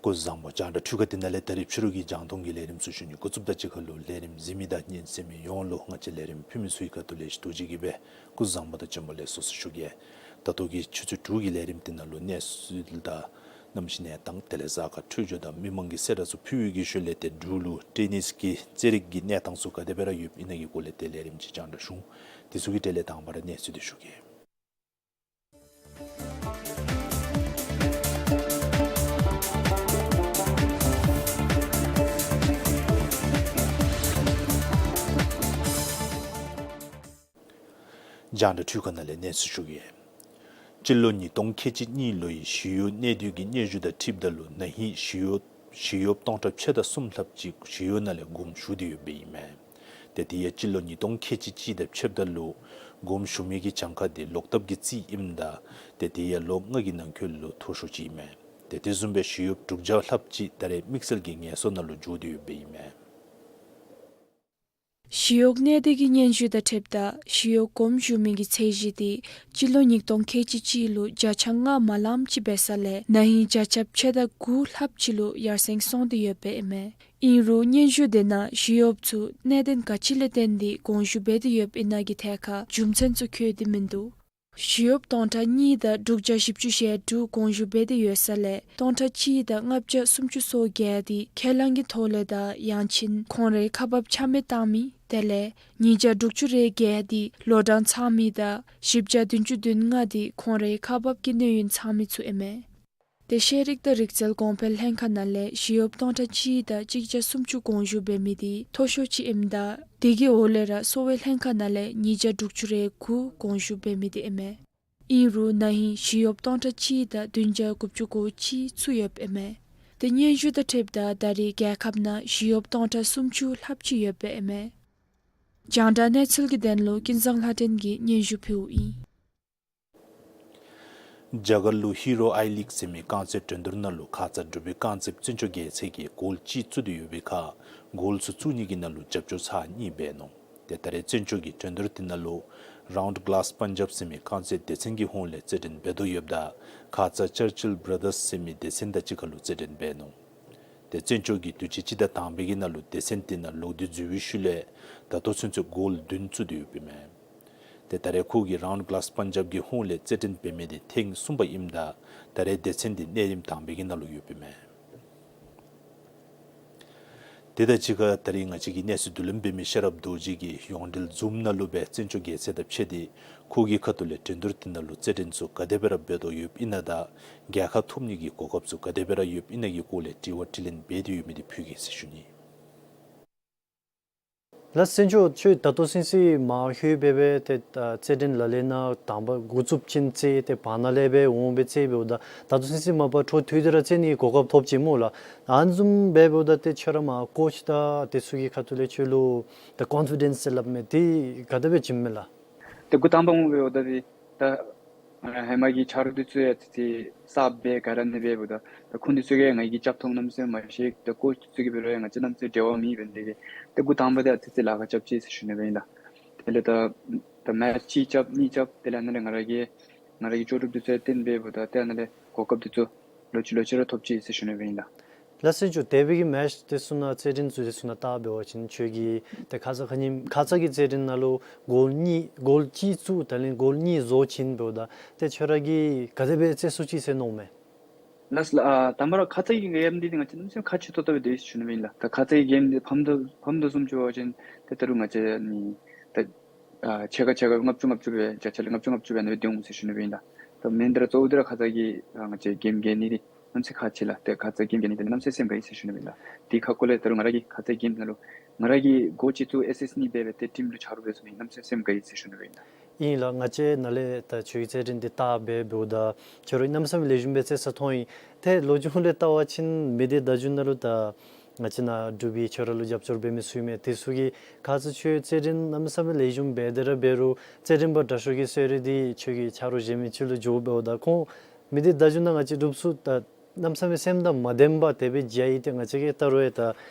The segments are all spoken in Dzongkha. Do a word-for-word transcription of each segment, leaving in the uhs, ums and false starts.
སྐུ་གཟུགས་བཟང་པོ། རྒྱང་བསྒྲགས་འཕྲུལ་ཁང་འདི་ནང་ལས་ད་རིས་ཕྱི་རུ་གི་རྒྱང་མཐོང་གི་ལས་རིམ་ཚུ་ཞུ་ནི། འགོ་བཙུགསཔ་དང་གཅིག་ཁར་ལུ་ལས་རིམ་གཟིགས་མི་དང་ཉན་གསན་མི་ཡོངས་ལུ་ང་བཅས་ལས་རིམ་ཕུལ་མི་ཚུ་གི་ཁ་ཐུག་ལས་ཞུ་དོ་ཅིག་གིས་སྦེ་སྐུ་གཟུགས་བཟང་པོ་དང་བྱོན་པ་ལེགས་སོ་ཟེར་ཞུ་གེ། ད་ལྟོ་གི་ཆུ་ཚོད་དྲུག་གི་ལས་རིམ་འདི་ནང་ལུ་གནས་ཚུལ་དང་གནམ་གཤིས་གནས་སྟངས་དེ་ལས་གཟའ་སྐར་འཕྲོད་སྦྱོར་དང་མི་མང་གི་གསལ་བསྒྲགས་ཚུ་ཕུལ་བའི་གི་ཤུལ་ལས་ཏེ་འབྲུག་ལུ་ཊེ་ནིས་ཀྱི་རྩེད་རིགས་ཀྱི་གནས་སྟངས་ཚུ་ག་དེ་སྦེ་ར་ཡོདཔ་ཨིན་ན་གི་སྐོར་ལས་ཏེ་ལས་རིམ་ཅིག་རྒྱང་བསྒྲགས་ཞུ་འོང་། དེ་ཚུ་གི་གྲས་ལས་དང་པ་ར་གནས་ཚུལ་འདི་ཞུ་གེ། རྒྱང་བསྒྲགས་འཕྲུལ་ཁང་ནང་ལས་གནས་ཚུལ་ཞུ་གེ། སྤྱི་ལོ་ཉིས་སྟོང་ཁལ་གཅིག་གཉིས་ལོའི་ཞི་གཡོག་གནས་སྡུད་ཀྱི་སྙན་ཞུ་དང་འཁྲིལཝ་ད་ལུ་ན་ཧིང་ཞི་གཡོག་ཞི་གཡོགཔ་སྟོང་ཕྲག་ཕྱེད་དང་གསུམ་ལྷགཔ་ཅིག་ཞི་གཡོག་ནང་ལས་དགོངས་ཞུ་སྟེ་ཡོདཔ་ཨིན་མས། ཏེ་དེ་ཡང་སྤྱི་ལོ་ཉིས་སྟོང་ཁལ་གཅིག་གཅིག་དང་ཕྱདཔ་ད་ལུ་དགོངས་ཞུ་མི་གི་གྱངས་ཁ་དེ་ལོག་བཏབ་ཀྱི་རྩིས་ཨིནམ་ད་ཏེ་དེ་ཡང་ལོ་ལྔ་གི་ནང་འཁོད་ལུ་མཐོ་ཤོས་ཅིག་ཨིན་མས། ཏེ་དེ་བཟུམ་སྦེ་ཞི་གཡོགཔ་དྲུག་བརྒྱ་ལྷགཔ་ཅིག་ད་རེས་དམིགས་བསལ་གྱི་ངལ་གསོ་ནང་ལུ་འགྱོ་སྟེ་ཡོདཔ་ཨིན་མས། ཞི་གཡོག་གནས་སྡུད་ཀྱི་སྙན་ཞུ་དང་འཁྲིལཝ་ད་ཞི་གཡོག་དགོངས་ཞུ་མི་གི་ཚད་གཞི་དེ་སྤྱི་ལོ་ཉིས་སྟོང་ཁལ་གཅིག་གཅིག་ལུ་བརྒྱ་ཆ་ལྔ་མ་ལངམ་ཅིག་འབད་ས་ལས་ན་ཧིང་བརྒྱ་ཆ་ཕྱེད་དང་དགུ་ལྷགཔ་ཅིག་ལུ་ཡར་སེང་སོང་སྟེ་ཡོདཔ་ཨིན་མས། ཨིན་རུང་སྙན་ཞུ་དེ་ནང་ཞི་གཡོགཔ་ཚུ་གནད་དོན་ག་ཅི་ལས་བརྟེན་ཏེ་དགོངས་ཞུ་འབད་དེ་ཡོདཔ་ཨིན་ན་གི་ཐད་ཁར་རྒྱུ་མཚན་ཚུ་འཁོད་དེ་མིན་འདུག། ཞི་གཡོགཔ་སྟོང་ཕྲག་གཉིས་དང་དྲུག་བརྒྱ་བཞི་བཅུ་ཞེ་དྲུག་དགོངས་ཞུ་འབད་དེ་ཡོད་ས་ལས་སྟོང་ཕྲག་གཅིག་དང་ལྔ་བརྒྱ་སུམ་ཅུ་སོ་བརྒྱད་དེ་ཁས་བླངས་ཀྱི་ཐོག་ལས་དང་ཡང་ཅིན་ཁོང་རའི་ཁག་འབག་ཆ་མེད་བཏང་མི་དེ་ལས་ཉིས་བརྒྱ་དྲུག་ཅུ་རེ་བརྒྱད་དེ་ལོ་གྲངས་ཚང་མི་དང་བཞི་བརྒྱ་བདུན་ཅུ་དོན་ལྔ་དེ་ཁོང་རའི་ཁག་འབག་གི་གནས་ཡུན་ཚང་མི་ཚུ་ཨིན་མས། ཏེ་ཤེས་རིག་དང་རིག་རྩལ་གོང་འཕེལ་ལྷན་ཁག་ནང་ལས་ཞི་གཡོགཔ་སྟོང་ཕྲག་གཅིག་དང་གཅིག་བརྒྱ་སུམ་ཅུ་དགོངས་ཞུ་འབད་མི་དེ་མཐོ་ཤོས་ཅིག་ཨིནམ་ད་དེ་གི་འོག་ལས་ར་གསོ་བའི་ལྷན་ཁག་ནང་ལས་ཉིས་བརྒྱ་དྲུག་ཅུ་རེ་དགུ་དགོངས་ཞུ་འབད་མི་དེ་ཨིན་མས། ཨིན་རུང་ན་ཧིང་ཞི་གཡོགཔ་སྟོང་ཕྲག་གཅིག་དང་བདུན་བརྒྱ་དགུ་བཅུ་གོ་གཅིག་ཚུད་ཡོདཔ་ཨིན་མས། ཏེ་སྙན་ཞུ་དང་འཁྲིལཝ་ད་ད་རེས་རྒྱལ་ཁབ་ནང་ཞི་གཡོགཔ་སྟོང་ཕྲག་སུམ་ཅུ་ལྷགཔ་ཅིག་ཡོདཔ་ཨིན་མས། རྒྱང་བསྒྲགས་གནས་ཚུལ་གྱི་དོན་ལུ་ཀུན་བཟང་ལྷ་སྒྲོན་གྱིས་སྙན་ཞུ་ཕུལཝ་ཨིན། རྒྱ་གར་ལུ་ཧི་རོ་ཨའི་ལིག་ཟེར་མི་རྐང་རྩེད་འགྲན་བསྡུར་ནང་ལུ་ཁ་ཙ་འབྲུག་པའི་རྐང་རྩེདཔ་བཙན་སྐྱོགས་རྒྱལ་མཚན་གྱིས་གོལ་གཅིག་བཙུགས་ཏེ་ཡོད་པའི་ཁར་གོལ་ཚུ་བཙུགས་ནི་གི་ནང་ལུ་རྒྱབ་སྐྱོར་ཚར་གཉིས་འབད་ནུག། ཏེ་ད་རེས་བཙན་སྐྱོགས་ཀྱི་འགྲན་བསྡུར་དེ་ནང་ལུ་རའུནཌ་གླཱས་པཱན་ཇབ་ཟེར་མི་རྐང་རྩེད་སྡེ་ཚན་གྱི་ཧོངས་ལས་རྩེད་འགྲན་འབད་དོ་ཡོདཔ་ད་ཁ་ཙ་ཅར་ཅིལ་བར་དརསི་ཟེར་མི་སྡེ་ཚན་དང་གཅིག་ཁར་ལུ་རྩེད་འགྲན་འབད་ནུག། ཏེ་བཙན་སྐྱོགས་ཀྱིས་དུས་ཅི་སྤྱི་ཟླ་དང་པའི་གི་ནང་ལུ་སྡེ་ཚན་དེ་ནང་ལོག་སྟེ་འཛུལ་བའི་ཤུལ་ལས་ད་ལྟོ་ཚུན་ཚོད་གོལ་བདུན་བཙུགས་ཏེ་ཡོདཔ་ཨིན་མས། ཏེ་ད་རེས་ཁོ་གིས་རའུནཌ་གླཱས་པཱན་ཇབ་ཀྱི་ཧོངས་ལས་རྩེད་འགྲན་འབད་མི་དེ་ཐེངས་གསུམ་པ་ཨིནམ་ད་ད་རེས་སྡེ་ཚན་དེ་གནས་རིམ་དང་པའི་གི་ནང་ལུ་ཡོདཔ་ཨིན་མས། དེ་དང་གཅིག་ཁར་ད་རེས་ང་བཅས་ཀྱི་གནས་ཚུལ་བསྡུ་ལེན་འབད་མི་ཤེས་རབ་རྡོ་རྗེ་གིས་ཡོངས་འབྲེལ་ཛུམ་ནང་ལུ་སྦེ་བཙན་སྐྱོགས་རྒྱལ་མཚན་དང་ཕྱད་དེ་ཁོ་གི་ཁ་ཐུག་ལས་འགྲན་བསྡུར་དེ་ནང་ལུ་རྩེད་འགྲན་ཚུ་ག་དེ་སྦེ་ར་འབད་དོ་ཡོདཔ་ཨིན་ན་དང་རྒྱལ་ཁ་ཐོབ་ནི་གི་གོ་སྐབས་ཚུ་ག་དེ་སྦེ་ར་ཡོདཔ་ཨིན་ན་གི་སྐོར་ལས་དྲི་བ་དྲིས་ལན་འབད་དེ་ཡོད་མི་དེ་ཕུལ་གེ་ཟེར་ཞུ་ནི། ལགས་བཙན་སྐྱོགས་ཁྱོད་ད་ལྟོ་ཚུན་ཚོད་མ་ལྷོད་པའི་སྦེ་ཏེ་ཨ་རྩེད་འགྲན་ལག་ལེན་ནང་དང་པ་འགོ་བཙུགས་ཅིན་རྩེད་ཏེ་བར་ན་ལས་སྦེ་འོང་སྦེ་རྩེད་འབདཝ་ད་ད་ལྟོ་ཚུན་ཚོད་མ་པ་འཕྲོ་མཐུད་དེ་ར་རྩེད་ནི་གོ་སྐབས་ཐོབ་ཅི་སྨོ་ལགས། ཨ་ནི་བཟུམ་སྦེ་འབདཝ་ད་ཏེ་ཁྱོད་ར་མར་ཀོཆ་དང་དེ་ཚུ་གི་ཁ་ཐུག་ལས་ཁྱོད་ལུ་ད་ཀོན་ཕི་ཌེནསི་ཟེར་སླབ་མི་དེ་ག་དེ་སྦེ་བྱིནམ་མས་ལགས། ཏེ་འགོ་དང་པ་འོང་སྦེ་འབདཝ་ད་ཏེ་ད་ཨ་ཧེ་མ་གི་ཆ་རོགས་འདི་ཚུ་ཡང་ཏེ་ཏེ་གསརཔ་སྦེ་ག་ར་ཨིན་སྦེ་འབདཝ་ད་ད་ཁོང་འདི་ཚུ་གིས་ང་གི་རྐྱབ་ཐངས་གནམ་མེད་ས་མེད་མ་ཤེས། ད་ཀོཆ་འདི་ཚུ་གིས་འབད་རུང་ཡང་ང་བཅས་གནམ་མེད་ས་མེད་འབྲེལ་བ་མེད། འབད་ནི་དེ་གིས་ཏེ་འགོ་དང་པ་ཏེ་ཨ་ཙི་ཙི་ལཱ་ཁག་རྐྱབ་ཅི་ཟེར་ཞུ་ནི་སྦེ་ཨིན་ལགས། དེ་ལས་ད་ད་མེཆ་གཅིག་རྐྱབ་གཉིས་རྐྱབ་དེ་ལས་ཨ་ནཱ་ལས་ང་ར་གི་ང་ར་གི་ལྕོགས་གྲུབ་འདི་ཚུ་ཡང་སྟོན་སྦེ་འབདཝ་ད་ཏེ་ཨ་ནཱ་ལས་གོ་སྐབས་འདི་ཚུ་ལོག་ཅི་ལོག་ཅི་ར་ཐོབ་ཅི་ཟེར་ཞུ་ནི་སྦེ་ཨིན་ལགས། ལགས་བཙན་སྐྱོགས་དེ་སྦེ་གི་མེཆ་འདི་ཚུ་ནང་རྩེད་འགྲན་ཚུ་འདི་ཚུ་ནང་བལྟ་འབད་བ་ཅིན་ཁྱོད་ཀྱིས་ཏེ་ཁ་ཙ་ཁ་ཉིནམ་ཁ་ཙ་གི་རྩེད་འགྲན་ནང་ལུ་གོལ་གཉིས་གོལ་གཅིག་བཙུགས་དེ་ལས་གོལ་གཉིས་བཟོ་བྱིན་འབདཝ་ད་ཏེ་ཁྱོད་ར་གིས་ག་དེ་སྦེ་རྩེད་ཚུགས་ཅི་ཟེར་མནོཝ་མས། ལགས་ལགས། ཨ་དང་པ་ར་ཁ་ཙ་གི་གེམ་འདི་ང་བཅས་གནམ་མེད་ས་མེད་ཁག་ཆེ་ཏོག་ཏོ་སྦེ་སྡོད་ཡི་ཟེར་ཞུ་ནི་སྦེ་ཨིན་ལགས། ད་ཁ་ཙ་གི་གེམ་འདི་ཕམ་དོ་ཕམ་དོ་བཟུམ་ཅིག་འབད་བ་ཅིན་ཏེ་ད་རུང་ང་བཅས་ནི་ད་ཨ་ཕྱེད་ཀ་ཕྱེད་ཀ་ལྔ་བཅུ་ལྔ་བཅུ་སྦེ་བརྒྱ་ཆ་ལྔ་བཅུ་ལྔ་བཅུ་སྦེ་ཨ་ནི་སྦེ་སྡོད་འོང་ཟེར་ཞུ་ནི་སྦེ་ཨིན་ལགས། ད་མེན་ད་ར་གཙོ་བོ་འདི་ར་ཁ་ཙ་གི་ཨ་ང་བཅས་གེམ་རྒྱལ་ནི་འདི་གནམ་མེད་ས་མེད་ཁག་ཆེ་ལགས། ཏེ་ཁ་ཙ་གེམ་རྒྱལ་ནི་འདི་གནམ་མེད་ས་མེད་སེམས་དགའ་ཡི་ཟེར་ཞུ་ནི་སྦེ་ཨིན་ལགས། དེ་ཁ་སྐོར་ལས་ད་རུང་ང་ར་གིས་ཁ་ཙ་གེམ་ནང་ལུ་ ང་ར་གིས་གོལ་གཅིག་བཙུགས་ཨེས་ཨེསི་གཉིས་འབད་སྦེ་ཏེ་ཊིམ་ལུ་ཆ་རོགས་འབད་ཚུགས་མི་གནམ་མེད་ས་མེད་སེམས་དགའ་ཡི་ཟེར་ཞུ་ནི་སྦེ་ཨིན་ལགས། ཨིན་ལགས། ང་བཅས་ནཱ་ལས་ད་ཁྱོད་ཀྱི་རྩེད་འགྲན་འདི་བལྟ་སྦེ་འབདཝ་ད་ཁྱོད་ར་གནམ་མེད་ས་མེད་ལེགས་ཤོམ་སྦེ་རྩེད་ས་མཐོང་ཡི། ཏེ་ལོ་རྒྱུས་ལས་བལྟ་བ་ཅིན་མི་སྡེ་བརྡ་བརྒྱུད་ནང་ལུ་ད་ང་བཅས་ནཱ་འབྲུག་པའི་ཁྱོད་ར་ལུ་རྒྱབ་སྐྱོར་འབད་མི་ཚུ་ཨིན་མས། དེ་ཚུ་གིས་ཁ་ཙ་ཁྱོད་རྩེད་འགྲན་གནམ་མེད་ས་མེད་ལེགས་ཤོམ་འབད་དེ་ར་འབད་རུང་རྩེད་འགྲན་པ་དྲག་ཤོས་ཀྱི་གསོལ་རས་འདི་ཁྱོད་ཀྱི་ཆ་རོགས་གཞན་མི་ཅིག་ལུ་འགྱོ་འབདཝ་ད་ཁོང་མི་སྡེ་བརྡ་བརྒྱུད་ནང་ང་བཅས་འབྲུགཔ་ཚུ་ད་གནམ་མེད་ས་མེད་སེམས་དང་མ་ལྡནམ་སྦེ་དེ་སྦེ་མཇལ་ཡི། ཏེ་ང་བཅས་ཀྱིས་བལྟ་རུང་ཡང་ད་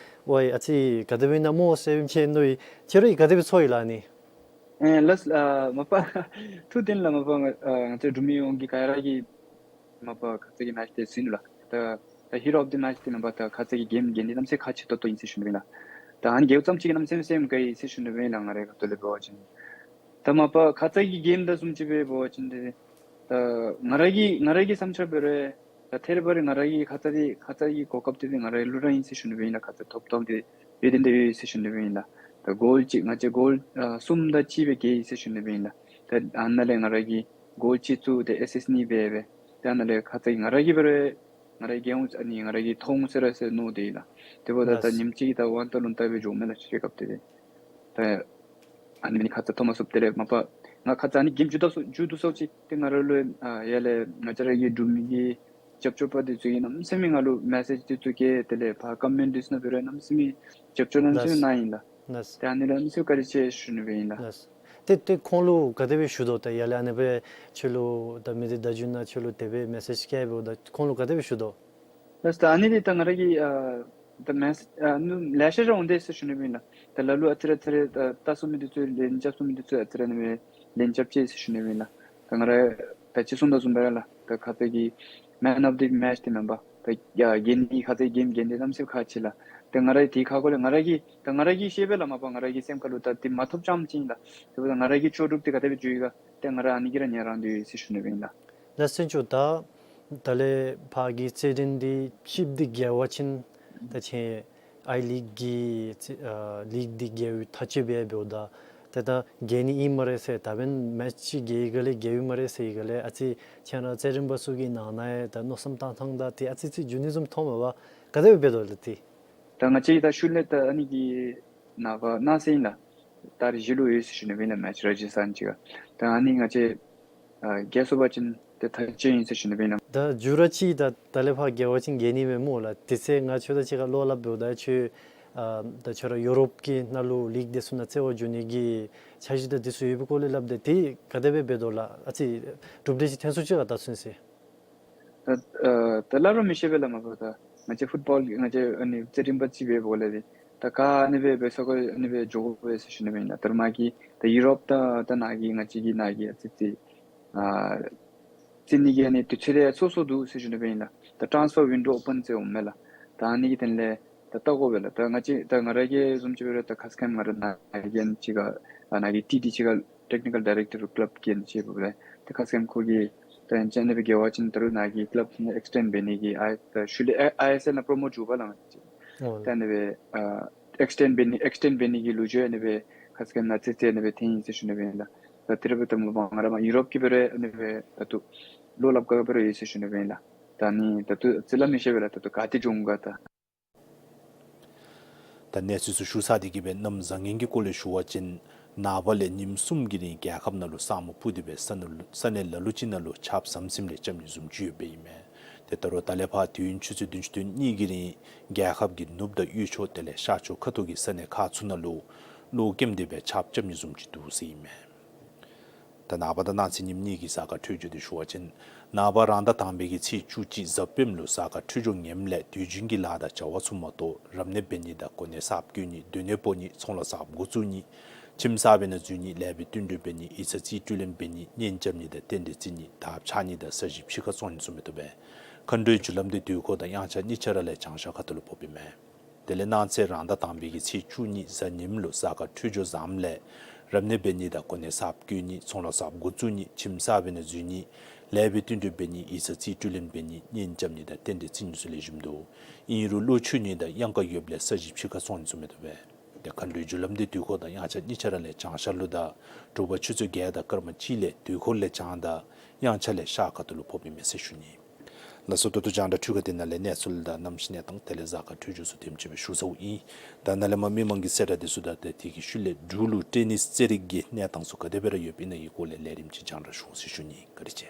ཝའི་ཨ་ཙི་ག་དེ་སྦེ་ཨིན་ན་སྨོ་ཟེར་མི་ཅིག་མནོ་ཡི། ཁྱོད་ར་གིས་ག་དེ་སྦེ་ཚོར་ཡི་ལགས་ཨ་ནི། ཨེ་ལགས་ཨ་མ་པ་ཐུགས་བདེན་ལགས། མ་པ་ང་ཨ་ང་བཅས་འབྲུག་མི་ཡོངས་ཀྱིས་ག་ར་གིས་མ་པ་ཁ་ཙ་གི་མེ་ཆི་དེ་གཟིགས་ནུག་ལགས། ད་ད་ཧི་རོ་ཨོཕ་ཌི་མེཆ་དེ་མ་པ་ད་ཁ་ཙ་གི་གེམ་གེམ་འདི་གནམ་མེད་ས་མེད་ཁག་ཆེ་ཏོག་ཏོ་ཨིན་ཟེར་ཞུ་ནི་སྦེ་ཨིན་ལགས། ད་ཨ་ནི་རྒེད་འོག་ཙམ་ཅིག་གིས་གནམ་མེད་ས་མེད་སེམས་དགའ་ཡི་ཟེར་ཞུ་ནི་སྦེ་ཨིན་ལགས། ང་རའི་ཁ་ཐུག་ལས་འབད་བ་ཅིན་ད་མ་པ་ཁ་ཙ་གི་གེམ་དང་བཟུམ་ཅིག་སྦེ་འབད་བ་ཅིན་ཏེ་ད་ང་ར་གི་ང་ར་གི་བསམ་འཆར་འབད་རུང་ད་ཐད་རི་བ་རི་ང་ར་གི་ཁ་ཙ་འདི་ཁ་ཙ་གི་གོ་སྐབས་འདི་ང་ར་གི་ལུ་ར་ཨིན་ཟེར་ཞུ་ནི་སྦེ་ཨིན་ལགས། ཁ་ཙ་ཐོབ་ཐོབ་འདི་ཡོད་དེ་འདི་ཡོད་ཟེར་ཞུ་ནི་སྦེ་ཨིན་ལགས། ད་གོལ་གཅིག་ང་བཅས་གོལ་ཨ་གསུམ་དང་གཅིག་སྦེ་རྒྱལ་ཡི་ཟེར་ཞུ་ནི་སྦེ་ཨིན་ལགས། ད་ཨ་ནཱ་ལས་ང་ར་གིས་གོལ་གཅིག་བཙུགས་ཏེ་ཨེས་ཨེསི་གཉིས་འབད་སྦེ་ད་ཨ་ནཱ་ལས་ཁ་ཙ་གི་ང་ར་གིས་འབད་རུང་ང་རའི་རྒྱལ་ཡོངས་ཨ་ནི་ང་ར་གིས་མཐོང་འོང་ཟེར་ར་ཟེར་མནོ་སྟེ་ཨིན་ལགས། དེ་འབདཝ་ད་ད་ལགས། ཉིནམ་གཅིག་ད་ཝང་ཏ་ལུང་ཏ་སྦེ་འགྱོཝ་མས་ལགས། ཤེས་སྐབས་དེ་ད་ཨ་ནི་ཁ་ཙ་ཐོབ་མ་ཚུགས། དེ་ལས་མ་པ་ང་ཁ་ཙ་ཨ་ནི་གེམ་མཇུག་བསྡུ་སོ་མཇུག་བསྡུ་སོ་ཅིག་ཏེ་ང་ར་ལུ་ཨ་ཡར་ལས་ང་བཅས་ར་གི་འབྲུག་མི་གི་རྒྱབ་སྐྱོར་པ་འདི་ཚུ་གིས་གནམ་མེད་ས་མེད་ང་ལུ་མེ་སེཇ་འདི་ཚུ་བཀོད། དེ་ལས་ཕར་ཀོ་མེནཊ་འདི་ཚུ་ནང་འབད་རུང་གནམ་མེད་ས་མེད་རྒྱབ་སྐྱོར་གནམ་མེད་ས་མེད་གནང་ཡི་ལགས། ལགས། ཏེ་ཨ་ནི་ལུ་གནམ་མེད་ས་མེད་བཀའ་དྲིན་ཆེ་ཞུ་ནི་སྦེ་ཨིན་ལགས། ལགས། ཏེ་ཏེ་ཁོང་ལུ་ག་དེ་སྦེ་ཞུ་དོ། ད་ཡར་ལས་ཨ་ནི་སྦེ་ཁྱོད་ལུ་ད་མི་སྡེ་བརྡ་བརྒྱུད་ནང་ཁྱོད་ལུ་དེ་སྦེ་མེ་སེཇ་བཀོད་འབདཝ་ད་ཁོང་ལུ་ག་དེ་སྦེ་ཞུ་དོ། ལགས། ད་ཨ་ནི་འདི་ད་ང་ར་གིས་ཨ་ད་མེ་སེཇ་ཨ་ནི་ལེ་ཤ་ར་འོང་དེས་ཟེར་ཞུ་ནི་སྦེ་ཨིན་ལགས། ད་ལ་ལུ་ཨ་ཙི་རེ་ཨ་ཙི་རེ་ད་ལྟ་ཚུགས་མི་འདི་ཚུ་ལན་རྐྱབ་ཚུགས་མི་འདི་ཚུ་ཨ་ཙི་རེ་ཨ་ནི་སྦེ་ལན་རྐྱབ་ཅི་ཟེར་ཞུ་ནི་སྦེ་ཨིན་ལགས། ད་ང་ར་ད་ཅི་གསུངས་དོ་བཟུམ་སྦེ་ར་ལགས། ད་ཁ་ཙ་གི་མེན་ཨོཕ་ཌི་མེཆ་དེ་མེན་པ་ད་ཡ་རྒྱལ་ནི་ཁ་ཙ་གི་གེམ་རྒྱལ་ནི་གནམ་མེད་ས་མེད་ཁག་ཆེ་ལགས། ད་ང་ར་དེ་ཁག་ཁོ་ལས་ང་ར་གིས་ད་ང་ར་གིས་ཤེས་པས་ལགས། མ་པ་ང་ར་གི་སེམས་ཁ་ལུ་ད་དེ་མ་ཐོབ་ཙམ་ཅིག་ཨིན་ལགས། དེ་འབདཝ་ད་ང་ར་གི་ལྕོགས་གྲུབ་དེ་ག་དེ་སྦེ་འགྱོ་ཡི་ག་ཏེ་ང་ར་ཨ་ནི་གིས་ར་ཉན་རང་སྡོད་ཡི་ཟེར་ཞུ་ནི་སྦེ་ཨིན་ལགས། ལགས་སོ། ད་ད་ལས་ཕར་གྱི་རྩེད་འགྲན་འདི་ཆིབས་འདི་རྒྱལ་བ་ཅིན་ད་ཁྱེད་ཨའི་ལིག་གི་ཨ་ལིག་འདི་རྒྱལ་བའི་ཐག་གཅོད་འབད་འབདཝ་ད་ཏེ་ད་རྒྱལ་ནི་ཨིན་སྨ་རེ་ཟེར། ད་འབདན་མེཆ་ཅིག་རྒྱལ་ཡི་ག་ལས་རྒྱལ་བའི་སྨ་རེ་ཟེར་ཡི་ག་ལས་ཨ་ཙི་ཁྱེད་ར་རྩེད་འགྲན་པ་ཚུ་གི་ནང་ན་ཡང་ད་མནོ་བསམ་བཏང་ཐངས་དང་ཏེ་ཨ་ཙི་ཅིག་འགྱུར་ནི་བཟུམ་མཐོངམ་མས་པ། ག་དེ་སྦེ་འབད་དོ་ལགས་ཏེ། ད་ང་བཅས་ད་ཤུལ་ལས་ད་ཨ་ནི་གི་ནངས་པ་གནངས་ཚེ་ཨིན་ལགས། ཏ་རིག་བཞི་ལུ་ཡོད་ཟེར་ཞུ་ནི་སྦེ་ཨིན་ལགས། མེཆ་ར་ཇི་སི་ཐན་ཅིག་ཁར། ད་ཨ་ནི་ང་བཅས་ཨ་རྒྱལ་སོང་པ་ཅིན་ཏེ་ཐག་གཅོད་ཨིན་ཟེར་ཞུ་ནི་སྦེ་ཨིན་ལགས། ད་མཇུག་ར་ཅིག་ད་ད་ལས་ཕར་རྒྱལ་བ་ཅིན་རྒྱལ་ནི་མས་སྨོ་ལགས། དེ་ཚེ་ང་ཁྱོད་དང་གཅིག་ཁར་བློ་སླབ་འབདཝ་ད་ཁྱོད་ཨ་ད་ཁྱོད་ར་ཡུ་རོབ་ཀྱི་ནང་ལུ་ལིག་དེ་ཚུ་ནང་རྩེད་པར་འགྱོ་ནི་གི་འཆར་གཞི་དང་དེ་ཚུ་ཡོད་པའི་སྐོར་ལས་སླབ་སྟེ་དེ་ག་དེ་སྦེ་འབད་དོ་ལགས། ཨ་ཙི་གྲུབ་འབྲས་ཅིག་ཐོན་སོང་ཅི་ག་ད་ཚུན་ཚོད། ད་ཨ་ད་སླབ་ར་མི་ཤེས་པས་ལགས། མ་པ་ད་ང་བཅས་ཕུཊ་བཱོལ་ང་བཅས་ཨ་ནི་རྩེད་འགྲན་པ་ཅིག་འབད་འབདཝ་ལས་ཏེ་ད་ག་ཨ་ནི་སྦེ་འབད་སོང་ག་ཨ་ནི་སྦེ་འགྱོ་དགོ་པས་ཟེར་ཞུ་ནི་སྦེ་ཨིན་ལགས། ད་རུང་མ་གི་ད་ཡུ་རོབ་དང་ད་ནཱ་གི་ང་བཅས་ཀྱི་ནཱ་གི་ཨ་ཙི་ཙི་ཨ་རྩེད་ནི་གི་ཨ་ནི་དུས་ཚོད་ཡང་སོ་སོ་འདུག་ཟེར་ཞུ་ནི་སྦེ་ཨིན་ལགས། ད་ཊཱནསི་ཕར་ཝིན་ཌོ་ཨོ་པཱན་ཟེར་འོངམ་མས་ལགས། ད་ཨ་ནི་གི་དོན་ལས་ད་བལྟ་དགོ་པས་ལགས། ད་ང་བཅས་ད་ང་ར་གིས་བཟུམ་ཅིག་འབད་རུང་ད་ཁ་ཙ་ཁ་ཉིནམ་ང་ར་ནཱ་གི་ཨ་ནི་ཅིག་ཁར་ཨ་ནཱ་གི་ཊི་ཌི་ཅིག་ཁར་ཊེཀ་ནི་ཀཱལ་ཌའི་རེཀ་ཊར་ཀླབ་གི་ཨ་ནི་ཅིག་འབདཝ་ལས་ཏེ་ཁ་ཙ་ཁ་ཉིནམ་ཁོ་གིས་ད་ཨ་ནི་ཅིག་ཨ་ནི་སྦེ་རྒྱལ་བ་ཅིན་ད་རུང་ནཱ་གི་ཀླབ་ཨ་ནི་ཨེགསི་ཊེནཌ་འབད་ནི་གི་ཨའི་ད་ཤུལ་ལས་ཨའི་ཨེསི་ཨེལ་ནང་པྲོ་མོཊ་འགྱོཝ་ལགས། ཨོ་ད་ཨ་ནི་སྦེ་ཨ་ཨེགསི་ཊེནཌ་འབད་ནི་ཨེགསི་ཊེནཌ་འབད་ནི་གི་ལོ་རྒྱུས་ཨ་ནི་སྦེ་ཁ་ཙ་ཁ་ཉིནམ་ནཱ་རྩེད་རྩེད་ཨ་ནི་སྦེ་འཐོན་ཡི་ཟེར་ཞུ་ནི་སྦེ་ཨིན་ལགས། ད་དེ་ར་འབདཝ་ད་མ་པ་ང་ར་མར་ཡུ་རོབ་ཀྱི་འབད་རུང་ཨ་ནི་སྦེ་ད་ལྟོ་བློ་སླབ་དགའ་འབད་རུང་ཡོད་ཟེར་ཞུ་ནི་སྦེ་ཨིན་ལགས། ད་ཨ་ནི་ད་ལྟོ་རྩིས་སླབ་མི་ཤེས་པས་ལགས། ད་ལྟོ་ག་ཏེ་འགྱོ་འོང་ག་ད། ད་གནས་ཚུལ་ཚུ་ཞུ་ཚར་ཏེ་གི་སྦེ་གནམ་བཟང་ངན་གྱི་སྐོར་ལས་ཞུ་བ་ཅིན་ནངས་པ་ལས་ཉིནམ་གསུམ་གྱི་རིང་རྒྱལ་ཁབ་ནང་ལུ་ས་སྨུག་སྤུབས་ཏེ་སྦེ་ས་ནང་ལུ་ས་གནས་ལ་ལུ་ཅིག་ནང་ལུ་ཆརཔ་ཟམ་ཟིམ་ལས་རྐྱབ་ནི་བཟུམ་ཅིག་ཡོདཔ་ཨིན་མས། ཏེ་ད་རུང་ད་ལས་ཕར་དུས་ཡུན་ཆུ་ཚོད་བདུན་ཅུ་དོན་གཉིས་ཀྱི་རིང་རྒྱལ་ཁབ་ཀྱི་ནུབ་དང་དབུས་ཕྱོགས་དེ་ལས་ཤར་ཕྱོགས་ཁ་ཐུག་གི་ས་གནས་ཁག་ཚུ་ནང་ལུ་གློག་ཀེམ་སྟེ་སྦེ་ཆརཔ་རྐྱབ་ནི་བཟུམ་ཅིག་འདུག་ཟེར་ཨིན་མས། ད་ནངས་པ་དང་གནངས་ཚེ་ཉིནམ་གཉིས་ཀྱི་གཟའ་སྐར་འཕྲོད་སྦྱོར་འདི་ཞུ་བ་ཅིན་ནངས་པ་རང་ཟླ་དང་པའི་གི་ཚེས་བཅུ་གཅིག་གཟའ་སྤེནམ་ལུ་གཟའ་སྐར་འཕྲོད་སྦྱོར་ངནམ་ལས་དུས་རྒྱུན་གྱི་ལཱ་དང་བྱ་བ་ཚུ་མ་གཏོགས་རབ་གནས་འབད་ནི་དང་གོ་གནས་གསརཔ་བསྐོ་ནི་སྡོད་གནས་སྤོ་ནི་ཚོང་ལཱ་གསརཔ་འགོ་བཙུགས་ནི་ཁྱིམ་གསརཔ་ནང་འཛུལ་ནི་ལེགས་པའི་བསྟུན་གྲོས་འབད་ནི་ཡིག་ཚང་རྩིས་སྤྲོད་ལེན་འབད་ནི་གཉེན་རྐྱབ་ནི་དང་རྟེན་འབྲེལ་བརྩི་ནི་དར་ཕྱར་ནི་དང་ས་གཞི་ཕྱི་ཁར་བཙོང་ནི་ཚུ་མི་བཏུབ་པས། མཁའ་འགྲོའི་རྒྱུ་ལམ་འདི་དུས་འཁོར་དང་དབྱངས་འཆར་གཉིས་ཆ་ར་ལས་བྱང་ཤར་ཁ་ཐུག་ལུ་ཕོགཔ་ཨིན་མས། དེ་ལས་གནངས་ཚེ་རང་ཟླ་དང་པའི་གི་ཚེས་བཅུ་གཉིས་གཟའ་ཉིམ་ལུ་གཟའ་སྐར་འཕྲོད་སྦྱོར་བཟངམ་ལས་རབ་གནས་འབད་ནི་དང་གོ་གནས་གསརཔ་བསྐོ་ནི་ཚོང་ལཱ་གསརཔ་འགོ་བཙུགས་ནི་ཁྱིམ་གསརཔ་ནང་འཛུལ་ནི་ལེགས་པའི་བསྟུན་གྲོས་འབད་ནི་ཡིག་ཚང་རྩིས་སྤྲོད་ལེན་འབད་ནི་གཉེན་རྐྱབ་ནི་དང་རྟེན་འབྲེལ་བརྩི་ནི་ཚུ་ལེགས་ཤོམ་འདུག། ཨིན་རུང་གློག་འཁྱུག་ནི་དང་གཡང་ཁ་ཡོདཔ་ལས་ས་གཞི་ཕྱི་ཁར་བཙོང་ནི་ཚུ་མི་བཏུབ་པས། ཏེ་མཁའ་འགྲོའི་རྒྱུ་ལམ་འདི་དུས་འཁོར་དང་དབྱངས་འཆར་གཉིས་ཆ་ར་ལས་བྱང་ཤར་ལུ་དང་དྲོ་པ་ཆུ་ཚོད་བརྒྱད་དང་སྐར་མ་གཅིག་ལས་དུས་འཁོར་ལས་བྱང་དང་དབྱངས་འཆར་ལས་ཤར་ཁ་ཐུག་ལུ་ཕོགཔ་ཨིན་མས་ཟེར་ཞུ་ནི། ལགས་སོ། ད་ལྟོ་རྒྱང་བསྒྲགས་འཕྲུལ་ཁང་འདི་ནང་ལས་གནས་ཚུལ་དང་གནམ་གཤིས་གནས་སྟངས་དེ་ལས་གཟའ་སྐར་འཕྲོད་སྦྱོར་ཚུ་དེམ་ཅིག་སྦེ་ཞུ་ཚརཝ་ཨིན། ད་ནཱ་ལས་མར་མི་མང་གི་གསལ་བསྒྲགས་འདི་ཚུ་དང་ཏེ་དེ་གི་ཤུལ་ལས་འབྲུག་ལུ་ཏེ་ནི་རྩེད་རིགས་ཀྱི་གནས་སྟངས་ཚུ་ག་དེ་སྦེ་ར་ཡོདཔ་ཨིན་ན་གི་སྐོར་ལས་ལས་རིམ་ཅིག་རྒྱང་བསྒྲགས་ཞུ་འོང་ཟེར་ཞུ་ནི། བཀའ་དྲིན་ཆེ།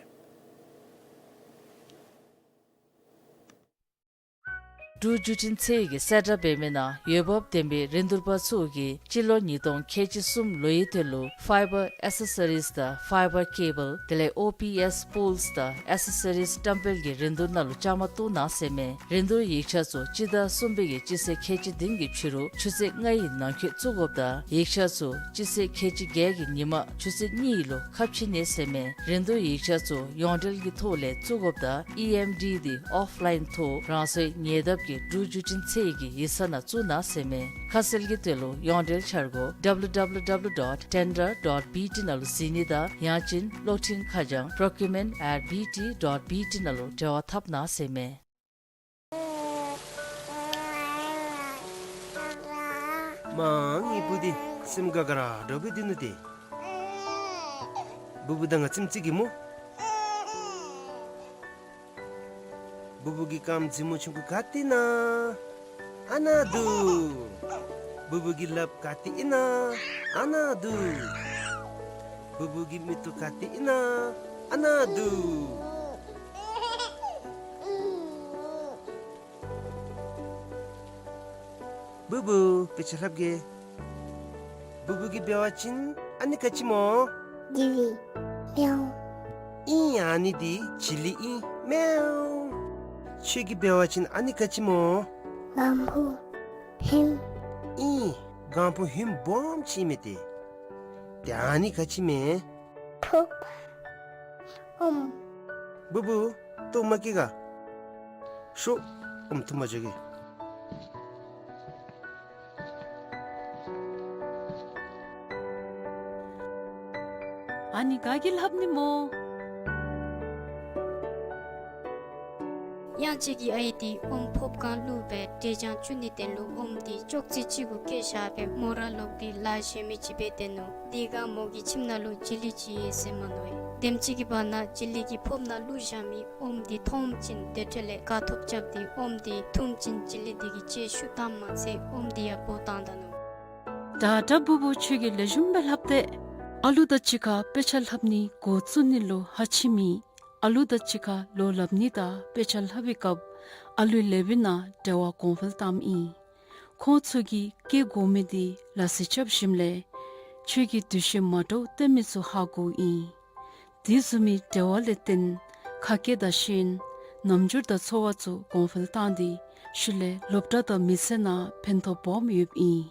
འབྲུག་བརྒྱུད་འཕྲིན་ཚད་ཀྱིས་གསལ་བསྒྲགས་འབད་མི་ནང་འོས་འབབ་ལྡན་པའི་རིན་བསྡུར་པ་ཚུ་གིས་སྤྱི་ལོ་ཉིས་སྟོང་ཁལ་གཅིག་གསུམ་ལོའི་དོན་ལུ་ཕའི་བར་ཨེ་སེ་སོ་རིསི་དང་ཕའི་བར་ཀེ་བཱལ་དེ་ལས་ཨོ་པི་ཨེསི་པོལསི་དང་ཨེ་སེ་སོ་རིསི་བཀྲམ་སྤེལ་གྱི་རིན་བསྡུར་ནང་ལུ་བཅའ་མར་གཏོགས་གནང་ཟེར་མས། རིན་བསྡུར་ཡིག་ཆ་ཚུ་སྤྱི་ཟླ་གསུམ་པའི་གི་སྤྱི་ཚེས་ཁལ་གཅིག་བདུན་གྱི་ཕྱི་རུ་ཆུ་ཚོད་ལྔའི་ནང་འཁོད་བཙུགས་དགོཔ་དང་ཡིག་ཆ་ཚུ་སྤྱི་ཚེས་ཁལ་གཅིག་བརྒྱད་ཀྱི་ཉིན་མ་ཆུ་ཚོད་གཉིས་ལུ་ཁ་ཕྱེ་ནི་ཟེར་མས། རིན་བསྡུར་ཡིག་ཆ་ཚུ་ཡོངས་འབྲེལ་གྱི་ཐོག་ལས་བཙུགས་དགོཔ་དང་ཨི་ཨེམ་ཌི་འདི་ཨོཕ་ལའིན་ཐོག་རང་སོའི་ཉེ་འདབས་ཀྱི་འབྲུག་བརྒྱུད་འཕྲིན་ཚད་ཀྱི་ཡིག་ཚང་ནང་བཙུགས་གནང་ཟེར་མས། ཁ་གསལ་གྱི་དོན་ལུ་ཡོངས་འབྲེལ་འཆར་སྒོ་ཌབ་ལུ་ཌབ་ལུ་ཌབ་ལུ་ཌོཊ་ཊེན་ཌར་ཌོཊ་བི་ཊི་ནང་ལུ་གཟིགས་ནི་དང་ཡང་ཅིན་གློག་འཕྲིན་ཁ་བྱང་པྲོ་ཀིའུར་མེནཊ་ཨེཊ་བི་ཊི་ཌོཊ་བི་ཊི་ནང་ལུ་འབྲེལ་བ་འཐབ་གནང་ཟེར་མས། མ་ངེའི་བུ་འདི་སེམས་དགའ་དགའ་ར་འདྲཝ་སྦེ་སྡོད་ནུག་ཏེ། བུ་བུ་ད་ང་ཙིམ་ཅིག་གེ་སྨོ། བུ་བུ་གི་རྐངམ་རྫི་མོ་ཆུང་ཀུ་ག་ཏེ་ཨིན་ན། ཨ་ནཱ་འདུག། བུ་བུ་གི་ལགཔ་ག་ཏེ་ཨིན་ན། ཨ་ནཱ་འདུག། བུ་བུ་གི་མིག་ཏོ་ག་ཏེ་ཨིན་ན། ཨ་ནཱ་འདུག། བུ་བུ་དཔེ་ཆ་ལྷབ་གེ། བུ་བུ་གིས་འབད་བ་ཅིན་ཨ་ནི་ག་ཅི་སྨོ། བྱི་ལི། མེའོ། ཨིན། ཨ་ནི་འདི་བྱི་ལི་ཨིན། མེའོ། ཁྱོད་ཀྱིས་འབད་བ་ཅིན་ཨ་ནི་ག་ཅི་སྨོ། སྒང་ཕུ། ཧིམ། ཨིན། སྒང་ཕུ་ཧིམ་སྦོམ་ཅིག་མས་ཏེ། ཏེ་ཨ་ནི་ག་ཅི་སྨོ། ཕོརཔ། ཨོམ། བུ་བུ་ལྟོཝ་མ་བཀྱེས་ག། ཤོག། ཨོམ་འཐུ་མ་འགྱོ་གེ། ཨ་ནི་ག་གིས་ལྷབ་ནི་སྨོ། གཡང་ཅིག་གི་ཨའི་འདི་ཨོམ་ཕོརཔ་སྒང་བླུགས་སྦེ་འབྲས་ལྗང་བཙུགས་ནིའི་དོན་ལུ་ཨོམ་འདི་ཅོག་ཙེ་གཅིག་གུ་བཀལ་བཞག་སྦེ་མོ་ར་ལོག་སྟེ་ལཱ་གཞན་མི་ཅིག་འབད་སྡོད་ནུག། དེ་སྒང་མོ་གི་ཁྱིམ་ནང་ལུ་བྱི་ལི་ཅིག་ཡོད་ཟེར་མ་མནོ་བས། དེམ་ཅིག་གི་བར་ན་བྱི་ལི་གིས་ཕོརཔ་ནང་བླུགས་བཞག་མི་ཨོམ་འདི་མཐོངམ་ཅིག་དེ་འཕྲོ་ལས་དགའ་ཐོབ་རྐྱབ་སྟེ་ཨོམ་འདི་འཐུངམ་ཅིག་བྱི་ལི་འདི་གིས་ལྕེ་བཤུད་བཏངམ་མ་ཚད་ཨོམ་འདི་ཡང་འབོ་བཏང་ད་ནུག། ད་ད་བུ་བུ་ཁྱོད་ཀྱིས་ལེགས་ཤོམ་སྦེ་ལྷབ་སྟེ། ཨ་ལུ་དང་གཅིག་ཁར་དཔེ་ཆ་ལྷབ་ནི་འགོ་བཙུགས་ནི་ལུ་ཧ་ཆི་མེད། ཨ་ལུ་དང་གཅིག་ཁར་ལོ་ལྷབ་ནི་དང་དཔེ་ཆ་ལྷབ་པའི་སྐབས་ཨ་ལུའི་ལེགས་སྤེལ་ནང་འབྲེལ་བ་གོང་འཕེལ་བཏངམ་ཨིན། ཁོང་ཚུ་གིས་སྐྱེ་དགོ་མི་འདི་ལག་རྩལ་རྐྱབ་ཞིནམ་ལས་ཁྱོད་ཀྱི་འདུ་ཤེས་མ་འདྲཝ་སྟོན་མི་ཚུ་ཧ་གོཝ་ཨིན། དེ་བཟུམ་མའི་འབྲེལ་བ་ལས་བརྟེན་ཁ་སྐད་དང་ཤེས་ཡོན་རྣམ་འགྱུར་དང་འཚོ་བ་ཚུ་གོང་འཕེལ་བཏང་སྟེ་ཤུལ་ལས་སློབ་གྲྭ་དང་མི་ཚེ་ནང་ཕན་ཐོགས་སྦོམ་ཡོདཔ་ཨིན།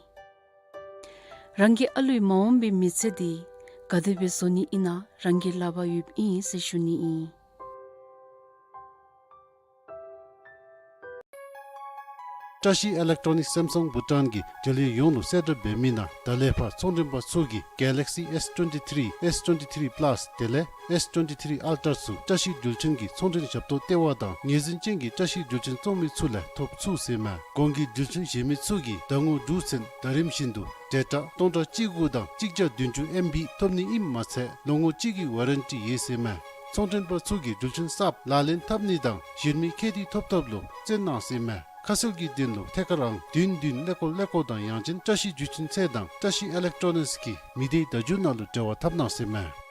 རང་གི་ཨ་ལུའི་མ་འོངས་པའི་མི་ཚེ་འདི་ག་དེ་སྦེ་བཟོ་ནི་ཨིན་ན་རང་གི་ལག་པར་ཡོདཔ་ཨིན་ཟེར་ཞུ་ནི་ཨིན། བཀྲ་ཤིས་ཨི་ལེག་ཊོ་ནིཀ་སེམ་སང་བྷུ་ཊཱན་གྱིས་འབྲེལ་ཡོད་ཡོངས་ལུ་གསལ་བསྒྲགས་འབད་མི་ནང་ད་ལས་ཕར་ཚོང་མགྲོན་པ་ཚུ་གིས་གེ་ལེག་སི་ཨེསི་ཊུ་ཝེན་ཊི་ཐི་རི་ཨེསི་ཊུ་ཝེན་ཊི་ཐི་རི་པ་ལཱསི་དེ་ལས་ཨེསི་ཊུ་ཝེན་ཊི་ཐི་རི་ཨལ་ཊར་ཚུ་བཀྲ་ཤིས་འགྲུལ་འཕྲིན་གྱི་ཚོང་འབྲེལ་ཞབས་ཏོག་ལྟེ་བ་དང་ངོས་འཛིན་ཅན་གྱི་བཀྲ་ཤིས་འགྲུལ་འཕྲིན་བཙོང་མི་ཚུ་ལས་ཐོབ་ཚུགས་ཟེར་མས། གོང་གི་འགྲུལ་འཕྲིན་གཞན་མི་ཚུ་གིས་ཟླ་ངོ་དྲུག་ཚུན་ཟླ་རིམ་བཞིན་དུ་ཌེ་ཊ་སྟོང་ཕྲག་གཅིག་དགུ་དང་གཅིག་བརྒྱ་བདུན་ཅུ་ཨེམ་བི་ཐོབ་ནི་ཨིནམ་མ་ཚད་ལོ་ངོ་གཅིག་གི་ཝ་རན་ཊི་ཡོད་ཟེར་མས། ཚོང་མགྲོན་པ་ཚུ་གིས་འགྲུལ་འཕྲིན་གསརཔ་ལག་ལེན་འཐབ་ནི་དང་གཞན་མི་ཁེ་དེ་ཐོབ་ཐོབ་ལུ་བརྩོན་གནང་ཟེར་མས། ཁ་གསལ་གྱི་དོན་ལུ་ཐད་ཀར་ཨང་བདུན་བདུན་ཀླད་ཀོར་ཀླད་ཀོར་དང་ཡང་ཅིན་བཀྲ་ཤིས་འགྲུལ་འཕྲིན་ཚད་དང་བཀྲ་ཤིས་ཨི་ལེག་ཊོ་ནིཀསི་གི་མི་སྡེའི་བརྡ་བརྒྱུད་ནང་ལུ་འབྲེལ་བ་འཐབ་གནང་ཟེར་མས།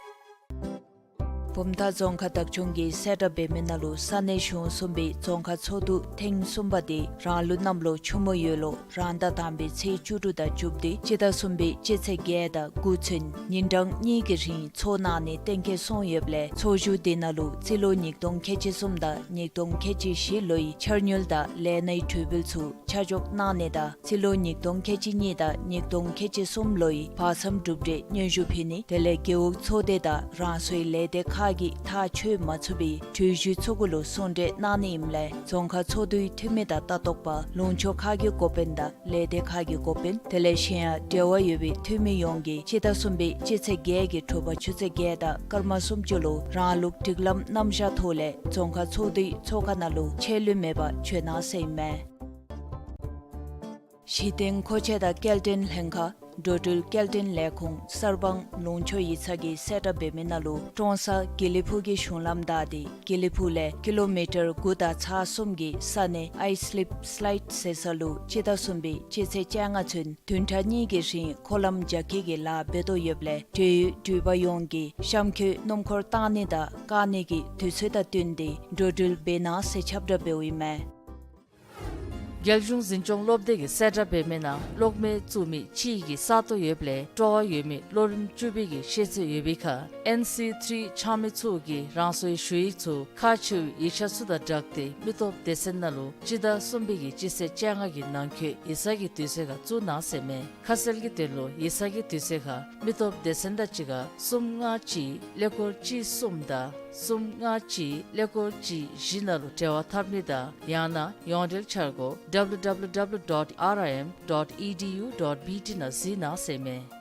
བུམ་ཐང་རྫོང་ཁག་བདག་སྐྱོང་གིས་གསལ་བསྒྲགས་འབད་མི་ནང་ལུ་ས་གནས་གཞུང་གསུམ་པའི་རྫོང་ཁག་ཚོགས་འདུ་ཐེངས་གསུམ་པ་དེ་རང་ལུགས་གནམ་ལོ་ཆུ་མོ་ཡོས་ལོ་རང་ཟླ་དང་པའི་ཚེས་བཅུ་དྲུག་དང་བཅུ་བདུན་སྤྱི་ཟླ་གསུམ་པའི་སྤྱི་ཚེས་བརྒྱད་དང་དགུ་ཚུན་ཉིན་གྲངས་གཉིས་ཀྱི་རིང་ཚོགས་གནང་ནི་གཏན་འཁེལ་སོང་ཡོདཔ་ལས་ཚོགས་བཞུགས་དེ་ནང་ལུ་རྩིས་ལོ་ཉིས་སྟོང་ཁལ་གཅིག་གསུམ་དང་ཉིས་སྟོང་ཁལ་གཅིག་བཞི་ལོའི་འཆར་དངུལ་དང་ལས་སྣའི་གྲོས་འབུལ་ཚུ་ཆ་འཇོག་གནང་ནི་དང་རྩིས་ལོ་ཉིས་སྟོང་ཁལ་གཅིག་གཉིས་དང་ཉིས་སྟོང་ཁལ་གཅིག་གསུམ་ལོའི་བར་མཚམས་གྲུབ་འབྲས་སྙན་ཞུ་ཕུལ་ནི་དེ་ལས་རྒེད་འོག་ཚོགས་སྡེ་དང་རང་སོའི་ལས་སྡེ་ཁག་གིས་ཐག་ཆོད་མ་ཚུགས་པའི་གྲོས་གཞི་ཚུ་གུ་ལུ་གསུང་གྲོས་གནང་ནི་ཨིནམ་ལས་རྫོང་ཁག་ཚོགས་འདུའི་འཐུས་མི་དང་ལྟ་རྟོག་པ་ལུང་ཕྱོགས་ཁག་གི་འགོ་དཔོན་དང་ལས་སྡེ་ཁག་གི་འགོ་དཔོན་དེ་ལས་གཞན་ཡང་འབྲེལ་བ་ཡོད་པའི་འཐུས་མི་ཡོངས་ཀྱིས་སྤྱི་ཟླ་གསུམ་པའི་སྤྱི་ཚེས་བརྒྱད་ཀྱི་དྲོ་པ་ཆུ་ཚོད་བརྒྱད་དང་སྐར་མ་སུམ་ཅུ་ལུ་རང་ལུགས་སྒྲིག་ལམ་རྣམ་གཞག་ཐོག་ལས་རྫོང་ཁག་ཚོགས་འདུའི་ཚོགས་ཁང་ནང་ལུ་ཆད་ལུས་མེད་པར་བྱོན་གནང་ཟེར་ཨིན་མས། གཞི་རྟེན་མཁོ་ཆས་དང་སྐྱེལ་འདྲེན་ལྷན་ཁག་ འགྲོ་འགྲུལ་སྐྱེལ་འདྲེན་ལས་ཁུངས་གསར་སྤང་ལུང་ཕྱོགས་ཡིག་ཚང་གིས་གསལ་བསྒྲགས་འབད་མི་ནང་ལུ་ཀྲོང་གསར་དགེ་ལེགས་ཕུག་གི་གཞུང་ལམ་བདའ་སྟེ་དགེ་ལེགས་ཕུག་ལས་ཀི་ལོ་མི་ཊར་དགུ་དང་ཚག་གསུམ་གྱི་ས་གནས་ཨའི་སི་ལིབ་སི་ལའིཌ་ཟེར་ས་ལུ་སྤྱི་ཟླ་གསུམ་པའི་སྤྱི་ཚེས་བཅོ་ལྔ་ཚུན་བདུན་ཕྲག་གཉིས་ཀྱི་རིང་མཁོ་ལམ་རྒྱ་སྐྱེད་ཀྱི་ལཱ་འབད་དོ་ཡོདཔ་ལས་འབྲེལ་ཡོད་འགྲུལ་པ་ཡོངས་ཀྱིས་གཤམ་འཁོད་སྣུམ་འཁོར་བཏང་ནི་དང་བཀག་ནི་གི་དུས་ཚོད་དང་བསྟུན་ཏེ་འགྲོ་འགྲུལ་འབད་གནང་ཟེར་ཁྱབ་བསྒྲགས་འབདཝ་ཨིན་མས། རྒྱལ་གཞུང་འཛིན་སྐྱོང་སློབ་སྡེ་གིས་གསལ་བསྒྲགས་འབད་མི་ནང་གློག་མེ་བཙུགས་མི་ཅིག་གི་ས་སྟོང་ཡོདཔ་ལས་སྤྲོ་བ་ཡོད་མི་ལོ་རིམ་བཅུ་པའི་གི་ཤེས་ཚད་ཡོད་པའི་ཁར་ཨེན་སི་ཐིརི་ཆགས་མི་ཚུ་གིས་རང་སོའི་ཞུ་ཡིག་ཚུ་ཁག་ཆེ་བའི་ཡིག་ཆ་ཚུ་དང་སྦྲགས་ཏེ་མི་སྟོབས་སྡེ་ཚན་ནང་ལུ་སྤྱི་ཟླ་གསུམ་པའི་གི་སྤྱི་ཚེས་བཅོ་ལྔ་གི་ནང་འཁོད་ཡིག་ཚང་གི་དུས་ཚོད་ཁར་བཙུགས་གནང་ཟེར་མས། ཁ་གསལ་གྱི་དོན་ལུ་ཡིག་ཚང་གི་དུས་ཚོད་ཁར་མི་སྟོབས་སྡེ་ཚན་དང་གཅིག་ཁར་གསུམ་ལྔ་གཅིག་ཀླད་ཀོར་གཅིག་གསུམ་དང་གསུམ་ལྔ་གཅིག་ཀླད་ཀོར་གཅིག་བཞི་ནང་ལུ་འབྲེལ་བ་འཐབ་ནི་དང་ཡང་ན་ཡོངས་འབྲེལ་འཆར་སྒོ་W W W dot R I M dot E D U dot B T ནང་གཟིགས་གནང་ཟེར་མས།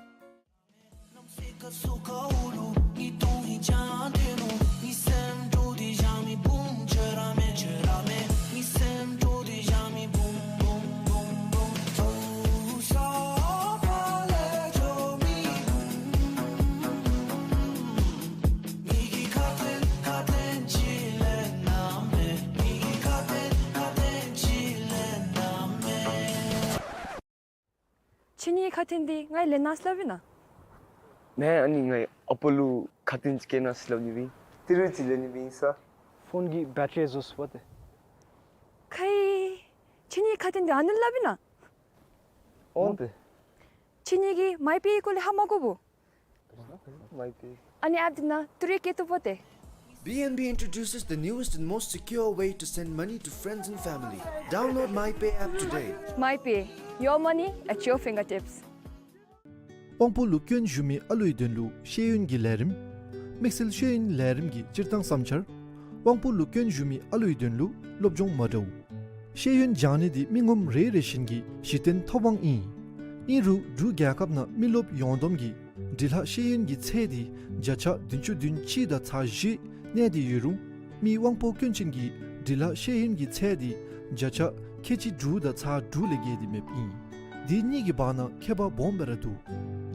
ཁྱེད་གཉིས་ཁ་ཐན་འདི་ང་ལེན་གནང་སླབ་ཨིན་ན། མེན། ཨ་ནི་ངེའི་ཨ་པ་ལུ་ཁ་ཐན་ཅིག་བསྐྱལ་གནང་སླབ་ནི་སྦེ་ཨིན། ཏི་རུ་ཅིག་ལེན་ནི་སྦེ་ཨིན་ས། ཕོན་གྱི་བེ་ཊ་རི་རྫོགས་སོཔ་ཏེ། ཁའི། ཁྱེད་གཉིས་ཁ་ཐན་འདི་ཨ་ནི་སླབ་ཨིན་ན། འོང་ཏེ། ཁྱེད་གཉིས་ཀྱིས་མའི་པེ་སྐོར་ལས་ཧ་མ་གོ་བོ། མའི་པེ། ཨ་ནི་ཨེཔ་འདི་ནང་ཏི་རུ་བསྐྱལ་བཏུབ་བོ་ཏེ། B N B introduces the newest and most secure way to send money to friends and family. Download MyPay app today. MyPay, your money at your fingertips. དབང་པོ་ལུ་སྐྱོན་ཞུགས་མི་ཨ་ལུའི་དོན་ལུ་ཤེས་ཡོན་གྱི་ལས་རིམ། དམིགས་བསལ་ཤེས་ཡོན་ལས་རིམ་གྱི་སྤྱིར་བཏང་བསམ་འཆར། དབང་པོ་ལུ་སྐྱོན་ཞུགས་མི་ཨ་ལུའི་དོན་ལུ་སློབ་སྦྱོང་མ་འདྲཝ། ཤེས་ཡོན་སྦྱང་ནི་འདི་མི་ངོམ་རེ་རེ་བཞིན་གྱི་གཞི་རྟེན་ཐོབ་དབང་ཨིན། ཨིན་རུང་འབྲུག་རྒྱལ་ཁབ་ནང་མི་རློབས་ཡོངས་བསྡོམས་ཀྱི་འབྲི་ལྷག་ཤེས་ཡོན་གྱི་ཚད་འདི་བརྒྱ་ཆ་བདུན་ཅུ་དོན་གཅིག་དང་ཚག་བཞི་གནས་ཏེ་ཡོད་རུང་མི་དབང་པོ་སྐྱོན་ཅན་གྱི་འབྲི་ལྷག་ཤེས་ཡོན་གྱི་ཚད་འདི་བརྒྱ་ཆ་ཁལ་གཅིག་དྲུག་དང་ཚག་དྲུག་ལས་བརྒལ་ཏེ་མེདཔ་ཨིན། འདི་གཉིས་ཀྱི་བར་ན་ཁྱད་པར་སྦོམ་སྦེ་ར་འདུག།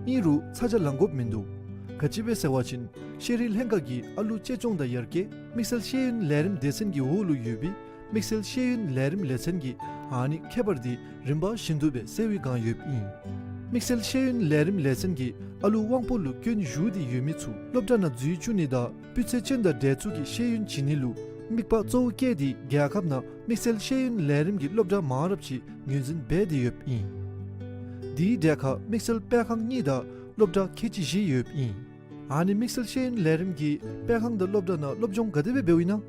ཨིན་རུང་ཚ་གྱང་ལང་དགོཔ་མིན་འདུག། ག་ཅི་སྦེ་ཟེར་བ་ཅིན་ཤེས་རིག་ལྷན་ཁག་གིས་ཨ་ལུ་གཅེས་སྐྱོང་དང་ཡར་རྒྱས་དམིགས་བསལ་ཤེས་ཡོན་ལས་རིམ་སྡེ་ཚན་གྱི་འོག་ལུ་ཡོད་པའི་དམིགས་བསལ་ཤེས་ཡོན་ལས་རིམ་ལས་ཚན་གྱིས་ཨ་ནི་ཁྱད་པར་འདི་རིམ་པ་བཞིན་དུ་སྦེ་སེལ་བའི་བསྒང་ཡོདཔ་ཨིན། དམིགས་བསལ་ཤེས་ཡོན་ལས་རིམ་ལས་ཚན་གྱིས་ཨ་ལུ་དབང་པོ་ལུ་སྐྱོན་ཞུགས་ཏེ་ཡོད་མི་ཚུ་སློབ་གྲྭ་ནང་འཛུལ་བཅུག་ནི་དང་སྤུས་ཚད་ཅན་དང་གྲལ་ཚུད་ཀྱི་ཤེས་ཡོན་བྱིན་ནི་ལུ་དམིགས་པ་གཙོ་བོ་བསྐྱེད་དེ་རྒྱལ་ཁབ་ནང་དམིགས་བསལ་ཤེས་ཡོན་ལས་རིམ་གྱི་སློབ་གྲྭ་མང་རབས་ཅིག་ངོས་འཛིན་འབད་དེ་ཡོདཔ་ཨིན། དེའི་གྲས་ཁར་དམིགས་བསལ་སྤེལ་ཁང་གཉིས་དང་སློབ་གྲྭ་ཁལ་གཅིག་བཞི་ཡོདཔ་ཨིན། ཨ་ནི་དམིགས་བསལ་ཤེས་ཡོན་ལས་རིམ་གྱི་སྤེལ་ཁང་དང་སློབ་གྲྭ་ནང་སློབ་སྦྱོང་ག་དེ་སྦེ་འབདཝ་ཨིན་ན།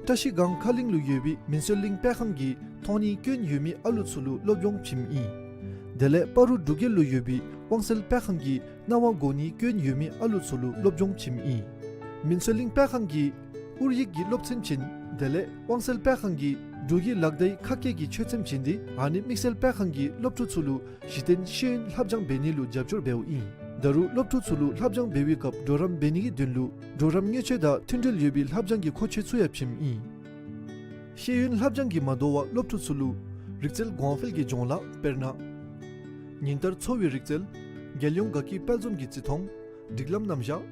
བཀྲ་ཤིས་སྒང་ཁ་གླིང་ལུ་ཡོད་པའི་མིན་སྲོལ་གླིང་སྤེལ་ཁང་གིས་མཐོང་སྣེ་སྐྱོན་ཡོད་མི་ཨ་ལུ་ཚུ་ལུ་སློབ་སྦྱོང་བྱིནམ་ཨིན། དེ་ལས་སྤ་རོ་འབྲུག་རྒྱལ་ལུ་ཡོད་པའི་དབང་སེལ་སྤེལ་ཁང་གིས་རྣ་བ་གོ་སྣེ་སྐྱོན་ཡོད་མི་ཨ་ལུ་ཚུ་ལུ་སློབ་སྦྱོང་བྱིནམ་ཨིན། མིན་སྲོལ་གླིང་སྤེལ་ཁང་གིས་ཨོ་རྒྱན་གྱི་སློབ་ཚན་བྱིན། དེ་ལས་དབང་སེལ་སྤེལ་ཁང་གིས་འབྲུག་གི་ལག་བརྡའི་ཁ་སྐད་ཀྱི་ཆོས་ཚན་བྱིན་ཏེ་ཨ་ནི་དམིགས་བསལ་སྤེལ་ཁང་གིས་སློབ་ཕྲུག་ཚུ་ལུ་གཞི་རྟེན་ཤེས་ཡོན་ལྷབ་སྦྱང་འབད་ནི་ལུ་རྒྱབ་སྐྱོར་འབདཝ་ཨིན། ད་རུང་སློབ་ཕྲུག་ཚུ་ལུ་ལྷབ་སྦྱང་འབད་བའི་སྐབས་གྲོགས་རམ་འབད་ནི་གི་དོན་ལུ་གྲོགས་རམ་དངུལ་ཆས་དང་མཐུན་འབྲེལ་ཡོད་པའི་ལྷབ་སྦྱང་གི་མཁོ་ཆས་ཚུ་ཡང་བྱིནམ་ཨིན། ཤེས་ཡོན་ལྷབ་སྦྱང་གིས་མ་དོ་བར་སློབ་ཕྲུག་ཚུ་ལུ་རིག་རྩལ་གོང་འཕེལ་གྱི་སྦྱོང་བརྡར་དཔེར་ན་ཉིན་ལྟར་འཚོ་བའི་རིག་རྩལ། རྒྱལ་ཡོངས་དགའ་སྐྱིད་དཔལ་འཛོམས་ཀྱི་བརྩི་མཐོང་། སྒྲིག་ལམ་རྣམ་གཞག།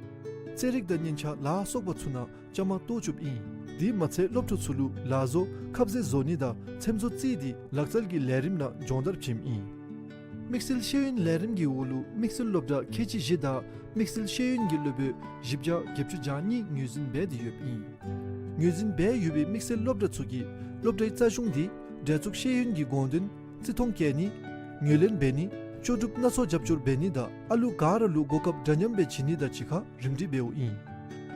རྩེད་རིགས་དང་སྙན་ཆ་ལ་སོགས་པ་ཚུ་ནང་བཅའ་མར་གཏོགས་བཅུགཔ་ཨིན། དེ་མ་ཚད་སློབ་ཕྲུག་ཚུ་ལུ་ལག་བཟོ་ཁ་ཟས་བཟོ་ནི་དང་ཚེམ་བཟོ་རྩེད་དེ་ལག་རྩལ་གྱི་ལས་རིམ་ནང་སྦྱོང་བརྡར་བྱིནམ་ཨིན། དམིགས་བསལ་ཤེས་ཡོན་ལས་རིམ་གྱི་འོག་ལུ་དམིགས་བསལ་སློབ་གྲྭ་ཁལ་གཅིག་བཞི་དང་དམིགས་བསལ་ཤེས་ཡོན་གྱི་སློབ་དཔོན་བཞི་བརྒྱ་བརྒྱད་ཅུ་གྱ་གཉིས་ངོས་འཛིན་འབད་དེ་ཡོདཔ་ཨིན། ངོས་འཛིན་འབད་ཡོད་པའི་དམིགས་བསལ་སློབ་གྲྭ་ཚུ་གིས་སློབ་གྲྭའི་རྩ་གཞུང་དེ་གྲལ་ཚུད་ཤེས་ཡོན་གྱི་དགོངས་དོན་བརྩི་མཐོང་བསྐྱེད་ནི། ངོས་ལེན་འབད་ནི། ལྕོགས་གྲུབ་སྣ་ཚོགས་རྒྱབ་སྐྱོར་འབད་ནི་དང་ཨ་ལུ་ག་ར་ལུ་གོ་སྐབས་འདྲ་མཉམ་སྦེ་བྱིན་ནི་དང་གཅིག་ཁར་རིམ་སྒྲིག་འབདཝ་ཨིན།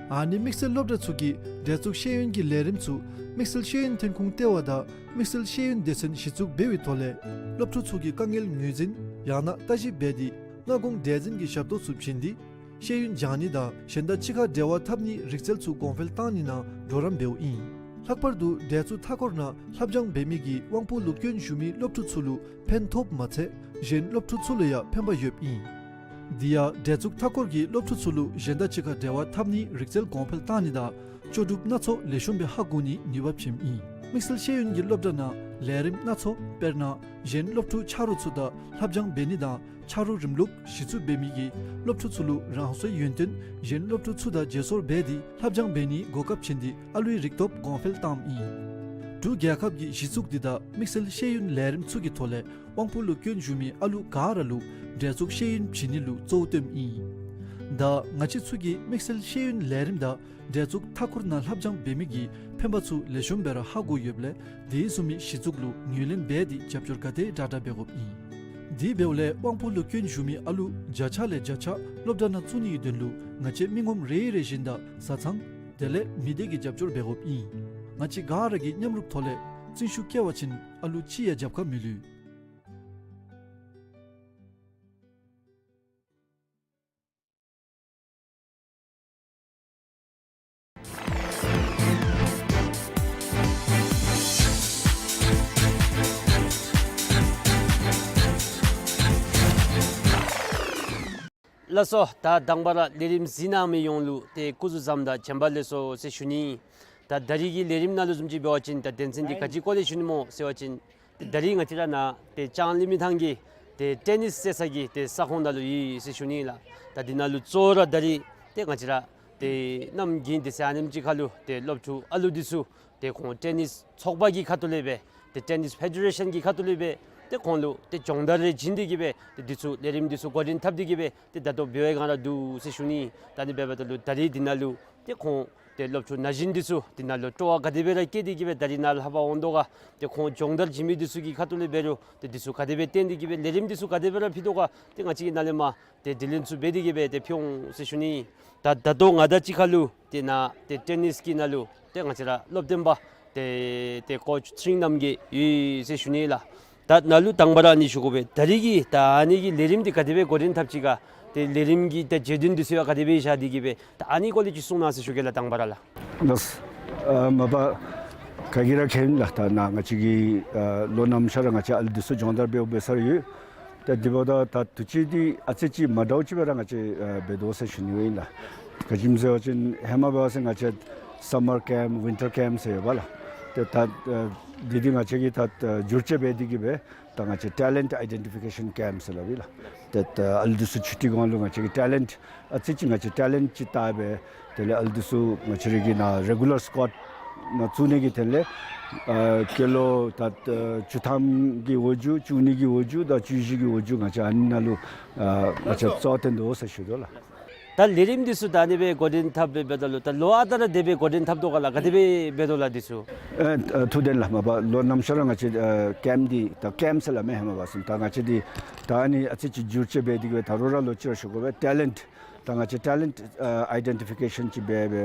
ཨ་ནི་དམིགས་བསལ་སློབ་གྲྭ་ཚུ་གིས་གྲལ་ཚུད་ཤེས་ཡོན་གྱི་ལས་རིམ་ཚུ་དམིགས་བསལ་ཤེས་ཡོན་ཐོན་ཁུངས་ལྟེ་བ་དང་དམིགས་བསལ་ཤེས་ཡོན་སྡེ་ཚན་གཞི་བཙུགས་འབད་བའི་ཐོག་ལས་སློབ་ཕྲུག་ཚུ་གི་དཀའ་ངལ་ངོས་འཛིན་ཡང་ན་ལྟ་ཞིབ་འབད་དེ་སྔ་གོང་འདྲ་འཛིན་གྱི་ཞབས་ཏོག་ཚུ་བྱིན་ཏེ་ཤེས་ཡོན་སྦྱང་ནི་དང་གཞན་དང་གཅིག་ཁར་འབྲེལ་བ་འཐབ་ནིའི་རིག་རྩལ་ཚུ་གོང་འཕེལ་བཏང་ནི་ནང་གྲོགས་རམ་འབདཝ་ཨིན། ལྷག་པར་དུ་གྲལ་ཚུད་མཐའ་འཁོར་ནང་ལྷབ་སྦྱང་འབད་མི་གིས་དབང་པོ་ལུ་སྐྱོན་ཞུགས་མི་སློབ་ཕྲུག་ཚུ་ལུ་ཕན་ཐོགསཔ་མ་ཚད་གཞན་སློབ་ཕྲུག་ཚུ་ལུ་ཡང་ཕན་པ་ཡོདཔ་ཨིན། དེ་ཡང་གྲལ་ཚུད་མཐའ་འཁོར་གྱིས་སློབ་ཕྲུག་ཚུ་ལུ་གཞན་དང་གཅིག་ཁར་འབྲེལ་བ་འཐབ་ནིའི་རིག་རྩལ་གོང་འཕེལ་བཏང་ནི་དང་ལྕོགས་གྲུབ་སྣ་ཚོགས་ལེགས་ཤོམ་སྦེ་ཧ་གོ་ནིའི་ནུས་པ་བྱིནམ་ཨིན། དམིགས་བསལ་ཤེས་ཡོན་གྱི་སློབ་གྲྭ་ནང་ལས་རིམ་སྣ་ཚོགས་དཔེར་ན་གཞན་སློབ་ཕྲུག་ཆ་རོགས་ཚུ་དང་ལྷབ་སྦྱང་འབད་ནི་དང་ཆ་རོགས་རིམ་ལུགས་གཞི་བཙུགས་འབད་མི་གིས་སློབ་ཕྲུག་ཚུ་ལུ་རང་སོའི་ཡོན་ཏན་གཞན་སློབ་ཕྲུག་ཚུ་དང་བརྗེ་སོར་འབད་དེ་ལྷབ་སྦྱང་འབད་ནིའི་གོ་སྐབས་བྱིན་ཏེ་ཨ་ལུའི་རིག་སྟོབས་གོང་འཕེལ་བཏངམ་ཨིན། འབྲུག་རྒྱལ་ཁབ་ཀྱི་གཞི་བཙུགས་འདི་དང་དམིགས་བསལ་ཤེས་ཡོན་ལས་རིམ་ཚུ་གི་ཐོག་ལས་དབང་པོ་ལུ་བསྐྱོན་བཞུགས་མི་ཨ་ལུ་ག་ར་ལུ་འདྲ་ཚུགས་ཤེས་ཡོན་བྱིན་ནི་ལུ་གཙོ་བོ་བཏོནམ་ཨིན། ད་ང་བཅས་ཚུ་གིས་དམིགས་བསལ་ཤེས་ཡོན་ལས་རིམ་དང་འདྲ་ཚུགས་མཐའ་འཁོར་ནང་ལྷབ་སྦྱང་འབད་མི་གི་ཕན་པ་ཚུ་ལེགས་ཤོམ་སྦེ་ར་ཧ་གོ་ཡོདཔ་ལས་དེ་བཟུམ་མའི་གཞི་བཙུགས་ལུ་ངོས་ལེན་འབད་དེ་རྒྱབ་སྐྱོར་ག་དེ་དྲག་དྲག་འབད་དགོཔ་ཨིན། དེ་འབདཝ་ལས་དབང་པོ་ལུ་བསྐྱོན་བཞུགས་མི་ཨ་ལུ་བརྒྱ་ཆ་ལས་བརྒྱ་ཆ་སློབ་གྲྭ་ནང་བཙུགས་ནི་གི་དོན་ལུ་ང་བཅས་མི་ངོམ་རེ་རེ་བཞིན་དང་བཟའ་ཚང་དེ་ལས་མི་སྡེ་གི་རྒྱབ་སྐྱོར་འབད་དགོཔ་ཨིན། ང་བཅས་ག་ར་གིས་མཉམ་རུབ་ཐོག་ལས་བརྩོན་ཤུགས་བསྐྱེད་པ་ཅིན་ཨ་ལུ་ཅིག་ཡང་རྒྱབ་ཁར་མི་ལུས། ལགས་སོ། ད་དང་པ་ར་ལས་རིམ་གཟིགས་གནང་མི་ཡོངས་ལུ་ཏེ་སྐུ་གཟུགས་བཟང་དང་བྱོན་པ་ལེགས་སོ་ཟེར་ཞུ་ནི། ད་ད་རིས་ཀྱི་ལས་རིམ་ནང་ལུ་བཟུམ་ཅིག་འབད་བ་ཅིན་ད་དོན་ཚན་འདི་ག་ཅི་སྐོར་ལས་ཞུ་ནི་སྨོ་ཟེར་བ་ཅིན་ད་རིས་ང་བཅས་ར་ནཱ་ཏེ་ལྕང་གླིང་མི་ཐང་གི་ཏེ་ཊེ་ནིས་རྩེད་ས་གི་ཏེ་ས་ཁོངས་ནང་ལུ་ཡོད་ཟེར་ཞུ་ནི་ལགས། ད་འདི་ནང་ལུ་གཙོ་བོ་ར་ད་རིས་ཏེ་ང་བཅས་ར་ཏེ་གནམ་དགུན་དེ་ཚེ་ཨ་ནེམ་ཅིག་ཁར་ལུ་ཏེ་སློབ་ཕྲུག་ཨ་ལུ་འདི་ཚུ་ཏེ་ཁོང་ཊེ་ནིས་ཚོགས་པ་གི་ཁ་ཐུག་ལས་སྦེ་ཏེ་ཊེ་ནིས་ཕེ་ཌེ་རེ་ཤཱན་གི་ཁ་ཐུག་ལས་སྦེ་ཏེ་ཁོང་ལུ་ཏེ་སྦྱོང་བརྡར་རེ་བྱིན་ཏེ་གི་སྦེ་ཏེ་འདི་ཚུ་ལས་རིམ་འདི་ཚུ་འགོ་འདྲེན་འཐབ་སྟེ་གི་སྦེ་ཏེ་ད་ལྟོ་འབད་བའི་སྒང་ར་འདུག་ཟེར་ཞུ་ནི། ད་ཨ་ནི་འབདཝ་ད་ལུ་ད་རིས་འདི་ནང་ལུ་ཏེ་ཁོང་ཏེ་སློབ་ཕྲུག་ན་གཞོན་འདི་ཚུ་འདི་ནང་ལུ་སྤྲོ་བ་ག་དེ་སྦེ་ར་བསྐྱེད་དེ་གི་སྦེ་ད་རིས་ནཱ་ལྷབ་པར་འོང་དོ་ག། ཏེ་ཁོང་སྦྱོང་བརྡར་བྱིན་མི་འདི་ཚུ་གི་ཁ་ཐུག་ལས་འབད་རུང་ཏེ་འདི་ཚུ་ག་དེ་སྦེ་བརྟེན་ཏེ་གི་སྦེ་ལས་རིམ་འདི་ཚུ་ག་དེ་སྦེ་ར་ཕུལ་དོ་ག། ཏེ་ང་བཅས་ཀྱིས་ནཱ་ལས་མར་ཏེ་དྲི་ལན་ཚུ་འབད་དེ་གི་སྦེ་ཏེ་ཕུལ་འོང་ཟེར་ཞུ་ནི། ད་ད་ལྟོ་ང་དང་གཅིག་ཁར་ལུ་ཏེ་ནཱ་ཏེ་ཊེ་ནིས་ཀྱི་ནང་ལུ་ཏེ་ང་བཅས་ར་སློབ་སྟོན་པ་ཏེ་ཏེ་ཀོ་ཆི་ཚེ་རིང་རྣམ་རྒྱལ་ཡོད་ཟེར་ཞུ་ནི་ལགས། ད་ནཱ་ལུ་དང་པ་ར་ཨ་ནི་ཞུ་དགོ་པས། ད་རིས་ཀྱི་ད་ཨ་ནི་གི་ལས་རིམ་འདི་ག་དེ་སྦེ་འགོ་འདྲེན་འཐབ་ཅི་ག། ཏེ་ལས་རིམ་གྱི་ད་བརྗོད་དོན་འདི་ཚུ་ཡང་ག་དེ་སྦེ་བཞག་སྟེ་གི་སྦེ་ད་ཨ་ནི་སྐོར་ལས་ཅིག་གསུང་གནང་ཟེར་ཞུ་གེ་ལགས་དང་པ་ར་ལགས། ལགས། ཨ་མ་པ་ག་གིས་ར་མཁྱེན་ལགས། ད་ནཱ་ང་བཅས་ཀྱིས་ཨ་ལོ་ནམ་ཤར་ར་ང་བཅས་ཨ་ལུ་འདི་ཚུ་སྦྱོང་བརྡར་འབདཝ་འབད་ས་ར་ཡོད། ཏེ་དེ་འབདཝ་ད་ད་དུས་ཅི་འདི་ཨ་ཙི་ཅིག་མ་འདྲཝ་ཅིག་སྦེ་ར་ང་བཅས་ཨ་འབད་དོ་ཟེར་ཞུ་ནི་ཨིན་ལགས། ག་ཅི་སྨོ་ཟེར་བ་ཅིན་ཧེ་མ་འབད་བ་ཅིན་ང་བཅས་སམ་མར་ཀེམཔ་ཝིན་ཊར་ཀེམཔ་ཟེར་ཡོད་པ་ལགས། ཏེ་ད་ཨ་འདི་འདི་ང་བཅས་ཀྱིས་ད་ཨ་བསྒྱུར་བཅོས་འབད་དེ་གི་སྦེ་ད་ང་བཅས་ཊེ་ལེནཊ་ཨའི་ཌེན་ཊི་ཕི་ཀེ་ཤཱན་ཀེམཔ་ཟེར་སླབ་ཨིན་ལགས། ཏེ་ད་ཨ་ལུ་འདི་ཚུ་ཆུ་ཊི་གུང་ལུ་ང་བཅས་ཀྱིས་ཊེ་ལེནཊ་ཨ་ཙི་ཅིག་ང་བཅས་ཊེ་ལེནཊ་ཅིག་བལྟ་སྦེ་དེ་ལས་ཨ་ལུ་འདི་ཚུ་ང་བཅས་ར་གི་ནཱ་རེ་གུ་ལར་སི་ཀོཌ་ནང་བཙུགས་ནི་གི་དོན་ལས་ཨ་སྐྱེས་ལོ་ད་ཨ་བཅུ་ཐམ་གྱི་འོག་འགྱོ་བཅུ་གཉིས་ཀྱི་འོག་འགྱོ་དང་བཅུ་བཞི་གི་འོག་འགྱོ་ང་བཅས་ཨ་ནི་ནང་ལུ་ཨ་ང་བཅས་གཙོ་བོ་བཏོན་དོ་ཟེར་ཞུ་དོ་ལགས། ད་ལས་རིམ་འདི་ཚུ་ད་ཨ་ནི་སྦེ་འགོ་འདྲེན་འཐབ་སྦེ་འབདཝ་ད་ལུ་ད་ལོ་ཨ་རྟག་ར་དེ་སྦེ་འགོ་འདྲེན་འཐབ་དོ་ག་ལགས། ག་དེ་སྦེ་འབད་དོ་ལགས་འདི་ཚུ། ཨེ་ཨ་ཐུགས་བདེན་ལགས། མ་པ་ལོ་ནམ་ཤར་ར་ང་བཅས་ཨ་ཀེམཔ་འདི་ད་ཀེམཔ་ཟེར་སླབ་མས། ཧེ་མ་འབད་བ་ཅིན་ད་ང་བཅས་འདི་ད་ཨ་ནི་ཨ་ཙི་ཅིག་བསྒྱུར་བཅོས་འབད་དེ་གི་སྦེ་ད་རུང་ར་ལོག་ཅི་ར་ཞུ་དགོ་པས། ཊེ་ལེནཊ་ད་ང་བཅས་ཊེ་ལེནཊ་ཨ་ཨའི་ཌེན་ཊི་ཕི་ཀེ་ཤཱན་ཅིག་འབད་སྦེ་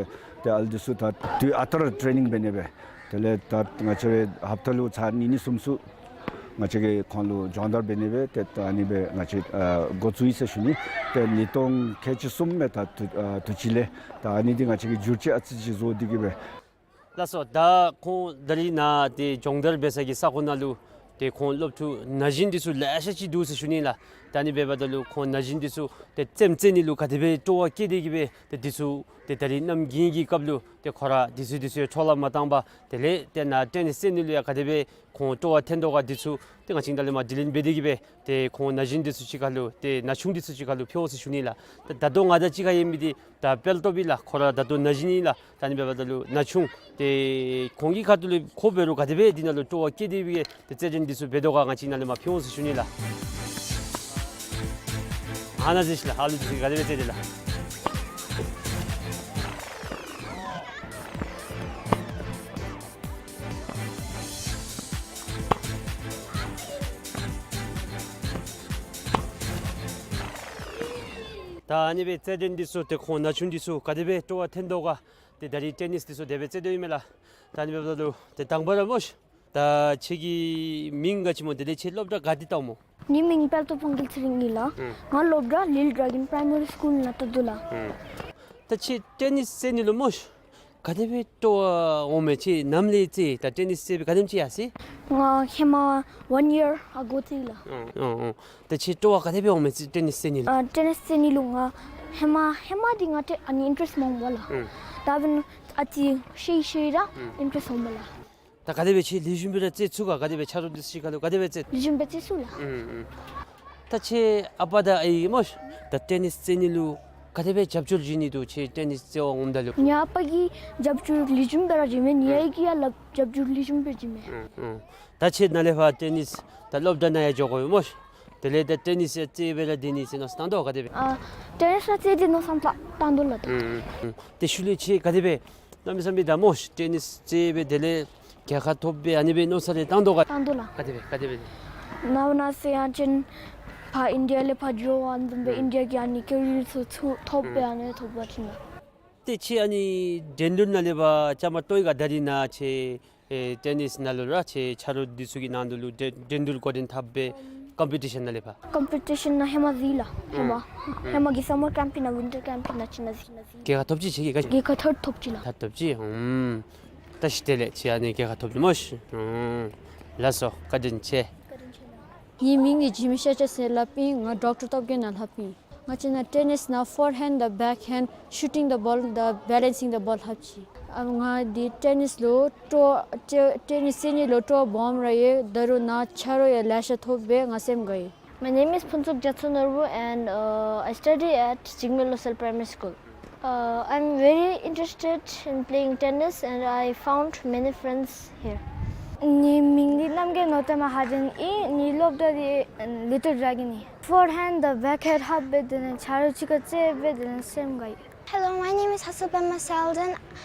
ཏེ་ཨ་ལུ་འདི་ཚུ་ད་དུས་ཨ་རྟག་ར་ཊེ་ནིང་འབད་ནི་སྦེ་དེ་ལས་ད་ང་བཅས་ར་ཧབ་ཏ་ལུ་ཚར་གཉིས་གཉིས་གསུམ་གསུམ་ང་བཅས་ཀྱིས་ཁོང་ལུ་སྦྱོང་བརྡར་འབད་ནི་སྦེ་ཏེ་ད་ཨ་ནི་སྦེ་ང་བཅས་ཨ་འགོ་བཙུགས་ཡི་ཟེར་ཞུ་ནི། ཏེ་ཉིས་སྟོང་ཁལ་གཅིག་གསུམ་མས། ད་དུས་ཨ་དུས་ཅི་ལས་ད་ཨ་ནི་འདི་ང་བཅས་ཀྱིས་བསྒྱུར་བཅོས་ཨ་ཙི་ཅིག་བཟོ་སྟེ་གི་སྦེ། ལགས་སོ། ད་ཁོང་ད་རིས་ནཱ་ཏེ་སྦྱོང་བརྡར་འབད་ས་གི་ས་ཁོངས་ནང་ལུ་ཏེ་ཁོང་སློབ་ཕྲུག་ན་གཞོན་འདི་ཚུ་ལེ་ཤ་ཅིག་འདུག་ཟེར་ཞུ་ནི་ལགས། ད་ཨ་ནི་འབདཝ་ད་ལུ་ཁོང་ན་གཞོན་འདི་ཚུ་ཏེ་རྩེདམོ་རྩེ་ནི་ལུ་ག་དེ་སྦེ་སྤྲོ་བ་བསྐྱེད་དེ་གི་སྦེ་ཏེ་འདི་ཚུ་ཏེ་ད་རིས་གནམ་དགུན་གྱི་སྐབས་ལུ་ཏེ་ཁོང་ར་འདི་ཚུ་འདི་ཚུ་འཕྲོ་བརླག་མ་བཏང་པར་དེ་ལས་ཏེ་ནཱ་ཊེ་ནིས་རྩེ་ནི་ལུ་ཡང་ག་དེ་སྦེ་ཁོང་སྤྲོ་བ་འཐོན་དོ་ག་འདི་ཚུ་ཏེ་ང་བཅས་ནཱ་ལས་མར་དྲི་ལན་འབད་དེ་གི་སྦེ་ཏེ་ཁོང་ན་གཞོན་འདི་ཚུ་གཅིག་ཁར་ལུ་ཏེ་ན་ཆུང་འདི་ཚུ་གཅིག་ཁར་ལུ་ཕུལ་འོང་ཟེར་ཞུ་ནི་ལགས། ད་ད་ལྟོ་ང་དང་གཅིག་ཁར་ཡོད་མི་འདི་ད་དཔལ་སྟོབས་ཨིན་ལགས། ཁོ་ར་ད་ལྟོ་ན་གཞོན་ཨིན་ལགས། ད་ཨ་ནི་འབདཝ་ད་ལུ་ན་ཆུང་ཏེ་ཁོང་གི་ཁ་ཐུག་ལས་ཁོ་འབད་རུང་ག་དེ་སྦེ་འདི་ནང་ལུ་སྤྲོ་བ་བསྐྱེད་དེ་སྦེ་ཏེ་རྩེད་འགྲན་འདི་ཚུ་འབད་དོ་ག་ང་བཅས་ནཱ་ལས་མར་ཕུལ་འོང་ཟེར་ཞུ་ནི་ལགས། ཨ་ནཱ་གཟིགས་ཤིག་ལགས། ཨ་ལུ་འདི་ཚུ་གིས་ག་དེ་སྦེ་རྩེད་དེ་ལགས། ད་ཨ་ནི་སྦེ་རྩེད་འགྲན་འདི་ཚུ་ཏེ་ཁོང་ན་ཆུང་འདི་ཚུ་ག་དེ་སྦེ་སྤྲོ་བ་འཐོན་དོ་ག། ཏེ་ད་རིས་ཊེ་ནིས་འདི་ཚུ་དེ་སྦེ་རྩེད་དོ་ཨིན་མས་ལགས། ད་ཨ་ནི་འབདཝ་ད་ལུ་ཏེ་དང་པ་ར་སྨོ་ཤིག། ད་ཁྱོད་ཀྱི་མིང་ག་ཅི་སྨོ། དེ་ལས་ཁྱོད་སློབ་གྲྭ་ག་ཏེ་བལྟཝ་སྨོ། ངེའི་མིང་དཔལ་སྟོབས་དཔང་རྒྱལ་ཚེ་རིང་ཨིན་ལགས། ཨུམ། ང་སློབ་གྲྭ་ལིལ་ཌྲེ་གཱོན་པྲའི་མ་རི་སི་ཀུལ་ནང་བལྟ་དོ་ལགས། ཨུམ། ད་ཁྱོད་ཊེ་ནིས་རྩེ་ནི་ལུ་སྨོ་ཤིག། ག་དེ་སྦེ་སྤྲོ་བ་འོང་མས། ཁྱོད་ནམ་ལས་རྩེ། ད་ཊེ་ནིས་རྩེ་སྦེ་ག་དེམ་ཅིག་ཡར་སོ་ཡི། ང་ཧེ་མ་ཝན་ཡར་ཨ་གོ་རྩེ་ཡི་ལགས། ཨོ་ཨོ་ཨོ། ད་ཁྱོད་སྤྲོ་བ་ག་དེ་སྦེ་འོང་མས་ཊེ་ནིས་རྩེ་ནི་ལུ། ཨ་ཊེ་ནིས་རྩེ་ནི་ལུ་ང་ཧེ་མ་ཧེ་མ་འདི་ང་ཏེ་ཨ་ནི་ཨིན་ཊེ་རེསཊ་མ་འོང་པ་ལགས། ཨུམ། ད་འབདན་ཨ་ཙི་ཤེས་ཤེས་ར་ཨུམ་ཨིན་ཊེ་རེསཊ་འོང་པ་ལགས། ད་ག་དེ་སྦེ་ཁྱེད་ལེགས་ཤོམ་སྦེ་ར་རྩེད་ཚུགས་ག། ག་དེ་སྦེ་ཆ་རོགས་འདི་ཚུ་ཁ་ལུ་ག་དེ་སྦེ་རྩེད། ལེགས་ཤོམ་སྦེ་རྩེད་ཚུགས་ལགས། ཨུམ་ཨུམ། ད་ཁྱེད་ཨ་པ་དང་ཨའི་སྨོ་ཤ་ད་ཊེ་ནིས་རྩེད་ནི་ལུ་ག་དེ་སྦེ་རྒྱབ་སྐྱོར་བྱིན་ནི་འདུག། ཁྱེད་ཊེ་ནིས་རྩེད་པར་འོངམ་ད་ལུ། ངེའི་ཨ་པ་གིས་རྒྱབ་སྐྱོར་ལེགས་ཤོམ་སྦེ་ར་བྱིན་མས། ངེའི་ཨའི་གིས་ཡང་རྒྱབ་སྐྱོར་ལེགས་ཤོམ་སྦེ་བྱིན་མས། ཨུམ་ཨུམ། ད་ཁྱེད་ནཱ་ལས་ཕར་ཊེ་ནིས་ད་སློབ་གྲྭ་ནང་ཡང་འགྱོ་དགོ་པས་སྨོ་ཤ། དེ་ལས་ད་ཊེ་ནིས་ཡང་རྩེད་སྦེ་ར་སྡོད་ནི་ཟེར་མནོ་བསམ་བཏང་དོ་ག་དེ་སྦེ། ཨ་ཊེ་ནིས་ར་རྩེད་དེ་མནོ་བསམ་བཏང་དོ་ལགས། ཨུམ་ཨུམ། དེ་ཤུལ་ལས་ཁྱེད་ག་དེ་སྦེ་གནམ་མེད་ས་མེད་ད་སྨོ་ཤ་ཊེ་ནིས་རྩེད་སྦེ་དེ་ལས་རྒྱལ་ཁ་ཐོབ་སྦེ་ཨ་ནི་སྦེ་མནོ་བསམ་རེ་བཏང་དོ་ག། བཏང་དོ་ལགས། ག་དེ་སྦེ་ག་དེ་སྦེ། ནཱ་བ་ནཱ་ཟེར་ཡང་ཅིན་ཕར་ཨིན་ཌི་ཡ་ལས་ཕར་འགྱོ་བ་འདི་སྦེ་ཨིན་ཌི་ཡ་གི་ཨ་ནི་ཀེ་རི་ཡར་ཚུ་ཚུ་ཐོབ་སྦེ་ཨ་ནི་ཐོབ་པ་ཅིན་ལགས། ཏེ་ཁྱེད་ཨ་ནི་འགྲན་བསྡུར་ནང་ལས་ཕར་བཅའ་མར་གཏོགས་ཡི་ག། ད་རིས་ནཱ་ཁྱེད་ཨེ་ཊེ་ནིས་ནང་ལུ་ར་ཁྱེད་ཆ་རོགས་འདི་ཚུ་གི་ནང་དུ་ལུ་འགྲན་འགྲན་བསྡུར་འགོ་འདྲེན་འཐབ་སྦེ་ཀམ་པི་ཊི་ཤཱན་ནང་ལས་ཕར། ཀམ་པི་ཊི་ཤཱན་ནང་ཧེ་མ་གཟིགས་ལགས། ཧེ་མ་ཧེ་མ་གི་སམ་མར་ཀེམཔ་ནང་ཝིན་ཊར་ཀེམཔ་ནང་ཅིག་ནང་གཟིགས་ནང་གཟིགས། རྒྱལ་ཁ་ཐོབ་ཅི། ཁྱེད་ཀྱིས་ག་རྒྱལ་ཁ་ཐོབ་ཐོབ་ཅི་ལགས། ཐོབ་ཐོབ་ཅི། ཨུམ། ད་ཤི་དེ་ལས་ཁྱེད་ཨ་ནི་རྒྱལ་ཁ་ཐོབ་ནི་སྨོ་ཤ། ཨུམ། ལགས་སོ། བཀའ་དྲིན་ཆེ། ངེའི་མིང་འདི་ཇི་མི་ཤ་ཅ་ཟེར་སླབ་ཨིན། ང་ཌོག་ཊར་སྟོབས་རྒྱས་ནང་ལྷབ་ཨིན། ང་བཅས་ནཱ་ཊེ་ནིས་ནང་ཕོར་ཧེནཌ་དང་བེཀ་ཧེནཌ་ཤུ་ཊིང་ད་བོལ་དང་བེ་ལེནསིང་ད་བོལ་ལྷབ་ཅི། ཨ་ང་འདི་ཊེ་ནིས་ལུ་སྤྲོ་ཊེ་ཊེ་ནིས་རྩེད་ནི་ལུ་སྤྲོ་བ་སྦོམ་ར་ཡོད། ད་རུང་ནཱ་ཆ་རོགས་ཡང་ལེ་ཤ་ཐོབ་སྦེ་ང་སེམས་དགའ་ཡི། My name is Phuntsuk Jatsu Norbu and, uh, I study at Jigme Losel Primary School. Uh, I'm very interested in playing tennis and I found many friends here. ངེའི་མིང་འདི་རྣམ་རྒྱལ་ནོར་བསྟན་མ་ཧ་ཇན་ཨིན། ངེའི་སློབ་གྲྭ་འདི་ལི་ཊལ་ཌེ་གཱན་ཨིན། ཕོར་ཧེནཌ་དང་བེཀ་ཧེནཌ་ལྷབ་སྦེ་དེ་ལས་ཆ་རོགས་གཅིག་ཁར་རྩེད་སྦེ་དེ་ལས་སེམས་དགའ་ཡི། Hello, my name is Hasupema Selden.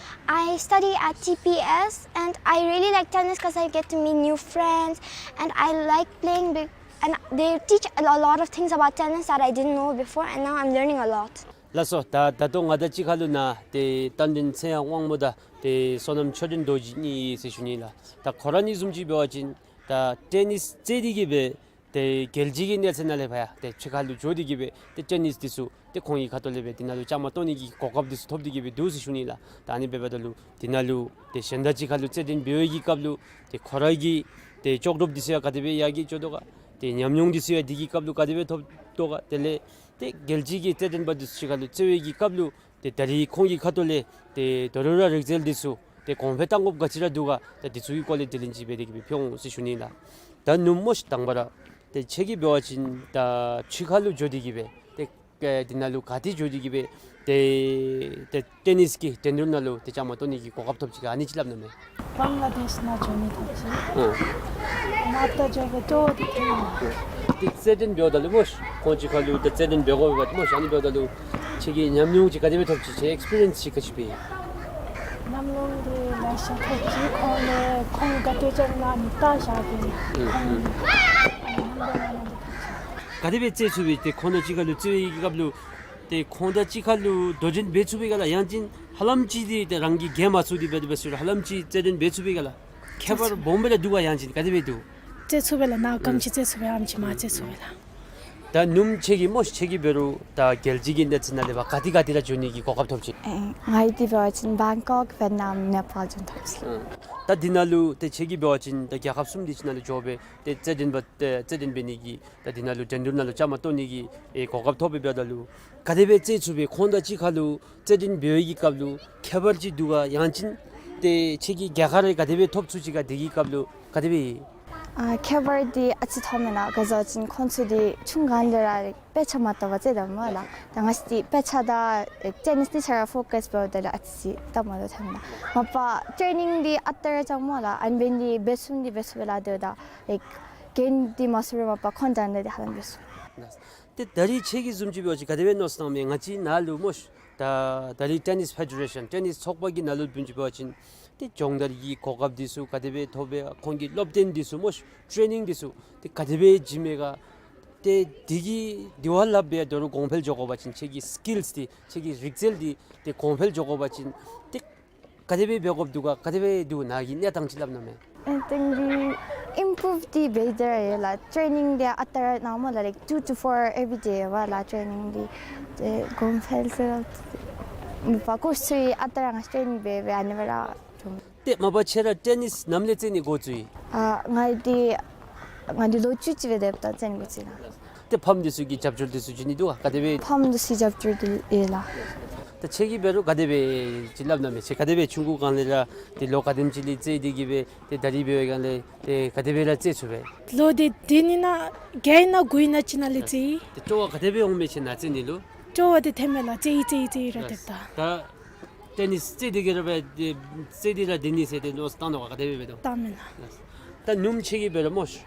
I study at T P S and I really like tennis 'cause I get to meet new friends and I like playing big and they teach a lo- lot of things about tennis that I didn't know before and now I'm learning a lot. ལགས་སོ། ད་ད་ལྟོ་ང་དང་གཅིག་ཁར་ལུ་ནཱ་ཏེ་རྟ་མགྲིན་ཚེ་དབང་དབང་མོ་དང་ཏེ་བསོད་ནམས་ཆོས་སྒྲོན་རྡོ་རྗེ་གཉིས་ཟེར་ཞུ་ནི་ལགས། ད་ཁོང་ར་གཉིས་བཟུམ་ཅིག་འབད་བ་ཅིན་ད་ཊེ་ནིས་རྩེད་དེ་གིས་སྦེ་ཏེ་རྒྱལ་སྤྱི་གི་གནས་ཚད་ནང་ལས་ཕར་ཡང་ཏེ་ཕྱི་ཁར་ལུ་འགྱོ་སྟེ་གིས་སྦེ་ཏེ་ཊེ་ནིས་འདི་ཚུ་ཏེ་ཁོང་གི་ཁ་ཐུག་ལས་སྦེ་འདི་ནང་ལུ་བཅའ་མར་གཏོགས་ནི་གི་གོ་སྐབས་འདི་ཚུ་ཐོབ་སྟེ་གིས་སྦེ་འདུག་ཟེར་ཞུ་ནི་ལགས། ད་ཨ་ནི་འབདཝ་ད་ལུ་འདི་ནང་ལུ་ཏེ་གཞན་དང་གཅིག་ཁར་ལུ་རྩེད་འགྲན་འབད་བའི་གི་སྐབས་ལུ་ཏེ་ཁོང་ར་གི་ཏེ་ལྕོགས་གྲུབ་འདི་ཚུ་ཡང་ག་དེ་སྦེ་ཡར་རྒྱས་འགྱོ་དོ་ག། ཏེ་ཉམས་མྱོང་འདི་ཚུ་ཡང་འདི་གི་སྐབས་ལུ་ག་དེ་སྦེ་ཐོབ་དོ་ག། དེ་ལས་ཏེ་རྒྱལ་སྤྱི་གི་རྩེད་འགྲན་པ་འདི་ཚུ་གཅིག་ཁར་ལུ་རྩེད་པའི་གི་སྐབས་ལུ་ཏེ་ད་རིས་ཁོང་གི་ཁ་ཐུག་ལས་ཏེ་ད་རུང་ར་རིག་རྩལ་འདི་ཚུ་ཏེ་གོང་འཕེལ་གཏང་དགོཔ་ག་ཅི་ར་འདུག་ག། ད་འདི་ཚུ་གི་སྐོར་ལས་དྲི་ལན་ཅིག་འབད་དེ་གིས་སྦེ་ཕུལ་འོང་ཟེར་ཞུ་ནི་ལགས། ད་ནུམོ་ཤ་དང་པ་ར་ཏེ་ཁྱེད་ཀྱིས་འབད་བ་ཅིན་ད་ཕྱི་ཁར་ལུ་འགྱོ་སྟེ་གིས་སྦེ་ཏེ་ཨེ་འདི་ནང་ལུ་ག་ཏེ་འགྱོ་སྟེ་གིས་སྦེ་ཏེ་ཏེ་ཊེ་ནིས་ཀྱི་འགྲན་བསྡུར་ནང་ལུ་ཏེ་བཅའ་མར་གཏོགས་ནི་གི་གོ་སྐབས་ཐོབ་ཅི་ག། ཨ་ནི་ཅིག་སླབ་གནང་མས། བང་ལ་དེཤ་ནང་འགྱོ་ནི་ཐོབ་ཅི། ཨོ། ང་ད་འགྱོ་སྦེ་སྤྲོ་བ་འདི་ཐོན་ནུག། ཏེ་རྩེད་འགྲན་འབདཝ་ད་ལུ་སྨོ་ཤ་ཁོང་གཅིག་ཁར་ལུ་ཏེ་རྩེད་འགྲན་འབད་དགོ་པས་སྨོ་ཤ། ཨ་ནི་འབདཝ་ད་ལུ་ཁྱེད་ཀྱིས་ཉམས་མྱོང་ཅིག་ག་དེ་སྦེ་ཐོབ་ཅི། ཁྱེད་ཨེགསི་པི་རི་ཡེནསི་ཅིག་ག་ཅི་སྦེ། ཉམས་མྱོང་འདི་ལེ་ཤ་ཐོབ་ཅི། ཁོང་ལས་ཁོང་ག་ཏེ་ཅིག་ང་ནི་ལྟ་བཞག་གི་ཁོང་ཨ་ནི་ཉམས་མྱོང་ང་ནི་ཐོབ་ཅི། ག་དེ་སྦེ་རྩེད་ཚུགས་པས། ཏེ་ཁོང་དང་གཅིག་ཁར་ལུ་རྩེད་པའི་གི་སྐབས་ལུ་ཏེ་ཁོང་དང་གཅིག་ཁར་ལུ་དོ་འགྲན་འབད་ཚུགས་པས་ག་ལགས། ཡང་ཅིན་ཧ་ལམ་ཅིག་འདི་ཏེ་རང་གིས་རྒྱལ་མ་ཚུགས་ཏེ་འབད་དེ་འབད་ཚུགས་རུང་ཧ་ལམ་ཅིག་རྩེད་འགྲན་འབད་ཚུགས་པས་ག་ལགས། ཁྱད་པར་སྦོམ་སྦེ་ར་འདུག་ག། ཡང་ཅིན་ག་དེ་སྦེ་འདུག། རྩེད་ཚུགས་པས་ལགས། ནཱ་ག་དེམ་ཅིག་རྩེད་ཚུགས་པས་ཨ་དེམ་ཅིག་མར་རྩེད་ཚུགས་པས་ལགས། ད་ནུམོ་ཁྱེད་ཀྱིས་སྨོ་ཤ་ཁྱེད་ཀྱིས་འབད་རུང་ད་རྒྱལ་སྤྱི་གི་གནས་ཚད་ནང་ལས་ཕར་ག་ཏེ་ག་ཏེ་ར་འགྱོ་ནི་གི་གོ་སྐབས་ཐོབ་ཅི། ཨེ་ང་འདི་འབད་བ་ཅིན་བེང་ཀོག་ཝེཊ་ནམ་ནེ་པཱལ་འགྱོ་ནི་ཐོབ་ཅི། ཨ་ད་འདི་ནང་ལུ་ཏེ་ཁྱེད་ཀྱིས་འབད་བ་ཅིན་ད་རྒྱལ་ཁབ་གསུམ་འདི་ཅིག་ནང་ལུ་འགྱོ་སྦེ་ཏེ་རྩེད་འགྲན་པ་ཏེ་རྩེད་འགྲན་འབད་ནི་གི་ད་འདི་ནང་ལུ་འགྲན་བསྡུར་ནང་ལུ་བཅའ་མར་གཏོགས་ནི་གི་ཨེ་གོ་སྐབས་ཐོབ་པའི་འབདཝ་ད་ལུ་ག་དེ་སྦེ་རྩེད་ཚུགས་པས། ཁོང་དང་གཅིག་ཁར་ལུ་རྩེད་འགྲན་འབད་བའི་གི་སྐབས་ལུ་ཁྱད་པར་ཅིག་འདུག་ག། ཡང་ཅིན་ཏེ་ཁྱེད་ཀྱིས་རྒྱལ་ཁ་རེ་ག་དེ་སྦེ་ཐོབ་ཚུགས་ཅི་ག། དེ་གི་སྐབས་ལུ་ག་དེ་སྦེ། ཨ་ཁྱད་པར་འདི་ཨ་ཙི་ཐོནམ་མས་ལགས། ག་ཅི་ཟེར་བ་ཅིན་ཁོང་ཚུ་འདི་ཆུང་སྒང་ལས་ར་དཔེ་ཆ་མ་ལྟ་བར་རྩེད་དོ་སྨོ་ལགས། ད་ང་བཅས་འདི་དཔེ་ཆ་དང་ཨེ་ཊེ་ནིས་འདི་ཆ་ར་ཕོ་ཀཱས་འབདཝ་ད་ལུ་ཨ་ཙི་ཙི་སྟབས་མ་བདེཝ་ཐོནམ་མས་ལགས། མ་པ་ཊེ་ནིང་འདི་ཨ་རྟག་ར་རྐྱབ་སྨོ་ལགས། ཨ་ནི་འབད་ནི་འདི་འབད་ཚུགས་ནི་འདི་འབད་ཚུགས་པས་ལགས། དེ་འབདཝ་ད་ཨེ་གྱེན་འདི་མ་སོར་རུང་མ་པ་ཁོང་དང་འདི་ཧ་ལམ་འབད་ཚུགས། ཏེ་ད་རིས་ཁྱེད་ཀྱིས་བཟུམ་ཅིག་འབད་བ་ཅིན་ག་དེ་སྦེ་མནོ་བསམ་བཏངམ་མས། ང་བཅས་ནཱ་ལུ་སྨོ་ཤ་ད་ད་རིས་ཊེ་ནིས་ཕེ་ཌེ་རེ་ཤཱན་ཊེ་ནིས་ཚོགས་པ་གི་ནང་ལུ་བཟུམ་ཅིག་འབད་བ་ཅིན་ཏེ་སྦྱོང་བརྡར་གྱི་གོ་སྐབས་འདི་ཚུ་ག་དེ་སྦེ་ཐོབ་པས། ཁོང་གི་སློབ་སྟོན་འདི་ཚུ་སྨོ་ཤ་ཊེ་ནིང་འདི་ཚུ་ཏེ་ག་དེ་སྦེ་བྱིནམ་མས་ག། ཏེ་འདི་གིས་དེ་བ་ལྷག་སྦེ་ད་རུང་གོང་འཕེལ་འགྱོ་དགོ་པ་ཅིན་ཁྱེད་ཀྱི་སི་ཀིལསི་འདི་ཁྱེད་ཀྱི་རིག་རྩལ་འདི་ཏེ་གོང་འཕེལ་འགྱོ་དགོ་པ་ཅིན་ཏེ་ག་དེ་སྦེ་འབད་དགོཔ་འདུག་ག། ག་དེ་སྦེ་འདུག་ནཱ་གི་གནས་སྟངས་ཅིག་སླབ་གནང་མས། ཨེ་ཏེ་འདི་ཨིམ་པུརུབ་འདི་འབད་དེ་ར་ཡོད་ལགས། ཊེ་ནིང་འདི་ཨ་རྟག་ར་གནང་སྨོ་ལགས། ལའིཀ་ཊུ་ཊུ་ཕོར་ཨེ་བི་རི་ཌེ་ཡོད་པས་ལགས། ཊེ་ནིང་འདི་ཏེ་གོང་འཕེལ་ཟེར་མ་པ་ཀོརསི་ཚུ་ཡང་ཨ་རྟག་ར་ང་བཅས་ཊེ་ནིང་འབད་འབད་ཨ་ནི་སྦེ་ར་འགྱོ། ཏེ་མ་པ་ཁྱེད་ར་ཊེ་ནིས་ནམ་ལས་རྩེད་ནི་འགོ་བཙུགས་ཡི། ཨ་ང་འདི་ང་འདི་ལོ་བཅུ་གཅིག་སྦེ་སྡོདཔ་ད་རྩེད་ནི་འགོ་བཙུགས་ལགས། ཏེ་ཕམ་འདི་ཚུ་གིས་རྒྱབ་སྐྱོར་འདི་ཚུ་བྱིན་ནི་འདུག་ག། ག་དེ་སྦེ། ཕམ་འདི་ཚུ་རྒྱབ་སྐྱོར་འདི་ཡོད་ལགས། ད་ཁྱེད་ཀྱིས་འབད་རུང་ག་དེ་སྦེ་ཅིག་སླབ་གནང་མས། ཁྱེད་ག་དེ་སྦེ་ཆུང་ཀུ་སྒང་ལས་ར་ཏེ་ལོ་ག་དེམ་ཅིག་ལས་རྩེད་དེ་གིས་སྦེ་ཏེ་ད་རིས་འབད་བའི་སྒང་ལས་ཏེ་ག་དེ་སྦེ་ར་རྩེད་ཚུགས་པས། ལོ་འདི་འདི་ནི་ན་བརྒྱད་ཨིན་ན་དགུ་ཨིན་ན་ཅིག་ནང་ལས་རྩེད་ཡི། ཏེ་སྤྲོ་བ་ག་དེ་སྦེ་འོང་མས་ཁྱེད་ནཱ་རྩེད་ནི་ལུ། སྤྲོ་བ་འདི་ཐོན་མས་ལགས། རྩེད་ཡི་རྩེད་ཡི་རྩེད་ཡི་ར་ལགས། དེ་ད་ད་ཏེ་ནི་རྩེད་དེ་གིས་ར་འབད་ཏེ་རྩེད་དེ་ར་འདི་ནི་ཟེར་ཏེ་མནོ་བསམ་བཏང་དོ་ག་ག་དེ་སྦེ་འབད་དོ། བཏང་མས་ལགས། ད་སྣུམ་ཆེ་གི་འབད་ར་སྨོ་ཤ།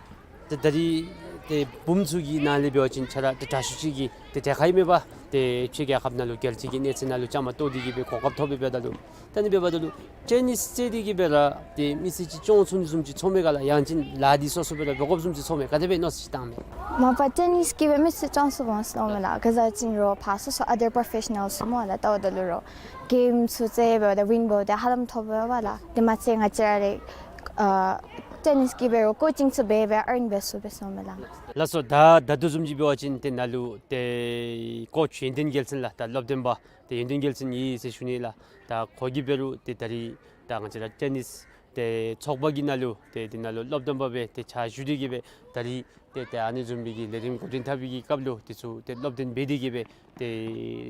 ཏེ་ད་རིས་ཏེ་བུམོ་ཚུ་གི་ནང་ལས་འབད་བ་ཅིན་ཆ་ར་ཏེ་དྲག་ཤོས་ཅིག་གི་ཏེ་གྲལ་ཁར་ཨིན་མས་པ། ཏེ་ཕྱི་རྒྱལ་ཁབ་ནང་ལུ་རྒྱལ་སྤྱི་གི་གནས་ཚད་ནང་ལུ་བཅའ་མར་གཏོགས་ཏེ་གིས་སྦེ་གོ་སྐབས་ཐོབ་སྦེ་འབདཝ་ད་ལུ་ད་ནི་འབདཝ་ད་ལུ་ཏེ་ནི་རྩེད་དེ་གིས་སྦེ་ར་ཏེ་མི་སེར་ཅིག་སྐྱོང་ཚུགས་ནི་བཟུམ་ཅིག་ཚོར་མས་ག་ལགས། ཡང་ཅིན་ལཱ་འདི་སོ་སོ་སྦེ་ར་འབད་དགོཔ་བཟུམ་ཅིག་ཚོར་མས། ག་དེ་སྦེ་མནོ་ས་ཅིག་བཏང་མས། མ་པ་ཏེ་ནི་གིས་སྦེ་མི་སེར་སྐྱོང་ཚུགས་འོང་ཟེར་མནོཝ་མས་ལགས། ག་ཟེར་བ་ཅིན་རོགས་ཕར་སོ་སོ་other professionals ཚུ་སྨོ་ལགས། ལྟཝ་ད་ལུ་རོགས་གེམ་ཚུ་རྩེད་འབདཝ་ད་ཝིན་འབདཝ་ད་ཧ་ལམ་ཐོབ་པས་ལགས། དེ་མ་ཚད་ང་བཅས་ར་རེ་ཨ་ཏེ་ནི་གིས་འབད་རུང་ཀོ་ཅིང་ཚུ་འབད་འབད་ཨརན་འབད་ཚུགས་པས་ཟེར་མནོཝ་མས་ལགས། ལགས་སོ། ད་ད་ལྟོ་བཟུམ་ཅིག་འབད་བ་ཅིན་ཏེ་ནཱ་ལུ་ཏེ་ཀོཆ་ཡོན་ཏན་རྒྱལ་མཚན་ལགས། ད་སློབ་སྟོན་པ་ཏེ་ཡོན་ཏན་རྒྱལ་མཚན་ཨིན་ཟེར་ཞུ་ནི་ལགས། ད་ཁོ་གིས་འབད་རུང་ཏེ་ད་རིས་ད་ང་བཅས་ར་ཏེ་ནི་ཏེ་ཚོགས་པ་གི་ནང་ལུ་ཏེ་དེ་ནང་ལུ་སློབ་སྟོན་པ་སྦེ་ཏེ་ཕྱག་ཞུ་སྟེ་གིས་སྦེ་ད་རིས་ཏེ་ཏེ་ཨ་ནི་བཟུམ་སྦེ་གི་ལས་རིམ་འགོ་འདྲེན་འཐབ་པའི་གི་སྐབས་ལུ་དེ་ཚུ་ཏེ་སློབ་སྟོན་འབད་དེ་གིས་སྦེ་ཏེ་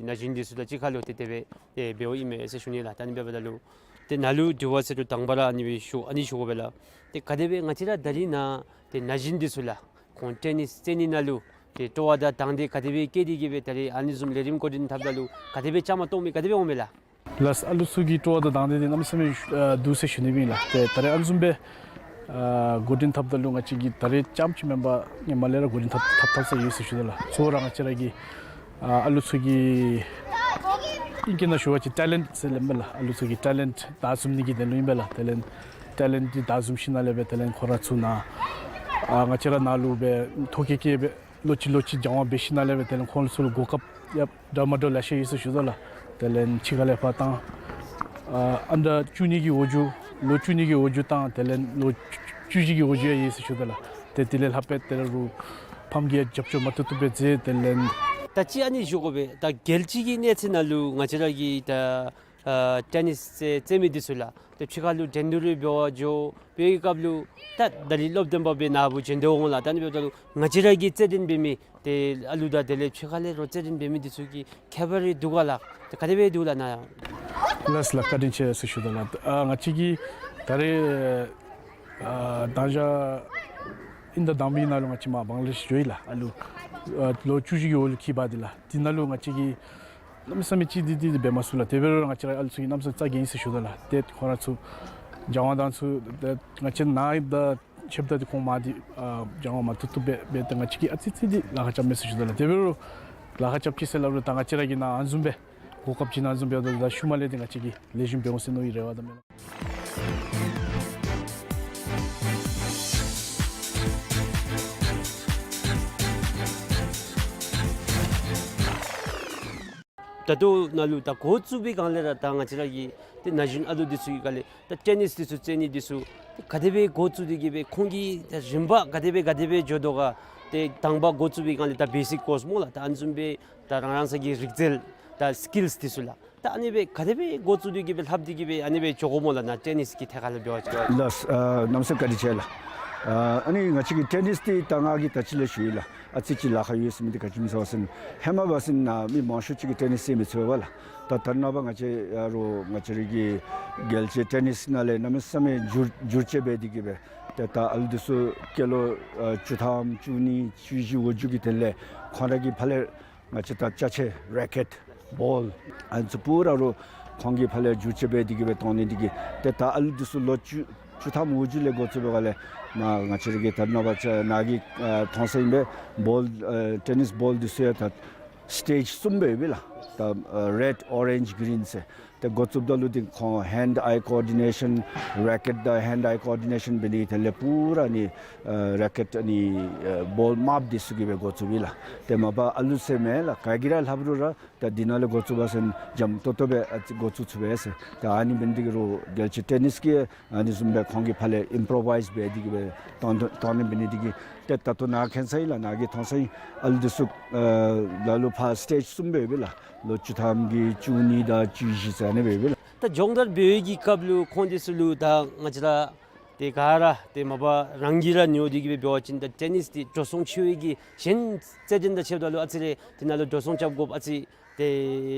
ན་གཞོན་འདི་ཚུ་དང་གཅིག་ཁར་ལུ་ཏེ་དེ་སྦེ་ཏེ་འབདཝ་ཨིན་མས་ཟེར་ཞུ་ནི་ལགས། ད་ནི་འབདཝ་ད་ལུ་ཏེ་ནཱ་ལུ་དྲི་བ་ཟེར་རུང་དང་པ་ར་ཨ་ནི་སྦེ་ཞུ་ཨ་ནི་ཞུ་དགོ་པས་ལགས། ཏེ་ག་དེ་སྦེ་ང་བཅས་ར་ད་རིས་ནཱ་ཏེ་ན་གཞོན་འདི་ཚུ་ལགས་ཁོང་ཏེ་ནི་རྩེད་ནི་ནང་ལུ་ཏེ་སྤྲོ་བ་དང་དང་འདོད་ག་དེ་སྦེ་བསྐྱེད་དེ་གིས་སྦེ་ད་རིས་ཨ་ནི་བཟུམ་ལས་རིམ་འགོ་འདྲེན་འཐབ་ད་ལུ་ག་དེ་སྦེ་བཅའ་མར་གཏོགས་མི་ག་དེ་སྦེ་འོང་མས་ལགས། ལགས། ཨ་ལུ་ཚུ་གི་སྤྲོ་བ་དང་དང་འདོད་འདི་གནམ་མེད་ས་མེད་ཨ་འདུག་ཟེར་ཞུ་ནི་ཨིན་ལགས། ཏེ་ད་རེས་ཨ་ནི་བཟུམ་སྦེ་ཨ་འགོ་འདྲེན་འཐབ་ད་ལུ་ང་བཅས་ཀྱིས་ད་རེས་རྐྱངམ་ཅིག་མེན་པར་ཧེ་མ་ལས་ར་འགོ་འདྲེན་འཐབ་འཐབ་འཐབ་ས་ཡོད་ཟེར་ཞུ་དོ་ལགས། གཙོ་བོ་ར་ང་བཅས་ར་གི་ཨ་ཨ་ལུ་ཚུ་གི་ཨིང་སྐད་ནང་ཞུ་བ་ཅིན་ཊེ་ལེནཊ་ཟེར་སླབ་མས་ལགས། ཨ་ལུ་ཚུ་གི་ཊེ་ལེནཊ་བདའ་འཛོམས་ནི་གི་དོན་ལུ་ཨིན་པས་ལགས། ཊེ་ལེནཊ་ཊེ་ལེནཊ་འདི་བདའ་འཛོམས་ཞིནམ་ལས་སྦེ་ཊེ་ལེནཊ་ཁོང་ར་ཚུ་ནཱ་ཨ་ང་བཅས་ར་ནཱ་ལུ་སྦེ་ཐོ་བཀོད་བཀོད་སྦེ་ལོག་ཅི་ལོག་ཅི་སྦྱང་བ་འབད་ཞིནམ་ལས་སྦེ་ཊེ་ལེནཊ་ཁོང་ཚུ་ལུ་གོ་སྐབས་ཡང་འདྲ་མ་འདྲཝ་ལེ་ཤ་ཡོད་ཟེར་ཞུ་དོ་ལགས། ཊེ་ལེནཊ་ཕྱི་ཁ་ལས་ཕར་བཏང་ཨ་ཨ་ནི་བཅུ་གཉིས་ཀྱི་འོག་འཇུག་ལོ་བཅུ་གཉིས་ཀྱི་འོག་འཇུག་དང་ཊེ་ལེནཊ་ལོ་བཅུ་བཞི་གི་འོག་འཇུག་ཡང་ཡོད་ཟེར་ཞུ་དོ་ལགས། ཏེ་དེ་ལས་ལྷག་པའི་ཏེ་རུང་ཕམ་གྱིས་ཡང་རྒྱབ་སྐྱོར་མ་བཏུབ་བཏུབ་སྦེ་མཛད། ཊེ་ལེནཊ་ད་ཅི་ཨ་ནི་ཞུ་དགོ་པས། ད་རྒྱལ་སྤྱི་གི་གནས་ཚད་ནང་ལུ་ང་བཅས་ར་གི་ད་ཨ་ཊེ་ནིས་རྩེད་རྩེད་མི་འདི་ཚུ་ལགས་ཏེ་ཕྱི་ཁ་ལུ་འགྲན་བསྡུར་འབད་བར་འགྱོ་བའི་སྐབས་ལུ་ད་ད་རིས་སློབ་སྟོན་པ་སྦེ་ནཱ་བུ་བྱོན་ཏེ་འོང་ལགས། ད་ནི་འབདཝ་ད་ལུ་ང་བཅས་ར་གི་རྩེད་འགྲན་འབད་མི་ཏེ་ཨ་ལུ་དང་དེ་ལས་ཕྱི་ཁ་ལས་རོགས་རྩེད་འགྲན་འབད་མི་འདི་ཚུ་གི་ཁྱད་པར་རེ་འདུག་ག་ལགས། ཏེ་ག་དེ་སྦེ་འདུག་ལགས་ནཱ་ཡང་། ལགས་ལགས། བཀའ་དྲིན་ཆེ་ཟེར་ཞུ་དོ་ལགས། ཨ་ང་བཅས་ཀྱིས་ད་རེས་ཨ་ད་ཅི་ཨིན་ད་དང་པའི་ནང་ལུ་ང་བཅས་མར་བང་ལ་དེཤ་འགྱོ་ཡི་ལགས། ཨ་ལུ་ཨ་ལོ་བཅུ་བཞི་གི་འོག་ལུ་འཁྱིད་པ་འདི་ལགས། དེ་ནང་ལུ་ང་བཅས་ཀྱིས་གནམ་མེད་ས་མེད་ཅིག་འདི་འདི་འདི་འབད་མ་ཚུགས་ལགས། དེ་འབད་རུང་ང་བཅས་ར་ཨ་ལུ་ཚུ་གིས་གནམ་མེད་ས་མེད་རྩ་འགེངས་ཡི་ཟེར་ཞུ་དོ་ལགས། ཏེ་ཁོང་ར་ཚུ་སྦྱང་བ་དང་ཚུ་ཏེ་ང་བཅས་ནཱ་ད་ཆེ་བ་ད་འདི་ཁོང་མར་འདི་ཨ་སྦྱང་བ་མ་བཏུབ་བཏུབ་སྦེ་འབད་དེ་ང་བཅས་ཀྱིས་ཨ་ཙི་ཙི་འདི་ལཱ་ཁག་རྐྱབ་མས་ཟེར་ཞུ་དོ་ལགས། དེ་འབད་རུང་ལཱ་ཁག་རྐྱབ་ཅི་ཟེར་སླབ་རུང་ད་ང་བཅས་ར་གིས་ནཱ་ཨ་ནི་བཟུམ་སྦེ་གོ་སྐབས་ཅིག་ནཱ་ཨ་ནི་བཟུམ་སྦེ་ཡོད་དོ་ད་ཤུལ་མ་ལས་འདི་ང་བཅས་ཀྱིས་ལེགས་ཤོམ་འབད་འོང་ཟེར་མནོ་བའི་རེ་བ་དང་སྨོན་ལམ། ད་ལྟོ་ནཱ་ལུ་ད་འགོ་བཙུགས་པའི་སྒང་ལས་ར་ད་ང་བཅས་ར་གི་ཏེ་ན་གཞོན་ཨ་ལུ་འདི་ཚུ་གི་སྒང་ལས་ད་ཊེ་ནིས་འདི་ཚུ་རྩེད་ནི་འདི་ཚུ་ཏེ་ག་དེ་སྦེ་འགོ་བཙུགས་ཏེ་གིས་སྦེ་ཁོང་གི་ད་རིམ་པ་ག་དེ་སྦེ་ག་དེ་སྦེ་འགྱོ་དོ་ག། ཏེ་དང་པ་འགོ་བཙུགས་པའི་སྒང་ལས་ད་བེ་སིཀ་ཀོརསི་སྨོ་ལགས། ད་ཨ་ནི་བཟུམ་སྦེ་ད་རང་རང་སོ་གི་རིག་རྩལ་ད་སི་ཀིལསི་འདི་ཚུ་ལགས། ད་ཨ་ནི་སྦེ་ག་དེ་སྦེ་འགོ་བཙུགས་ཏེ་གིས་སྦེ་ལྷབ་སྟེ་གིས་སྦེ་ཨ་ནི་སྦེ་འགྱོ་དགོ་སྨོ་ལགས། ནཱ་ཊེ་ནིས་ཀྱི་ཐད་ཁར་ལུ་འབད་བ་ཅིན། ལགས། ཨ་གནམ་མེད་ས་མེད་བཀའ་དྲིན་ཆེ་ལགས། ཨ་ཨ་ནི་ང་བཅས་ཀྱིས་ཊེ་ནིས་འདི་ད་ང་གིས་ད་ཅི་ལས་ཞུ་ཡི་ལགས། ཨ་ཙི་ཅིག་ལཱ་ཁག་ཡོད་ཟེར་མི་འདི་ག་ཅི་སྨོ་ཟེར་བ་ཅིན་ཧེ་མ་འབད་བ་ཅིན་ནཱ་མི་མང་ཤོས་ཅིག་གིས་ཊེ་ནིས་རྩེད་མི་ཚུགས་པས་ལགས། ད་ད་རེས་ནངས་པ་ང་བཅས་ཡ་རོགས་ང་བཅས་ར་གི་རྒྱལ་སྤྱིའི་ཊེ་ནིས་ནང་ལས་གནམ་མེད་ས་མེད་འགྱུར་འགྱུར་བཅོས་འབད་དེ་གིས་སྦེ་ཏེ་ད་ཨ་ལུ་འདི་ཚུ་སྐྱེས་ལོ་ཨ་བཅུ་ཐམ་བཅུ་གཉིས་བཅུ་བཞི་འོག་འཇུག་གི་དོན་ལས་ཁོང་ར་གི་ཕར་ལས་ང་བཅས་ད་ཅ་ཆས་རེ་ཀེཊ་བཱོལ་ཨ་ནི་ཚུ་པུ་ར་རོགས་ཁོང་གི་ཕར་ལས་འགྱུར་བཅོས་འབད་དེ་གིས་སྦེ་གཏང་ནི་འདི་གིས་ཏེ་ད་ཨ་ལུ་འདི་ཚུ་ལོ་བཅུ་བཅུ་ཐམ་འོག་འཇུག་ལས་འགོ་བཙུགས་པའི་སྒང་ལས་མར་ང་བཅས་ར་གིས་ད་རེས་ནངས་པ་ནཱ་གིས་ཨ་མཐོང་ས་ཨིན་པས། བཱོལ་ཨ་ཊེ་ནིས་བཱོལ་འདི་ཚུ་ཡང་ད་སི་ཊེཇ་གསུམ་སྦེ་ཡོད་པས་ལགས། ད་ཨ་རེཌ་ཨོ་རེནཇ་གི་རིན་ཟེར། ཏེ་འགོ་བཙུགསཔ་ད་ལུ་འདི་ཁོང་ཧེནཌ་ཨའི་ཀོ་ཨོར་ཌི་ནེ་ཤཱན་རེ་ཀེཊ་དང་ཧེནཌ་ཨའི་ཀོ་ཨོར་ཌི་ནེ་ཤཱན་འབད་ནི་དེ་ལས་པུ་ར་ནི་ཨ་རེ་ཀེཊ་ནི་ཨ་བཱོལ་དམརཔོ་འདི་ཚུ་གིས་སྦེ་འགོ་བཙུགས་པས་ལགས། ཏེ་མ་པ་ཨ་ལུ་ཟེར་མེན་ལགས། ག་གིས་ར་ལྷབ་རུང་ར་ད་འདི་ནང་ལས་འགོ་བཙུགས་པ་ཅིན་འཇམ་ཏོང་ཏོ་སྦེ་ཨ་ཙི་འགོ་བཙུགས་ཚུགས་པས་ཟེར། ཏེ་ཨ་ནི་འབད་ནི་འདི་གིས་རོགས་རྒྱལ་སྤྱིའི་ཊེ་ནིས་ཀྱིས་ཨ་ནི་བཟུམ་སྦེ་ཁོང་གི་ཕར་ལས་ཨིམ་པོ་རོ་བའིཛ་འབད་དེ་གིས་སྦེ་གཏང་གཏང་ནི་འབད་ནི་འདི་གིས་ཏེ་ད་ལྟོ་ནཱ་མཁྱེན་ས་ཨིན་ལགས། ནཱ་གིས་མཐོང་ས་ཨིན། ཨ་ལུ་འདི་ཚུ་ཨ་ལ་ལུ་ཕར་སི་ཊེཇ་གསུམ་སྦེ་ཡོད་པས་ལགས། ལོ་བཅུ་ཐམ་གྱི་བཅུ་གཉིས་དང་བཅུ་བཞི་ཟེར་ཨ་ནི་སྦེ་ཡོད་པས་ལགས། ད་སྦྱོང་བརྡར་འབད་བའི་གི་སྐབས་ལུ་ཁོང་འདི་ཚུ་ལུ་ད་ང་བཅས་ར་ ཏེ་ག་ར་ཏེ་མ་པ་རང་གིས་ར་ཉོ་སྟེ་གི་སྦེ་འབད་བ་ཅིན་ད་ཏེ་ནིས་འདི་འགྲོ་སོང་ཆེ་བའི་གི་གཞན་རྩེད་འགྲན་དང་ཕྱདཔ་ད་ལུ་ཨ་ཙི་རེ་འདི་ནང་ལུ་འགྲོ་སོང་རྐྱབ་དགོཔ་ཨ་ཙི་ཏེ་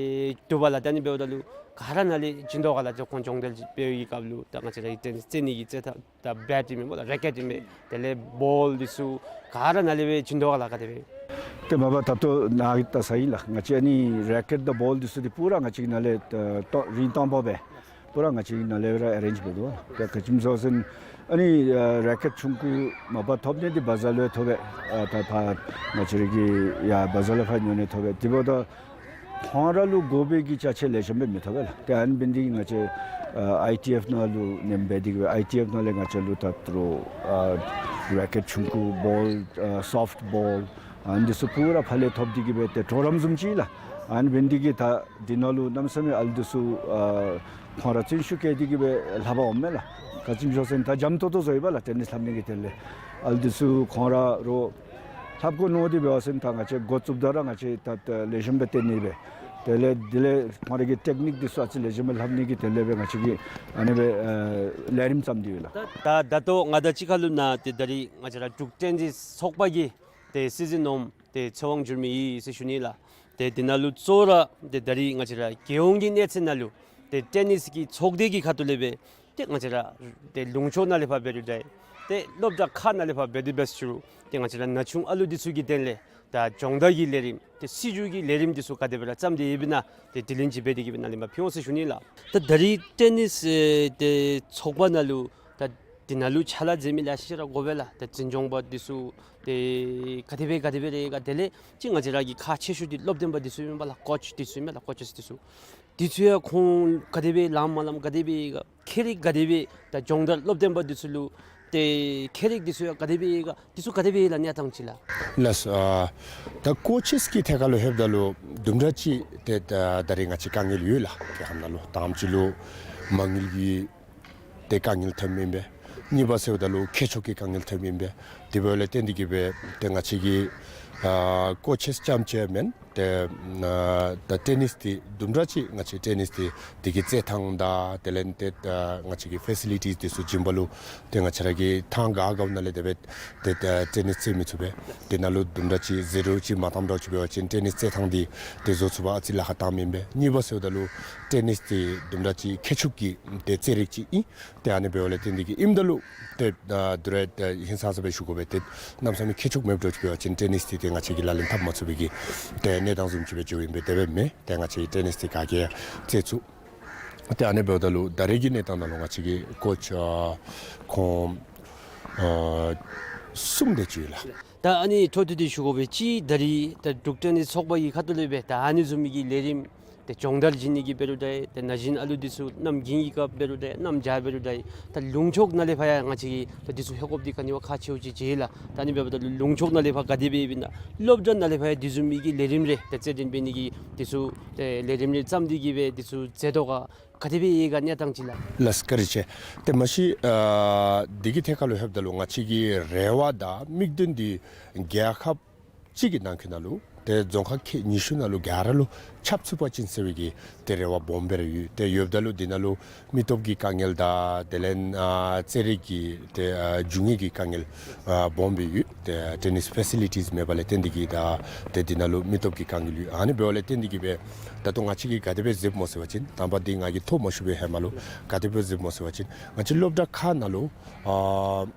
འདུག་པ་ལགས། ད་ཨ་ནི་འབདཝ་ད་ལུ་ག་ར་ནཱ་ལས་བྱིན་དོ་ག་ལགས། ཏེ་ཁོང་སྦྱོང་བརྡར་འབད་བའི་སྐབས་ལུ་ད་ང་བཅས་ར་ཏེ་ནིས་རྩེད་ནི་གི་རྩེད་ཐངས་ད་བེཊ་ཨིན་མས་སྨོ་ལགས། རེ་ཀེཊ་ཨིན་མས། དེ་ལས་བཱོལ་འདི་ཚུ་ག་ར་ནཱ་ལས་སྦེ་བྱིན་དོ་ག་ལགས། ག་དེ་སྦེ། ཏེ་མ་པ་ད་ལྟོ་ནཱ་གིས་བལྟ་ས་ཨིན་ལགས། ང་བཅས་ཨ་ནི་རེ་ཀེཊ་དང་བཱོལ་འདི་ཚུ་འདི་པུ་ར་ང་བཅས་ནཱ་ལས་ད་ལྟོ་རིན་བཏངམ་སྦེ་པུ་ར་ང་བཅས་ནཱ་ལས་ར་ཨེ་རེནཇ་འབད་དོ། ད་ག་ཅི་སྨོ་ཟེར་བ་ཅིན་ཨ་ནི་ཨ་རེ་ཀེཊ་ཆུང་ཀུ་མ་པ་ཐོབ་ནི་འདི་བ་ཛར་ལུ་ཐོབ་པས། ཨ་ད་ཕར་ང་བཅས་ར་གི་ཡར་བ་ཛར་ལུ་ཕར་ཉོ་ནི་ཐོབ་པས། དེ་འབདཝ་ད་ཁོང་ར་ལུ་དགོ་པའི་གི་ཅ་ཆས་ལེགས་ཤོམ་སྦེ་མི་ཐོབ་པས་ལགས། ཏེ་ཨ་ནི་འབད་ནི་འདི་གིས་ང་བཅས་ཨ་ཨའི་ཊི་ཨེཕ་ནང་ལུ་ནེམ་འབད་དེ་གི་སྦེ་ཨའི་ཊི་ཨེཕ་ནང་ལས་ང་བཅས་ལུ་ད་ད་རུང་ཨ་རེ་ཀེཊ་ཆུང་ཀུ་བཱོལ་ཨ་སོཕཊ་བཱོལ་ཨ་ནི་འདི་ཚུ་པུ་ར་ཕར་ལས་ཐོབ་སྟེ་གི་སྦེ་ཏེ་གྲོགས་རམ་བཟུམ་ཅིག་ལགས། ཨ་ནི་འབད་ནི་འདི་གིས་ད་འདི་ནང་ལུ་གནམ་མེད་ས་མེད་ཨ་ལུ་འདི་ཚུ་ཨ་ཁོང་ར་བརྩོན་ཤུགས་བསྐྱེད་དེ་གི་སྦེ་ལྷབ་པར་འོངམ་མས་ལགས། ག་ཅི་སྨོ་ཟེར་བ་ཅིན་ད་འཇམ་ཏོང་ཏོ་བཟོ་ཡི་པ་ལགས། ཏེ་ནིས་ལྷབ་ནི་གི་དོན་ལས་ཨ་ལུ་འདི་ཚུ་ཁོང་ར་རོགས་ལྷབ་དགོ་མནོ་སྟེ་འབད་བ་ཅིན་ད་ང་བཅས་འགོ་བཙུགསཔ་ད་ར་ང་བཅས་ད་ད་ལེགས་ཤོམ་སྦེ་སྟོན་ནི་སྦེ། དེ་ལས་དེ་ལས་ཁོང་ར་གི་ཊེཀ་ནིཀ་འདི་ཚུ་ཨ་ཙི་ལེགས་ཤོམ་སྦེ་ལྷབ་ནི་གི་དོན་ལས་སྦེ་ང་བཅས་ཀྱིས་ཨ་ནི་སྦེ་ཨ་ལས་རིམ་བརྩམས་ཏེ་ཡོད་ལགས། ད་ད་ད་ལྟོ་ང་དང་གཅིག་ཁར་ལུ་ནཱ་ཏེ་ད་རིས་ང་བཅས་ར་འབྲུག་ཏེ་ནིས་ཚོགས་པ་གི་ཏེ་སྲིད་འཛིན་ནོར་བུ་ཏེ་ཚེ་དབང་འགྱུར་མེད་ཨིན་ཟེར་ཞུ་ནི་ལགས། ཏེ་འདི་ནང་ལུ་གཙོ་བོ་ར་ཏེ་ད་རིས་ང་བཅས་ར་རྒྱལ་ཡོངས་ཀྱི་གནས་ཚད་ནང་ལུ་ཏེ་ཏེ་ནིས་ཀྱི་ཚོགས་སྡེ་གི་ཁ་ཐུག་ལས་སྦེ་ཏེ་ང་བཅས་ར་ཏེ་ལུང་ཕྱོགས་ནང་ལས་ཕར་འབད་རུང་འདྲ་ཏེ་སློབ་གྲྭ་ཁག་ནང་ལས་ཕར་འབད་དེ་འབད་ཞུ་རུང་ཏེ་ང་བཅས་ར་ན་ཆུང་ཨ་ལུ་འདི་ཚུ་གི་དོན་ལས་ད་སྦྱོང་བརྡར་གྱི་ལས་རིམ་ཏེ་སྲིད་བྱུས་ཀྱི་ལས་རིམ་འདི་ཚུ་ག་དེ་སྦེ་ར་བརྩམས་ཏེ་ཡོདཔ་ཨིན་ན་ཏེ་དྲི་ལན་ཅིག་འབད་དེ་གི་སྦེ་ནཱ་ལེན་པར་ཕུལ་འོང་ཟེར་ཞུ་ནི་ལགས། ད་ད་རིས་ཏེ་ནིས་ཨེ་ཏེ་ཚོགས་པ་ནང་ལུ་ད་འདི་ནང་ལུ་ཕྱག་ལཱ་མཛད་མི་ལེ་ཤ་ར་དགོ་པས་ལགས། ད་འཛིན་སྐྱོང་པ་འདི་ཚུ་ཏེ་ག་དེ་སྦེ་ག་དེ་སྦེ་རེ་ག་དེ་ལས་ཅིག་ང་བཅས་ར་གི་ཁག་ཆེ་ཤོས་འདི་སློབ་སྟོན་པ་འདི་ཚུ་ཨིན་པས་ལགས། ཀོཆ་འདི་ཚུ་ཨིན་པས་ལགས། ཀོ་ཅེས་འདི་ཚུ། འདི་ཚུ་ཡང་ཁོང་ག་དེ་སྦེ་ལངམ་མ་ལངམ་ག་དེ་སྦེ་ག་ཁྱད་རིག་ག་དེ་སྦེ་ད་སྦྱོང་བརྡར་སློབ་སྟོན་པ་འདི་ཚུ་ལུ་ཏེ་ཁྱད་རིག་འདི་ཚུ་ཡང་ག་དེ་སྦེ་ག་འདི་ཚུ་ག་དེ་སྦེ་ལགས་གནས་སྟངས་ཅིག་ལགས། ལགས་སོ། ཨ་ད་ཀོ་ཅེས་ཀྱི་ཐད་ཁར་ལུ་ལྷོདཔ་ད་ལུ་དུམ་གྲ་ཅིག་ཏེ་ད་ད་རིས་ང་བཅས་དཀའ་ངལ་ཡོད་ལགས། དེ་ཁར་ནང་ལུ་དང་པ་ཅིག་ལུ་མ་དངུལ་གྱི་ཏེ་དཀའ་ངལ་ཐོནམ་ཨིན་པས། གཉིས་པ་ཟེརཝ་ད་ལུ་མཁས་མཆོག་གི་དཀའ་ངལ་ཐོནམ་ཨིན་པས། དེ་འབདཝ་ལས་བརྟེན་ཏེ་གི་སྦེ་ཏེ་ང་བཅས་ཀྱི་ཨ་ཀོ་ཅེས་རྐྱངམ་ཅིག་མེན། ཏེ་ཨ་ད་ཏེ་ནིས་འདི་དུམ་གྲ་ཅིག་ང་བཅས་ཏེ་ནིས་འདི་འདི་གི་རྩེད་ཐངས་དང་དེ་ལས་ཏེ་ཨ་ང་བཅས་ཀྱི་ཕེ་སི་ལི་ཊིས་འདི་ཚུ་བྱིན་པ་ལུ་ཏེ་ང་བཅས་ར་གིས་ཐང་ག་ག་ནང་ལས་དེ་སྦེ་ཏེ་ཏེ་ཏེ་ནིས་རྩེད་མི་ཚུགས་པས། དེ་ནང་ལུ་དུམ་གྲ་ཅིག་ཟད་འགྲོ་ཅིག་མ་བཏངམ་འདྲཝ་ཅིག་འབད་བ་ཅིན་ཏེ་ནིས་རྩེད་ཐངས་འདི་ཏེ་བཟོ་ཚུགས་པར་ཨ་ཙི་ལཱ་ཁག་བཏངམ་ཨིན་པས། གཉིས་པ་ཟེརཝ་ད་ལུ་ཏེ་ནིས་འདི་དུམ་གྲ་ཅིག་མཁས་མཆོག་གི་ཏེ་རྩེད་རིགས་ཅིག་ཨིན། ཏེ་ཨ་ནི་འབདཝ་ལས་བརྟེན་ཏེ་གི་ཨིནམ་ད་ལུ་ཏེ་ཨ་དུས་ར་ཏེ་ཧིང་སངས་ས་སྦེ་ཞུ་དགོ་པས། ཏེ་གནམ་མེད་ས་མེད་མཁས་མཆོག་མེདཔ་འདྲཝ་ཅིག་འབད་བ་ཅིན་ཏེ་ནིས་འདི་ཏེ་ང་བཅས་ཀྱིས་ལག་ལེན་འཐབ་མ་ཚུགས་པའི་གི་ཏེ་གནས་སྟངས་བཟུམ་ཅིག་སྦེ་འགྱོཝ་ཨིན་པས། དེ་སྦེ་མེན། ཏེ་ང་བཅས་ཀྱིས་ཏེ་ནིས་འདི་ག་གིས་ཡང་རྩེད་ཚུགས། ཏེ་ཨ་ནི་འབདཝ་ད་ལུ་ད་རེས་ཀྱི་གནས་སྟངས་ནང་ལུ་ང་བཅས་ཀྱི་ཀོ་ཅེས་ཨ་ཁོང་ཨ་གསུམ་དེ་ཅིག་ཡོད་ལགས། ད་ཨ་ནི་འཕྲོ་མཐུད་དེ་ཞུ་དགོ་པས། ཅིག་ད་རིས་ད་འབྲུག་ཏེ་ནིས་ཚོགས་པ་གི་ཁ་ཐུག་ལས་སྦེ་ད་ཨ་ནི་བཟུམ་མའི་གི་ལས་རིམ་ཏེ་སྦྱོང་བརྡར་བྱིན་ནི་གི་འབད་རུང་འདྲ། ཏེ་ན་གཞོན་ཨ་ལུ་འདི་ཚུ་གནམ་དགུན་གྱི་སྐབས་འབད་རུང་འདྲ་གནམ་བྱཱར་འབད་རུང་འདྲ། ད་ལུང་ཕྱོགས་ནང་ལས་ཕར་ཡང་ང་བཅས་ཀྱིས་ད་འདི་ཚུ་ལྷོད་དགོཔ་འདི་ག་ནི་བ་ཁག་ཆེཝ་ཅིག་ཅིག་ལགས། ད་ཨ་ནི་འབདཝ་ད་ལུ་ལུང་ཕྱོགས་ནང་ལས་ཕར་ག་དེ་སྦེ་ཨིན་ན་སློབ་གྲྭ་ནང་ལས་ཕར་ཡང་འདི་བཟུམ་མའི་གི་ལས་རིམ་རེ་ཏེ་རྩེད་འགྲན་འབད་ནི་གི་འདི་ཚུ་ཏེ་ལས་རིམ་རེ་བརྩམས་ཏེ་གི་སྦེ་འདི་ཚུ་མཛད་དོ་ག་ག་དེ་སྦེ་ཡོད་ག་གནས་སྟངས་ཅིག་ལགས། ལགས་བཀའ་དྲིན་ཆེ། ཏེ་མ་གཞི་ཨ་འདི་གི་ཐད་ཁར་ལུ་ལྷོདཔ་ད་ལུ་ང་བཅས་ཀྱི་རེ་བ་དང་དམིགས་དོན་འདི་རྒྱལ་ཁབ་གཅིག་གི་ནང་འཁོད་ནང་ལུ་ཏེ་རྫོང་ཁག་ཁལ་ཉི་ཤུ་ནང་ལུ་ག་ར་ལུ་ཁྱབ་ཚུགས་པ་ཅིན་ཟེར་བའི་གི་ཏེ་རེ་བ་སྦོམ་སྦེ་ར་ཡོད། ཏེ་ཡོདཔ་ད་ལུ་འདི་ནང་ལུ་མི་སྟོབས་ཀྱི་དཀའ་ངལ་དང་དེ་ལས་ཨ་རྩེད་རིགས་ཀྱི་ཏེ་ཨ་རྒྱུ་དངོས་ཀྱི་དཀའ་ངལ་ཨ་སྦོམ་སྦེ་ཡོད། ཏེ་ཏེ་ནིས་ཕེ་སི་ལི་ཊིས་མེད་པ་ལས་བརྟེན་ཏེ་གི་ད་ཏེ་འདི་ནང་ལུ་མི་སྟོབས་ཀྱི་དཀའ་ངལ་ཡོད། ཨ་ནི་འབདཝ་ལས་བརྟེན་ཏེ་གི་སྦེ་ད་ལྟོ་ང་བཅས་ཀྱིས་ག་དེ་སྦེ་མཛདཔ་སྨོ་ཟེར་བ་ཅིན་དང་པ་འདི་ང་གིས་ཐོ་མ་ཞུ་བའི་ཧེ་མ་ལུ་ག་དེ་སྦེ་མཛདཔ་སྨོ་ཟེར་བ་ཅིན་ང་བཅས་སློབ་གྲྭ་ཁག་ནང་ལུ་ཨ་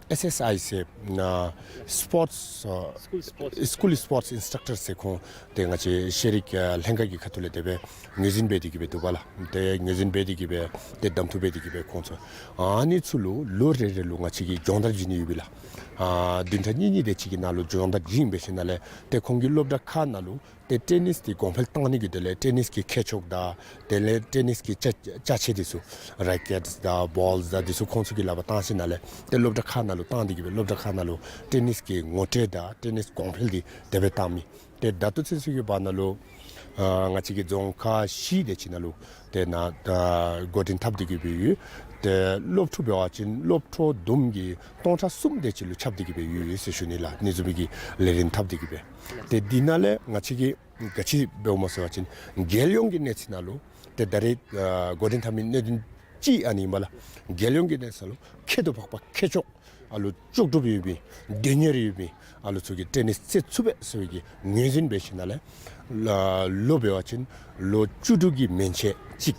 ཨེས་ཨེས་ཨའི་ཟེར་ཨ་སི་པོརཊསི་ཨ་སི་ཀུལ་སི་པོརཊསི་ཨིན་སི་ཊྲག་ཊར་ཟེར་ཁོང་ཏེ་ང་བཅས་ཤེས་རིག་ཨ་ལྷན་ཁག་གི་ཁ་ཐུག་ལས་དེ་སྦེ་ངོས་འཛིན་འབད་དེ་གི་སྦེ་འདུག་པ་ལགས། ཏེ་ངོས་འཛིན་འབད་དེ་གི་སྦེ་ཏེ་གདམ་འཐུ་འབད་དེ་གི་སྦེ་ཁོང་ཚུ་ཨ་ནི་ཚུ་ལུ་ལོ་རེ་རེ་ལུ་ང་བཅས་ཀྱིས་སྦྱོང་བརྡར་བྱིན་ནི་ཡོད་པས་ལགས། ཨ་བདུན་ཕྲག་གཉིས་གཉིས་དེ་ཅིག་གི་ནང་ལུ་སྦྱོང་བརྡར་བྱིན་འབད་ཞིནམ་ལས་ཏེ་ཁོང་གིས་སློབ་གྲྭ་ཁག་ནང་ལུ་ཏེ་ཏེ་ནིས་འདི་གོང་འཕེལ་བཏང་ནི་གི་དོན་ལས་ཏེ་ནིས་ཀྱི་མཁས་མཆོག་དང་དེ་ལས་ཏེ་ནིས་ཀྱི་ཅ་ཅ་ཆས་འདི་ཚུ་རེ་ཀེཊསི་དང་བཱོལསི་དང་འདི་ཚུ་ཁོང་ཚུ་གི་ལག་པར་བཏང་ཞིནམ་ལས་ཏེ་སློབ་གྲྭ་ཁག་ནང་ལུ་བཏང་སྟེ་གི་སྦེ་སློབ་གྲྭ་ཁག་ནང་ལུ་ཏེ་ནིས་ཀྱི་ངོ་སྤྲོད་དང་ཏེ་ནིས་གོང་འཕེལ་འདི་དེ་སྦེ་བཏང་མི། ཏེ་ད་ལྟོ་ཚུན་ཚོད་ཀྱི་བར་ན་ལུ་ཨ་ང་བཅས་ཀྱི་རྫོང་ཁག་བཞི་དེ་ཅིག་ནང་ལུ་ཏེ་ནཱ་ཨ་འགོ་འདྲེན་འཐབ་སྟེ་གི་སྦེ་ཡོད། ཏེ་སློབ་ཕྲུག་འབད་བ་ཅིན་སློབ་ཕྲུག་བསྡོམས་ཀྱིས་སྟོང་ཕྲག་གསུམ་དེ་ཅིག་ལུ་ཁྱབ་སྟེ་གི་སྦེ་ཡོད་ཟེར་ཞུ་ནི་ལགས། ཨ་ནི་བཟུམ་མའི་གི་ལས་རིམ་འཐབ་སྟེ་གི་སྦེ། ཏེ་འདི་ནང་ལས་ང་བཅས་ཀྱིས་ག་ཅི་འབདཝ་སྨོ་ཟེར་བ་ཅིན་རྒྱལ་ཡོངས་ཀྱི་གནས་ཚད་ནང་ལུ་ཏེ་ད་རེས་ཨ་འགོ་འདྲེན་འཐབ་མི་གནད་དོན་ ཅིག་ཨ་ནི་ཨིན་པས་ལགས། རྒྱལ་ཡོངས་ཀྱི་གནས་ཚད་ལུ་ཁྱད་དུ་འཕགས་པ་ཁྱད་ཆོས་ཨ་ལུ་ལྕོགས་གྲུབ་ཡོད་མི་དོན་གཉེར་ཡོད་མི་ཨ་ལུ་ཚུ་གིས་ཏེ་ནི་རྩེད་ཚུགས་པས་ཟེར་བའི་གི་ངོས་འཛིན་འབད་ཞིནམ་ལས་ལོ་ལོ་འབད་བ་ཅིན་ལོ་བཅུ་དྲུག་གི་མན་ཆད་གཅིག།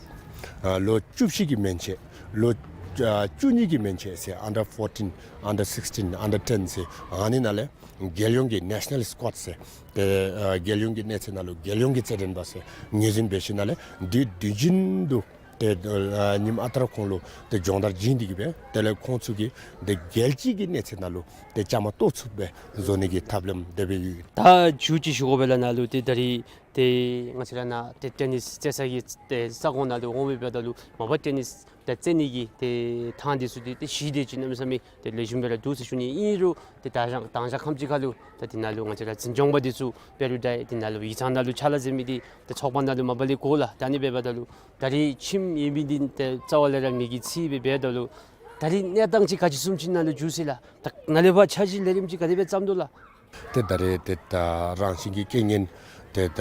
ཨ་ལོ་བཅུ་བཞི་གི་མན་ཆད། ལོ་ཨ་བཅུ་གཉིས་ཀྱི་མན་ཆད་ཟེར་under fourteen, under sixteen, under ten ཟེར་ཨ་ནི་ནང་ལས་རྒྱལ་ཡོངས་ཀྱི་national squad ཟེར་ཏེ་ཨ་རྒྱལ་ཡོངས་ཀྱི་གནས་ཚད་ནང་ལུ་རྒྱལ་ཡོངས་ཀྱི་རྩེད་འགྲན་པ་ཟེར་ངོས་འཛིན་འབད་ཞིནམ་ལས་དུས་དུས་རྒྱུན་དུ་ཏེ་ཨ་ཉིནམ་ཨ་རྟག་ར་ཁོང་ལུ་ཏེ་སྦྱོང་བརྡར་བྱིན་ཏེ་གིས་སྦེ་དེ་ལས་ཁོང་ཚུ་གིས་ཏེ་རྒྱལ་སྤྱི་གི་གནས་ཚད་ནང་ལུ་ཏེ་བཅའ་མར་གཏོགས་ཚུགས་པས་བཟོ་ནི་གི་ཐབས་ལམ་དེ་སྦེ་ཡོད། ད་མཇུག་ཅིག་ཞུ་དགོ་པས་ལགས། ནཱ་ལུ་ཏེ་ད་རིས་ཏེ་ང་བཅས་ར་ནཱ་ཏེ་ཏེ་ནི་རྩེད་ས་གི་ཏེ་ས་ཁོངས་ནང་ལུ་འོང་མི་འབདཝ་ད་ལུ་མ་པ་ཏེ་ནི་ཏེ་རྩེད་ནི་གི་ཏེ་ཐངས་འདི་ཚུ་ཏེ་ཏེ་གཞི་དེ་ཅིག་གནམ་མེད་ས་མེད་ཏེ་ལེགས་ཤོམ་སྦེ་ར་འདུག་ཟེར་ཞུ་ནི། ཨིན་རུང་ཏེ་ད་རང་དང་ཞག་ཁམས་ཅིག་ཁར་ལུ་ད་འདི་ནང་ལུ་ང་བཅས་ར་འཛིན་སྐྱོང་པ་འདི་ཚུ་དཔེ་རུ་ད་འདི་ནང་ལུ་ཡིག་ཚང་ནང་ལུ་ཕྱག་ལཱ་མཛད་མི་འདི་ཏེ་ཚོགས་པ་ནང་ལུ་མ་པ་ལས་གོ་ལགས། ད་ཨ་ནི་འབདཝ་ད་ལུ་ད་རིས་ཁྱིམ་ཨིན་མི་འདི་ཏེ་རྩ་བ་ལས་ར་མི་གིས་ཚིག་སྦེ་འབདཝ་ད་ལུ་ད་རིས་གནས་སྟངས་ཅིག་ག་ཅི་བཟུམ་ཅིག་ནང་ལུ་འགྱུར་སོ་ཡི་ལགས། ད་ནཱ་ལས་ཕར་འཆར་གཞི་ལས་རིམ་ཅིག་ག་དེ་སྦེ་བརྩམ་དོ་ལགས། ཏེ་ད་རེས་ཏེ་ད་རང་བཞིན་གྱི་རྐྱེན་ངན་ཏེ་ད་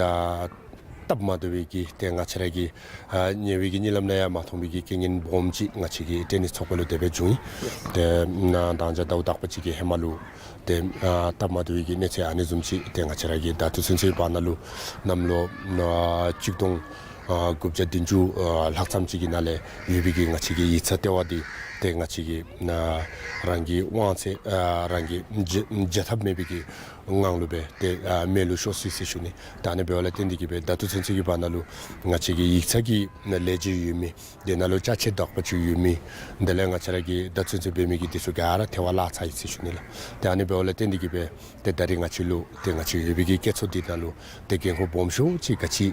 སྟབས་མ་བདེ་བའི་གི་ཏེ་ང་བཅས་ར་གི་ཨ་ཉེ་བའི་གི་གཉིད་ལམ་ནང་ཡང་མ་མཐོང་བའི་གི་རྐྱེན་ངན་སྦོམ་ཅིག་ང་བཅས་ཀྱི་ཏེ་ནི་ཚོགས་པ་ལུ་དེ་སྦེ་བྱུང་ཡི། ཏེ་ནཱ་ད་ཅི་ཟླཝ་དག་པ་ཅིག་གི་ཧེ་མ་ལུ་ཏེ་ཨ་སྟབས་མ་བདེ་བའི་གི་གནས་ཚད་ཨ་ནི་བཟུམ་ཅིག་ཏེ་ང་བཅས་ར་གི་ད་ལྟོ་ཚུན་ཚོད་བར་ན་ལུ་གནམ་ལོ་ཨ་གཅིག་སྟོང་ཨ་དགུ་བརྒྱ་བདུན་ཅུ་ཨ་ལྷག་ཙམ་ཅིག་གི་ནང་ལས་ཡོད་པའི་གི་ང་བཅས་ཀྱི་ཡིག་ཚང་ལྟེ་བ་འདི་ཏེ་ང་བཅས་ཀྱི་ཨ་རང་གི་དབང་ཚད་ཨ་རང་གི་བྱ་བྱ་ཐབས་མེད་པའི་གི་ངང་ལུ་སྦེ་ཏེ་ཨ་མེད་ལུ་ཤོར་སོ་ཡི་ཟེར་ཞུ་ནི། ད་ཨ་ནི་འབདཝ་ལས་བརྟེན་ཏེ་གིས་སྦེ་ད་ལྟོ་ཚུན་ཚོད་ཀྱི་བར་ན་ལུ་ང་བཅས་ཀྱི་ཡིག་ཚང་གི་ལས་བྱེད་ཡོད་མི་དེ་ནང་ལུ་ཅ་ཆས་དག་པ་ཅིག་ཡོད་མི་དེ་ལས་ང་བཅས་ར་གི་ད་ལྟོ་ཚུན་ཚོད་འབད་མི་གི་འདི་ཚུ་ག་ར་ཐལ་བར་བརླག་ཚར་ཡི་ཟེར་ཞུ་ནི་ལགས། ད་ཨ་ནི་འབདཝ་ལས་བརྟེན་ཏེ་གིས་སྦེ་ཏེ་ད་རིས་ང་བཅས་ལུ་ཏེ་ང་བཅས་ཡོད་པའི་གི་སྐྱེད་ཚོགས་འདི་ནང་ལུ་ཏེ་འགན་ཁུར་སྦོམ་ཤོས་ཅིག་ག་ཅི་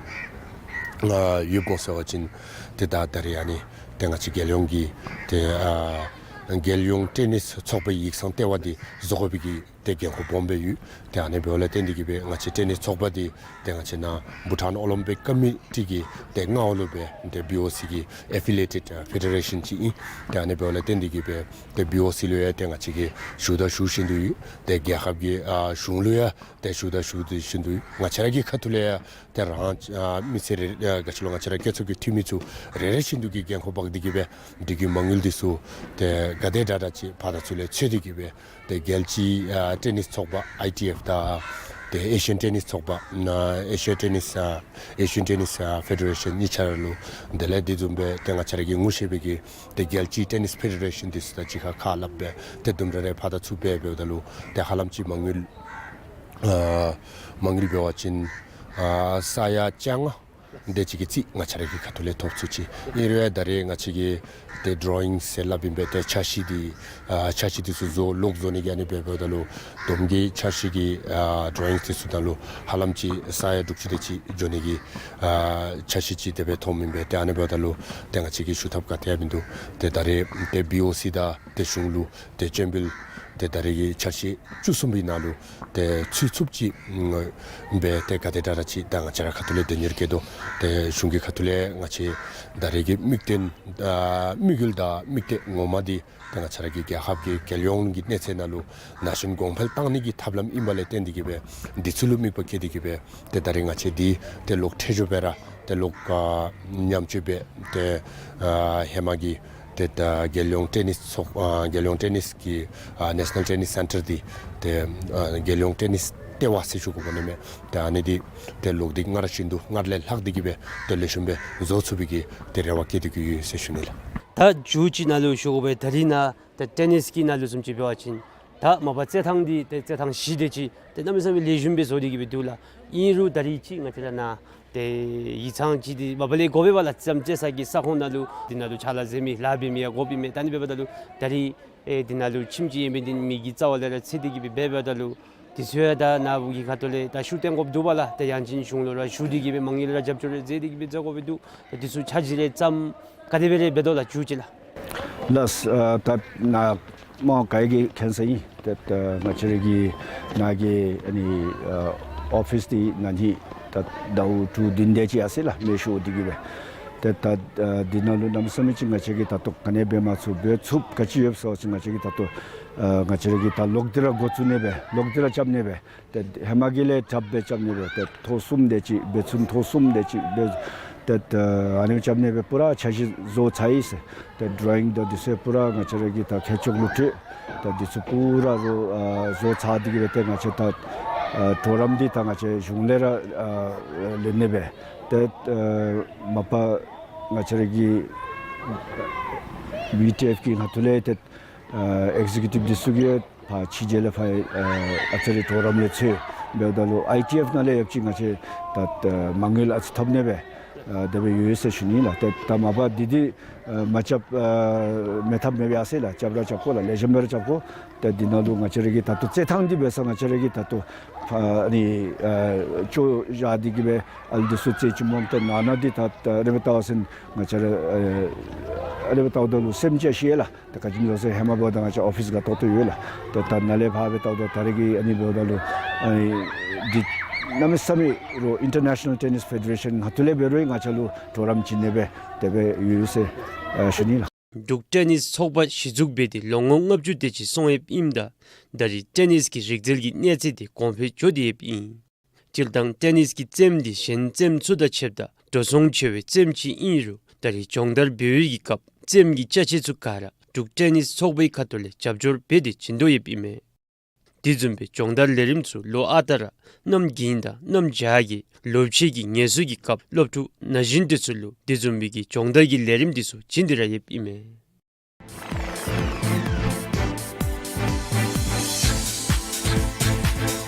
ཨ་ཡོདཔ་སྨོ་ཟེར་བ་ཅིན་ཏེ་ད་ད་རིས་ཨ་ནི་ཏེ་ང་བཅས་རྒྱལ་ཡོངས་ཀྱི་ཏེ་ཨ་རྒྱལ་ཡོངས་ཏེ་ནི་ཚོགས་པའི་ཡིག་ཚང་ལྟེ་བ་འདི་བཟོ་དགོ་པའི་གི་ཏེ་འགན་ཁུར་སྦོམ་སྦེ་ཡོད། ཏེ་ཨ་ནི་འབདཝ་ལས་བརྟེན་ཏེ་གིས་སྦེ་ང་བཅས་ཏེ་ནི་ཚོགས་པ་འདི་ཏེ་ང་བཅས་ནཱ་བྷུ་ཊཱན་ཨོ་ལིམ་པིག་ཀོ་མི་ཊི་གི་ཏེ་མངའ་འོག་ལུ་སྦེ་ཏེ་བི་ཨོ་སི་གི་ཨེ་ཕི་ལི་ཡེ་ཊེཌ་ཕེ་ཌེ་རེ་ཤཱན་ཅིག་ཨིན། ཏེ་ཨ་ནི་འབདཝ་ལས་བརྟེན་ཏེ་གིས་སྦེ་ཏེ་བི་ཨོ་སི་ལུ་ཡང་ཏེ་ང་བཅས་ཀྱིས་ཞུ་དང་ཞུ་བཞིན་དུ་ཡོད། ཏེ་རྒྱལ་ཁབ་ཀྱི་ཨ་གཞུང་ལུ་ཡང་ཏེ་ཞུ་དང་ཞུ་བཞིན་དུ་ཡོད། ང་བཅས་ར་གི་ཁ་ཐུག་ལས་ཡང་ཏེ་རང་ཨ་མི་སེར་རེ་ཨ་ག་ཅི་ལོ་ང་བཅས་ར་སྐྱེད་ཚོགས་ཀྱི་འཐུས་མི་ཚུ་རེ་རེ་བཞིན་དུ་གིས་འགན་ཁུར་འབག་སྟེ་གིས་སྦེ་འདི་གི་མ་དངུལ་འདི་ཚུ་ཏེ་ག་དེ་དྲག་དྲག་ཅིག་ཕར་དང་ཚུར་ལས་འཚོལ་ཏེ་གིས་སྦེ་ཏེ་རྒྱལ་སྤྱིའི་ཨ་ཏེ་ནི་ཚོགས་པ་ཨའི་ཊི་ཨེཕ་དང་ཏེ་ཨེ་ཤི་ཡན་ཏེ་ནི་ཚོགས་པ་ཨ་ཨེ་ཤི་ཡ་ཏེ་ནི་ཨ་ཨེ་ཤི་ཡན་ཏེ་ནི་ཨ་ཕེ་ཌེ་རེ་ཤཱན་གཉིས་ཆ་ར་ལུ་དེ་ལས་དེ་བཟུམ་སྦེ་ཏེ་ང་བཅས་ར་གིས་ངོ་ཤེས་པའི་གི་ཏེ་རྒྱལ་སྤྱིའི་ཏེ་ནི་ཕེ་ཌེ་རེ་ཤཱན་འདི་ཚུ་དང་གཅིག་ཁར་ཁ་སླབ་སྦེ་ཏེ་དུམ་གྲ་རེ་ཕར་དང་ཚུར་འབད་འབདཝ་ད་ལུ་ཏེ་ཧ་ལམ་ཅིག་མ་དངུལ་ཨ་མ་དངུལ་འབད་བ་ཅིན་ཨ་ས་ཡ་བཅོ་ལྔ་དེ་ཅིག་གི་རྩིས་ང་བཅས་ར་གི་ཁ་ཐུག་ལས་ཐོབ་ཚུགས་ཅི། ཨིན་རུང་ཡང་ད་རེས་ང་བཅས་ཀྱིས་ཏེ་ཌོ་རོ་ཡིང་ཟེར་སླབ་ཨིན་པས། ཏེ་འཆར་གཞི་འདི་ཨ་འཆར་གཞི་འདི་ཚུ་བཟོ་ལོག་བཟོ་ནི་གི་ཨ་ནི་འབད་འབདཝ་ད་ལུ་དོམ་གྱི་འཆར་གཞི་གི་ཨ་ཌོ་རོ་ཡིང་འདི་ཚུ་ནང་ལུ་ཧ་ལམ་ཅིག་ས་ཡ་དྲུག་ཅུ་དེ་ཅིག་འགྱོ་ནི་གི་ཨ་འཆར་གཞི་ཅིག་དེ་སྦེ་མཐོངམ་ཨིན་པས། ཏེ་ཨ་ནི་འབདཝ་ད་ལུ་ཏེ་ང་བཅས་ཀྱིས་ཞུ་ཐབས་ག་ཏེ་ཡང་མིན་འདུག། ཏེ་ད་རེས་ཏེ་བི་ཨོ་སི་དང་ཏེ་གཞུང་ལུ་ཏེ་སྤྱན་འབུལ་ཏེ་ད་རེས་ཀྱི་འཆར་གཞི་བཅུ་གསུམ་པའི་ནང་ལུ་ཏེ་ཚུད་ཚུགསཔ་ཅིག་ཨ་འབད་དེ་ག་དེ་དྲག་དྲག་ཅིག་ད་ང་བཅས་ར་ཁ་ཐུག་ལས་དོན་གཉེར་བཀོད་དོ། ཏེ་གཞུང་གི་ཁ་ཐུག་ལས་ང་བཅས་ད་རེས་ཀྱི་དམིགས་དོན་ཨ་དམིགས་ཡུལ་དང་དམིགས་གཏད་ངོ་མ་འདི་ཏེ་ང་བཅས་ར་གི་རྒྱལ་ཁབ་ཀྱི་རྒྱལ་ཡོངས་ཀྱི་གནས་ཚད་ནང་ལུ་ན་གཞོན་གོང་འཕེལ་བཏང་ནི་གི་ཐབས་ལམ་ཨིནམ་ལས་བརྟེན་ཏེ་གིས་སྦེ་འདི་ཚུ་ལུ་དམིགས་པ་བསྐྱེད་དེ་གིས་སྦེ་ཏེ་ད་རེས་ང་བཅས་འདི་ཏེ་ལོག་འཕྲལ་མགྱོགས་སྦེ་ར་ཏེ་ལོག་ཨ་ཉམས་བཅོས་འབད་དེ་ཨ་ཧེ་མ་གི་ཏེ་ད་རྒྱལ་ཡོངས་ཏེ་ནི་ཚོགས་ཨ་རྒྱལ་ཡོངས་ཏེ་ནི་གི་ཨ་ནེ་ཤ་ནཱལ་ཏེ་ནི་སེན་ཊར་འདི་ཏེ་ཨ་རྒྱལ་ཡོངས་ཏེ་ནི་ལྟེ་བ་ཟེར་ཞུ་དགོ་པས་ནི་མས། ཏེ་ཨ་ནི་འདི་ཏེ་ལོག་སྟེ་སྔར་བཞིན་དུ་སྔར་ལས་ལྷག་སྟེ་གིས་སྦེ་ཏེ་ལེགས་ཤོམ་སྦེ་བཟོ་ཚུགས་པའི་གི་ཏེ་རེ་བ་བསྐྱེད་དེ་གིས་ཡོད་ཟེར་ཞུ་ནི་ལགས། ད་མཇུག་ཅིག་ནང་ལུ་ཞུ་དགོ་པས། ད་རིས་ནཱ་ད་ཏེ་ནི་གི་ནང་ལུ་བཟུམ་ཅིག་འབད་བ་ཅིན་ད་མ་པ་རྩེད་ཐང་འདི་ཏེ་རྩེད་ཐང་གཞི་དེ་ཅིག་ཏེ་གནམ་མེད་ས་མེད་ལེགས་ཤོམ་སྦེ་བཟོ་སྟེ་གིས་སྦེ་འདུག་ལགས། ཨིན་རུང་ད་རིས་ཅིག་ང་བཅས་ར་ནཱ་ཏེ་ཡིག་ཚང་ཅིག་འདི་མ་པ་ལས་དགོ་པས་པ་ལགས། རྩེདམོ་རྩེ་ས་གི་ས་ཁོངས་ནང་ལུ་འདི་ནང་ལུ་ཕྱག་ལཱ་མཛད་མི་ལཱ་འབད་མི་ཡང་དགོཔ་ཨིན་མས། ད་ཨ་ནི་འབདཝ་ད་ལུ་ད་རིས་ཨེ་འདི་ནང་ལུ་ཁྱིམ་ཅིག་ཨིན་པའི་འདི་མི་གིས་རྩ་བ་ལས་ར་འཚོལ་ཏེ་གིས་སྦེ་འབདཝ་ད་ལུ་འདི་ཚུ་ཡང་ད་ནཱ་བུ་གི་ཁ་ཐུག་ལས་ད་ཤུགས་བཏོན་དགོཔ་འདུག་པ་ལགས། ད་ཡང་ཅིན་གཞུང་ལུ་ར་ཞུ་སྟེ་གིས་སྦེ་མ་དངུལ་ར་རྒྱབ་སྐྱོར་རེ་མཛད་དེ་གིས་སྦེ་མཛད་དགོཔ་འདུག། ད་འདི་ཚུ་འཆར་གཞི་རེ་བརྩམ་ག་དེ་སྦེ་རེ་འབད་དོ་ལགས་མཇུག་ཅིག་ལགས། ལགས་ཨ་ད་ནཱ་མོ་ག་ཡི་གི་མཁྱེན་གསལ་ཨིན། ཏེ་ད་ང་བཅས་ར་གི་ནཱ་གི་ཨ་ནི་ཨ་ཨོ་ཕིས་འདི་ན་ནི་ད་ཟླཝ་དྲུག་བདུན་དེ་ཅིག་ཡར་སོ་ཡི་ལགས་མེ་ཤོར་ཏེ་གིས་སྦེ། ཏེ་ད་ཨ་འདི་ནང་ལུ་གནམ་མེད་ས་མེད་ཅིག་ང་བཅས་ཀྱིས་ད་ལྟོ་ག་ནི་འབད་མ་ཚུགས། འབད་ཚུགསཔ་ག་ཅི་ཡོདཔ་ཟེར་བ་ཅིན་ང་བཅས་ཀྱིས་ད་ལྟོ་ཨ་ང་བཅས་ར་གིས་ད་ལོག་སྟེ་ར་འགོ་བཙུགས་ནི་སྦེ་ལོག་སྟེ་ར་རྐྱབ་ནི་སྦེ་ཏེ་ཧེ་མ་གི་ལས་དྲགཔ་སྦེ་རྐྱབ་ནི་སྦེ་ཏེ་ཐོག་གསུམ་དེ་ཅིག་འབད་ཚུགས། ཐོག་གསུམ་དེ་ཅིག་འབད་ ཏེ་ད་ཨ་ནི་རྐྱབ་ནི་སྦེ་པུ་ར་འཆར་གཞི་བཟོ་ཚར་ཡི་ཟེར། ཏེ་ཌོ་རོ་ཡིང་དང་འདི་ཚུ་པུ་ར་ང་བཅས་ར་གི་ད་མཁས་མཆོག་བློ་གྲོས་ད་འདི་ཚུ་པུ་ར་བཟོ་ཨ་བཟོ་ཚར་ཏེ་གི་སྦེ་ཏེ་ང་བཅས་ད་ཨ་གྲོགས་རམ་འདི་ད་ང་བཅས་གཞུང་ལས་ར་ཨ་ལེན་ནི་སྦེ། ཏེ་ཨ་མ་པ་ང་བཅས་ར་གི་བི་ཊི་ཨེཕ་གི་ནང་ཐོག་ལས་ཏེ་ཨ་ཨེག་ཟེ་ཀིའུ་ཊིབ་འདི་ཚུ་གིས་ཕར་ཕྱི་རྒྱལ་ལས་ཕར་ཨ་ཨ་ཙི་རེ་གྲོགས་རམ་ལས་ཚུ་འབདཝ་ད་ལུ་ཨའི་ཊི་ཨེཕ་ནང་ལས་ཡང་ཅིན་ང་བཅས་ད་ཨ་མ་དངུལ་ཨ་ཙི་ཐོབ་ནི་སྦེ་ཨ་དེ་སྦེ་ཡོད་ཟེར་ཞུ་ནི་ལགས། ཏེ་ད་མ་པ་འདི་འདི་ཨ་མ་རྐྱབ་ཨ་མེད་ཐབས་མེད་པས་ཟེར་ལགས། རྐྱབ་ར་རྐྱབ་དགོ་ལགས། ལེགས་ཤོམ་སྦེ་ར་རྐྱབ་དགོ། ཏེ་འདི་ནང་ལུ་ང་བཅས་ར་གི་ད་ལྟོ་རྩེད་ཐང་འདི་འབད་ས་ང་བཅས་ར་གིས་ད་ལྟོ་ཕར་ཨ་ནི་ཨ་བཅོ་བཞག་སྟེ་གི་སྦེ་ཨ་ལུ་འདི་ཚུ་རྩེད་ཅི་སྨོ། ཏེ་ནང་ན་འདི་ད་ད་རེ་སྦེ་བལྟ་བ་ཅིན་ང་བཅས་ར་ཨ་རེ་སྦེ་བལྟཝ་ད་ལུ་སེམས་ཅིག་ཤི་ཡི་ལགས། ད་ག་ཅི་སྨོ་ཟེར་ཧེ་མ་འབདཝ་ད་ང་བཅས་ཨོ་ཕིས་ག་ཏོག་ཏོ་ཡོད་ལགས། ཏེ་ད་ནཱ་ལས་ཕར་སྦེ་བལྟཝ་ད་ད་རེས་ཀྱི་ཨ་ནི་འབདཝ་ད་ལུ་ཨ་ནི་འདི་གནམ་མེད་ས་མེད་རོགས་ཨིན་ཊར་ནེ་ཤ་ནཱལ་ཊེ་ནིས་ཕེ་ཌེ་རེ་ཤཱན་ནང་ཐོག་ལས་འབད་རུང་ང་བཅས་ལུ་གྲོགས་རམ་བྱིན་ནི་སྦེ་དེ་སྦེ་ཡོད་ཟེར་ཨ་ཞུ་ནི་ལགས། འབྲུག་ཊེ་ནིས་ཚོགས་པ་གཞི་བཙུགས་འབད་དེ་ལོ་ངོ་ལྔ་བཅུ་དེ་ཅིག་སོང་ཡོདཔ་ཨིནམ་ད་ད་རེས་ཊེ་ནིས་ཀྱི་རིག་རྩལ་གྱི་གནས་ཚད་དེ་གོང་འཕེལ་འགྱོ་སྟེ་ཡོདཔ་ཨིན། སྤྱིར་བཏང་ཊེ་ནིས་ཀྱི་རྩེདམོ་འདི་གཞན་རྩེདམོ་ཚུ་དང་ཕྱདཔ་ད་འགྲོ་སོང་ཆེ་བའི་རྩེདམོ་ཅིག་ཨིན་རུང་ད་རེས་སྦྱོང་བརྡར་འབད་བའི་གི་སྐབས་རྩེདམོ་གི་ཅ་ཆས་ཚུ་ག་ར་འབྲུག་ཊེ་ནིས་ཚོགས་པའི་ཁ་ཐུག་ལས་རྒྱབ་སྐྱོར་འབད་དེ་བྱིན་དོ་ཡོདཔ་ཨིན་མས། དེ་བཟུམ་སྦེ་སྦྱོང་བརྡར་ལས་རིམ་ཚུ་ལོ་ཨ་རྟག་ར་གནམ་དགུན་དང་གནམ་བྱཱར་གྱི་ལོ་ཕྱེད་ཀྱི་ངལ་གསོའི་གི་སྐབས་སློབ་ཕྲུག་ན་གཞོན་དེ་ཚུ་ལུ་དེ་བཟུམ་སྦེ་གི་སྦྱོང་བརྡར་གྱི་ལས་རིམ་དེ་ཚུ་བྱིན་ཏེ་ར་ཡོདཔ་ཨིན་མས།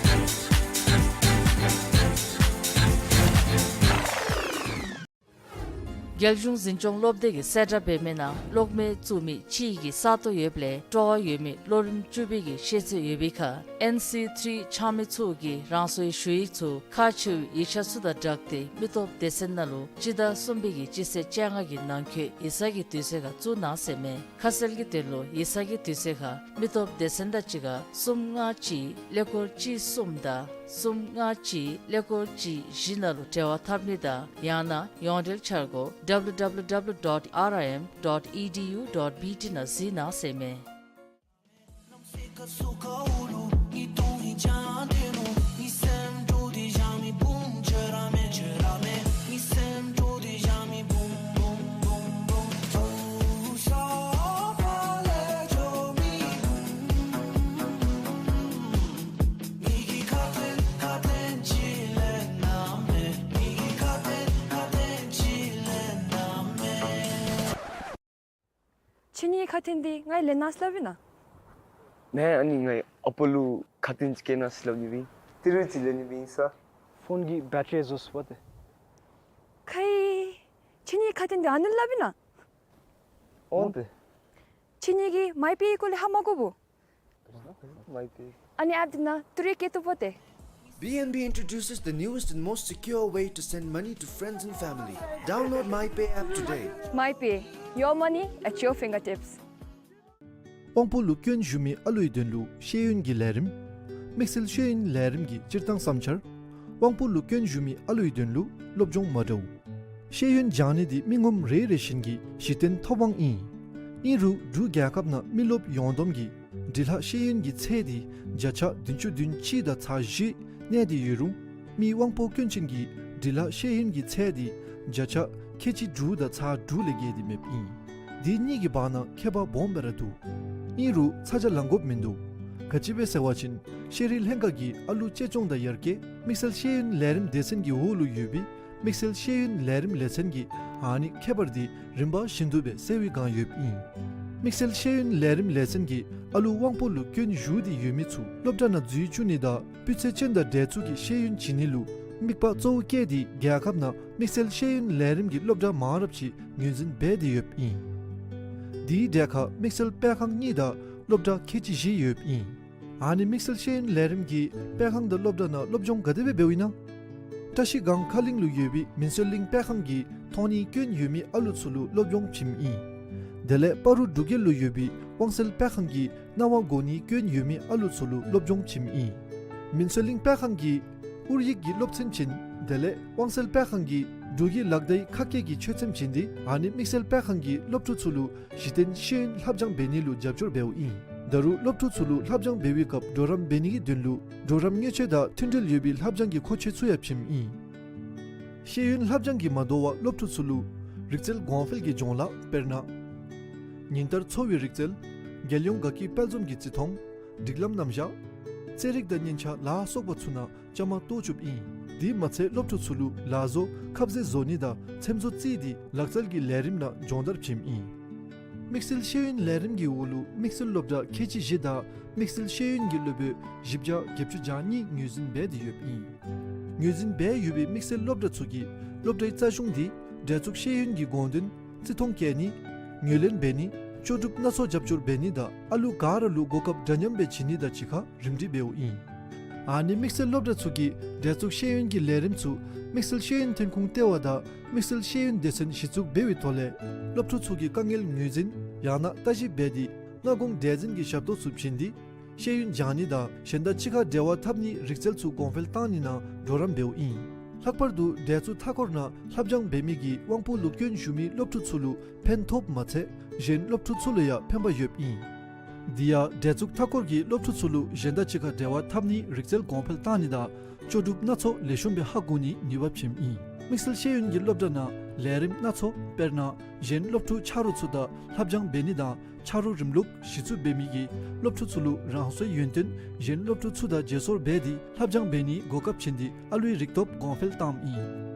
རྒྱལ་གཞུང་འཛིན་སྐྱོང་སློབ་སྡེ་གིས་གསལ་བསྒྲགས་འབད་མི་ནང་གློག་མེ་བཙུགས་མི་ཕྱིའི་གི་ས་སྟོང་ཡོདཔ་ལས་སྤྲོ་བ་ཡོད་མི་ལོ་རིམ་བཅུ་པའི་གི་ཤེས་ཚད་ཡོད་པའི་ཁར་ཨེན་སི་ཐིརི་འཆང་མི་ཚུ་གིས་རང་སོའི་ཞུ་ཡིག་ཚུ་ཁག་ཆེ་བའི་ཡིག་ཆ་ཚུ་དང་སྦྲགས་ཏེ་མི་སྟོབས་སྡེ་ཚན་ནང་ལུ་སྤྱི་ཟླ་གསུམ་པའི་གི་སྤྱི་ཚེས་བཅོ་ལྔ་གི་ནང་འཁོད་ཡིག་ཚང་གི་དུས་ཚོད་ཁར་བཙུགས་གནང་ཟེར་མས། ཁ་གསལ་གྱི་དོན་ལུ་ཡིག་ཚང་གི་དུས་ཚོད་ཁར་མི་སྟོབས་སྡེ་ཚན་དང་གཅིག་ཁར་གསུམ་ལྔ་གཅིག་ཀླད་ཀོར་གཅིག་གསུམ་དང་གསུམ་ལྔ་གཅིག་ཀླད་ཀོར་གཅིག་བཞི་ནང་ལུ་འབྲེལ་བ་འཐབ་ནི་དང་ཡང་ན་ཡོངས་འབྲེལ་འཆར་སྒོ་W W W dot R I M dot E D U dot B T ནང་གཟིགས་གནང་ཟེར་མས། ཁྱེད་གཉིས་ཁ་འཕྲིན་འདི་ང་ལེན་གནང་ཟེར་སླབ་ཨིན་ན། མེན། ཨ་ནི་ང་ཨ་པ་ལུ་ཁ་འཕྲིན་ཅིག་བསྐྱལ་གནང་ཟེར་སླབ་ནི་སྦེ་ཨིན། ཏི་རུ་ཅིག་ལེན་ནི་སྦེ་ཨིན་ས། ཕོན་གྱི་བེ་ཊ་རི་རྫོགས་སོ་པ་ཏེ། ཁའི། ཁྱེད་གཉིས་ཁ་འཕྲིན་འདི་ཨ་ནི་སླབ་ཨིན་ན། འོང་ཏེ། ཁྱེད་གཉིས་ཀྱིས་མའི་པེ་སྐོར་ལས་ཧ་མ་གོ་བོ། མའི་པེ། ཨ་ནི་ཨེཔ་འདི་ནང་ཏི་རུ་བསྐྱལ་བཏུབ་པ་ཏེ། B N B introduces the newest and most secure way to send money to friends and family. Download MyPay app today. MyPay, your money at your fingertips. དབང་པོ་ལུ་སྐྱོན་ཡོད་མི་ཨ་ལུའི་དོན་ལུ་ཤེས་ཡོན་གྱི་ལས་རིམ། དམིགས་བསལ་ཤེས་ཡོན་ལས་རིམ་གྱི་སྤྱིར་བཏང་བསམ་འཆར། དབང་པོ་ལུ་སྐྱོན་ཡོད་མི་ཨ་ལུའི་དོན་ལུ་སློབ་སྦྱོང་མ་འདྲཝ། ཤེས་ཡོན་སྦྱང་ནི་འདི་མི་ངོམ་རེ་རེ་བཞིན་གྱི་གཞི་རྟེན་ཐོབ་དབང་ཨིན། ཨིན་རུང་འབྲུག་རྒྱལ་ཁབ་ནང་མི་རློབས་ཡོངས་བསྡོམས་ཀྱི་འབྲི་ལྷག་ཤེས་ཡོན་གྱི་ཚད་འདི་བརྒྱ་ཆ་བདུན་ཅུ་དོན་གཅིག་དང་ཚག་བཞི་གནས་ཏེ་ཡོད་རུང་མི་དབང་པོ་སྐྱོན་ཅན་གྱི་འབྲི་ལྷག་ཤེས་ཡོན་གྱི་ཚད་འདི་བརྒྱ་ཆ་ཁལ་གཅིག་དྲུག་དང་ཚག་དྲུག་ལས་བརྒལ་ཏེ་མེདཔ་ཨིན། འདི་གཉིས་ཀྱི་བར་ན་ཁྱད་པར་སྦོམ་སྦེ་ར་འདུག། ཨིན་རུང་ཚ་གྱང་ལང་དགོཔ་མིན་འདུག། ག་ཅི་སྦེ་ཟེར་བ་ཅིན་ཤེས་རིག་ལྷན་ཁག་གིས་ཨ་ལུ་གཅེས་སྐྱོང་དང་ཡར་རྒྱས་དམིགས་བསལ་ཤེས་ཡོན་ལས་རིམ་སྡེ་ཚན་གྱི་འོག་ལུ་ཡོད་པའི་དམིགས་བསལ་ཤེས་ཡོན་ལས་རིམ་ལས་ཚན་གྱིས་ཨ་ནི་ཁྱད་པར་འདི་རིམ་པ་བཞིན་དུ་སྦེ་སེལ་བའི་བསྒང་ཡོདཔ་ཨིན། དམིགས་བསལ་ཤེས་ཡོན་ལས་རིམ་ལས་ཚན་གྱིས་ཨ་ལུ་དབང་པོ་ལུ་སྐྱོན་ཡོད་དེ་ཡོད་མི་ཚུ་སློབ་གྲྭ་ནང་འཛུལ་བཅུག་ནི་དང་སྤུས་ཚད་ཅན་དང་འདྲ་ཚུལ་གྱི་ཤེས་ཡོན་བྱིན་ནི་ལུ་དམིགས་པ་གཙོ་བོ་བསྐྱེད་དེ་རྒྱལ་ཁབ་ནང་དམིགས་བསལ་ཤེས་ཡོན་ལས་རིམ་གྱི་སློབ་གྲྭ་མང་རབས་ཅིག་ངོས་འཛིན་འབད་དེ་ཡོདཔ་ཨིན། དེའི་གྲས་ཁར་དམིགས་བསལ་སྤེལ་ཁང་གཉིས་དང་སློབ་གྲྭ་ཁལ་གཅིག་བཞི་ཡོདཔ་ཨིན། ཨ་ནི་དམིགས་བསལ་ཤེས་ཡོན་ལས་རིམ་གྱིས་སྤེལ་ཁང་དང་སློབ་གྲྭ་ནང་སློབ་སྦྱོང་ག་དེ་སྦེ་འབདཝ་ཨིན་ན། བཀྲ་ཤིས་སྒང་ཁ་གླིང་ལུ་ཡོད་པའི་མིན་སྲོལ་གླིང་སྤེལ་ཁང་གིས་མཐོང་སྣེ་སྐྱོན་ཡོད་མི་ཨ་ལུ་ཚུ་ལུ་སློབ་སྦྱོང་བྱིནམ་ཨིན། དེ་ལས་སྤ་རོ་འབྲུག་རྒྱལ་ལུ་ཡོད་པའི་དབང་གསལ་སྤེལ་ཁང་གིས་རྣ་བ་གོ་སྣེ་སྐྱོན་ཡོད་མི་ཨ་ལུ་ཚུ་ལུ་སློབ་སྦྱོང་བྱིནམ་ཨིན། མིན་སྲོལ་གླིང་སྤེལ་ཁང་གིས་ཨོ་རྒྱན་གྱི་སློབ་ཚན་བྱིན། དེ་ལས་དབང་གསལ་སྤེལ་ཁང་གིས་འབྲུག་གི་ལག་བརྡའི་ཁ་སྐད་ཀྱི་ཆོས་ཚན་བྱིན་ཏེ་ཨ་ནི་དམིགས་བསལ་སྤེལ་ཁང་གིས་སློབ་ཕྲུག་ཚུ་ལུ་གཞི་རྟེན་ཤེས་ཡོན་ལྷབ་སྦྱང་འབད་ནི་ལུ་རྒྱབ་སྐྱོར་འབདཝ་ཨིན། ད་རུང་སློབ་ཕྲུག་ཚུ་ལུ་ལྷབ་སྦྱང་འབད་བའི་སྐབས་གྲོགས་རམ་འབད་ནི་གི་དོན་ལུ་གྲོགས་རམ་དངུལ་ཆས་དང་མཐུན་འབྲེལ་ཡོད་པའི་ལྷབ་སྦྱང་གི་མཁོ་ཆས་ཚུ་ཡང་བྱིནམ་ཨིན། ཤེས་ཡོན་ལྷབ་སྦྱང་གིས་མ་དོ་བར་སློབ་ཕྲུག་ཚུ་ལུ་རིག་རྩལ་གོང་འཕེལ་གྱི་སྦྱོང་བརྡར་དཔེར་ན་ཉིན་ལྟར་འཚོ་བའི་རིག་རྩལ་རྒྱལ་ཡོངས་དགའ་སྐྱིད་དཔལ་འཛོམས་ཀྱི་བརྩི་མཐོང་སྒྲིག་ལམ་རྣམ་གཞག་རྩེད་རིགས་དང་སྙན་ཆ་ལ་སོགས་པ་ཚུ་ནང་བཅའ་མར་གཏོགས་བཅུགཔ་ཨིན། དེ་མ་ཚད་སློབ་ཕྲུག་ཚུ་ལུ་ལག་བཟོ་ཁ་ཟས་བཟོ་ནི་དང་ཚེམ་བཟོ་རྩེད་དེ་ལག་རྩལ་གྱི་ལས་རིམ་ནང་སྦྱོང་བརྡར་བྱིནམ་ཨིན། དམིགས་བསལ་ཤེས་ཡོན་ལས་རིམ་གྱི་འོག་ལུ་དམིགས་བསལ་སློབ་གྲྭ་ཁལ་གཅིག་བཞི་དང་དམིགས་བསལ་ཤེས་ཡོན་གྱི་སློབ་དཔོན་བཞི་བརྒྱ་བརྒྱད་ཅུ་གྱ་གཉིས་ངོས་འཛིན་འབད་དེ་ཡོདཔ་ཨིན། ངོས་འཛིན་འབད་ཡོད་པའི་དམིགས་བསལ་སློབ་གྲྭ་ཚུ་གིས་སློབ་གྲྭའི་རྩ་གཞུང་དེ་འབྲེལ་ཚུགས་ཤེས་ཡོན་གྱི་དགོངས་དོན་བརྩི་མཐོང་བསྐྱེད་ནི་ངོས་ལེན་འབད་ནི་ལྕོགས་གྲུབ་སྣ་ཚོགས་རྒྱབ་སྐྱོར་འབད་ནི་དང་ཨ་ལུ་ག་ར་ལུ་གོ་སྐབས་འདྲ་མཉམ་སྦེ་བྱིན་ནི་དང་གཅིག་ཁར་རིམ་སྒྲིག་འབདཝ་ཨིན། ཨ་ནི་དམིགས་བསལ་སློབ་གྲྭ་ཚུ་གིས་འབྲེལ་ཚུགས་ཤེས་ཡོན་གྱི་ལས་རིམ་ཚུ་དམིགས་བསལ་ཤེས་ཡོན་ཐོན་ཁུངས་ལྟེ་བ་དང་དམིགས་བསལ་ཤེས་ཡོན་སྡེ་ཚན་གཞི་བཙུགས་འབད་བའི་ཐོག་ལས་སློབ་ཕྲུག་ཚུ་གི་དཀའ་ངལ་ངོས་འཛིན་ཡང་ན་ལྟ་ཞིབ་འབད་དེ་སྔ་གོང་འདྲེས་འཛིན་གྱི་ཞབས་ཏོག་ཚུ་བྱིན་ཏེ་ཤེས་ཡོན་སྦྱང་ནི་དང་གཞན་དང་གཅིག་ཁར་འབྲེལ་བ་འཐབ་ནིའི་རིག་རྩལ་ཚུ་གོང་འཕེལ་བཏང་ནི་ནང་གྲོགས་རམ་འབདཝ་ཨིན། ལྷག་པར་དུ་འབྲེལ་ཚུགས་མཐའ་འཁོར་ནང་ལྷབ་སྦྱང་འབད་མི་གིས་དབང་པོ་ལུ་སྐྱོན་ཞུགས་མི་སློབ་ཕྲུག་ཚུ་ལུ་ཕན་ཐོགསཔ་མ་ཚད་གཞན་སློབ་ཕྲུག་ཚུ་ལུ་ཡང་ཕན་པ་ཡོདཔ་ཨིན། དེ་ཡང་འབྲེལ་ཚུགས་མཐའ་འཁོར་གྱིས་སློབ་ཕྲུག་ཚུ་ལུ་གཞན་དང་གཅིག་ཁར་འབྲེལ་བ་འཐབ་ནིའི་རིག་རྩལ་གོང་འཕེལ་བཏང་ནི་དང་ལྕོགས་གྲུབ་སྣ་ཚོགས་ལེགས་ཤོམ་སྦེ་ཧ་གོ་ནིའི་ནུས་པ་བྱིནམ་ཨིན། དམིགས་བསལ་ཤེས་ཡོན་གྱི་སློབ་གྲྭ་ནང་ལས་རིམ་སྣ་ཚོགས་དཔེར་ན་གཞན་སློབ་ཕྲུག་ཆ་རོགས་ཚུ་དང་ལྷབ་སྦྱང་འབད་ནི་དང་ཆ་རོགས་རིམ་ལུགས་གཞི་བཙུགས་འབད་མི་གིས་སློབ་ཕྲུག་ཚུ་ལུ་རང་སོའི་ཡོན་ཏན་གཞན་སློབ་ཕྲུག་ཚུ་དང་བརྗེ་སོར་འབད་དེ་ལྷབ་སྦྱང་འབད་ནིའི་གོ་སྐབས་བྱིན་ཏེ་ཨ་ལུའི་རིག་སྟོབས་གོང་འཕེལ་བཏངམ་ཨིན།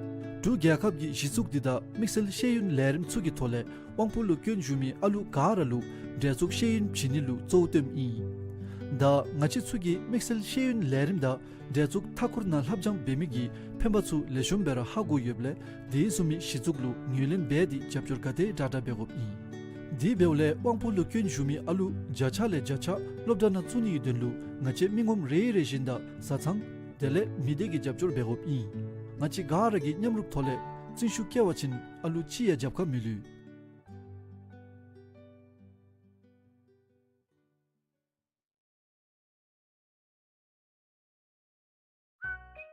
འབྲུག་རྒྱལ་ཁབ་ཀྱི་གཞི་བཙུགས་འདི་དང་དམིགས་བསལ་ཤེས་ཡོན་ལས་རིམ་ཚུ་གི་ཐོག་ལས་དབང་པོ་ལུ་སྐྱོན་ཞུགས་མི་ཨ་ལུ་ག་ར་ལུ་འབྲེལ་ཚུགས་ཤེས་ཡོན་བྱིན་ནི་ལུ་གཙོ་བོ་བཏོནམ་ཨིན། ད་ང་བཅས་ཚུ་གིས་དམིགས་བསལ་ཤེས་ཡོན་ལས་རིམ་དང་འབྲེལ་ཚུགས་མཐའ་འཁོར་ནང་ལྷབ་སྦྱང་འབད་མི་གི་ཕན་པ་ཚུ་ལེགས་ཤོམ་སྦེ་ར་ཧ་གོ་ཡོདཔ་ལས་དེ་བཟུམ་མའི་གཞི་བཙུགས་ལུ་ངོས་ལེན་འབད་དེ་རྒྱབ་སྐྱོར་ག་དེ་དྲག་དྲག་འབད་དགོཔ་ཨིན། དེ་འབདཝ་ལས་དབང་པོ་ལུ་སྐྱོན་ཞུགས་མི་ཨ་ལུ་བརྒྱ་ཆ་ལས་བརྒྱ་ཆ་སློབ་གྲྭ་ནང་བཙུགས་ནིའི་དོན་ལུ་ང་བཅས་མི་ངོམ་རེ་རེ་བཞིན་དང་བཟའ་ཚང་དེ་ལས་མི་སྡེ་གིས་རྒྱབ་སྐྱོར་འབད་དགོཔ་ཨིན། ང་བཅས་ག་ར་གིས་མཉམ་རུབ་ཐོག་ལས་བརྩོན་ཤུགས་བསྐྱེད་པ་ཅིན་ཨ་ལུ་ཅིག་ཡང་རྒྱབ་ཁར་མི་ལུས།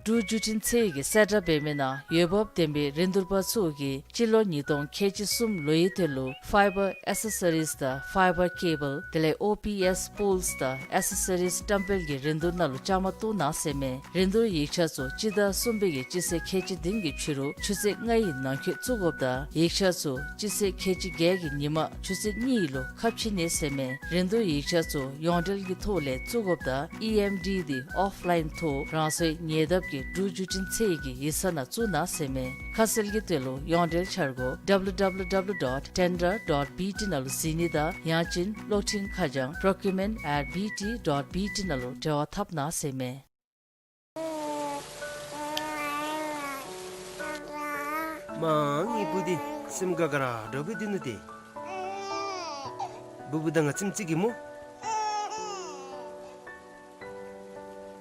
འབྲུག་བརྒྱུད་འཕྲིན་ཚད་ཀྱིས་གསལ་བསྒྲགས་འབད་མི་ནང་འོས་འབབ་ལྡན་པའི་རིན་བསྡུར་པ་ཚུ་གིས་སྤྱི་ལོ་ཉིས་སྟོང་ཁལ་གཅིག་གསུམ་ལོའི་དོན་ལུ་ཕའི་བར་ཨེ་སེ་སོ་རིས་དང་ཕའི་བར་ཀེ་བཱལ་དེ་ལས་ཨོ་པི་ཨེསི་པོལསི་དང་ཨེ་སེ་སོ་རིས་བཀྲམ་སྤེལ་གྱི་རིན་བསྡུར་ནང་ལུ་བཅའ་མར་གཏོགས་གནང་ཟེར་མས། རིན་བསྡུར་ཡིག་ཆ་ཚུ་སྤྱི་ཟླ་གསུམ་པའི་གི་སྤྱི་ཚེས་ཁལ་གཅིག་བདུན་གྱི་ཕྱི་རུ་ཆུ་ཚོད་ལྔའི་ནང་འཁོད་བཙུགས་དགོཔ་དང་ཡིག་ཆ་ཚུ་སྤྱི་ཚེས་ཁལ་གཅིག་བརྒྱད་ཀྱི་ཉིན་མ་ཆུ་ཚོད་གཉིས་ལུ་ཁ་ཕྱེ་ནི་ཟེར་མས། རིན་བསྡུར་ཡིག་ཆ་ཚུ་ཡོངས་འབྲེལ་གྱི་ཐོག་ལས་བཙུགས་དགོཔ་དང་ཨི་ཨེམ་ཌི་འདི་ཨོཕ་ལའིན་ཐོག་རང་སོའི་ཉེ་འདབས་ཀྱི་འབྲུག་བརྒྱུད་འཕྲིན་ཚད་ཀྱི་ཡིག་ཚང་ནང་བཙུགས་གནང་ཟེར་མས། ཁ་གསལ་གྱི་དོན་ལུ་ཡོངས་འབྲེལ་འཆར་སྒོ་ཌབ་ལུ་ཌབ་ལུ་ཌབ་ལུ་ཌོཊ་ཊེན་ཌར་ཌོཊ་བི་ཊི་ནང་ལུ་གཟིགས་ནི་དང་ཡང་ཅིན་གློག་འཕྲིན་ཁ་བྱང་པྲོ་ཀིའུར་མེནཊ་ཨེཊ་བི་ཊི་ཌོཊ་བི་ཊི་ནང་ལུ་འབྲེལ་བ་འཐབ་གནང་ཟེར་མས། མ་ངེའི་བུ་འདི་སེམས་དགའ་དགའ་ར་འདྲཝ་སྦེ་སྡོད་ནུག་ཏེ། བུ་བུ་དང་ང་ཙམ་ཅིག་གིས་སྨོ།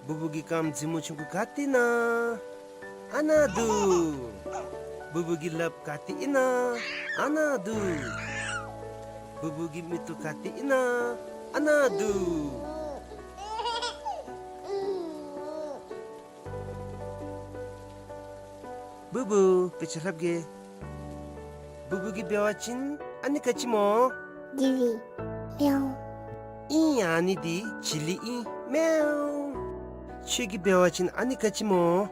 བུ་བུ་གི་རྐངམ་མཛེས་མོ་ཆུང་ཀུ་ག་ཏེ་ཨིན་ན། ཨ་ནཱ་འདུག། བུ་བུ་གི་ལགཔ་ག་ཏེ་ཨིན་ན། ཨ་ནཱ་འདུག། བུ་བུ་གི་མིག་ཏོ་ག་ཏེ་ཨིན་ན། ཨ་ནཱ་འདུག། བུ་བུ་དཔེ་ཆ་ལྷབ་གེ། བུ་བུ་གིས་འབད་བ་ཅིན་ཨ་ནི་ག་ཅི་སྨོ། ཇི་ལི། མེའོ། ཨིན། ཨ་ནི་འདི་ཇི་ལི་ཨིན། མེའོ། ཁྱོད་ཀྱིས་འབད་བ་ཅིན་ཨ་ནི་ག་ཅི་སྨོ།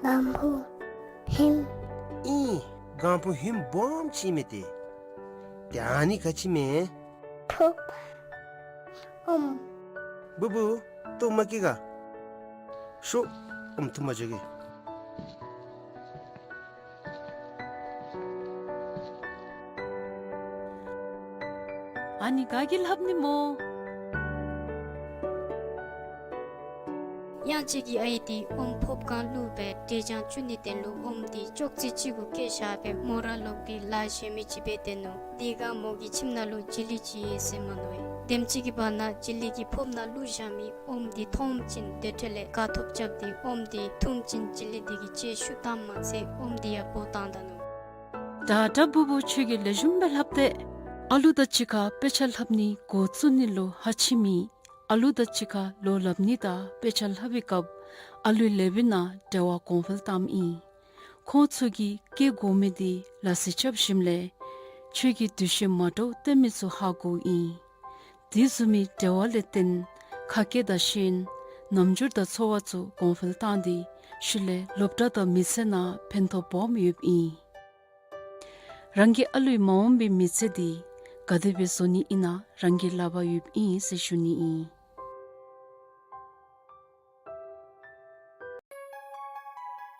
གང་བུ་ཧིང་། ཨིན། གང་བུ་ཧིང་སྦོམ་ཅིག་ཨིན་མས་ཏེ། ཏེ་ཨ་ནི་ག་ཅི་མས། ཐུགཔ་ཨོམ། བུ་བུ་ལྟོཝ་མ་བཀྱེས་ག། ཤོག་ཨོམ་འཐུ་མ་འགྱོ་གེ། ཨ་ནི་ག་གིས་ལྷབ་ནི་སྨོ། གཡང་སྐྱིད་ཀྱི་ཨའི་འདི་ཨོམ་ཕོརཔ་སྒང་བླུགས་སྦེ་འབྲས་ལྗང་བཙུགས་ནིའི་དོན་ལུ་ཨོམ་འདི་ཅོག་ཙེ་གཅིག་གུ་བཀལ་བཞག་སྦེ་མོ་ར་ལོག་སྟེ་ལཱ་གཞན་མི་ཅིག་འབད་སྡོད་ནུག། དེ་སྒང་མོ་གི་ཁྱིམ་ནང་ལུ་ཇི་ལི་ཅིག་ཡོད་ཟེར་མ་མནོ་བས། དེམ་ཅིག་གི་བར་ན་ཇི་ལི་གི་ཕོརཔ་ནང་བླུགས་བཞག་མི་ཨོམ་འདི་མཐོངམ་ཅིག་དེ་འཕྲོ་ལས་དགའ་ཐོབ་རྐྱབ་སྟེ་ཨོམ་འདི་འཐུངམ་ཅིག་ཇི་ལི་འདི་གིས་ལྕེ་ཤུགས་བཏངམ་མ་ཚད་ཨོམ་འདི་ཡང་བོ་བཏང་ད་ནུག། ད་ད་བུ་བུ་ཁྱོད་ཀྱིས་ལེགས་ཤོམ་སྦེ་ལྷབ་སྟེ། ཨ་ལུ་དང་གཅིག་ཁར་དཔེ་ཆ་ལྷབ་ནི་འགོ་བཙུགས་ནི་ལུ་ཧ་ཆི་མི་ཨ་ལུ་དང་གཅིག་ཁར་ལོ་ལྷབ་ནི་དང་དཔེ་ཆ་ལྷབ་པའི་སྐབས་ཨ་ལུའི་ལེགས་པའི་ནང་འབྲེལ་བ་གོང་འཕེལ་བཏངམ་ཨིན། ཁོང་ཚུ་གིས་བཀལ་དགོ་མི་འདི་ལག་རྩལ་རྐྱབ་ཞིནམ་ལས་ཁྱོད་ཀྱིས་འདུ་ཤེས་མ་འདྲཝ་བསྟེན་མི་ཚུ་ཧ་གོཝ་ཨིན། དེ་བཟུམ་མའི་འབྲེལ་བ་ལས་བརྟེན་ཁ་སྐད་དང་ཤེས་ཡོན་རྣམ་འགྱུར་དང་ཚོར་བ་ཚུ་གོང་འཕེལ་བཏང་སྟེ་ ཤུལ་ལས་སློབ་གྲྭ་དང་མི་ཚེ་ནང་ཕན་ཐོགས་སྦོམ་ཡོདཔ་ཨིན། རང་གི་ཨ་ལུའི་མ་འོངས་པའི་མི་ཚེ་འདི་ག་དེ་སྦེ་བཟོ་ནི་ཨིན་ན་རང་གི་ལག་པར་ཡོདཔ་ཨིན་ཟེར་ཞུ་ནི་ཨིན།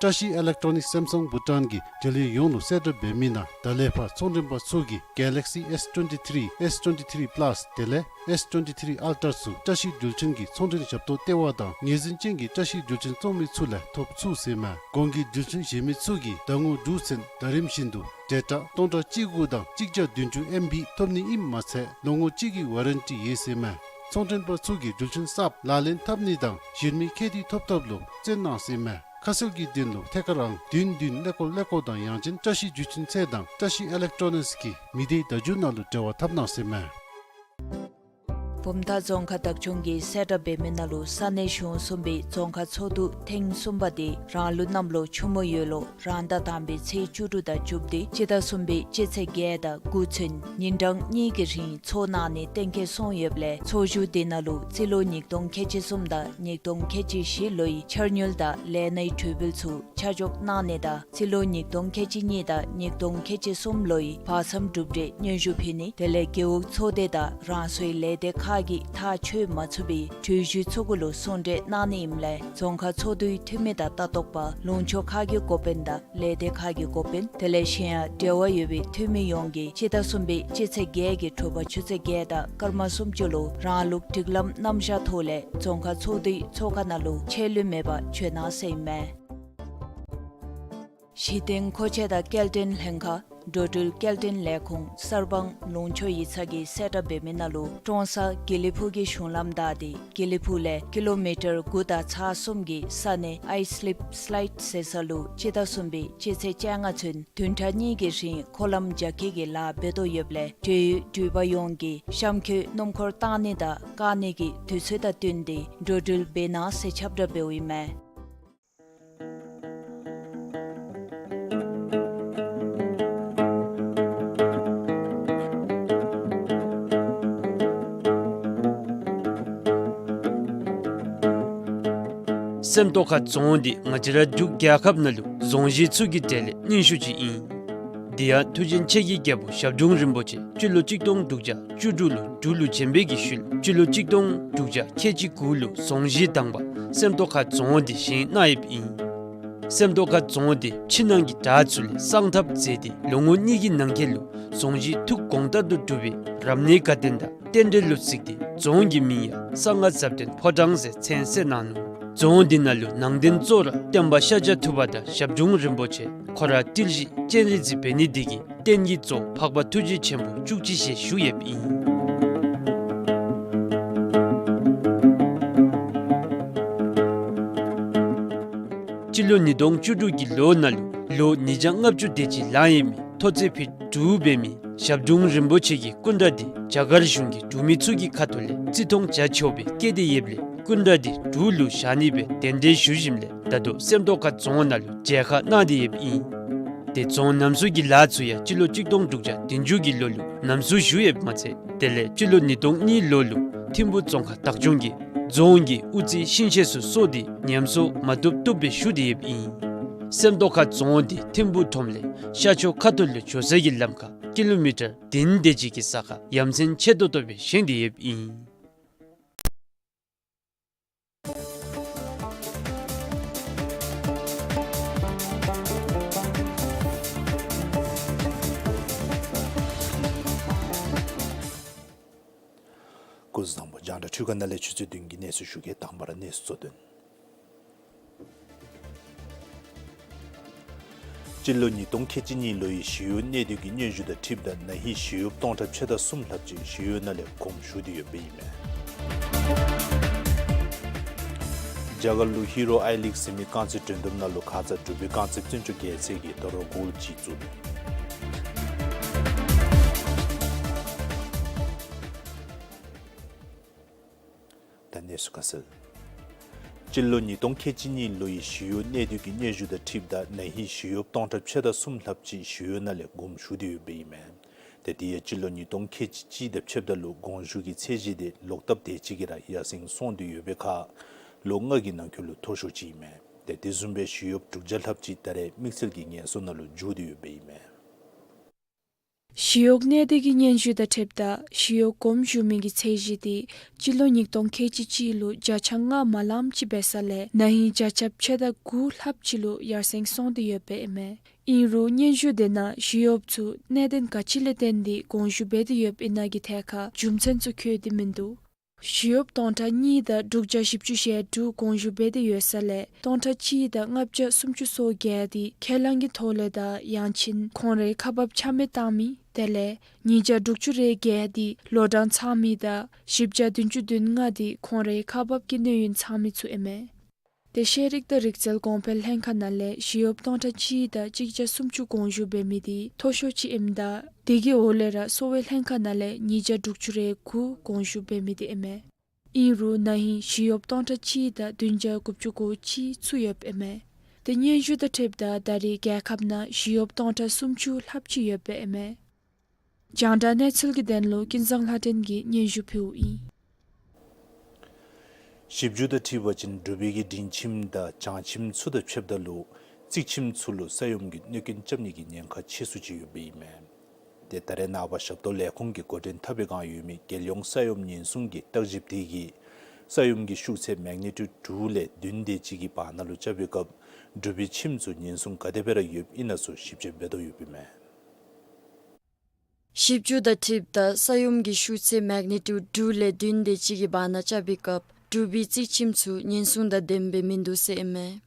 བཀྲ་ཤིས་ཨི་ལེག་ཊོ་ནིག་སེམ་སང་བྷུ་ཊཱན་གྱིས་འབྲེལ་ཡོད་ཡོངས་ལུ་གསལ་བསྒྲགས་འབད་མི་ནང་ད་ལས་ཕར་ཚོང་མགྲོན་པ་ཚུ་གིས་Galaxy S twenty-three, S twenty-three Plus དེ་ལས་S twenty-three Ultra ཚུ་བཀྲ་ཤིས་འགྲུལ་ཆེན་གྱི་ཚོང་འབྲེལ་ཞབས་ཏོག་ལྟེ་བ་དང་ངོས་འཛིན་ཅན་གྱི་བཀྲ་ཤིས་འགྲུལ་ཆེན་བཙོང་མི་ཚུ་ལས་ཐོབ་ཚུགས་ཟེར་མས། གོང་གི་འགྲུལ་ཆེན་བཞེས་མི་ཚུ་གིས་ཟླ་ངོ་དྲུག་ཚུན་ཟླ་རིམ་བཞིན་དུ་ཌེ་ཊ་སྟོང་ཕྲག་གཅིག་དགུ་དང་གཅིག་བརྒྱ་བདུན་ཅུ་ཨེམ་བི་ཐོབ་ནི་ཨིནམ་མ་ཚད་ལོ་ངོ་གཅིག་གི་ཝ་རན་ཊི་ཡོད་ཟེར་མས། ཚོང་མགྲོན་པ་ཚུ་གིས་འགྲུལ་ཆེན་གསརཔ་ལག་ལེན་འཐབ་ནི་དང་གཞན་མི་ཁེ་ཏི་ཐོབ་ཐབས་ལུ་བརྩོན་གནང་ཟེར་མས། ཁ་གསལ་གྱི་དོན་ལུ་ཐད་ཀར་རང་བདུན་བདུན་ཀླད་ཀོར་ཀླད་ཀོར་དང་ཡང་ཅིན་བཀྲ་ཤིས་འགྲུལ་ཆེན་ཚད་དང་བཀྲ་ཤིས་ཨི་ལེག་ཊོ་ནིགསི་གི་མི་སྡེའི་བརྡ་བརྒྱུད་ནང་ལུ་འབྲེལ་བ་འཐབ་གནང་ཟེར་མས། བུམ་ཐང་རྫོང་ཁག་བདག་སྐྱོང་གིས་གསལ་བསྒྲགས་འབད་མི་ནང་ལུ་ས་གནས་གཞུང་གསུམ་པའི་རྫོང་ཁག་ཚོགས་འདུ་ཐེངས་གསུམ་པ་དེ་རང་ལུགས་གནམ་ལོ་ཆུ་མོ་ཡོས་ལོ་རང་ཟླ་དང་པའི་ཚེས་བཅུ་དྲུག་དང་བཅུ་བདུན་སྤྱི་ཟླ་གསུམ་པའི་སྤྱི་ཚེས་བརྒྱད་དང་དགུ་ཚུན་ཉིན་གྲངས་གཉིས་ཀྱི་རིང་ཚོགས་གནང་ནི་གཏན་འཁེལ་སོང་ཡོདཔ་ལས་ཚོགས་བཞུགས་དེ་ནང་ལུ་རྩིས་ལོ་ཉིས་སྟོང་ཁལ་གཅིག་གསུམ་དང་ཉིས་སྟོང་ཁལ་གཅིག་བཞི་ལོའི་འཆར་དངུལ་དང་ལས་སྣའི་གྲོས་འབུལ་ཚུ་ཆ་འཇོག་གནང་ནི་དང་རྩིས་ལོ་ཉིས་སྟོང་ཁལ་གཅིག་གཉིས་དང་ཉིས་སྟོང་ཁལ་གཅིག་གསུམ་ལོའི་བར་མཚམས་གྲུབ་འབྲས་སྙན་ཞུ་ཕུལ་ནི་དེ་ལས་རྒེད་འོག་ཚོགས་སྡེ་དང་རང་སོའི་ལས་སྡེ་ཁག་གིས་ཐག་ཆོད་མ་ཚུགས་པའི་གྲོས་གཞི་ཚུ་གུ་ལུ་གསུང་གྲོས་གནང་ནི་ཨིནམ་ལས་རྫོང་ཁག་ཚོགས་འདུའི་འཐུས་མི་དང་ལྟ་རྟོག་པ་ལུང་ཕྱོགས་ཁག་གི་འགོ་དཔོན་དང་ལས་སྡེ་ཁག་གི་འགོ་དཔོན་དེ་ལས་གཞན་ཡང་འབྲེལ་བ་ཡོད་པའི་འཐུས་མི་ཡོངས་ཀྱིས་སྤྱི་ཟླ་གསུམ་པའི་སྤྱི་ཚེས་བརྒྱད་ཀྱི་དྲོ་པ་ཆུ་ཚོད་བརྒྱད་དང་སྐར་མ་སུམ་ཅུ་ལུ་རང་ལུགས་སྒྲིག་ལམ་རྣམ་གཞག་ཐོག་ལས་རྫོང་ཁག་ཚོགས་འདུའི་ཚོགས་ཁང་ནང་ལུ་ཆད་ལུས་མེད་པར་འབྱོན་གནང་ཟེར་ཨིན་མས། གཞི་རྟེན་མཁོ་ཆས་དང་སྐྱེལ་འདྲེན་ལྷན་ཁག་འགྲོ་འགྲུལ་སྐྱེལ་འདྲེན་ལས་ཁུངས་གསར་སྤང་ལུང་ཕྱོགས་ཡིག་ཚང་གིས་གསལ་བསྒྲགས་འབད་མི་ནང་ལུ་ཀྲོང་གསར་དགེ་ལེགས་ཕུག་གི་གཞུང་ལམ་བདའ་སྟེ་དགེ་ལེགས་ཕུག་ལས་ཀི་ལོ་མི་ཊར་དགུ་དང་ཚག་གསུམ་གྱི་ས་གནས་ཨའི་སི་ལིབ་སི་ལའིཌ་ཟེར་ས་ལུ་སྤྱི་ཟླ་གསུམ་པའི་སྤྱི་ཚེས་བཅོ་ལྔ་ཚུན་བདུན་ཕྲག་གཉིས་ཀྱི་རིང་འཁོར་ལམ་རྒྱ་སྐྱེད་ཀྱི་ལཱ་འབད་དོ་ཡོདཔ་ལས་འབྲེལ་ཡོད་འགྲུལ་པ་ཡོངས་ཀྱིས་གཤམ་འཁོད་སྣུམ་འཁོར་བཏང་ནི་དང་བཀག་ནི་གི་དུས་ཚོད་དང་བསྟུན་ཏེ་འགྲོ་འགྲུལ་འབད་གནང་ཟེར་ཁྱབ་བསྒྲགས་འབདཝ་ཨིན་མས། སེམས་རྟོགས་ཁ་རྫོང་འདི་ང་བཅས་ར་འབྲུག་རྒྱལ་ཁབ་ནང་ལུ་རྫོང་གཞི་ཚུ་གི་གྲས་ལས་རྙིང་ཤོས་ཅིག་ཨིན། དེ་ཡང་མཐུ་ཆེན་ཆེ་གི་རྒྱལ་པོ་ཞབས་དྲུང་རིན་པོ་ཆེ་སྤྱི་ལོ་གཅིག་སྟོང་དྲུག་བརྒྱ་བཅུ་དྲུག་ལུ་འབྲུག་ལུ་བྱོན་པའི་གི་ཤུལ་སྤྱི་ལོ་གཅིག་སྟོང་དྲུག་བརྒྱ་ཁལ་གཅིག་དགུ་ལུ་རྫོང་གཞི་དང་པ་སེམས་རྟོགས་ཁ་རྫོང་འདི་བཞེངས་གནང་ཡོདཔ་ཨིན། སེམས་རྟོགས་ཁ་རྫོང་འདི་ཕྱི་ནང་གི་བྲག་ཚུ་ལས་གསང་ཐབས་མཛད་དེ་ལོ་ངོ་གཉིས་ཀྱི་ནང་འཁོད་ལུ་རྫོང་གཞི་ཐུགས་དགོངས་ལྟར་དུ་གྲུབ་པའི་རབ་གནས་དགའ་སྟོན་དང་རྟེན་འབྲེལ་ལུ་གཟིགས་ཏེ་རྫོང་གི་མིང་ཡང་གསང་སྔགས་ཟབ་དོན་ཕོ་བྲང་ཟེར་མཚན་གསོལ་གནང་ནུག། རྫོང་འདི་ནང་ལུ་ནང་རྟེན་གཙོ་བོ་ར་སྟོན་པ་ཤཱཀྱ་ཐུབ་པ་དང་ཞབས་དྲུང་རིན་པོ་ཆེ་ཁོ་ར་ཏིལ་བཞི་སྤྱན་རས་གཟིགས་འབད་ནི་འདི་གིས་རྟེན་གྱི་གཙོ་བོ་འཕགས་པ་ཐུགས་རྗེ་ཆེན་པོ་བཅུ་གཅིག་ཞལ་བཞུགས་ཡོདཔ་ཨིན། སྤྱི་ལོ་ཉིས་སྟོང་བཅུ་དྲུག་གི་ལོ་ནང་ལུ་ལོ་ཉིས་བརྒྱ་ལྔ་བཅུ་དེ་ཅིག་ལང་ཡོད་མི་མཐོ་ཚད་ཕིཊ་དྲུག་འབད་མི་ཞབས་དྲུང་རིན་པོ་ཆེ་གི་སྐུ་འདྲ་འདི་རྒྱ་གར་གཞུང་གི་འབྲུག་མི་ཚུ་གི་ཁ་ཐུག་ལས་བརྩི་མཐོང་བྱ་ཆོག་པའི་བཀོད་དེ་ཡོདཔ་ལས་སྐུ་འདྲ་འདི་འབྲུག་ལུ་བཞག་ནི་སྦེ་གདན་འདྲེན་ཞུ་ཞིནམ་ལས་ད་ལྟོ་སེམས་རྟོགས་ཁ་རྫོང་ནང་ལུ་མཇལ་ཁ་གནང་སྟེ་ཡོདཔ་ཨིན། དེ་རྫོང་རྣམ་བསུ་གི་ལཱ་ཚུ་ཡང་སྤྱི་ལོ་གཅིག་སྟོང་དྲུག་བརྒྱ་བདུན་ཅུ་གི་ལོ་ལུ་རྣམ་བསུ་ཞུ་ཡོདཔ་མ་ཚད་དེ་ལས་སྤྱི་ལོ་ཉིས་སྟོང་གཉིས་ལོ་ལུ་ཐིམ་ཕུ་རྫོང་ཁག་བདག་སྐྱོང་གིས་རྫོང་གི་དབུ་རྩེ་ཤིང་ཤེད་ཚུ་གསོ་སྟེ་ཉམས་གསོ་མ་བཏུབ་བཏུབ་སྦེ་ཞུ་སྟེ་ཡོདཔ་ཨིན། སེམས་རྟོགས་ཁ་རྫོང་འདི་ཐིམ་ཕུ་ཁྲོམ་ལས་ཤར་ཕྱོགས་ཁ་ཐུག་ལུ་འགྱོ་ས་གི་ལམ་ཁར་ཀི་ལོ་མི་ཊར་བདུན་དེ་ཅིག་གི་ས་ཁར་ཡ་མཚན་ཆེ་ཏོག་ཏོ་སྦེ་བཞེངས་ཏེ་ཡོདཔ་ཨིན། སྐུ་གཟུགས་བཟང་པོ། རྒྱང་བསྒྲགས་འཕྲུལ་ཁང་ནང་ལས་ཆུ་ཚོད་བདུན་གྱི་གནས་ཚུལ་ཞུ་གེ། དང་པ་ར་གནས་ཚུལ་གཙོ་དོན། སྤྱི་ལོ་ཉིས་སྟོང་ཁལ་གཅིག་གཉིས་ལོའི་ཞི་གཡོག་གནས་སྡུད་ཀྱི་སྙན་ཞུ་དང་འཁྲིལཝ་ད་ན་ཧིང་ཞི་གཡོགཔ་སྟོང་ཕྲག་ཕྱེད་དང་གསུམ་ལྷགཔ་ཅིག་ཞི་གཡོག་ནང་ལས་དགོངསམ་ཞུ་སྟེ་ཡོདཔ་ཨིན་མས། རྒྱ་གར་ལུ་ཧི་རོ་ཨའི་ལིག་ཟེར་མི་རྐང་རྩེད་འགྲན་བསྡུར་ནང་ལུ་ཁ་ཙ་འབྲུག་པའི་རྐང་རྩེད་བཙན་སྐྱོགས་རྒྱལ་མཚན་གྱིས་ད་རུང་གོལ་གཅིག་བཙུགས། ད་གནས་ཚུལ་ཁ་གསལ། སྤྱི་ལོ་ཉིས་སྟོང་ཁལ་གཅིག་གཉིས་ལོའི་ཞི་གཡོག་གནས་སྡུད་ཀྱི་སྙན་ཞུ་དང་འཁྲིལཝ་ད་ན་ཧིང་ཞི་གཡོགཔ་སྟོང་ཕྲག་ཕྱེད་དང་གསུམ་ལྷགཔ་ཅིག་ཞི་གཡོག་ནང་ལས་དགོངསམ་ཞུ་སྟེ་ཡོདཔ་ཨིན་མས། ཏེ་དེ་ཡང་སྤྱི་ལོ་ཉིས་སྟོང་ཁལ་གཅིག་གཅིག་དང་ཕྱདཔ་ད་ལུ་དགོངསམ་ཞུ་གི་ཚད་གཞི་དེ་ལོག་ལྟབ་དེ་ཅིག་གིས་ར་ཡར་སེང་སོང་སྟེ་ཡོད་པའི་ཁར་ལོ་ལྔ་གི་ནང་འཁོད་ལུ་མཐོ་ཤོས་ཅིག་ཨིན་མས། དེ་བཟུམ་སྦེ་ཞི་གཡོགཔ་དྲུག་བརྒྱ་ལྷགཔ་ཅིག་ད་རེས་དམིགས་བསལ་གྱི་ཉེན་སྲུང་ནང་ལུ་འཇུ་སྟེ་ཡོདཔ་ཨིན་མས། ཞི་གཡོག་གནས་སྡོད་ཀྱི་སྙན་ཞུ་དང་འཁྲིལཝ་ད་ཞི་གཡོག་གོངམ་བཞུགས་མི་གི་ཚད་གཞི་དེ་སྤྱི་ལོ་ཉིས་སྟོང་ཁལ་གཅིག་གཅིག་ལུ་བརྒྱ་ཆ་ལྔ་མ་ལངམ་ཅིག་འབད་ས་ལས་ན་ཧིང་བརྒྱ་ཆ་ཕྱེད་དང་དགུ་ལྷགཔ་ཅིག་ལུ་ཡར་སེང་སོང་སྟེ་ཡོདཔ་ཨིན་མས། ཨིན་རུང་སྙན་ཞུ་དེ་ནང་ཞི་གཡོགཔ་ཚུ་གནད་དོན་ག་ཅི་ལས་བརྟེན་ཏེ་དགོངས་ཞུ་འབད་དེ་ཡོདཔ་ཨིན་ན་གི་ཐད་ཁར་རྒྱུ་མཚན་ཚུ་བཀོད་དེ་མིན་འདུག། ཞི་གཡོགཔ་སྟོང་ཕྲག་གཉིས་དང་དྲུག་བརྒྱ་བཞི་བཅུ་ཞེ་དྲུག་དགོངས་ཞུ་འབད་དེ་ཡོད་ས་ལས་སྟོང་ཕྲག་གཅིག་དང་ལྔ་བརྒྱ་སུམ་ཅུ་སོ་བརྒྱད་དེ་ཁས་བླངས་ཀྱི་ཐོག་ལས་དང་ཡང་ཅིན་ཁོང་རའི་ཁག་འབག་ཆ་མེད་བཏང་མི་དེ་ལས་ཉིས་བརྒྱ་དྲུག་ཅུ་རེ་བརྒྱད་དེ་ལོ་གྲངས་ཚང་མི་དང་བཞི་བརྒྱ་བདུན་ཅུ་དོན་ལྔ་དེ་ཁོང་རའི་ཁག་འབག་གི་གནས་ཡུན་ཚང་མི་ཚུ་ཨིན་མས། དེ་ཤེས་རིག་དང་རིག་རྩལ་གོང་འཕེལ་ལྷན་ཁག་ནང་ལས་ཞི་གཡོགཔ་སྟོང་ཕྲག་གཅིག་དང་གཅིག་བརྒྱ་སུམ་ཅུ་དགོངས་ཞུ་འབད་མི་དེ་མཐོ་ཤོས་ཅིག་ཨིནམ་ད་དེ་གི་འོག་ལས་ར་གསོ་བའི་ལྷན་ཁག་ནང་ལས་ཉིས་བརྒྱ་དྲུག་ཅུ་རེ་དགུ་དགོངས་ཞུ་འབད་མི་དེ་ཨིན་མས། ཨིན་རུང་ན་ཧིང་ཞི་གཡོགཔ་སྟོང་ཕྲག་གཅིག་དང་བདུན་བརྒྱ་དགུ་བཅུ་གོ་གཅིག་ཚུད་ཡོདཔ་ཨིན་མས། དེ་སྙན་ཞུ་དང་འཁྲིལཝ་ད་ད་རེས་རྒྱལ་ཁབ་ནང་ཞི་གཡོགཔ་སྟོང་ཕྲག་སུམ་ཅུ་ལྷགཔ་ཅིག་ཡོདཔ་ཨིན་མས། རྒྱང་བསྒྲགས་གནས་ཚུལ་གྱི་དོན་ལུ་ཀུན་བཟང་ལྷ་སྒྲོན་གྱིས་སྙན་ཞུ་ཕུལཝ་ཨིན། ཞིབ་འཇུག་དང་འཁྲིལ་བ་ཅིན་འབྲུག་པའི་གི་སྒྲིང་ཁྱིམ་དང་བྱང་ཁྱིམ་ཚུ་དང་ཕྱདཔ་ད་ལུ་རྩིག་ཁྱིམ་ཚུ་ལུ་ས་ཡོམ་གྱི་གནོད་སྐྱོན་རྐྱབ་ནི་གི་ཉེན་ཁ་ཆེ་སུ་ཅིག་ཡོདཔ་ཨིན་མས། དེ་ད་རེས་ནངས་པ་ཞབས་ཏོག་ལས་ཁུངས་ཀྱིས་འགོ་འདྲེན་འཐབ་པའི་བསྒང་ཡོད་མི་རྒྱལ་ཡོངས་ས་ཡོམ་ཉེན་སྲུང་གི་བརྟག་ཞིབ་དེ་གིས་ས་ཡོམ་གྱི་ཤུགས་ཚད་མེག་ནི་ཊིའུཌ་དྲུག་ལས་བདུན་དེ་ཅིག་གི་བར་ན་ལུ་རྐྱབ་པའི་སྐབས་འབྲུག་པའི་ཁྱིམ་ཚུ་ཉེན་སྲུང་ག་དེ་སྦེ་ར་ཡོདཔ་ཨིན་ན་ཚུ་ཞིབ་དཔྱད་འབད་དོ་ཡོདཔ་ཨིན་མས། ཞིབ་འཇུག་དང་འཁྲིལཝ་ད་ས་ཡོམ་གྱི་ཤུགས་ཚད་མེག་ནི་ཊིའུཌ་དྲུག་ལས་བདུན་དེ་ཅིག་གི་བར་ན་རྐྱབ་པའི་སྐབས་འབྲུག་པའི་རྩིག་ཁྱིམ་ཚུ་ཉེན་སྲུང་དང་ལྡནམ་སྦེ་མིན་འདུག་ཟེར་ཨིན་མས།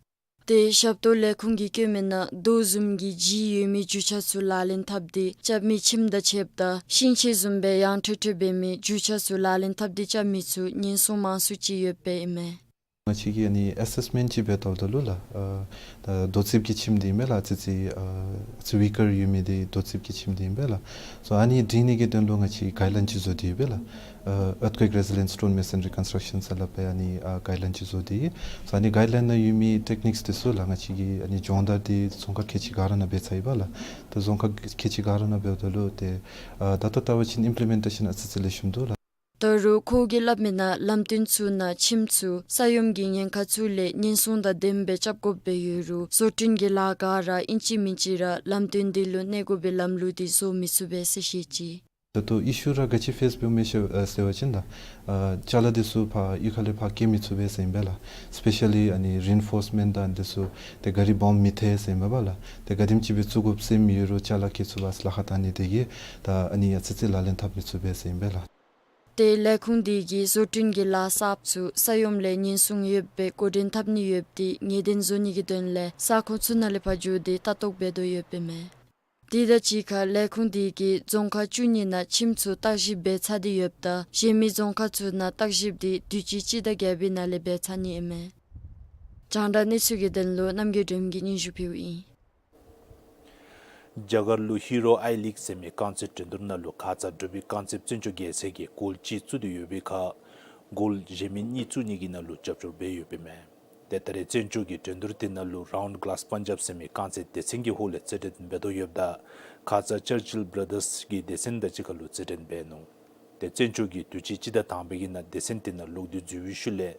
དེ་ཞབས་ཏོག་ལས་ཁུངས་ཀྱིས་བཀོད་མི་ནང་རྡོ་བཟུམ་གྱི་ལྗིད་ཡོད་མི་རྒྱུ་ཆ་ཚུ་ལག་ལེན་འཐབ་སྟེ་རྐྱབ་མི་ཁྱིམ་དང་ཕྱདཔ་ད་ཤིང་ཆས་བཟུམ་སྦེ་ཡང་ཁྲོལ་ཁྲོལ་འབད་མི་རྒྱུ་ཆ་ཚུ་ལག་ལེན་འཐབ་སྟེ་རྐྱབ་མི་ཚུ་ཉེན་སྲུང་མང་སུ་ཅིག་ཡོདཔ་ཨིན་མས། ང་བཅས་ཀྱིས་ཨ་ནི་ཨེ་སེསི་མེནཊ་ཅིག་འབད་བལྟཝ་ད་ལུ་ལགས། ཨ་ད་རྡོ་རྩིགཔ་གི་ཁྱིམ་འདི་ཨིན་པས་ལགས། ཨ་ཙི་ཙི་ཨ་ཨ་ཙི་ཝིཀར་ཡོད་མི་འདི་རྡོ་རྩིགཔ་གི་ཁྱིམ་འདི་ཨིན་པས་ལགས། སོ་ཨ་ནི་སྒྲིང་ནི་གི་དོན་ལུ་ང་བཅས་གའིཌ་ལའིན་ཅིག་བཟོ་སྟེ་ཡོད་པས་ལགས། ཨ་ཨརཐ་ཀུའེཀ་རེ་ཟི་ལེནཊ་སི་ཊོན་མེ་སོན་རི་ཀོན་སི་ཊྲག་ཤཱན་ཟེར་སླབ་པའི་ཨ་ནི་ཨ་གའིཌ་ལའིན་ཅིག་བཟོ་སྟེ་ཡོད། སོ་ཨ་ནི་གའིཌ་ལའིན་ནང་ཡོད་མི་ཊེཀ་ནིཀསི་འདི་ཚུ་ལགས་ང་བཅས་ཀྱིས་ཨ་ནི་སྦྱོང་བརྡར་འདི་རྫོང་ཁག་ཁལ་གཅིག་ག་ར་ནང་འབད་ཚར་ཡོད་པས་ལགས། ད་རྫོང་ཁག་ཁལ་གཅིག་ག་ར་ནང་འབདཝ་ད་ལུ་ཏེ་ཨ་ད་ལྟོ་བལྟ་བ་ཅིན་ཨིམ་པི་ལི་མེནཊེ་ཤཱན་ཨ་ཙི་ཙི་ལེགས་ཤོམ་འདུག་ལགས། ད་རུང་ཁོ་གིས་སླབ་མི་ནང་ལམ་སྟོན་ཚུ་ནང་ཁྱིམ་ཚུ་ས་ཡོམ་གྱི་ཉེན་ཁ་ཚུ་ལས་ཉེན་སྲུང་དང་ལྡནམ་སྦེ་རྐྱབ་དགོཔ་སྦེ་ཡོད་རུང་བཟོ་སྐྲུན་གྱི་ལཱ་ག་ར་ཨིན་ཅི་མིན་ཅི་ར་ལམ་སྟོན་འདི་ལུ་གནས་དགོ་པའི་ལམ་ལུགས་འདི་བཟོ་མི་ཚུགས་པས་ཟེར་བཤད་ཅི། ད་ལྟོ་ཨི་ཤུ་ར་ག་ཅི་ཕེསི་འབདཝ་མས་ཟེར་ཨ་ཟེར་བ་ཅིན་ད་ཨ་ཅ་ལ་འདི་ཚུ་ཕར་གཡུས་ཁ་ལས་ཕར་སྐྱེལ་མི་ཚུགས་པས་ཟེར་ཨིན་པས་ལགས། སི་པེ་ཤ་ལི་ཨ་ནི་རི་ཨིན་ཕོརསི་མེནཊ་དང་འདི་ཚུ་ཏེ་གཱ་རི་སྦོམ་མི་ཐལ་ཟེར་ཨིན་པས་ལགས། ཏེ་ག་དེམ་ཅིག་སྦེ་བཙུགས་དགོཔ་སེམས་ཡོད་རུང་ཅ་ལ་སྐྱེལ་ཚུགས་པར་ལཱ་ཁག་བཏང་ནི་དེ་གིས་ད་ཨ་ནི་ཨ་ཙི་ཙི་ལག་ལེན་འཐབ་མི་ཚུགས་པས་ཟེར་ཨིན་པས་ལགས། ཏེ་ལས་ཁུངས་འདི་གིས་བཟོ་སྐྲུན་གྱི་ལཱ་གསརཔ་ཚུ་ས་ཡོམ་ལས་ཉེན་སྲུང་ཡོདཔ་སྦེ་འགོ་འདྲེན་འཐབ་ནི་ཡོདཔ་འདི་ངེས་བདེན་བཟོ་ནི་གི་དོན་ལས་ས་ཁོངས་ཚུ་ནང་ལས་ཕར་འགྱོ་སྟེ་ལྟ་རྟོག་འབད་དོ་ཡོདཔ་ཨིན་མས། དེ་དང་གཅིག་ཁར་ལས་ཁུངས་འདི་གིས་རྫོང་ཁག་བཅུ་གཉིས་ནང་ཁྱིམ་ཚུ་བརྟག་ཞིབ་འབད་ཚར་ཏེ་ཡོདཔ་ད་གཞན་མི་རྫོང་ཁག་ཚུ་ནང་བརྟག་ཞིབ་འདི་དུས་ཅི་སྤྱི་ཟླ་བརྒྱད་པའི་ནང་ལས་འབད་ཚར་ནི་ཨིན་མས། རྒྱང་བསྒྲགས་གནས་ཚུལ་གྱི་དོན་ལུ་རྣམ་རྒྱལ་སྒྲོལམ་གྱིས་སྙན་ཞུ་ཕུལཝ་ཨིན། རྒྱ་གར་ལུ་ཧི་རོ་ཨའི་ལིག་ཟེར་མི་རྐང་རྩེད་འགྲན་བསྡུར་ནང་ལུ་ཁ་ཙ་འབྲུག་པའི་རྐང་རྩེདཔ་བཙན་སྐྱོགས་རྒྱལ་མཚན་གྱིས་གོལ་གཅིག་བཙུགས་ཏེ་ཡོད་པའི་ཁར་གོལ་གཞན་མི་གཉིས་བཙུགས་ནི་གི་ནང་ལུ་རྒྱབ་སྐྱོར་འབད་ཡོདཔ་ཨིན་མས། ཏེ་ད་རེས་བཙན་སྐྱོགས་ཀྱི་འགྲན་བསྡུར་དེ་ནང་ལུ་རའུནཌ་གི་ལཱསི་པཱན་ཇབ་ཟེར་མི་རྐང་རྩེད་སྡེ་ཚན་གྱི་ཧོངས་ལས་རྩེད་འགྲན་འབད་དོ་ཡོདཔ་ད་ཁ་ཙ་ཅར་ཅིལ་བི་ར་དརསི་གི་སྡེ་ཚན་དང་གཅིག་ཁར་ལུ་རྩེད་འགྲན་འབད་ནུག། ཏེ་བཙན་སྐྱོགས་ཀྱིས་དུས་ཅི་སྤྱི་ཟླ་དང་པའི་གི་ནང་སྡེ་ཚན་དེ་ནང་ལོག་སྟེ་འཛུལ་བའི་ཤུལ་ལས་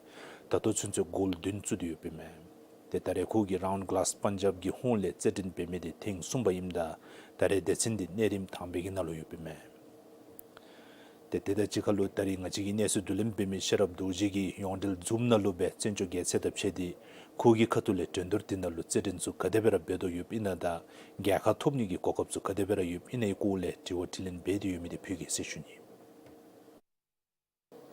ད་ལྟོ་ཚུན་ཚོད་གོལ་བདུན་བཙུགས་ཏེ་ཡོདཔ་ཨིན་མས། ཏེ་ད་རེས་ཁོ་གིས་རའུནཌ་གི་ལཱསི་པཱན་ཇབ་ཀྱི་ཧོངས་ལས་རྩེད་འགྲན་འབད་མི་དེ་ཐེངས་གསུམ་པ་ཨིནམ་ད་ད་རེས་སྡེ་ཚན་དེ་གནས་རིམ་དང་པའི་གི་ནང་ལུ་ཡོདཔ་ཨིན་མས། ཏེ་དེ་དང་གཅིག་ཁར་ལུ་ད་རེས་ང་བཅས་ཀྱི་གནས་ཚུལ་བསྡུ་ལེན་འབད་མི་ཤེས་རབ་རྡོ་རྗེ་གིས་ཡོངས་འབྲེལ་ཛུམ་ནང་ལུ་སྦེ་བཙན་སྐྱོགས་རྒྱལ་མཚན་དང་ཕྱད་དེ་ཁོ་གི་ཁ་ཐུག་ལས་འགྲན་བསྡུར་དེ་ནང་ལུ་རྩེད་འགྲན་ཚུ་ག་དེ་སྦེ་ར་འབད་དོ་ཡོདཔ་ཨིན་ན་དང་རྒྱལ་ཁ་ཐོབ་ནི་གི་གོ་སྐབས་ཚུ་ག་དེ་སྦེ་ར་ཡོདཔ་ཨིན་ན་གི་སྐོར་ལས་དྲི་བ་དྲིས་ལན་འབད་དེ་ཡོད་མི་དེ་ཕུལ་གེ་ཟེར་ཞུ་ནི།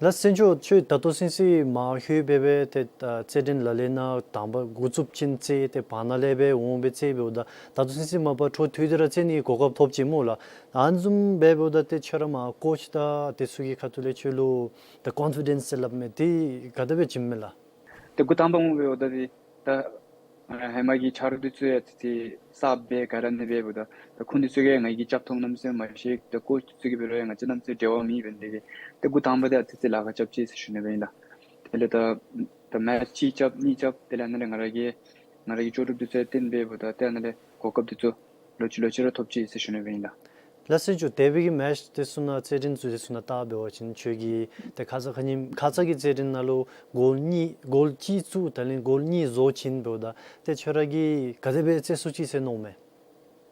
ལགས་བཙན་སྐྱོགས་ཁྱོད་ད་ལྟོ་ཚུན་ཚོད་མ་ལྷོད་པའི་སྦེ་ཏེ་ཨ་རྩེད་འགྲན་ལག་ལེན་ནང་དང་པ་འགོ་བཙུགསཔ་ཅིག་རྩེད་ཏེ་བར་ན་ལས་སྦེ་འོང་སྦེ་རྩེད་འབདཝ་ད་ད་ལྟོ་ཚུན་ཚོད་མ་པ་འཕྲོ་མཐུད་དེ་ར་རྩེད་ནི་གོ་སྐབས་ཐོབ་ཅི་སྨོ་ལགས། ཨ་ནི་བཟུམ་སྦེ་འབདཝ་ད་ཏེ་ཁྱོད་ར་མར་ཀོཆ་དང་དེ་ཚུ་གི་ཁ་ཐུག་ལས་ཁྱོད་ལུ་ད་ཀོན་ཕི་ཌེནསི་ཟེར་སླབ་མི་དེ་ག་དེ་སྦེ་བྱིནམ་མས་ལགས། ཏེ་འགོ་དང་པ་འོང་སྦེ་འབདཝ་ད་ཏེ་ད་ཧེ་མ་གི་ཆ་རོགས་འདི་ཚུ་ཡང་ཨ་ཙི་ཙི་གསརཔ་སྦེ་ག་ར་ཨིན་པས་འབདཝ་ད་ད་ཁོང་འདི་ཚུ་གིས་ང་གིས་རྐྱབ་མཐོང་གནམ་མེད་ས་མེད་མ་ཤེས། ད་ཀོཆ་འདི་ཚུ་གིས་འབད་རུང་ཡང་ང་བཅས་གནམ་མེད་ས་མེད་འབྲེལ་བ་མེད་འབད་ནི་དེ་གིས་ཏེ་འགོ་དང་པ་འདི་ཨ་ཙི་ཙི་ལཱ་ཁག་རྐྱབ་ཅི་ཟེར་ཞུ་ནི་སྦེ་ཨིན་ལགས། དེ་ལས་ད་ད་མེཆ་གཅིག་རྐྱབ་གཉིས་རྐྱབ་དེ་ལས་ཨ་ནཱ་ལས་ང་ར་གི་ང་ར་གི་ལྕོགས་གྲུབ་འདི་ཚུ་ཡང་བཏོན་སྦེ་འབདཝ་ད་ཏེ་ཨ་ནཱ་ལས་གོ་སྐབས་འདི་ཚུ་ལོག་ཅི་ལོག་ཅི་ར་ཐོབ་ཅི་ཟེར་ཞུ་ནི་སྦེ་ཨིན་ལགས། ལགས་སོ་ཅོག། དེ་སྦེ་གི་མེཆ་དེ་ཚུ་ནང་རྩེད་འགྲན་ཚུ་དེ་ཚུ་ནང་བལྟ་འབད་བ་ཅིན་ཁྱོད་ཀྱིས་ཏེ་ཁ་ཙ་ཁ་ཉིནམ་ཁ་ཙ་གི་རྩེད་འགྲན་ནང་ལུ་གོལ་གཉིས་གོལ་གཅིག་བཙུགས་ད་ལན་གོལ་གཉིས་བཟོ་བྱིན་འབདཝ་ད་ཏེ་ཁྱོད་ར་གིས་ག་དེ་སྦེ་རྩེད་ཚུགས་ཅི་ཟེར་མནོཝ་མས།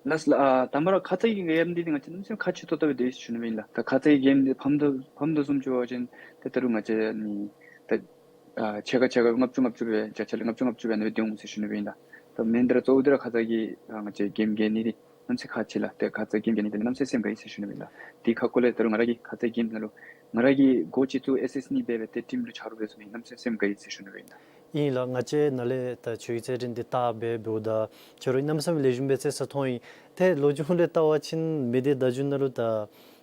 ལགས་ལགས། ཨ་དང་པ་ར་ཁ་ཙ་གི་གེམ་འདི་ཏེ་ང་བཅས་གནམ་མེད་ས་མེད་ཁག་ཆེ་ཏོག་ཏོ་སྦེ་སྡོད་ཡི་ཟེར་ཞུ་ནི་སྦེ་ཨིན་ལགས། ད་ཁ་ཙ་གི་གེམ་འདི་ཕམ་དོ་ཕམ་དོ་བཟུམ་ཅིག་འབད་བ་ཅིན་ཏེ་ད་རུང་ང་བཅས་ནི་ད་ཨ་ཕྱེད་ཀ་ཕྱེད་ཀ་ལྔ་བཅུ་ལྔ་བཅུ་སྦེ་བརྒྱ་ཆ་ལྔ་བཅུ་ལྔ་བཅུ་སྦེ་ཨ་ནི་སྦེ་སྡོད་འོང་ཟེར་ཞུ་ནི་སྦེ་ཨིན་ལགས། ད་མེན་ད་ར་གཙོ་བོ་འདི་ར་ཁ་ཙ་གི་ཨ་ང་བཅས་གེམ་རྒྱལ་ནི་འདི་གནམ་མེད་ས་མེད་ཁག་ཆེ་ལགས། ཏེ་ཁ་ཙ་གེམ་རྒྱལ་ནི་འདི་གནམ་མེད་ས་མེད་སེམས་དགའ་ཡི་ཟེར་ཞུ་ནི་སྦེ་ཨིན་ལགས། དེ་ཁ་ཁོ་ལས་ད་རུང་ང་ར་གིས་ཁ་ཙ་གེམ་ནང་ལུ་ང་ར་གིས་གོལ་གཅིག་བཙུགས་ཨེ་སིསཊ་གཉིས་འབད་སྦེ་ཏེ་ཊིམ་ལུ་ཆ་རོགས་འབད་ཚུགས་ནི་གནམ་མེད་ས་མེད་སེམས་དགའ་ཡི་ཟེར་ཞུ་ནི་སྦེ་ཨིན་ལགས། ཨིན་ལགས། ང་བཅས་ནཱ་ལས་ད་ཁྱོད་ཀྱི་རྩེད་འགྲན་འདི་བལྟ་སྦེ་འབདཝ་ད་ཁྱོད་ར་གནམ་མེད་ས་མེད་ལེགས་ཤོམ་སྦེ་རྩེད་ས་མཐོང་ཡི། ཏེ་ལོ་རྒྱུས་ལས་བལྟ་བ་ཅིན་མི་སྡེ་བརྡ་བརྒྱུད་ནང་ལུ་ད་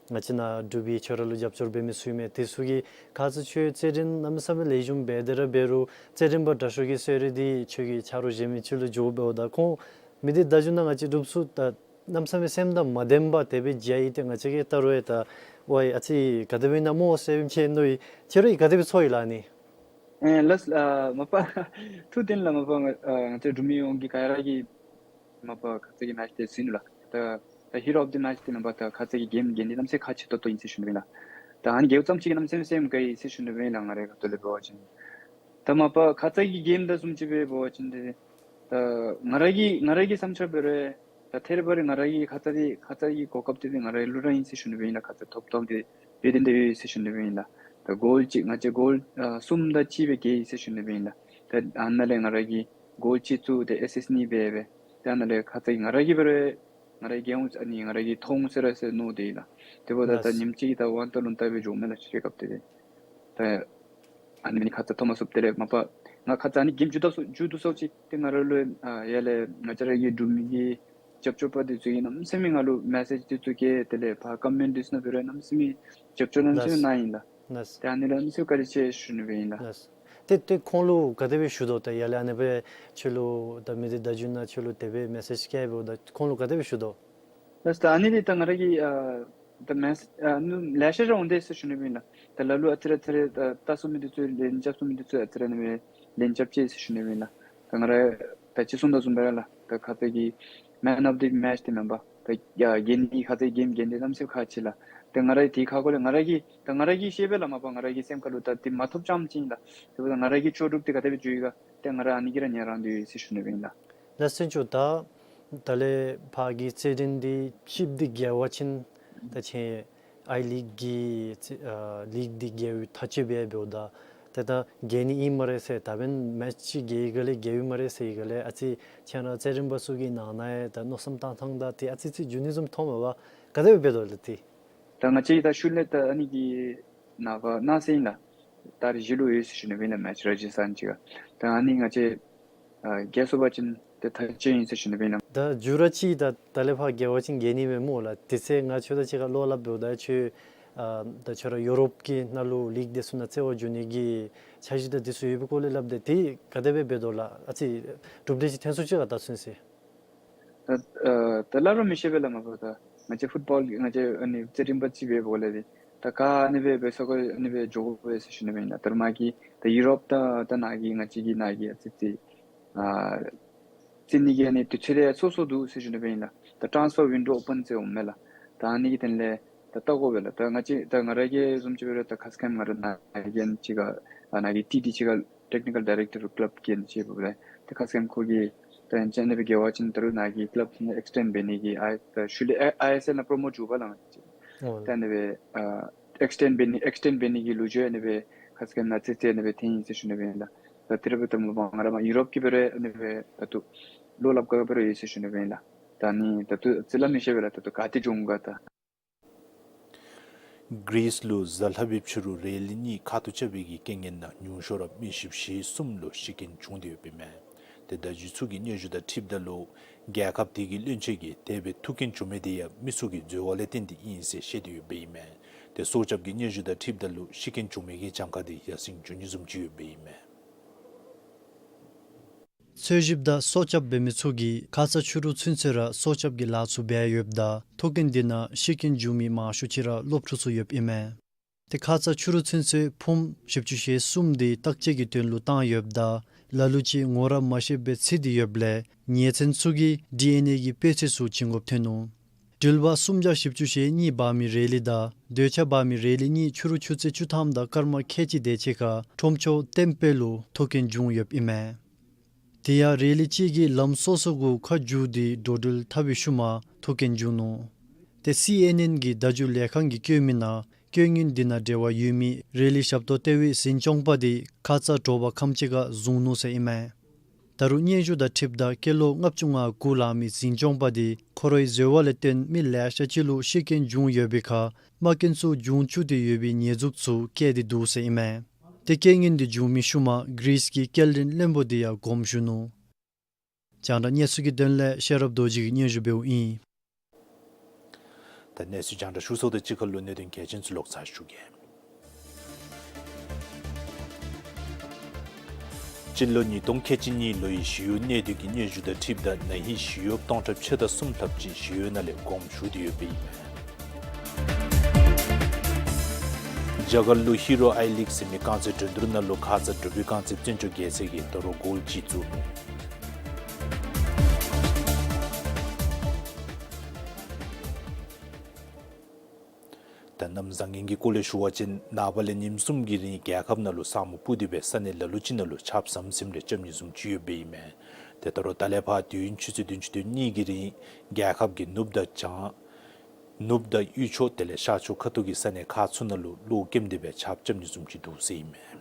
ང་བཅས་ནཱ་འབྲུག་པའི་ཁྱོད་ར་ལུ་རྒྱབ་སྐྱོར་འབད་མི་ཚུ་ཨིན་མས། དེ་ཚུ་གིས་ཁ་ཙ་ཁྱོད་རྩེད་འགྲན་གནམ་མེད་ས་མེད་ལེགས་ཤོམ་འབད་དེ་ར་འབད་རུང་རྩེད་འགྲན་པ་དྲག་ཤོས་ཀྱི་གསོལ་རས་འདི་ཁྱོད་ཀྱི་ཆ་རོགས་གཞན་མི་ཚུ་ལུ་འགྱོ་འབདཝ་ད་ཁོང་མི་སྡེ་བརྡ་བརྒྱུད་ནང་ང་བཅས་འབྲུགཔ་ཚུ་ད་གནམ་མེད་ས་མེད་སེམས་དང་མ་ལྡནམ་སྦེ་དེ་སྦེ་མཇལ་ཡི། ཏེ་ང་བཅས་ཀྱིས་ད་རུང་ཡང་ད་ཝའི་ཨ་ཙི་ག་དེ་སྦེ་ཨིན་ན་སྨོ་ཟེར་བའི་མཁྱེན་ནུག། ཁྱོད་ར་གིས་ག་དེ་སྦེ་ཚོར་ཡི་ལགས་ཨ་ནི། ཨེ་ལགས་ལགས། མ་པ་ཐུགས་བདེན་ལགས། མ་པ་ང་ཨ་ང་བཅས་འབྲུག་མི་ཡོངས་ཀྱིས་ག་ར་གིས་མ་པ་ཁ་ཙ་གི་མེཆ་འདི་གཟིགས་ནུག་ལགས། ད་ད་ཧི་རོ་ཨོཕ་ཌི་མེཆ་འདི་མ་པ་ད་ཁ་ཙ་གི་གེམ་གེམ་འདི་གནམ་མེད་ས་མེད་ཁག་ཆེ་ཏོག་ཏོ་ཨིན་ཟེར་ཞུ་ནི་སྦེ་ཨིན་ལགས། ད་ཨ་ནི་རྒྱལཝ་ཙམ་ཅིག་གིས་གནམ་མེད་ས་མེད་སེམས་དགའ་ཡི་ཟེར་ཞུ་ནི་སྦེ་ཨིན་ལགས། ང་རའི་ཁ་ཐུག་ལས་འབད་བ་ཅིན་ད་མ་པ་ཁ་ཙ་གི་གེམ་དང་བཟུམ་ཅིག་སྦེ་འབད་བ་ཅིན་ཏེ་ད་ང་ར་གི་ང་ར་གི་བསམ་འཆར་འབད་རུང་ད་ཐད་རི་བ་རི་ང་ར་གི་ཁ་ཙ་འདི་ཁ་ཙ་གི་གོ་སྐབས་འདི་ཏེ་ང་རའི་ལུ་ར་ཨིན་ཟེར་ཞུ་ནི་སྦེ་ཨིན་ལགས། ཁ་ཙ་ཐོབ་ཐོབ་འདི་དེ་དེ་འདི་ཡོད་ཟེར་ཞུ་ནི་སྦེ་ཨིན་ལགས། ད་གོལ་གཅིག་ང་བཅས་གོལ་ཨ་གསུམ་དང་གཅིག་སྦེ་རྒྱལ་ཡི་ཟེར་ཞུ་ནི་སྦེ་ཨིན་ལགས། ད་ཨ་ནཱ་ལས་ང་ར་གིས་གོལ་གཅིག་བཙུགས་ཏེ་ཨེ་སིསཊ་གཉིས་འབད་སྦེ་ད་ཨ་ནཱ་ལས་ཁ་ཙ་གི་ང་ར་གིས་འབད་རུང་ང་ར་གིས་རྒྱལ་འོང་ཨ་ནི་ང་ར་གིས་ཐོབ་འོང་ཟེར་ར་ཟེར་མནོ་སྟེ་ཨིན་ལགས། དེ་འབདཝ་ད་ད་ལགས། ཉིནམ་གཅིག་ད་ཝང་ཏ་ལུང་ཏ་སྦེ་འགྱོཝ་མས་ལགས། ཕྱི་རྒྱལ་ཁབ་འདི་ཏེ་ད་ཨ་ནི་ཁ་ཙ་ཐོབ་མ་ཚུགས། དེ་ལས་མ་པ་ང་ཁ་ཙ་ཨ་ནི་གེམ་མཇུག་བསྡུ་སོ་མཇུག་བསྡུ་སོ་ཅིག་ཏེ་ང་ར་ལུ་ཨ་ཡར་ལས་ང་བཅས་ར་གི་འབྲུག་མི་གི་རྒྱབ་སྐྱོར་པ་འདི་ཚུ་གིས་གནམ་མེད་ས་མེད་ང་ལུ་མེ་སེཇ་འདི་ཚུ་བཀོད། དེ་ལས་ཕར་ཀོ་མེནཊ་འདི་ཚུ་ནང་འབད་རུང་གནམ་མེད་ས་མེད་རྒྱབ་སྐྱོར་གནམ་མེད་ས་མེད་ལགས། གནང་ཡི་ལགས། ལགས། ཏེ་ཨ་ནི་ལུ་གནམ་མེད་ས་མེད་བཀའ་དྲིན་ཆེ་ཞུ་ནི་སྦེ་ཨིན་ལགས། ལགས། ཏེ་ཏེ་ཁོང་ལུ་ག་དེ་སྦེ་ཞུ་དོ། ཏེ་ཡར་ལས་ཨ་ནི་སྦེ་ཁྱོད་ལུ་ད་མི་སྡེ་བརྡ་བརྒྱུད་ནང་ཁྱོད་ལུ་དེ་སྦེ་མེ་སེཇ་བཀོདཔ་ད་ཁོང་ལུ་ག་དེ་སྦེ་ཞུ་དོ། ལགས། ད་ཨ་ནི་འདི་ད་ང་ར་གིས་ཨ་ད་མེ་སེཇ་ཨ་ནི་ལེ་ཤ་ར་འོང་དེས་ཟེར་ཞུ་ནི་སྦེ་ཨིན་ལགས། ད་ལ་ལུ་ཨ་ཙི་རེ་ཨ་ཙི་རེ་ད་ལྟ་སོང་མི་འདི་ཚུ་ལན་རྐྱབ་སོང་མི་འདི་ཚུ་ཨ་ཙི་རེ་ཨ་ནི་སྦེ་ལན་རྐྱབ་ཅི་ཟེར་ཞུ་ནི་སྦེ་ཨིན་ལགས། ད་ང་ར་ད་ཅི་གསུངས་དོ་བཟུམ་སྦེ་ར་ལགས། ད་ཁ་ཙ་གི་མེན་ཨོཕ་ཌི་མེཆ་འདི་མེན་པར་ད་ཡ་རྒྱལ་ནི་ཁ་ཙ་གི་གེམ་རྒྱལ་ནི་གནམ་མེད་ས་མེད་ཁག་ཆེ་ལགས། ད་ང་ར་དེ་ཁ་ཁོ་ལས་ང་ར་གིས་ད་ང་ར་གིས་ཤེས་པས་ལགས། མ་པ་ང་ར་གི་སེམས་ཁ་ལུ་ད་འདི་མ་ཐོབ་རྐྱངམ་ཅིག་ཨིན་ལགས། དེ་འབདཝ་ད་ང་ར་གི་ལྕོགས་གྲུབ་འདི་ག་དེ་སྦེ་འགྱོ་ཡི་ག་ཏེ་ང་ར་ཨ་ནི་གིས་ར་ཉན་རང་སྡོད་ཡི་ཟེར་ཞུ་ནི་སྦེ་ཨིན་ལགས། ལགས་སོ་ཅོག། ད་ད་ལས་ཕར་གྱི་རྩེད་འགྲན་འདི་ཆིབས་འདི་རྒྱལ་བ་ཅིན་ད་ཁྱེད་ཨའི་ལིག་གི་ཨ་ལིག་འདི་རྒྱལ་བའི་ཐག་གཅོད་འབད་འབདཝ་ད་ཏེ་ད་རྒྱལ་ནི་ཨིན་སྨ་རེ་ཟེར་ད་འབདན་མེཆ་ཅིག་རྒྱལ་ཡི་ག་ལས་རྒྱལཝ་སྨ་རེ་ཟེར་ཡི་ག་ལས་ཨ་ཙི་ཁྱེད་ར་རྩེད་འགྲན་པ་ཚུ་གི་ནང་ན་ཡང་ད་མནོ་བསམ་བཏང་ཐངས་དང་ཏེ་ཨ་ཙི་ཅིག་འགྱུར་ནི་བཟུམ་མཐོངམ་མས་པ། ག་དེ་སྦེ་འབད་དོ་ལགས་ཏེ། ད་ང་བཅས་ད་ཤུལ་ལས་ད་ཨ་ནི་གི་ནངས་པ་གནངས་ཚེ་ཨིན་ལགས། ཏ་རིག་བཞི་ལུ་ཡོད་ཟེར་ཞུ་ནི་སྦེ་ཨིན་ལགས་མེཆ་ར་ཇི་སྟཱན་ཅིག་ཁར། ད་ཨ་ནི་ང་བཅས་ཨ་རྒྱལ་སོང་པ་ཅིན་ཏེ་ཐག་ཆོད་ཨིན་ཟེར་ཞུ་ནི་སྦེ་ཨིན་ལགས། ད་མཇུག་ར་ཅིག་ད་ད་ལས་ཕར་རྒྱལ་བ་ཅིན་རྒྱལ་ནི་མས་སྨོ་ལགས། དེ་ཚེ་ང་ཁྱོད་དང་གཅིག་ཁར་བློ་སླབ་འབདཝ་ད་ཁྱོད་ཨ་ད་ཁྱོད་ར་ཡུ་རོབ་ཀྱི་ནང་ལུ་ལིག་དེ་ཚུ་ནང་རྩེད་པར་འགྱོ་ནི་གི་འཆར་གཞི་དང་དེ་ཚུ་ཡོད་པའི་སྐོར་ལས་སླབ་སྟེ་དེ་ག་དེ་སྦེ་འབད་དོ་ལགས། ཨ་ཙི་གྲུབ་འབྲས་ཅིག་ཐོན་སོང་ཅི་ག་ད་ཚུན་ཚོད། ད་ཨ་ད་སླབ་རུང་མི་ཤེས་པས་ལགས། མ་པ་ད་ང་བཅས་ཕུཊ་བཱོལ་གྱི་ང་བཅས་ཨ་ནི་རྩེད་འགྲན་པ་ཅིག་འབད་འབདཝ་ལས་འདི་ད་ག་ཨ་ནི་སྦེ་འབད་ས་གོ་ཨ་ནི་སྦེ་འགྱོ་དགོ་པས་ཟེར་ཞུ་ནི་སྦེ་ཨིན་ལགས། ད་རུང་མ་གི་ད་ཡུ་རོབ་ད་ད་ནཱ་གི་ང་བཅས་ཀྱི་ནཱ་གི་ཨ་ཙི་ཙི་ཨ་རྩེད་ནི་གི་ཨ་ནི་དུས་ཚོད་ཡང་སོ་སོ་འདུག་ཟེར་ཞུ་ནི་སྦེ་ཨིན་ལགས། ད་ཊཱནསི་ཕར་ཝིན་ཌོ་ཨོ་པཱན་ཟེར་འོང་མས་ལགས། ད་ཨ་ནི་གི་དོན་ལས་ད་བལྟ་དགོ་པས་ལགས། ད་ང་བཅས་ད་ང་ར་གིས་བཟུམ་ཅིག་འབད་རུང་ད་ཁ་ཙ་ཁ་ཉིནམ་ང་ར་ནཱ་གི་ཨ་ནི་ཅིག་ཁར་ཨ་ནཱ་གི་ཊི་ཌི་ཅིག་ཁར་ཊེཀ་ནི་ཀཱལ་ཌའི་རེཀ་ཊར་ཀླབ་གི་ཨ་ནི་ཅིག་འབདཝ་ལས་ད་ཁ་ཙ་ཁ་ཉིནམ་ཁོ་གིས་ད་ཨ་ནི་ཅིག་ཨ་ནི་སྦེ་རྒྱལ་བ་ཅིན་ད་རུང་ནཱ་གི་ཀླབ་ཨེགསི་ཊེནཌ་འབད་ནི་གི་ཨ་ད་ཤུལ་ལས་ཨའི་ཨའི་ཨེསི་ཨེལ་ནང་པྲོ་མོཊ་འགྱོཝ་ལགས་ང་བཅས། ཨོ་ད་ཨ་ནི་སྦེ་ཨ་ཨེགསི་ཊེནཌ་འབད་ནི་ཨེགསི་ཊེནཌ་འབད་ནི་གི་ལོ་རྒྱུས་ཨ་ནི་སྦེ་ཁ་ཙ་ཁ་ཉིནམ་ནང་ཙི་ཙི་ཨ་ནི་སྦེ་ཐོན་ཡི་ཟེར་ཞུ་ནི་སྦེ་ཨིན་ལགས། ད་དེ་ར་འབདཝ་ད་མ་པ་ང་ར་མར་ཡུ་རོབ་ཀྱི་འབད་རུང་ཨ་ནི་སྦེ་ད་ལྟོ་བློ་སླབ་དགོཔ་འབད་རུང་ཡོད་ཟེར་ཞུ་ནི་སྦེ་ཨིན་ལགས། ད་ཨ་ནི་ད་ལྟོ་ཨ་ཙི་སླབ་མི་ཤེས་པས་ལགས། ད་ལྟོ་ག་ཏེ་འགྱོ་འོང་ག་ད། གྲིསི་ལུ་གཟའ་ལྷག་པའི་ཕྱི་རུ་རེ་ལི་གཉིས་ཁ་ཐུག་རྐྱབ་པའི་གི་རྐྱེན་ངན་ནང་ཉུང་ཤོས་ར་མི་བཞི་བཅུ་ཞེ་གསུམ་ལུ་ཤི་རྐྱེན་བྱུང་སྟེ་ཡོདཔ་ཨིན་མས། ཏེ་བརྡ་བརྒྱུད་ཚུ་གིས་སྙན་ཞུ་དང་འཁྲིལཝ་ད་ལུ་རྒྱལ་ཁབ་དེ་གི་བློན་ཆེན་གྱིས་དེ་སྦེ་ཐུག་རྐྱེན་བྱུང་མི་དེ་ཡང་མི་ཚུ་གིས་འཛོལ་བ་ལས་བརྟེན་ཏེ་ཨིན་ཟེར་བཤད་དེ་ཡོདཔ་ཨིན་མས། ཏེ་སྲོག་སྐྱབས་ཀྱི་སྙན་ཞུ་དང་འཁྲིལཝ་ད་ལུ་ཤི་རྐྱེན་བྱུང་མི་གི་གྱངས་ཁ་དེ་ཡར་སེང་འགྱོ་ནི་བཟུམ་ཅིག་ཡོདཔ་ཨིན་མས། འཚོལ་ཞིབ་དང་སྲོག་སྐྱབས་འབད་མི་ཚུ་གིས་ཁ་ཙ་ཕྱི་རུ་ཚུན་ཚོད་ར་སྲོག་སྐྱབས་ཀྱི་ལཱ་ཚུ་འབད་ཡོདཔ་ད་ཐུག་རྐྱེན་དེ་ནང་ཤི་རྐྱེན་བྱུང་མི་མང་ཤོས་ཅིག་ར་སློབ་ཕྲུག་ཚུ་ཡོདཔ་ཨིན་མས། ཏེ་ཁ་ཙ་ཕྱི་རུ་ཚུན་ཚོད་ཕུངམ་བཞི་བཅུ་ཞེ་གསུམ་དེ་བརྟག་དཔྱད་ཀྱི་དོན་ལུ་བཏང་ཡོདཔ་ད་ལ་ལུ་ཅིག་ངོ་ར་མ་ཤེསཔ་སྦེ་ཚུད་དེ་ཡོདཔ་ལས་ཉེ་ཚན་ཚུ་གིས་ཌི་ཨེན་ཨེ་གི་དཔེ་ཚད་ཚུ་བྱིན་དགོཔ་ཐོན་ནུག། འགྲུལ་པ་སུམ་བརྒྱ་བཞི་བཅུ་ཞེ་གཉིས་འབག་མི་རེ་ལི་དང་སྡོད་ཆ་འབག་མི་རེ་ལི་གཉིས་ཕྱི་རུ་ཆུ་ཚོད་བཅུ་ཐམ་དང་སྐར་མ་ཁལ་གཅིག་དེ་ཅིག་ཁར་ཁྲོམ་ཆོག་ཏེམ་པེ་ལུ་ཐུག་རྐྱེན་བྱུང་ཡོདཔ་ཨིན་མས། དེ་ཡང་རེ་ལི་གཅིག་གིས་ལམ་སོ་སོ་གུ་ཁ་བསྒྱུར་ཏེ་འགྲོ་འགྲུལ་འཐབ་པའི་ཤུལ་མ་ཐུག་རྐྱེན་བྱུང་ནུག། ཏེ་སི་ཨེན་ཨེན་གྱི་བརྡ་བརྒྱུད་ལས་ཁང་གིས་བཀོད་མི་ནང་རྐྱེན་ངན་འདི་ནང་འབྲེལ་བ་ཡོད་མི་རེ་ལི་ཞབས་ཏོག་སྟེར་བའི་འཛིན་སྐྱོང་པ་དེ་ཁ་ཙ་དྲོ་པ་ཁམས་ཅིག་ཁར་བཟུང་ནུག་ཟེར་ཨིན་མས། ད་རུང་སྙན་ཞུ་དང་འཁྲིལཝ་ད་སྐྱེས་ལོ་ལྔ་བཅུ་ང་དགུ་ལང་མི་འཛིན་སྐྱོང་པ་དེ་ཁོ་རའི་འཛོལ་བ་ལས་བརྟེན་མི་ལེ་ཤ་ཅིག་ལུ་ཤི་རྐྱེན་བྱུང་ཡོད་པའི་ཁར་རྨ་རྐྱེན་ཚུ་འབྱུང་བཅུག་སྟེ་ཡོད་པའི་ཉེས་འཛུགས་ཚུ་བཀལ་ཏེ་འདུག་ཟེར་ཨིན་མས། ཏེ་རྐྱེན་ངན་འདི་བྱུང་མིའི་ཤུལ་མ་གྲིསི་གི་སྐྱེལ་འདྲེན་བློན་པོ་དེ་ཡང་དགོངསམ་ཞུ་ནུག། རྒྱང་བསྒྲགས་གནས་ཚུལ་གྱི་དོན་ལས་ཤེས་རབ་རྡོ་རྗེ་གིས་སྙན་ཞུ་འབདཝ་ཨིན། ད་གནས་ཚུལ་རྒྱང་བསྒྲགས་ཞུ་ཚརཝ་དང་གཅིག་ཁར་ལུ་གནད་དོན་གལ་ཆེན་ཚུ་ལོག་ཚར་ཞུ་གེ། སྤྱི་ལོ་ཉིས་སྟོང་ཁལ་གཅིག་གཉིས་ལོའི་ཞི་གཡོག་གནས་སྡུད་ཀྱི་སྙན་ཞུ་དང་འཁྲིལཝ་ད་ན་ཧིང་ཞི་གཡོགཔ་སྟོང་ཕྲག་ཕྱེད་དང་གསུམ་ལྷགཔ་ཅིག་ཞི་གཡོག་ནང་ལས་དགོངསམ་ཞུ་སྟེ་ཡོདཔ་ཨིན་མས། རྒྱ་གར་ལུ་ཧི་རོ་ཨའི་ལིག་ཟེར་མི་རྐང་རྩེད་འགྲན་བསྡུར་ནང་ལུ་ཁ་ཙ་འབྲུག་པའི་རྐང་རྩེདཔ་བཙན་སྐྱོགས་རྒྱལ་མཚན་གྱིས་ད་རུང་གོལ་གཅིག་བཙུགས་ནུག། ད་གནམ་བཟང་ངན་གྱི་སྐོར་ལས་ཞུ་བ་ཅིན་ནངས་པ་ལས་ཉིནམ་གསུམ་གྱི་རིང་རྒྱལ་ཁབ་ནང་ལུ་ས་སྨུག་སྤུབས་ཏེ་སྦེ་ས་གནས་ལ་ལུ་ཅིག་ནང་ལུ་ཆརཔ་ཟམ་ཟིམ་རེ་རྐྱབ་ནི་བཟུམ་ཅིག་ཡོདཔ་ཨིན་མས། ཏེ་ད་རུང་ད་ལས་ཕར་དུས་ཡུན་ཆུ་ཚོད་བདུན་ཅུ་དོན་གཉིས་ཀྱི་རིང་རྒྱལ་ཁབ་ཀྱི་ནུབ་དང་བྱང་ནུབ་དང་དབུས་ཕྱོགས་དེ་ལས་ཤར་ཕྱོགས་ཁ་ཐུག་གི་ས་གནས་ཁག་ཚུ་ནང་ལུ་གློག་ཀེམ་སྟེ་སྦེ་ཆརཔ་རྐྱབ་ནི་བཟུམ་ཅིག་འདུག་ཟེར་ཨིན་མས།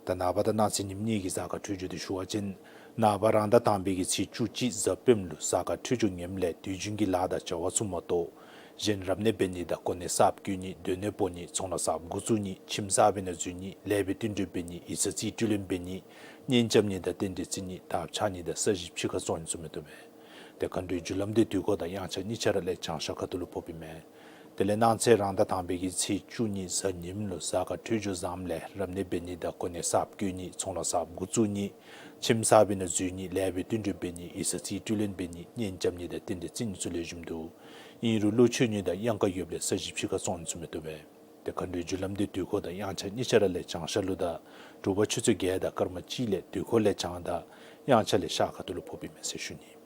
ད་ནངས་པ་དང་གནངས་ཚེ་ཉིནམ་གཉིས་ཀྱི་གཟའ་སྐར་འཕྲོད་སྦྱོར་འདི་ཞུ་བ་ཅིན་ནངས་པ་རང་ཟླ་དང་པའི་གི་ཚེས་བཅུ་གཅིག་གཟའ་སྤེནམ་ལུ་གཟའ་སྐར་འཕྲོད་སྦྱོར་ངནམ་ལས་དུས་རྒྱུན་གྱི་ལཱ་དང་བྱ་བ་ཚུ་མ་གཏོགས་གཞན་རབ་གནས་འབད་ནི་དང་གོ་གནས་གསརཔ་བསྐོ་ནི་སྡོད་གནས་སྤོ་ནི་ཚོང་ལཱ་གསརཔ་འགོ་བཙུགས་ནི་ཁྱིམ་གསར་པའི་ནང་འཛུལ་ནི་ལེགས་པའི་བསྟུན་གྲོས་འབད་ནི་ཡིག་ཚང་རྩིས་སྤྲོད་ལེན་འབད་ནི་གཉེན་རྐྱབ་ནི་དང་རྟེན་འབྲེལ་བརྩི་ནི་དར་འཕྱར་ནི་དང་ས་གཞི་ཕྱི་ཁར་བཙོང་ནི་ཚུ་མི་བཏུབ་པས། ཏེ་མཁའ་འགྲོའི་རྒྱུ་ལམ་འདི་དུས་འཁོར་དང་དབྱངས་འཆར་གཉིས་ཆ་ར་ལས་བྱང་ཤར་ཁ་ཐུག་ལུ་ཕོགཔ་ཨིན་མས། དེ་ལས་གནངས་ཚེ་རང་ཟླ་དང་པའི་གི་ཚེས་བཅུ་གཉིས་གཟའ་ཉིམ་ལུ་གཟའ་སྐར་འཕྲོད་སྦྱོར་བཟངམ་ལས་རབ་གནས་འབད་ནི་དང་གོ་གནས་གསརཔ་བསྐོ་ནི་ཚོང་ལཱ་གསརཔ་འགོ་བཙུགས་ནི་ཁྱིམ་གསར་པའི་ནང་འཛུལ་ནི་ལེགས་པའི་བསྟུན་གྲོས་འབད་ནི་ཡིག་ཚང་རྩིས་སྤྲོད་ལེན་འབད་ནི་གཉེན་རྐྱབ་ནི་དང་རྟེན་འབྲེལ་བརྩི་ནི་ཚུ་ལེགས་ཤོམ་འདུག། ཨིན་རུང་གླུ་མཆོད་ནི་དང་གཡང་ཁ་ཡོདཔ་ལས་ས་གཞི་ཕྱི་ཁར་བཙོང་ནི་ཚུ་མི་བཏུབ་པས། ཏེ་མཁའ་འགྲོའི་རྒྱུ་ལམ་འདི་དུས་འཁོར་དང་དབྱངས་འཆར་གཉིས་ཆ་ར་ལས་བྱང་ཤར་ལུ་དང་དྲོ་པ་ཆུ་ཚོད་བརྒྱད་དང་སྐར་མ་གཅིག་ལས་དུས་འཁོར་ལས་བྱང་དང་དབྱངས་འཆར་ལས་ཤར་ཁ་ཐུག་ལུ་ཕོགཔ་ཨིན་མས་ཟེར་ཞུ་ནི།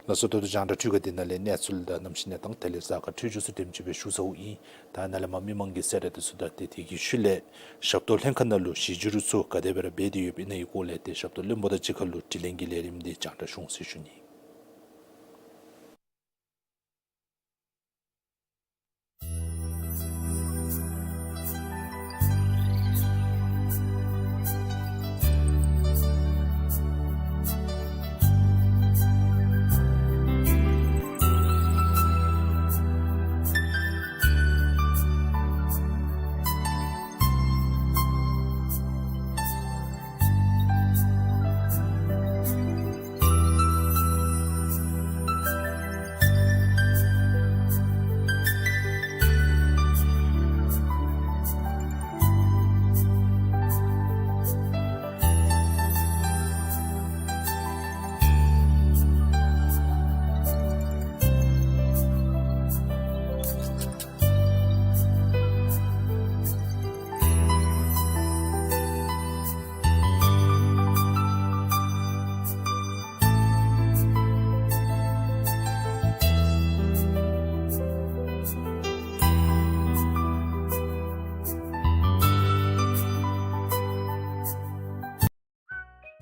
ལགས་སོ། ད་ལྟོ་རྒྱང་བསྒྲགས་འཕྲུལ་ཁང་འདི་ནང་ལས་གནས་ཚུལ་དང་གནམ་གཤིས་གནས་སྟངས་དེ་ལས་གཟའ་སྐར་འཕྲོད་སྦྱོར་ཚུ་དེམ་ཅིག་སྦེ་ཞུ་ཚརཝ་ཨིན། ད་ནཱ་ལས་མར་མི་མང་གི་གསལ་བསྒྲགས་དེ་ཚུ་དང་ཏེ་དེ་གི་ཤུལ་ལས་ཞབས་ཏོག་ལྷན་ཁག་ནང་ལུ་གཞི་བསྒྱུར་ཚུ་ག་དེ་སྦེ་ར་འབད་དེ་ཡོདཔ་ཨིན་ན་གི་སྐོར་ལས་ཏེ་ཞབས་ཏོག་བློན་པོ་དང་གཅིག་ཁར་ལུ་དྲི་ལན་གྱི་ལས་རིམ་འདི་རྒྱང་བསྒྲགས་ཞུ་འོང་ཟེར་ཞུ་ནི།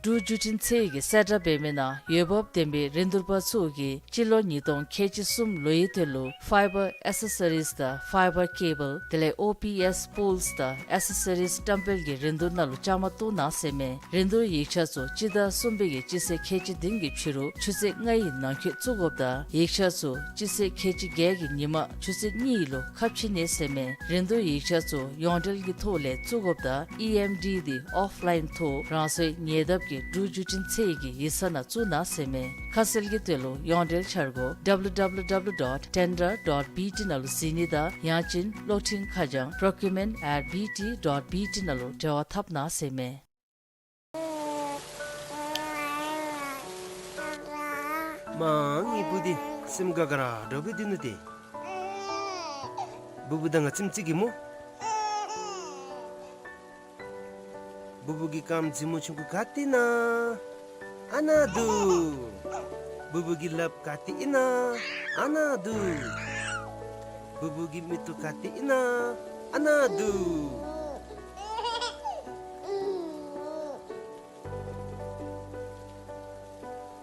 འབྲུག་བརྒྱུད་འཕྲིན་ཚད་ཀྱིས་གསལ་བསྒྲགས་འབད་མི་ནང་འོས་འབབ་ལྡན་པའི་རིན་བསྡུར་པ་ཚུ་གིས་སྤྱི་ལོ་ཉིས་སྟོང་ཁལ་གཅིག་གསུམ་ལོའི་དོན་ལུ་ཕའི་བར་ཨེག་སེ་སོ་རིས་དང་ཕའི་བར་ཀེ་བཱལ་དེ་ལས་ཨོ་པི་ཨེསི་པོལསི་དང་ཨེག་སེ་སོ་རིས་བཀྲམ་སྤེལ་གྱི་རིན་བསྡུར་ནང་ལུ་བཅའ་མར་གཏོགས་གནང་ཟེར་མས། རིན་བསྡུར་ཡིག་ཆ་ཚུ་སྤྱི་ཟླ་གསུམ་པའི་གི་སྤྱི་ཚེས་ཁལ་གཅིག་བདུན་གྱི་ཕྱི་རུ་ཆུ་ཚོད་ལྔའི་ནང་འཁོད་བཙུགས་དགོཔ་དང་ཡིག་ཆ་ཚུ་སྤྱི་ཚེས་ཁལ་གཅིག་བརྒྱད་ཀྱི་ཉིན་མ་ཆུ་ཚོད་གཉིས་ལུ་ཁ་ཕྱེ་ནི་ཟེར་མས། རིན་བསྡུར་ཡིག་ཆ་ཚུ་ཡོངས་འབྲེལ་གྱི་ཐོག་ལས་བཙུགས་དགོཔ་དང་ཨི་ཨེམ་ཌི་འདི་ཨོཕ་ལའིན་ཐོག་རང་སོའི་ཉེ་འདབས་ཀྱི་འབྲུག་བརྒྱུད་འཕྲིན་ཚད་ཀྱི་ཡིག་ཚང་ནང་བཙུགས་གནང་ཟེར་མས། ཁ་གསལ་གྱི་དོན་ལུ་ཡོངས་འབྲེལ་འཆར་སྒོ་W W W dot tender dot B T ནང་ལུ་གཟིགས་ནི་དང་ཡང་ཅིན་གློག་འཕྲིན་ཁ་བྱང་procurement at B T dot B T ནང་ལུ་འབྲེལ་བ་འཐབ་གནང་ཟེར་མས། མ་ངེའི་བུ་འདི་སེམས་དགའ་དགའ་ར་འདྲཝ་སྦེ་སྡོད་ནུག་ཏེ། བུ་བུ་དང་ང་ཙམ་ཅིག་གིས་སྨོ། བུ་བུ་གི་རྐངམ་རྫི་མོ་ཆུང་ཀུ་ག་ཏེ་ན། ཨ་ན་འདུག། བུ་བུ་གི་ལགཔ་ག་ཏེ་ཨིན་ན། ཨ་ནཱ་འདུག། བུ་བུ་གི་མིག་ཏོ་ག་ཏེ་ཨིན་ན། ཨ་ནཱ་འདུག།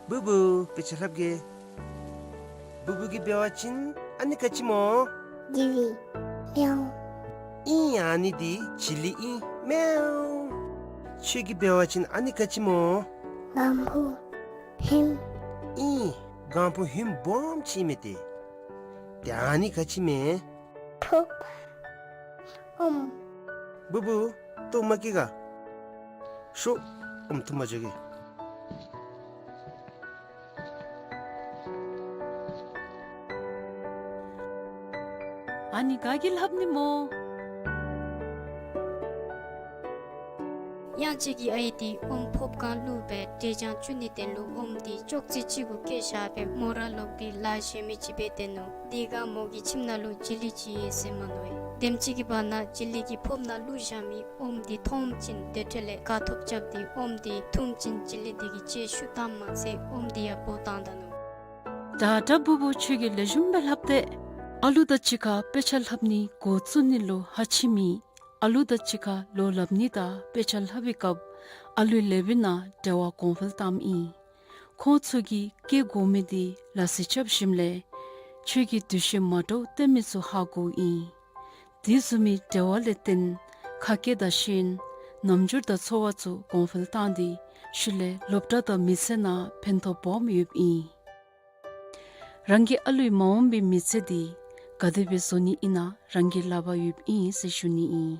བུ་བུ་དཔེ་ཆ་ལྷབ་གེ། བུ་བུ་གིས་འབད་བ་ཅིན་ཨ་ནི་ག་ཅི་སྨོ། ཇི་ལི། མེའོ། ཨིན། ཨ་ནི་འདི་ཇི་ལི་ཨིན། མེའོ། ཁྱོད་ཀྱིས་འབད་བ་ཅིན་ཨ་ནི་ག་ཅི་སྨོ། སྒམ་ཕུག། ཧིམ། ཨིན། སྒམ་ཕུག་ཧིམ་སྦོམ་ཅིག་མས་ཏེ། ཏེ་ཨ་ནི་ག་ཅི་མས། ཕོརཔ། ཨོམ། བུ་བུ་ལྟོཝ་མ་བཀྱེས་ག། ཤོག། ཨོམ་འཐུ་མ་འགྱོ་གེ། ཨ་ནི་ག་གིས་ལྷབ་ནི་སྨོ། གཡང་སྐྱིད་ཀྱི་ཨའི་འདི་ཨོམ་ཕོརཔ་སྒང་བླུགས་སྦེ་འབྲས་ཆང་བཙུགས་ནིའི་དོན་ལུ་ཨོམ་འདི་ཅོག་ཙེ་གཅིག་གུ་བཀལ་བཞག་སྦེ་མོ་ར་ལོག་སྟེ་ལཱ་གཞན་མི་ཅིག་འབད་དེ་ནུག། དེ་སྒང་མོ་གི་ཁྱིམ་ནང་ལུ་ཇི་ལི་ཅིག་ཡོད་ཟེར་མ་མནོ་བས། དེམ་ཅིག་གི་བར་ན་ཇི་ལི་གིས་ཕོརཔ་ནང་བླུགས་བཞག་མི་ཨོམ་འདི་མཐོངམ་ཅིག་དེ་འཕྲལ་ལས་དགའ་ཐོབ་རྐྱབ་སྟེ་ཨོམ་འདི་འཐུངམ་ཅིག་ཇི་ལི་འདི་གི་ལྕེ་ཤུགས་བཏངམ་མ་ཚད་ཨོམ་འདི་ཡང་བོ་བཏང་ད་ནུག། ད་ད་བུ་བུ་ཁྱོད་ཀྱིས་ལེགས་ཤོམ་སྦེ་ལྷབ་སྟེ། ཨ་ལུ་དང་གཅིག་ཁར་དཔེ་ཆ་ལྷབ་ནི་འགོ་བཙུགས་ནི་ལུ་ཧ་ཆི་མི། ཨ་ལུ་དང་གཅིག་ཁར་ལོ་ལྷབ་ནི་དང་དཔེ་ཆ་ལྷབ་པའི་སྐབས་ཨ་ལུའི་ལེགས་པའི་ནང་འབྲེལ་བ་གོང་འཕེལ་བཏངམ་ཨིན། ཁོང་ཚུ་གིས་སྐྱེ་དགོ་མི་འདི་ལགས་སོ་རྐྱབ་ཞིནམ་ལས་ཁྱོད་ཀྱིས་འདུ་ཤེས་མ་འདྲཝ་གཏང་མི་ཚུ་ཧ་གོཝ་ཨིན། དེ་བཟུམ་མའི་འབྲེལ་བ་ལས་བརྟེན་ཁ་སྐད་དང་ཤེས་ཡོན་རྣམ་འགྱུར་དང་འཚོ་བ་ཚུ་གོང་འཕེལ་བཏང་སྟེ་ཤུལ་ལས་སློབ་གྲྭ་དང་མི་ཚེ་ནང་ཕན་ཐོགས་སྦོམ་ཡོདཔ་ཨིན། རང་གི་ཨ་ལུའི་མ་འོངས་པའི་མི་ཚེ་འདི་ག་དེ་སྦེ་བཟོ་ནི་ཨིན་ན་རང་གི་ལག་པར་ཡོདཔ་ཨིན་ཟེར་ཞུ་ནི་ཨིན།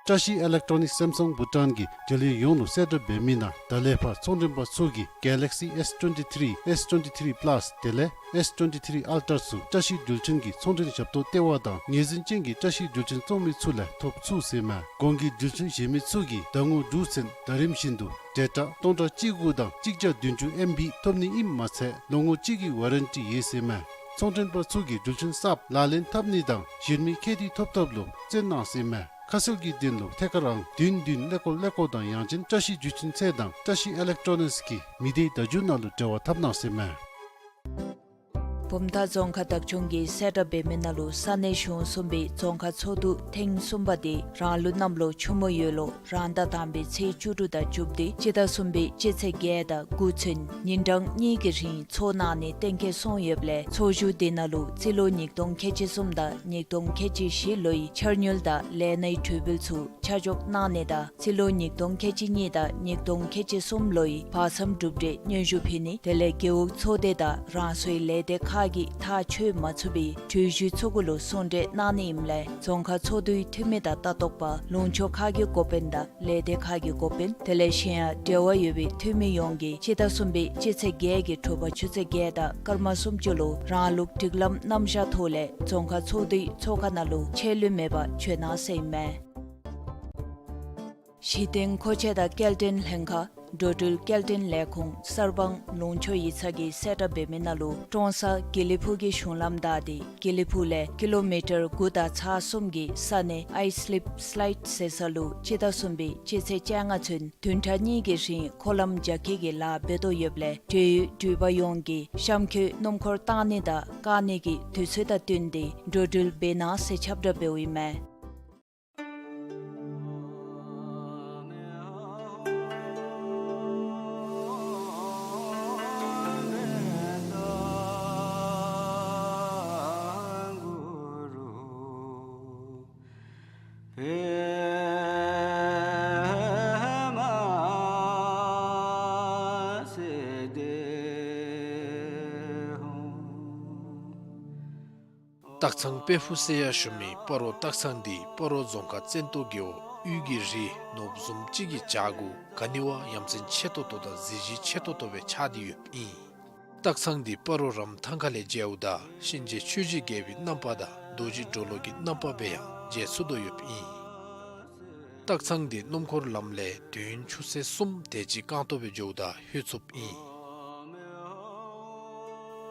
བཀྲ་ཤིས་ཨི་ལེག་ཊོ་ནིག་སེམ་སུང་བྷུ་ཊཱན་གྱིས་འབྲེལ་ཡོད་ཡོངས་ལུ་གསལ་བསྒྲགས་འབད་མི་ནང་ད་ལས་ཕར་ཚོང་མགྲོན་པ་ཚུ་གིས་Galaxy S twenty-three, S twenty-three Plus དེ་ལས་S twenty-three Ultra ཚུ་བཀྲ་ཤིས་འགྲུལ་འཕྲིན་གྱི་ཚོང་མགྲོན་ཞབས་ཏོག་ལྟེ་བ་དང་ངོས་འཛིན་ཅན་གྱི་བཀྲ་ཤིས་འགྲུལ་འཕྲིན་བཙོང་མི་ཚུ་ལས་ཐོབ་ཚུགས་ཟེར་མས། གོང་གི་འགྲུལ་འཕྲིན་གཞན་མི་ཚུ་གིས་ཟླ་ངོ་དྲུག་ཚུན་ཟླ་རིམ་བཞིན་དུ་ཌེ་ཊ་སྟོང་ཕྲག་གཅིག་དགུ་དང་གཅིག་བརྒྱ་བདུན་ཅུ་ཨེམ་བི་ཐོབ་ནི་ཨིནམ་མ་ཚད་ལོ་ངོ་གཅིག་གི་ཝ་རན་ཊི་ཡོད་ཟེར་མས། ཚོང་མགྲོན་པ་ཚུ་གིས་འགྲུལ་འཕྲིན་གསརཔ་ལག་ལེན་འཐབ་ནི་དང་གཞན་མི་ཁེ་ཏི་ཐོབ་ཐབས་ལུ་བརྩོན་གནང་ཟེར་མས། ཁ་གསལ་གྱི་དོན་ལུ་ཐད་ཀར་ཨང་བདུན་བདུན་ཀླད་ཀོར་ཀླད་ཀོར་དང་ཡང་ཅིན་བཀྲ་ཤིས་འགྲུལ་འཕྲིན་ཚད་དང་བཀྲ་ཤིས་ཨི་ལེག་ཊོ་ནིགསི་གི་མི་སྡེའི་བརྡ་བརྒྱུད་ནང་ལུ་འབྲེལ་བ་འཐབ་གནང་ཟེར་མས། བུམ་ཐང་རྫོང་ཁག་བདག་སྐྱོང་གིས་གསལ་བསྒྲགས་འབད་མི་ནང་ལུ་ས་གནས་གཞུང་གསུམ་པའི་རྫོང་ཁག་ཚོགས་འདུ་ཐེངས་གསུམ་པ་འདི་རང་ལུགས་གནམ་ལོ་ཆུ་མོ་ཡོས་ལོ་རང་ཟླ་དང་པའི་ཚེས་བཅུ་དྲུག་དང་བཅུ་བདུན་སྤྱི་ཟླ་གསུམ་པའི་སྤྱི་ཚེས་བརྒྱད་དང་དགུ་ཚུན་ཉིན་གྲངས་གཉིས་ཀྱི་རིང་ཚོགས་གནང་ནི་གཏན་འཁེལ་སོང་ཡོདཔ་ལས་ཚོགས་བཞུགས་འདི་ནང་ལུ་རྩིས་ལོ་ཉིས་སྟོང་ཁལ་གཅིག་གསུམ་དང་ཉིས་སྟོང་ཁལ་གཅིག་བཞི་ལོའི་འཆར་དངུལ་དང་ལས་སྣའི་གྲོས་འབུལ་ཚུ་ཆ་འཇོག་གནང་ནི་དང་རྩིས་ལོ་ཉིས་སྟོང་ཁལ་གཅིག་གཉིས་དང་ཉིས་སྟོང་ཁལ་གཅིག་གསུམ་ལོའི་བར་མཚམས་གྲུབ་འབྲས་སྙན་ཞུ་ཕུལ་ནི་དེ་ལས་རྒེད་འོག་ཚོགས་སྡེ་དང་རང་སོའི་ལས་སྡེ་ཁག་གིས་ཐག་ཆོད་མ་ཚུགས་པའི་གྲོས་གཞི་ཚུ་གུ་ལུ་གསུང་གྲོས་གནང་ནི་ཨིནམ་ལས་རྫོང་ཁག་ཚོགས་འདུའི་འཐུས་མི་དང་ལྟ་རྟོག་པ་ལུང་ཕྱོགས་ཁག་གི་འགོ་དཔོན་དང་ལས་སྡེ་ཁག་གི་འགོ་དཔོན་དེ་ལས་གཞན་ཡང་འབྲེལ་བ་ཡོད་པའི་འཐུས་མི་ཡོངས་ཀྱིས་སྤྱི་ཟླ་གསུམ་པའི་སྤྱི་ཚེས་བརྒྱད་ཀྱི་དྲོ་པ་ཆུ་ཚོད་བརྒྱད་དང་སྐར་མ་སུམ་ཅུ་ལུ་རང་ལུགས་སྒྲིག་ལམ་རྣམ་གཞག་ཐོག་ལས་རྫོང་ཁག་ཚོགས་འདུའི་ཚོགས་ཁང་ནང་ལུ་ཆད་ལུས་མེད་པར་འབྱོན་གནང་ཟེར་ཨིན་མས། གཞི་རྟེན་མཁོ་ཆས་དང་སྐྱེལ་འདྲེན་ལྷན་ཁག་འགྲོ་འགྲུལ་སྐྱེལ་འདྲེན་ལས་ཁུངས་གསར་སྤང་ལུང་ཕྱོགས་ཡིག་ཚང་གིས་གསལ་བསྒྲགས་འབད་མི་ནང་ལུ་ཀྲོང་གསར་དགེ་ལེགས་ཕུག་གི་གཞུང་ལམ་བདའ་སྟེ་དགེ་ལེགས་ཕུག་ལས་ཀི་ལོ་མི་ཊར་དགུ་དང་ཚེག་གསུམ་གྱི་ས་གནས་ཨའི་སི་ལིབ་སི་ལའིཌ་ཟེར་ས་ལུ་སྤྱི་ཟླ་གསུམ་པའི་སྤྱི་ཚེས་བཅོ་ལྔ་ཚུན་བདུན་ཕྲག་གཉིས་ཀྱི་རིང་འཁོར་ལམ་རྒྱ་སྐྱེད་ཀྱི་ལཱ་འབད་དོ་ཡོདཔ་ལས་འབྲེལ་ཡོད་འགྲུལ་པ་ཡོངས་ཀྱིས་གཤམ་འཁོད་སྣུམ་འཁོར་བཏང་ནི་དང་བཀག་ནི་གི་དུས་ཚོད་དང་བསྟུན་ཏེ་འགྲོ་འགྲུལ་འབད་གནང་ཟེར་ཁྱབ་བསྒྲགས་འབདཝ་ཨིན་མས། སྟག་ཚང་དཔལ་ཕུག་ཟེར་ཡང་ཞུ་མི་སྤ་རོ་སྟག་ཚང་འདི་སྤ་རོ་རྫོང་ཁག་བཙན་ཏོ་རྒེད་འོག་དབུས་ཀྱི་རི་ནོར་བུ་བཟུམ་ཅིག་གི་བྱག་གུ་ག་ནི་བ་ཡ་མཚན་ཆེ་ཏོག་ཏོ་དང་གཟི་བརྗིད་ཆེ་ཏོག་ཏོ་སྦེ་ཆགས་ཏེ་ཡོདཔ་ཨིན། སྟག་ཚང་འདི་སྤ་རོ་རམ་ཐང་ཁ་ལས་མཇལཝ་ད་གཤིན་རྗེ་ཆོས་ཀྱི་རྒྱལ་པོའི་རྣམ་པ་དང་རྡོ་རྗེ་གྲོ་ལོད་ཀྱི་རྣམ་པ་སྦེ་ཡང་མཇལ་ཚུགས་དོ་ཡོདཔ་ཨིན། སྟག་ཚང་འདི་སྣུམ་འཁོར་ལམ་ལས་དུས་ཡུན་ཆུ་ཚོད་གསུམ་དེ་ཅིག་རྐང་ཐང་སྦེ་འགྱོཝ་ད་ལྷོད་ཚུགསཔ་ཨིན།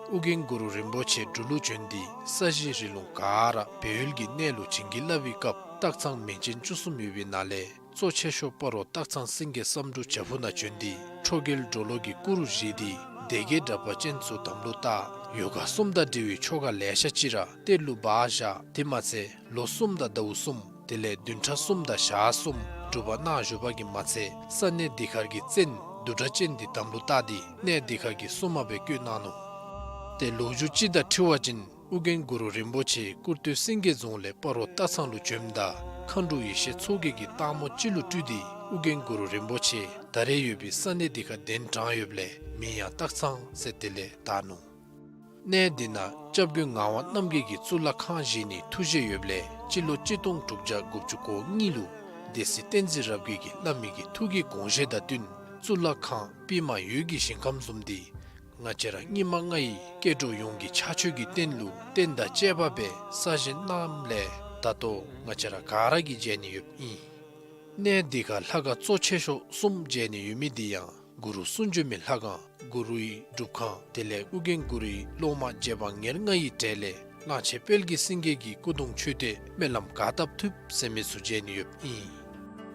ཨོ་རྒྱན་གུ་རུ་རིན་པོ་ཆེ་འབྲུག་ལུ་བྱོན་ཏེ་ས་གཞི་རི་ལུང་ག་ར་སྦས་ཡུལ་གྱི་གནས་ལུ་བྱིན་གྱིས་བརླབས་པའི་སྐབས་སྟག་ཚང་མིང་ཅན་བཅུ་གསུམ་ཡོད་པའི་ནང་ལས་ གཙོ་ཆེ་ཤོས་སྤ་རོ་སྟག་ཚང་སེང་གེ་བསམ་འགྲུབ་བྱག་ཕུག་ནང་བྱོན་ཏེ་ཁྲོ་རྒྱལ་གྲོ་ལོད་ཀྱི་སྐུ་རུ་བཞེངས་ཏེ་སྡེ་བརྒྱད་དྲེགས་པ་ཅན་ཚུ་དམ་ལུ་བཏགས། ཡོ་ག་གསུམ་དང་འབྲེལ་བའི་ཆོ་ག་ལེ་ཤ་ཅིག་ར་གཏེར་ལུ་སྦ་བཞག། དེ་མ་ཚད་ལོ་གསུམ་དང་ཟླཝ་གསུམ་དེ་ལས་བདུན་ཕྲག་གསུམ་དང་ཞག་གསུམ་སྒྲུབ་པ་གནང་བཞུགས་པ་གིས་མ་ཚད་ས་གནས་འདི་ཁར་གྱི་བཙན་བདུད་དྲེགས་ཅན་འདི་དམ་ལུ་བཏགས་ཏེ་གནས་འདི་ཁར་གྱི་སྲུང་མ་སྦེ་བསྐོས་གནང་ནུག། ཏེ་ལོ་རྒྱུས་ཅིག་དང་འཁྲིལ་བ་ཅིན་ཨོ་རྒྱན་གུ་རུ་རིན་པོ་ཆེ་ཀུར་སྟོད་སེང་གེ་རྫོང་ལས་སྤ་རོ་སྟག་ཚང་ལུ་བྱོནམ་ད་མཁའ་འགྲོ་ཡེ་ཤེས་མཚོ་རྒྱལ་གྱིས་སྟག་མོ་ཅིག་ལུ་སྤྲུལ་ཏེ་ཨོ་རྒྱན་གུ་རུ་རིན་པོ་ཆེ་ད་རེས་ཡོད་པའི་ས་གནས་འདི་ཁར་གདན་དྲངས་ཡོདཔ་ལས་མིང་ཡང་སྟག་ཚང་ཟེར་དེ་ལས་བཏགས་ནུག། གནས་འདི་ནང་སྐྱབས་མགོན་ངག་དབང་རྣམ་རྒྱལ་གྱིས་གཙུག་ལག་ཁང་བཞེངས་ནིའི་ཐུགས་བཞེད་ཡོདཔ་ལས་སྤྱི་ལོ་གཅིག་སྟོང་དྲུག་བརྒྱ་དགུ་བཅུ་གོ་གཉིས་ལུ་སྡེ་སྲིད་བསྟན་འཛིན་རབ་རྒྱས་ཀྱིས་བླ་མའི་གི་ཐུགས་ཀྱི་དགོངས་བཞེད་དང་བསྟུན་གཙུག་ལག་ཁང་པདྨ་འོད་ཀྱི་ཞིང་ཁམས་བཟུམ་འདི་ང་བཅས་ར་སྙིགས་མ་ལྔ་ཡི་སྐྱེ་འགྲོ་ཡོངས་ཀྱི་ཕྱག་མཆོད་ཀྱི་རྟེན་ལུ་རྟེན་དང་བཅས་པ་སྦེ་གསར་བཞེངས་གནངམ་ལས་ད་ལྟོ་ང་བཅས་ར་ག་ར་གིས་མཇལ་ནི་ཡོདཔ་ཨིན། གནས་འདི་ཁར་ལྷ་ཁང་གཙོ་ཆེ་ཤོས་གསུམ་མཇལ་ནི་ཡོད་མི་འདི་ཡང་གུ་རུ་གསུང་བྱོན་མའི་ལྷ་ཁང་གུ་རུའི་སྒྲུབ་ཁང་དེ་ལས་ཨོ་རྒྱན་གུ་རུའི་སློབ་མ་རྗེ་འབངས་ཉེར་ལྔ་ཡི་གྲས་ལས་གླང་ཆེན་དཔལ་གྱི་སེང་གེ་གི་སྐུ་གདུང་མཆོད་རྟེན་སྨོན་ལམ་ག་བཏབ་ཐུབ་ཟེར་མི་ཚུ་མཇལ་ནི་ཡོདཔ་ཨིན།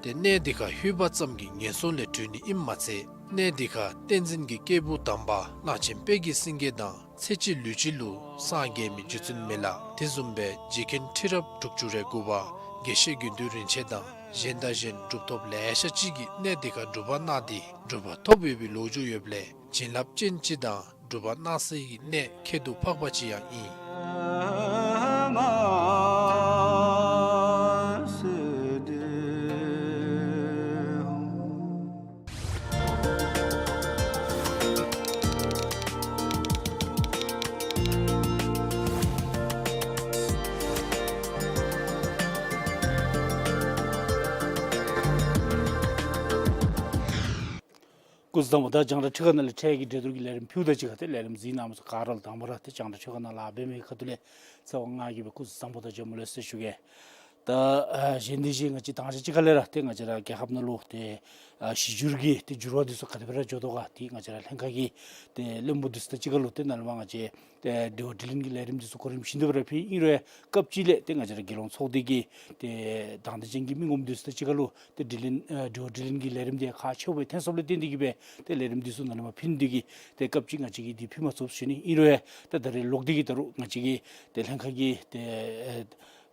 ཏེ་གནས་འདི་ཁར་ལྷོད་པ་ཙམ་གྱིས་ངན་སོང་ལས་གྲོལ་ནི་ཨིནམ་མ་ཚད་གནས་འདི་ཁར་བསྟན་འཛིན་གྱི་སྐྱེས་བུ་དམ་པ་གླང་ཆེན་དཔལ་གྱི་སེང་གེ་དང་ཚེ་གཅིག་ལུས་གཅིག་ལུ་སངས་རྒྱས་མི་རྗེ་བཙུན་མི་ལ་དེ་བཟུམ་སྦེ་རྗེ་མཁན་ཁྲི་རབས་དྲུག་ཅུ་རེ་དགུ་པ་དགེ་བཤེས་དགེ་འདུན་རིན་ཆེན་དང་གཞན་དང་གཞན་གྲུབ་ཐོབ་ལེ་ཤ་ཅིག་གིས་གནས་འདི་ཁར་སྒྲུབ་པ་གནང་སྟེ་གྲུབ་པ་ཐོབ་ཡོད་པའི་ལོ་རྒྱུས་ཡོདཔ་ལས་བྱིན་རླབས་ཅན་ཅིག་དང་སྒྲུབ་པ་གནང་སའི་གནས་ཁྱད་དུ་འཕགས་པ་ཅིག་ཡང་ཨིན། སྐུ་གཟུགས་བཟང་པོ། ད་རྒྱང་བསྒྲགས་ཁྲི་ཁ་ནང་ལས་འཕྲལ་གྱི་གྲོས་བསྡུར་གྱི་ལས་རིམ་ཕུལཝ་ད་གཅིག་ཁར་ཏེ་ལས་རིམ་གཟིགས་གནང་མི་ཚུ་ག་ར་ལུ་དང་པ་ར་ཏེ་རྒྱང་བསྒྲགས་ཁྲི་ཁ་ནང་ལཱ་འབད་མི་ཁ་ཐུག་ལས་ཚེ་དབང་ང་གིས་སྦེ་སྐུ་གཟུགས་བཟང་པོ་དང་འཇམ་པོ་ལེགས་སོ་ཟེར་ཞུ་གེ། ད་ཨ་གཞན་དེ་བཞིན་ང་བཅས་དང་ཞག་གཅིག་ཁ་ལས་ར་ཏེ་ང་བཅས་ར་རྒྱལ་ཁབ་ནང་ལུ་ཏེ་ཨ་གཞི་འགྱུར་གྱི་ཏེ་འགྱུར་བ་འདི་ཚུ་ག་དེ་སྦེ་ར་འགྱོ་དོ་ག་ཏེ་ང་བཅས་ར་ལྷན་ཁག་གི་ཏེ་བློན་པོ་འདི་ཚུ་དང་གཅིག་ཁར་ལུ་ཏེ་ནཱ་ལས་མར་ང་བཅས་ཏེ་དྲི་བ་དྲིས་ལན་གྱི་ལས་རིམ་འདི་ཚུ་གོ་རིམ་བཞིན་དུ་སྦེ་ར་ཕུལ་ཨིན་རུང་ཡང་སྐབས་ཅིག་ལས་ཏེ་ང་བཅས་ར་རྒྱལ་ཡོངས་ཚོགས་སྡེ་གི་ཏེ་དང་འདོད་ཅན་གྱི་མི་ངོམ་འདི་ཚུ་དང་གཅིག་ཁར་ལུ་ཏེ་དྲི་ལན་ཨ་དྲི་བ་དྲིས་ལན་གྱི་ལས་རིམ་འདི་ཁག་ཆེཝ་སྦེ་ཐོན་སོངམ་ལས་བརྟེན་ཏེ་གིས་སྦེ་ཏེ་ལས་རིམ་འདི་ཚུ་ནཱ་ལས་མར་ཕུལ་ནི་འདི་གིས་ཏེ་སྐབས་ཅིག་ང་བཅས་ཀྱིས་འདི་ཕུལ་མ་ཚུགས་ཞུ་ནི། ཨིན་རུང་ཡང་ད་ད་རེས་ལོག་སྟེ་གིས་ད་རུང་ང་བཅས་ཀྱི་ཏེ་ལྷན་ཁག་གི་ཏེ་ཨེ་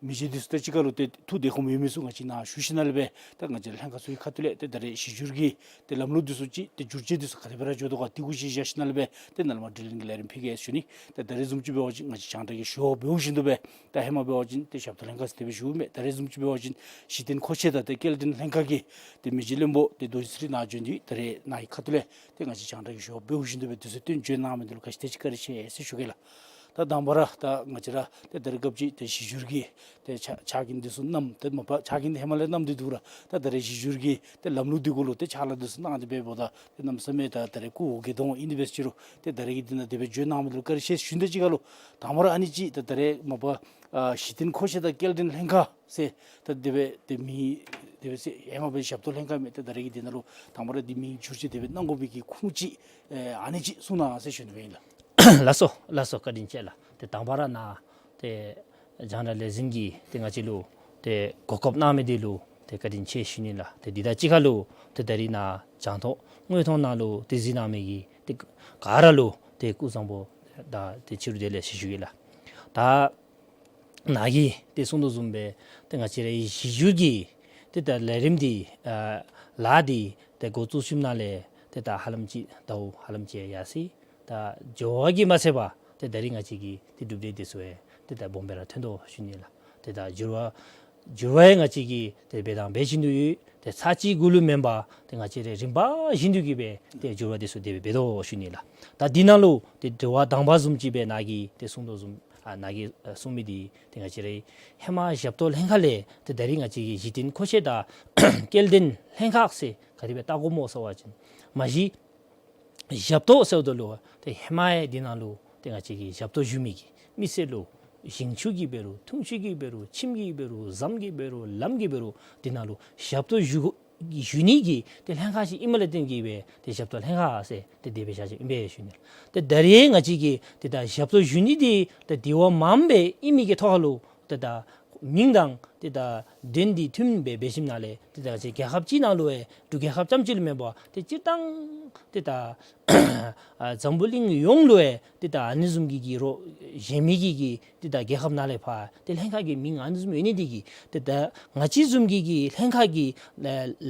མི་རྗེ་འདི་ཚུ་དང་གཅིག་ཁར་ལུ་ཏེ་ཐུགས་བདེ་ཁོམ་ཡོད་མི་ཚུ་ང་བཅས་ནཱ་ཞུ་ཞིནམ་ལས་སྦེ་ད་ང་བཅས་ལྷན་ཁག་ཚུ་གི་ཁ་ཐུག་ལས་ཏེ་ད་རེས་གཞི་འགྱུར་གྱི་ཏེ་ལམ་ལུགས་འདི་ཚུ་ཅིག་ཏེ་འགྱུར་བཅོས་འདི་ཚུ་ག་དེ་སྦེ་ར་འགྱོ་དོ་ག་དེ་གུ་ཅིག་བཞག་ཞིནམ་ལས་སྦེ་ཏེ་ནཱ་ལས་མར་དྲི་ལན་གྱི་ལས་རིམ་ཕུལ་གེ་ཞུ་ནི། ཏེ་ད་རེས་བཟུམ་ཅིག་འབད་བ་ཅིན་ང་བཅས་རྒྱང་བསྒྲགས་ཀྱི་ཞུ་བ་འབདཝ་བཞིན་དུ་སྦེ་ད་ཧེ་མ་འབད་བ་ཅིན་ཏེ་ཞབས་ཏོག་ལྷན་ཁག་ཟེར་དེ་སྦེ་ཞུཝ་མས། ད་རེས་བཟུམ་ཅིག་འབད་བ་ཅིན་གཞི་རྟེན་མཁོ་ཆས་དང་ཏེ་སྐྱེལ་འདྲེན་ལྷན་ཁག་གི་ཏེ་མི་རྗེ་བློན་པོ་ཏེ་རྡོ་རྗེ་ཚེ་རིང་ནཱ་བྱོན་ཏེ་ད་རེས་ནཱ་གི་ཁ་ཐུག་ལས་ཏེ་ང་བཅས་རྒྱང་བསྒྲགས་ཀྱི་ཞུ་བ་འབདཝ་བཞིན་དུ་སྦེ་དུས་ཚོད་བཏོན་བྱོན་གནང་མི་འདི་ལུ་བཀའ་དྲིན་ཆེ་བཀའ་དྲིན་ཆེ་ཟེར་ཞུ་གེ་ལགས། ད་དང་པ་ར་ད་ང་བཅས་ར་ཏེ་ད་རེས་སྐབས་ཅིག་ཏེ་གཞི་འགྱུར་གྱི་ཏེ་ཕྱག་ཕྱག་འགན་འདི་ཚུ་བསྣམས་ཏེ་མ་པ་ཕྱག་འགན་འདི་ཧེ་མ་ལས་བསྣམས་ཏེ་འདུག་ར་ད་ད་རེས་གཞི་འགྱུར་གྱི་ཏེ་ལམ་ལུགས་འདི་གུ་ལུ་ཏེ་ཕྱག་ལཱ་འདི་ཚུ་གནང་སྟེ་འབདཝ་ད་ཏེ་གནམ་མེད་ས་མེད་ད་ད་རེས་སྐུ་འོ་བརྒྱལ་དོ་འོང་། ཨིན་དེ་འབད་ཟེར་རུང་ཏེ་ད་རེས་ཀྱི་འདི་ནང་དེ་སྦེ་བྱོན་གནང་མི་འདི་ལུ་བཀའ་དྲིན་ཆེ་ཞུ་ནི་དང་གཅིག་ཁར་ལུ་དང་པ་ར་ཨ་ནི་ཅིག་ད་ད་རེས་མ་པ་ཨ་གཞི་རྟེན་མཁོ་ཆས་དང་སྐྱེལ་འདྲེན་ལྷན་ཁག་ཟེར་ད་དེ་སྦེ་ཏེ་མིང་དེ་སྦེ་ཟེར་ཧེ་མ་སྦེ་ཞབས་ཏོག་ལྷན་ཁག་མས། ཏེ་ད་རེས་ཀྱི་འདི་ནང་ལུ་དང་པ་ར་འདི་མིང་བསྒྱུར་བཅོས་དེ་སྦེ་གནང་དགོ་པའི་གི་ཁུངས་ཅིག་ཨེ་ཨ་ནི་ཅིག་གསུང་གནང་ཟེར་ཞུ་ནི་ཨིན་ལགས། ལགས་སོ་ལགས་སོ། བཀའ་དྲིན་ཆེ་ལགས། ཏེ་དང་པ་ར་ནཱ་ཏེ་རྒྱང་བསྒྲགས་ལས་འཛིན་གྱིས་ཏེ་ང་བཅས་ལུ་ཏེ་གོ་སྐབས་གནང་མི་འདི་ལུ་ཏེ་བཀའ་དྲིན་ཆེ་ཞུ་ནི་ལགས། ཏེ་འདི་དང་གཅིག་ཁར་ལུ་ཏེ་ད་རིས་ནཱ་རྒྱང་ཐོག་དངོས་མཐོང་ནང་ལུ་ཏེ་གཟིགས་གནང་མི་གི་ཏེ་ག་ར་ལུ་ཏེ་སྐུ་གཟུགས་བཟང་པོ་དང་ཏེ་ཕྱི་རུ་བདེ་ལེགས་ཟེར་ཞུ་གེ་ལགས། ད་ནཱ་གིས་ཏེ་གསུང་དོ་བཟུམ་སྦེ་ཏེ་ང་བཅས་རའི་གཞི་འགྱུར་གྱི་ཏེ་ད་ལས་རིམ་འདི་ཨ་ལཱ་འདི་ཏེ་འགོ་བཙུགས་ཞིནམ་ལས་ཏེ་ད་ཧ་ལམ་ཅིག་ཟླཝ་ཧ་ལམ་ཅིག་ཡར་སོ་ཡི། ད་འགྱུར་བ་གིས་མ་ཚད་པར་ཏེ་ད་རིས་ང་བཅས་ཀྱི་ཏེ་གྲུབ་འབྲས་འདི་ཚུ་ཡང་ཏེ་ད་སྦོམ་སྦེ་ར་ཐོན་དོ་ཞུ་ནི་ལགས། ཏེ་ད་འགྱུར་བ་འགྱུར་བ་ཡང་ང་བཅས་ཀྱིས་ཏེ་འབད་དང་འབད་བཞིན་དུ་ཡོད། ཏེ་ཚར་གཅིག་གུ་ལུ་མེན་པར་ཏེ་ང་བཅས་ར་རིམ་པ་བཞིན་དུ་གིས་སྦེ་ཏེ་འགྱུར་བ་འདི་ཚུ་དེ་སྦེ་འབད་དོ་ཞུ་ནི་ལགས། ད་འདི་ནང་ལུ་ཏེ་དྲི་བ་དང་པ་བཟུམ་ཅིག་སྦེ་ནཱ་གིས་ཏེ་གསུང་དོ་བཟུམ་ཨ་ནཱ་གིས་ཨ་གསུང་མི་འདི་ཏེ་ང་བཅས་རའི་ཧེ་མ་ཞབས་ཏོག་ལྷན་ཁག་ལས་ཏེ་ད་རིས་ང་བཅས་ཀྱི་གཞི་རྟེན་མཁོ་ཆས་དང་སྐྱེལ་འདྲེན་ལྷན་ཁག་ཟེར་ག་དེ་སྦེ་བཏགས་དགོཔ་སྨོ་ཟེར་བ་ཅིན་མ་གཞི་ཞབས་ཏོག་ཟེརཝ་ད་ལུ་ཏེ་ཧེ་མ་ཡང་འདི་ནང་ལུ་ཏེ་ང་བཅས་ཀྱིས་ཞབས་ཏོག་ཞུ་མི་གི་མི་སེར་ལུ་ཞིང་ཆུ་གི་འབད་རུང་འཐུང་ཆུ་གི་འབད་རུང་ཁྱིམ་གྱི་འབད་རུང་ཟམ་གྱི་འབད་རུང་ལམ་གྱི་འབད་རུང་འདི་ནང་ལུ་ཞབས་ཏོག་ཞུ་ཞུ་ནི་གི་ཏེ་ལྷན་ཁག་ཅིག་ཨིནམ་ལས་བརྟེན་གིས་སྦེ་ཏེ་ཞབས་ཏོག་ལྷན་ཁག་ཟེར་ཏེ་དེ་སྦེ་བཞག་བཞགཔ་ཨིན་པས་ཞུ་ནི། ཏེ་ད་རིས་ང་བཅས་ཀྱིས་ཏེ་ད་ཞབས་ཏོག་ཞུ་ནི་འདི་ཏེ་དེ་བ་མངམ་སྦེ་ཨིན་མི་གི་ཐོག་ཁར་ལུ་ཏེ་ད་མིང་དང་ ཏེ་ད་དོན་འདི་མཐུནམ་སྦེ་འབད་ཞིནམ་ལས་ཏེ་ད་ཅིག་རྒྱལ་ཁབ་ཅིག་ནང་ལུ་ཡང་འབྲུག་རྒྱལ་ཁབ་རྐྱངམ་ཅིག་ལུ་མེན་པར་ཏེ་སྤྱིར་བཏང་ཏེ་ད་ཨ་འཛམ་བུ་གླིང་ཡོངས་ལུ་ཡང་ཏེ་ད་ཨ་ནི་བཟུམ་གྱི་གི་རོགས་གཞན་མི་གི་གི་ཏེ་ད་རྒྱལ་ཁབ་ནང་ལས་ཕར་ཏེ་ལྷན་ཁག་གི་མིང་ཨ་ནི་བཟུམ་ཡོད་ནི་འདི་གིས་ཏེ་ད་ང་བཅས་བཟུམ་གྱི་གི་ལྷན་ཁག་གི་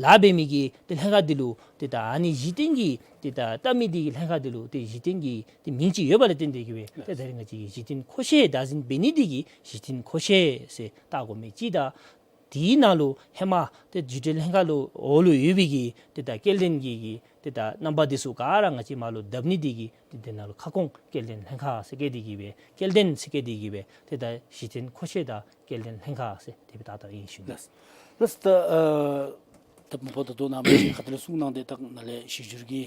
ལཱ་འབད་མི་གི་ཏེ་ལྷན་ཁག་འདི་ལུ་ཏེ་ད་ཨ་ནི་གཞི་རྟེན་གྱི་ཏེ་ད་བཏབ་མི་འདི་གི་ལྷན་ཁག་འདི་ལུ་ཏེ་གཞི་རྟེན་གྱི་ཏེ་མིང་ཅིག་ཡོད་པ་ལས་བརྟེན་ཏེ་གིས་སྦེ་ཏེ་ད་རེས་ང་བཅས་ཀྱིས་གཞི་རྟེན་མཁོ་ཆས་བདག་འཛིན་འབད་ནི་འདི་གིས་གཞི་རྟེན་མཁོ་ཆས་ཟེར་བཏགས་དགོ་མི་ཅིག་དང་དེའི་ནང་ལུ་ཧེ་མ་ཏེ་རྒྱུད་འབྲེལ་ལྷན་ཁག་ལུ་འོག་ལུ་ཡོད་པའི་གི་ཏེ་ད་སྐྱེལ་འདྲེན་གྱི་གི་ཏེ་ད་རྣམ་པ་འདི་ཚུ་ག་ར་ང་བཅས་མར་ལུ་བརྡབ་ནི་འདི་གིས་ཏེ་དེ་ནང་ལུ་ཁ་སྐོང་སྐྱེལ་འདྲེན་ལྷན་ཁག་ཟེར་བཀོད་དེ་གིས་སྦེ་སྐྱེལ་འདྲེན་ཟེར་བཀོད་དེ་གིས་སྦེ་ཏེ་ད་གཞི་རྟེན་མཁོ་ཆས་དང་སྐྱེལ་འདྲེན་ལྷན་ཁག་ཟེར་དེ་སྦེ་བཏགས་བཏགསཔ་ཨིན་ཞུ་ནི། ལགས། ལགས། ད་ཨ་ད་མ་པ་ད་ལྟོ་ནཱ་མི་ཅིག་ཁ་ཐུག་ལས་གསུང་གནང་སྟེ་ད་ནཱ་ལས་གཞི་འགྱུར་གྱི་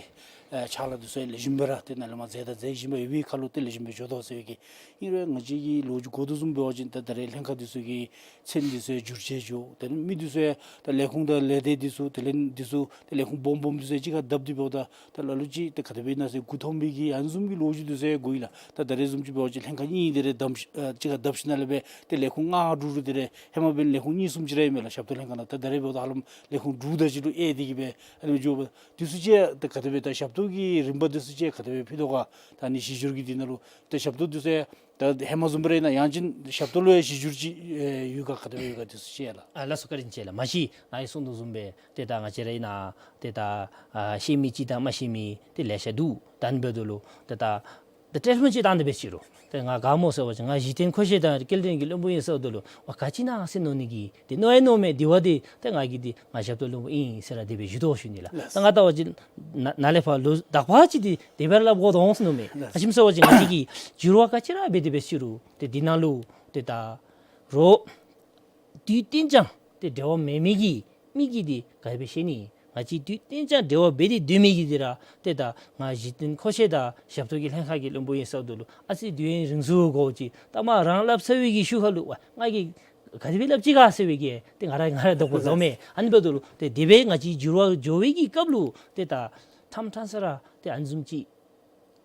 ཨ་ཕྱག་ལཱ་འདི་ཚུ་ལེགས་ཤོམ་སྦེ་ར་ཏེ་ནཱ་ལས་མར་མཛད་དང་མཛད་བཞིན་པ་ཡོད་པའི་ཁར་ལུ་ཏེ་ལེགས་ཤོམ་སྦེ་འགྱོ་དོ་ཟེར་བའི་གི་ཨིན་རུང་ང་བཅས་ཀྱི་ལོ་རྒྱུས་གོ་དོ་བཟུམ་འབད་བ་ཅིན་ད་ད་རེས་ལྷན་ཁག་འདི་ཚུ་གི་མཚན་འདི་ཚུ་ཡང་འགྱུར་བཅོས་འགྱོ། དེ་ལས་མི་འདི་ཚུ་ཡང་ད་ལས་ཁུངས་དང་ལས་སྡེ་འདི་ཚུ་དེ་ལས་འདི་ཚུ་ད་ལས་ཁུངས་སྦོམ་སྦོམ་འདི་ཚུ་ཡང་གཅིག་ཁར་བརྡབ་སྟེ་འབདཝ་ད་ད་ལ་ལུ་ཅིག་ད་ག་དེ་སྦེ་ཨིན་ན་ཟེར་མགུ་འཐོམ་པའི་གི་ཨ་ནི་བཟུམ་གྱི་ལོ་རྒྱུས་འདི་ཚུ་ཡང་གོ་ཡི་ལགས། ད་ད་རེས་བཟུམ་ཅིག་འབད་བ་ཅིན་ལྷན་ཁག་གཉིས་དེ་རེ་བརྡབ་ཨ་གཅིག་ཁར་བརྡབ་ཞིནམ་ལས་སྦེ་ཏེ་ལས་ཁུངས་ལྔ་དྲུག་དེ་རེ་ཧེ་མ་འབདན་ལས་ཁུངས་གཉིས་གསུམ་ཅིག་ར་ཨིན་མས་ལགས། ཞབས་ཏོག་ལྷན་ཁག་ནང་ད་ད་རེས་འབདཝ་ད་ཧ་ལམ་ལས་ཁུངས་དྲུག་དེ་ཅིག་ལུ་ཨེ་དེ་གིས་སྦེ་ཨ་ནི་འགྱོ་བ་འདི་ཚུ་ཅིག་ད་ག་དེ་སྦེ་ད་ཞབས་ཏོག་གི་རིམ་པ་འདི་ཚུ་ཅིག་ག་དེ་སྦེ་ཕུལ་དོ་ག། ད་ཨ་ནི་གཞི་འགྱུར་གྱི་འདི་ནང་ལུ་ད་ཞབས་ཏོག་འདི་ཚུ་ཡང་ད་ཧེ་མ་བཟུམ་སྦེ་ར་ཨིན་ན་ཡང་ཅིན་ཞབས་ཏོག་ལུ་ཡང་གཞི་འགྱུར་ཅིག་ཨེ་ཡོད་ག་ག་དེ་སྦེ་ཡོད་ག་འདི་ཚུ་ཅིག་ལགས། ཨ་ལགས་སོ། བཀའ་དྲིན་ཆེ་ལགས། མ་གཞི་ནཱ་གིས་གསུང་དོ་བཟུམ་སྦེ་ཏེ་ད་ང་བཅས་ར་ཨིན་ན་ཏེ་ད་ཨ་ཤེས་མི་ཅིག་དང་མ་ཤེས་མི་ཏེ་ལེ་ཤ་འདུག། ད་ཨ་ནི་འབདཝ་ད་ལུ་ཏེ་ད་ད་ཊེ་ལི་ཕོན་ཅིག་བཏང་སྟེ་འབད་ཅི་རུང་ཏེ་ང་ག་སྨོ་ཟེར་བ་ཅིན་ང་གཞི་རྟེན་མཁོ་ཆས་དང་སྐྱེལ་འདྲེན་གྱི་བློན་པོ་ཨིན་ཟེརཝ་ད་ལུ་ཝ་ག་ཅི་ཨིན་ན་ཟེར་མནོ་ནི་གི་ཏེ་མནོ་ཡང་མནོཝ་མས། དེ་བ་དེ་ཏེ་ང་གིས་འདི་ང་ཞབས་ཏོག་བློན་པོ་ཨིན་ཟེར་ར་དེ་སྦེ་ཞུ་དོ་ཞུ་ནི་ལགས། ལགས། ད་ང་བལྟ་བ་ཅིན་ནཱ་ནཱ་ལས་ཕར་ལོ་དག་པ་ཅིག་འདི་དེ་སྦེ་ར་སླབ་དགོ་དོ་འོང་ཟེར་མནོཝ་མས། ལགས། ག་ཅི་སྨོ་ཟེར་བ་ཅིན་ང་བཅས་ཀྱིས་འགྱུར་བ་ག་ཅི་ར་འབད་དེ་འབད་ཅི་རུང་ཏེ་འདི་ནང་ལུ་ཏེ་ད་རོགས་དུས་གཏན་ཅང་ཏེ་འབྲེལ་བ་མེད་མི་གི་མི་གིས་འདི་ག་དེ་སྦེ་ཤེས་ནི། ང་བཅས་དུས་གཏན་ཅང་འབྲེལ་བ་འབད་དེ་སྡོད་མི་གིས་འདི་ར་ཏེ་ད་ང་གཞི་རྟེན་མཁོ་ཆས་དང་ཞབས་ཏོག་གི་ལྷན་ཁག་གི་བློན་པོ་ཨིན་ཟེརཝ་ད་ལུ་ཨ་ཙི་དུས་ཡུན་རིང་སུ་གོཝ་ཅིག་ད་མ་རང་སླབ་ཚར་བའི་གི་ཤུལ་ཁ་ལུ་ཝ་ང་གིས་ག་དེ་སྦེ་སླབ་ཅི་ག་ཟེར་བའི་གི་ཏེ་ང་ར་ང་ར་དོགས་པ་ཟཝ་མས། ཨ་ནི་འབདཝ་ད་ལུ་ཏེ་དེ་སྦེ་ང་བཅས་འགྱུར་བ་འགྱོ་བའི་གི་སྐབས་ལུ་ཏེ་ད་ཕྲང་ཕྲང་ས་ར་ཏེ་ཨ་ནི་བཟུམ་ཅིག་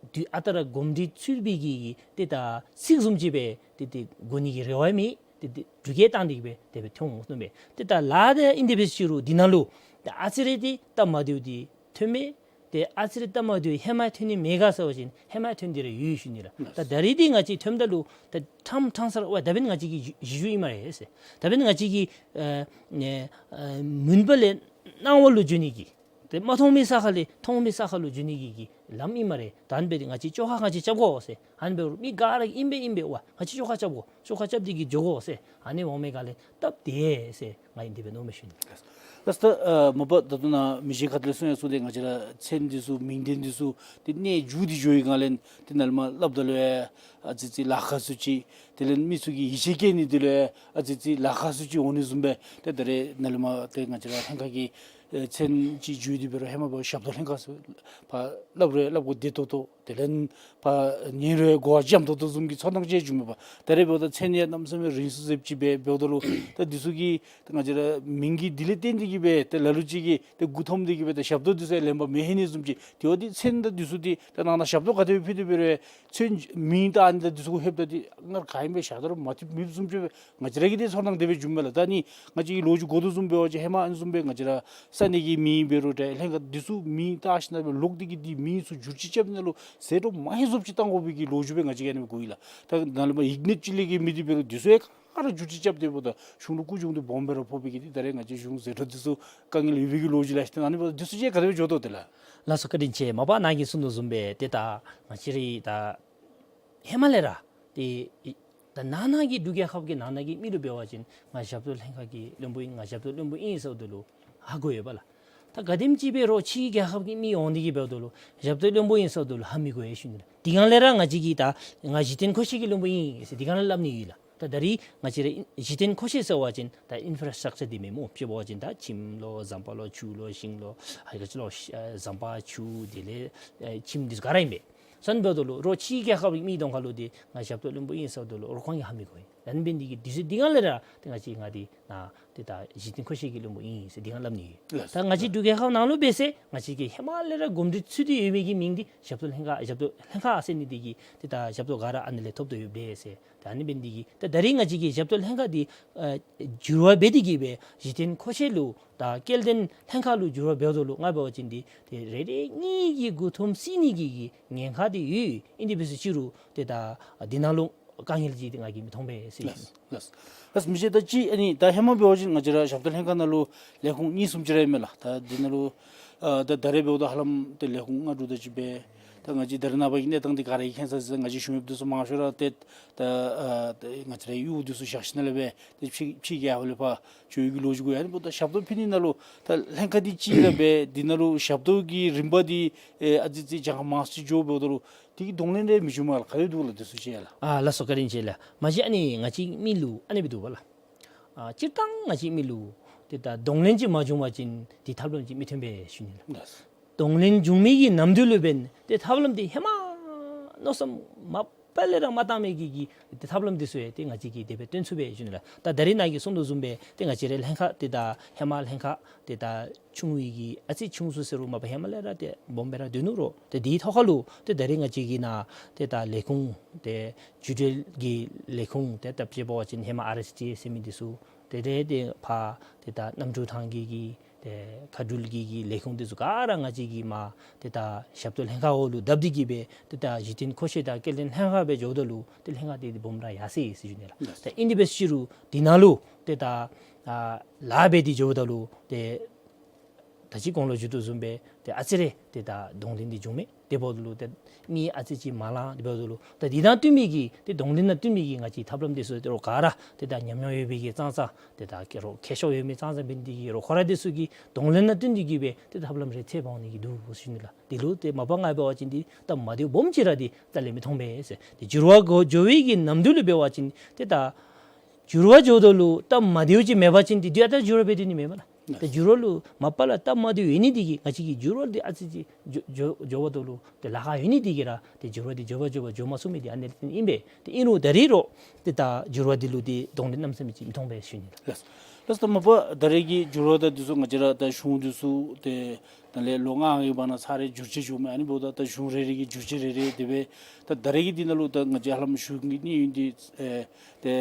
དུས་ཨ་རྟག་ར་གོམས་འདྲིས་ཚུད་པའི་གི་ཏེ་ད་ཚིག་བཟུམ་ཅིག་སྦེ་ཏེ་ཏེ་གོ་ནི་གི་རེ་བ་མེད། ཏེ་ཏེ་འབྲུག་སྐད་བཏང་སྟེ་གིས་སྦེ་དེ་སྦེ་ཐོན་འོང་ཟེར་མནོཝ་མས། ཏེ་ད་ལཱ་དེ་ཨིན་དེ་འབད་ཅི་རུང་འདི་ནང་ལུ་ཏེ་ཨ་ཙི་རེ་ཏེ་སྟབས་མ་བདེཝ་འདི་ཐོནམ་མས། ཏེ་ཨ་ཙི་རེ་སྟབས་མ་བདེཝ་ཧེ་མ་ཐོན་ནི་མེད་ག་ཟེར་བ་ཅིན་ཧེ་མ་ཐོན་ཏེ་ར་ཡོད་ཞུ་ནི་ལགས། ད་ད་རེས་འདི་ང་བཅས་ཐོནམ་ད་ལུ་ད་ཕྲང་ཕྲང་ས་ར་ཝ་ད་འབདན་ང་བཅས་ཀྱི་གཞི་གཞི་བཅུད་ཨིན་སྨ་རེ་ཟེར། ད་འབདན་ང་བཅས་ཀྱི་ཨ་ཨ་མུན་པ་ལས་སྣང་བ་ལུ་འགྱོ་ནི་གི་ཏེ་མ་མཐོང་མི་ས་ཁ་ལས་མཐོང་མི་ས་ཁ་ལུ་འགྱོ་ནི་གི་གི་ལམ་ཨིན་སྨ་རེ། ད་ཨ་ནི་འབད་དེ་ང་བཅས་བཅོ་ཁ་ང་བཅས་རྐྱབ་དགོ་ཟེར། ཨ་ནི་འབད་རུང་མི་ག་ར་གིས་ཨིན་པས་ཨིན་པས་ཝ་ང་བཅས་བཅོ་ཁ་རྐྱབ་དགོ་བཅོ་ཁ་རྐྱབ་སྟེ་གིས་འགྱོ་དགོ་ཟེར་ཨ་ནི་འོང་མི་ག་ལས་སྟབས་བདེ་ཟེར་ང་ཨིན་དེ་སྦེ་མནོཝ་མས་ཞུ་ནི། ལགས། ད་ཨ་མ་པ་ད་ལྟོ་ནཱ་མི་རྗེ་ཁ་ཐུག་ལས་གསུང་ཡང་གསུངས་ཏེ་ང་བཅས་ར་མཚན་འདི་ཚུ་མིང་འདི་འདི་ཚུ་ཏེ་གནས་འགྱུར་ཏེ་འགྱོ་བའི་སྒང་ལས་ཏེ་ནཱ་ལས་མར་སླབ་ད་ལུ་ཡང་ཨ་ཙི་ཙི་ལཱ་ཁག་སུ་ཅིག་དེ་ལས་མི་ཚུ་གིས་ཡིད་ཆེས་བསྐྱེད་ནི་འདི་ལུ་ཡང་ཨ་ཙི་ཙི་ལཱ་ཁག་སུ་ཅིག་འོང་ནི་བཟུམ་སྦེ་ཏེ་ད་རེས་ནཱ་ལས་མར་ཏེ་ང་བཅས་ར་ལྷན་ཁག་གི་ཨེ་མཚན་ཅིག་འགྱུར་ཏེ་འབད་རུང་ཧེ་མ་འབདཝ་ཞབས་ཏོག་ལྷན་ཁག་ཟེར་ཕར་སླབ་རུང་སླབ་དགོཔ་བདེ་ཏོག་ཏོ་དེ་ལས་ཕར་ཉན་རུང་གོ་བ་འཇམ་ཏོག་ཏོ་བཟུམ་གྱི་ཚོར་སྣང་ཅིག་བྱུངམ་མས་པ། ད་རེས་འབདཝ་ད་མཚན་ཡང་གནམ་མེད་ས་མེད་རིང་སུ་ཟེརཝ་ཅིག་སྦེ་འབདཝ་ད་ལུ་ད་འདི་ཚུ་གི་ད་ང་བཅས་ར་མིང་གི་འདི་ལས་བརྟེན་ཏེ་གིས་སྦེ་ད་ལ་ལུ་ཅིག་གིས་ད་མགུ་འཐོམ་སྟེ་གིས་སྦེ་ད་ཞབས་ཏོག་འདི་ཚུ་ལེན་པར་མི་ལྷོད་ནི་བཟུམ་ཅིག། དེ་བ་འདི་མཚན་དང་འདི་ཚུ་འདི་ད་ནང་ན་ཞབས་ཏོག་ག་དེ་སྦེ་ཕུལ་ཏེ་འབད་རུང་མཚན་མིང་དང་ཨ་ནི་དང་འདི་ཚུ་གུ་ལྷོདཔ་ད་འདི་སྔར་ག་ཨིནམ་སྦེ་ཞག་ད་རུང་མ་ཐིམ་མི་བཟུམ་ཅིག་སྦེ་ང་བཅས་ར་གི་འདི་ཚོར་སྣང་དེ་སྦེ་བྱུངམ་མས་ལགས། ད་ནི་ང་བཅས་ཀྱི་ལོ་རྒྱུས་གོ་དོ་བཟུམ་འབད་བ་ཅིན་ཧེ་མ་ཨ་ནི་བཟུམ་སྦེ་ང་བཅས་ར་ས་གནས་ཀྱི་མིང་འབད་རུང་ཏེ་ལྷན་ཁག་འདི་ཚུ་མིང་བཏགས་ཞིནམ་ལས་ལོག་སྟེ་གིས་འདི་མིང་ཚུ་འགྱུར་བཅོས་རྐྱབ་ནི་ལུ་ཟད་འགྲོ་མ་ཧེ་བཟོཝ་ཅིག་བཏང་དགོ་པའི་གི་ལོ་རྒྱུས་སྦེ་ང་བཅས་ཀྱིས་ཨ་ནི་སྦེ་གོ་ཡི་ལགས། ད་ནཱ་ལས་མར་ཡིག་གནས་ཅིག་ལས་ཀྱི་མི་འདི་འབད་རུང་འདི་ཚུ་ཡང་ག་ར་འགྱུར་བཅོས་རྐྱབ་སྟེ་འབདཝ་ད་གཞུང་ལུ་རྐུ་གཞུང་འདི་སྦོམ་སྦེ་ར་ཕོག་པའི་གི་འདི་ད་རེས་ང་བཅས་གཞུང་ཟད་འགྲོ་འདི་ཚུ་དཀའ་ངལ་ཡོད་པའི་གི་ལོ་རྒྱུས་ལགས། ཏེ་ཨ་ནི་འབདཝ་ད་འདི་ཚུ་ཅིག་ག་དེ་སྦེ་འགྱོ་དོ་ཏེ་ལགས། ལགས་སོ། བཀའ་དྲིན་ཆེ། མ་པ་ནཱ་གིས་གསུང་དོ་བཟུམ་སྦེ་ཏེ་ད་ང་བཅས་ར་ད་ཧེ་མ་ལས་ར་ཏེ་ད་ནང་ན་གི་འབྲུག་རྒྱལ་ཁབ་ཀྱི་ནང་ན་གི་མི་ལུ་འབད་བ་ཅིན་ང་ཞབས་ཏོག་ལྷན་ཁག་གི་བློན་པོ་ཨིན་ང་ཞབས་ཏོག་བློན་པོ་ཨིན་ཟེརཝ་ད་ལུ་ཧ་གོ་ཡོད་པ་ལགས། ད་ག་དེམ་ཅིག་འབད་རུང་ཕྱིའི་རྒྱལ་ཁབ་ཀྱི་མི་འོང་སྟེ་གིས་འབདཝ་ད་ལུ་ཞབས་ཏོག་བློན་པོ་ཨིན་ཟེརཝ་ད་ལུ་ཧ་མི་གོ་ཡི་ཞུ་ནི་ལགས། དེ་སྒང་ལས་ར་ང་བཅས་ཀྱིས་ད་ང་གཞི་རྟེན་མཁོ་ཆས་ཀྱི་བློན་པོ་ཨིན་ཟེར་དེ་སྒང་ལས་སླབ་ནི་ཡོད་ལགས། ད་ད་རེས་ང་བཅས་ར་གཞི་རྟེན་མཁོ་ཆས་ཟེར་བ་ཅིན་ད་ཨིན་ཕ་ར་སི་ཊག་ཅར་འདི་མེན་སྨོ། དཔྱེ་འབད་བ་ཅིན་ད་ཁྱིམ་ལོ་ཟམ་པ་ལོ་ཆུ་ལོ་ཤིང་ལོ་ཨ་ག་ཅི་ལོ་ཨ་ཟམ་པ་ཆུ་དེ་ལས་ཨ་ཁྱིམ་འདི་ཚུ་ག་ར་ཨིན་པས། ཟེར་འབདཝ་ད་ལུ་རོགས་ཕྱིའི་རྒྱལ་ཁབ་ཀྱི་མི་གདོང་ཁ་ལུ་འདི་ང་ཞབས་ཏོག་བློན་པོ་ཨིན་ཟེརཝ་ད་ལུ་རོགས་ཁོང་གིས་ཧ་མི་གོ་ཡི། ད་ཨ་ནི་འབད་ནི་འདི་གིས་དུས་ཚོད་འདི་གང་ལས་ར་ཏེ་ང་བཅས་ང་འདི་ནཱ་ཏེ་ད་གཞི་རྟེན་མཁོ་ཆས་ཀྱི་བློན་པོ་ཨིན་ཟེར་འདི་གང་སླབ་ནི་ཡོད། ལགས། ད་ང་བཅས་འབྲུག་རྒྱལ་ཁབ་ནང་ལུ་འབད་ཟེར་ང་བཅས་ཀྱིས་ཧེ་མ་ལས་ར་གོམས་འདྲིས་ཚུད་དེ་ཡོད་མི་གི་མིང་འདི་ཞབས་ཏོག་ལྷན་ཁག་ཞབས་ཏོག་ལྷན་ཁག་ཟེར་ནི་འདི་གིས་ཏེ་ད་ཞབས་ཏོག་ག་ར་ཨ་ནི་ལས་ཐོབ་དོ་ཡོདཔ་ལས་ཟེར། ད་ཨ་ནི་འབད་ནི་འདི་གིས་ད་ད་རིས་ང་བཅས་ཀྱིས་ཞབས་ཏོག་ལྷན་ཁག་འདི་ཨ་འགྱུར་བ་འབད་དེ་གིས་སྦེ་གཞི་རྟེན་མཁོ་ཆས་ལུ་ད་སྐྱེལ་འདྲེན་ལྷན་ཁག་ལུ་འགྱུར་བ་འབདཝ་ད་ལུ་ང་འབད་བ་ཅིན་འདི་ཏེ་རེ་རེ་གཉིས་ཀྱི་མགུ་འཐོམ་སེལ་ནི་གི་གི་ཉེན་ཁ་འདི་ཡོད། ཨིན་དེ་འབད་ཟེར་ཅི་རུང་ཏེ་ད་འདི་ནང་ལུ་དཀའ་ངལ་ཅིག་འདི་ང་གིས་མི་མཐོང་པས་ཟེར། ལགས་ལགས། ལགས་མི་ཤེས། ད་ཅི་ཨ་ནི་ད་ཧེ་མ་འབད་བ་ཅིན་ང་བཅས་ར་ཞབས་ཏོག་ལྷན་ཁག་ནང་ལུ་ལས་ཁུངས་གཉིས་གསུམ་ཅིག་ར་ཨིན་མས་ལགས། ད་འདི་ནང་ལུ་ཨ་ད་ད་རེས་འབདཝ་ད་ཧ་ལམ་ཏེ་ལས་ཁུངས་ལྔ་དྲུག་དེ་ཅིག་སྦེ་ད་ང་བཅས་ད་རེས་ནངས་པ་གི་གནས་སྟངས་འདི་ག་ར་གིས་མཁྱེན་ས་ཟེར་ང་བཅས་གཞུང་གཡོགཔ་འདི་ཚུ་མང་ཤོས་ར་ཏེ་ད་ཨ་ད་ང་བཅས་རའི་གཡོག་འདི་ཚུ་བཞག་ཞིནམ་ལས་སྦེ་ཏེ་ཕྱི་ཕྱི་རྒྱལ་ཁབ་ལས་ཕར་འགྱོ་ཡི་གི་ལོ་རྒྱུས་གུ་ཡང་ཨ་ནི་འབདཝ་ད་ཞབས་ཏོག་ཕུལ་ནི་ནང་ལུ་ད་ལྷན་ཁག་འདི་གཅིག་ར་སྦེ་འདི་ནང་ལུ་ཞབས་ཏོག་གི་རིམ་པ་འདི་ཨེ་ཨ་ཙི་ཅིག་གྱངས་ཁ་མང་སུ་ཅིག་འགྱོཝ་འབདཝ་ད་ལུ་དེ་གི་གདོང་ལེན་རེ་མི་འབྱུང་མས་ལགས། ག་དེ་འདུག་ལགས་དེ་ཚུ་ཅིག་ལགས། ཨ་ལགས་སོ། བཀའ་དྲིན་ཆེ་ལགས། མ་གཞི་ཨ་ནི་ང་བཅས་མི་ལུ་ཨ་ནི་སྦེ་འདུག་པ་ལགས། ཨ་སྤྱིར་བཏང་ང་བཅས་མི་ལུ་ཏེ་ད་གདོང་ལེན་ཅིག་མ་བྱུང་བ་ཅིན་ཏེ་ཐབས་ལམ་ཅིག་མི་ཐོན་པས་ཞུ་ནི་ལགས། ལགས། གདོང་ལེན་བྱུང་མི་གི་ནམ་དུས་ལུ་འབདན་ཏེ་ཐབས་ལམ་འདི་ཧེ་མ་མནོ་བསམ་མ་པ་ལས་ར་མ་བཏང་མི་གི་གི་ཏེ་ཐབས་ལམ་འདི་ཚུ་ཡང་ཏེ་ང་བཅས་ཀྱིས་དེ་སྦེ་སྟོན་ཚུགས་པས་ཞུ་ནི་ལགས། ད་ད་རིས་ནཱ་གིས་གསུངས་དོ་བཟུམ་སྦེ་ཏེ་ང་བཅས་རའི་ལྷན་ཁག་ཏེ་ད་ཧེ་མ་ལྷན་ཁག་ཏེ་ད་ཆུང་བའི་གི་ཨ་ཙི་ཆུང་སུ་ཟེར་རུང་མ་པ་ཧེ་མ་ལས་ར་ཏེ་སྦོམ་སྦེ་ར་སྡོད་ནུག་རུང་ཏེ་དེའི་ཐོག་ཁར་ལུ་ཏེ་ད་རིས་ང་བཅས་ཀྱི་ནཱ་ཏེ་ད་ལས་ཁུངས་ཏེ་བརྒྱུད་འབྲེལ་གྱི་ལས་ཁུངས་ཏེ་ད་དཔྱེ་འབད་བ་ཅིན་ཧེ་མ་ཨར་ཨེསི་ཌི་ཨེསི་ཟེར་མི་འདི་ཚུ་ཏེ་ཏེ་ཏེ་ཕར་ཏེ་ད་གནམ་གྲུ་ཐང་གི་གི་ཏེ་མཁའ་འགྲུལ་གྱི་གི་ལས་ཁུངས་འདི་ཚུ་ག་ར་ང་བཅས་ཀྱིས་མར་ཏེ་ད་ཞབས་ཏོག་ལྷན་ཁག་འོག་ལུ་བརྡབ་སྟེ་གིས་སྦེ་ཏེ་ད་གཞི་རྟེན་མཁོ་ཆས་དང་སྐྱེལ་འདྲེན་ལྷན་ཁག་སྦེ་འགྱོཝ་ད་ལུ་ཏེ་ལྷན་ཁག་འདི་ཏེ་སྦོམ་ར་ཡར་སོ་ཡི་ཟེར་ཞུ་ནི་ལགས། ལགས། ད་ཨིན་དེ་འབད་ཟེར་རུང་འདི་ནང་ལུ་ཏེ་ད་ཨ་ལཱ་འབད་དེ་འགྱོཝ་ད་ལུ་ཏེ་ད་ཅི་གོང་ལུ་ཞུ་དོ་བཟུམ་སྦེ་ཏེ་ཨ་ཙི་རེ་ཏེ་ད་གདོང་ལེན་འདི་བྱུང་མས། དེ་འབདཝ་ད་ལུ་ཏེ་མི་ཨ་ཙི་ཅིག་མ་ལང་། དེ་འབདཝ་ད་ལུ་ད་འདི་དང་བསྟུན་མི་གི་ཏེ་གདོང་ལེན་དང་བསྟུན་མི་གི་ང་བཅས་ཐབས་ལམ་འདི་ཚུ་ཏེ་རོགས་ག་ར་ཏེ་ད་ཉམས་མྱོང་ཡོད་པའི་གི་ཙང་ཙང་ཏེ་ད་ཁེ་རོགས་ཁེ་ཤོག་ཡོད་མི་ཙང་ཙང་འབད་ནི་འདི་གིས་རོགས་ཁོ་ར་འདི་ཚུ་གི་གདོང་ལེན་དང་བསྟུན་ཏེ་གིས་སྦེ་ཏེ་ཐབས་ལམ་རེ་འཚོལ་འོང་ནི་གི་འདུག་ཟེར་ཞུ་ནི་ལགས། འདི་ལུ་ཏེ་མ་པ་ང་འབད་བ་ཅིན་འདི་སྟབས་མ་བདེཝ་སྦོམ་ཅིག་ར་འདི་རྩ་ལས་མི་མཐོང་པས་ཟེར། ཏེ་འགྱུར་བ་འགྱོ་འགྱོ་བའི་གི་ནམ་དུས་ལུ་འབད་བ་ཅིན་ཏེ་ད་འགྱུར་བ་འགྱོཝ་ད་ལུ་སྟབས་མ་བདེཝ་ཅིག་མེད་པ་ཅིན་ཏེ་དུས་ཨ་རྟག་འགྱུར་བ་འབད་དེ་ནི་མེན་པ་ལགས། ཏེ་འགྱུར་བ་ལུ་མ་པ་ལས་སྟབས་མ་བདེཝ་ཡོད་ནི་འདི་གིས་ང་བཅས་ཀྱིས་འགྱུར་བ་འདི་ཨ་ཙི་ཅིག་འགྱོ་འགྱོ་འགྱོཝ་ད་ལུ་ཏེ་ལཱ་ཁག་ཡོད་ནི་འདི་གིས་ར་ཏེ་འགྱུར་བ་འདི་མགྱོགས་པ་མགྱོགས་པ་འགྱོ་མ་ཚུགས་མི་འདི་ཨ་ནི་ལས་བརྟེན་ཨིན་པས། ཏེ་ཨིན་རུང་ད་རིས་རོགས་ཏེ་ད་འགྱུར་བ་འདི་ལུ་ཏེ་གདོང་ལེན་གནམ་མེད་ས་མེད་ཅིག་མི་མཐོང་པས་ཞུ་ནི་ལགས། ལགས། ལགས་ད་མ་པ་ད་རེས་ཀྱི་འགྱུར་བ་དང་འདི་ཚུ་ང་བཅས་ར་ད་གཞུང་འདི་ཚུ་ཏེ་ད་ལས་ལོ་ལྔ་ལྔའི་བར་ན་ཚར་རེ་བསྒྱུར་བཅོས་བྱུངམ་མས། ཨ་ནི་འབདཝ་ད་ད་གཞུང་རེ་རེ་གི་བསྒྱུར་བཅོས་རེ་རེ་དེ་སྦེ་ད་ད་རེས་ཀྱི་འདི་ནང་ལུ་ད་ང་བཅས་ཧ་ལམ་གཞུང་གི་གནས་ཡུན་འདི་ཨེ་ཏེ་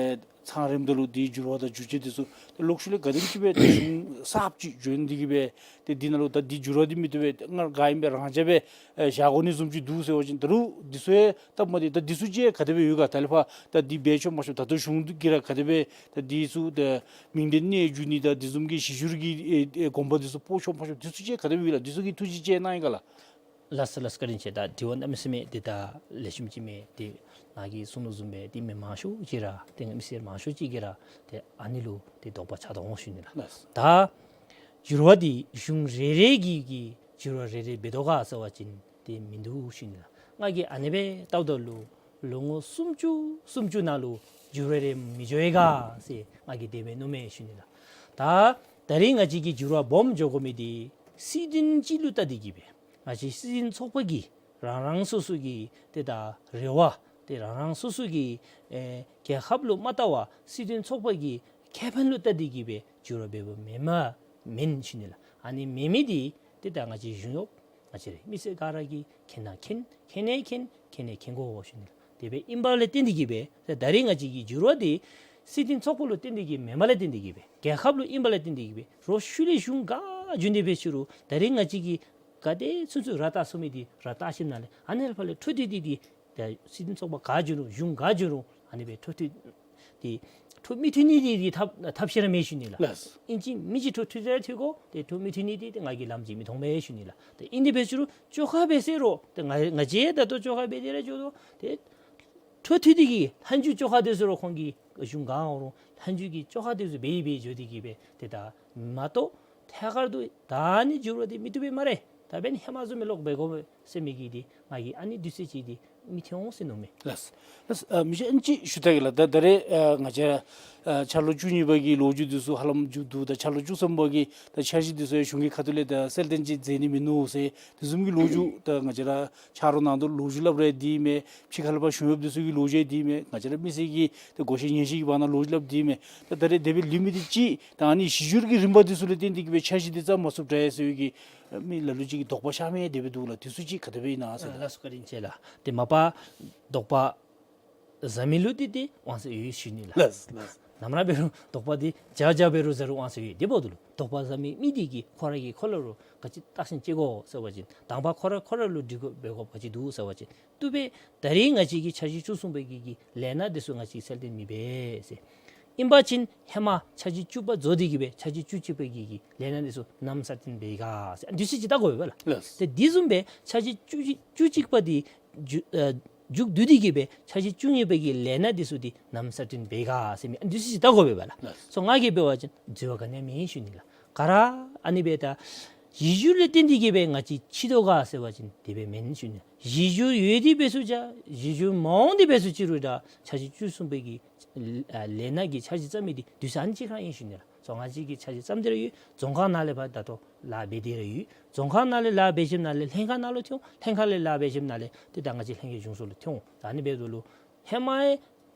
ཚང་རནམ་ད་ལུ་འདི་འགྱུར་བ་དང་བསྒྱུར་བཅོས་འདི་ཚུ་ལོག་ཤུལ་ལས་ག་དེམ་ཅིག་སྦེ་ཏེ་གཞུང་གསརཔ་ཅིག་བྱོན་ཏེ་གིས་སྦེ་ཏེ་འདི་ནང་ལུ་ད་འདི་འགྱུར་བ་འདི་མི་བཏུབ་པས། ཏེ་སྔར་ག་ཨིནམ་སྦེ་རང་འཇགས་སྦེ་ཨེ་བཞག་དགོ་ནི་བཟུམ་ཅིག་འདུག་ཟེར་བ་ཅིན་ད་རུང་འདི་ཚུ་ཡང་སྟབས་མ་བདེ། ད་འདི་ཚུ་ཅིག་ག་དེ་སྦེ་ཡོད་ག། ད་ལས་ཕར་ད་འདི་འབད་ཆོག་མ་ཆོག་ད་ལྟོ་གཞུང་གིས་ར་ག་དེ་སྦེ་ད་འདི་ཚུ་ད་མིང་ཐོན་གནས་བསྒྱུར་ནི་དང་འདི་བཟུམ་གྱི་གཞི་བསྒྱུར་གྱི་ཨེ་ཨེ་གོམ་པ་འདི་ཚུ་སྤོ་ཆོག་མ་ཆོག་འདི་ཚུ་ཅིག་ག་དེ་སྦེ་ཡོད་ལགས། འདི་ཚུ་གི་ཐུགས་བཞེད་ཅིག་གནང་ཡི་ག་ལགས། ལགས་སོ་ལགས་སོ། བཀའ་དྲིན་ཆེ། ད་དྲི་བ་གནམ་མེད་ས་མེད་འདི་ད་ལེགས་ཤོམ་ཅིག་མས། ཏེ་ནཱ་གིས་གསུངས་དོ་བཟུམ་སྦེ་ཏེ་མི་མང་ཤོས་ཅིག་ར་ཏེ་མི་སེར་མང་ཤོས་ཅིག་གིས་ར་ཏེ་ཨ་ནི་ལུ་ཏེ་དོགས་པ་ཆགས་དོ་འོང་ཞུ་ནི་ལགས། ལགས། ད་འགྱུར་བ་འདི་གཞུང་རེ་རེ་གིས་གིས་འགྱུར་བ་རེ་རེ་འབད་དོ་ག་ཟེར་བ་ཅིན་ཏེ་མིན་འདུག་ཞུ་ནི་ལགས། ང་གིས་ཨ་ནི་སྦེ་བལྟཝ་ད་ལུ་ལོ་ངོ་སུམ་ཅུ་སུམ་ཅུ་ནང་ལུ་འགྱུར་བ་རེ་མི་འགྱོ་ཡི་ག་ཟེར་ང་གིས་དེ་སྦེ་མནོཝ་མས་ཞུ་ནི་ལགས། ད་ད་རིས་ང་བཅས་ཀྱི་འགྱུར་བ་སྦོམ་འགྱོ་དགོ་མི་འདི་སྲིད་དོན་ཅིག་ལུ་བལྟ་སྟེ་གིས་སྦེ་ང་བཅས་སྲིད་དོན་ཚོགས་པ་གིས་རང་རང་སོ་སོ་གི་ཏེ་ད་རེ་བ་ཏེ་རང་རང་སོ་སོ་གི་ཨེ་རྒྱལ་ཁབ་ལུ་མ་བལྟ་བར་སྲིད་དོན་ཚོགས་པ་གི་ཁེ་ཕན་ལུ་བལྟ་སྟེ་གིས་སྦེ་འགྱུར་བ་འབདཝ་མེན་མས་མེན་ཞུ་ནི་ལགས། ཨ་ནི་མེན་མི་འདི་ཏེ་ད་ང་བཅས་གཞུང་གཡོགཔ་ང་བཅས་རའི་མི་སེར་ག་ར་གིས་མཁྱེན་ན་མཁྱེན། མཁྱེན་ནི་མཁྱེན། མཁྱེན་ནི་མཁྱེན་དགོ་ཞུ་ནི་ལགས། དེ་སྦེ་ཨིན་པ་ལས་བརྟེན་ཏེ་གིས་སྦེ་ད་ད་རིས་ང་བཅས་ཀྱི་འགྱུར་བ་འདི་སྲིད་དོན་ཚོགས་པ་ལུ་བརྟེན་ཏེ་གིས་མེན་པ་ལས་བརྟེན་ཏེ་གིས་སྦེ་རྒྱལ་ཁབ་ལུ་ཨིན་པ་ལས་བརྟེན་ཏེ་གིས་སྦེ་རོགས་ཤུལ་ལས་གཞུང་ག་བྱོན་ཏེ་འབད་ཟེར་རུང་ད་རིས་ང་བཅས་ཀྱིས་ག་དེ་ཚུན་ཚོད་ར་བཏགས་ཚུགས་མི་འདི་ར་བཏགས་ཞིནམ་ལས་ཨ་ནི་ལས་ཕར་ལས་འཕྲོ་མཐུད་དེ་འདི་ད་སྲིད་དོན་ཚོགས་པ་ག་བྱོན་རུང་གཞུང་ག་བྱོན་རུང་ཨ་ནི་སྦེ་འཕྲོ་མཐུད་དེ་འཕྲོ་མི་མཐུད་ནི་འདི་འདི་ཐབས་ཐབས་ཤེས་ར་མེད་ཞུ་ནི་ལགས། ལགས། ཨིན་ཅི་མིན་ཅི་འཕྲོ་མཐུད་ར་མཐུད་དགོ། ཏེ་འཕྲོ་མི་མཐུད་ནི་འདི་ཏེ་ང་གིས་ལམ་ཅིག་མི་མཐོང་པས་ཞུ་ནི་ལགས། ཏེ་ཨིན་དེ་འབད་ཟེར་རུང་བཅོ་ཁ་འབད་ཟེར་རུང་ཏེ་ང་ང་བཅས་ད་ལྟོ་བཅོ་ཁ་འབད་དེ་ར་འགྱོ་དོ། ཏེ་འཕྲོ་མཐུད་དེ་གིས་ལྷག་ཞུ་བཅོ་ཁ་འདི་ཚུ་རོགས་ཁོང་གིས་གཞུང་ག་འོང་རུང་ལྷག་ཞུ་གི་བཅོ་ཁ་འདི་ཚུ་འབད་འབད་འགྱོ་སྟེ་གིས་སྦེ་ཏེ་ད་མ་གཏོགས་ཐད་ཀར་དུ་ད་ནི་འགྱུར་བ་འདི་མི་བཏུབ་པས་སྨ་རེ། ད་འབདན་ཧེ་མ་བཟུམ་སྦེ་ལོག་འབད་དགོ་ཟེར་མི་གི་འདི་ང་གིས་ཨ་ནི་དུས་ཚོད་ཅིག་འདི་ མི་ཐོན་འོང་ཟེར་མནོཝ་མས། ལགས། ལགས། ཨ་མི་ཅིག་ཨ་ནི་ཅིག་ཞུ་ད་གེ་ལགས། ད་ད་རེས་ཨ་ང་བཅས་ཨ་ཆ་ལོ་བཅུ་གཉིས་པ་གི་ལོ་རྒྱུས་འདི་ཚུ་ཧ་ལམ་མཇུག་བསྡུ། ད་ཆ་ལོ་བཅུ་གསུམ་པ་གི་ད་འཆར་གཞི་འདི་ཚུ་ཡང་གཞུང་གི་ཁ་ཐུག་ལས་ད་གསལ་སྟོན་ཅིག་མཛད་ནི་མིན་ནུག་ཟེར། དེ་བཟུམ་གྱི་ལོ་རྒྱུས་ད་ང་བཅས་ར་ཆ་རོགས་ནང་དུ་ལོ་རྒྱུས་སླབ་རུང་འདི་མས། ཕྱི་ཁ་ལས་ཕར་གཞུང་གཡོགཔ་འདི་ཚུ་གི་ལོ་རྒྱུས་འདི་མས། ང་བཅས་ར་མི་སེར་གྱི་ད་གོ་ཤེས་ཉན་ཤེས་ཀྱི་བར་ན་ལོ་རྒྱུས་སླབ་འདི་མས། ད་ད་རེས་དེ་སྦེ་ལུས་མི་འདི་ཅིག་ད་ཨ་ནི་གཞི་བསྒྱུར་གྱི་རིམ་པ་འདི་ཚུ་ལས་བརྟེན་ཏེ་གི་སྦེ་འཆར་གཞི་འདི་བརྩམ་མ་ཚུགསཔ་འདྲས་ཟེར་གི་མི་ལ་ལུ་ཅིག་གི་དོགས་པ་ཤར་མི་དེ་སྦེ་འདུག་ལགས། དེ་ཚུ་ཅིག་ག་དེ་སྦེ་ཨིན་ན་ཟེར། ལགས་སོ། བཀའ་དྲིན་ཆེ་ལགས། ཏེ་མ་པ་དོགས་པ་ཟ་མི་ལུ་འདི་ཏེ་དབང་ཚད་ཡོད་ཞུ་ནི་ལགས། ལགས་ལགས། ནམ་ར་འབད་རུང་དོགས་པ་འདི་བརྒྱ་བརྒྱ་འབད་རུང་ཟ་རུང་དབང་ཚད་ཡོད། དེ་འབདཝ་ད་ལུ་དོགས་པ་ཟ་མི་མི་འདི་གིས་ཁོ་ར་གིས་ཁོ་ལུ་ག་ཅི་བརྟག་ཞིབ་ཅིག་དགོ་ཟེར་བ་ཅིན་དང་པ་ཁོ་ར་ཁོ་ར་ལུ་འདྲི་དགོ་པའི་དགོཔ་ག་ཅི་འདུག་ཟེར་བ་ཅིན་བཏུབ་པས། ད་རེས་ང་བཅས་ཀྱི་འཆར་གཞི་བཅུ་གསུམ་པའི་གི་གི་ལས་སྣ་འདི་ཚུ་ང་བཅས་གསལ་སྟོན་མི་འབད་ཟེར། ཨིན་པ་ཅིན་ཧེ་མ་འཆར་གཞི་བཅུ་པ་རྫོགས་ཏེ་གི་སྦེ་འཆར་གཞི་བཅུ་གཅིག་པའི་གི་གི་ལས་སྣ་འདི་ཚུ་ནམ་གསལ་སྟོན་འབད་ག་ཟེར་འདི་ཚུ་ཅིག་བལྟ་དགོ་པས་ལགས། ལགས། ཏེ་དེ་བཟུམ་སྦེ་འཆར་གཞི་བཅུ་གཅིག་བཅུ་གཅིག་པ་འདི་མཇུག་ཨ་མཇུག་བསྡུ་སྟེ་གི་སྦེ་འཆར་གཞི་བཅུ་གཉིས་པའི་གི་ལས་སྣ་འདི་ཚུ་འདི་ནམ་གསལ་སྟོན་འབད་ག་ཟེར་མི་འདི་ཚུ་ཅིག་བལྟ་དགོ་པས་ལགས། ལགས། སོ་ང་གིས་འབད་བ་ཅིན་འཛོལ་བ་ག་ནི་ཡང་མེད་ཞུ་ནི་ལགས། ག་ར་ཨ་ནི་སྦེ་ད་གཞི་བསྒྱུར་ལས་བརྟེན་ཏེ་གི་སྦེ་ང་བཅས་ཕྱིད་དོ་ག་ཟེར་བ་ཅིན་དེ་སྦེ་མེན་ཞུ་ནི། གཞི་བསྒྱུར་ཡོད་དེ་འབད་ཚུགས་ཅི་གཞི་བསྒྱུར་མ་འོང་དེ་འབད་ཚུགས་ཅི་རུང་ད་འཆར་གཞི་བཅུ་གསུམ་པའི་གི་ཨ་ལས་སྣ་གི་འཆར་གཞི་བརྩམ་མི་འདི་དུས་ཚོད་ཨ་ནི་ཅིག་ཁར་ཨིན་ཞུ་ནི་ལགས། སོ་ང་བཅས་ཀྱིས་འཆར་གཞི་བརྩམས་ཏེ་ར་ཡོད། རྫོང་ཁག་ནང་ལས་ཕར་ད་ལྟོ་ལཱ་འབད་དེ་ར་ཡོད། རྫོང་ཁག་ནང་ལས་ལཱ་འབད་ཞིནམ་ལས་ལྷན་ཁག་ནང་ལུ་ཐོན་འོང་། ལྷན་ཁག་ལས་ལཱ་འབད་ཞིནམ་ལས་ཏེ་ད་ང་བཅས་ལྷན་རྒྱས་གཞུང་ཚོགས་ལུ་ཐོན་འོང་། ད་ཨ་ནི་འབདཝ་ད་ལུ་ཧེ་མའི་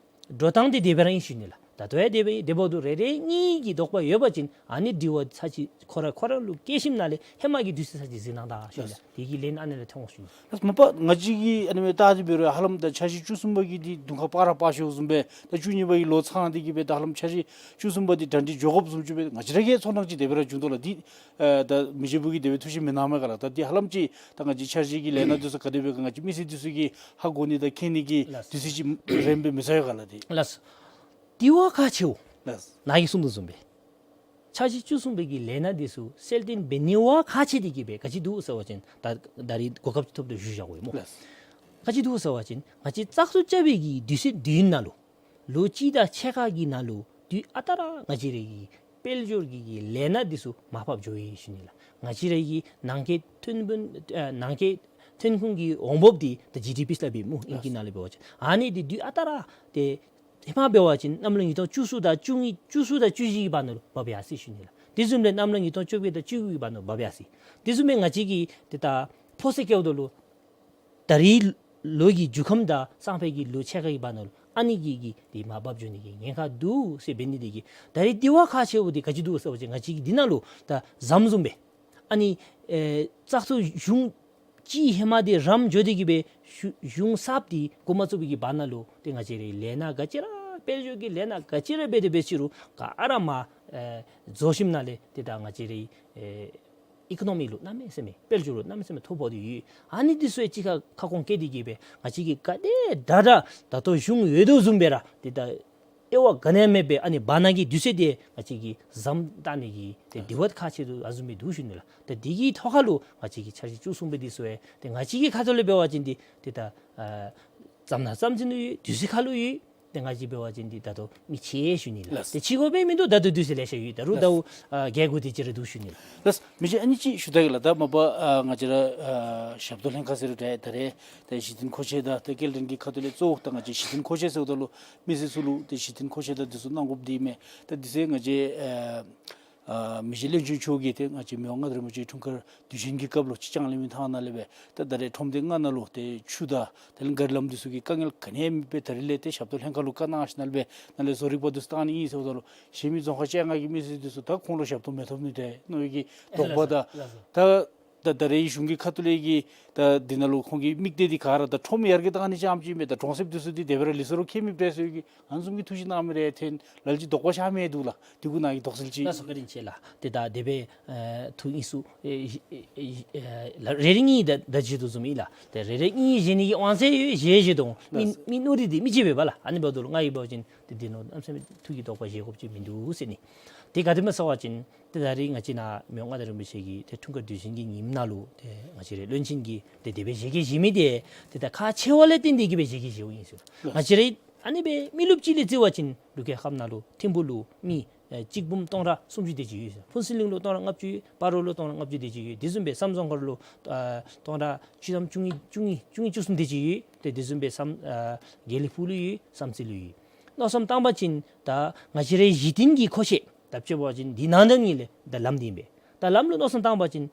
འགྲོ་སྟངས་འདི་དེ་སྦེ་ར་ཨིན་ཞུ་ནི་ལགས། ད་ལྟོ་ཡང་དེ་སྦེ་ཨིན། དེ་འབདཝ་ད་རེ་རེ་གཉིས་ཀྱི་དོགས་པ་ཡོད་པ་ཅིན་ཨ་ནི་དྲི་བ་ཚར་གཅིག་ཁོ་ར་ཁོ་ར་ལུ་བཀོད་ཞིནམ་ལས་ཧེ་མ་གི་དུས་ཚོད་ཚར་གཅིག་གཟིགས་གནང་ད་ཞུ་ནི་ལགས། དེ་གི་ལན་ཨ་ནི་ལས་ཐོན་འོང་ཞུ་ནི། ལགས། མ་པ་ང་བཅས་ཀྱིས་ཨ་ནི་སྦེ་བལྟ་སྟེ་འབད་རུང་ཧ་ལམ་ད་འཆར་གཞི་བཅུ་གསུམ་པ་གི་འདི་དུང་ཁ་སྤར་ར་སྤར་ཤོརཝ་བཟུམ་སྦེ་ད་བཅུ་གཉིས་པ་གི་ལོ་ཚང་སྟེ་གི་སྦེ་ད་ཧ་ལམ་འཆར་གཞི་བཅུ་གསུམ་པ་འདི་གྲ་སྒྲིག་འགྱོ་དགོཔ་བཟུམ་ཅིག་སྦེ་ང་བཅས་ར་གི་ཚོར་སྣང་ཅིག་དེ་སྦེ་ར་བྱུང་དོ་ལགས། འདི་ཨ་ད་མི་རྗེ་བུ་གིས་དེ་སྦེ་ཐུགས་བཞེད་མི་གནང་མས་ག་ལགས། ད་འདི་ཧ་ལམ་ཅིག་ད་ང་བཅས་འཆར་གཞི་གི་ལས་སྣ་འདི་ཚུ་ག་དེ་སྦེ་ག་ང་བཅས་མི་སེར་འདི་ཚུ་གིས་ཧ་གོ་ནི་དང་མཁྱེན་ནི་གི་ལགས། དུས་ཚོད་ཅིག་རན་པའི་མི་ཚོར་ག་ལགས། འདི་ལགས། དེ་བ་ཁག་ཆེཝ། ལགས། ནཱ་གིས་གསུངས་དོ་བཟུམ་སྦེ་འཆར་གཞི་བཅུ་གསུམ་པའི་གི་ལས་སྣ་འདི་ཚུ་གསལ་སྟོན་འབད་ནི་བ་ཁག་ཆེ་སྟེ་གི་སྦེ་ག་ཅི་འདུག་ཟེར་བ་ཅིན་ད་ད་རིས་གོ་སྐབས་ཅིག་ཐོབ་སྟེ་ཞུ་བཞག་གེ་སྨོ། ལགས། ག་ཅི་འདུག་ཟེར་བ་ཅིན་ང་བཅས་བཙག་འཐུ་རྐྱབ་པའི་གི་དུས་ཚོད་འདི་ནང་ལུ་ལོ་གཅིག་དང་ཕྱེད་ཀ་གི་ནང་ལུ་དུས་ཨ་རྟག་ར་ང་བཅས་ར་གི་དཔལ་འབྱོར་གྱི་གི་ལས་སྣ་འདི་ཚུ་མར་ཕབ་འགྱོ་ཡི་ཞུ་ནི་ལགས། ང་བཅས་ར་གི་ནང་འཁོད་ཐོན་ཕན་ཨ་ནང་འཁོད་ཐོན་ཁུངས་ཀྱི་འོང་འབབ་འདི་ད་ཇི་ཌི་པི་སླབ་ཨིན་སྨོ་ཨིང་སྐད་ནང་ལས་འབད་བ་ཅིན། ཨ་ནི་འདི་དུས་ཨ་རྟག་ར་ཏེ་ཧེ་མ་འབད་བ་ཅིན་གནམ་ལོ་ཉིས་སྟོང་བཅུ་གསུམ་དང་བཅུ་གཉིས་བཅུ་གསུམ་དང་བཅུ་བཞི་གི་བར་ན་ལུ་འབབ་ཡར་སོ་ཡི་ཞུ་ནི་ལགས། དེ་བཟུམ་སྦེ་གནམ་ལོ་ཉིས་སྟོང་བཅོ་བརྒྱད་དང་བཅུ་དགུ་གི་བར་ན་ལུ་འབབ་ཡར་སོ་ཡི། དེ་བཟུམ་སྦེ་ང་བཅས་ཀྱིས་ཏེ་ད་ཕོ་སེ་བཀལཝ་ད་ལུ་ད་རིས་ལོ་གི་མཇུག་ཁམས་དང་སང་ཕོད་ཀྱི་ལོ་ཕྱེད་ཀ་གི་བར་ན་ལུ་ཨ་ནི་གི་གི་ཏེ་མར་འབབ་འགྱོ་ནི་གི་ཉེན་ཁ་འདུག་ཟེར་འབད་ནི་དེ་གིས་ད་རིས་དེ་བ་ཁག་ཆེཝ་འདི་ག་ཅི་འདུག་ཟེར་བ་ཅིན་ང་བཅས་ཀྱིས་འདི་ནང་ལུ་ད་ཟམ་བཟུམ་སྦེ་ཨ་ནི་ཨེ་བཙག་འཐུ་གཞུང་ཅིག་ཧེ་མ་འདི་རམ་འགྱོ་སྟེ་གི་སྦེ་གཞུ་གཞུང་གསརཔ་འདི་འགོ་མ་བཙུགས་པའི་གི་བར་ན་ལུ་ཏེ་ང་བཅས་རའི་ལས་སྣ་ག་ཅི་ར་དཔལ་འབྱོར་གྱི་ལས་སྣ་ག་ཅི་ར་འབད་དེ་འབད་ཅི་རུང་ག་ར་མར་ཨེ་རྫོགས་ཞིནམ་ལས་ཏེ་ད་ང་བཅས་རའི་ཨེ་ཨི་ཀོ་ནོ་མི་ལུ་གནམ་མེད་ས་མེད་དཔལ་འབྱོར་ལུ་གནམ་མེད་ས་མེད་ཐོ་ཕོག་སྟེ་ཡོད། ཨ་ནི་འདི་ཚུ་ཡང་གཅིག་ཁར་ཁ་སྐོང་བཀལ་ཏེ་གི་སྦེ་ང་བཅས་ཀྱིས་ག་དེ་དྲག་དྲག་ད་ལྟོ་གཞུང་ཡོད་དོ་བཟུམ་སྦེ་ར་ཏེ་ད་དབྱེ་བ་ག་ནི་ཡང་མེད་པར་ཨ་ནི་བར་ན་གི་དུས་ཚོད་འདི་ང་བཅས་ཀྱིས་ཟམ་བཏགས་ནི་གི་ཏེ་དེ་བ་ཁག་ཆེ་དོ་ཨ་བཟུམ་སྦེ་འདུག་ཞུ་ནི་ལགས། ཏེ་འདི་གི་ཐོག་ཁར་ལུ་ང་བཅས་ཀྱི་འཆར་གཞི་བཅུ་གསུམ་པ་འདི་ཚུ་ཡང་ཏེ་ང་བཅས་ཀྱི་ཁ་ཐུག་ལས་འབད་བ་ཅིན་འདི་ཏེ་ད་ཨ་བརྩམ་ནི་བརྩམ་བྱིན་ལུ་ཡོད། དུས་ཚོད་ཁར་ལུ་ཡོད། ཏེ་ང་བཅས་འབད་བ་ཅིན་འདི་ད་ལྟོ་མི་ཆེ་ཞུ་ནི་ལགས། ལགས། ཏེ་ཆེ་དགོ་པའི་མིན་འདུག། ད་ལྟོ་དུས་ཚོད་ལེ་ཤ་ཡོད། ད་རུང་ལགས། ད་ཨ་རྒྱལ་སྒོ་འདི་ཅིག་ར་འདུག་ཞུ་ནི་ལགས། ལགས། མི་རྗེ་ཨ་ནི་ཅིག་ཞུ་ད་གེ་ལགས། ད་མ་པ་ཨ་ང་བཅས་ར་ཨ་ཞབས་ཏོག་ལྷན་ཁག་ཟེར་རུང་ད་རེས་ད་གཞི་རྟེན་མཁོ་ཆས་དང་ད་སྐྱེལ་འདྲེན་གྱི་ཁ་ཐུག་ལས་གཙོ་བོ་ད་ང་བཅས་གཞི་རྟེན་མཁོ་ཆས་ཟེརཝ་ད་ལུ་མི་སེར་ཚུ་ལུ་ད་གཞི་རྟེན་མཁོ་ཆས་དང་འདི་ཚུ་གནང་དགོཔ་འདི་མས། ད་འདི་ཚུ་ང་བཅས་ཨ་ཨ་མི་རྗེ་བློན་ཆེན་མཆོག་གིས་ཏེ་ང་བཅས་མི་དབང་མངའ་བདག་རིན་པོ་ཆེའི་འཁྲུངས་སྐར་དུས་ཆེན་གྱི་སྐབས་ལུ་ཕྱི་ལྕང་གླིང་མི་ཐང་ནང་ལས་སྦེ་ད་ད་རེས་ཁྲོམ་སྡེ་ལྔ་ནང་ལུ་ཏེ་ཆུ་དང་དེ་ལས་གཱ་རི་ལམ་འདི་ཚུ་གི་དཀའ་ངལ་ག་ནི་ཡང་མེད་པར་ད་རིས་ལས་ཏེ་ཞབས་ཏོག་ལྷན་ཁག་ལུ་བཀའ་གནང་ཞིནམ་ལས་སྦེ་ནཱ་ལས་བཟོ་རིག་པ་འདི་ཚུ་བཏང་ནི་ཨིན་ཟེརཝ་ད་ལུ་གཞན་མི་རྫོང་ཁག་བཅོ་ལྔ་གི་མི་སེར་འདི་ཚུ་ད་ཁོང་ལུ་ཞབས་ཏོག་མི་ཐོབ་ནི་ཏེ་མནོ་བའི་གི་དོགས་པ་དང་ད་ད་ད་རེས་གཞུང་གི་ཁ་ཐུག་ལས་ཀྱི་ད་འདི་ནང་ལུ་ཁོང་གི་དམིགས་གཏད་འདི་ག་ར་ད་ཁྲོམ་ཡར་རྒྱས་བཏང་ནི་རྐྱངམ་ཅིག་མེན། ད་གྲོང་གསེབ་འདི་ཚུ་འདི་དེ་སྦེ་ར་ལུས་སོ་རུང་ཁྱད་མེད་པས་ཟེར་གྱི་ཨ་ནི་བཟུམ་གྱི་ཐུགས་བཞེད་གནང་མི་རེ་ཐོན་ལ་ལུ་ཅིག་དོགས་པ་ཤར་མི་འདུག་ལགས། དེ་གུ་ནཱ་གི་དོགས་སེལ་ཅིག། ལགས་སོ། བཀའ་དྲིན་ཆེ་ལགས། ཏེ་ད་དེ་སྦེ་ཨེ་ཐུགས་དབྱིངས་སུ་ཨེ་ཨེ་ཨེ་ལགས་རེ་རེ་གཉིས་ད་ད་བཞེས་དོ་བཟུམ་ཨིན་ལགས། ཏེ་རེ་རེ་གཉིས་བཞེས་ནི་གི་དབང་ཚད་ཡོད། བཞེས་བཞེས་དོ། མི་ལགས་སོ། མི་མནོ་རིགས་འདི་མི་གཅིག་པས་པ་ལགས། ཨ་ནི་འབདཝ་ད་ལུ་ང་གིས་འབད་བ་ཅིན་ཏེ་འདི་ནང་གནམ་མེད་ས་མེད་ཐུགས་ཀྱི་དོགས་པ་བཞེས་དགོཔ་ཅིག་མིན་འདུག་ཟེར་ནི། ཏེ་ག་དེ་སྨོ་ཟེར་བ་ཅིན་ཏེ་ད་རིས་ང་བཅས་ནཱ་མི་དབང་མངའ་བདག་རིན་པོ་ཆེ་གི་ཏེ་འཁྲུངས་སྐར་དུས་ཆེན་གྱི་ཉིནམ་ནང་ལུ་ཏེ་ང་བཅས་རའི་བློན་ཆེན་གྱིས་ཏེ་དེ་སྦེ་བཞེས་སྒོ་བཞེས་མི་འདི་ཏེ་ད་ཁག་ཆེ་བ་ལས་བརྟེན་ཏེ་གི་སྦེ་བཞེས་སྒོ་བཞེསཔ་ཨིན་ཟེར། ལགས། ང་བཅས་རའི་ཨ་ནི་སྦེ་མི་རློབས་ཅིག་ལས་བརྩི་བ་ཅིན་ལུ་གེ་ཁམས་ནང་ལུ་ཐིམ་ཕུག་ལུ་མི་ ཨེ་གཅིག་འབུམ་སྟོང་ཕྲག་སུམ་ཅུ་དེ་ཅིག་ཡོད། ཕུན་ཚོགས་གླིང་ལུ་སྟོང་ཕྲག་ལྔ་བཅུ་ཡོད། སྤ་རོ་ལུ་སྟོང་ཕྲག་ལྔ་བཅུ་དེ་ཅིག་ཡོད། དེ་བཟུམ་སྦེ་བསམ་རྫོང་མཁར་ལུ་ཨ་སྟོང་ཕྲག་བཅུ་ཐམ་བཅུ་གཉིས་བཅུ་གཉིས་བཅུ་གཉིས་བཅུ་གསུམ་དེ་ཅིག་ཡོད། ཏེ་དེ་བཟུམ་སྦེ་བསམ་ཨ་དགེ་ལེགས་ཕུག་ལུ་ཡོད། བསམ་རྩེ་ལུ་ཡོད། མནོ་བསམ་བཏང་པ་ཅིན་ད་ང་བཅས་རའི་གཞི་རྟེན་གྱི་མཁོ་ཆས་ད་དཔྱེ་འབད་བ་ཅིན་འདི་ནང་ན་ཨ་ནི་ལས་ད་ལམ་འདི་ཨིན་པས། ད་ལམ་ལུ་མནོ་བསམ་བཏང་པ་ཅིན་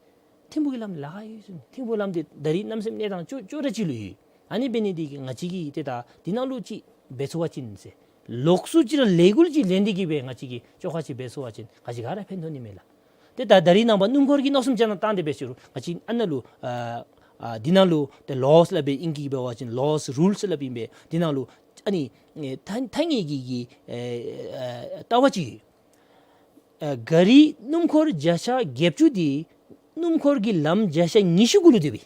ཐིམ་ཕུག་གི་ལམ་ལཱ་ཁག་ཡོད་ཟེར། ཐིམ་ཕུག་ལམ་འདི་ད་རིས་གནམ་མེད་ས་མེད་གནས་སྟངས་སྐྱོ་སྐྱོ་དྲགས་ཅིག་ལུ་ཡོད། ཨ་ནི་འབད་ནི་འདི་གིས་ང་བཅས་ཀྱིས་ཏེ་ད་འདི་ནང་ལུ་ཅིག་འབད་ཚུགས་པ་ཅིན་ཟེར། ལོགས་སུ་ཅིག་ར་ལས་འགུལ་ཅིག་ལེན་ཏེ་གིས་སྦེ་ང་བཅས་ཀྱིས་བཅོ་ཁ་ཅིག་འབད་ཚུགས་པ་ཅིན་ང་བཅས་ག་ར་ཕན་ཐོགས་ནི་མས་ལགས། ཏེ་ད་ད་རིས་ནངས་པ་སྣུམ་འཁོར་གྱི་མནོ་བསམ་ཅིག་ནང་བཏང་སྟེ་འབད་ཟེར་རུང་ང་བཅས་ཨ་ནཱ་ལུ་ཨ་ཨ་འདི་ནང་ལུ་ཏེ་ལོ་སི་སླབ་སྦེ་ཨིང་སྐད་འབད་བ་ཅིན་ལོ་སི་རུལ་སི་སླབ་ཨིན་པས། འདི་ནང་ལུ་ཨ་ནི་ཨེ་ཐ་ཐ་སྙད་ཀྱི་གི་ཨེ་ཨེ་ལྟ་བ་ཅིག་ཡོད། ཨ་ག་རི་སྣུམ་འཁོར་བརྒྱ་ཆ་བརྒྱད་ཅུ་འདི་སྣུམ་འཁོར་གྱི་ལམ་བརྒྱ་ཆ་ཉི་ཤུ་གུ་ལུ་སྡོད་པས།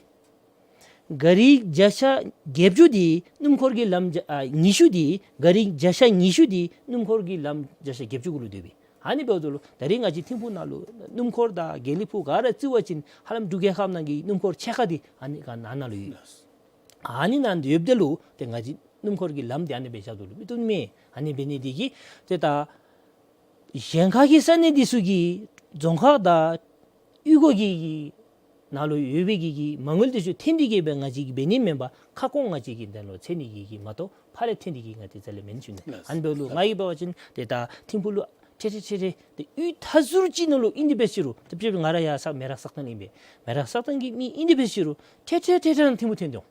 ག་རི་བརྒྱ་ཆ་བརྒྱད་ཅུ་འདི་སྣུམ་འཁོར་གྱི་ལམ་བརྒྱ་ཨ་ཉི་ཤུ་འདི་ག་རི་བརྒྱ་ཆ་ཉི་ཤུ་འདི་སྣུམ་འཁོར་གྱི་ལམ་བརྒྱ་ཆ་བརྒྱད་ཅུ་གུ་ལུ་སྡོད་པས། ཨ་ནི་འབདཝ་ད་ལུ་ད་རིས་ང་བཅས་ཐིམ་ཕུག་ནང་ལུ་སྣུམ་འཁོར་དང་དགེ་ལེགས་ཕུག་ག་ར་བརྩི་བ་ཅིན་ཧ་ལམ་འབྲུག་རྒྱལ་ཁབ་ནང་གི་སྣུམ་འཁོར་ཕྱེད་ཀ་འདི་ཨ་ནི་ག་ནང་ན་ལུ་ཡོད། ཨ་ནི་ནང་ཡོདཔ་ད་ལུ་ཏེ་ང་བཅས་སྣུམ་འཁོར་གྱི་ལམ་འདི་ཨ་ནི་སྦེ་བཞག་དོ་ལུ་མི་བཏུབ་མས། ཨ་ནི་འབད་ནི་འདི་གིས་ཏེ་ད་གཞན་ཁ་གི་ས་གནས་འདི་ཚུ་གི་རྫོང་ཁག་དང་གཡུས་སྒོ་གི་གི་ནང་ལུ་ཡོད་པའི་གི་གི་མ་དངུལ་འདི་ཚུ་འཐེན་ཏེ་གིས་སྦེ་ང་བཅས་ཀྱིས་འབད་ནི་མེན་པར་ཁ་སྐོང་ང་བཅས་ཀྱིས་འདི་ནང་ལུ་འཚོལ་ནི་གི་གི་མ་གཏོགས་ཕར་ལས་འཐེན་ཏེ་གིས་ང་བཅས་རྩ་ལས་མེན་ཞུ་ནི། ལགས། ཨ་ནི་འབདཝ་ད་ལུ་ལགས། ང་གིས་འབད་བ་ཅིན་ཏེ་ད་ཐིམ་ཕུག་ལུ་ཐེ་ཐེ་ཐེ་ཐེ་ཏེ་གཡུས་མཐའ་ཟུར་ཅིག་ནང་ལུ་ཨིན་ཏེ་འབད་ཟེར་རུང་ཏེ་དཔྱེ་འབད་ང་ར་ཡར་ས་མེ་རག་སག་སྟེང་ཨིན་པས། མེ་རག་སག་སྟེང་གི་མི་ཨིན་ཏེ་འབད་ཟེར་རུང་ཐེ་ཐེ་ཐེ་ཐེ་རང་ཐིམ་ཕུག་འཐོན་འོང་།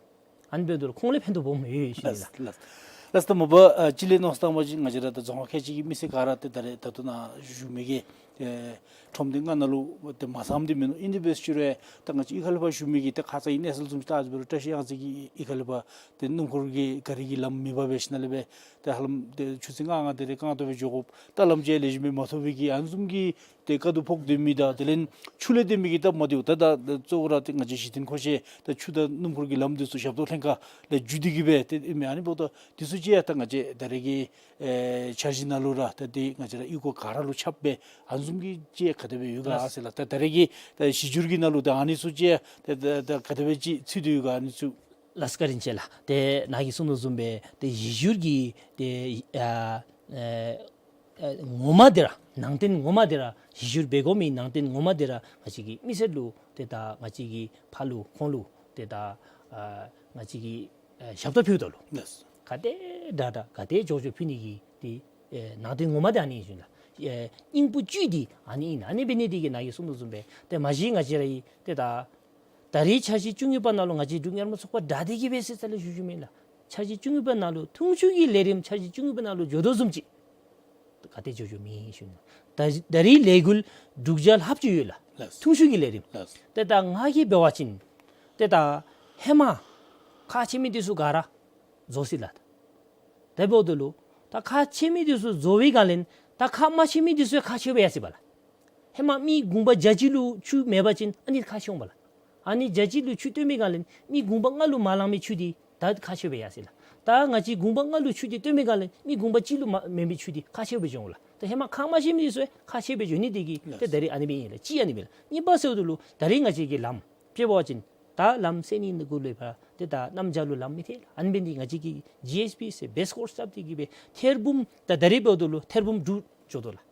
ཨ་ནི་འབདཝ་ད་ལུ་ཁོང་ལུ་ཕན་ཐོགས་སྦོམ་ཡོད་ཞུ་ནི་ལགས། ལགས། ལགས། ད་མ་པ་ཨ་སྤྱི་ལས་མནོ་བསམ་བཏང་པ་ཅིན་ང་བཅས་ར་ད་རྫོང་ཁག་ཁལ་གཅིག་གི་མི་སེར་ག་ར་ཏེ་ད་རེས་ད་ལྟོ་ནཱ་བཞུགས་མི་གིས་ཨེ་ཁྲོམ་སྡེ་ལྔ་ནང་ལུ་ཏེ་མ་ཚངམ་འདི་མིན་ནུག། ཨིན་ཏེ་འབད་ཟེར་རུང་ད་ང་བཅས་གཡུས་ཁ་ལས་ཕར་བཞུགས་མི་གི་ཏེ་ཁ་ཙ་གི་གནས་ཚུལ་བཟུམ་ཅིག་བལྟ་ཅི་འབད་རུང་བཀྲ་ཤིས་གཡང་རྩེ་གི་གཡུས་ཁ་ལས་ཕར་ཏེ་སྣུམ་འཁོར་གྱི་ག་རི་གི་ལམ་མེད་པར་འབད་ཞིནམ་ལས་སྦེ་ཏེ་ཧ་ལམ་ཏེ་ཆུ་ཚོད་ལྔ་ལྔ་དེ་རེ་རྐང་སྟོང་སྦེ་འགྱོ་དགོཔ། ད་ལམ་ཅིག་ལེགས་ཤོམ་སྦེ་མ་ཐོབ་པའི་གི་ཨ་ནི་བཟུམ་གྱི་ཏེ་དཀའ་སྡུག་ཕོག་སྡོད་མི་དང་དེ་ལས་ཆུ་ལས་བརྟེན་མི་གི་སྟབས་མ་བདེཝ། ད་ད་ད་གཙོ་བོ་ར་ཏེ་ང་བཅས་གཞི་རྟེན་མཁོ་ཆས་ད་ཆུ་དང་སྣུམ་འཁོར་གྱི་ལམ་འདི་ཚུ་ཞབས་ཏོག་ལྷན་ཁག་ལས་བརྒྱུད་དེ་གིས་སྦེ་ཏེ་ཨིན་མས། ཨ་ནི་འབདཝ་ད་འདི་ཚུ་ཅིག་ཡང་ད་ང་བཅས་ད་རེས་ཀྱི་ཨེ་འཆར་གཞི་ནང་ལུ་ར་ད་ཏེ་ང་བཅས་ར་གཡུས་སྒོ་ག་ར་ལུ་ཁྱབ་སྦེ་ཨ་ནི་བཟུམ་གྱི་ཅིག་ག་དེ་སྦེ་ཡོད་ག་ཟེར་ལགས། ད་ད་རེས་ཀྱི་ད་གཞི་འགྱུར་གྱི་ནང་ལུ་ད་ཨ་ནི་ཚུ་ཅིག་ཡང་ད་ད་ད་ག་དེ་སྦེ་ཅིག་ཚུད་དེ་ཡོད་ག་ཨ་ནི་ཚུ། ལགས་སོ། བཀའ་དྲིན་ཆེ་ལགས། ཏེ་ནཱ་གིས་གསུངས་དོ་བཟུམ་སྦེ་ཏེ་གཞི་འགྱུར་གྱི་ཏེ་ཨ་ཨེ་ཨེ་ངོ་མ་འདི་ར་ནང་རྟེན་ངོ་མ་འདི་ར་གཞི་འགྱུར་འབད་དགོ་མི་ནང་རྟེན་ངོ་མ་འདི་ར་ང་བཅས་ཀྱི་མི་སེར་ལུ་ཏེ་ད་ང་བཅས་ཀྱིས་ཕར་ལུ་ཁོང་ལུ་ཏེ་ད་ཨ་ང་བཅས་ཀྱིས་ཨེ་ཞབས་ཏོག་ཕུལཝ་ད་ལུ་ལགས། ག་དེ་དྲག་དྲག་ག་དེ་མགྱོགས་མགྱོགས་ཕུལ་ནི་གི་ཏེ་ཨེ་ནང་རྟེན་ངོ་མ་འདི་ཨ་ནི་ཨིན་ཞུ་ནི་ལགས། ཨེ་སྙིང་པོ་བཅུད་འདི་ཨ་ནི་ཨིན། ཨ་ནི་འབད་ནི་འདི་གིས་ནཱ་གིས་གསུངས་དོ་བཟུམ་སྦེ་ཏེ་མ་གཞི་ང་བཅས་ར་ཨིན་ཏེ་ད་ད་རེས་འཆར་གཞི་བཅུ་གཉིས་པ་ནང་ལུ་ང་བཅས་འབྲུག་མངའ་རིས་ཚོགས་པ་དྲག་སྟེ་གིས་སྦེ་ཟེར་རྩ་ལས་ཞུ་ཞུཝ་མེན་ལགས། འཆར་གཞི་བཅུ་གཉིས་པ་ནང་ལུ་ཐུང་ཤོས་ཀྱི་ལས་རིམ་འཆར་གཞི་བཅུ་གཉིས་པ་ནང་ལུ་འགྱོ་དོ་བཟུམ་ཅིག་ག་དེ་འགྱོ་འགྱོཝ་མེད་ཞུ་ནི། ད་ད་རེས་ལས་འགུལ་དྲུག་བརྒྱ་ལྷགཔ་ཅིག་ཡོད་ལགས། ལགས། ཐུང་ཤོས་ཀྱི་ལས་རིམ། ལགས། ཏེ་ད་ང་གིས་འབད་བ་ཅིན་ཏེ་ད་ཧེ་མ་ཁག་ཆེ་མི་འདི་ཚུ་ག་ར་རྫོགས་སོ་ཡི་ལགས། དེ་འབདཝ་ད་ལུ་ད་ཁག་ཆེ་མི་འདི་ཚུ་རྫོགས་པའི་སྒང་ལས་ད་ཁག་མ་ཆེ་མི་འདི་ཚུ་ཁག་ཆེ་བར་ཡར་སོ་ཡི་པ་ལགས། ཧེ་མ་མི་གུང་པ་བརྒྱ་གཅིག་ལུ་ཆུ་མེད་པ་ཅིན་ཨ་ནི་ཁག་ཆེ་འོང་པ་ལགས། ཨ་ནི་བརྒྱ་གཅིག་ལུ་ཆུ་བཏོན་པའི་སྒང་ལས་མི་གུང་པ་ལྔ་ལུ་མ་ལང་མི་ཆུ་འདི་ད་ཁག་ཆེ་བར་ཡར་སོ་ཡི་ལགས། ད་ང་བཅས་གུང་པ་ལྔ་ལུ་ཆུ་འདི་བཏོན་པའི་སྒང་ལས་མི་གུང་པ་གཅིག་ལུ་མ་མེད་པའི་ཆུ་འདི་ཁག་ཆེ་བར་འགྱོ་འོང་ལགས། ད་ཧེ་མ་ཁག་མ་ཆེ་མི་འདི་ཚུ་ཁག་ཆེ་བར་འགྱོ་ནི་འདི་གིས་ཏེ་ད་རེས་ཨ་ནི་སྦེ་ཨིན་ལགས། གཅིག་ཨ་ནི་སྦེ་ལགས། གཉིས་པ་ཟེརཝ་ད་ལུ་ད་རེས་ང་བཅས་ཀྱི་ལམ་དཔྱེ་འབད་བ་ཅིན་ད་ལམ་སེལ་ནི་ནི་གུ་ལུ་ཕར་ཏེ་ད་གནམ་བྱཱར་ལུ་ལམ་མི་ཐལ་ལགས། ཨ་ནི་འབད་ནི་འདི་ང་བཅས་ཀྱིས་ཇི་ཨེསི་པི་ཟེར་བེསི་ཀོརསི་རྐྱབ་སྟེ་གིས་སྦེ་ཐེར་འབུམ་ད་ད་རེས་འབདཝ་ད་ལུ་ཐེར་འབུམ་དྲུག་འགྱོ་དོ་ལགས།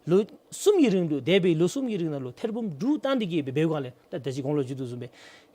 ལོ་གསུམ་གྱི་རིང་ལུ་འདས་པའི་ལོ་གསུམ་གྱི་རིང་ནང་ལུ་ཐེར་འབུམ་དྲུག་བཏང་སྟེ་གིས་སྦེ་འབདཝ་སྒང་ལས་ད་ད་ཅི་གོང་ལུ་ཞུ་དོ་བཟུམ་སྦེ་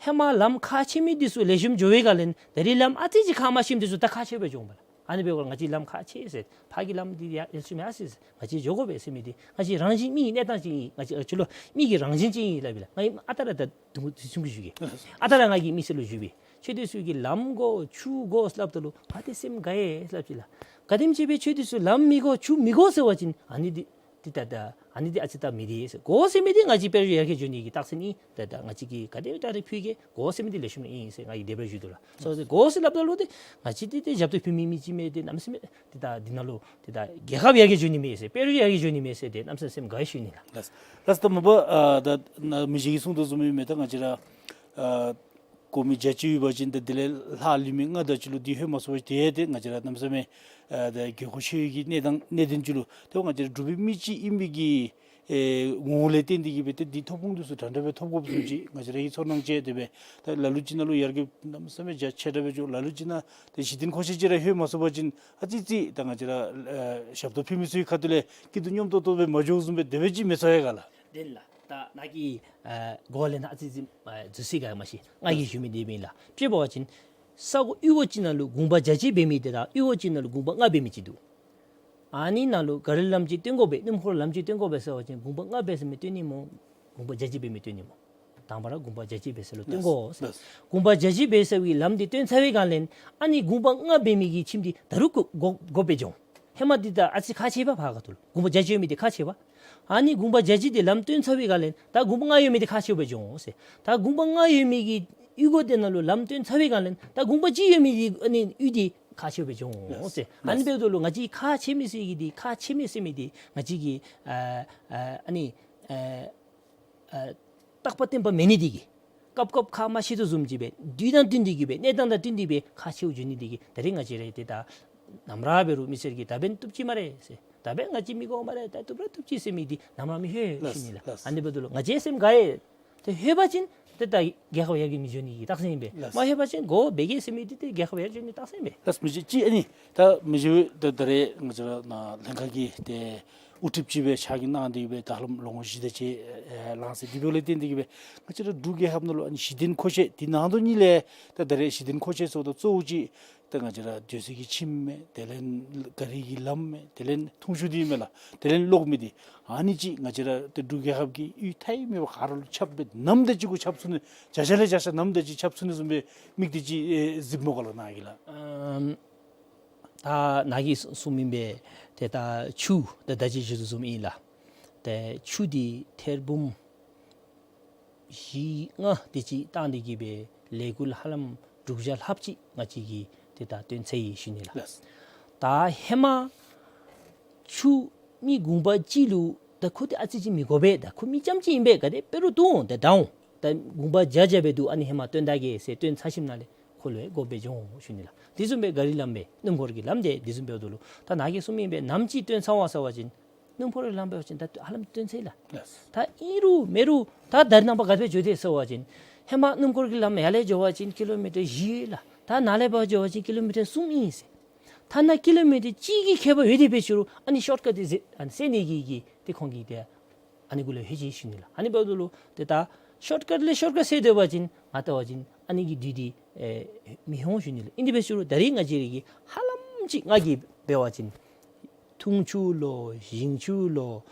ཧེ་མ་ལམ་ཁག་ཆེ་མི་འདི་ཚུ་ལེགས་ཤོམ་འགྱོ་བའི་སྒང་ལས་ད་རེས་ལམ་ཨ་ཙི་ཅིག་ཁག་མ་ཆེ་མི་འདི་ཚུ་ད་ཁག་ཆེ་བར་འགྱོ་འོང་པ་ལགས། ཨ་ནི་འབདཝ་ལས་ང་བཅས་ལམ་ཁག་ཆེ་ཟེར་ཕར་གྱི་ལམ་འདི་ཡར་ལེགས་ཤོམ་ཡར་སོ་ཡི་ཟེར་ང་བཅས་འགྱོ་དགོ་པས་ཟེར་མི་འདི་ང་བཅས་རང་བཞིན་མི་གི་གནས་སྟངས་ཅིག་ཨིན། ང་བཅས་ཨ་ཆུ་ལུ་མི་གི་རང་བཞིན་ཅིག་ཨིན་སླབ་ཨིན་ལགས། ང་གིས་ཨ་རྟག་ར་ད་དུང་དུས་ཆུང་ཀུ་ཞུ་གེ། ཨ་རྟག་ར་ང་གིས་མི་སེར་ལུ་ཞུ་བས། ཁྱོད་འདི་ཚུ་གིས་ལམ་དགོ་ཆུ་དགོ་སླབ་ད་ལུ་ང་འདི་སེམས་དགའ་ཡི་སླབ་ཅི་ལགས། ག་དེམ་ཅིག་སྦེ་ཁྱོད་འདི་ཚུ་ལམ་མི་དགོ་ཆུ་མི་དགོ་ཟེར་བ་ཅིན་ཨ་ནི་འདི་འདི་ད་ད་ཨ་ནི་འདི་ཨ་ཙི་ད་མི་བདེ་ཟེར། དགོ་ཟེར་མི་འདི་ང་བཅས་དཔལ་འབྱོར་ཡར་རྒྱས་འགྱོ་ནི་གི་རྟགས་མཚན་ཨིན། ད་ད་ང་བཅས་ཀྱིས་ག་དེ་སྦེ་ད་རེས་ཕུལ་གེ། དགོ་ཟེར་མི་འདི་ལེགས་ཤོམ་ཨིན་ཟེར་ང་གིས་དེ་སྦེ་ཞུ་དོ་ལགས། སོ་ཟེར་དགོ་ཟེར་སླབ་ད་ལུ་འདི་ང་བཅས་འདི་འདི་ཞབས་ཏོག་ཕུལ་མི་མི་ཅིག་མས། འདི་གནམ་མེད་ས་མེད་འདི་ད་འདི་ནང་ལུ་འདི་ད་རྒྱལ་ཁབ་ཡར་རྒྱས་འགྱོ་ནི་མས་ཟེར་དཔལ་འབྱོར་ཡར་རྒྱས་འགྱོ་ནི་མས་ཟེར་འདི་གནམ་མེད་ས་མེད་སེམས་དགའ་ཡི་ཞུ་ནི་ལགས། ལགས། ལགས། ད་མ་པ་ཨ་ད་ན་མི་རྗེ་གིས་གསུངས་དོ་བཟུམ་སྦེ་ད་ང་བཅས་ར་ཨ་གོང་མའི་བརྒྱ་ཅིག་ཡོད་པ་ཅིན་ད་དེ་ལས་ལྷག་ལུས་མི་ལྔ་དེ་ཅིག་ལུ་འདི་ཧེ་མ་སོང་སྟེ་ཏེ་ང་བཅས་ར་གནམ་མེད་ས་མེད་ཨ་ད་དགོས་མཁོ་ཆེ་བའི་གི་གནས་སྟངས་གནད་དོན་ཅིག་ལུ་ཏེ་ང་བཅས་ར་འབྲུག་པའི་མི་ཅིག་ཨིན་པའི་གི་ ཨེ་ངོ་བོ་ལས་བརྟེན་ཏེ་གིས་སྦེ་ཏེ་འདི་ཐོབ་ཁུངས་འདི་ཚུ་འདྲན་འདྲ་སྦེ་ཐོབ་དགོཔ་བཟུམ་ཅིག་ང་བཅས་ར་གིས་ཚོར་སྣང་བྱས། དེ་སྦེ་ད་ལ་ལུ་ཅིག་ནང་ལུ་ཡར་རྒྱས་གནམ་མེད་ས་མེད་རྒྱ་ཆེ་དྲགས་སྦེ་འགྱོ། ལ་ལུ་ཅིག་ནང་ཏེ་གཞི་རྟེན་མཁོ་ཆས་ཅིག་ར་ལྷོད་མ་ཚུགས་པ་ཅིན་ཨ་ཙི་ཙི་ད་ང་བཅས་ར་ཨེ་ཞབས་ཏོག་ཕུལ་མི་ཚུ་གི་ཁ་ཐུག་ལས་སྐྱིད་སྡུག་མཉམ་ཏོག་ཏོ་སྦེ་མ་འགྱོཝ་བཟུམ་སྦེ་དེ་སྦེ་ཅིག་མི་ཚོར་ཡི་ག་ལགས། དེ་ལགས། ད་ནཱ་གི་ཨེ་གོ་ལས་ནཱ་ཨ་ཙི་ཙི་ཨེ་འཛོལ་སོང་ག་མ་ཤེས། ང་གིས་ཞུ་མི་འདི་ཨིན་ལགས། དཔྱེ་འབད་བ་ཅིན་ས་གོ་གཡུས་སྒོ་ཅིག་ནང་ལུ་དགོངས་པ་རྒྱ་ཆེ་འབད་མི་འདི་དང་གཡུས་སྒོ་ཅིག་ནང་ལུ་དགོངས་པ་ལྔ་འབད་མི་ཅིག་འདུག། ཨ་ནི་ནང་ལུ་ག་རི་ལམ་ཅིག་བཏོན་དགོ་པས། སྣུམ་འཁོར་ལམ་ཅིག་བཏོན་དགོ་པས་ཟེར་བ་ཅིན་དགོངས་པ་ལྔ་འབད་ཟེར་མི་བཏོན་ནི་སྨོ། དགོངས་པ་རྒྱ་ཆེ་འབད་མི་བཏོན་ནི་སྨོ། དང་པ་ར་དགོངས་པ་རྒྱ་ཆེ་འབད་ས་ལུ་བཏོན་དགོ་ཟེར། ལགས། དགོངས་པ་རྒྱ་ཆེ་འབད་ས་གི་ལམ་འདི་བཏོན་ཚར་བའི་སྒང་ལས་ཨ་ནི་དགོངས་པ་ལྔ་འབད་མི་གི་ཁྱིམ་འདི་ད་རུང་དགོ་དགོ་དགོཔ་སྦེ་འགྱོ་འོང་། ཧེ་མ་འདི་ད་ཨ་ཙི་ཁག་ཆེ་བས། ཕར་ཁ་ཐུག་ལུ་དགོངས་པ་རྒྱ་ཆེ་ཡོད་མི་འདི་ཁག་ཆེ་བས། ཨ་ནི་དགོངས་པ་རྒྱ་ཆེ་འདི་ལམ་བཏོན་ཚར་བའི་སྒང་ལས་ད་དགོངས་པ་ལྔ་ཡོད་མི་འདི་ཁག་ཆེཝ་སྦེ་འགྱོ་འོང་ཟེར། ད་དགོངས་པ་ལྔ་ཡོད་མི་གི་གཡུས་སྒོ་འདི་ནང་ལུ་ལམ་བཏོན་ཚར་བའི་སྒང་ལས་ད་དགོངས་པ་གཅིག་ཡོད་མི་འདི་ཨ་ནི་གཡུས་འདི་ཁག་ཆེཝ་སྦེ་འགྱོ་འོང་ཟེར། ལགས། ཨ་ནི་འབདཝ་ད་ལུ་ང་བཅས་ཁག་ཆེ་མི་ཟེར་གི་འདི་ཁག་ཆེ་མི་ཟེར་མི་འདི་ང་བཅས་ཀྱི་ཨ་ཨ་ཨ་ནི་ཨ་ཨ་རྟག་པ་བརྟན་པ་མེད་ནི་འདི་གིས་སྐབས་སྐབས་ཁག་མ་ཆེ་དོ་བཟུམ་ཅིག་སྦེ་དུས་དང་བསྟུན་ཏེ་གིས་སྦེ་གནས་སྟངས་དང་བསྟུན་ཏེ་སྦེ་ཁག་ཆེཝ་འགྱོ་ནི་འདི་གིས་ད་རེས་ང་བཅས་ར་ཏེ་ད་ནམ་ར་འབད་རུང་མི་སེར་གྱིས་ད་འབདན་བཏུབ་ཅི་སྨ་རེ་ཟེར། ད་འབདན་ང་བཅས་མི་དགོ་སྨ་རེ། ད་བཏུབ་ར་བཏུབ་ཅི་ཟེར་མི་འདི་ནམ་ར་མི་ལྷོད་ཞུ་ནི་ལགས། ལགས། ཨ་ནི་འབདཝ་ད་ལུ་ང་བཅས་སེམས་དགའ་ཡི། ཏེ་ལྷོད་པ་ཅིན་ཏེ་ད་རྒྱལ་ཁབ་ཡར་རྒྱས་མི་འགྱོ་ནི་གི་རྟགས་མཚན་ཨིན་པས། ལགས། མ་ལྷོད་པ་ཅིན་དགོ་འབད་གེ་ཟེར་མི་འདི་ཏེ་རྒྱལ་ཁབ་ཡར་རྒྱས་ནི་རྟགས་མཚན་ཨིན་པས། ལགས། མི་རྗེ་ཅིག་ཨ་ནི་ད་མི་རྗེ་ད་ད་རེས་ང་བཅས་ར་ནཱ་ལྷན་ཁག་གི་ཏེ་དབུ་ཁྲིདཔ་ཅིག་སྦེ་ཕྱག་གི་གནང་སྟེ་གིས་སྦེ་ད་ཧ་ལམ་ལོ་ངོ་བཞི་དེ་ཅིག་ཨེ་ལང་སྟེ་འདི་འབདཝ་ལས་བརྟེན་ཏེ་གིས་སྦེ་ང་བཅས་ར་འབྲུག་རྒྱལ་ཁབ་ནང་ལུ་ཨ་ནི་གཞི་རྟེན་མཁོ་ཆས་འདི་ནང་དོན་ཉིད་ལས་ད་ད་རེས་གཞི་རྟེན་མཁོ་ཆས་ཟེརཝ་ད་གཙོ་བོ་ཅིག་ད་ང་བཅས་ར་སྡོད་ས་གི་ཁྱིམ་མས། དེ་ལས་ག་རི་གི་ལམ་མས། དེ་ལས་འཐུང་ཆུ་འདི་མས་ལགས། དེ་ལས་གློག་མས། འདི་ཨ་ནི་ཅིག་ང་བཅས་ར་ཏེ་འབྲུག་རྒྱལ་ཁབ་ཀྱི་གཡུས་མཐའ་ཡས་མེད་པར་ག་ར་ལུ་ཁྱབ་སྦེ་ནམ་དེ་ཅིག་གུ་ཁྱབ་ཚུགས་ནི་བརྒྱ་ཆ་ལས་བརྒྱ་ཆ་ནམ་དེ་ཅིག་ཁྱབ་ཚུགས་ནི་བཟུམ་སྦེ་དམིགས་གཏད་ཅིག་ཨེ་གཟིགསཔ་སྨོ་ག་ལགས་ནཱ་གིས་ལགས། ཨམ་ད་ནཱ་གིས་གསུངས་མི་སྦེ་ཏེ་ད་ཆུ་ད་ད་ཅི་ཞུ་དོ་བཟུམ་ཨིན་ལགས། ཏེ་ཆུ་འདི་ཐེར་འབུམ་བཞི་ལྔ་དེ་ཅིག་བཏང་སྟེ་གིས་སྦེ་ལས་འགུལ་ཧ་ལམ་དྲུག་བརྒྱ་ལྷགཔ་ཅིག་ང་བཅས་ཀྱིས་ཏེ་ད་བཏོན་ཚར་ཡི་ཞུ་ནི་ལགས། ལགས། ད་ཧེ་མ་ཆུ་མི་གུང་པ་གཅིག་ལུ་ད་ཁོ་འདི་ཨ་ཙི་ཅིག་མི་དགོ་པས། ད་ཁོ་མི་རྐྱངམ་ཅིག་ཨིན་པས། ག་དེ་སྦེ་རུང་བཏུབ་འོང་། ད་འདྲ་འོང་། ད་གུང་པ་བརྒྱ་བརྒྱ་སྦེ་འདུག། ཨ་ནི་ཧེ་མ་བཏོན་ད་གེ་ཟེར་བཏོན་ཚར་ཞིནམ་ལས་ཁོ་ལུ་དགོཔ་སྦེ་འགྱོ་འོང་ཞུ་ནི་ལགས། དེ་བཟུམ་སྦེ་ག་རི་ལམ་སྦེ་སྣུམ་འཁོར་གྱི་ལམ་འདི་དེ་བཟུམ་སྦེ་འབདཝ་ད་ལུ་ད་ནཱ་གིས་གསུངས་མི་སྦེ་ནམ་ཅིག་བཏོན་ཚར་བ་ཟེར་བ་ཅིན་སྣུམ་འཁོར་གྱི་ལམ་འབད་བ་ཅིན་ད་ཧ་ལམ་བཏོན་ཚར་ཡི་ལགས། ལགས། ད་ཨིན་རུང་མེན་རུང་ད་ད་རེས་ནངས་པ་ག་དེ་སྦེ་འགྱོ་དེས་ཟེར་བ་ཅིན་ཧེ་མ་སྣུམ་འཁོར་གྱི་ལམ་ཡར་ལས་འགྱོ་བ་ཅིན་ཀི་ལོ་མི་ཊར་བཞི་ཡོད་ལགས། ད་ནཱ་ལས་ཕར་འགྱོ་བ་ཅིན་ཀི་ལོ་མི་ཊར་གསུམ་ཨིན་ཟེར། ཐ་ན་ཀི་ལོ་མི་ཊར་གཅིག་གི་ཁྱད་པར་ཡོད་དེ་འབད་ཞུ་རུང་ཨ་ནི་ཤོཊ་ཀཊ་འདི་ཟེར་ཨ་ནི་བསལ་ནི་གི་གི་ཏེ་ཁོང་གིས་ཏེ་ཨ་ནི་གུ་ལུ་ལྷོད་ཅི་ཞུ་ནི་ལགས། ཨ་ནི་འབདཝ་ད་ལུ་ཏེ་ད་ཤོཊ་ཀཊ་ལས་ཤོཊ་ཀཊ་བསལ་སྡོད་པ་ཅིན་ང་བལྟ་བ་ཅིན་ཨ་ནི་གི་དུས་འདི་ཨེ་མི་འོང་ཞུ་ནི་ལགས། ཨིན་དེ་འབད་ཞུ་རུང་ད་རེས་ང་བཅས་ར་གི་ཧ་ལམ་ཅིག་ང་གིས་འབད་བ་ཅིན་འཐུང་ཆུ་ལོ་ཞིང་ཆུ་ལོ་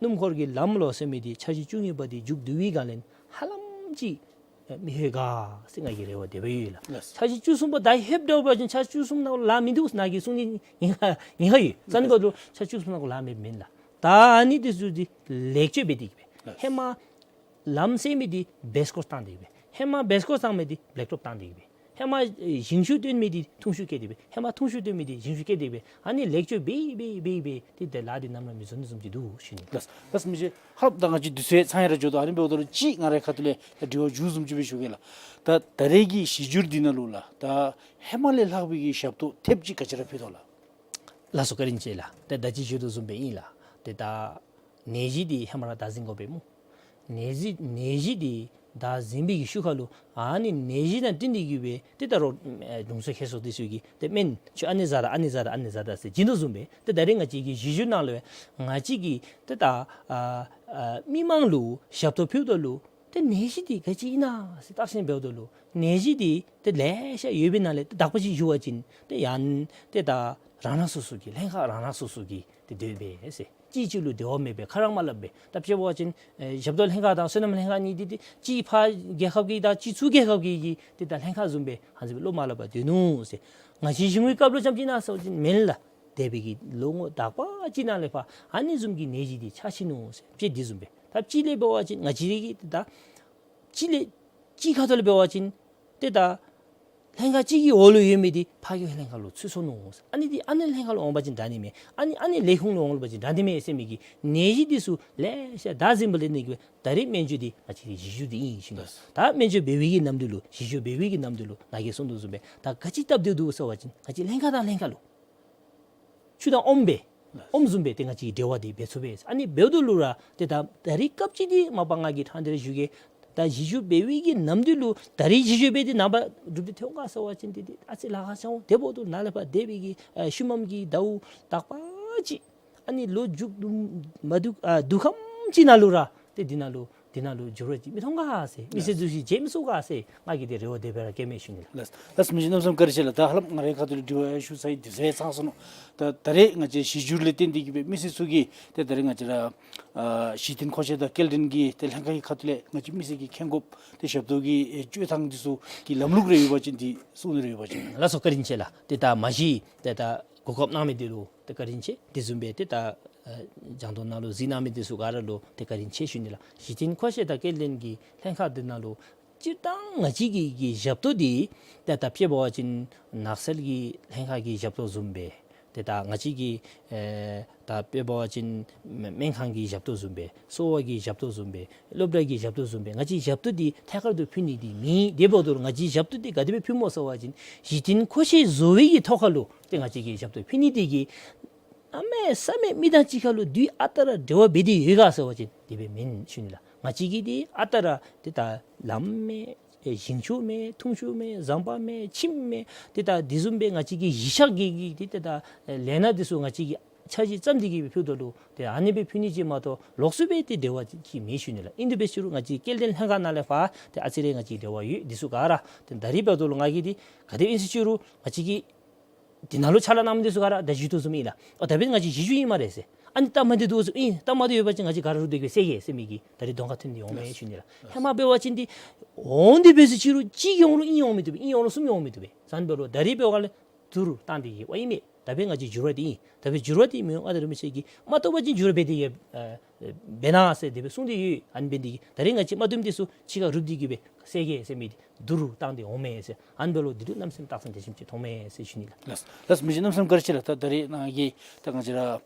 སྣུམ་འཁོར་གྱི་ལམ་ལོ་ཟེར་མི་འདི་འཆར་གཞི་བཅུ་གཉིས་པ་འདི་མཇུག་བསྡུ་བའི་སྒང་ལས་ཧ་ལམ་ཅིག་ཨེ་མི་ལྷོད་ག་ཟེར་ང་གི་རེ་བ་དེ་སྦེ་ཡོད་ལགས། ལགས། འཆར་གཞི་བཅུ་གསུམ་པ་ད་ལྷོདཔ་འདྲཝ་འབད་བ་ཅིན་འཆར་གཞི་བཅུ་གསུམ་ནང་ལུ་ལཱ་མིན་འདུག་ཟེར་ནཱ་གིས་གསུང་ནི་ཉེན་ཁ་ཉེན་ཁ་ཡོད། ས་ནི་འབདཝ་ད་ལུ་འཆར་གཞི་བཅུ་གསུམ་ནང་ལུ་ལཱ་མེདཔ་མེན་ལགས། ད་ཨ་ནི་འདི་ཚུ་འདི་ལེགས་བཅོས་འབད་དེ་གིས་སྦེ། ལགས། ཧེ་མ་ལམ་བསལ་མི་འདི་བེསི་ཀོརསི་བཏང་སྟེ་གིས་སྦེ། ཧེ་མ་བེསི་ཀོརསི་བཏང་མི་འདི་བེ་ལེཀ་ཊོབ་བཏང་སྟེ་གིས་སྦེ། ཧེ་མ་ཨེ་ཞིང་ཆུ་བཏོན་མི་འདི་འཐུང་ཆུ་བཀལ་ཏེ་སྦེ། ཧེ་མ་འཐུང་ཆུ་བཏོན་མི་འདི་ཞིང་ཆུ་བཀལ་ཏེ་སྦེ། ཨ་ནི་ལེགས་བཅོས་འབད་འབད་འབད་འབད་ཏེ་ད་ལཱ་འདི་ནམ་ར་མི་འཛོལ་ནི་བཟུམ་ཅིག་འདུག་ཞུ་ནི། ལགས། ལགས་མི་རྗེ། ཧ་ལམ་ད་ང་བཅས་དུས་ཚོད་ཚང་ཡར་འགྱོ་དོ། ཨ་ནི་འབདཝ་ད་ལུ་ཅིག་ང་རའི་ཁ་ཐུག་ལས་ད་དྲི་བ་མཇུག་བཟུམ་ཅིག་སྦེ་ཞུ་གེ་ལགས། ད་ད་རེས་ཀྱི་གཞི་འགྱུར་འདི་ནང་ལུ་ལགས་ད་ཧེ་མ་ལས་ལྷག་པའི་གི་ཞབས་ཏོག་ཐེབས་ཅིག་ག་ཅི་ར་ཕུལ་དོ་ལགས། ལགས་སོ་བཀའ་དྲིན་ཆེ་ལགས། ཏེ་ད་ཅི་ཞུ་དོ་བཟུམ་སྦེ་ཨིན་ལགས། ཏེ་ད་ནད་གཞི་འདི་ཧེ་མ་ར་བདའ་ཟུན་དགོ་པས་སྨོ། ནད་གཞི་ནད་གཞི་འདི་བདའ་ཟུན་པའི་གི་ཤུལ་ཁ་ལུ་ཨ་ནི་ནད་གཞི་དང་བསྟུན་ཏེ་གིས་སྦེ་ཏེ་ད་རུང་ཨེ་གྲོང་གསེབ་ཁྱེར་སོ་འདི་ཚུ་གིས་ཏེ་སྨན་ཁྱོད་ཨ་ནི་བཟའ་ད་ཨ་ནི་བཟའ་ད་ཨ་ནི་བཟའ་ད་ཟེར་བྱིན་དོ་བཟུམ་སྦེ་ཏེ་ད་རེས་ང་བཅས་ཀྱི་གཞི་འགྱུར་ནང་ལུ་ང་བཅས་ཀྱི་ཏེ་ད་ཨ་ཨ་མི་མང་ལུ་ཞབས་ཏོག་ཕུལཝ་ད་ལུ་ཏེ་ནད་གཞི་འདི་ག་ཅི་ཨིན་ན་ཟེར་བརྟག་ཞིབ་འབདཝ་ད་ལུ་ནད་གཞི་འདི་ཏེ་ལེ་ཤ་ཡོད་པའི་ནང་ལས་ཏེ་དག་པ་ཅིག་ཞུ་བ་ཅིན་ཏེ་ཡང་ཏེ་ད་རང་རང་སོ་སོ་གི་ལྷན་ཁག་རང་རང་སོ་སོ་གི་ཏེ་སྡོད་པས་ཟེར། གཅིག་གཅིག་ལུ་འབྲེལ་བ་མེད་པར་ཁ་ར་མ་སླབ་པར། ད་དཔྱེ་འབད་བ་ཅིན་ཨེ་ཞབས་ཏོག་ལྷན་ཁག་དང་སོ་ནམ་ལྷན་ཁག་གཉིས་འདི་ཏེ་གཅིག་ཕར་རྒྱལ་ཁབ་ཀྱི་དང་གཅིག་ཚུར་རྒྱལ་ཁབ་ཀྱི་གི་ཏེ་ད་ལྷན་ཁག་བཟུམ་སྦེ་ཧ་ལམ་བློ་མ་སླབ་པར་སྡོད་ནུག་ཟེར། ང་བཅས་གཞུང་གི་སྐབས་ལུ་ཙམ་ཅིག་ཨིན་ན་ཟེར་བ་ཅིན་མེན་ལགས། འདས་པའི་གི་ལོ་ངོ་དག་པ་ཅིག་ནང་ལས་ཕར་ཨ་ནི་བཟུམ་གྱི་ནད་གཞི་འདི་ཆགས་ཅི་ནུག་ཟེར། དཔྱེ་འདི་བཟུམ་སྦེ་ད་གཅིག་ལས་འབད་བ་ཅིན་ང་བཅས་ར་གི་ཏེ་ད་གཅིག་ལས་གཅིག་ཁ་ཐུག་ལས་འབད་བ་ཅིན་ཏེ་ད་ལྷན་ཁག་གཅིག་གི་འོག་ལུ་ཡོད་མི་འདི་ཕར་གྱི་ལྷན་ཁག་ལུ་ཚུད་སོ་ནུག་ཟེར། ཨ་ནི་འདི་ཨ་ནི་ལྷན་ཁག་ལུ་འོང་པ་ཅིན་དྲག་ནི་མས། ཨ་ནི་ཨ་ནི་ལས་ཁུངས་ལུ་འོང་པ་ཅིན་དྲག་ནི་མས་ཟེར་མི་གི་ནད་གཞི་འདི་ཚུ་ལེ་ཤ་བདའ་ཟུན་པ་ལས་ནི་གི་ད་རེས་སྨན་བཅོས་འདི་ང་བཅས་ཀྱི་གཞི་འགྱུར་འདི་ཨིན་ཞུ་ནི། ད་སྨན་བཅོས་འབད་བའི་གི་ནམ་དུས་ལུ་གཞི་འགྱུར་འབད་བའི་གི་ནམ་དུས་ལུ་ནཱ་གིས་གསུངས་དོ་བཟུམ་སྦེ་ད་ག་ཅི་སྟབས་བདེ་འདུག་ཟེར་བ་ཅིན་ང་བཅས་ལྷན་ཁག་དང་ལྷན་ཁག་ལུ་ཆུ་དང་ཨོམ་སྦེ་ ཨོམ་བཟུམ་སྦེ་ཏེ་ང་བཅས་འབྲེལ་བ་འདི་འབད་ཚུགས་པས། ཨ་ནི་འབདཝ་ད་ལུ་ར་ཏེ་ད་ད་རིས་སྐབས་ཅིག་འདི་མ་པ་ང་གིས་ཕྲང་སྟེ་ར་ཞུ་གེ། ད་གཞིས་བཞུགས་འབད་བའི་གི་ནམ་དུས་ལུ་ད་རིས་གཞིས་བཞུགས་འབད་དེ་ནངས་པ་གྲུབ་སྟེ་ཐོན་ག་ཟེར་བ་ཅིན་ཏེ་ཏེ་ཨ་ཙི་ལཱ་ཁག་ཆེ་འོང་། དེ་འབདཝ་ད་ནཱ་ལས་ཕར་འདས་པའི་གི་ཨ་ཤུལ་མམ་གྱི་ཟླཝ་དག་པ་ཅིག་ཨ་ནི་ལོ་མཇུག་བསྡུ་མ་བསྡུ་ཨ་བསྡུ་ཁམས་ཅིག་ནང་ལུ་ར་ཏེ་འདི་ནང་ལུ་འདི་ནང་ལུ་འགྱུར་བ་ཅིག་མི་མཐོང་ག་ཟེར། མི་སེར་ཚུ་ཅིག་མཇལ་མི་ཚུགས་ག་ཟེར་ང་གིས་ཏེ་རེ་བ་དེ་སྦེ་ར་བསྐྱེདཔ་མས་ཞུ་ནི་ལགས། ལགས་ལགས་མི་རྗེ་རྣམ་གསུམ་བཀའ་དྲིན་ཆེ་ལགས། ད་ཧ་ལམ་ང་རའི་ཁ་ཐུག་ལས་དྲི་བ་ཡང་ཞུ་ཚར་ཡི། དུས་ཚོད་ཡང་ཚང་སོ་ནུག། ད་ད་རེས་ང་བཅས་གཞིས་བཞུགས་ལས་བརྟེན་ཏེ་གིས་སྦེ་མི་སེར་ཚུ་གིས་ཏེ་ད་རེས་ང་བཅས་ར་ཨ་གཞི་རྟེན་མཁོ་ཆས་དང་སྐྱེལ་འདྲེན་གྱི་ཏེ་ལྷན་ཁག་གི་ཁ་ཐུག་ལས་ང་བཅས་མི་སེར་གྱིས་མཁྱེན་དགོཔ་ཏེ་ཞབས་ཏོག་གི་ཨེ་སྤྱོད་ཐངས་འདི་ཚུ་གི་ལམ་ལུགས་རེ་ཡོད་པ་ཅིན་འདི་གསུང་ནི་རེ་ཡོད་པ་ཅིན། ལགས་སོ། བཀའ་དྲིན་ཆེ་ལགས། ཏེ་ད་མ་གཞི་ཏེ་ད་གོ་སྐབས་གནང་མི་འདི་ལུ་ཏེ་བཀའ་དྲིན་ཆེ། དེ་བཟུམ་སྦེ་ཏེ་ད་ཨ་རྒྱང་མཐོང་ནང་ལུ་གཟིགས་གནང་མི་འདི་ཚུ་ག་ར་ལུ་ཏེ་བཀའ་དྲིན་ཆེ་ཞུ་ནི་ལགས། གཞི་རྟེན་མཁོ་ཆས་དང་སྐྱེལ་འདྲེན་གྱི་ལྷན་ཁག་འདི་ནང་ལུ་སྤྱིར་བཏང་ང་བཅས་ཀྱི་གི་ཞབས་ཏོག་འདི་ཏེ་ད་དཔེ་འབད་བ་ཅིན་ནགས་ཚལ་གྱི་ལྷན་ཁག་གི་ཞབས་ཏོག་བཟུམ་སྦེ་ཏེ་ད་ང་བཅས་ཀྱི་ཨེ་ད་དཔེ་འབད་བ་ཅིན་སྨན་ཁང་གི་ཞབས་ཏོག་བཟུམ་སྦེ་གསོ་བ་གི་ཞབས་ཏོག་བཟུམ་སྦེ་སློབ་གྲྭ་གི་ཞབས་ཏོག་བཟུམ་སྦེ་ང་བཅས་ཞབས་ཏོག་འདི་ཐད་ཀར་དུ་ཕུལ་ནི་འདི་མེད། དེ་འབདཝ་ད་ལུ་ང་བཅས་ཞབས་ཏོག་འདི་ག་དེ་སྦེ་ཕུལ་སྨོ་ཟེར་བ་ཅིན་གཞི་རྟེན་མཁོ་ཆས་བཟོ་བའི་གི་ཐོག་ཁར་ལུ་ཏེ་ང་བཅས་ཀྱིས་ཞབས་ཏོག་ཕུལ་ནི་འདི་གིས་གནམ་མེད་ས་མེད་མི་དང་གཅིག་ཁར་ལུ་དུས་ཨ་རྟག་ར་འབྲེལ་བ་འབད་དེ་ཡོད་ག་ཟེར་བ་ཅིན་དེ་སྦེ་མེན་ཞུ་ནི་ལགས། ང་བཅས་ཀྱིས་འདི་ཨ་རྟག་ར་ཏེ་ད་ལམ་མེད་ཨེ་ཞིང་ཆུ་མེད་འཐུང་ཆུ་མེད་ཟམ་པ་མེད་ཁྱིམ་མེད་ཏེ་ད་དེ་བཟུམ་སྦེ་ང་བཅས་ཀྱི་གཞིས་ཆགས་ཀྱི་གི་ཏེ་ད་ལས་སྣ་འདི་ཚུ་ང་བཅས་ཀྱིས་འཆར་གཞི་བརྩམས་ཏེ་གིས་སྦེ་ཕུལཝ་ད་ལུ་ཏེ་ཨ་ནི་སྦེ་ཕུལ་ནི་ཅིག་མ་གཏོགས་ལོགས་སུ་སྦེ་ཏེ་འབྲེལ་བ་ཅིག་མེད་ཞུ་ནི་ལགས། ཨིན་དེ་འབད་ཞུ་རུང་ང་བཅས་སྐྱེལ་འདྲེན་ལྷན་ཁག་ནང་ལས་ཕར་ཏེ་ཨ་ཙི་རེ་ང་བཅས་འབྲེལ་བ་ཡོད། འདི་ཚུ་ག་ར་ཏེ་ད་རིས་འབདཝ་ད་ལུ་ང་གིས་འདི་ག་དེ་ཨིན་ཟེར་ཞུ་རུང་ང་བཅས་ཀྱིས་འདི་ནང་ལུ་ཕྱག་ལཱ་གནང་མི་འདི་ཚུ་ག་ར་ད་གཞིས་སྡོད་བཟུམ་ཨིན་ལགས། ཨོ་ད་འབདན་ང་བཅས་གཞིས་བཞུགས་ཨིན་སྨ་རེ་ཟེར། ཨ་ནི་སྟབས་མ་བདེ་འདུག་ཟེར་ཨིན་སྟབས་མ་བདེ་ཡོད་པ་ཅིན་ང་བཅས་ག་ར་རུབ་སྟེ་གིས་སྦེ་བསལ་གེ་ཟེར་མི་གི་ད་རིས་གདོང་ཁར་ཐོན་ཏེ་འོང་མས་ཞུ་ནི་ལགས། ཧེ་མ་འབད་བ་ཅིན་འདི་འོང་སྟེ་འབད་ཟེར་ཞུ་རུང་གཅིག་འོང་རུང་གཉིས་འོང་མི་བཏུབ་པས། གཉིས་འོང་རུང་གསུམ་འོང་མི་བཏུབ་པས། ཟེར་འབད་རུང་ད་རིས་འབད་བ་ལས་དུམ་གྲ་བཏང་སྟེ་གིས་འོང་ཡི་མས། ད་འབདན་ང་བཅས་འགྱུར་བ་འདི་ཨིན། ད་འབདན་འགྱུར་བ་འདི་མི་འོང་ང་དང་རིན་པོ་ཆེ་གིས་མ་བཏུབ་པ་ཅིན་འགྱུར་བ་འབད་དེ་གིས་ཨ་འབད་གནང་ཟེར་དེ་སྦེ་གསུངས་ཏེ་ཡོད། ཨ་ནི་འབད་ནི་འདི་གིས་ད་རིས་ང་བཅས་མ་བཏུབ་མི་འདི་ཚུ་གཅིག་ཁར་རུབ་སྟེ་གིས་སྦེ་བསལ་གེ་ཟེར་མི་འདི་དུམ་གྲ་བཏང་སྟེ་འོང་མས་ཟེར། ཨ་ནི་འབད་རུང་འདི་ལུ་རྣམ་སེམས་རྟགས་མཚན་དེ་བཟུམ་ཅིག་མཐོང་མས་ཟེར་ཞུ་ནི་ལགས། ལགས་ལགས་མི་རྗེ་རྣམ་གསུམ་བཀའ་དྲིན་ཆེ་ལགས། ད་ད་རིས་ནཱ་གིས་ད་ང་བཅས་ར་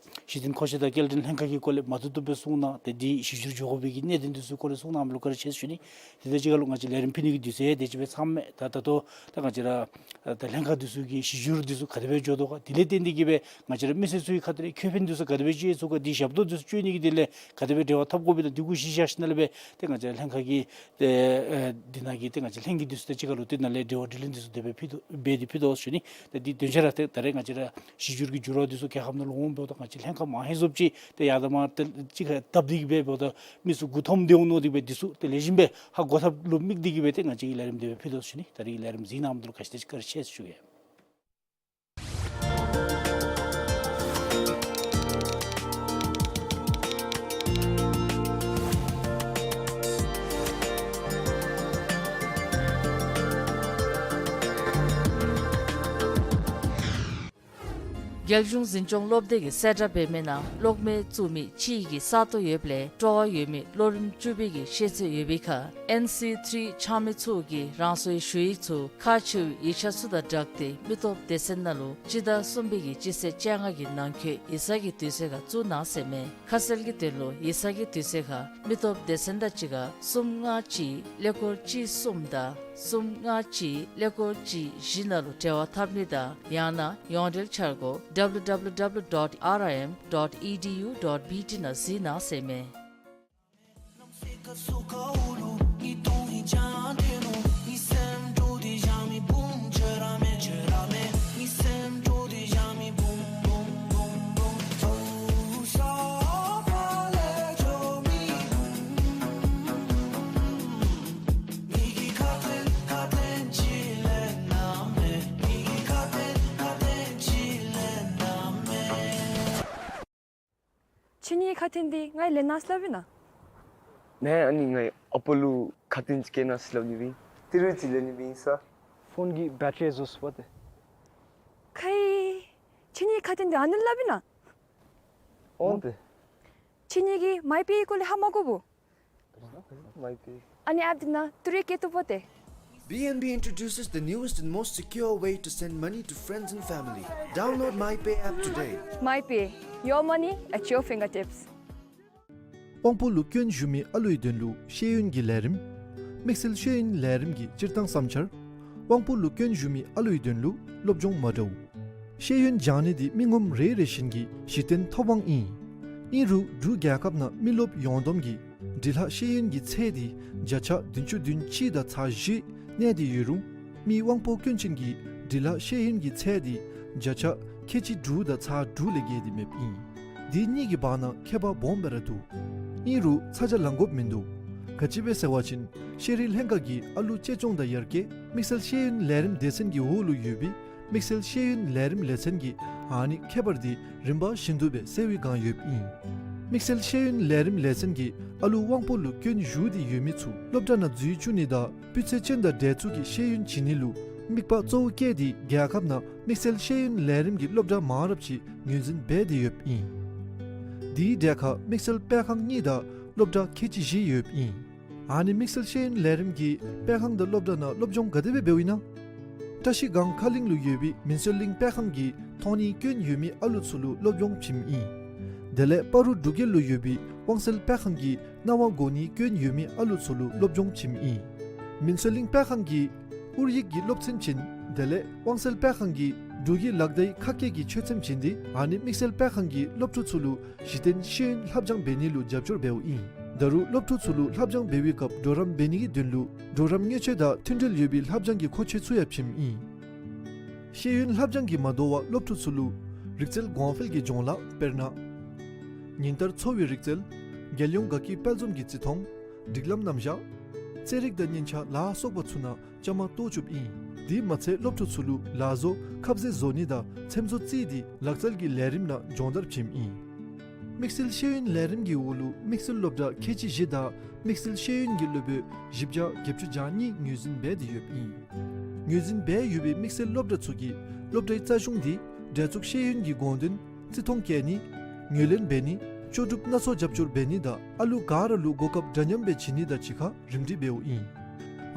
གཞི་རྟེན་མཁོ་ཆས་དང་སྐྱེལ་འདྲེན་ལྷན་ཁག་གི་སྐོར་ལས་མང་ཐུབ་ཐུབ་སྦེ་གསུངས་གནང་། ཏེ་འདི་གཞིས་བཞུགས་འགྱོ་དགོ་པའི་གི་གནད་དོན་འདི་ཚུ་སྐོར་ལས་གསུངས་གནང་མི་ལུ་བཀའ་དྲིན་ཆེ་ཞུ་ནི། དེ་དང་གཅིག་ཁར་ལུ་ང་བཅས་ལས་རིམ་ཕུལ་ནི་གི་དུས་ཚོད་དེ་ཅིག་སྦེ་ཚངམ་མས། ད་ད་ལྟོ་ད་ང་བཅས་ར་ད་ལྷན་ཁག་འདི་ཚུ་གི་གཞིས་བཞུགས་འདི་ཚུ་ག་དེ་སྦེ་འགྱོ་དོ་ག་དེ་ལས་བརྟེན་ཏེ་གིས་སྦེ་ང་བཅས་ར་མི་སེར་ཚུ་གི་ཁ་ཐུག་ལས་ཁེ་ཕན་འདི་ཚུ་ག་དེ་སྦེ་སྤྱོད་ཚུགས་ག་འདི་ཞབས་ཏོག་འདི་ཚུ་སྤྱོད་ནི་གི་དེ་ལས་ག་དེ་སྦེ་འབྲེལ་བ་འཐབ་དགོ་པའི་ད་འདི་གུ་གཞི་བཞག་ཞིནམ་ལས་སྦེ་ཏེ་ང་བཅས་ལྷན་ཁག་གི་ཏེ་ཨེ་འདི་ནང་གི་ཏེ་ང་བཅས་ལྷན་རྒྱས་འདི་ཚུ་དང་གཅིག་ཁར་ལུ་ཏེ་ནཱ་ལས་འབྲེལ་བ་དྲི་ལན་འདི་ཚུ་དེ་སྦེ་ཕུལ་དོ་འབད་དེ་ཕུལ་དོ་ཞུ་ནི། ཏེ་འདི་དོན་ཆ་ར་ཏེ་ད་རེས་ང་བཅས་ར་གཞིས་བཞུགས་ཀྱི་འགྱུར་བ་འདི་ཚུ་རྒྱལ་ཁབ་ནང་ལུ་འོངམ་ད་ང་བཅས་ལྷན་ཁག་མང་ཧེང་སུ་ཅིག་ཏེ་ཡར་དང་མར་ཏེ་གཅིག་ཁར་བཏབ་སྟེ་གིས་སྦེ་འབདཝ་ད་མི་ཚུ་མགུ་འཐོམ་སྟེ་འོང་ནི་འདི་སྦེ་འདི་ཚུ་ཏེ་ལེགས་ཤོམ་སྦེ་ཧ་གོ་ཐབས་ལུ་དམིགས་ཏེ་གིས་སྦེ་ཏེ་ང་བཅས་ཀྱིས་ལས་རིམ་འདི་སྦེ་ཕུལ་དོ་ཞུ་ནི། ད་རེས་ཀྱི་ལས་རིམ་གཟིགས་གནང་མི་འདི་ལུ་ག་ཅི་ཏེ་བཀའ་དྲིན་ཆེ་ཞུ་གེ། རྒྱལ་གཞུང་འཛིན་སྐྱོང་སློབ་སྡེ་གིས་གསལ་བསྒྲགས་འབད་མི་ནང་གློག་མེ་བཙུགས་མི་ཕྱི་ཡི་གི་ས་སྟོང་ཡོདཔ་ལས་སྤྲོ་བ་ཡོད་མི་ལོ་རིམ་བཅུ་པའི་གི་ཤེས་ཚད་ཡོད་པའི་ཁར་ཨེན་སི་ཐི་རི་ཆགས་མི་ཚུ་གིས་རང་སོའི་ཞུ་ཡིག་ཚུ་ཁག་ཆེ་བའི་ཡིག་ཆ་ཚུ་དང་སྦྲགས་ཏེ་མི་སྟོབས་སྡེ་ཚན་ནང་ལུ་སྤྱི་ཟླ་གསུམ་པའི་གི་སྤྱི་ཚེས་བཅོ་ལྔ་གི་ནང་འཁོད་ཡིག་ཚང་གི་དུས་ཚོད་ཁར་བཙུགས་གནང་ཟེར་མས། ཁ་གསལ་གྱི་དོན་ལུ་ཡིག་ཚང་གི་དུས་ཚོད་ཁར་མི་སྟོབས་སྡེ་ཚན་དང་གཅིག་ཁར་གསུམ་ལྔ་གཅིག་ཀླད་ཀོར་གཅིག་གསུམ་དང་གསུམ་ལྔ་གཅིག་ཀླད་ཀོར་གཅིག་བཞི་ནང་ལུ་འབྲེལ་བ་འཐབ་ནི་དང་ཡང་ན་ཡོངས་འབྲེལ་འཆར་སྒོ་W W W dot R I M dot E D U dot B T ནང་གཟིགས་གནང་ཟེར་མས། ཁྱེད་གཉིས་ཁ་ཐུག་འདི་ང་ལེན་གནང་སླབ་ཨིན་ན། ནཱ་ཨ་ནི་ངེའི་ཨ་པ་ལུ་ཁ་ཐུག་ཅིག་བསྐྱལ་གནང་སླབ་ནི་སྦེ་ཨིན། ཏི་རུ་ཅིག་ལེན་ནི་སྦེ་ཨིན་ས། ཕོན་གྱི་བེ་ཊི་རི་རྫོགས་སོ་པ་ཏེ། ཁྱེད་གཉིས་ཁ་ཐུག་འདི་ཨ་ནི་སླབ་ཨིན་ན། འོང་ཏེ། ཁྱེད་གཉིས་ཀྱིས་མའི་པེ་སྐོར་ལས་ཧ་མ་གོ་བོ། མའི་པེ། ཨ་ནི་ཨེཔ་འདི་ནང་ཏི་རུ་བསྐྱལ་བཏུབ་པ་ཏེ། B N B introduces the newest and most secure way to send money to friends and family. Download MyPay app today. MyPay, your money at your fingertips. དབང་པོ་ལུ་སྐྱོན་བཞུགས་མི་ཨ་ལུའི་དོན་ལུ་ཤེས་ཡོན་གྱི་ལས་རིམ། དམིགས་བསལ་ཤེས་ཡོན་ལས་རིམ་གྱི་སྤྱིར་བཏང་བསམ་འཆར། དབང་པོ་ལུ་སྐྱོན་བཞུགས་མི་ཨ་ལུའི་དོན་ལུ་སློབ་སྦྱོང་མ་འདྲཝ། ཤེས་ཡོན་སྦྱང་ནི་འདི་མི་ངོམ་རེ་རེ་བཞིན་གྱི་གཞི་རྟེན་ཐོབ་དབང་ཨིན། ཨིན་རུང་འབྲུག་རྒྱལ་ཁབ་ནང་མི་རློབས་ཡོངས་བསྡོམས་ཀྱི་འབྲི་ལྷག་ཤེས་ཡོན་གྱི་ཚད་འདི་བརྒྱ་ཆ་བདུན་ཅུ་དོན་གཅིག་དང་ཚག་བཞི་གནས་ཏེ་ཡོད་རུང་མི་དབང་པོ་སྐྱོན་ཅན་གྱི་འབྲི་ལྷག་ཤེས་ཡོན་གྱི་ཚད་འདི་བརྒྱ་ཆ་ཁལ་གཅིག་དྲུག་དང་ཚག་དྲུག་ལས་བརྒལ་ཏེ་མེདཔ་ཨིན། འདི་གཉིས་ཀྱི་བར་ན་ཁྱད་པར་སྦོམ་སྦེ་ར་འདུག། ཨིན་རུང་ཚ་གྱང་ལང་དགོཔ་མིན་འདུག། ག་ཅི་སྦེ་ཟེར་བ་ཅིན་ཤེས་རིག་ལྷན་ཁག་གིས་ཨ་ལུ་གཅེས་སྐྱོང་དང་ཡར་རྒྱས་དམིགས་བསལ་ཤེས་ཡོན་ལས་རིམ་སྡེ་ཚན་གྱི་འོག་ལུ་ཡོད་པའི་དམིགས་བསལ་ཤེས་ཡོན་ལས་རིམ་ལས་ཚན་གྱིས་ཨ་ནི་ཁྱད་པར་འདི་རིམ་པ་བཞིན་དུ་སྦེ་སེལ་བའི་བསྒང་ཡོདཔ་ཨིན། དམིགས་བསལ་ཤེས་ཡོན་ལས་རིམ་ལས་ཚན་གྱིས་ཨ་ལུ་དབང་པོ་ལུ་སྐྱོན་ཞུགས་ཏེ་ཡོད་མི་ཚུ་སློབ་གྲྭ་ནང་འཛུལ་བཅུག་ནི་དང་སྤུས་ཚད་ཅན་དང་འདྲ་ཚུགས་ཀྱི་ཤེས་ཡོན་བྱིན་ནི་ལུ་དམིགས་པ་གཙོ་བོ་བསྐྱེད་དེ་རྒྱལ་ཁབ་ནང་དམིགས་བསལ་ཤེས་ཡོན་ལས་རིམ་གྱི་སློབ་གྲྭ་མང་རབས་ཅིག་ངོས་འཛིན་འབད་དེ་ཡོདཔ་ཨིན། དེའི་གྲས་ཁར་དམིགས་བསལ་སྤེལ་ཁང་གཉིས་དང་སློབ་གྲྭ་ཁལ་གཅིག་བཞི་ཡོདཔ་ཨིན། ཨ་ནི་དམིགས་བསལ་ཤེས་ཡོན་ལས་རིམ་གྱི་སྤེལ་ཁང་དང་སློབ་གྲྭ་ནང་སློབ་སྦྱོང་ག་དེ་སྦེ་འབདཝ་ཨིན་ན། བཀྲ་ཤིས་སྒང་ཁ་གླིང་ལུ་ཡོད་པའི་མིན་སྲོལ་གླིང་སྤེལ་ཁང་གིས་མཐོང་སྣེ་སྐྱོན་ཡོད་མི་ཨ་ལུ་ཚུ་ལུ་སློབ་སྦྱོང་བྱིནམ་ཨིན། དེ་ལས་སྤ་རོ་འབྲུག་རྒྱལ་ལུ་ཡོད་པའི་དབང་གསལ་སྤེལ་ཁང་གིས་རྣ་བ་གོ་སྣེ་སྐྱོན་ཡོད་མི་ཨ་ལུ་ཚུ་ལུ་སློབ་སྦྱོང་བྱིནམ་ཨིན། མིན་སྲོལ་གླིང་སྤེལ་ཁང་གིས་ཨོ་རྒྱན་གྱི་སློབ་ཚན་བྱིན། དེ་ལས་དབང་གསལ་སྤེལ་ཁང་གིས་འབྲུག་གི་ལག་བརྡའི་ཁ་སྐད་ཀྱི་ཆོས་ཚན་བྱིན་ཏེ་ཨ་ནི་དམིགས་བསལ་སྤེལ་ཁང་གིས་སློབ་ཕྲུག་ཚུ་ལུ་གཞི་རྟེན་ཤེས་ཡོན་ལྷབ་སྦྱང་འབད་ནི་ལུ་རྒྱབ་སྐྱོར་འབདཝ་ཨིན། ད་རུང་སློབ་ཕྲུག་ཚུ་ལུ་ལྷབ་སྦྱང་འབད་བའི་སྐབས་གྲོགས་རམ་འབད་ནི་གི་དོན་ལུ་གྲོགས་རམ་དངུལ་ཆས་དང་མཐུན་འབྲེལ་ཡོད་པའི་ལྷབ་སྦྱང་གི་མཁོ་ཆས་ཚུ་ཡང་བྱིནམ་ཨིན། ཤེས་ཡོན་ལྷབ་སྦྱང་གིས་མ་དོ་བར་སློབ་ཕྲུག་ཚུ་ལུ་རིག་རྩལ་གོང་འཕེལ་གྱི་སྦྱོང་ལཱ་དཔེར་ན་ཉིན་ལྟར་འཚོ་བའི་རིག་རྩལ། རྒྱལ་ཡོངས་དགའ་སྐྱིད་དཔལ་འཛོམས་ཀྱི་བརྩི་མཐོང་། སྒྲིག་ལམ་རྣམ་གཞག། རྩེད་རིགས་དང་སྙན་ཆ་ལ་སོགས་པ་ཚུ་ནང་བཅའ་མར་གཏོགས་བཅུགཔ་ཨིན། དེ་མ་ཚད་སློབ་ཕྲུག་ཚུ་ལུ་ལག་བཟོ་ཁ་ཟས་བཟོ་ནི་དང་ཚེམ་བཟོ་རྩེད་དེ་ལག་རྩལ་གྱི་ལས་རིམ་ནང་སྦྱོང་བརྡར་བྱིནམ་ཨིན། དམིགས་བསལ་ཤེས་ཡོན་ལས་རིམ་གྱི་འོག་ལུ་དམིགས་བསལ་སློབ་གྲྭ་ཁལ་གཅིག་བཞི་དང་དམིགས་བསལ་ཤེས་ཡོན་གྱི་སློབ་དཔོན་བཞི་བརྒྱ་བརྒྱད་ཅུ་གྱ་གཉིས་ངོས་འཛིན་འབད་དེ་ཡོདཔ་ཨིན། ངོས་འཛིན་འབད་ཡོད་པའི་དམིགས་བསལ་སློབ་གྲྭ་ཚུ་གིས་སློབ་གྲྭའི་རྩ་གཞུང་དེ་འདྲ་ཚུགས་ཤེས་ཡོན་གྱི་དགོངས་དོན་བརྩི་མཐོང་བསྐྱེད་ནི། ངོས་ལེན་འབད་ནི། ལྕོགས་གྲུབ་སྣ་ཚོགས་རྒྱབ་སྐྱོར་འབད་ནི་དང་ཨ་ལུ་ག་ར་ལུ་གོ་སྐབས་འདྲ་མཉམ་སྦེ་བྱིན་ནི་དང་གཅིག་ཁར་རིམ་སྒྲིག་འབདཝ་ཨིན།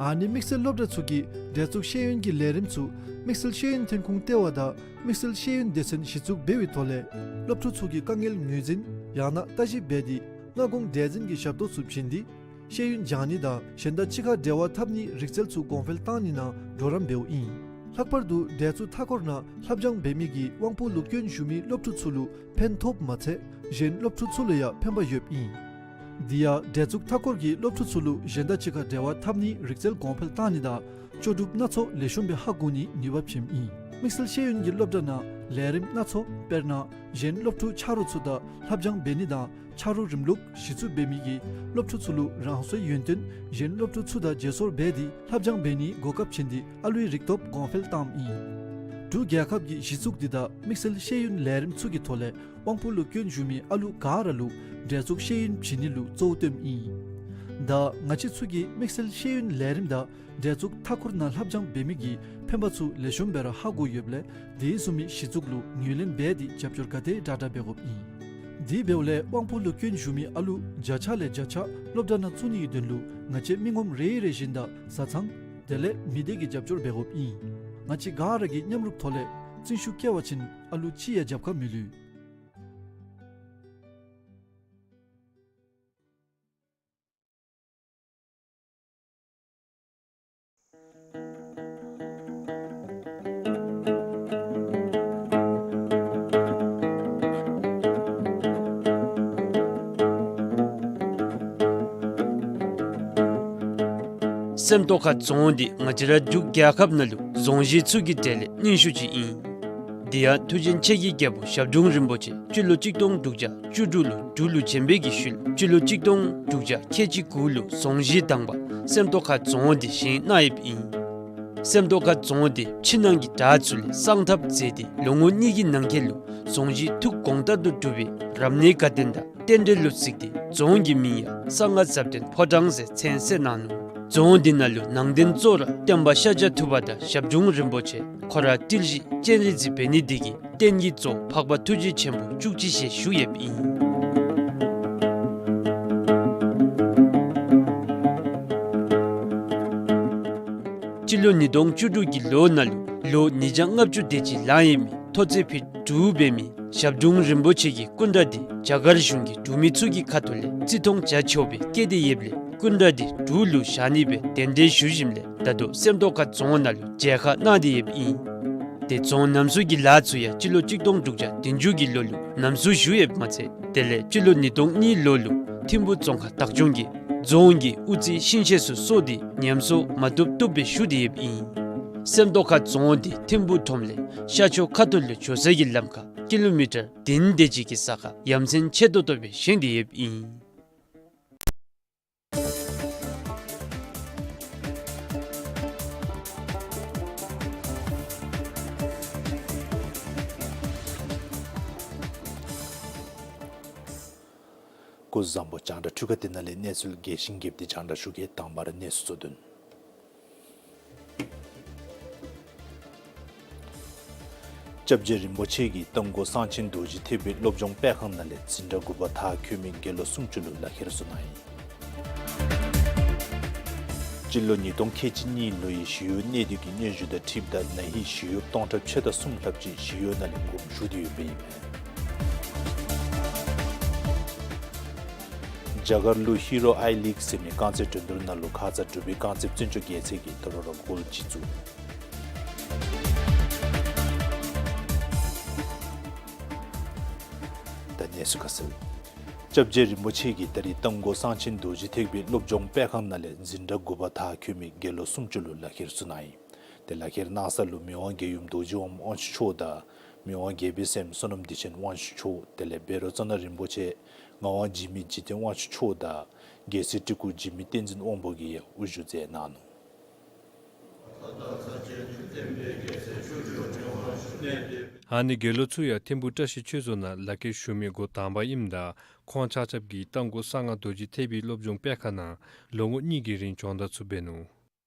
ཨ་ནི་དམིགས་བསལ་སློབ་གྲྭ་ཚུ་གིས་འདྲ་ཚུགས་ཤེས་ཡོན་གྱི་ལས་རིམ་ཚུ་དམིགས་བསལ་ཤེས་ཡོན་ཐོན་ཁུངས་ལྟེ་བ་དང་དམིགས་བསལ་ཤེས་ཡོན་སྡེ་ཚན་གཞི་བཙུགས་འབད་བའི་ཐོག་ལས་སློབ་ཕྲུག་ཚུ་གི་དཀའ་ངལ་ངོས་འཛིན་ཡང་ན་ལྟ་ཞིབ་འབད་དེ་སྔ་གོང་འདྲ་འཛིན་གྱི་ཞབས་ཏོག་ཚུ་བྱིན་ཏེ་ཤེས་ཡོན་སྦྱང་ནི་དང་གཞན་དང་གཅིག་ཁར་འབྲེལ་བ་འཐབ་ནིའི་རིག་རྩལ་ཚུ་གོང་འཕེལ་བཏང་ནི་ནང་གྲོགས་རམ་འབདཝ་ཨིན། ལྷག་པར་དུ་འདྲ་ཚུགས་མཐའ་འཁོར་ནང་ལྷབ་སྦྱང་འབད་མི་གིས་དབང་པོ་ལུ་སྐྱོན་ཞུགས་མི་སློབ་ཕྲུག་ཚུ་ལུ་ཕན་ཐོགསཔ་མ་ཚད་གཞན་སློབ་ཕྲུག་ཚུ་ལུ་ཡང་ཕན་པ་ཡོདཔ་ཨིན། དེ་ཡང་འདྲ་ཚུགས་མཐའ་འཁོར་གྱིས་སློབ་ཕྲུག་ཚུ་ལུ་གཞན་དང་གཅིག་ཁར་འབྲེལ་བ་འཐབ་ནིའི་རིག་རྩལ་གོང་འཕེལ་བཏང་ནི་དང་ལྕོགས་གྲུབ་སྣ་ཚོགས་ལེགས་ཤོམ་སྦེ་ཧ་གོ་ནིའི་ནུས་པ་བྱིནམ་ཨིན། དམིགས་བསལ་ཤེས་ཡོན་གྱི་སློབ་གྲྭ་ནང་ལས་རིམ་སྣ་ཚོགས་དཔེར་ན་གཞན་སློབ་ཕྲུག་ཆ་རོགས་ཚུ་དང་ལྷབ་སྦྱང་འབད་ནི་དང་ཆ་རོགས་རིམ་ལུགས་གཞི་བཙུགས་འབད་མི་གིས་སློབ་ཕྲུག་ཚུ་ལུ་རང་སོའི་ཡོན་ཏན་གཞན་སློབ་ཕྲུག་ཚུ་དང་བརྗེ་སོར་འབད་དེ་ལྷབ་སྦྱང་འབད་ནིའི་གོ་སྐབས་བྱིན་ཏེ་ཨ་ལུའི་རིག་སྟོབས་གོང་འཕེལ་བཏངམ་ཨིན། འབྲུག་རྒྱལ་ཁབ་ཀྱི་གཞི་བཙུགས་འདི་དང་དམིགས་བསལ་ཤེས་ཡོན་ལས་རིམ་ཚུ་གི་ཐོག་ལས་དབང་པོ་ལུ་སྐྱོན་ཞུགས་མི་ཨ་ལུ་ག་ར་ལུ་འདྲ་ཚུགས་ཤེས་ཡོན་བྱིན་ནི་ལུ་གཙོ་བོ་བཏོནམ་ཨིན། ད་ང་བཅས་ཚུ་གིས་དམིགས་བསལ་ཤེས་ཡོན་ལས་རིམ་དང་འདྲ་ཚུགས་མཐའ་འཁོར་ནང་ལྷབ་སྦྱང་འབད་མི་གི་ཕན་པ་ཚུ་ལེགས་ཤོམ་སྦེ་ར་ཧ་གོ་ཡོདཔ་ལས་དེ་བཟུམ་མའི་གཞི་བཙུགས་ལུ་ངོས་ལེན་འབད་དེ་རྒྱབ་སྐྱོར་ག་དེ་དྲག་དྲག་འབད་དགོཔ་ཨིན། དེ་འབདཝ་ལས་དབང་པོ་ལུ་སྐྱོན་ཞུགས་མི་ཨ་ལུ་བརྒྱ་ཆ་ལས་བརྒྱ་ཆ་སློབ་གྲྭ་ནང་བཙུགས་ནི་གི་དོན་ལུ་ང་བཅས་མི་ངོམ་རེ་རེ་བཞིན་དང་བཟའ་ཚང་དེ་ལས་མི་སྡེ་གིས་རྒྱབ་སྐྱོར་འབད་དགོཔ་ཨིན། ང་བཅས་ག་ར་གིས་མཉམ་རུབ་ཐོག་ལས་བརྩོན་ཤུགས་བསྐྱེད་པ་ཅིན་ཨ་ལུ་གཅིག་ཡང་རྒྱབ་ཁར་མི་ལུས། སེམས་རྟོགས་ཁ་རྫོང་འདི་ང་བཅས་ར་འབྲུག་རྒྱལ་ཁབ་ནང་ལུ་རྫོང་གཞི་ཚུ་གི་གྲས་ལས་རྙིང་ཤོས་ཅིག་ཨིན། དེ་ཡང་མཐུ་ཆེན་ཆེ་གི་རྒྱལ་པོ་ཞབས་དྲུང་རིན་པོ་ཆེ་སྤྱི་ལོ་གཅིག་སྟོང་དྲུག་བརྒྱ་བཅུ་དྲུག་ལུ་འབྲུག་ལུ་བྱོན་པའི་གི་ཤུལ་སྤྱི་ལོ་གཅིག་སྟོང་དྲུག་བརྒྱ་ཁལ་གཅིག་དགུ་ལུ་རྫོང་གཞི་དང་པ་སེམས་རྟོགས་ཁ་རྫོང་འདི་བཞེངས་གནང་ཡོདཔ་ཨིན། སེམས་རྟོགས་ཁ་རྫོང་འདི་ཕྱི་ནང་གི་དགྲ་ཚུ་ལས་གསང་ཐབས་མཛད་དེ་ལོ་ངོ་གཉིས་ཀྱི་ནང་འཁོད་ལུ་རྫོང་གཞི་ཐུགས་དགོངས་ལྟར་དུ་གྲུབ་པའི་རབ་གནས་དགའ་སྟོན་དང་རྟེན་འབྲེལ་ལུ་གཟིགས་ཏེ་རྫོང་གི་མིང་ཡང་གསང་སྔགས་ཟབ་དོན་ཕོ་བྲང་ཟེར་མཚན་གསོལ་གནང་ནུག། རྫོང་འདི་ནང་ལུ་ནང་རྟེན་གཙོ་བོ་ར་སྟོན་པ་ཤཱཀྱ་ཐུབ་པ་དང་ཞབས་དྲུང་རིན་པོ་ཆེ་ཁོ་ར་ཏིལ་བཞི་སྤྱན་རས་གཟིགས་འབད་ནི་འདི་གིས་རྟེན་གྱི་གཙོ་བོ་འཕགས་པ་ཐུགས་རྗེ་ཆེན་པོ་བཅུ་གཅིག་ཞལ་བཞུགས་ཡོདཔ་ཨིན། སྤྱི་ལོ་ཉིས་སྟོང་བཅུ་དྲུག་གི་ལོ་ནང་ལུ་ལོ་ཉིས་བརྒྱ་ལྔ་བཅུ་དེ་ཅིག་ལང་ཡོད་མི་མཐོ་ཚད་ཕིཊ་དྲུག་འབད་མི་ཞབས་དྲུང་རིན་པོ་ཆེ་གི་སྐུ་འདྲ་འདི་རྒྱ་གར་གཞུང་གི་འབྲུག་མི་ཚུ་གི་ཁ་ཐུག་ལས་བརྩི་མཐོང་བྱ་ཆོག་པའི་བཀོད་དེ་ཡོདཔ་ལས་སྐུ་འདྲ་འདི་འབྲུག་ལུ་བཞག་ནི་སྦེ་གདན་འདྲེན་ཞུ་ཞིནམ་ལས་ད་ལྟོ་སེམས་རྟོགས་ཁ་རྫོང་ནང་ལུ་མཇལ་ཁ་གནང་སྟེ་ཡོདཔ་ཨིན། ཏེ་རྫོང་ནམ་གསུམ་གྱི་ལཱ་ཚུ་ཡང་སྤྱི་ལོ་གཅིག་སྟོང་དྲུག་བརྒྱ་བདུན་ཅུ་གི་ལོ་ལུ་ནམ་གསུམ་ཞུ་ཡོདཔ་མ་ཚད་དེ་ལས་སྤྱི་ལོ་ཉིས་སྟོང་གཉིས་ལོ་ལུ་ཐིམ་ཕུ་རྫོང་ཁག་བདག་སྐྱོང་གིས་རྫོང་གི་དབུ་རྩེ་ཤིང་ཤེད་ཚུ་སོར་ཏེ་ཉམས་གསོ་མ་བཏུབ་བཏུབ་སྦེ་ཞུ་སྟེ་ཡོདཔ་ཨིན། སེམས་རྟོགས་ཁ་རྫོང་འདི་ཐིམ་ཕུ་ཁྲོམ་ལས་ཤར་ཕྱོགས་ཁ་ཐུག་ལུ་འགྱོ་ས་གི་ལམ་ཁར་ཀི་ལོ་མི་ཊར་བདུན་དེ་ཅིག་གི་ས་ཁར་ཡ་མཚན་ཆེ་ཏོག་ཏོ་སྦེ་བཞེངས་ཏེ་ཡོདཔ་ཨིན། སྐུ་གཟུགས་བཟང་པོ། རྒྱང་བསྒྲགས་འཕྲུལ་ཁང་འདི་ནང་ལས་གནས་ཚུལ་རྒྱས་ཤིང་རྒྱསཔ་འདི་རྒྱང་བསྒྲགས་ཞུ་གེ། དང་པ་ར་གནས་ཚུལ་གཙོ་དོན། སྐྱབས་རྗེ་རིན་པོ་ཆེ་གིས་རྟ་མགོ་གསང་ཆེན་རྡོ་རྗེ་ཐེག་པའི་སློབ་སྦྱོང་སྤེལ་ཁང་ནང་ལས་འཛིན་གྲྭ་དགུ་པ་མཐར་འཁྱོལ་མི་དགེ་སློང་སུམ་ཅུ་ལུ་ལག་ཁྱེར་བསུ་གནང་ཡི། སྤྱི་ལོ་ཉིས་སྟོང་ཁལ་གཅིག་གཉིས་ལོའི་ཞི་གཡོག་གནས་སྡུད་ཀྱི་སྙན་ཞུ་དང་འཁྲིལཝ་ད་ན་ཧིང་ཞི་གཡོགཔ་སྟོང་ཕྲག་ཕྱེད་དང་གསུམ་ལྷགཔ་ཅིག་ཞི་གཡོག་ནང་ལས་དགོངསམ་ཞུ་སྟེ་ཡོདཔ་ཨིན་མས། རྒྱ་གར་ལུ་ཧི་རོ་ཨའི་ལིག་ཟེར་མི་རྐང་རྩེད་འགྲན་བསྡུར་ནང་ལུ་ཁ་ཙ་འབྲུག་པའི་རྐང་རྩེདཔ་བཙན་སྐྱོགས་རྒྱལ་མཚན་གྱིས་ད་རུང་ར་གོལ་གཅིག་བཙུགས། ད་གནས་ཚུལ་ཁ་གསལ། སྐྱབས་རྗེ་རིན་པོ་ཆེ་གིས་ད་རིས་རྟ་མགོ་གསང་ཆེན་རྡོ་རྗེ་ཐེག་པའི་སློབ་སྦྱོང་སྤེལ་ཁང་ནང་ལས་འཛིན་གྲྭ་དགུ་པ་མཐར་འཁྱོལ་མི་དགེ་སློང་སུམ་ཅུ་ལུ་ལག་ཁྱེར་བསུ་གནང་ཡི། ཏེ་ལག་ཁྱེར་གནང་ས་ལུ་མི་དབང་རྒྱལ་ཡུམ་རྡོ་རྗེ་འོགམ་དབང་ཕྱུག་མཆོག་དང་མི་དབང་རྒྱལ་པོའི་སྲསམོ་བསོད་ནམས་བདེ་ཆེན་དབང་ཕྱུག་མཆོག་དེ་ལས་བཻ་རོ་ཙ་ན་རིན་པོ་ཆེ་ངག་དབང་འཇིགས་མེད་འཇིག་རྟེན་དབང་ཕྱུག་མཆོག་དང་རྒྱལ་སྲས་སྤྲུལ་སྐུ་འཇིགས་མེད་བསྟན་འཛིན་དབང་པོ་གིས་ཡང་དབུ་བཞུགས་མཛད་གནང་ནུག། ཨ་ནི་དགེ་སློང་ཚུ་ཡང་ཐིམ་ཕུ་བཀྲ་ཤིས་ཆོས་རྫོང་ནང་ལག་ཁྱེར་ཞུ་མི་འགོ་དང་པ་ཨིནམ་ད་ཁོང་ཆ་ཁྱབ་ཀྱིས་རྟ་མགོ་གསང་སྔགས་རྡོ་རྗེ་ཐེག་པའི་སློབ་སྦྱོང་སྤེལ་ཁང་ནང་ལོ་ངོ་གཉིས་ཀྱི་རིང་སྦྱོང་བརྡར་ཚུ་འབད་ནུག།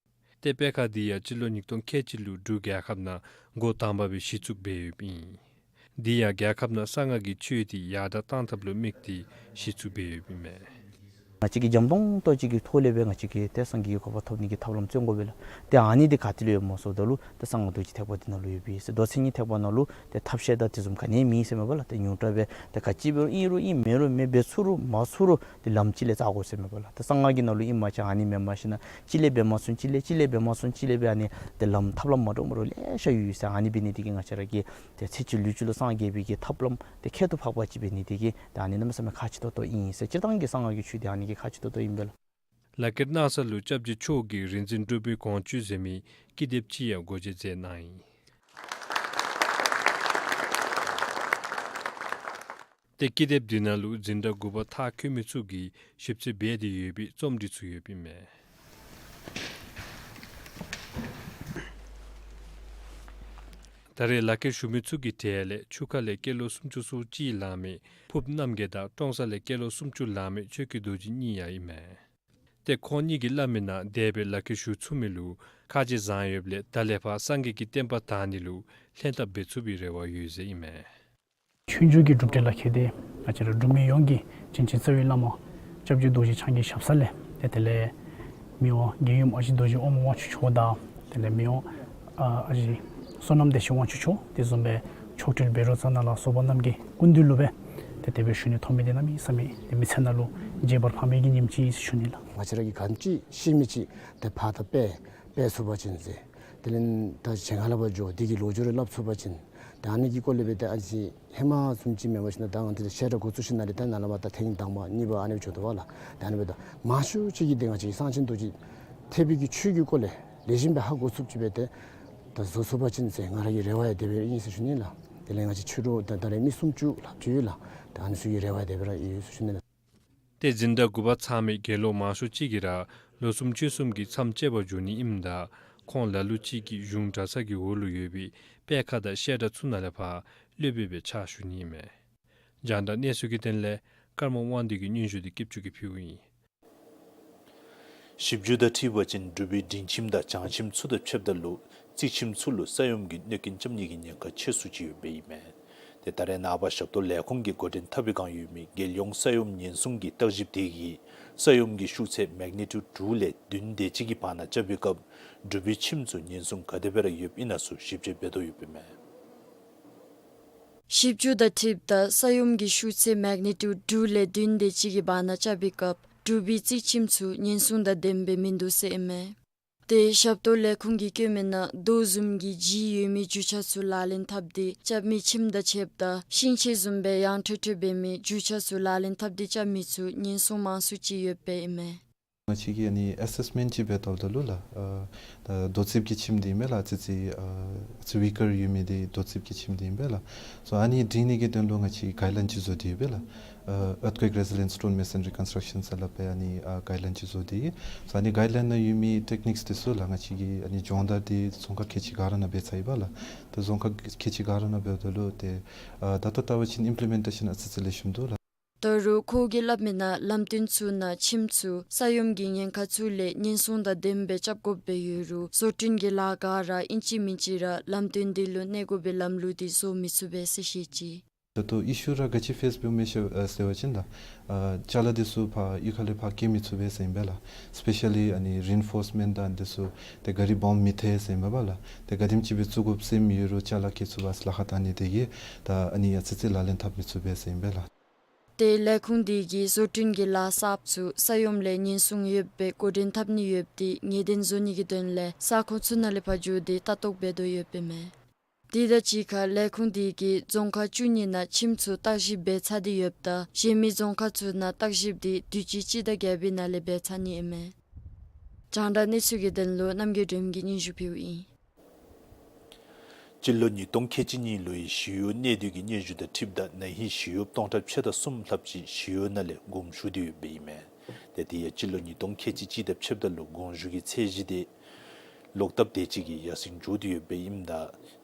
ཏེ་སྤེལ་ཁང་འདི་ཡང་སྤྱི་ལོ་ཉིས་སྟོང་ཁལ་གཅིག་ལུ་འབྲུག་རྒྱལ་ཁབ་ནང་འགོ་དང་པ་སྦེ་གཞི་བཙུགས་འབད་ཡོདཔ་ཨིན། འདི་ཡང་རྒྱལ་ཁབ་ནང་གསང་སྔགས་ཀྱི་ཆོས་འདི་ཡར་དྲག་གཏང་ཐབས་ལུ་དམིགས་ཏེ་གཞི་བཙུགས་འབད་ཡོདཔ་ཨིན་མས། ང་བཅས་ཀྱིས་འཇམ་ཏོང་ཏོ་ཅིག་གི་ཐོག་ལས་སྦེ་ང་བཅས་ཀྱིས་ཏེ་སངས་རྒྱས་ཀྱི་གོ་འཕང་ཐོབ་ནི་གི་ཐབས་ལམ་བརྩོན་དགོ་པས་ལགས། ཏེ་ཨ་ནི་འདི་ག་ཏེ་ལུ་ཡོདཔ་སྨོ་ཟེརཝ་ད་ལུ་ཏེ་གསང་སྔགས་རྡོ་རྗེ་ཐེག་པ་འདི་ནང་ལུ་ཡོད་པས་ཟེར། མདོ་མཚན་ཉིད་ཐེག་པ་ནང་ལུ་ཏེ་ཐབས་ཤེས་དང་དེ་བཟུམ་ག་ནི་མེད་ཟེར་མས་པ་ལགས། ཏེ་ཉུང་དྲགས་སྦེ་ཏེ་ག་ཅི་འབད་རུང་ཨིན་རུང་ཨིན་མེན་རུང་མེན་འབད་ཚུགས་རུང་མ་ཚུགས་རུང་ཏེ་ལམ་ཅིག་ལས་བཙག་དགོ་ཟེར་མས་པ་ལགས། ཏེ་གསང་སྔགས་ཀྱི་ནང་ལུ་ཨིན་མ་ཅིག་ཨ་ནི་མེན་མ་ཤེས་ན་ཅིག་ལས་འབད་མ་ཚུགས་ཅིག་ལས་ཅིག་ལས་འབད་མ་ཚུགས་ཅིག་ལས་སྦེ་ཨ་ནི་ཏེ་ལམ་ཐབས་ལམ་མ་འདྲཝ་མ་འདྲཝ་ལེ་ཤ་ཡོད་ཟེར། ཨ་ནི་འབད་ནི་འདི་གིས་ང་བཅས་ར་གིས་ཏེ་ཚེ་གཅིག་ལུས་གཅིག་ལུ་སངས་རྒྱས་པའི་གི་ཐབས་ལམ་དེ་ཁྱད་དུ་འཕགས་པ་ཅིག་འབད་ནི་དེ་གིས་ཏེ་ཨ་ནི་གནམ་མེད་ས་མེད་ཁག་ཆེ་ཏོག་ཏོ་ཨིན་ཟེར། སྤྱིར་བཏང་གི་གསང་སྔགས་ཀྱི་ཆོས་དེ་ཨ་ནི་གིས་ཁག་ཆེ་ཏོག་ཏོ་ཨིན་པས་ལགས། ལག་ཁྱེར་གནང་ས་ལུ་སྐྱབས་རྗེ་མཆོག་གིས་རིག་འཛིན་གྲུབ་པའི་དགོངས་བཅུད་ཟེར་མི་ཀི་དེབ་ཅིག་ཡང་སྒོ་འབྱེད་མཛད་གནང་ཡི། ཏེ་ཀི་དེབ་འདི་ནང་ལུ་འཛིན་གྲྭ་དགུ་པ་མཐར་འཁྱོལ་མི་ཚུ་གིས་ཞིབ་འཚོལ་འབད་དེ་ཡོད་པའི་རྩོམ་འབྲི་ཚུ་ཡོདཔ་ཨིན་མས། ད་རེས་ལག་ཁྱེར་ཞུ་མི་ཚུ་གི་གྲས་ལས་ཆུ་ཁ་ལས་སྐྱེས་ལོ་སུམ་ཅུ་སོ་གཅིག་ལང་མི་ཕུབ་རྣམ་རྒྱལ་དང་ཀྲོང་གསར་ལས་སྐྱེས་ལོ་སུམ་ཅུ་ལང་མི་ཆོས་ཀྱི་རྡོ་རྗེ་གཉིས་ཡང་ཨིན་མས། ཏེ་ཁོང་གཉིས་ཀྱིས་སླབ་མི་ནང་འདས་པའི་ལག་ཁྱེར་ཞུ་ཚུགས་མི་ལུ་ཁ་རྗེ་བཟང་ཡོདཔ་ལས་ད་ལས་ཕར་སངས་རྒྱས་ཀྱི་བསྟན་པ་དར་ནི་ལུ་ལྷན་ཐབས་འབད་ཚུགས་པའི་རེ་བ་ཡོད་ཟེར་ཨིན་མས། ཆོས་འབྱུང་གི་སྒྲུབ་གྲྭའི་ལག་ཁྱེར་དེ་ང་བཅས་ར་འབྲུག་མི་ཡོངས་ཀྱི་བྱིན་ཅན་རྩ་བའི་བླ་མ་སྐྱབས་རྗེ་རྡོ་རྗེ་འཆང་གི་ཞབས་ས་ལས་ཏེ་དེ་ལས་མི་དབང་རྒྱལ་ཡུམ་ཨ་ཞེ་རྡོ་རྗེ་འོགམ་དབང་ཕྱུག་མཆོག་དང་དེ་ལས་མི་དབང་ཨ་ཨ་ཞེ་བསོད་ནམས་བདེ་ཆེན་དབང་ཕྱུག་མཆོག་དེ་བཟུམ་སྦེ་མཆོག་སྤྲུལ་བཻ་རོ་ཙ་ན་ལ་སོགས་པ་རྣམས་ཀྱི་སྐུ་མདུན་ལུ་སྦེ་ཏེ་དེ་སྦེ་ཞུ་ནི་ཐོབ་མི་འདི་གནམ་མེད་ས་མེད་ཏེ་མི་ཚེ་ནང་ལུ་བརྗེད་པར་ཕངས་པའི་གི་ཉིནམ་ཅིག་ཨིན་ཟེར་ཞུ་ནི་ལགས། ང་བཅས་ར་གིས་ག་ཅི་ཤེས་མི་ཅིག་ཏེ་ཕར་ད་སྤེལ་སྤེལ་ཚུགས་པ་ཅིན་ཟེར། དེ་ལས་ད་གཞན་ཁ་ལས་ཕར་འགྱོ་དེ་གི་ལོ་རྒྱུས་རེ་སླབ་ཚུགས་པ་ཅིན་ད་ཨ་ནི་གི་སྐོར་ལས་སྦེ་ཏེ་ཨ་ཙི་ཧེ་མ་བཟུམ་ཅིག་མེན་པར་ཞིན་ན་ད་ང་བཅས་ཏེ་བཤད་གྲྭ་འགོ་བཙུགས་ཞིནམ་ལས་ད་ནཱ་ལས་མར་ད་ཐེངས་དང་པ་གཉིས་པ་ཨ་ནི་སྦེ་འགྱོ་དོ་བ་ལགས། ད་ཨ་ནི་སྦེ་ད་མང་ཤོས་ཅིག་གིས་ཏེ་ང་བཅས་གསང་ཆེན་རྡོ་རྗེ་ཐེག་པའི་གི་ཆོས་ཀྱི་སྐོར་ལས་ལེགས་ཤོམ་སྦེ་ཧ་གོ་ཚུགསཔ་ཅིག་སྦེ་ཏེ་ད་བཟོ་ཚུགས་པ་ཅིན་ཟེར་ང་ར་གི་རེ་བ་ཡང་དེ་སྦེ་ཨིན་ཟེར་ཞུ་ནི་ལགས། དེ་ལས་ང་བཅས་ཆོས་གྲོགས་ད་ད་རེས་མི་སུམ་ཅུ་ལྷགཔ་ཅིག་ཡོད་ལགས། ད་ཨ་ནི་ཚུ་གི་རེ་བ་དེ་སྦེ་ར་ཡོད་ཟེར་ཞུ་ནི་ལགས། ཏེ་འཛིན་གྲྭ་དགུ་པ་ཚང་མི་དགེ་སློང་མང་ཤོས་ཅིག་གིས་ར་ལོ་གསུམ་ཕྱོགས་གསུམ་གྱི་མཚམས་བཅད་པར་འགྱོ་ནི་ཨིནམ་ད་ཁོང་ལ་ལུ་ཅིག་གིས་གཞུང་གྲྭ་ཚང་གི་འོག་ལུ་ཡོད་པའི་སྤེལ་ཁང་དང་བཤད་གྲྭ་ཚུ་ནང་ལས་ཕར་སློབ་དཔོན་སྦེ་ཕྱག་ཞུ་ནི་ཨིན་མས། རྒྱང་བསྒྲགས་གནས་ཚུལ་གྱི་དོན་ལས་ཀརྨ་དབང་འདུས་ཀྱི་སྙན་ཞུ་འདི་སྐྱིད་ཆུ་གིས་ཕུལཝ་ཨིན། ཞིབ་འཇུག་དང་འཁྲིལ་བ་ཅིན་འབྲུག་པའི་སྒྲིང་ཁྱིམ་དང་བྱང་ཁྱིམ་ཚུ་དང་ཕྱདཔ་ད་ལུ་རྩིག་ཁྱིམ་ཚུ་ལུ་ས་ཡོམ་གྱི་གནོད་སྐྱོན་རྐྱབ་ནི་གི་ཉེན་ཁ་ཆེ་སུ་ཅིག་ཡོདཔ་ཨིན་མས། ཏེ་ད་རེས་ནངས་པ་ཞབས་ཏོག་ལས་ཁུངས་ཀྱིས་འགོ་འདྲེན་འཐབ་པའི་བསྒང་ཡོད་མི་རྒྱལ་ཡོངས་ས་ཡོམ་ཉེན་སྲུང་གི་བརྟག་ཞིབ་དེ་གིས་ས་ཡོམ་གྱི་ཤུགས་ཚད་མེག་ནི་ཊིའུཌ་དྲུག་ལས་བདུན་དེ་ཅིག་གི་བར་ན་རྐྱབ་པའི་སྐབས་འབྲུག་པའི་ཁྱིམ་ཚུ་ཉེན་སྲུང་ག་དེ་སྦེ་ར་ཡོདཔ་ཨིན་ན་ཚུ་ཞིབ་དཔྱད་འབད་དོ་ཡོདཔ་ཨིན་མས། ཞིབ་འཇུག་དང་འཁྲིལཝ་ད་ས་ཡོམ་གྱི་ཤུགས་ཚད་མེག་ནི་ཊིའུཌ་དྲུག་ལས་བདུན་དེ་ཅིག་གི་བར་ན་རྐྱབ་པའི་སྐབས་འབྲུག་པའི་རྩིག་ཁྱིམ་ཚུ་ཉེན་སྲུང་དང་ལྡནམ་སྦེ་མིན་འདུག་ཟེར་ཨིན་མས། ཏེ་ཞབས་ཏོག་ལས་ཁུངས་ཀྱིས་བཀོད་མི་ནང་རྡོ་བཟུམ་གྱི་ལྗིད་ཡོད་མི་རྒྱུ་ཆ་ཚུ་ལག་ལེན་འཐབ་སྟེ་རྐྱབ་མི་ཁྱིམ་དང་ཕྱདཔ་ད་ཤིང་ཆས་བཟུམ་སྦེ་ཡང་ཁྲོལ་ཁྲོལ་འབད་མི་རྒྱུ་ཆ་ཚུ་ལག་ལེན་འཐབ་སྟེ་རྐྱབ་མི་ཚུ་ཉེན་སྲུང་མང་སུ་ཅིག་ཡོདཔ་ཨིན་མས། ང་བཅས་ཀྱིས་ཨ་ནི་ཨེ་སེསི་མེནཊ་ཅིག་འབད་བལྟཝ་ད་ལུ་ལགས། ཨ་ད་རྡོ་རྩིགཔ་གི་ཁྱིམ་འདི་ཨིན་པས་ལགས། ཨ་ཙི་ཙི་ཨ་ཙི་ཝི་ཀར་ཡོད་མི་འདི་རྡོ་རྩིགཔ་གི་ཁྱིམ་འདི་ཨིན་པས་ལགས། སོ་ཨ་ནི་སྒྲིང་ནི་གི་དོན་ལུ་ང་བཅས་ཀྱིས་གའིཌ་ལའིན་ཅིག་བཟོ་སྟེ་ཡོད་པས་ལགས། ཨ་Earthquake Resilient Stone Masonry Construction ཟེར་སླབ་པའི་ཨ་ནི་ཨ་གའིཌ་ལའིན་ཅིག་བཟོ་སྟེ་ཡོད། སོ་ཨ་ནི་གའིཌ་ལའིན་ནང་ཡོད་མི་ཊེཀ་ནིཀསི་འདི་ཚུ་ལགས་ང་བཅས་ཀྱིས་ཨ་ནི་སྦྱོང་བརྡར་འདི་རྫོང་ཁག་ཁལ་གཅིག་ག་ར་ནང་འབད་ཚར་ཡི་པས་ལགས། ད་རྫོང་ཁག་ཁལ་གཅིག་ག་ར་ནང་འབདཝ་ད་ལུ་ཏེ་ཨ་ད་ལྟོ་བལྟ་བ་ཅིན་ཨིམ་པི་ལི་མེནཊེ་ཤཱན་ཨ་ཙི་ཙི་ལེགས་ཤོམ་འདུག་ལགས། ད་རུང་ཁོ་གིས་སླབ་མི་ནང་ལམ་སྟོན་ཚུ་ནང་ཁྱིམ་ཚུ་ས་ཡོམ་གྱི་ཉེན་ཁ་ཚུ་ལས་ཉེན་སྲུང་དང་ལྡནམ་སྦེ་རྐྱབ་དགོཔ་སྦེ་ཡོད་རུང་བཟོ་སྐྲུན་གྱི་ལཱ་ག་ར་ཨིན་ཅི་མིན་ཅི་ར་ལམ་སྟོན་འདི་ལུ་གནས་དགོ་པའི་ལམ་ལུགས་འདི་བཟོ་མི་ཚུགས་པས་ཟེར་བཤད་ཅི། ད་ལྟོ་ཨི་ཤུ་ར་ག་ཅི་ཕེསི་འབདཝ་མས་ཟེར་ཨ་ཟེར་བ་ཅིན་ད་ཨ་ཅ་ལ་འདི་ཚུ་ཕར་གཡུས་ཁ་ལས་ཕར་སྐྱེལ་མི་ཚུགས་པས་ཟེར་ཨིན་པས་ལགས། སི་པེ་ཤ་ལི་ཨ་ནི་རི་ཨིན་ཕོརསི་མེནཊ་དང་འདི་ཚུ་ཏེ་གཱ་རི་བོམ་མི་ཐལ་ཟེར་ཨིན་པས་ལགས། ཏེ་ག་དེམ་ཅིག་སྦེ་བཙུགས་དགོཔ་སེམས་ཡོད་རུང་ཅ་ལ་སྐྱེལ་ཚུགས་པར་ལཱ་ཁག་བཏང་ནི་དེ་གིས་ད་ཨ་ནི་ཨ་ཙི་ཙི་ལག་ལེན་འཐབ་མི་ཚུགས་པས་ཟེར་ཨིན་པས་ལགས། ཏེ་ལས་ཁུངས་འདི་གིས་བཟོ་སྐྲུན་གྱི་ལཱ་གསརཔ་ཚུ་ས་ཡོམ་ལས་ཉེན་སྲུང་ཡོདཔ་སྦེ་འགོ་འདྲེན་འཐབ་ནི་ཡོདཔ་འདི་ངེས་གཏན་བཟོ་ནི་གི་དོན་ལས་ས་ཁོངས་ཚུ་ནང་ལས་ཕར་འགྱོ་སྟེ་ལྟ་རྟོག་འབད་དོ་ཡོདཔ་ཨིན་མས། དེ་དང་གཅིག་ཁར་ལས་ཁུངས་འདི་གིས་རྫོང་ཁག་བཅུ་གཉིས་ནང་ཁྱིམ་ཚུ་བརྟག་ཞིབ་འབད་ཚར་ཏེ་ཡོདཔ་ད་གཞན་མི་རྫོང་ཁག་ཚུ་ནང་བརྟག་ཞིབ་འདི་དུས་ཅི་སྤྱི་ཟླ་བརྒྱད་པའི་ནང་ལས་འབད་ཚར་ནི་ཨིན་མས། རྒྱང་བསྒྲགས་གནས་ཚུལ་གྱི་དོན་ལུ་རྣམ་རྒྱལ་སྒྲོལམ་གིས་སྙན་ཞུ་ཕུལཝ་ཨིན། སྤྱི་ལོ་ཉིས་སྟོང་ཁལ་གཅིག་གཉིས་ལོའི་ཞི་གཡོག་གནས་སྡུད་ཀྱི་སྙན་ཞུ་དང་འཁྲིལཝ་ད་ན་ཧིང་ཞི་གཡོགཔ་སྟོང་ཕྲག་ཕྱེད་དང་གསུམ་ལྷགཔ་ཅིག་ཞི་གཡོག་ནང་ལས་དགོངས་ཞུ་སྟེ་ཡོདཔ་ཨིན་མས། ཏེ་དེ་ཡང་སྤྱི་ལོ་ཉིས་སྟོང་ཁལ་གཅིག་གཅིག་དང་ཕྱདཔ་ད་ལུ་དགོངས་ཞུ་གི་ཚད་གཞི་དེ་ལོག་ལྟབ་དེ་ཅིག་གིས་ཡར་སེང་འགྱོ་སྟེ་ཡོདཔ་ཨིནམ་ད་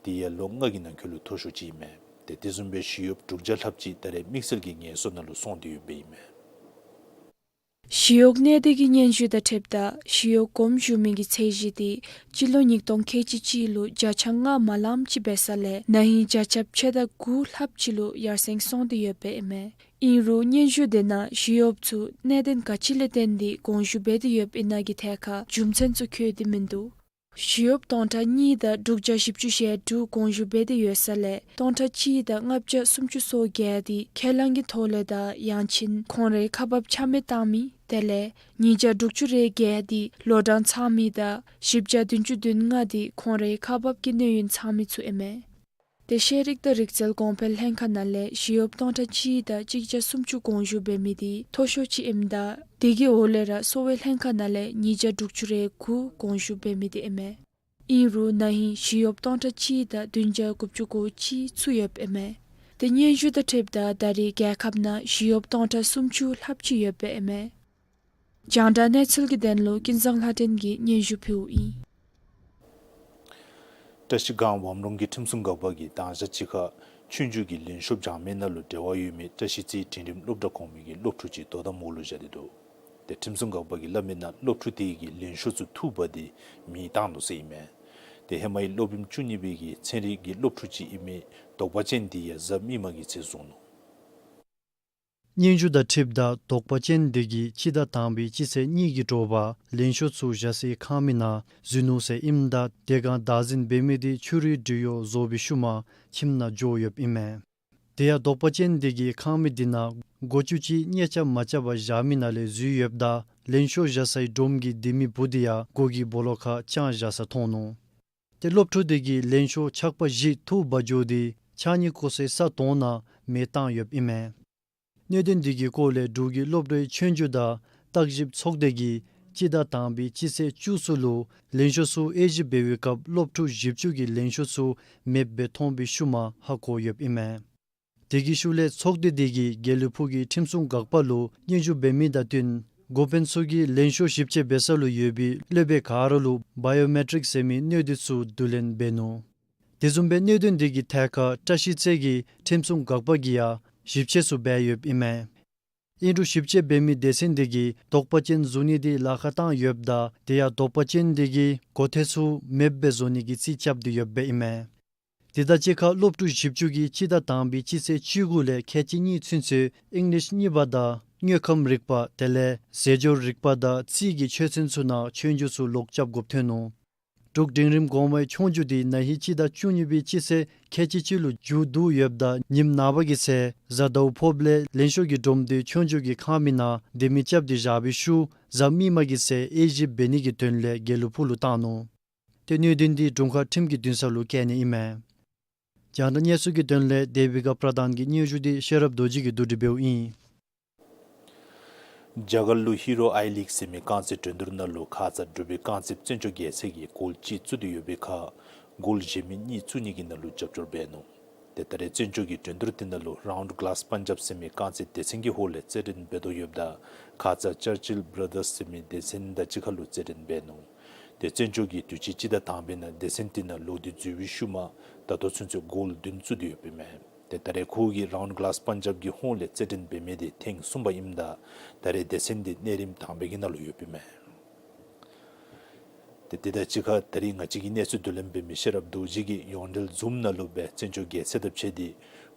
དེ་ཡང་ལོ་ལྔ་གི་ནང་འཁོད་ལུ་མཐོ་ཤོས་ཅིག་ཨིན་མས། ཏེ་དེ་བཟུམ་སྦེ་ཞི་གཡོགཔ་དྲུག་བརྒྱ་ལྷགཔ་ཅིག་ད་རེས་དམིགས་བསལ་གྱི་ངལ་གསོ་ནང་ལུ་སོང་སྟེ་ཡོདཔ་ཨིན་མས། ཞི་གཡོག་གནས་སྡུད་ཀྱི་སྙན་ཞུ་དང་འཁྲིལཝ་ད་ཞི་གཡོག་དགོངས་ཞུ་མི་གི་ཚད་གཞི་དེ་སྤྱི་ལོ་ཉིས་སྟོང་ཁལ་གཅིག་གཅིག་ལུ་བརྒྱ་ཆ་ལྔ་མ་ལངམ་ཅིག་འབད་ས་ལས་ན་ཧིང་བརྒྱ་ཆ་ཕྱེད་དང་དགུ་ལྷགཔ་ཅིག་ལུ་ཡར་སེང་སོང་སྟེ་ཡོདཔ་ཨིན་མས། ཨིན་རུང་སྙན་ཞུ་དེ་ནང་ཞི་གཡོགཔ་ཚུ་གནད་དོན་ག་ཅི་ལས་བརྟེན་ཏེ་དགོངས་ཞུ་འབད་དེ་ཡོདཔ་ཨིན་ན་གི་ཐད་ཁར་རྒྱུ་མཚན་ཚུ་བཀོད་དེ་མིན་འདུག། ཞི་གཡོགཔ་སྟོང་ཕྲག་གཉིས་དང་དྲུག་བརྒྱ་བཞི་བཅུ་ཞེ་དྲུག་དགོངས་ཞུ་འབད་དེ་ཡོད་ས་ལས་སྟོང་ཕྲག་གཅིག་དང་ལྔ་བརྒྱ་སུམ་ཅུ་སོ་བརྒྱད་དེ་ཁས་བླངས་ཀྱི་ཐོག་ལས་དང་ཡང་ཅིན་ཁོང་རའི་ཁག་འབག་ཆ་མེད་བཏང་མི་དེ་ལས་ཉིས་བརྒྱ་དྲུག་ཅུ་རེ་བརྒྱད་དེ་ལོ་གྲངས་ཚང་མི་དང་བཞི་བརྒྱ་བདུན་ཅུ་དོན་ལྔ་དེ་ཁོང་རའི་ཁག་འབག་གི་གནས་ཡུན་ཚང་མི་ཚུ་ཨིན་མས། ཏེ་ཤེས་རིག་དང་རིག་རྩལ་གོང་འཕེལ་ལྷན་ཁག་ནང་ལས་ཞི་གཡོགཔ་སྟོང་ཕྲག་གཅིག་དང་གཅིག་བརྒྱ་སུམ་ཅུ་དགོངས་ཞུ་འབད་མི་དེ་མཐོ་ཤོས་ཅིག་ཨིནམ་ད་དེ་གི་འོག་ལས་ར་གསོ་བའི་ལྷན་ཁག་ནང་ལས་ཉིས་བརྒྱ་དྲུག་ཅུ་རེ་དགུ་དགོངས་ཞུ་འབད་མི་དེ་ཨིན་མས། ཨིན་རུང་ན་ཧིང་ཞི་གཡོགཔ་སྟོང་ཕྲག་གཅིག་དང་བདུན་བརྒྱ་དགུ་བཅུ་གོ་གཅིག་ཚུད་ཡོདཔ་ཨིན་མས། ཏེ་སྙན་ཞུ་དང་འཁྲིལཝ་ད་ད་རེས་རྒྱལ་ཁབ་ནང་ཞི་གཡོགཔ་སྟོང་ཕྲག་སུམ་ཅུ་ལྷགཔ་ཅིག་ཡོདཔ་ཨིན་མས། རྒྱང་བསྒྲགས་གནས་ཚུལ་གྱི་དོན་ལུ་ཀུན་བཟང་ལྷ་སྒྲོན་གྱིས་སྙན་ཞུ་ཕུལཝ་ཨིན། བཀྲ་ཤིས་སྒང་ཝམ་རོང་གི་ཁྲིམས་སྲུང་འགག་པ་གིས་དང་ཞག་གཅིག་ཁར་ཆོས་རྒྱུགས་ཀྱི་ལེན་ཤོག་སྦྱང་མི་ནང་ལུ་འབྲེལ་བ་ཡོད་མི་བཀྲ་ཤིས་རྩེའི་འབྲིང་རིམ་སློབ་གྲྭ་གོང་མའི་གི་སློབ་ཕྲུག་ཅིག་དོ་དམ་འོག་ལུ་བཞག་སྟེ་འདུག། ཏེ་ཁྲིམས་སྲུང་འགག་པ་གིས་སླབ་མི་ནང་སློབ་ཕྲུག་དེ་གིས་ལེན་ཤོག་ཚུ་འཐུ་འབག་སྟེ་མེ་བཏང་ནུག་ཟེར་ཨིན་མས། ཏེ་ཧེ་མའི་སློབ་རིམ་བཅུ་གཉིས་པའི་གི་ཚན་རིག་གི་སློབ་ཕྲུག་ཅིག་ཨིན་མི་དོགས་པ་ཅན་དེ་ཡང་གཟའ་མིག་དམར་གྱི་ཚེ་བཟུང་ནུག། སྙན་ཞུ་དང་འཁྲིལཝ་ད་དོགས་པ་ཅན་དེ་གིས་སྤྱི་ཟླ་དང་པའི་སྤྱི་ཚེས་གཉིས་ཀྱི་དྲོ་པ་ལེན་ཤོག་ཚུ་བཞག་སའི་ཁང་མིག་ནང་འཛུལ་ནུག་ཟེར་ཨིནམ་ད་དེ་སྒང་བདག་འཛིན་འབད་མི་དེ་ཆུ་རུད་འགྲུལ་གཡོག་བཟོ་བའི་ཤུལ་མ་ཁྱིམ་ནང་འགྱོ་ཡོདཔ་ཨིན་མས། དེ་ཡང་དོགས་པ་ཅན་དེ་གིས་ཁང་མིག་དེ་ནང་སྒོ་ཅུང་ཅིག་གཉེར་རྐྱབ་མ་རྐྱབ་པར་བཞག་མི་ནང་ལས་འཛུལ་ཡོདཔ་ད་ལེན་ཤོག་བཞག་སའི་སྒྲོམ་གྱི་ལྡེ་མིག་སྦུག་དེ་ཡང་སྒོ་གི་སྦོ་ལོགས་ཁར་དཔྱང་བཞག་ས་མཐོང་ནུག། ཏེ་སློབ་ཕྲུག་དེ་གིས་ལེན་ཤོག་ཆག་པ་བཞི་འཐུ་འབག་འགྱོ་སྟེ་ཕྱགས་སྙིགས་བཀོ་སའི་ས་དོང་ནང་མེ་བཏང་ཡོདཔ་ཨིན་མས། གནད་དོན་དེ་གི་སྐོར་ལས་འབྲུག་གི་སློབ་གྲྭའི་ཆོས་རྒྱུགས་དང་བརྟག་ཞིབ་ཚོགས་སྡེ་གིས་སྤྱི་ཟླ་དང་པའི་སྤྱི་ཚེས་བཅུ་གསུམ་ལུ་ལེན་ཤོག་ཚུ་དབྱེ་ཞིབ་འབད་བའི་སྐབས་སློབ་ཕྲུག་བཞི་བཅུ་གི་ལེན་ཤོག་ཚུ་མེདཔ་སྦེ་མཐོང་བའི་ཤུལ་མ་ཧ་གོ་ཡོདཔ་ཨིན་མས། དེ་གི་ཤུལ་ལས་ཚོགས་སྡེ་དེ་གིས་དགེ་ལེགས་ཕུག་གི་ཁྲིམས་སྲུང་འགག་པ་ལུ་སྙན་ཞུ་འབད་མི་དང་བསྟུན་འགོ་དཔོན་ཚུ་གིས་ལེན་ཤོག་ཞིབ་དཔྱད་འབད་ས་ལུ་ཡོད་པའི་སློབ་དཔོན་ག་ར་ལུ་བའི་ཡོ་མེ་ཊིཀ་ཟེར་མི་སྣོད་དེ་ཚུ་བསྡུ་ལེན་འབད་ནུག། དེ་བཟུམ་སྦེ་གནད་དོན་དེ་གི་ཐད་ཁར་བཀྲ་ཤིས་རྩེ་གི་ཁྲིམས་སྲུང་འགག་པ་གིས་ཡང་ཞིབ་དཔྱད་ཚུ་འབད་ཡོདཔ་ཨིན་མས། ཨིན་རུང་ཞིབ་དཔྱད་འབད་མི་སྡེ་ཚན་དེ་གིས་དོགས་པ་ཅན་བཟུང་ནི་དེ་ལཱ་ཁག་བཏང་ཡོདཔ་ད་དེ་ཡང་དོགས་པ་ཅན་དེ་གིས་སྒོ་ཐེལ་ཚུ་མེདཔ་སྦེ་བཟོ་ནི་གི་རྩིས་རྐྱབ་སྟེ་ཡོདཔ་ཨིན་མས། དེ་དང་གཅིག་ཁར་སློབ་ཕྲུག་བཞི་བཅུ་གིས་སྤྱི་ཟླ་དང་པའི་སྤྱི་ཚེས་བཅུ་དགུ་ལས་ཁལ་གཅིག་གཉིས་ཚུན་ཚོད་ཨིང་ལིཤ་གཉིས་པ་དང་དངོས་ཁམས་རིག་པ་དེ་ལས་རྫས་སྦྱོར་རིག་པ་དང་རྩིས་ཀྱི་ཆོས་ཚན་ཚུ་ནང་ཆོས་རྒྱུགས་ཚུ་ལོག་རྐྱབ་དགོཔ་ཐོན་ནུག། འབྲུག་འབྲིང་རིམ་གོང་མའི་ཆོས་རྒྱུགས་འདི་ན་ཧིང་སྤྱི་ཟླ་བཅུ་གཉིས་པའི་སྤྱི་ཚེས་ཁལ་གཅིག་གཅིག་ལུ་མཇུག་བསྡུ་ཡོདཔ་ད་ཉིནམ་ནངས་པ་གི་ཚེ་གཟའ་ཟླཝ་ཕོགཔ་ལས་ལྷན་ཤོག་གི་སྒྲོམ་སྟེང་ཆོས་རྒྱུགས་ཀྱི་ཁང་མིག་ནང་སྡོད་མི་རྐྱབ་སྟེ་བཞག་པའི་ཤུལ་གཟའ་མིག་དམར་གྱི་ཚེ་དབྱེ་ཞིབ་འབད་ནི་གི་དོན་ལས་དགེ་ལུགས་ཕུག་ལུ་བཏང་ནུག། ཏེ་གནད་དོན་འདི་དྲུང་ཁག་ཁྲིམས་ཀྱི་འདུན་ས་ལུ་བསྐྱལ་ནི་ཨིན་མས། རྒྱང་བསྒྲགས་གནས་ཚུལ་གྱི་དོན་ལས་དེ་བི་ཀ་པྲ་དཱན་གྱི་སྙན་ཞུ་འདི་ཤེས་རབ་རྡོ་རྗེ་གིས་བསྡུ་སྒྲིག་འབདཝ་ཨིན། རྒྱ་གར་ལུ་ཧི་རོ་ཨའི་ལིག་ཟེར་མི་རྐང་རྩེད་འགྲན་བསྡུར་ནང་ལུ་ཁ་ཙ་འབྲུག་པའི་རྐང་རྩེདཔ་བཙན་སྐྱོགས་རྒྱལ་མཚན་གྱིས་གོལ་གཅིག་བཙུགས་ཏེ་ཡོད་པའི་ཁར་གོལ་གཞན་མི་གཉིས་བཙུགས་ནི་གི་ནང་ལུ་རྒྱབ་སྐྱོར་འབད་ནུག། ཏེ་ད་རེས་བཙན་སྐྱོགས་ཀྱི་འགྲན་བསྡུར་དེ་ནང་ལུ་རའུནཌ་གི་ལཱསི་པཱན་ཇབ་ཟེར་མི་རྐང་རྩེད་སྡེ་ཚན་གྱི་ཧོངས་ལས་རྩེད་འགྲན་འབད་དོ་ཡོདཔ་ད་ཁ་ཙ་ཅར་ཅིལ་བྲ་དརསི་ཟེར་མི་སྡེ་ཚན་དང་གཅིག་ཁར་ལུ་རྩེད་འགྲན་འབད་ནུག། ཏེ་བཙན་སྐྱོགས་ཀྱིས་དུས་ཅི་སྤྱི་ཟླ་དང་པའི་ནང་སྡེ་ཚན་དེ་ནང་ལོག་སྟེ་འཛུལ་བའི་ཤུལ་མ་ད་ལྟོ་ཚུན་ཚོད་གོལ་བདུན་བཙུགས་ཏེ་ཡོདཔ་ཨིན་མས། ཏེ་ད་རེས་ཁོ་གིས་རའུནཌ་གི་ལཱསི་པཱན་ཇབ་ཀྱི་ཧོངས་ལས་རྩེད་འགྲན་འབད་མི་དེ་ཐེངས་གསུམ་པ་ཨིནམ་ད་ད་རེས་སྡེ་ཚན་དེ་གནས་རིམ་དང་པའི་གི་ནང་ལུ་ཡོདཔ་ཨིན་མས། ཏེ་དེ་དང་གཅིག་ཁར་ད་རིས་ང་བཅས་ཀྱི་གནས་ཚུལ་བསྡུ་ལེན་འབད་མི་ཤེས་རབ་རྡོ་རྗེ་གིས་ཡོངས་འབྲེལ་ཛུམ་ནང་ལུ་སྦེ་བཙན་སྐྱོགས་རྒྱལ་མཚན་དང་ཕྱད་དེ་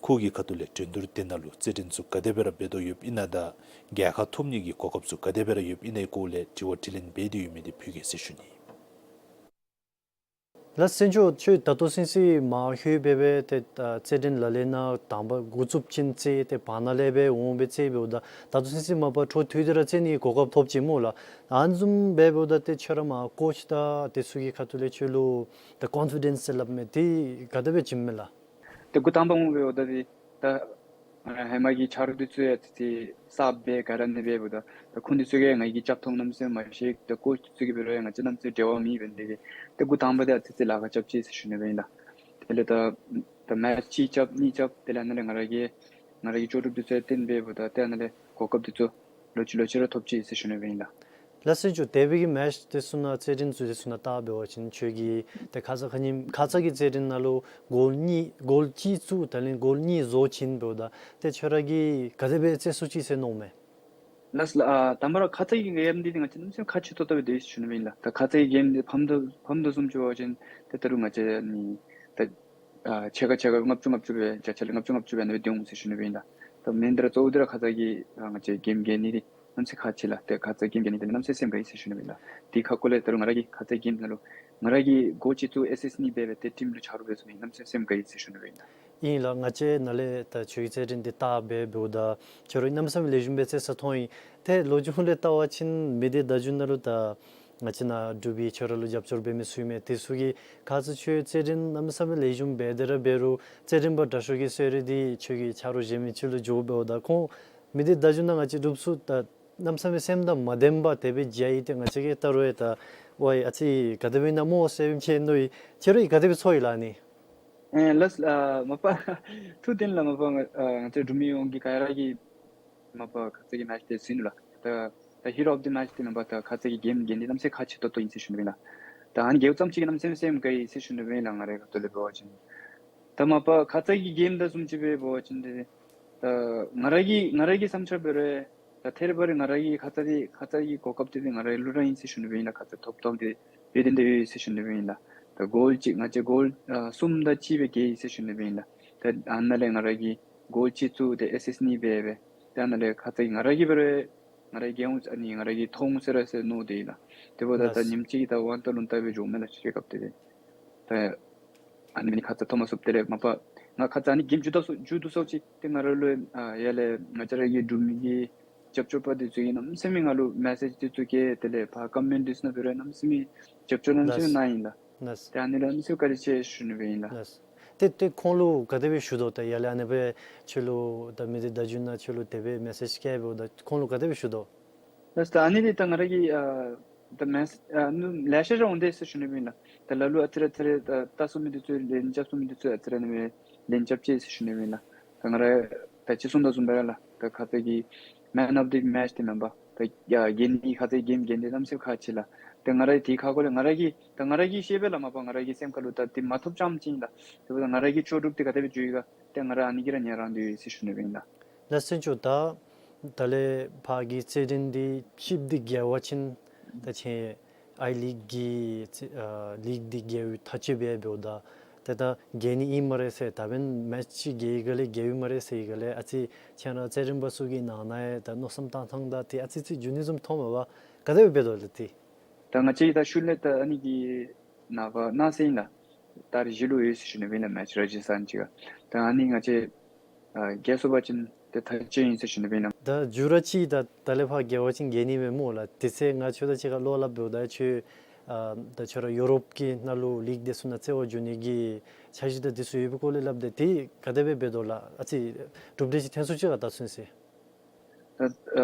ཁོ་གི་ཁ་ཐུག་ལས་འགྲན་བསྡུར་དེ་ནང་ལུ་རྩེད་འགྲན་ཚུ་ག་དེ་སྦེ་ར་འབད་དོ་ཡོདཔ་ཨིན་ན་དང་རྒྱལ་ཁ་ཐོབ་ནི་གི་གོ་སྐབས་ཚུ་ག་དེ་སྦེ་ར་ཡོདཔ་ཨིན་ན་གི་སྐོར་ལས་དྲི་བ་དྲིས་ལན་འབད་དེ་ཡོད་མི་དེ་ཕུལ་གེ་ཟེར་ཞུ་ནི། ལགས་བཙན་སྐྱོགས་ཁྱོད་ད་ལྟོ་ཚུན་ཚོད་མ་ལྷོད་པའི་སྦེ་ཏེ་ཨ་རྩེད་འགྲན་ལག་ལེན་ནང་དང་པ་འགོ་བཙུགས་ཅིན་རྩེད་ཏེ་བར་ན་ལས་སྦེ་འོང་སྦེ་རྩེད་འབདཝ་ད་ད་ལྟོ་ཚུན་ཚོད་མ་པ་འཕྲོ་མཐུད་དེ་ར་རྩེད་ནི་གོ་སྐབས་ཐོབ་ཅི་སྨོ་ལགས། ཨ་ནི་བཟུམ་སྦེ་འབདཝ་ད་ཏེ་ཁྱོད་ར་མར་ཀོཆ་དང་དེ་ཚུ་གི་ཁ་ཐུག་ལས་ཁྱོད་ལུ་ད་ཀོན་ཕི་ཌེནསི་ཟེར་སླབ་མི་དེ་ག་དེ་སྦེ་བྱིནམ་མས་ལགས། ཏེ་འགོ་དང་པ་འོང་སྦེ་འབདཝ་ད་ཏེ་ད་ཧེ་མ་གི་ཆ་རོགས་འདི་ཚུ་ཡང་ཏེ་གསརཔ་སྦེ་ག་ར་ཨ་ནི་སྦེ་འབདཝ་ད་ད་ཁོང་འདི་ཚུ་གིས་ང་གི་རྐྱབ་ཐངས་གནམ་མེད་ས་མེད་མ་ཤེས། ད་ཀོཆ་འདི་ཚུ་གིས་འབད་རུང་ཡང་ང་བཅས་གནམ་མེད་ས་མེད་འབྲེལ་བ་མེད་འབད་ནི་དེ་གིས་ཏེ་འགོ་དང་པ་འདི་ཨ་ཙི་ཙི་ལཱ་ཁག་རྐྱབ་ཅི་ཟེར་ཞུ་ནི་སྦེ་ཨིན་ལགས། དེ་ལས་ད་ད་མེཆ་གཅིག་རྐྱབ་གཉིས་རྐྱབ་དེ་ལས་ཨ་ནི་ལས་ང་ར་གི་ང་ར་གི་ལྕོགས་གྲུབ་འདི་ཚུ་ཡང་བཏོན་སྦེ་འབདཝ་ད་ཏེ་ཨ་ནི་ལས་གོ་སྐབས་འདི་ཚུ་ལོག་ཅི་ལོག་ཅི་ར་ཐོབ་ཅི་ཟེར་ཞུ་ནི་སྦེ་ཨིན་ལགས། ལགས་བཙན་སྐྱོགས་དེ་སྦེ་གི་མེཆ་དེ་ཚུ་ནང་རྩེད་འགྲན་ཚུ་དེ་ཚུ་ནང་བལྟ་འབད་བ་ཅིན་ཁྱོད་ཀྱིས་ཏེ་ཁ་ཙ་ཁ་ཉིནམ་ཁ་ཙ་གི་རྩེད་འགྲན་ནང་ལུ་གོལ་གཉིས་གོལ་གཅིག་བཙུགས་ད་ལས་གོལ་གཉིས་བཟོ་བྱིན་འབདཝ་ད་ཏེ་ཁྱོད་ར་གིས་ག་དེ་སྦེ་རྩེད་ཚུགས་ཅི་ཟེར་མནོཝ་མས། ལགས་ལགས། ཨ་དང་པ་ར་ཁ་ཙ་གི་གེམ་འདི་ཏེ་ང་བཅས་གནམ་མེད་ས་མེད་ཁག་ཆེ་ཏོག་ཏོ་སྦེ་སྡོད་ཡི་ཟེར་ཞུ་ནི་སྦེ་ཨིན་ལགས། ད་ཁ་ཙ་གི་གེམ་འདི་ཕམ་དོ་ཕམ་དོ་བཟུམ་ཅིག་འབད་བ་ཅིན་ཏེ་ད་རུང་ང་བཅས་ནི་ད་ཨ་ཕྱེད་ཀ་ཕྱེད་ཀ་ལྔ་བཅུ་ལྔ་བཅུ་སྦེ་བརྒྱ་ཆ་ལྔ་བཅུ་ལྔ་བཅུ་སྦེ་ཨ་ནི་སྦེ་སྡོད་འོང་ཟེར་ཞུ་ནི་སྦེ་ཨིན་ལགས། ད་མེན་དེ་ར་གཙོ་བོ་འདི་ར་ཁ་ཙ་གི་ཨ་ང་བཅས་གེམ་རྒྱལ་ནི་འདི་གནམ་མེད་ས་མེད་ཁག་ཆེ་ལགས། ཏེ་ཁ་ཙ་གེམ་རྒྱལ་ནི་འདི་གནམ་མེད་ས་མེད་སེམས་དགའ་ཡི་ཟེར་ཞུ་ནི་སྦེ་ཨིན་ལགས། དེ་ཁ་སྐོར་ལས་ད་རུང་ང་ར་གི་ཁ་ཙ་གེམ་ནང་ལུ་ང་ར་གིས་གོལ་གཅིག་བཙུགས་ཨེ་སི་སི་གཉིས་འབད་སྦེ་ཏེ་ཊིམ་ལུ་ཆ་རོགས་འབད་ཚུགས་ནི་གནམ་མེད་ས་མེད་སེམས་དགའ་ཡི་ཟེར་ཞུ་ནི་སྦེ་ཨིན་ལགས། ཨིན་ལགས། ང་བཅས་ནཱ་ལས་ད་ཁྱོད་ཀྱི་རྩེད་འགྲན་འདི་བལྟ་སྦེ་འབདཝ་ད་ཁྱོད་ར་གནམ་མེད་ས་མེད་ལེགས་ཤོམ་སྦེ་རྩེད་ས་མཐོང་ཡི། ཏེ་ལོ་རྒྱུས་ལས་བལྟ་བ་ཅིན་མི་སྡེ་བརྡ་བརྒྱུད་ནང་ལུ་ད་ང་བཅས་ནཱ་འབྲུག་པའི་ཁྱོད་ར་ལུ་རྒྱབ་སྐྱོར་འབད་མི་ཚུ་ཨིན་མས། དེ་ཚུ་གིས་ཁ་ཙ་ཁྱོད་རྩེད་འགྲན་གནམ་མེད་ས་མེད་ལེགས་ཤོམ་འབད་དེ་ར་འབད་རུང་རྩེད་འགྲན་པ་དྲག་ཤོས་ཀྱི་གསོལ་རས་འདི་ཁྱོད་ཀྱི་ཆ་རོགས་གཞན་མི་ཅིག་ལུ་འགྱོ་འབདཝ་ད་ཁོང་མི་སྡེ་བརྡ་བརྒྱུད་ནང་ང་བཅས་འབྲུགཔ་ཚུ་ད་གནམ་མེད་ས་མེད་སེམས་དང་མ་ལྡནམ་སྦེ་དེ་སྦེ་མཇལ་ཡི། ཏེ་ང་བཅས་ཀྱིས་བལྟ་རུང་ཡང་ད་ཝའི་ཨ་ཙི་ག་དེ་སྦེ་ཨིན་ན་སྨོ་ཟེར་བའི་མཁྱེན་ནུག་ཡི། ཁྱོད་ར་གིས་ག་དེ་སྦེ་ཚོར་ཡི་ལགས་ཨ་ནི། ཨེ་ལགས་ཨ་མ་པ་ཐུགས་བདེན་ལགས། མ་པ་ང་ཨ་ང་བཅས་འབྲུག་མི་ཡོངས་ཀྱིས་ག་ར་གིས་མ་པ་ཁ་ཙ་གི་མེཆ་དེ་གཟིགས་ནུག་ལགས། ད་ད་ཧི་རོ་ཨོཕ་ཌི་མེཆ་དེ་མ་པ་ད་ཁ་ཙ་གི་གེམ་གེམ་འདི་གནམ་མེད་ས་མེད་ཁག་ཆེ་ཏོག་ཏོ་ཨིན་ཟེར་ཞུ་ནི་སྦེ་ཨིན་ལགས། ད་ཨ་ནི་རྒྱལཝ་ཙམ་ཅིག་གིས་གནམ་མེད་ས་མེད་སེམས་དགའ་ཡི་ཟེར་ཞུ་ནི་སྦེ་ཨིན་ལགས། ང་རའི་ཁ་ཐུག་ལས་འབད་བ་ཅིན་ད་མ་པ་ཁ་ཙ་གི་གེམ་དང་བཟུམ་ཅིག་སྦེ་འབད་བ་ཅིན་ཏེ་ད་ང་ར་གི་ང་ར་གི་བསམ་འཆར་འབད་རུང་ད་ཐད་རི་བ་རི་ང་ར་གི་ཁ་ཙ་འདི་ཁ་ཙ་གི་གོ་སྐབས་འདི་ཏེ་ང་ར་གི་ལུ་ར་ཨིན་ཟེར་ཞུ་ནི་སྦེ་ཨིན་ལགས། ཁ་ཙ་ཐོབ་ཐངས་འདི་དཔེ་དེ་འདི་ཡོད་ཟེར་ཞུ་ནི་སྦེ་ཨིན་ལགས། ད་གོལ་གཅིག་ང་བཅས་གོལ་ཨ་གསུམ་དང་གཅིག་སྦེ་རྒྱལ་ཡི་ཟེར་ཞུ་ནི་སྦེ་ཨིན་ལགས། ད་ཨ་ནཱ་ལས་ང་ར་གིས་གོལ་གཅིག་བཙུགས་ཏེ་ཨེ་སི་སི་གཉིས་འབད་སྦེ་ད་ཨ་ནཱ་ལས་ཁ་ཙ་གི་ང་ར་གིས་འབད་རུང་ང་ར་གིས་རྒྱལ་འོང་ཨ་ནི་ང་ར་གིས་ཐོབ་འོང་ཟེར་ར་ཟེར་མནོ་སྟེ་ཨིན་ལགས། དེ་འབདཝ་ད་ད་ལགས། ཉིནམ་གཅིག་ད་དབང་ཐང་ལུང་བསྟན་སྦེ་འགྱོཝ་མས་ལགས། ཤེས་སྐབས་དེ་ལས་ད་ཨ་ནི་ཁ་ཙ་ཐོབ་མ་ཚུགས། དེ་ལས་མ་པ་ང་ཁ་ཙ་ཨ་ནི་གེམ་མཇུག་བསྡུ་སོ་མཇུག་བསྡུ་སོ་ཅིག་ཏེ་ང་ར་ལུ་ཨ་ཡར་ལས་ང་བཅས་ར་གི་འབྲུག་མི་གི་རྒྱབ་སྐྱོར་པ་འདི་ཚུ་གིས་གནམ་མེད་ས་མེད་ང་ལུ་མེ་སེཇ་འདི་ཚུ་བསྐྱལ། དེ་ལས་ཕར་ཀོ་མེནཊ་འདི་ཚུ་ནང་འབད་རུང་གནམ་མེད་ས་མེད་རྒྱབ་སྐྱོར་གནམ་མེད་ས་མེད་ལགས། གནང་ཡི་ལགས། ལགས། ཏེ་ཨ་ནི་ལུ་གནམ་མེད་ས་མེད་བཀའ་དྲིན་ཆེ་ཞུ་ནི་སྦེ་ཨིན་ལགས། ལགས། ཏེ་ཏེ་ཁོང་ལུ་ག་དེ་སྦེ་ཞུ་དོ། ད་ཡར་ལས་ཨ་ནི་སྦེ་ཁྱོད་ལུ་ད་མི་སྡེ་བརྡ་བརྒྱུད་ནང་ཁྱོད་ལུ་དེ་སྦེ་མེ་སེཇ་བསྐྱལ་འབདཝ་ད་ཁོང་ལུ་ག་དེ་སྦེ་ཞུ་དོ། ལགས། ད་ཨ་ནི་འདི་ད་ང་ར་གི་ཨ་ད་མེ་སེཇ་ཨ་ནི་ལེ་ཤ་ར་འོང་དེས་ཟེར་ཞུ་ནི་སྦེ་ཨིན་ལགས། ད་ལ་ལུ་ཨ་ཙི་རེ་ཨ་ཙི་རེ་ད་བལྟ་ཚུགས་མི་འདི་ཚུ་ལན་རྐྱབ་ཚུགས་མི་འདི་ཚུ་ཨ་ཙི་རེ་ཨ་ནི་སྦེ་ལན་རྐྱབ་ཅི་ཟེར་ཞུ་ནི་སྦེ་ཨིན་ལགས། ད་ང་ར་ད་ཅི་གསུངས་དོ་བཟུམ་སྦེ་ར་ལགས། ད་ཁ་ཙ་གི་མེན་ཨོཕ་ཌི་མེཆ་དེ་མེན་པར་ད་ཡ་རྒྱལ་ནི་ཁ་ཙ་གི་གེམ་རྒྱལ་ནི་གནམ་མེད་ས་མེད་ཁག་ཆེ་ལགས། ད་ང་ར་དེ་ཁ་སྐོར་ལས་ང་ར་གིས་ད་ང་ར་གིས་ཤེས་པས་ལགས། མ་པ་ང་ར་གི་སེམས་ཁ་ལུ་ད་དེ་མ་ཐོབ་རྐྱངམ་ཅིག་ཨིན་ལགས། དེ་འབདཝ་ད་ང་ར་གི་ལྕོགས་གྲུབ་དེ་ག་དེ་སྦེ་འགྱོ་ཡི་ག་ཏེ་ང་ར་ཨ་ནི་གིས་ར་ཉན་རང་སྡོད་ཡི་ཟེར་ཞུ་ནི་སྦེ་ཨིན་ལགས། ལགས་བཙན་སྐྱོགས། ད་ད་ལས་ཕར་གྱི་རྩེད་འགྲན་འདི་ཆིབས་འདི་རྒྱལ་བ་ཅིན་ད་ཁྱེད་ཨའི་ལིག་གི་ཨ་ལིག་འདི་རྒྱལ་བའི་ཐག་གཅོད་འབད་འབདཝ་ད་ཏེ་ད་རྒྱལ་ནི་ཨིན་སྨ་རེ་ཟེར། ད་འབདན་མེཆ་ཅིག་རྒྱལ་བའི་སྒང་ལས་རྒྱལ་བའི་སྨ་རེ་ཟེར་བའི་སྒང་ལས་ཨ་ཙི་ཁྱེད་ར་རྩེད་འགྲན་པ་ཚུ་གི་ནང་ན་ཡང་ད་མནོ་བསམ་བཏང་ཐངས་དང་ཏེ་ཨ་ཙི་ཅིག་འགྱུར་ནི་བཟུམ་མཐོངམ་མས་པ། ག་དེ་སྦེ་འབད་དོ་ལགས་ཏེ། ད་ང་བཅས་ད་ཤུལ་ལས་ད་ཨ་ནི་གི་ ནངས་པ་གནངས་ཚེ་ཨིན་ལགས། ཏ་རིག་བཞི་ལུ་ཡོད་ཟེར་ཞུ་ནི་སྦེ་ཨིན་ལགས། མེཆ་ར་ཇི་སི་ཐན་ཅིག་ག། ད་ཨ་ནི་ང་བཅས་ཨ་རྒྱལ་སོང་པ་ཅིན་ཏེ་ཐག་བཅད་ཨིན་ཟེར་ཞུ་ནི་སྦེ་ཨིན་ལགས། ད་མཇུག་ར་ཅིག་ད་ད་ལས་ཕར་རྒྱལ་བ་ཅིན་རྒྱལ་ནི་མས་སྨོ་ལགས། དེ་ཚེ་ང་ཁྱོད་དང་གཅིག་ཁར་བློ་སླབ་འབདཝ་ད་ཁྱོད་ཨ་ད་ཁྱོད་ར་ཡུ་རོབ་ཀྱི་ནང་ལུ་ལིག་དེ་ཚུ་ནང་རྩེད་པ་རྒྱུག་ནི་གི་འཆར་གཞི་དང་དེ་ཚུ་ཡོད་པའི་སྐོར་ལས་སླབ་སྟེ་དེ་ག་དེ་སྦེ་འབད་དོ་ལགས། ཨ་ཙི་གྲུབ་འབྲས་ཅིག་ཐོན་སོང་ཅི་ག་ད་ཚུན་ཚོད། ད་ཨ་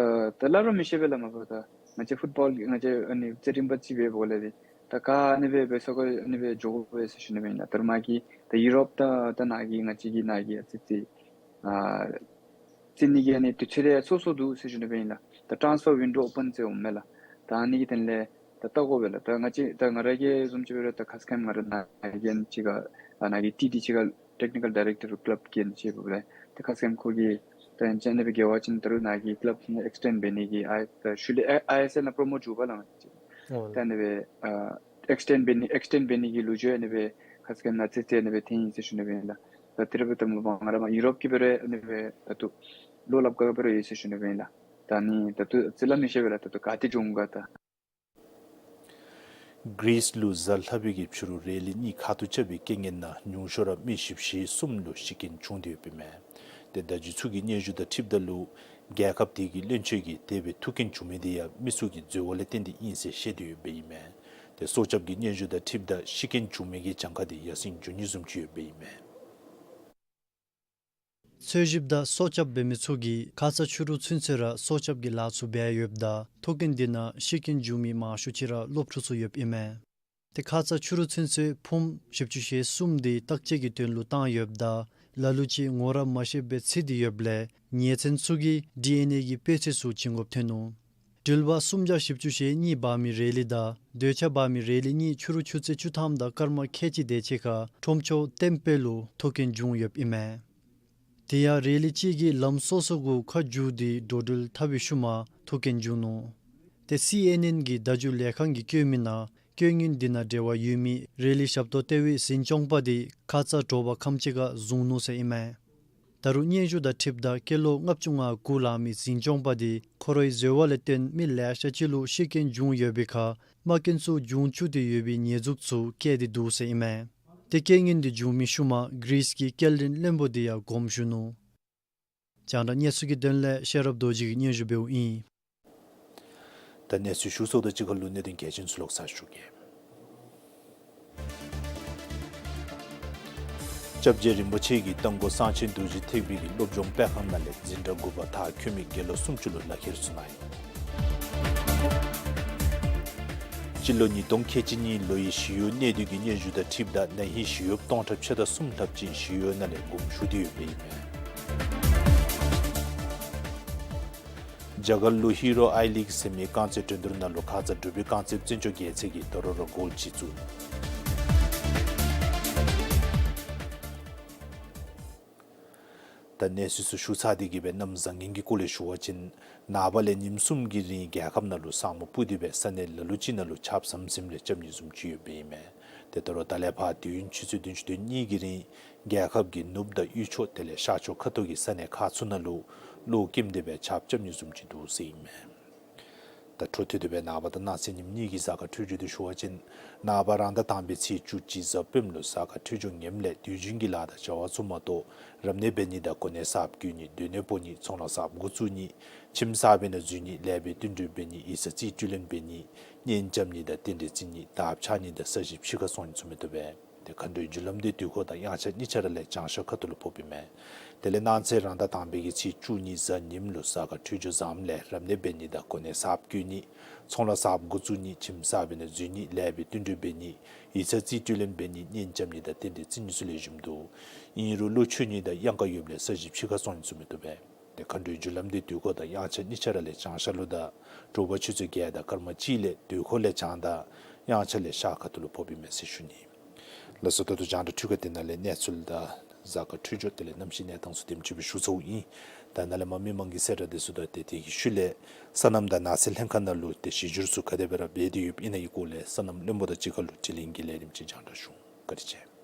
ད་སླབ་ར་མི་ཤེས་པས་ལགས། མ་པ་ད་ང་བཅས་ཕུཊ་བཱོལ་ང་བཅས་ཨ་ནི་རྩེད་རིམ་པ་ཅིག་འབད་འབདཝ་ལས་འདི་ད་ག་ཨ་ནི་སྦེ་འབད་སོང་ག་ཨ་ནི་སྦེ་འགྱོ་དགོ་པས་ཟེར་ཞུ་ནི་སྦེ་ཨིན་ལགས། ད་རུང་མ་གི་ད་ཡུ་རོབ་དང་ད་ནཱ་གི་ང་བཅས་ཀྱི་ནཱ་གི་ཨ་ཙི་ཙི་ཨ་རྩེད་ནི་གི་ཨ་ནི་དུས་ཚོད་རེ་སོ་སོ་འདུག་ཟེར་ཞུ་ནི་སྦེ་ཨིན་ལགས། ད་ཊཱནསི་ཕར་ཝིན་ཌོ་ཨོ་པཱན་ཟེར་འོང་མས་ལགས། ད་ཨ་ནི་གི་དོན་ལས་ད་བལྟ་དགོ་པས་ལགས། ད་ང་བཅས་ད་ང་ར་གིས་བཟུམ་ཅིག་འབད་རུང་ད་ཁ་ཙ་ཁ་ཉིནམ་ང་ར་ནཱ་གི་ཨ་ནི་ཅིག་ག་ཨ་ནཱ་གི་ཊི་ཌི་ཅིག་ག་ཊེཀ་ནི་ཀཱལ་ཌའི་རེཀ་ཊར་ཀླབ་གི་ཨ་ནི་ཅིག་འབདཝ་ལས་ད་ཁ་ཙ་ཁ་ཉིནམ་ཁོ་གིས་ད་ཨ་ནི་ཅིག་ཨ་ནི་སྦེ་འགྱོ་བ་ཅིན་ད་རུང་ནཱ་གི་ཀླབ་ཨེགསི་ཊེནཌ་འབད་ནི་གི་ཨའི་ད་ཤུལ་ལས་ཨའི་ཨེསི་ཨེལ་ནང་པྲོ་མོཊ་འགྱོཝ་ལགས། ང་བཅས་ད་ཨ་ནི་སྦེ་ཨ་ཨེགསི་ཊེནཌ་འབད་ནི་ཨེགསི་ཊེནཌ་འབད་ནི་གི་ལོ་རྒྱུས་ཨ་ནི་སྦེ་ཁ་ཙ་ཁ་ཉིནམ་ནཱ་རྩེད་རྩེད་ཨ་ནི་སྦེ་ཐོན་ཡི་ཟེར་ཞུ་ནི་སྦེ་ཨིན་ལགས། ད་དེ་ར་འབདཝ་ད་མ་པ་ང་ར་མར་ཡུ་རོབ་ཀྱི་འབད་རུང་ཨ་ནི་སྦེ་ད་ལྟོ་བློ་སླབ་དགོཔ་འབད་རུང་ཡོད་ཟེར་ཞུ་ནི་སྦེ་ཨིན་ལགས། ད་ཨ་ནི་ད་ལྟོ་རྩིས་ལ་མི་ཤེས་པས་ལགས། ད་ལྟོ་ག་ཏེ་འགྱོ་འོང་ག་ད། གྷི་རིས་ལུ་གཟའ་ལྷག་པའི་གི་ཕྱི་རུ་རེ་ལི་གཉིས་ཁ་ཐུག་རྐྱབ་པའི་རྐྱེན་ངན་ནང་ཉུང་ཤོས་ར་མི་བཞི་བཅུ་ཞེ་གསུམ་ལུ་ཤི་རྐྱེན་བྱུང་སྟེ་ཡོདཔ་ཨིན་མས། ཏེ་བརྡ་བརྒྱུད་ཚུ་གི་སྙན་ཞུ་དང་འཁྲིལཝ་ད་ལུ་རྒྱལ་ཁབ་དེ་གི་བློན་ཆེན་གྱིས་དེ་སྦེ་ཐུག་རྐྱེན་བྱུང་མི་དེ་ཡང་མི་ཚུ་གིས་འཛོལ་བ་ལས་བརྟེན་ཏེ་ཨིན་ཟེར་བཤད་དེ་ཡོདཔ་ཨིན་མས། ཏེ་སྲོག་སྐྱབས་ཀྱི་སྙན་ཞུ་དང་འཁྲིལཝ་ད་ཤི་རྐྱེན་བྱུང་མི་གི་གྱངས་ཁ་དེ་ཡར་སེང་འགྱོ་ནི་བཟུམ་ཅིག་ཡོདཔ་ཨིན་མས། འཚོལ་ཞིབ་དང་སྲོག་སྐྱབས་འབད་མི་ཚུ་གིས་ཁ་ཙ་ཕྱི་རུ་ཚུན་ཚོད་ར་སྲོག་སྐྱབས་ཀྱི་ལཱ་ཚུ་འབད་ཡོདཔ་ད་ཐུག་རྐྱེན་དེ་ནང་ཤི་རྐྱེན་བྱུང་མི་མང་ཤོས་ཅིག་ར་སློབ་ཕྲུག་ཚུ་ཡོདཔ་ཨིན་མས། ཏེ་ཁ་ཙ་ཕྱི་རུ་ཚུན་ཚོད་ཕུངམ་བཞི་བཅུ་ཞེ་གསུམ་དེ་བརྟག་དཔྱད་ཀྱི་དོན་ལུ་བཏང་ཡོདཔ་ད་ལ་ལུ་ཅིག་ངོ་ར་མ་ཤེསཔ་སྦེ་ཚིག་སྟེ་ཡོདཔ་ལས་ཉེས་ཚན་ཚུ་གིས་ཌི་ཨེན་ཨེ་གི་དཔེ་ཚིག་ཚུ་བྱིན་དགོཔ་ཐོན་ནུག། འགྲུལ་པ་སུམ་བརྒྱ་བཞི་བཅུ་ཞེ་གཉིས་འབག་མི་རེ་ལི་དང་སྡོད་ཁྱ་འབག་མི་རེ་ལི་གཉིས་ཕྱི་རུ་ཆུ་ཚོད་བཅུ་ཐམ་དང་སྐར་མ་ཁལ་གཅིག་དེ་ཅིག་ཁར་ཁྲོམ་ཆོག་ཏེམ་པེ་ལུ་ཐུག་རྐྱེན་བྱུང་ཡོདཔ་ཨིན་མས། དེ་ཡང་རེ་ལི་གཅིག་གིས་ལམ་སོ་སོ་གུ་ཁ་བསྒྱུར་ཏེ་འགྲོ་འགྲུལ་འཐབ་པའི་ཤུལ་མ་ཐུག་རྐྱེན་བྱུང་ནུག། ཏེ་སི་ཨེན་ཨེན་གྱི་བརྡ་བརྒྱུད་ལས་ཁང་གིས་བཀོད་མི་ནང་རྐྱེན་ངན་དེ་ནང་འབྲེལ་བ་ཡོད་མི་རེ་ལི་ཞབས་ཏོག་ལྟེ་བའི་འཛིན་སྐྱོང་པ་དེ་ཁ་ཙ་དྲོ་པ་ཁམས་ཅིག་ཁར་བཟུང་ནུག་ཟེར་ཨིན་མས། ད་རུང་སྙན་ཞུ་དང་འཁྲིལཝ་ད་སྐྱེས་ལོ་ལྔ་བཅུ་ང་དགུ་ལང་མི་འཛིན་སྐྱོང་པ་དེ་ཁོ་རའི་འཛོལ་བ་ལས་བརྟེན་མི་ལེ་ཤ་ཅིག་ལུ་ཤི་རྐྱེན་བྱུང་ཡོད་པའི་ཁར་རྨ་སྐྱོན་ཚུ་འབྱུང་བཅུག་སྟེ་ཡོད་པའི་ཉེས་འཛུགས་ཚུ་བཀལ་ཏེ་འདུག་ཟེར་ཨིན་མས། ཏེ་རྐྱེན་ངན་དེ་བྱུང་མི་ཤུལ་མ་གྷི་རིས་ཀྱི་སྐྱེལ་འདྲེན་བློན་པོ་དེ་ཡང་དགོངསམ་ཞུ་ནུག། རྒྱང་བསྒྲགས་གནས་ཚུལ་གྱི་དོན་ལས་ཤེས་རབ་རྡོ་རྗེ་གིས་སྙན་ཞུ་འབདཝ་ཨིན། ད་གནས་ཚུལ་ཞུ་ཚརཝ་དང་གཅིག་ཁར་ལུ་གནད་དོན་གལ་ཆེན་ཚུ་ལོག་ཚར་ཞུ་གེ། སྐྱབས་རྗེ་རིན་པོ་ཆེ་གིས་རྟ་མགོ་གསང་ཆེན་རྡོ་རྗེ་ཐེག་པའི་གི་སློབ་སྦྱོང་སྤེལ་ཁང་ནང་ལས་འཛིན་གྲྭ་དགུ་པ་མཐར་འཁྱོལ་མི་དགེ་སློང་སུམ་ཅུ་ལུ་ལག་ཁྱེར་ཚུ་གནང་ཡི། སྤྱི་ལོ་ཉིས་སྟོང་ཁལ་གཅིག་གཉིས་ལོའི་ཞི་གཡོག་གནས་སྡུད་ཀྱི་སྙན་ཞུ་དང་འཁྲིལཝ་ད་ན་ཧིང་ཞི་གཡོགཔ་སྟོང་ཕྲག་ཕྱེད་དང་གསུམ་ལྷགཔ་ཅིག་ཞི་གཡོག་ནང་ལས་དགོངསམ་ཞུ་སྟེ་ཡོདཔ་ཨིན་མས། རྒྱ་གར་ལུ་ཧི་རོ་ཨའི་ལིག་ཟེར་མི་རྐང་རྩེད་འགྲན་བསྡུར་ནང་ལུ་ཁ་ཙ་འབྲུག་པའི་རྐང་རྩེདཔ་བཙན་སྐྱོགས་རྒྱལ་མཚན་གྱིས་ད་རུང་ར་གོལ་གཅིག་བཙུགས། ད་གནས་ཚུལ་ཚུ་ཞུ་ཚར་ཏེ་གི་སྦེ་གནམ་བཟང་ངན་གྱི་སྐོར་ལས་ཞུ་བ་ཅིན་ནངས་པ་ལས་ཉིནམ་གསུམ་གྱི་རིང་རྒྱལ་ཁབ་ནང་ལུ་ས་སྨུག་སྤུབས་ཏེ་སྦེ་ས་གནས་ལ་ལུ་ཅིག་ནང་ལུ་ཆརཔ་ཟམ་ཟིམ་རེ་རྐྱབ་ནི་བཟུམ་ཅིག་ཡོདཔ་ཨིན་མས། ཏེ་ད་རུང་ད་ལས་ཕར་དུས་ཡུན་ཆུ་ཚོད་བདུན་ཅུ་དོན་གཉིས་ཀྱི་རིང་རྒྱལ་ཁབ་ཀྱི་ནུབ་དང་དབུས་ཕྱོགས་དེ་ལས་ཤར་ཕྱོགས་ཁ་ཐུག་གི་ས་གནས་ཁག་ཚུ་ནང་ལུ་གློག་ཀེམ་སྟེ་སྦེ་ཆརཔ་རྐྱབ་ནི་བཟུམ་ཅིག་འདུག་ཟེར་ཨིན་མས། ད་འཕྲོ་མཐུད་དེ་སྦེ་ནངས་པ་དང་གནངས་ཚེ་ཉིནམ་གཉིས་ཀྱི་གཟའ་སྐར་འཕྲོད་སྦྱོར་དེ་ཞུ་བ་ཅིན་ནངས་པ་རང་ཟླ་དང་པའི་ཚེས་བཅུ་གཅིག་གཟའ་སྤེནམ་ལུ་གཟའ་སྐར་འཕྲོད་སྦྱོར་ངནམ་ལས་དུས་རྒྱུན་གྱི་ལཱ་དང་བྱ་བ་ཚུ་མ་གཏོགས་རབ་གནས་འབད་ནི་དང་གོ་གནས་གསརཔ་བསྐོ་ནི་སྡོད་གནས་སྤོ་ནི་ཚོང་ལཱ་གསརཔ་འགོ་བཙུགས་ནི་ཁྱིམ་གསར་པའི་ནང་འཛུལ་ནི་ལས་པའི་བསྟུན་གྲོས་འབད་ནི་ཡིག་ཚང་རྩིས་སྤྲོད་ལེན་འབད་ནི་གཉེན་རྐྱབ་ནི་དང་རྟེན་འབྲེལ་བརྩི་ནི་དར་འཕྱར་ནི་དང་ས་གཞི་ཕྱི་ཁར་སོང་ནི་ཚུ་མི་བཏུབ་པས། ཏེ་མཁའ་འགྲོའི་རྒྱུ་ལམ་དེ་དུས་འཁོར་དང་དབྱངས་འཆར་གཉིས་ཆ་ར་ལས་བྱང་ཤར་ཁ་ཐུག་ལུ་ཕོགཔ་ཨིན་མས། དེ་ལས་གནངས་ཚེ་རང་ཟླ་དང་པའི་གི་ཚེས་བཅུ་གཉིས་གཟའ་ཉིམ་ལུ་གཟའ་སྐར་འཕྲོད་སྦྱོར་བཟངམ་ལས་རབ་གནས་འབད་ནི་དང་གོ་གནས་གསརཔ་བསྐོ་ནི་ཚོང་ལཱ་གསརཔ་འགོ་བཙུགས་ནི་ཁྱིམ་གསར་པའི་ནང་འཛུལ་ནི་ལས་པའི་བསྟུན་གྲོས་འབད་ནི་ཡིག་ཚང་རྩིས་སྤྲོད་ལེན་འབད་ནི་གཉེན་རྐྱབ་ནི་དང་རྟེན་འབྲེལ་བརྩི་ནི་ཚུ་ལེགས་ཤོམ་འདུག། ཨིན་རུང་ཀླུ་མཆོད་གཉིས་དང་གཡང་ཁ་ཡོདཔ་ལས་ས་གཞི་ཕྱི་ཁར་སོང་ནི་ཚུ་མི་བཏུབ་པས། ཏེ་མཁའ་འགྲོའི་རྒྱུ་ལམ་དེ་དུས་འཁོར་དང་དབྱངས་འཆར་གཉིས་ཆ་ར་ལས་བྱང་ཤར་ལུ་དང་དྲོ་པ་ཆུ་ཚོད་བརྒྱད་དང་སྐར་མ་གཅིག་ལས་དུས་འཁོར་ལས་བྱང་དང་དབྱངས་འཆར་ལས་ཤར་ཁ་ཐུག་ལུ་ཕོགཔ་ཨིན་མས་ཟེར་ཞུ་ནི། ལགས་སོ། ད་ལྟོ་རྒྱང་བསྒྲགས་འཕྲུལ་ཁང་དེ་ནང་ལས་གནས་ཚུལ་དང་གཟའ་སྐར་འཕྲོད་སྦྱོར་དེ་ལས་གནམ་གཤིས་གནས་སྟངས་ཚུ་དེམ་ཅིག་སྦེ་ཞུ་ཚརཝ་ཨིན། ད་ནཱ་ལས་མར་མི་མང་གི་གསལ་བསྒྲགས་དེ་ཚུ་དང་དེ་དེ་གི་ཤུལ་ལས་སོ་ནམ་དང་ནགས་ཚལ་ལྷན་ཁག་ནང་ལུ་ཏེ་གཞི་འགྱུར་ཚུ་ག་དེ་སྦེ་ར་འབད་དེ་ཡོདཔ་ཨིན་ན་གི་སྐོར་ལས་སོ་ནམ་བློན་པོ་དང་གཅིག་ཁར་ལུ་དྲི་ལན་གྱི་ལས་རིམ་ཅིག་རྒྱང་བསྒྲགས་ཞུ། བཀའ་དྲིན་ཆེ།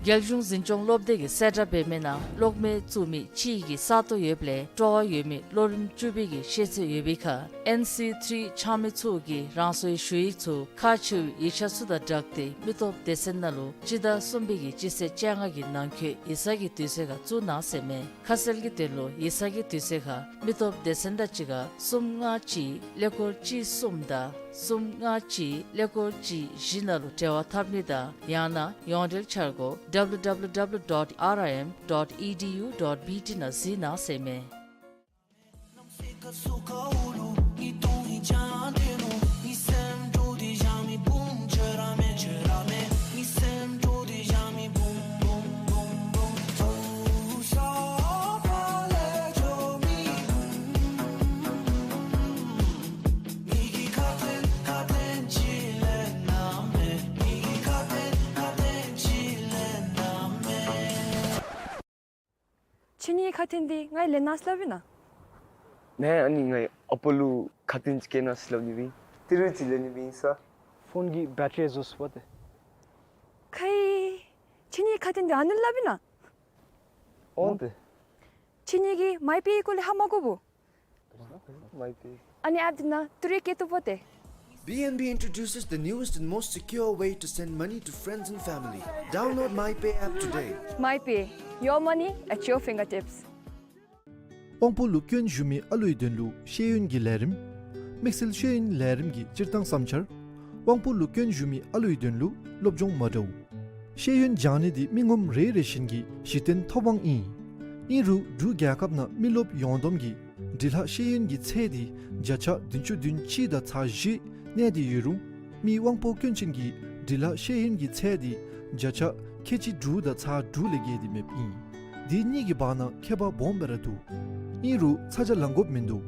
རྒྱལ་གཞུང་འཛིན་སྐྱོང་སློབ་སྡེ་གི་གསལ་བསྒྲགས་འབད་མི་ནང་གློག་མེ་བཙུགས་མི་གཅིག་གིས་ས་སྟོང་ཡོདཔ་ལས་སྤྲོ་བ་ཡོད་མི་ལོ་རིམ་བཅུ་པའི་གི་ཤེས་ཚད་ཡོད་པའི་ཁར་ཨེན་སི་ཐི་རི་འཆང་མི་ཚུ་གིས་རང་སོའི་ཞུ་ཡིག་ཚུ་ཁག་ཆེ་བའི་ཡིག་ཆ་ཚུ་དང་སྦྲགས་ཏེ་མི་སྟོབས་སྡེ་ཚན་ནང་ལུ་སྤྱི་ཟླ་གསུམ་པའི་གི་སྤྱི་ཚེས་བཅོ་ལྔ་གི་ནང་འཁོད་ཡིག་ཚང་གི་དུས་ཚོད་ཁར་བཙུགས་གནང་ཟེར་མས། ཁ་གསལ་གྱི་དོན་ལུ་ཡིག་ཚང་གི་དུས་ཚོད་ཁར་མི་སྟོབས་སྡེ་ཚན་དང་གཅིག་ཁར་གསུམ་ལྔ་གཅིག་ཀླད་ཀོར་གཅིག་གསུམ་དང་གསུམ་ལྔ་གཅིག་ཀླད་ཀོར་གཅིག་བཞི་ནང་ལུ་འབྲེལ་བ་འཐབ་ནི་དང་ཡང་ན་ཡོངས་འབྲེལ་འཆར་སྒོ་W W W dot R I M dot E D U dot B T ནང་གཟིགས་གནང་ཟེར་མས། ཁྱེད་གཉིས་ཁ་ཏོན་འདི་ང་ལེན་གནང་ཟེར་སླབ་ཨིན་ན། ནཱ་ཨ་ནི་ངེའི་ཨ་པ་ལུ་ཁ་ཏོན་ཅིག་བསྐྱལ་གནང་ཟེར་སླབ་ནི་སྦེ་ཨིན། ཏི་རུ་ཅིག་ལེན་ནི་སྦེ་ཨིན་ས། ཕོན་གྱི་བེ་ཊི་རི་རྫོགས་སོ་པ་ཏེ། ཁྱེད་ཁྱེད་གཉིས་ཁ་ཏོན་འདི་ཨ་ནི་སླབ་ཨིན་ན། འོང་ཏེ། ཁྱེད་གཉིས་ཀྱིས་མའི་པེ་སྐོར་ལས་ཧ་མ་གོ་བོ། མའི་པེ། ཨ་ནི་ཨེཔ་འདི་ནང་ཏི་རུ་བསྐྱལ་བཏུབ་པ་ཏེ། B N B introduces the newest and most secure way to send money to friends and family. Download MyPay app today. MyPay, your money at your fingertips. དབང་པོ་ལུ་སྐྱོན་ཞུགས་མི་ཨ་ལུའི་དོན་ལུ་ཤེས་ཡོན་གྱི་ལས་རིམ། དམིགས་བསལ་ཤེས་ཡོན་ལས་རིམ་གྱི་སྤྱིར་བཏང་བསམ་འཆར། དབང་པོ་ལུ་སྐྱོན་ཞུགས་མི་ཨ་ལུའི་དོན་ལུ་སློབ་སྦྱོང་མ་འདྲཝ། ཤེས་ཡོན་སྦྱང་ནི་འདི་མི་ངོམ་རེ་རེ་བཞིན་གྱི་གཞི་རྟེན་ཐོབ་དབང་ཨིན། ཨིན་རུང་འབྲུག་རྒྱལ་ཁབ་ནང་མི་རློབས་ཡོངས་བསྡོམས་ཀྱི་འབྲི་ལྷག་ཤེས་ཡོན་གྱི་ཚད་འདི་བརྒྱ་ཆ་བདུན་ཅུ་དོན་གཅིག་དང་ཚག་བཞི་གནས་ཏེ་ཡོད་རུང་མི་དབང་པོ་སྐྱོན་ཅན་གྱི་འབྲི་ལྷག་ཤེས་ཡོན་གྱི་ཚད་འདི་བརྒྱ་ཆ་ཁལ་གཅིག་དྲུག་དང་ཚག་དྲུག་ལས་བརྒལ་ཏེ་མེདཔ་ཨིན། འདི་གཉིས་ཀྱི་བར་ན་ཁྱད་པར་སྦོམ་སྦེ་ར་འདུག། ཨིན་རུང་ཚ་གྱང་ལང་དགོཔ་མིན་འདུག།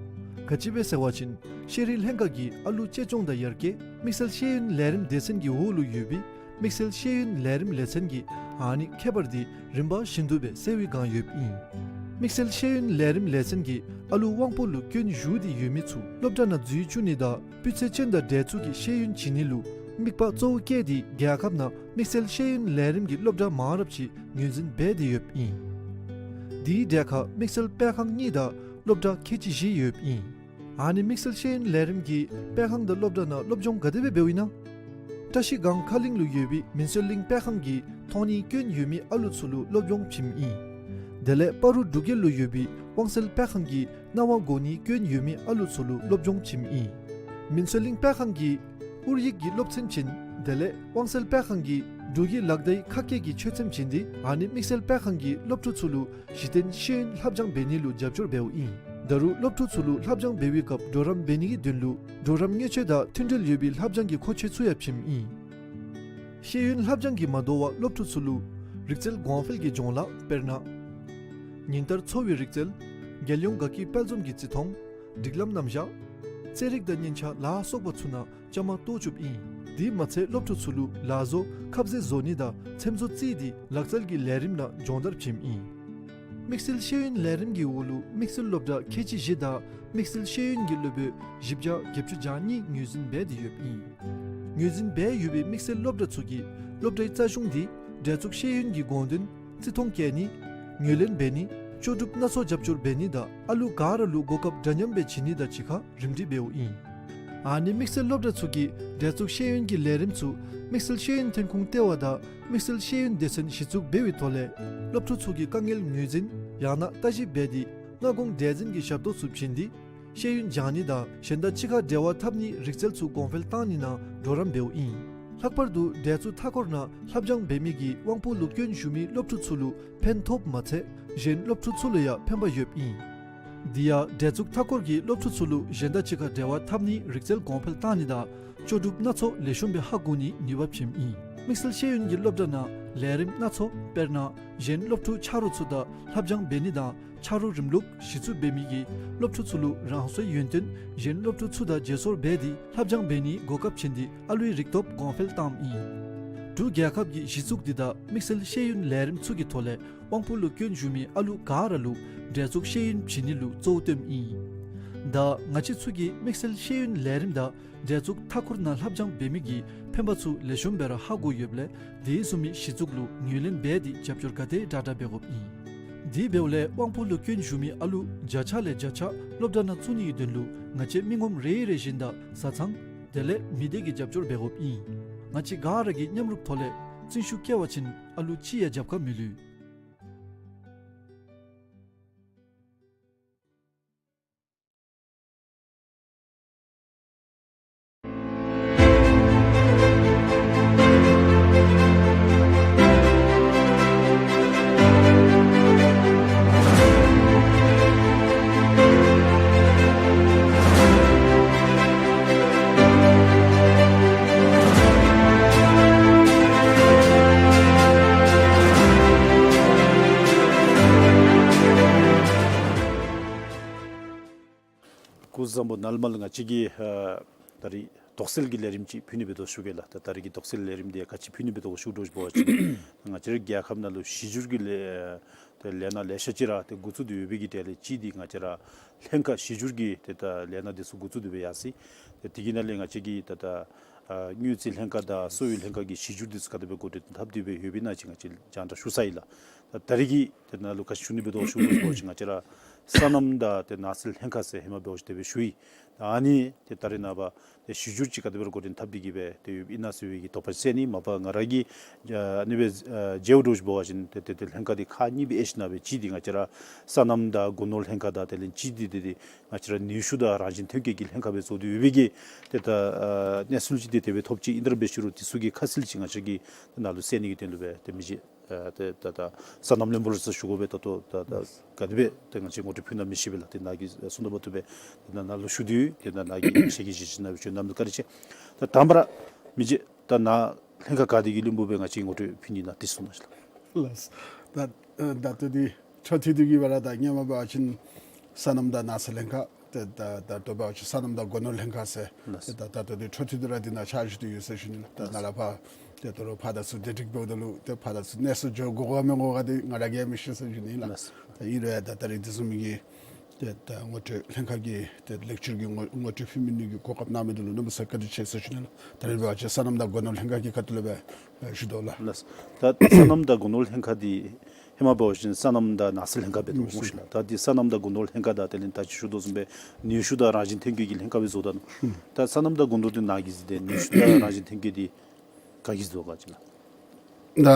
ག་ཅི་སྦེ་ཟེར་བ་ཅིན་ཤེས་རིག་ལྷན་ཁག་གིས་ཨ་ལུ་གཅེས་སྐྱོང་དང་ཡར་རྒྱས་དམིགས་བསལ་ཤེས་ཡོན་ལས་རིམ་སྡེ་ཚན་གྱི་འོག་ལུ་ཡོད་པའི་དམིགས་བསལ་ཤེས་ཡོན་ལས་རིམ་ལས་ཚན་གྱིས་ཨ་ནི་ཁྱད་པར་འདི་རིམ་པ་བཞིན་དུ་སྦེ་སེལ་བའི་བསྒང་ཡོདཔ་ཨིན། དམིགས་བསལ་ཤེས་ཡོན་ལས་རིམ་ལས་ཚན་གྱིས་ཨ་ལུ་དབང་པོ་ལུ་སྐྱོན་ཞུགས་ཏེ་ཡོད་མི་ཚུ་སློབ་གྲྭ་ནང་འཛུལ་བཅུག་ནི་དང་སྤུས་ཚད་ཅན་དང་འདྲ་ཚུགས་ཀྱི་ཤེས་ཡོན་བྱིན་ནི་ལུ་དམིགས་པ་གཙོ་བོ་བསྐྱེད་དེ་རྒྱལ་ཁབ་ནང་དམིགས་བསལ་ཤེས་ཡོན་ལས་རིམ་གྱི་སློབ་གྲྭ་མང་རབས་ཅིག་ངོས་འཛིན་འབད་དེ་ཡོདཔ་ཨིན། དེའི་གྲས་ཁར་དམིགས་བསལ་སྤེལ་ཁང་གཉིས་དང་སློབ་གྲྭ་ཁལ་གཅིག་བཞི་ཡོདཔ་ཨིན། ཨ་ནི་དམིགས་བསལ་ཤེས་ཡོན་ལས་རིམ་གྱི་སྤེལ་ཁང་དང་སློབ་གྲྭ་ནང་སློབ་སྦྱོང་ག་དེ་སྦེ་འབདཝ་ཨིན་ན། བཀྲ་ཤིས་སྒང་ཁ་གླིང་ལུ་ཡོད་པའི་མིན་སྲོལ་གླིང་སྤེལ་ཁང་གིས་མཐོང་སྣེའི་སྐྱོན་ཡོད་མི་ཨ་ལུ་ཚུ་ལུ་སློབ་སྦྱོང་བྱིནམ་ཨིན། དེ་ལས་སྤ་རོ་འབྲུག་རྒྱལ་ལུ་ཡོད་པའི་དབང་གསལ་སྤེལ་ཁང་གིས་རྣ་བ་གོ་སྣེའི་སྐྱོན་ཡོད་མི་ཨ་ལུ་ཚུ་ལུ་སློབ་སྦྱོང་བྱིནམ་ཨིན། མིན་སྲོལ་གླིང་སྤེལ་ཁང་གིས་ཨུར་ཡིག་གི་སློབ་ཚན་བྱིན། དེ་ལས་དབང་གསལ་སྤེལ་ཁང་གིས་འབྲུག་གི་ལག་བརྡའི་ཁ་སྐད་ཀྱི་ཆོས་ཚན་བྱིན་ཏེ་ཨ་ནི་དམིགས་བསལ་སྤེལ་ཁང་གིས་སློབ་ཕྲུག་ཚུ་ལུ་གཞི་རྟེན་ཤེས་ཡོན་ལྷབ་སྦྱང་འབད་ནི་ལུ་རྒྱབ་སྐྱོར་འབདཝ་ཨིན། ད་རུང་སློབ་ཕྲུག་ཚུ་ལུ་ལྷབ་སྦྱང་འབད་བའི་སྐབས་གྲོགས་རམ་འབད་ནི་གི་དོན་ལུ་གྲོགས་རམ་དངུལ་ཆད་དང་མཐུན་འབྲེལ་ཡོད་པའི་ལྷབ་སྦྱང་གི་མཁོ་ཆས་ཚུ་ཡང་བྱིནམ་ཨིན། ཤེས་ཡོན་ལྷབ་སྦྱང་གིས་མ་དོ་བར་སློབ་ཕྲུག་ཚུ་ལུ་རིག་རྩལ་གོང་འཕེལ་གྱི་སྦྱོང་ལཱ་དཔེར་ན་ཉིན་ལྟར་འཚོ་བའི་རིག་རྩལ། རྒྱལ་ཡོངས་དགའ་སྐྱིད་དཔལ་འཛོམས་ཀྱི་བརྩི་མཐོང་། སྒྲིག་ལམ་རྣམ་གཞག། རྩེད་རིགས་དང་སྙན་ཆ་ལ་སོགས་པ་ཚུ་ནང་བཅའ་མར་གཏོགས་བཅུགཔ་ཨིན། དེ་མ་ཚད་སློབ་ཕྲུག་ཚུ་ལུ་ལག་བཟོ་ཁ་ཟས་བཟོ་ནི་དང་ཚེམ་བཟོ་རྩེད་དེ་ལག་རྩལ་གྱི་ལས་རིམ་ནང་སྦྱོང་བརྡར་བྱིནམ་ཨིན། དམིགས་བསལ་ཤེས་ཡོན་ལས་རིམ་གྱི་འོག་ལུ་དམིགས་བསལ་སློབ་གྲྭ་ཁལ་གཅིག་བཞི་དང་དམིགས་བསལ་ཤེས་ཡོན་གྱི་སློབ་དཔོན་བཞི་བརྒྱ་བརྒྱད་ཅུ་གྱ་གཉིས་ངོས་འཛིན་འབད་དེ་ཡོདཔ་ཨིན། ངོས་འཛིན་འབད་ཡོད་པའི་དམིགས་བསལ་སློབ་གྲྭ་ཚུ་གིས་སློབ་གྲྭའི་རྩ་གཞུང་དེ་འདྲ་ཚུགས་ཤེས་ཡོན་གྱི་དགོངས་དོན་བརྩི་མཐོང་བསྐྱེད་ནི། ངོས་ལེན་འབད་ནི། ལྕོགས་གྲུབ་སྣ་ཚོགས་རྒྱབ་སྐྱོར་འབད་ནི་དང་ཨ་ལུ་ག་ར་ལུ་གོ་སྐབས་འདྲ་མཉམ་སྦེ་བྱིན་ནི་དང་གཅིག་ཁར་རིམ་སྒྲིག་འབདཝ་ཨིན། ཨ་ནི་དམིགས་བསལ་སློབ་གྲྭ་ཚུ་གིས་འདྲ་ཚུགས་ཤེས་ཡོན་གྱི་ལས་རིམ་ཚུ་དམིགས་བསལ་ཤེས་ཡོན་ཐོན་ཁུངས་ལྟེ་བ་དང་དམིགས་བསལ་ཤེས་ཡོན་སྡེ་ཚན་གཞི་བཙུགས་འབད་བའི་ཐོག་ལས་སློབ་ཕྲུག་ཚུ་གི་དཀའ་ངལ་ངོས་འཛིན་ཡང་ན་ལྟ་ཞིབ་འབད་དེ་སྔ་དགོང་འདྲ་འཛིན་གྱི་ཞབས་ཏོག་ཚུ་བྱིན་ཏེ་ཤེས་ཡོན་སྦྱང་ནི་དང་གཞན་དང་གཅིག་ཁར་འབྲེལ་བ་འཐབ་ནིའི་རིག་རྩལ་ཚུ་གོང་འཕེལ་བཏང་ནི་ནང་གྲོགས་རམ་འབདཝ་ཨིན། ལྷག་པར་དུ་འདྲ་ཚུགས་མཐའ་འཁོར་ནང་ལྷབ་སྦྱང་འབད་མི་གིས་དབང་པོ་ལུ་སྐྱོན་ཞུགས་མི་སློབ་ཕྲུག་ཚུ་ལུ་ཕན་ཐོགསཔ་མ་ཚད་གཞན་སློབ་ཕྲུག་ཚུ་ལུ་ཡང་ཕན་པ་ཡོདཔ་ཨིན། དེ་ཡང་འདྲ་ཚུགས་མཐའ་འཁོར་གྱིས་སློབ་ཕྲུག་ཚུ་ལུ་གཞན་དང་གཅིག་ཁར་འབྲེལ་བ་འཐབ་ནིའི་རིག་རྩལ་གོང་འཕེལ་བཏང་ནི་དང་ལྕོགས་གྲུབ་སྣ་ཚོགས་ལེགས་ཤོམ་སྦེ་ཧ་གོ་ནིའི་ནུས་པ་བྱིནམ་ཨིན། དམིགས་བསལ་ཤེས་ཡོན་གྱི་སློབ་གྲྭ་ནང་ལས་རིམ་སྣ་ཚོགས་དཔེར་ན་གཞན་སློབ་ཕྲུག་ཆ་རོགས་ཚུ་དང་ལྷབ་སྦྱང་འབད་ནི་དང་ཆ་རོགས་རིམ་ལུགས་གཞི་བཙུགས་འབད་མི་གིས་སློབ་ཕྲུག་ཚུ་ལུ་རང་སོའི་ཡོན་ཏན་གཞན་སློབ་ཕྲུག་ཚུ་དང་བརྗེ་སོར་འབད་དེ་ལྷབ་སྦྱང་འབད་ནིའི་གོ་སྐབས་བྱིན་ཏེ་ཨ་ལུའི་རིག་སྟོབས་གོང་འཕེལ་བཏངམ་ཨིན། འབྲུག་རྒྱལ་ཁབ་ཀྱི་གཞི་བཙུགས་འདི་དང་དམིགས་བསལ་ཤེས་ཡོན་ལས་རིམ་ཚུ་གི་ཐོག་ལས་དབང་པོ་ལུ་སྐྱོན་ཞུགས་མི་ཨ་ལུ་ག་ར་ལུ་འདྲ་ཚུགས་ཤེས་ཡོན་བྱིན་ནི་ལུ་གཙོ་བོ་བཏོནམ་ཨིན། ད་ང་བཅས་ཚུ་གིས་དམིགས་བསལ་ཤེས་ཡོན་ལས་རིམ་དང་འབྲེལ་འཛུགས་མཐའ་འཁོར་ནང་ལྷབ་སྦྱང་འབད་མི་གི་ཕན་པ་ཚུ་ལེགས་ཤོམ་སྦེ་ར་ཧ་གོ་ཡོདཔ་ལས་དེ་བཟུམ་མའི་གཞི་བཙུགས་ལུ་ངོས་ལེན་འབད་དེ་རྒྱབ་སྐྱོར་ག་དེ་དྲག་དྲག་འབད་དགོཔ་ཨིན། དེ་འབདཝ་ལས་དབང་པོ་ལུ་སྐྱོན་ཞུགས་མི་ཨ་ལུ་བརྒྱ་ཆ་ལས་བརྒྱ་ཆ་སློབ་གྲྭ་ནང་བཙུགས་ནི་གི་དོན་ལུ་ང་བཅས་མི་ངོམ་རེ་རེ་བཞིན་དང་བཟའ་ཚང་དེ་ལས་མི་སྡེ་གིས་རྒྱབ་སྐྱོར་འབད་དགོཔ་ཨིན། ང་བཅས་ག་ར་གིས་མཉམ་རུབ་ཐོག་ལས་བརྩོན་ཤུགས་བསྐྱེད་པ་ཅིན་ཨ་ལུ་ཅིག་ཡང་རྒྱབ་ཁར་མི་ལུས། སྐུ་གཟུགས་བཟང་པོ། ནཱ་ལས་མར་ང་བཅས་ཀྱིས་ཨ་ད་རིས་དོགས་སེལ་གྱི་ལས་རིམ་ཅིག་ཕུལ་ནི་འབད་དོ་ཞུ་གེ་ལགས། ད་ད་རིས་ཀྱི་དོགས་སེལ་ལས་རིམ་འདི་ག་ཅི་ཕུལ་ནི་འབད་དོ་ཞུ་དོ་ཞུ་བ་ཅིན་ང་བཅས་རའི་རྒྱལ་ཁབ་ནང་ལུ་གཞི་འགྱུར་གྱི་ལས་ཏེ་ལས་སྣ་ལེ་ཤ་ཅིག་ར་ཏེ་འགོ་བཙུགས་ཏེ་ཡོད་པའི་གི་གྲས་ལས་གཅིག་འདི་ང་བཅས་ར་ལྷན་ཁག་གཞི་འགྱུར་གྱི་ཏེ་ད་ལས་སྣ་འདི་ཚུ་འགོ་བཙུགས་ཏེ་སྦེ་ཡར་སོ་ཡི། ཏེ་དེ་གི་ནང་ལས་ང་བཅས་ཀྱིས་ད་ད་ཨ་དངུལ་རྩིས་ལྷན་ཁག་དང་གསོ་བའི་ལྷན་ཁག་གི་གཞི་འགྱུར་འདི་ཚུ་ག་དེ་སྦེ་འགོ་འདྲེན་འཐབ་སྟེ་སྦེ་ཡོདཔ་ཨིན་ན་ཅིག་ང་བཅས་རྒྱང་བསྒྲགས་ཞུ་ཚར་ཡི་ལགས། ད་ད་རིས་ཀྱི་ཏེ་ནཱ་ལུ་ག་ཅི་ཞུ་ནི་འབད་དོ་ཞུ་དོ་ཞུ་བ་ཅིན་ང་བཅས་ར་སོ་ནམ་དང་ཏེ་ནགས་ཚལ་ལྷན་ཁག་ཟེར་ཧེ་མ་འབད་བ་ཅིན་དེ་སྦེ་ཞུ་ཡི། ད་ཨ་ནི་ཏེ་ད་རིས་ནངས་པ་ཏེ་གཞི་འགྱུར་ཅིག་ག་དེ་སྦེ་ར་འགོ་འདྲེན་འཐབ་སྟེ་གི་སྦེ་ཏེ་ཡོདཔ་ཨིན་ན་ཟེར་བའི་གི་དོགས་པ་སེལ་ནི། མ་པ་ང་ར་གིས་ཨ་ཨ་ནི་སྦེ་ཨ་མཇལཝ་འདྲཝ་ཅིག་འབད་བ་ཅིན་ཏེ་ཏེ་ཏེ་ལྷན་ཁག་འདི་ཁག་གཉིས་སྦེ་དབྱེ་ཞིན་ན་སྦེ་གཅིག་འདི་ང་བཅས་ར་སོ་ནམ་དང་སྒོ་ནོར་ལྷན་ཁག་དང་དེ་ལས་གཅིག་འདི་ཏེ་ཏེ་ང་བཅས་ར་ནུས་ཤུགས་དང་རང་བཞིན་ཐོན་སྐྱེད་ཀྱི་ལྷན་ཁག་སྦེ་བཟོ་སྟེ་ཡོད་པའི་གི་ཏེ་ད་ཨ་གནས་ཚུལ་ཅིག་ཏེ་དེ་སྦེ་ཐོབ་ཅི། ཨིན་ཏེ་ར་འབད་ཞུ་རུང་དེ་ཚུ་གི་ཁ་གསལ་ཅིག་ང་བཅས་ཀྱིས་ཏེ་ནཱ་ལུ་སེལ་ནི་གི་དོན་ལུ་སྦེ་ཏེ་མི་རྗེ་ཨ་ཏེ་ད་ད་སོ་ནམ་བློན་པོ་ལུ་ཟེར་ཞུ་དགོ་པས། ད་ལྟོ་ད་ད་ག་དེ་སྦེ་ཏེ་ང་བཅས་ངོ་སྤྲོད་ཕུལ་ན་མི་ཤེས་པས་ལགས། ཏེ་ནཱ་གིས་གསུང་དོ་བ་ཐུབ་པས། ཏེ་ནཱ་ནཱ་ལུ་ཞུ་དོ་ཡོད། ཏེ་ནཱ་ནཱ་གིས་ཤེས་ཀྱི་ཤེས་ཅི་ན་སྦེ་ཞུ་ནི་ལགས། བཀའ་དྲིན་ཆེ། ད་དང་པ་ར་མི་རྗེ་ད་ནཱ་ལྷན་ཁག་ག་དེ་གི་བློན་པོ་སྦེ་ང་བཅས་ངོ་སྤྲོད་ཕུལ་ནི་ན་དེ་གསུང་གནང་ཤིག་ལགས། ལགས། ད་ད་ལྟོ་འདི་འཕྲོ་མཐུད་དེ་གི་སྦེ་ར་ད་སྔོན་མ་འབད་བ་ཅིན་སོ་ནམ་དང་ནགས་ཚལ་ལྷན་ཁག་ཏེ་ད་ད་ལྟོ་འབད་བ་ཅིན་སོ་ནམ་དང་སྒོ་ནོར་ལྷན་ཁག་ཟེར། ལགས། ཏེ་ད་ད་ལྟོ་འདི་འཕྲོ་མཐུད་དེ་ར་འདི་ནང་ཕྱག་ཞུ་སྟེ་ཡོད་ཟེར་ཞུ་ནི་ལགས། ད་ལགས། ནཱ་ལས་ཕར་ཏེ་དོ་རུང་ཕར་དང་ཚུར་བདེ་སྒྲིག་འབདཝ་ད་ལུ་ཏེ་ཕར་དང་ཚུར་གནས་ཚུལ་འགྱོ་དགོ་ག་མི་དགོ་ག་འདི་ང་ར་གིས་མི་ཤེས་ཟེར་ཞུ་ནི་ལགས། ལགས། ད་ཨིན་རུང་ཡང་ད་ད་རིས་དེ་བཟུམ་མའི་གི་ཏེ་ད་ངོ་སྤྲོད་ལྷན་ཁག་གི་ཏེ་ལེགས་བཅོས་ཀྱི་ངོ་ངོ་སྤྲོད་ཕུལ་མི་ནི་གི་གོ་སྐབས་གནང་མི་འདི་ལུ་གནམ་མེད་ས་མེད་བཀའ་དྲིན་ཆེ་ཟེར་ཞུ་ནི་ལགས། ད་རིས་འབད་བ་ཅིན་སོ་ནམ་དང་སྒོ་ནོར་ལྷན་ཁག་གི་ཁ་ཐུག་ལས་སྦེ་ཞུ་དོ་ལགས། ལགས། ད་སོ་ནམ་དང་སྒོ་ནོར་ལྷན་ཁག་འདི་ཧེ་མ་འབད་བ་ཅིན་སོ་ནམ་དང་ནགས་ཚལ་ལྷན་ཁག་སྦེ་འདུག་སྨོ་ཤིག་ལགས། ད་འདི་སོ་ནམ་དང་སྒོ་ནོར་ལྷན་ཁག་དང་དེ་ལས་ད་ཅི་ཞུ་དོ་བཟུམ་སྦེ་ནུས་ཤུགས་དང་རང་བཞིན་ཐོན་སྐྱེད་ཀྱི་ལྷན་ཁག་སྦེ་བཟོ་ད་ནུག། ད་སོ་ནམ་དང་སྒོ་ནོར་འདི་ནཱ་གིས་གཟིགས་ཏེ་ནུས་ཤུགས་དང་རང་བཞིན་ཐོན་སྐྱེད་འདི་ག་གིས་བཟོ་ག་ཅི་ལགས། ད་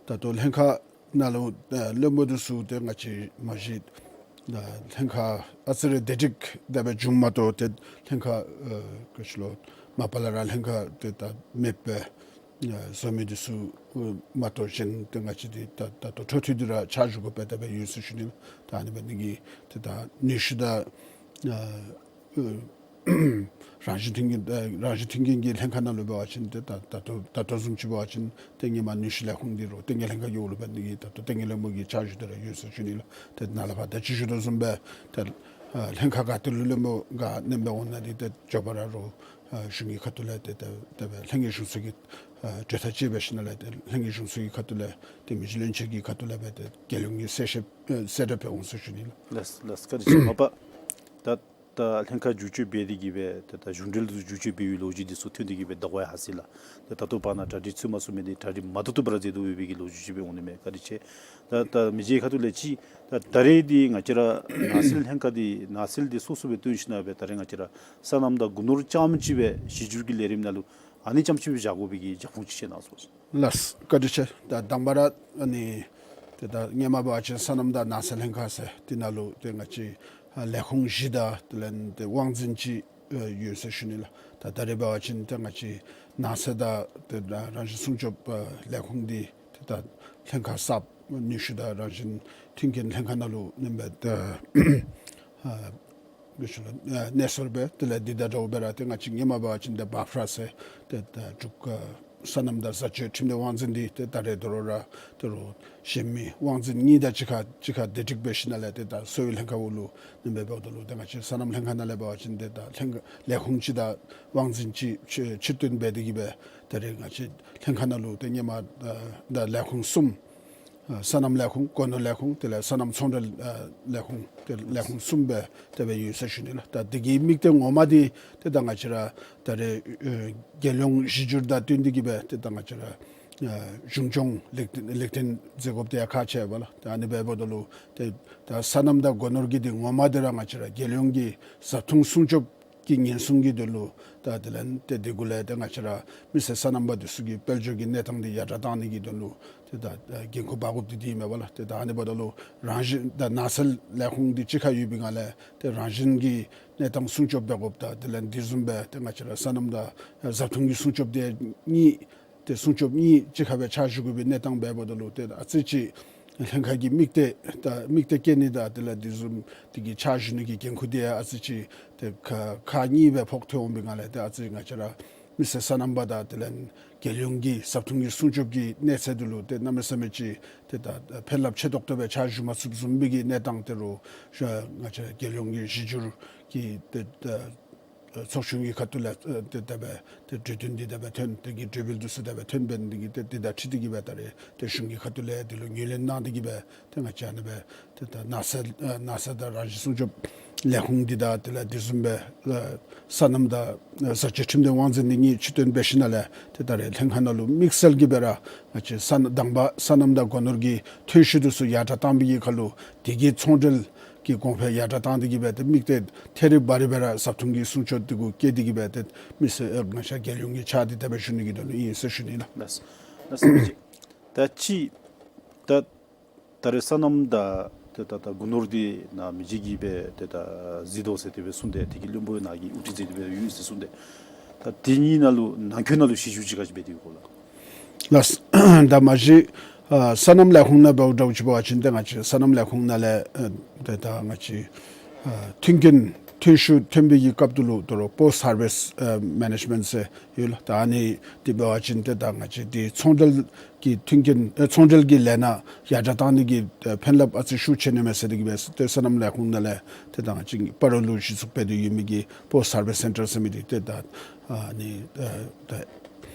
ད་ལྟོ་ལྷན་ཁག་ནང་ལུ་ཨ་བློན་པོ་འདི་ཚུ་ཏེ་ང་བཅས་མ་གཞི་ད་ལྷན་ཁག་ཨ་ཙི་རེ་བདེ་སྒྲིག་དེ་སྦེ་བྱུངམ་མ་གཏོགས་ཏེ་ལྷན་ཁག་ཨ་ག་ཅི་ལོ་མ་པ་ལས་ར་ལྷན་ཁག་ཏེ་ད་མེདཔ་སྦེ་ཨ་བཟོ་མི་འདི་ཚུ་མ་གཏོགས་གཞན་ཏེ་ང་བཅས་འདི་ད་ད་ལྟོ་འཕྲོ་མཐུད་དེ་ར་ཕྱག་ཞུ་དགོཔ་སྦེ་དེ་སྦེ་ཡོད་ཟེར་ཞུ་ནི་ལགས། ད་ཨ་ནི་འབད་ནི་གིས་ཏེ་ད་ནུས་ཤུགས་དང་ཨ་རང་བཞིན་ཐོན་སྐྱེད་ཨ་རང་བཞིན་ཐོན་སྐྱེད་ཀྱི་ལྷན་ཁག་ནང་ལུ་འབད་བ་ཅིན་ཏེ་ད་ད་ལྟོ་ད་ལྟོ་བཟུམ་ཅིག་འབད་བ་ཅིན་ཏེ་སྔོན་མ་ནུས་ཤུགས་ལས་ཁུངས་འདི་རུང་ལྟེ་གནས་ལྷན་ཁག་གི་འོག་ལུ་འབད་ནི་གིས་ད་ལྟོ་ལྟེ་གནས་བློན་པོ་གི་ཕྱག་ཞུ་སྟེ་ར་ཡོད་ཟེར་ཞུ་ནི་ལགས། ཏེ་ནཱ་ལས་ཕར་ད་ཅི་ཞུ་དོ་བཟུམ་སྦེ་ཏེ་ཨ་ལྷན་ཁག་ག་ཏེ་ལུ་བློན་པོ་ག་གནངམ་འོང་ན་འདི་ཏེ་མགྱོགས་པ་ར་རུང་ཨ་གཞུང་གི་ཁ་ཐུག་ལས་ཏེ་ཏེ་ཏེ་སྦེ་ལྷན་རྒྱས་གཞུང་ཚོགས་ཀྱི་ཨ་གྲོས་ཐག་བཅད་འབད་ཞིནམ་ལས་ཏེ་ལྷན་རྒྱས་གཞུང་ཚོགས་ཀྱི་ཁ་ཐུག་ལས་ཏེ་མི་རྗེ་བློན་ཆེན་གྱི་ཁ་ཐུག་ལས་སྦེ་ཏེ་རྒྱལ་ཡོངས་ཀྱི་གསལ་བཤད་ཨ་གསལ་བསྒྲགས་འབད་འོང་ཟེར་ཞུ་ནི་ལགས། ལགས་ལགས། བཀའ་དྲིན་ཆེ། མ་པ་ད་ད་ལྷན་ཁག་བསྒྱུར་བཅོས་འབད་དེ་གི་སྦེ་ད་ད་གཞུང་འབྲེལ་དུ་བསྒྱུར་བཅོས་འབད་བའི་ལོ་རྒྱུས་འདི་ཚུ་ཐོན་ཏེ་གི་སྦེ་ད་ཝའི་ཧ་སི་ལགས། ད་ད་ལྟོ་བར་ན་གྲ་སྒྲིག་ཚུན་མ་ཚུན་མ་འདི་གྲ་སྒྲིག་མ་ཏོག་ཏོ་སྦེ་ར་མཛད་དོ་ཡོད་པའི་གི་ལོ་རྒྱུས་ཅིག་སྦེ་འོང་ནི་མས། བཀའ་དྲིན་ཆེ། ད་ད་མི་རྗེ་ཁ་ཐུག་ལས་ཅིག་ད་ད་རེས་འདི་ང་བཅས་ར་ནགས་ཚལ་ལྷན་ཁག་འདི་ནགས་ཚལ་འདི་སོ་སོ་སྦེ་བཏོན་ཞིནམ་སྦེ་ད་རེས་ང་བཅས་ར་སོ་ནམ་དང་སྒོ་ནོར་རྐྱངམ་ཅིག་སྦེ་གཞི་འགྱུར་གྱི་ལས་རིམ་ནང་ལུ་ཨ་ནི་རྐྱངམ་ཅིག་སྦེ་བཞག་དགོ་པའི་གི་རྒྱབ་ཁུངས་ཅིག་བཤད་གནང་ཟེར་བ་ཅིན། ལགས། བཀའ་དྲིན་ཆེ། ད་དང་པ་ར་ཨ་ནི་ཏེ་ད་སྔོན་མ་འབད་བ་ཅིན་སོ་ནམ་དང་ནགས་ཚལ་ལྷན་ཁག་ཟེར་འདི་ནང་ལུ་ཏེ་ང་བཅས་ཨ་ལས་ཁུངས་བཞི་དང་དེ་ལས་ཏེ་དབང་འཛིན་ཅིག་ཨ་ཡོད་ཟེར་ཞུ་ནི་ལགས། ད་ད་རེས་འབད་བ་ཅིན་ཏེ་ང་བཅས་ནགས་ཚལ་དང་ཏེ་ད་རང་བཞིན་སྲུང་སྐྱོབ་ཨ་ལས་ཁུངས་འདི་ཏེ་ད་ལྷན་ཁག་གསརཔ་ནུས་ཤུགས་དང་རང་བཞིན་མཐུན་རྐྱེན་ལྷན་ཁག་ནང་ལུ་ཨ་ནི་སྦེ་ཏེ་ཨ་ག་ཅི་ལོ་ཨ་གནས་སོར་སྦེ་དེ་ལས་འདི་དང་འདྲཝ་སྦེ་ར་ཏེ་ང་བཅས་སྔོན་མ་འབད་བ་ཅིན་ཏེ་བཱཕ་ར་ཟེར་ཏེ་ད་འབྲུག་ཨ་སོ་ནམ་དང་བཟའ་སྤྱོད་ཁྲིམས་སྡེ་དབང་འཛིན་འདི་ཏེ་ད་རེས་དོ་རུང་ར་དོ་རུང་གཞན་མི་དབང་འཛིན་གཉིས་དང་གཅིག་ཁར་གཅིག་ཁར་བདེ་སྒྲིག་འབད་ཞིནམ་ལས་ཏེ་ད་གསོ་བའི་ལྷན་ཁག་འོག་ལུ་ཨ་ནི་སྦེ་འབདཝ་ད་ལུ་ཏེ་ང་བཅས་སོ་ནམ་ལྷན་ཁག་ནང་ལས་འབད་བ་ཅིན་ཏེ་ད་ལྷན་ཁག་ལས་ཁུངས་ཅིག་དང་དབང་འཛིན་ཅིག་ཕྱིར་ཕྱིར་བཏོན་འབད་དེ་གི་སྦེ་ད་རེས་ང་བཅས་ལྷན་ཁག་ནང་ལུ་ཏེ་སྔོན་མ་ད་ད་ལས་ཁུངས་གསུམ་ ཨ་སོ་ནམ་ལས་ཁུངས་སྒོ་ནོར་ལས་ཁུངས་དེ་ལས་སོ་ནམ་ཚོང་འབྲེལ་ཨ་ལས་ཁུངས་དེ་ལས་ཁུངས་གསུམ་སྦེ་དེ་སྦེ་ཡོད་ཟེར་ཞུ་ནི་ལགས། ད་དེ་གི་དམིགས་གཏད་ངོ་མ་འདི་ཏེ་ད་ང་བཅས་ར་ད་རེས་ཨ་རྒྱལ་ཡོངས་གཞི་འགྱུར་དང་བསྟུན་ཏེ་གི་སྦེ་ཏེ་ད་ང་བཅས་ར་ཨ་གཞུང་སྐྱོང་ལེགས་ལེགས་ཐོན་མཛད་དགོཔ་འདི་ཡང་ཁག་ཆེ་བས་ལགས། ད་ཨ་ནི་འབདཝ་ད་ལུ་ཏེ་ད་སོ་ནམ་དང་སྒོ་ནོར་གྱི་འདི་ངོ་མ་འདི་ར་ང་བཅས་ར་རྒྱལ་ཡོངས་ཀྱི་བཟའ་འཐུང་སྲུང་སྐྱོབ་ཀྱི་ཉེན་སྲུང་གི་དོན་ལུ་ད་དེ་ལས་ཏེ་དེ་གུ་ལས་ཏེ་ང་བཅས་ར་མི་སེར་སོ་ནམ་པ་འདི་ཚུ་གི་དཔལ་འབྱོར་གྱི་གནས་སྟངས་འདི་ཡར་དྲག་བཏང་ནི་གི་དོན་ལུ་ཏེ་ད་འགན་ཁུར་འབག་དགོཔ་འདི་འདི་ཨིན་མས་པ་ལགས། ཏེ་ད་ཨ་ནི་འབདཝ་ད་ལུ་རང་བཞིན་ད་ནགས་ཚལ་ལས་ཁུངས་འདི་གཅིག་ཁར་ཡོད་པའི་སྒང་ལས་ཏེ་རང་བཞིན་གྱི་གནས་སྟངས་སྲུང་སྐྱོབ་འབད་དགོཔ་དང་དེ་ལས་འདི་བཟུམ་སྦེ་ཏེ་ང་བཅས་ར་སོ་ནམ་དང་བཟའ་འཐུང་གི་སྲུང་སྐྱོབ་འདི་གཉིས་ཏེ་སྲུང་སྐྱོབ་གཉིས་གཅིག་ཁར་སྦེ་ཕྱག་ཞུ་དགོ་པའི་གནས་སྟངས་འབདཝ་ད་ལུ་ཏེ་ཨ་ཙི་ཅིག་ལྷན་ཁག་གི་དམིགས་གཏད་དང་དམིགས་གཏད་བསྐྱེད་ནི་དང་དེ་ལས་དེ་བཟུམ་དེ་གི་ཕྱག་ཞུ་ནི་གི་འགན་ཁུར་འདི་ཡང་ཨ་ཙི་ཅིག་ཏེ་ཁག་ཁག་གཉིས་སྦེ་ཕོག་སྟེ་འོང་པའི་སྒང་ལས་ཏེ་ཨ་ཙི་ང་བཅས་ར་མི་སེར་སོ་ནམ་པ་དང་དེ་ལས་རྒྱལ་ཡོངས་ཀྱི་བཟའ་འཐུང་གི་སྲུང་སྐྱོབ་ཀྱི་གནས་ཚད་འདི་ལུ་ཏེ་གནམ་མེད་ས་མེད་ཅིག་ཏེ་ད་ཕན་རླབས་ཆེ་ཏོག་ཏོ་སྦེ་ཕྱག་ཞུ་མ་ཚུགསཔ་བཟུམ་མའི་གི་གནས་སྟངས་དེ་རུ་ང་བཅས་རྒྱལ་ཡོངས་ཀྱི་གཞི་འགྱུར་གྱི་ཏེ་ད་ཚོགས་ཆུང་གི་ཁ་ཐུག་ལས་ཨ་ཏེ་དེ་སྦེ་ཏེ་གྲོས་བསྟུན་འདི་དེ་སྦེ་ཐོན་ཏེ་གི་གྲོས་འབུལ་འདི་ཚུ་དེ་སྦེ་ཐོན་འབད་ནི་དེ་གིས་ཏེ་དེ་དང་འཁྲིལ་ཏེ་གི་སྦེ་ད་རེས་ཏེ་གཞུང་གི་ཁ་ཐུག་ལས་འདི་ལུ་ངོས་ལེན་གནང་སྟེ་གི་སྦེ་ཏེ་ང་བཅས་ཨ་ནི་སྦེ་ཏེ་ད་ནགས་ཚལ་ཨ་ནགས་ཚལ་དང་རང་བཞིན་སྲུང་སྐྱོབ་ལས་ཁུངས་འདི་དང་དེ་ལས་དེ་བཟུམ་སྦེ་ཨ་སོ་ནམ་དང་ཨ་བཟའ་སྤྱོད་ཁྲིམས་དོན་དབང་འཛིན་འདི་གཉིས་ཆིག་སྟོན་འབད་ཞིནམ་ལས་ཏེ་ད་རེས་ལྷན་ཁག་ནང་ལུ་དམིགས་བསལ་གྱི་སྦེ་ར་ང་བཅས་སོ་ནམ་དང་པ་སོ་ནམ་དང་སྒོ་ནོར་གྱི་ཐོན་ཤུགས་འདི་ཚུ་ཡར་དྲག་བཏང་བའི་གི་ཁར་ལུ་དེ་གི་ཚོང་འབྲེལ་གྱི་གོང་འཕེལ་ཡར་དྲག་བཏང་སྟེ་གི་སྦེ་ཏེ་དམིགས་གཏད་ཐད་རི་བ་རི་སྦེ་ར་བཟའ་འཐུང་གི་སྲུང་སྐྱོབ་འདི་གུ་བསྐྱེད་དེ་གི་སྦེ་ཏེ་མི་སེར་ཨེ་ང་བཅས་རྒྱལ་ཡོངས་ཀྱི་ཕྱག་འདི་དེ་སྦེ་ཞུ་ནི་གི་དོན་ལུ་ཨིན་ཟེར་ཞུ་ནི་ལགས། ལགས་ལགས་སོ། ད་ཅི་ད་ད་རེས་སོ་ནམ་དང་ཏེ་ད་ད་སྒོ་ནོར་འདི་ནང་མི་རྗེ་གིས་སྦེ་ཏེ་ད་གཟིགས་དོ་ཟེར་དེ་སྦེ་གསུངས་ཏེ་དེ་གི་བློན་པོ་ནང་གི་དབུ་ཁྲིད་མཛད་དེ་སྦེ་ཡོད་ཟེར་གསུངས་ཏེ། ད་དེ་གཉིས་ནང་ལུ་ནང་འཁོད་ནང་ལུ་གཞི་བཞུགས་ཅིག་ག་ཅི་འབད་དེ་ཡོད་གོ་ལགས། ལགས། ད་མ་གཞི་ཨ་སོ་ནམ་ལས་ཁུངས་ནང་འབདཝ་འདྲཝ་ཅིག་འབད་བ་ཅིན་ཏེ་ང་བཅས་སོ་ནམ་ལས་ཁུངས་ནང་ལས་ཨ་ཏེ་ད་ང་བཅས་ཨ་མཐུན་རྐྱེན་ཐོན་ཤུགས་ཐོན་པའི་གི་སྐབས་དེ་ལུ་ད་རུང་པོསཊ་ཧར་ཝེསཊ་ཨ་མེ་ནེཇ་མེནཊ་ཟེར་ཡོད་ལགས། ད་ཨ་ནི་དེ་འབད་བ་ཅིན་ཏེ་ད་ང་བཅས་འདི་ཚོང་འབྲེལ་གྱི་མཐུན་རྐྱེན་ཨ་ཚོང་འབྲེལ་གྱི་ལས་སྣ་ཡར་དྲག་བཏང་ནི་གི་ཨ་ཕན་རླབས་ཨ་ཙི་ཤུགས་ཆེ་ནི་མས་ཟེར་དེ་གིས་སྦེ་ཏེ་སོ་ནམ་ལས་ཁུངས་ནང་ལས་ཏེ་ད་ང་བཅས་སྤ་རོ་ལུ་གཞི་བཙུགས་འབད་དེ་ཡོད་མི་གི་པོསཊ་ཧར་ཝེསཊ་སེན་ཊར་ཟེར་མི་འདི་ཏེ་ད་ཨ་ནི་ཨ་ད་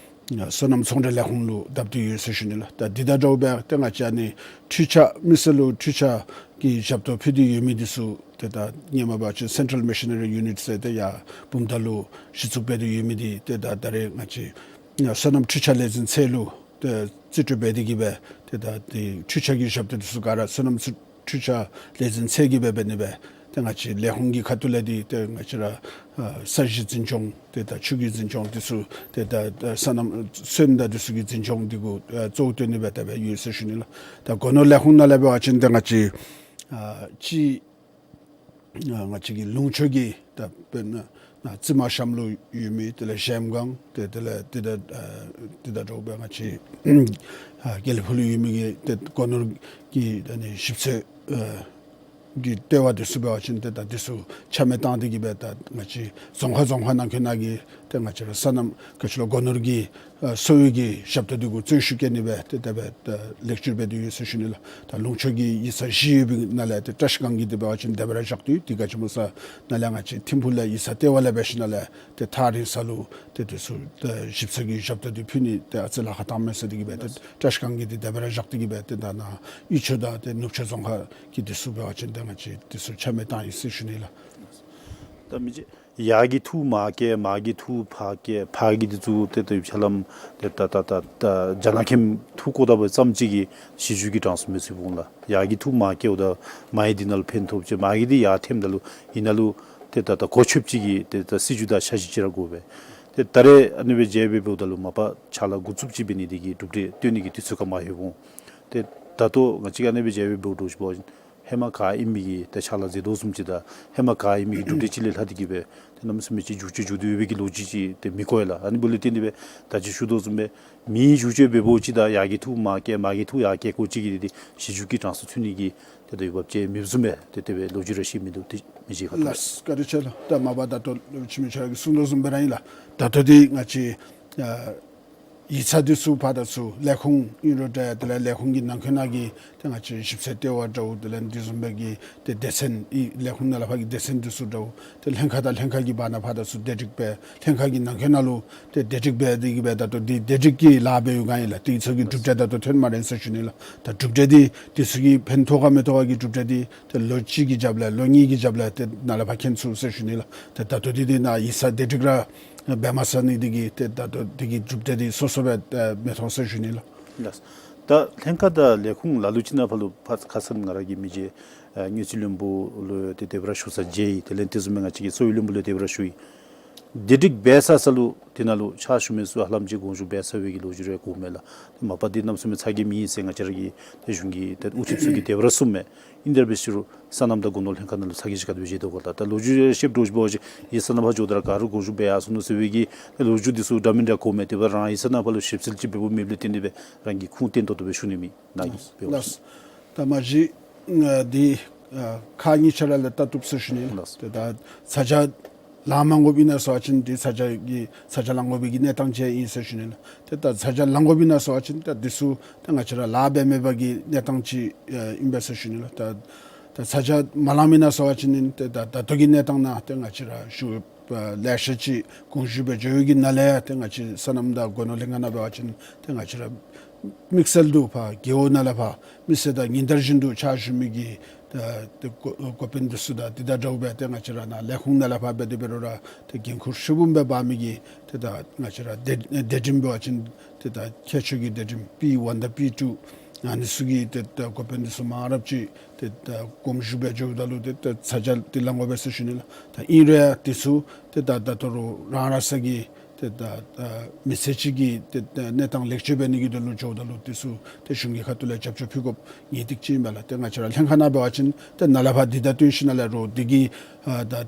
སོ་ནམ་ཚོང་འབྲེལ་ལས་ཁུངས་ལུ་བརྡབ་སྟེ་ཡོད་ཟེར་ཞུ་ནི་ལགས། ད་འདི་དང་འདྲཝ་སྦེ་ཏེ་ང་བཅས་ཨ་ནི་འཕྲུལ་ཆས་མི་སེར་ལུ་འཕྲུལ་ཆས་ཀྱི་ཞབས་ཏོག་ཕུལ་ཏེ་ཡོད་མི་འདི་ཚུ་ཏེ་ད་སྔོན་མ་འབད་བ་ཅིན་སེན་ཊྲལ་མེ་ཤི་ནེ་རི་ཡུ་ནིཊ་ཟེར་ཏེ་ཡར་བུམ་ཐང་ལུ་གཞི་བཙུགས་འབད་དེ་ཡོད་མི་འདི་ཏེ་ད་ད་རེས་ང་བཅས་སོ་ནམ་འཕྲུལ་ཆས་ལས་འཛིན་ཚད་ལུ་ཏེ་རྩིས་སྤྲོད་འབད་དེ་གིས་སྦེ་ཏེ་ད་ཏེ་འཕྲུལ་ཆས་ཀྱི་ཞབས་ཏོག་འདི་ཚུ་ག་ར་སོ་ནམ་འཕྲུལ་འཕྲུལ་ཆས་ལས་འཛིན་ཚད་ཀྱིས་སྦེ་འབད་ནི་སྦེ་ཏེ་ང་བཅས་ལས་ཁུངས་ཀྱི་ཁ་ཐུག་ལས་འདི་ཏེ་ང་བཅས་ར་ཨ་ས་གཞི་འཛིན་སྐྱོང་ཏེ་ད་ཆུ་གི་འཛིན་སྐྱོང་འདི་ཚུ་ཏེ་ད་ད་སོ་ནམ་སོན་དང་འདི་ཚུ་གི་འཛིན་སྐྱོང་འདི་གུ་ཨ་གཙོ་བོ་བཏོན་ནི་སྦེ་དེ་སྦེ་ཡོད་ཟེར་ཞུ་ནི་ལགས། ད་སྒོ་ནོར་ལས་ཁུངས་ནང་ལས་འབད་བ་ཅིན་ཏེ་ང་བཅས་ཨ་ཅི་ཨ་ང་བཅས་ཀྱི་ལུང་ཕྱོགས་ཀྱི་ད་དཔེར་ན་ན་རྩི་མ་གཤམ་ལུ་ཡོད་མི་དེ་ལས་གཞལམ་སྒང་ཏེ་དེ་ལས་ཏེ་ད་ཨ་ཏེ་ད་འདྲཝ་སྦེ་ང་བཅས་ཨ་དགེ་ལེགས་ཕུག་ལུ་ཡོད་མི་གི་ཏེ་སྒོ་ནོར་གྱི་ཨ་ནི་ཞིབ་འཚོལ་ཨ་གྱི་ལྟེ་བ་འདི་ཚུ་འབད་བ་ཅིན་ཏེ་ད་འདི་ཚུ་ཆ་མེད་བཏང་སྟེ་གིས་སྦེ་ད་ང་བཅས་རྫོང་ཁག་རྫོང་ཁག་ནང་འཁོད་ནང་གི་ཏེ་ང་བཅས་ར་སོ་ནམ་ག་ཅི་ལོ་སྒོ་ནོར་གྱི་ཨ་གསོ་བའི་གི་ཞབས་ཏོག་འདི་གུ་བརྩོན་ཤུགས་བསྐྱེད་ནི་སྦེ་ཏེ་དེ་སྦེ་ད་ལེགས་བཅོས་འབད་དེ་ཡོད་ཟེར་ཞུ་ནི་ལགས། ད་ལུང་ཕྱོགས་ཀྱི་ཡིག་ཚང་བཞི་ཡོད་པའི་ནང་ལས་ཏེ་བཀྲ་ཤིས་སྒང་གི་འདི་འབད་བ་ཅིན་དེ་སྦེ་ར་བཞག་སྟེ་ཡོད། དེ་ག་ཅི་སྨོ་ཟེར་ན་ལས་ང་བཅས་ཐིམ་ཕུག་ལས་ཡིག་ཚང་ལྟེ་བ་ལས་འབད་ཞིནམ་ལས་ཏེ་ཐག་རིང་ས་ལུ་ཏེ་འདི་ཚུ་ཏེ་ཞིབ་འཚོལ་གྱི་ཞབས་ཏོག་འདི་ཕུལ་ནི་ཏེ་ཨ་ཙི་ལཱ་ཁག་བཏངམ་མས་ཟེར་དེ་གིས་སྦེ་ཏེ་བཀྲ་ཤིས་སྒང་གི་འདི་དེ་སྦེ་ར་བཞག་སྟེ་གིས་སྦེ་ཏེ་ད་ནཱ་ཡུལ་ཕྱོགས་དང་ཏེ་ནུབ་ཕྱོགས་རྫོང་ཁག་གི་འདི་ཚུ་འབད་བ་ཅིན་ཏེ་ང་བཅས་འདི་ཚུ་ཆ་མེད་བཏང་ཡི་ཟེར་ཞུ་ནི་ལགས། ད་མི་རྗེ་ཡར་གྱི་ཐུག་མར་བསྐྱལ་མར་གྱི་ཐུག་ཕར་བསྐྱལ་ཕར་གྱི་འདི་ཚུ་ཏེ་ད་ཡུལ་ཕྱོགས་ལམ་ཏེ་ད་ད་ད་ད་རྒྱ་ནག་ཁྱིམ་ཐུག་བཀོ་ད་པ་ཙམ་ཅིག་གིས་གཞི་བཅུག་གི་གྲངས་སུ་མི་ཚུད་འོང་ལགས། ཡར་གྱི་ཐུག་མར་བསྐྱལཝ་ད་མར་གྱི་འདི་ནང་ལུ་ཕན་ཐོགས་ཅིག་མར་གྱི་འདི་ཡར་ཐོནམ་ད་ལུ་ཨ་ནཱ་ལུ་ཏེ་ད་ད་གོ་ཆོདཔ་ཅིག་གི་ཏེ་ད་སྲིད་བྱུས་དང་འཆར་གཞི་ཅིག་ར་དགོ་པས། ཏེ་ད་རེས་ཨ་ནི་སྦེ་མཇལ་སྦེ་འབདཝ་ད་ལུ་མ་པ་ཕྱག་ལཱ་འགོ་བཙུགས་ཅིག་འབད་ནི་འདི་གིས་གྲུབ་འབྲས་སྟོན་ནི་གི་དུས་ཚོད་ཁར་མ་ལྷོད་འོང་། ཏེ་ད་ལྟོ་ང་བཅས་ཀྱིས་ཨ་ནི་སྦེ་མཇལ་སྦེ་འབདཝ་འདྲཝ་ཅིག་འབད་བ་ཅིན་ཧེ་མ་ག་ཨིན་མི་གི་ཏེ་ཕྱག་ལཱ་མཛད་དོ་བཟུམ་ཅིག་དང་ཧེ་མ་ག་ཨིན་མི་གི་གྲུབ་འབྲས་ཅིག་ལས་ལྷག་སྟེ་གིས་སྦེ་ཏེ་གནམ་མེད་ས་མེད་ཅིག་འགྱུར་བཅོས་འགྱོ་དོ་ཡོད་པའི་གི་ལོ་རྒྱུས་ཅིག་ཏེ་མི་གོ་ཡི་ལགས། ཨ་ནི་འབདཝ་ལས་བརྟེན་ཏེ་སྦེ་ད་ཅི་ཞུ་དོ་བཟུམ་སྦེ་མི་གཞི་བཅོལ་འབད་འབདཝ་ཅིག་དང་ཡར་གྱི་ཐུག་མར་བསྐྱལ་མར་གྱི་ཐུག་ཡར་བསྐྱལ་བཀོ་ཅིག་གིས་ཏེ་གཞི་བཅུག་གི་གྲངས་སུ་ཚུད་ནི་གི་ཏེ་ད་འོས་འབབ་ཅིག་མེདཔ་བཟུམ་སྦེ་ཏེ་དེ་སྦེ་ལོ་རྒྱུས་ར་བཤད་མི་འདུག། ཏེ་མི་རྗེ་ཁ་ཐུག་ལགས། བཀའ་དྲིན་ཆེ་ལགས། ད་མ་པ་ད་ལྟོ་ལོ་ཆི་མི་ཆ་ར་གིས་གསུངས་དོ་བཟུམ་སྦེ་ར་ཨིན་ལགས། ད་ལྟོ་འདི་ང་བཅས་ཨ་ ཡིག་ཚང་འདི་ཚུ་ཕར་དང་ཚུར་ལས་ཁུངས་ཨིན་རུང་འདྲ་དེ་ལས་ལས་ཁུངས་ཀྱི་ནང་འཁོད་ནང་གི་ཏེ་ང་བཅས་ཞིབ་འཚོལ་ལྟེ་བ་འདྲཝ་དེ་ལས་འདི་བཟུམ་སྦེ་གི་ཏེ་སྡེ་ཚན་ཨི་ལས་ཁུངས་ནང་ལས་ཕར་གྱི་སྡེ་ཚན་འདི་ཚུ་འདྲཝ་ཏེ་ལྷན་ཁག་དང་ལྷན་ཁག་གི་བར་ན་ཕར་དང་ཚུར་བདེ་སྒྲིག་འབད་ལྷན་ཁག་གི་ནང་འཁོད་ནང་ལུ་ཏེ་བདེ་སྒྲིག་འབད་དེ་གི་སྦེ་ད་ལྟོ་འདི་བདེ་སྒྲིག་གི་ལཱ་འབད་བའི་སྒང་ཨིན་ལགས། དེ་ཚུ་གི་གྲུབ་འབྲས་ད་ལྟོ་ཐོན་སྨ་རེ་ཟེར་ཞུ་ནི་ལགས། ད་གྲུབ་འབྲས་འདི་དེ་ཚུ་གིས་ཕན་ཐོགས་ག་མི་ཐོགས་ག་གི་གྲུབ་འབྲས་འདི་ཏེ་ལོ་གཅིག་གི་རྒྱབ་ལས་ལོ་གཉིས་ཀྱི་རྒྱབ་ལས་ཏེ་ནཱ་ལས་ཕར་མཁྱེན་ཚུགས་ཟེར་ཞུ་ནི་ལགས། ཏེ་ད་ལྟོ་འདི་འདི་ནཱ་ཡིག་ཚང་བདེ་སྒྲིག་ར་འབད་མ་ཚར་ནི་འདི་གིས་ཏེ་ད་ལྟོ་འདི་གི་གྲུབ་འབྲས་འདི་སོ་སོ་སྦེ་ཨེ་མི་མཐོང་ཟེར་ཞུ་ནི་ལགས། ལགས། ད་ལྷན་ཁག་དང་ལས་ཁུངས་ལ་ལུ་ཅིག་ནང་ཕར་ལུ་ཕར་ཁ་ཙ་ང་ར་གིས་མི་རྗེ་ཨ་དངུལ་རྩིས་བློན་པོ་ལུ་ཏེ་སྡེ་པ་ར་ཞུ་ས་མཇལ་ཡི། དེ་ལས་དེ་བཟུམ་མའི་ང་བཅས་ཀྱི་གསོ་བའི་བློན་པོ་ལུ་སྡེ་པ་ར་ཞུ་ཡི། བདེ་སྒྲིག་འབད་ཚར་ས་ལུ་དེ་ནང་ལུ་ཕྱག་ཞུ་མི་ཚུ་ཧ་ལམ་ཅིག་དགོངས་ཞུ་འབད་ཚར་བའི་གི་ལོ་རྒྱུས་རེ་གོཝ་མས་ལགས། མ་པ་འདི་གནམ་མེད་ས་མེད་ཚ་གྱང་མེད་ཟེར་ང་བཅས་ར་གི་ཏེ་གཞུང་གི་ཏེ་དབུ་ཁྲིདཔ་ཚུ་གིས་དེ་སྦེ་ར་གསུངམ་མས། ཨིན་དེ་འབད་ཟེར་རུང་སོ་ནམ་དང་སྒོ་ནོར་ལྷན་ཁག་ནང་ལུ་ཚ་གྱང་ཅིག་ག་དེ་སྦེ་བཞེས་དོ་ག་ལགས། ད་ལོ་རྒྱུས་རེ་བཤདཔ་འདྲཝ་ཅིག་འབད་བ་ཅིན་ཡིག་ཚང་ནང་ཕར་འགྱོཝ་ད་ར་ག་རུ་དགོངས་ཞུ་འབད་ཡར་སོ་ནུག་ཟེར་བའི་གི་ལོ་རྒྱུས་འདི་ཚུ་འདྲ་མིན་འདྲ་གོཝ་མས། དེ་འབདཝ་ད་རང་ཡིག་ཚང་ནང་ཕར་ལུ་ཞིབ་འཚོལ་ཅིག་འབད་བ་མེདཔ་ལས་བརྟེན་ཏེ་སྦེ་རང་གིས་ཁུངས་བཙན་ཏོག་ཏོ་སྦེ་ཞུ་ནི་མེད། ནཱ་གིས་འབད་བ་ཅིན། ལགས། ད་མ་གཞི་ཨ་འདི་ཨ་ཁག་གཉིས་ཆ་ར་ལས་ལྟ་བཏུབ་ཟེར་ཞུ་ནི་ལགས། ལགས། ཏེ་ད་ཚ་གྱང་ལང་མ་དགོཔ་ཨིན་ན་ཟེར་བ་ཅིན་འདི་ཚ་གྱང་གི་ཚ་གྱང་ལང་དགོ་པའི་གི་གནས་སྟངས་ཅིག་ཨིན་ཟེར་ཞུ་ནི་ལགས། ཏེ་ད་ཚ་གྱང་ལང་དགོཔ་ཨིན་ན་ཟེར་བ་ཅིན་ད་འདི་ཚུ་ད་ང་བཅས་ར་ལཱ་འབད་མེད་པ་གི་གནས་སྟངས་ཅིག་ཨིན་པས་ཟེར་ཞུ་ནི་ལགས། ད་ད་ཚ་གྱང་མ་ལངམ་ཨིན་ན་ཟེར་བ་ཅིན་ཏེ་ད་ད་ལྟོ་གི་གནས་སྟངས་ནང་ཏེ་ང་བཅས་ར་ཞུ་ལེ་ཤ་ཅིག་དགོངས་ཞུ་འབད་འགྱོ་བའི་གི་ནང་ལས་ཏེ་ང་བཅས་སོ་ནམ་དང་སྒོ་ནོར་ལྷན་ཁག་ནང་འབད་བ་ཅིན་ཏེ་ང་བཅས་ར་དམིགས་བསལ་དུ་ཕར་རྒེད་འོག་ནང་ལས་ཕར་མི་སེར་དང་ཉིན་ལྟར་བཞིན་དུ་ཕྱག་ཞུ་མི་གི་ཏེ་ཏེ་འགོ་འགོ་དཔོན་འདི་ཚུ་དང་འདི་དང་འདྲཝ་སྦེ་ཏེ་ང་བཅས་ར་ནཱ་ལས་ཁུངས་ནང་ལས་ཕར་འབད་དེ་འབད་རུང་ར་ཏེ་འགན་ཁུར་ཧྲིལ་བུམ་སྦེ་འབག་མི་གི་ཏེ་ད་ང་བཅས་ར་སྡེ་སྡེ་འགྲིམ་འབད་བ་ཅིན་ཏེ་ད་ཁྱད་ཆོས་ཀྱི་སྡེ་འགྲིམ་པི་ཝན་དང་པི་ཊུ་ཨ་ནི་ཚུ་གི་ཏེ་ད་འགོ་དཔོན་འདི་ཚུ་མང་རབས་ཅིག་ཏེ་ད་དགོངས་ཞུ་འབད་འགྱོཝ་ད་ལུ་ཏེ་ད་ཚ་གྱང་འདི་ལང་དགོ་པས་ཟེར་ཞུ་ནི་ལགས། ད་ཨིན་རུང་ཡང་འདི་ཚུ་ཏེ་ད་ད་ལྟོ་ར་རང་རང་སོ་གི་ཏེ་ད་ད་མི་ཚེ་གཅིག་གི་ཏེ་ད་གནས་སྟངས་ལེགས་བཅོས་འབད་ནི་གི་དོན་ལུ་འགྱོཝ་ད་ལུ་འདི་ཚུ་ཏེ་གཞུང་གི་ཁ་ཐུག་ལས་རྒྱབ་སྐྱོར་ཕུལ་དགོཔ་ངེས་ཏིག་ཅིག་ཨིན་པས་ལགས། ཏེ་ང་བཅས་ར་ལྷན་ཁག་ནང་འབད་བ་ཅིན་ཏེ་ནཱ་ལས་ཕར་འདི་དང་བསྟུན་ཞིནམ་ལས་རོགས་འདི་གི་ཨ་ད་ཨ་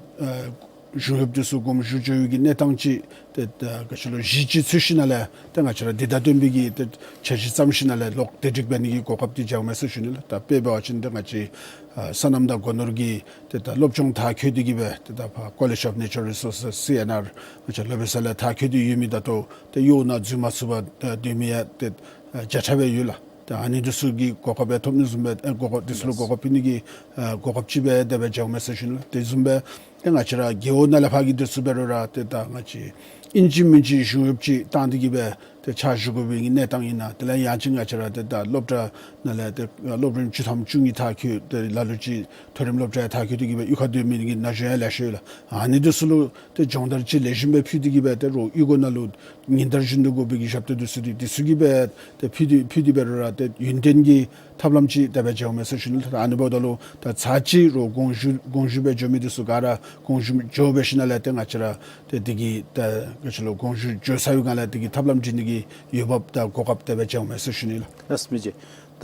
གཞུང་གཡོགཔ་འདི་ཚུ་དགོངས་ཞུ་འགྱོ་བའི་གི་གནས་སྟངས་ཅིག་ཏེ་ད་ག་ཅི་ལོ་གཞི་ཅིག་འཚོལ་ཞིནམ་ལས་ཏེ་ང་བཅས་ར་འདི་དང་བསྟུན་པའི་གི་ཏེ་འཆར་གཞི་བརྩམ་ཞིནམ་ལས་ལོག་བདེ་སྒྲིག་འབད་ནི་གི་གོ་སྐབས་འདི་འཇལཝ་མས་ཟེར་ཞུ་ནི་ལགས། ད་དཔེ་འབད་བ་ཅིན་ཏེ་ང་བཅས་ཨ་སོ་ནམ་དང་སྒོ་ནོར་གྱི་ཏེ་ད་སློབ་སྦྱོང་མཐར་འཁྱོལ་ཏེ་གི་སྦེ་ཏེ་ད་ཕར་College of Natural Resources, སི་ཨེན་ཨར་ང་བཅས་ལོ་པེ་ས་ལས་མཐར་འཁྱོལ་ཏེ་ཡོད་མི་ད་ལྟོ་ཏེ་གཡོག་ནང་འཛུལ་མ་ཚུགས་པར་ཏེ་སྡོད་མི་ཡང་ཏེ་ཨ་བརྒྱ་ཕྲག་སྦེ་ཡོད་ལགས། ཏེ་ཨ་ནི་འདི་ཚུ་གིས་གོ་སྐབས་ཡང་ཐོབ་ནི་བཟུམ་སྦེ་ཨེ་གོ་སྐབས་འདི་ཚུ་ལུ་གོ་སྐབས་ཕུལ་ནི་གི་ཨ་གོ་སྐབས་ཅིག་སྦེ་དེ་སྦེ་འཇལཝ་མས་ཟེར་ཞུ་ནི་ལགས། དེ་བཟུམ་སྦེ་ཏེ་ང་བཅས་ར་རྒེད་འོག་ནང་ལས་ཕར་གྱི་འདི་ཚུ་འབད་རུང་ར་ཏེ་ད་ང་བཅས་ཨིན་ཅི་མིན་ཅི་གཞུང་གཡོགཔ་ཅིག་བཏང་སྟེ་གི་སྦེ་ཏེ་ཕྱག་ཞུ་དགོ་པའི་གི་གནས་སྟངས་ཨིན་ན། དེ་ལས་ཡང་ཅིན་ང་བཅས་ར་ཏེ་ད་སློབ་གྲྭ་ནང་ལས་ཏེ་སློབ་རིམ་བཅུ་ཐམ་བཅུ་གཉིས་མཐར་འཁྱོལ་ཏེ་ལ་ལུ་ཅིག་མཐོ་རིམ་སློབ་གྲྭ་མཐར་འཁྱོལ་ཏེ་གི་སྦེ་གཡུས་ཁར་སྡོད་མི་གི་ན་གཞོན་ཡང་ལེ་ཤ་ཡོད་ལགས། ཨ་ནི་འདི་ཚུ་ལུ་ཏེ་སྦྱོང་བརྡར་ཅིག་ལེགས་ཤོམ་སྦེ་ཕུལ་ཏེ་གི་སྦེ་ཏེ་རོགས་གཡུས་སྒོ་ནང་ལུ་ཉིན་ལྟར་བཞིན་དུ་དགོ་པའི་གི་ཞབས་ཏོག་འདི་ཚུ་འདི་འདི་ཚུ་གི་སྦེ་ཏེ་ཕུལ་ཏེ་ཕུལ་ཏེ་འབད་རུང་ར་ཏེ་ཡུན་བརྟན་གྱི་ཐབས་ལམ་ཅིག་དེ་སྦེ་འཇལཝ་མས་ཟེར་ཞུ་ནི་ལགས། ཨ་ནི་འབདཝ་ད་ལུ་ད་ཚར་གཅིག་རོགས་དགོངས་ཞུ་དགོངས་ཞུ་འབད་འགྱོ་མི་འདི་ཚུ་ག་ར་དགོངས་ཞུ་འགྱོ་འབད་ཞིནམ་ལས་ཏེ་ང་བཅས་ར་ཏེ་འདི་གི་ད་ག་ཅི་ལོ་དགོངས་ཞུ་འགྱོ་ཚར་བའི་སྒང་ལས་འདི་གི་ཐབས་ལམ་སྒྲིག་ནི་གི་འོས་འབབ་དང་གོ་སྐབས་དེ་སྦེ་འཇལཝ་མས་ཟེར་ཞུ་ནི་ལགས། ལགས་སོ་མི་རྗེ།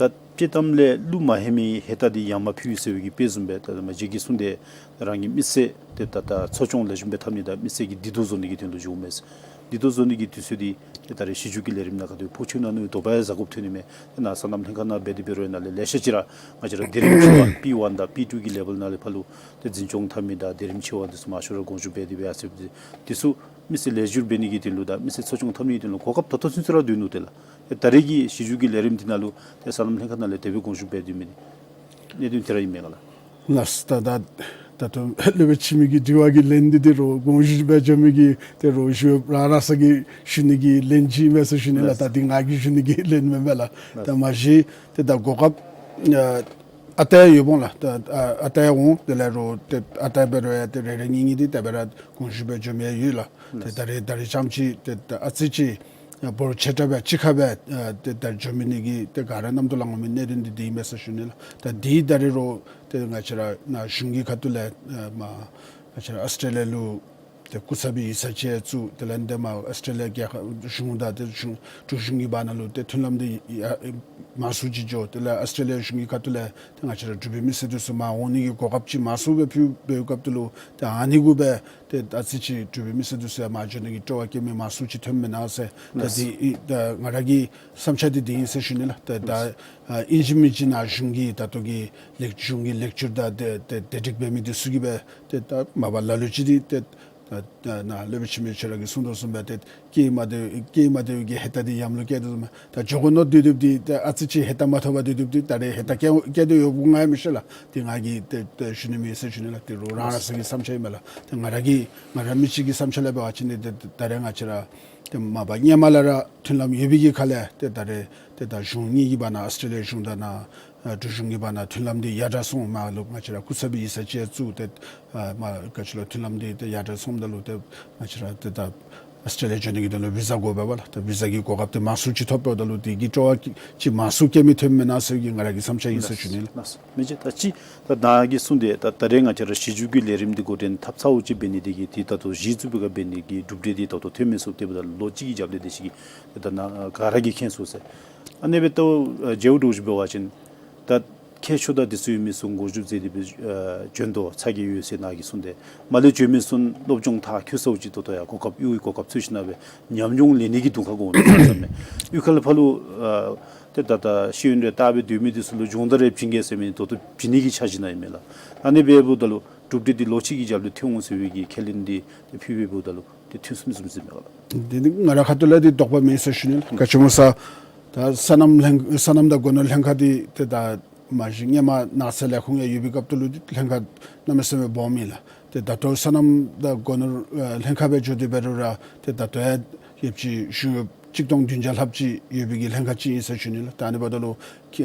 ད་དཔྱེ་གཏམ་ལས་ཀླུ་མ་ཧེ་མའི་ཧེ་ད་འདི་ཡང་མ་ཕུལ་ཟེར་བའི་གི་དཔེ་བཟུམ་སྦེ་ད་མི་རྗེ་གིས་གསུངས་ཏེ་རང་གི་མི་ཚེ་ཏེ་ད་ད་འཚོ་སྐྱོང་ལེགས་ཤོམ་སྦེ་འཐབ་ནི་དང་མི་ཚེ་གི་བདེ་སྡུག་བཟོ་ནི་གི་དོན་ལུ་འགྱོཝ་མས། བདེ་སྡུག་བཟོ་ནི་གི་དུས་ཚོད་འདི་ཏེ་ད་རེས་ཞི་འཇུག་གི་ལས་རིམ་ནང་ག་དེ་ཕོག་ཆེ་ན་ནུ་དོགས་པ་ཡང་ཟ་དགོཔ་ཐོན་ནི་མས། ཏེ་ནཱ་སོ་ནམ་ལྷན་ཁག་ནང་འབད་དེ་འབད་རུང་ནཱ་ལས་ལེ་ཤ་ཅིག་ར་ང་བཅས་ར་སྡེ་རིམ་ཆེ་བ་པི་ཝན་དང་པི་ཊུ་གི་ལེ་བཱལ་ནང་ལས་ཕར་ལུ་ཏེ་འཛིན་སྐྱོང་འཐབ་མི་དང་སྡེ་རིམ་ཆེ་བ་འདི་ཚུ་མང་ཤོས་ར་དགོངས་ཞུ་འབད་དེ་འབད་ཡར་སོ་ཡི། འདི་ཚུ་མི་ཚེ་ལེགས་བཅོས་འབད་ནི་གི་དོན་ལུ་དང་མི་ཚེ་འཚོ་སྐྱོང་འཐབ་ནི་གི་དོན་ལུ་གོ་སྐབས་ད་ལྟོ་ཚུན་ཚོད་ར་སྡོད་ནུག། ཏེ་ལགས་ཏེ་ད་རེས་ཀྱི་ཞི་འཇུག་གི་ལས་རིམ་འདི་ནང་ལུ་ཏེ་སོ་ནམ་ལྷན་ཁག་ནང་ལས་དེ་སྦེ་དགོངས་ཞུ་འབད་དེ་མི་འདི་གནད་དོན་དེ་ར་ཨིན་མས་ག་ལགས། ལགས་སོ། ད་ད་ད་ལྟོ་སློབ་དཔོན་འཆི་མེད་ཀྱི་དྲི་བ་གི་ལན་འདི་ཏེ་རོགས་དགོངས་ཞུ་འབད་འགྱོ་མི་གི་ཏེ་རོགས་ཞུ་རང་རང་སོ་གི་ཞུ་ནི་གི་ལན་ཅིག་ཨིན་མས་ཟེར་ཞུ་ནི་ལགས། ལགས། ད་འདི་ང་གིས་ཞུ་ནི་གི་ལན་མེན་མས་ལགས། ལགས། ད་མ་གཞི་ཏེ་ད་གོ་སྐབས་ཨ་ཨ་རྟག་ཡོདཔ་འོང་ལགས། ད་ཨ་ཨ་རྟག་འོང་། དེ་ལས་རོགས་ཏེ་ཨ་རྟག་འབད་རུང་ཡང་ཏེ་རེ་རེ་གཉིས་གཉིས་འདི་དེ་སྦེ་ར་དགོངས་ཞུ་འབད་འགྱོ་མི་ཡོད་ལགས། ཏེ་ད་རེས་ད་རེས་རྐྱངམ་ཅིག་ཏེ་ད་ཨ་ཙི་ཅིག་འབོར་ཆེ་དྲགས་སྦེ་གཅིག་ཁར་སྦེ་ཨ་ཏེ་ད་འགྱོ་མི་ནི་གི་ཏེ་ག་ར་རྣམ་རྟོག་ལང་མི་གནད་དོན་འདི་འདི་ཨིན་མས་ཟེར་ཞུ་ནི་ལགས། ད་འདི་ད་རེས་རོགས་ཏེ་ང་བཅས་ར་ནཱ་གཞུང་གི་ཁ་ཐུག་ལས་ཨ་མར་ང་བཅས་ར་ཨོསི་ཊེ་ལི་ཡ་ལུ་ཏེ་སྐུ་ཚབ་པའི་ཡིག་ཚང་ཅིག་བཙུགས། དེ་ལས་འདི་མར་ཨོསི་ཊེ་ལི་ཡ་རྒྱལ་ཁབ་གཞུང་དང་ཏེ་གཞུང་འབྲུག་གཞུང་གི་བར་ན་ལུ་ཏེ་མཐུན་ལམ་འདི་ཡར་མང་སུ་ཅིག་འགྱོ། དེ་ལས་ཨོསི་ཊེ་ལི་ཡ་གཞུང་གི་ཁ་ཐུག་ལས་ཏེ་ང་བཅས་ར་འབྲུག་པའི་མི་སེར་འདི་ཚུ་མར་འོང་ནི་གི་གོ་སྐབས་ཅིག་མང་སུ་སྦེ་ཕུལ་བའི་སྐབས་འདི་ལུ་ཏེ་ཨ་ནི་གུ་སྦེ་ཏེ་ཨ་ཙི་ཅིག་འབྲུག་པའི་མི་སེར་འདི་ཚུ་ཡང་མར་འགྱོ་ནི་གི་སྤྲོ་བ་བསྐྱེད་མི་མང་སུ་ཅིག་ཐོནམ་མེན་ན་ཟེར། ད་ལགས། འདི་ཨིན་ད་ང་ར་གི་བསམ་འཆར་འདི་འདི་ཨིན་ཟེར་ཞུ་ནི་ལགས། ད་ད་ལགས། ཨ་ཨིན་ཅི་མིན་ཅི་ནཱ་གཞུང་གི་ད་ལྟོ་གི་ལེགས་གཞུང་གི་ལེགས་བཅོས་དང་ཏེ་ཏེ་བདེ་སྒྲིག་འབད་མི་འདི་ཚུ་གིས་སྦེ་ཏེ་ད་མ་པ་ལ་ལུ་ཅིག་འདི་ཏེ་ ད་ད་ནཱ་སློབ་དཔོན་འཆི་མེད་ཁྱོད་ར་གིས་གསུང་དོ་བཟུམ་སྦེ་ཏེ་སྐྱེས་མ་སྡོད་སྐྱེས་མ་སྡོད་ཀྱི་ཧེ་ད་འདི་ཡམས་ལུ་སྐྱེས་དོ་བཟུམ་སྦེ། ད་འགྱོ་དགོ་མནོ་སྡོད་སྡོདཔ་འདི་ད་ཨ་ཙི་ཅིག་ཧེ་ད་མ་ཐོབ་པར་སྡོད་སྡོདཔ་འདི་ད་རེས་ཧེ་ད་སྐྱེ་སྐྱེ་སྡོད་ཡོད་དགོ་ང་ཡང་མི་ཤེས་ལགས། ཏེ་ང་གིས་ཏེ་ཏེ་ཞུ་ནི་མེད་ཟེར་ཞུ་ནི་ལགས། ཏེ་རོགས་རང་རང་སོའི་གི་བསམ་འཆར་ཨིན་མས་ལགས། ཏེ་ང་ར་གི་ང་ར་མི་གཅིག་གི་བསམ་འཆར་ལས་འབད་བ་ཅིན་ཏེ་ད་རེས་ང་བཅས་ར་ཏེ་མ་པ་སྔོན་མ་ལས་ར་མཐུན་ལམ་ཡོད་པའི་གི་ཁ་ལས་ཏེ་ད་རེས་ཏེ་ད་གཞུང་གཉིས་ཀྱི་བར་ན་ཨོསི་ཊྲེ་ལི་ཡ་གཞུང་དང་ནཱ་ཨ་འབྲུག་གཞུང་གི་བར་ན་མཐུན་ལམ་འདི་ཡར་དྲག་སོང་། མར་ལུ་ང་བཅས་ར་སྐུ་ཚབ་ཡིག་ཚང་ཅིག་བཙུགས་ཏེ་ཨ་མར་ག་ཅི་ལོ་མཐུན་ལམ་འདི་ཏེ་ཡར་དྲག་སོངམ་ད་ལུ་ཏེ་ང་བཅས་ར་ཏེ་ད་ཨོསི་ཊྲེ་ལི་ཡ་འགྱོ་ནི་གི་དོན་ལུ་བི་ཟ་དགོ་པས་ལགས། ཏེ་བི་ཟ་གི་གོ་སྐབས་འདི་མང་སུ་ཅིག་ཐོབ་པས། ད་ལུ་འདི་གི་སྤྲོ་བ་ཅིག་མང་སུ་སྐྱེ་མི་ཐོན་མེན་ན་ཟེར་གྱི་ང་ར་གི་བསམ་འཆར་ཨིན་ཟེར་ཞུ་ནི་ལགས། མི་ཅིག་ད་ཅི་ད་ནཱ་གིས་གསུངས་ཏེ་ད་ད་རེས་ང་བཅས་ར་གཞི་བཅོལ་གྱི་ལས་རིམ་འདི་འགོ་འདྲེན་འཐབ་ཚརཝ་ཅིག་འབད་ནི་དེ་གིས་ཏེ་ད་ལྟོ་གཞི་བཙུགས་པའི་སྐབས་འབད་ནི་གི་གྲུབ་འབྲས་འདི་ད་ལྟོ་ཐོན་མི་ཚུགས། དེ་འབདཝ་ད་ལོ་གཅིག་གི་རྒྱབ་ལས་དེ་ཅིག་གི་ད་ནཱ་ག་ར་གིས་མཁྱེན་སོང་ཟེར། ཨ་ནི་སྦེ་ལྟཝ་མཇལཝ་འདྲཝ་ཅིག་འབད་བ་ཅིན་ད་མཁས་མཆོག་དང་དེ་ཚུ་ཡོད་མི་ཚུ་འགོ་འཛུགས་མཛད་དེ་སྦེ་ཨ་བྱོན་དོ་ཚར་གྱི་ཡོད་ཟེར་ནཱ་གིས་གསུངས་ཏེ། མར་ལས་བྱོན་མི་ཚུ་སློབ་སྦྱོང་མཐར་འཁྱོལ་ཚརཝ་ཅིག་ད་ལྟོ་ཡང་གོ་སྐབས་གཡུས་གོ་སྐབས་འཚོལ་ཞིནམ་ལས་ཉམས་མྱོང་ལེན་ནི་གི་དུས་སྐབས་འགོ་བཙུགས་ས་མས། གཡུས་ཁ་ལས་ཕར་ལུ་ཨ་ཏེ་ད་ད་ཤེས་ཡོན་རེ་བལྟ་སྦེ་སྡོད་མི་དེ་ཚུ་ལུ་སྦྱོང་བརྡར་རེ་བྱིན་གེ་ཟེར་མི་ད་ལྟོ་བྱིན་ནི་གི་འཆར་གཞི་ནང་ཨིན་མས་ལགས། ཨ་ནི་འབདཝ་ད་ལུ་གྲུབ་འབྲས་འདི་ལོ་གཅིག་གི་རྒྱབ་ལས་ཐོན་འོང་ཟེར་བའི་གི་ཁས་ལེན་འདི་ཏེ་ཕུལ་བའི་འབདཝ་ད་ལུ་ཏེ་ཐོན་སོང་ཟེར་མས་ལགས། འདི་ནི་ང་རའི་ཁ་ཐུག་ལས་འདི་དོགས་པ་མེད་ཟེར་ཞུ་ནི་ལགས། ག་ཅི་སྨོ་ཟེར་ད་སོ་ནམ་ལྷན་སོ་ནམ་དང་སྒོ་ནོར་ལྷན་ཁག་འདི་ཏེ་ད་མ་གཞི་སྔོན་མ་ནགས་ཚལ་ལས་ཁུངས་ཡང་ཡོད་པའི་སྐབས་ད་ལུ་ལྷན་ཁག་གནམ་མེད་ས་མེད་སྦོམ་ཨིན་ལགས། ཏེ་ད་ལྟོ་སོ་ནམ་དང་སྒོ་ནོར་ཨ་ལྷན་ཁག་སྦེ་འགྱོ་སྟེ་འབད་རུང་ར་ཏེ་ད་ལྟོ་ཡང་ཡོདཔ་ཅིག་གཞུང་གཡོགཔ་གཅིག་སྟོང་བདུན་བརྒྱ་ལྷགཔ་ཅིག་ཡོད་པའི་གི་ལྷན་ཁག་ཅིག་ཨིན་ཟེར་ཞུ་ནི་ལགས། ད་ཨ་ནི་འབདཝ་ད་ལུ་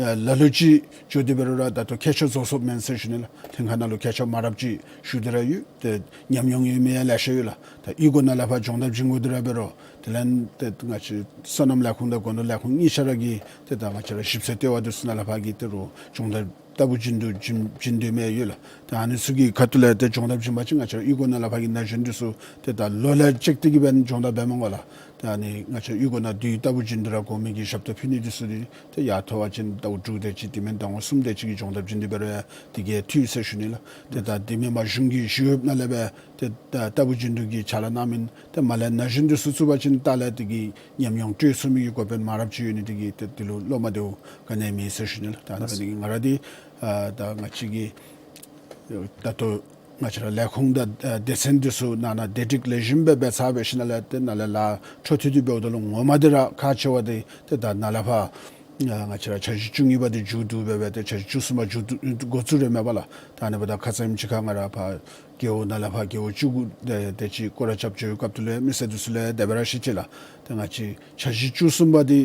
ཨ་ལ་ལུ་ཅིག་འགྱོ་སྟེ་འབད་རུང་ར་ད་ལྟོ་མཁས་མཆོག་རྫོགས་སོངམ་མེན་ཟེར་ཞུ་ནི་ལགས། ལྷན་ཁག་ནང་ལུ་མཁས་མཆོག་མང་རབས་ཅིག་བཞུགས་ཏེ་ར་ཡོད། ཏེ་ཉམས་མྱོང་ཡོད་མི་ཡང་ལེ་ཤ་ཡོད་ལགས། ད་གཡུས་སྒོ་ནང་ལས་ཕར་སྦྱོང་བརྡར་བྱིན་དགོ་སྟེ་ར་འབད་རུང་དེ་ལས་ཏེ་ང་བཅས་སོ་ནམ་ལས་ཁུངས་དང་སྒོ་ནོར་ལས་ཁུངས་གཉིས་ཆ་ར་གིས་ཏེ་ད་ང་བཅས་ར་ཞིབ་འཚོལ་ལྟེ་བ་དེ་ཚུ་ནང་ལས་ཕར་གྱི་ཏེ་རོགས་སྦྱོང་བརྡར་ལྟ་བུ་བྱིན་དོ་བྱིན་བྱིན་དོ་མི་ཡོད་ལགས། ད་ཨ་ནི་ཚུ་གི་ཁ་ཐུག་ལས་ཏེ་སྦྱོང་བརྡར་བྱིན་པ་ཅིན་ང་བཅས་ར་གཡུས་སྒོ་ནང་ལས་ཕར་གྱི་ན་གཞོན་དེ་ཚུ་ཏེ་ད་ལོ་ལས་ཅིག་དེ་གི་སྦེ་སྦྱོང་བརྡར་འབད་མི་དགོ་ལགས། ད་ཨ་ནི་ང་བཅས་གཡུས་སྒོ་ནང་དེ་ལྟ་བུ་བྱིན་དོ་ར་གོ་མི་གི་ཞབས་ཏོག་ཕུལ་ནི་དེ་ཚུ་འདི་ཏེ་ཡར་མཐོ་བ་ཅིན་ཟླཝ་དྲུག་དེ་ཅིག་དེ་མེན་ཟླཝ་གསུམ་དེ་ཅིག་གི་སྦྱོང་བརྡར་བྱིན་ཏེ་འབད་རུང་ཡང་དེ་གིས་འཐུས་ཟེར་ཞུ་ནི་ལགས། ཏེ་ད་དེ་མེན་པར་གཞུང་གི་གཞུང་གཡོགཔ་ནང་ལས་སྦེ་ཏེ་ད་ལྟ་བུ་བྱིན་དོ་གི་ཕྱག་ལཱ་གནང་མི་ཏེ་མར་ལས་ན་གཞོན་དེ་ཚུ་བཙུགས་པ་ཅིན་ད་ལས་དེ་གི་ཉམས་མྱོང་སྤྲོད་ཚུགས་མི་གི་འགོ་དཔོན་མང་རབས་ཅིག་ཡོད་ནི་དེ་གིས་ཏེ་དེ་ལུ་བློ་མ་བདེཝ་ག་ནི་ཡང་མེད་ཟེར་ཞུ་ནི་ལགས། ད་ཨ་ནི་འབད་ནི་དེ་གིས་ང་ར་འདི་ཨ་ད་ང་བཅས་ཀྱི་ད་ལྟོ་ང་བཅས་ར་ལས་ཁུངས་དང་ཨ་སྡེ་ཚན་དེ་ཚུ་ནང་ན་བདེ་སྒྲིག་ལེགས་ཤོམ་སྦེ་འབད་ཚར་འབད་ཞིནམ་ལས་ཏེ་ནཱ་ལས་ལཱ་འཕྲོ་མཐུད་དེ་འབདཝ་ད་ལུ་ངོ་མ་འདི་ར་ཁག་ཆེ་བ་འདི་ཏེ་ད་ནཱ་ལས་ཕར་ཨ་ང་བཅས་ར་འཆར་གཞི་བཅུ་གཉིས་པ་འདི་མཇུག་བསྡུ་འབད་འབད་ཏེ་འཆར་གཞི་བཅུ་གསུམ་པ་མཇུག་བསྡུ་འགོ་བཙུགས་རན་མས་པ་ལགས། ད་ཨ་ནི་འབདཝ་ད་ཁ་ཙ་ཉིནམ་ཅིག་ཁར་ང་ར་ཕར་རྒེད་འོག་ནང་ལས་ཕར་རྒེད་འོག་བཅུ་དགུ་དེ་དེ་ཅིག་སྐོར་ར་རྐྱབ་འགྱོ་བའི་སྐབས་དེ་ལུ་ཡང་མི་སེར་དེ་ཚུ་ལུ་ཡང་དེ་སྦེ་ར་བཤད་ཅི་ལགས། ཏེ་ང་བཅས་འཆར་གཞི་བཅུ་གསུམ་པ་འདི་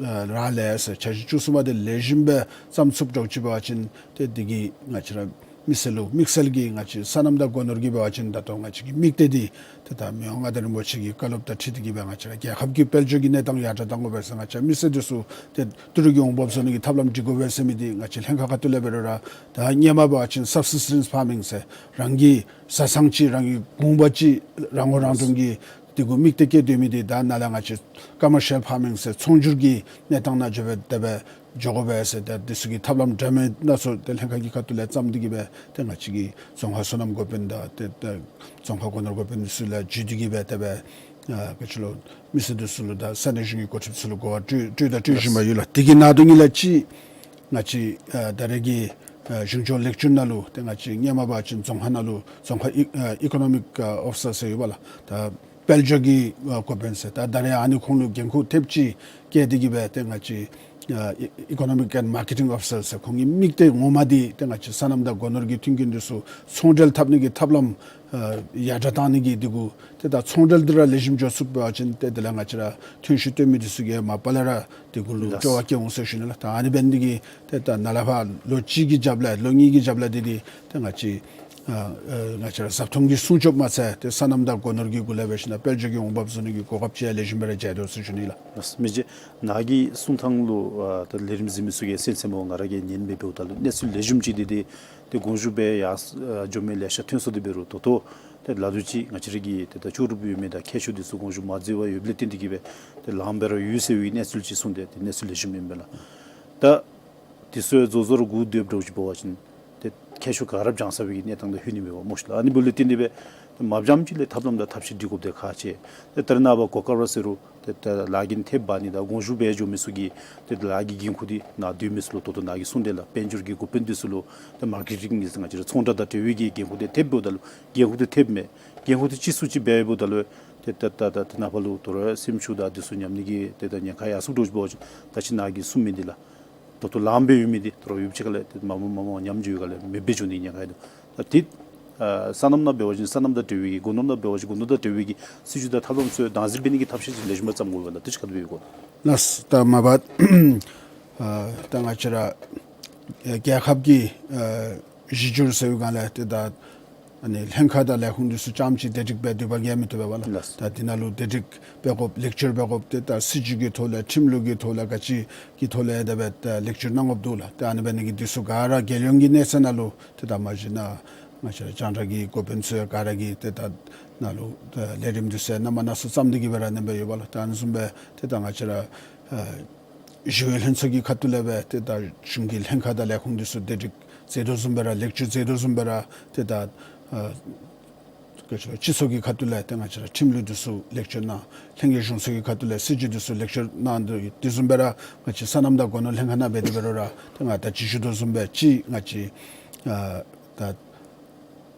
ཨ་རག་ལས་ཟེར། འཆར་གཞི་བཅུ་གསུམ་པ་འདི་ལེགས་ཤོམ་སྦེ་བརྩམ་ཚུགསཔ་འདྲཝ་ཅིག་འབད་བ་ཅིན་ཏེ་དེ་གིས་ང་བཅས་ར་མི་སེར་ལུ་དམིགས་བསལ་གྱིས་ང་བཅས་སོ་ནམ་དང་སྒོ་ནོར་གྱི་འབད་བ་ཅིན་ད་ལྟོ་ང་བཅས་ཀྱི་དམིགས་གཏད་འདི་ཏེ་ད་མི་དབང་མངའ་བདག་རིན་པོ་ཆེ་གི་བཀའ་སློབ་དང་འཁྲིལ་ཏེ་གིས་སྦེ་ང་བཅས་ར་རྒྱལ་ཁབ་ཀྱི་དཔལ་འབྱོར་གྱི་གནས་སྟངས་ཡར་དྲག་གཏང་དགོ་པས་ཟེར། ང་བཅས་མི་སེར་དེ་ཚུ་ཏེ་ཏི་རུ་གི་འོང་འབབ་བཟོ་ནི་གི་ཐབས་ལམ་སྒྲིག་དགོ་པས་ཟེར་མི་འདི་ང་བཅས་ལྷན་ཁག་ཁ་ཐུག་ལས་འབད་རུང་ར་ད་སྔོན་མ་འབད་བ་ཅིན་སབ་སིས་ཊེནསི་ཕར་མིང་ཟེར་རང་གི་བཟའ་ཚང་ཅིག་རང་གི་བུམ་པ་ཅིག་རང་མགོ་རང་འདྲོངས་ཀྱི་དེ་གུ་དམིགས་གཏད་བསྐྱེད་སྡོད་མི་འདི་ད་ནཱ་ལས་ང་བཅས་ཀོ་མར་ཤལ་ཕར་མིང་ཟེར་ཚོང་སྒྱུར་གྱི་གནས་སྟངས་ནང་འགྱོ་སྦེ་དེ་སྦེ་འགྱོ་དགོ་པས་ཟེར། ད་དེ་ཚུ་གི་ཐབས་ལམ་འདྲ་མིན་སྣ་ཚོགས་ཏེ་ལྷན་ཁག་གི་ཁ་ཐུག་ལས་བརྩམས་ཏེ་གིས་སྦེ་ཏེ་ང་བཅས་ཀྱི་རྫོང་ཁག་སོ་ནམ་འགོ་དཔོན་དང་ཏེ་ཏེ་རྫོང་ཁག་སྒོ་ནོར་འགོ་དཔོན་དེ་ཚུ་ལུ་བརྒྱུད་དེ་གིས་སྦེ་དེ་སྦེ་ཨ་ག་ཅི་ལོ་མི་སེར་དེ་ཚུ་ལུ་དང་ས་གནས་གཞུང་གི་འགོ་ཁྲིདཔ་ཚུ་ལུ་གོ་བ་སྤྲོད་སྤྲོད་དང་སྤྲོད་བཞིན་པ་ཡོད་ལགས། དེ་གི་ནང་དོན་ཉིད་ལས་ཅིག་ང་བཅས་ཨ་ད་རེས་ཀྱི་ཨ་གཞུང་ཕྱོགས་ལེགས་བཅོས་ནང་ལུ་ཏེ་ང་བཅས་སྔོན་མ་འབད་བ་ཅིན་རྫོང་ཁག་ནང་ལུ་རྫོང་ཁག་ཨི་ཨ་ཨི་ཀོ་ནོ་མིག་ཨ་ཨོ་ཕི་སར་ཟེར་ཡོད་པ་ལགས། ད་དཔལ་འབྱོར་གྱི་ཨ་འགོ་དཔོན་ཟེར། ད་ད་རེས་ཨ་ནི་ཁོང་ལུ་འགན་ཁུར་ཐེབས་ཅིག་བཀལ་ཏེ་གིས་སྦེ་ཏེ་ང་བཅས་ཨ་ཨི་ཨི་ཀོ་ནོ་མིག་ཨེནཌ་མར་ཀེ་ཊིང་ཨོ་ཕི་སར་ཟེར་ཁོང་གི་དམིགས་གཏད་ངོ་མ་འདི་ཏེ་ང་བཅས་སོ་ནམ་དང་སྒོ་ནོར་གྱི་མཐུན་རྐྱེན་དེ་ཚུ་ཚོང་འབྲེལ་འཐབ་ནི་གི་ཐབས་ལམ་ཨ་ཡར་དྲག་གཏང་ནི་གི་དེ་གུ་ཏེ་ད་ཚོང་འབྲེལ་འདི་ར་ལེགས་ཤོམ་འགྱོ་ཚུགས་པ་ཅིན་ཏེ་དེ་ལས་ང་བཅས་ར་ཐོན་སྐྱེད་བཏོན་མི་དེ་ཚུ་གིས་མ་པ་ལས་ར་དེ་གུ་ལུ་སྤྲོ་བ་སྐྱེ་འོང་ཟེར་ཞུ་ནི་ལགས། ད་ཨ་ནི་འབད་ནི་དེ་གིས་ཏེ་ད་ནཱ་ལས་ཕར་ལོ་གཅིག་གི་རྒྱབ་ལས་ལོ་གཉིས་ཀྱི་རྒྱབ་ལས་འདི་འདི་ཏེ་ང་བཅས་ཨ་ཨ་ང་བཅས་ར་བཟའ་འཐུང་གི་སྲུང་སྐྱོབ་མ་ཚད་ཏེ་སོ་ནམ་དང་སྒོ་ནོར་གྱི་གུ་ལས་འབད་ཞིན་ན་དཔལ་འབྱོར་གྱི་འོང་འབབ་བཟོ་ནི་གི་གོ་སྐབས་ཅིག་ཡང་ལེགས་ཤོམ་སྦེ་ར་མཇལ་དོ་ཟེར་ཞུ་ནི་ལགས། ལགས་མི་རྗེ་ནཱ་གི་གསུང་ཐངས་ལུ་ཨ་ད་ལས་རིམ་གཟིགས་མི་ཚུ་གིས་གསན་གསནམ་འོང་ང་ར་གིས་ཉན་མི་འབདཝ་ད་ལུ་གནས་ཚུལ་ལེགས་ཤོམ་ཅིག་འདི་འདི་ཏེ་དགོངས་ཞུ་འབད་ཡར་ཨ་འགྱོ་མི་ལེ་ཤ་ཐོན་སོང་སྟེ་འབད་རུང་ད་ལྟོ་ཏེ་ལ་ལུ་ཅིག་ང་བཅས་ར་གི་ཏེ་ད་ལྕོགས་གྲུབ་ཡོད་མི་དང་མཁས་མཆོག་འདི་ཚུ་དགོངས་ཞུ་མ་མཛད་པར་ཡོདཔ་ལས་བརྟེན་ཏེ་གིས་སྦེ་ཏེ་ལངམ་སྦེ་ར་ཡོད་ཟེར་བའི་གནས་ཚུལ་ཅིག་གསུངས་ཏེ་ཏེ་གནས་ཚུལ་ལེགས་ཤོམ་ཨིན་པས་ལགས། ད་དེ་ཚུ་ཡང་རྫོགས་རྫོགས་ར་གུ་སྡོདཔ་འདྲཝ་ཅིག་འབད་བ་ཅིན་ཏེ་མཁས་མཆོག་ག་ར་སྦྱང་ཚར་བའི་གི་གནས་སྟངས་དང་ལྷོད་ནི་མས་པ་སྨོ་ཤིག་ལགས། ཨ་ནི་འབདཝ་ལས་བརྟེན་ཏེ་སྦེ་ མ་འབྱམས་ཅིག་ལས་ཐབས་ལམ་དང་ཐབས་ཤེས་སྒྲིག་དགོཔ་དེ་ཁག་ཆེ། ཏེ་ད་རེས་ནངས་པ་གོ་སྐབས་ར་ཟེར་རུང་ཏེ་ད་ལཱ་འགན་ཐེབས་འབག་ནི་དང་དགོངས་ཞུ་འབད་འགྱོ་མི་ཚུ་གིས་ཏེ་ད་ལཱ་གི་འགན་ཁུར་འདི་ནཱ་སྡོད་མི་ཚུ་ལུ་ད་ལྟོ་ནཱ་གིས་གསུངས་དེ་ལགས། དཔལ་འབྱོར་གྱི་འགོ་དཔོན་འདི་ཚུ་ལུ་ཏེ་མར་ཀེ་ཊིང་གི་ང་བཅས་ར་ཚོང་བསྒྲགས་དང་འབྲེལ་བའི་གི་འགན་ཁུར་འདི་ཐེབས་འབདཝ་ད་ལུ་འགན་ཁུར་འདི་ཐེབས་མས། འགན་ཁུར་འདི་ཅིག་སུ་ཅིག་འབད་འབདཝ་ད་ལུ་ཏེ་ད་ད་ད་ད་ནཱ་ཕར་ལུ་དོ་རུང་སེམས་ཤུགས་དང་འདི་ཚུ་ཉམས་ནི་གི་ཏེ་ད་ཉེན་ཁ་ཡར་སོངམ་འདྲཝ་ཅིག་འབད་བ་ཅིན་ད་ཅི་ནཱ་གིས་གསུངས་མི་འདི་ལགས། ད་ལྟོ་ལངམ་སྦེ་ཡོད་མི་འདི་ད་རུང་ཡུདཔ་ཅིག་ཁ་ལས་ཏེ་མ་མ་མ་མ་ཉམས་འགྱོ་བའི་སྒང་ལས་མེདཔ་སྦེ་འགྱོ་ནི་ཉེན་ཁ་ཡོད་དོ། ད་འདི་ཨ་སོ་ནམ་ནང་འབད་བ་ཅིན་སོ་ནམ་དང་འབྲེལ་བའི་གི་སྒོ་ནོར་ནང་འབད་བ་ཅིན་སྒོ་ནོར་དང་འབྲེལ་བའི་གི་སྲིད་བྱུས་དང་ཐབས་ལམ་ཚུ་དང་འཛིན་འབད་ནི་གི་ཐབས་ཤེས་ཅིག་ལེགས་ཤོམ་བརྩམ་དགོ་པས་ལགས། དེ་ཅིག་ག་དེ་སྦེ་ཡོད་གོ། ལགས། ད་མ་པ་ཨ་ད་ང་བཅས་ར་རྒྱལ་ཁབ་ཀྱི་ཨ་གཞི་འགྱུར་ཟེར་བའི་སྒང་ལས་ཏེ་ད་ཨ་ནི་ལྷན་ཁག་དང་ལས་ཁུངས་འདི་ཚུ་རྐྱངམ་ཅིག་བདེ་སྒྲིག་འབད་སྡོད་པ་གིས་མི་བཏུབ་པས་ལགས། ལགས། ད་འདི་ནང་ལུ་བདེ་སྒྲིག་འབད་དགོཔ་ལེགས་བཅོས་འབད་དགོཔ་ཏེ་ད་སྲིད་བྱུས་ཀྱི་ཐོག་ལས་ཁྲིམས་ལུགས་ཀྱི་ཐོག་ལས་ག་ཅི་གི་ཐོག་ལས་དེ་སྦེ་ད་ལེགས་བཅོས་གནང་དགོཔ་འདུག་ལགས། ཏེ་ཨ་ནི་འབད་ནི་གི་འདི་ཚུ་ག་ར་རྒྱལ་ཡོངས་ཀྱི་གནས་ཚད་ནང་ལུ་ཏེ་ད་མ་གཞི་ནཱ་ང་བཅས་ར་རྒྱང་བསྒྲགས་ཀྱི་འགོ་དཔོན་ཚུ་ཡང་ག་ར་གིས་ཏེ་ད་ནཱ་ལུ་ད་ལས་རིམ་འདི་ཚུ་ཡང་རྣམ་པ་སྣ་ཚོགས་བརྩམས་ཏེ་གི་སྦེ་ར་ཨ་ནི་སྦེ་ཡོད་པས་ལགས། ད་ཨ་ནི་བཟུམ་སྦེ་ཏེ་ད་ང་བཅས་ར་ཨ་ཞི་གཡོག་ལྷན་ཚོགས་ཀྱི་ཁ་ཐུག་ལས་སྦེ་ཏེ་ད་གཞུང་གི་ལྷན་ཁག་དང་ལས་ཁུངས་འདི་ཚུ་བདེ་སྒྲིག་མཛད་དོ་བཟུམ་སྦེ་ར་ལེགས་བཅོས་མཛད་དོ་བཟུམ་སྦེ་ར་ཏེ་ད་ཨ་ག་ཅི་ལོ་སྤྱི་ཚོགས་ཀྱི་ཁ་ཐུག་ལས་ཏེ་ང་བཅས་ར་ཁྲིམས་ལུགས་འདི་ཚུ་ལེགས་བཅོས་གནང་། ལྷན་རྒྱས་གཞུང་ཚོགས་ཀྱི་ཁ་ཐུག་ལས་སྲིད་བྱུས་འདི་ཚུ་ལེགས་བཅོས་གནང་དོ། དེ་བཟུམ་སྦེ་ར་ང་བཅས་སོ་ནམ་དང་སྒོ་ནོར་ལྷན་ཁག་ནང་འབད་དེ་འབད་རུང་ར་ཏེ་ང་ད་ཅི་ཞུ་དོ་བཟུམ་སྦེ་ཅིག་ང་བཅས་ཨ་ད་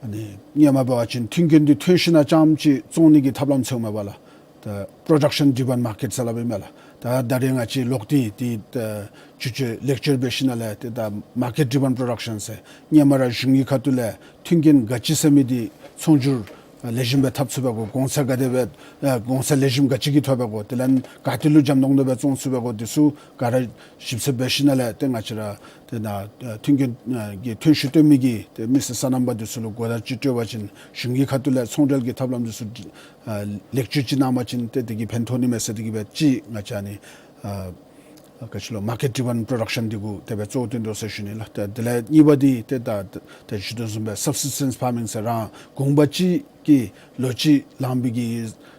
ཨ་ནི་སྔོན་མ་འབད་བ་ཅིན་མཐུན་རྐྱེན་འདི་ཐོན་ཞིནམ་ལས་རྐྱངམ་ཅིག་བཙོང་ནི་གི་ཐབས་ལམ་ཚུ་མས་པ་ལགས། ད་production driven market ཟེར་སླབ་ཨིན་མས་ལགས། ད་ད་རེས་ང་བཅས་ལོག་སྟེ་འདི་ད་བཅོས་བཅོས་ལེགས་བཅོས་འབད་ཞིནམ་ལས་ཏེ་ད་market driven production ཟེར་སྔོན་མ་ར་གཞུང་གི་ཁ་ཐུག་ལས་མཐུན་རྐྱེན་ག་ཅི་ཟེར་མི་འདི་ཚོང་སྒྱུར་ལེགས་ཤོམ་སྦེ་འཐབ་ཚུགས་པའི་གོ་གོང་ཚད་ག་དེ་སྦེ་ཨ་གོང་ཚད་ལེགས་ཤོམ་ག་ཅི་གི་ཐོབ་པའི་གོ་དེ་ལས་ག་ཏེ་ལུ་འཇམ་ཏོང་ཏོ་སྦེ་བཙོང་ཚུགས་པའི་གོ་འདི་ཚུ་ག་ར་ཞིབ་འཚོལ་འབད་ཞིནམ་ལས་ཏེ་ང་བཅས་ར་ཏེ་ནཱ་ཨ་མཐུན་རྐྱེན་ཨ་གྱི་ཐོན་ཤུགས་བཏོན་མི་གི་ཏེ་མི་སེར་སོ་ནམ་པ་འདི་ཚུ་ལུ་གོ་བརྡ་ཅིག་སྤྲོད་པ་ཅིན་གཞུང་གི་ཁ་ཐུག་ལས་ཚོང་འབྲེལ་གྱི་ཐབས་ལམ་འདི་ཚུ་ཨ་ལེགས་བཅོས་ཅིག་གནང་པ་ཅིན་ཏེ་དེ་གིས་ཕན་ཐོགས་ནི་མས་ཟེར་དེ་གིས་སྦེ་ཅིག་ང་བཅས་ཨ་ནི་ཨ་ག་ཅི་ལོ་market driven production འདི་གུ་དེ་སྦེ་གཙོ་བོ་བཏོན་དོ་ཟེར་ཞུ་ནི་ལགས། ཏེ་དེ་ལས་གཉིས་པ་འདི་ཏེ་ད་ད་ཞུ་དོ་བཟུམ་སྦེ་subsistence farming ཟེར་རང་གུང་པ་ཅིག་གི་ལོ་གཅིག་ལང་པའི་གི་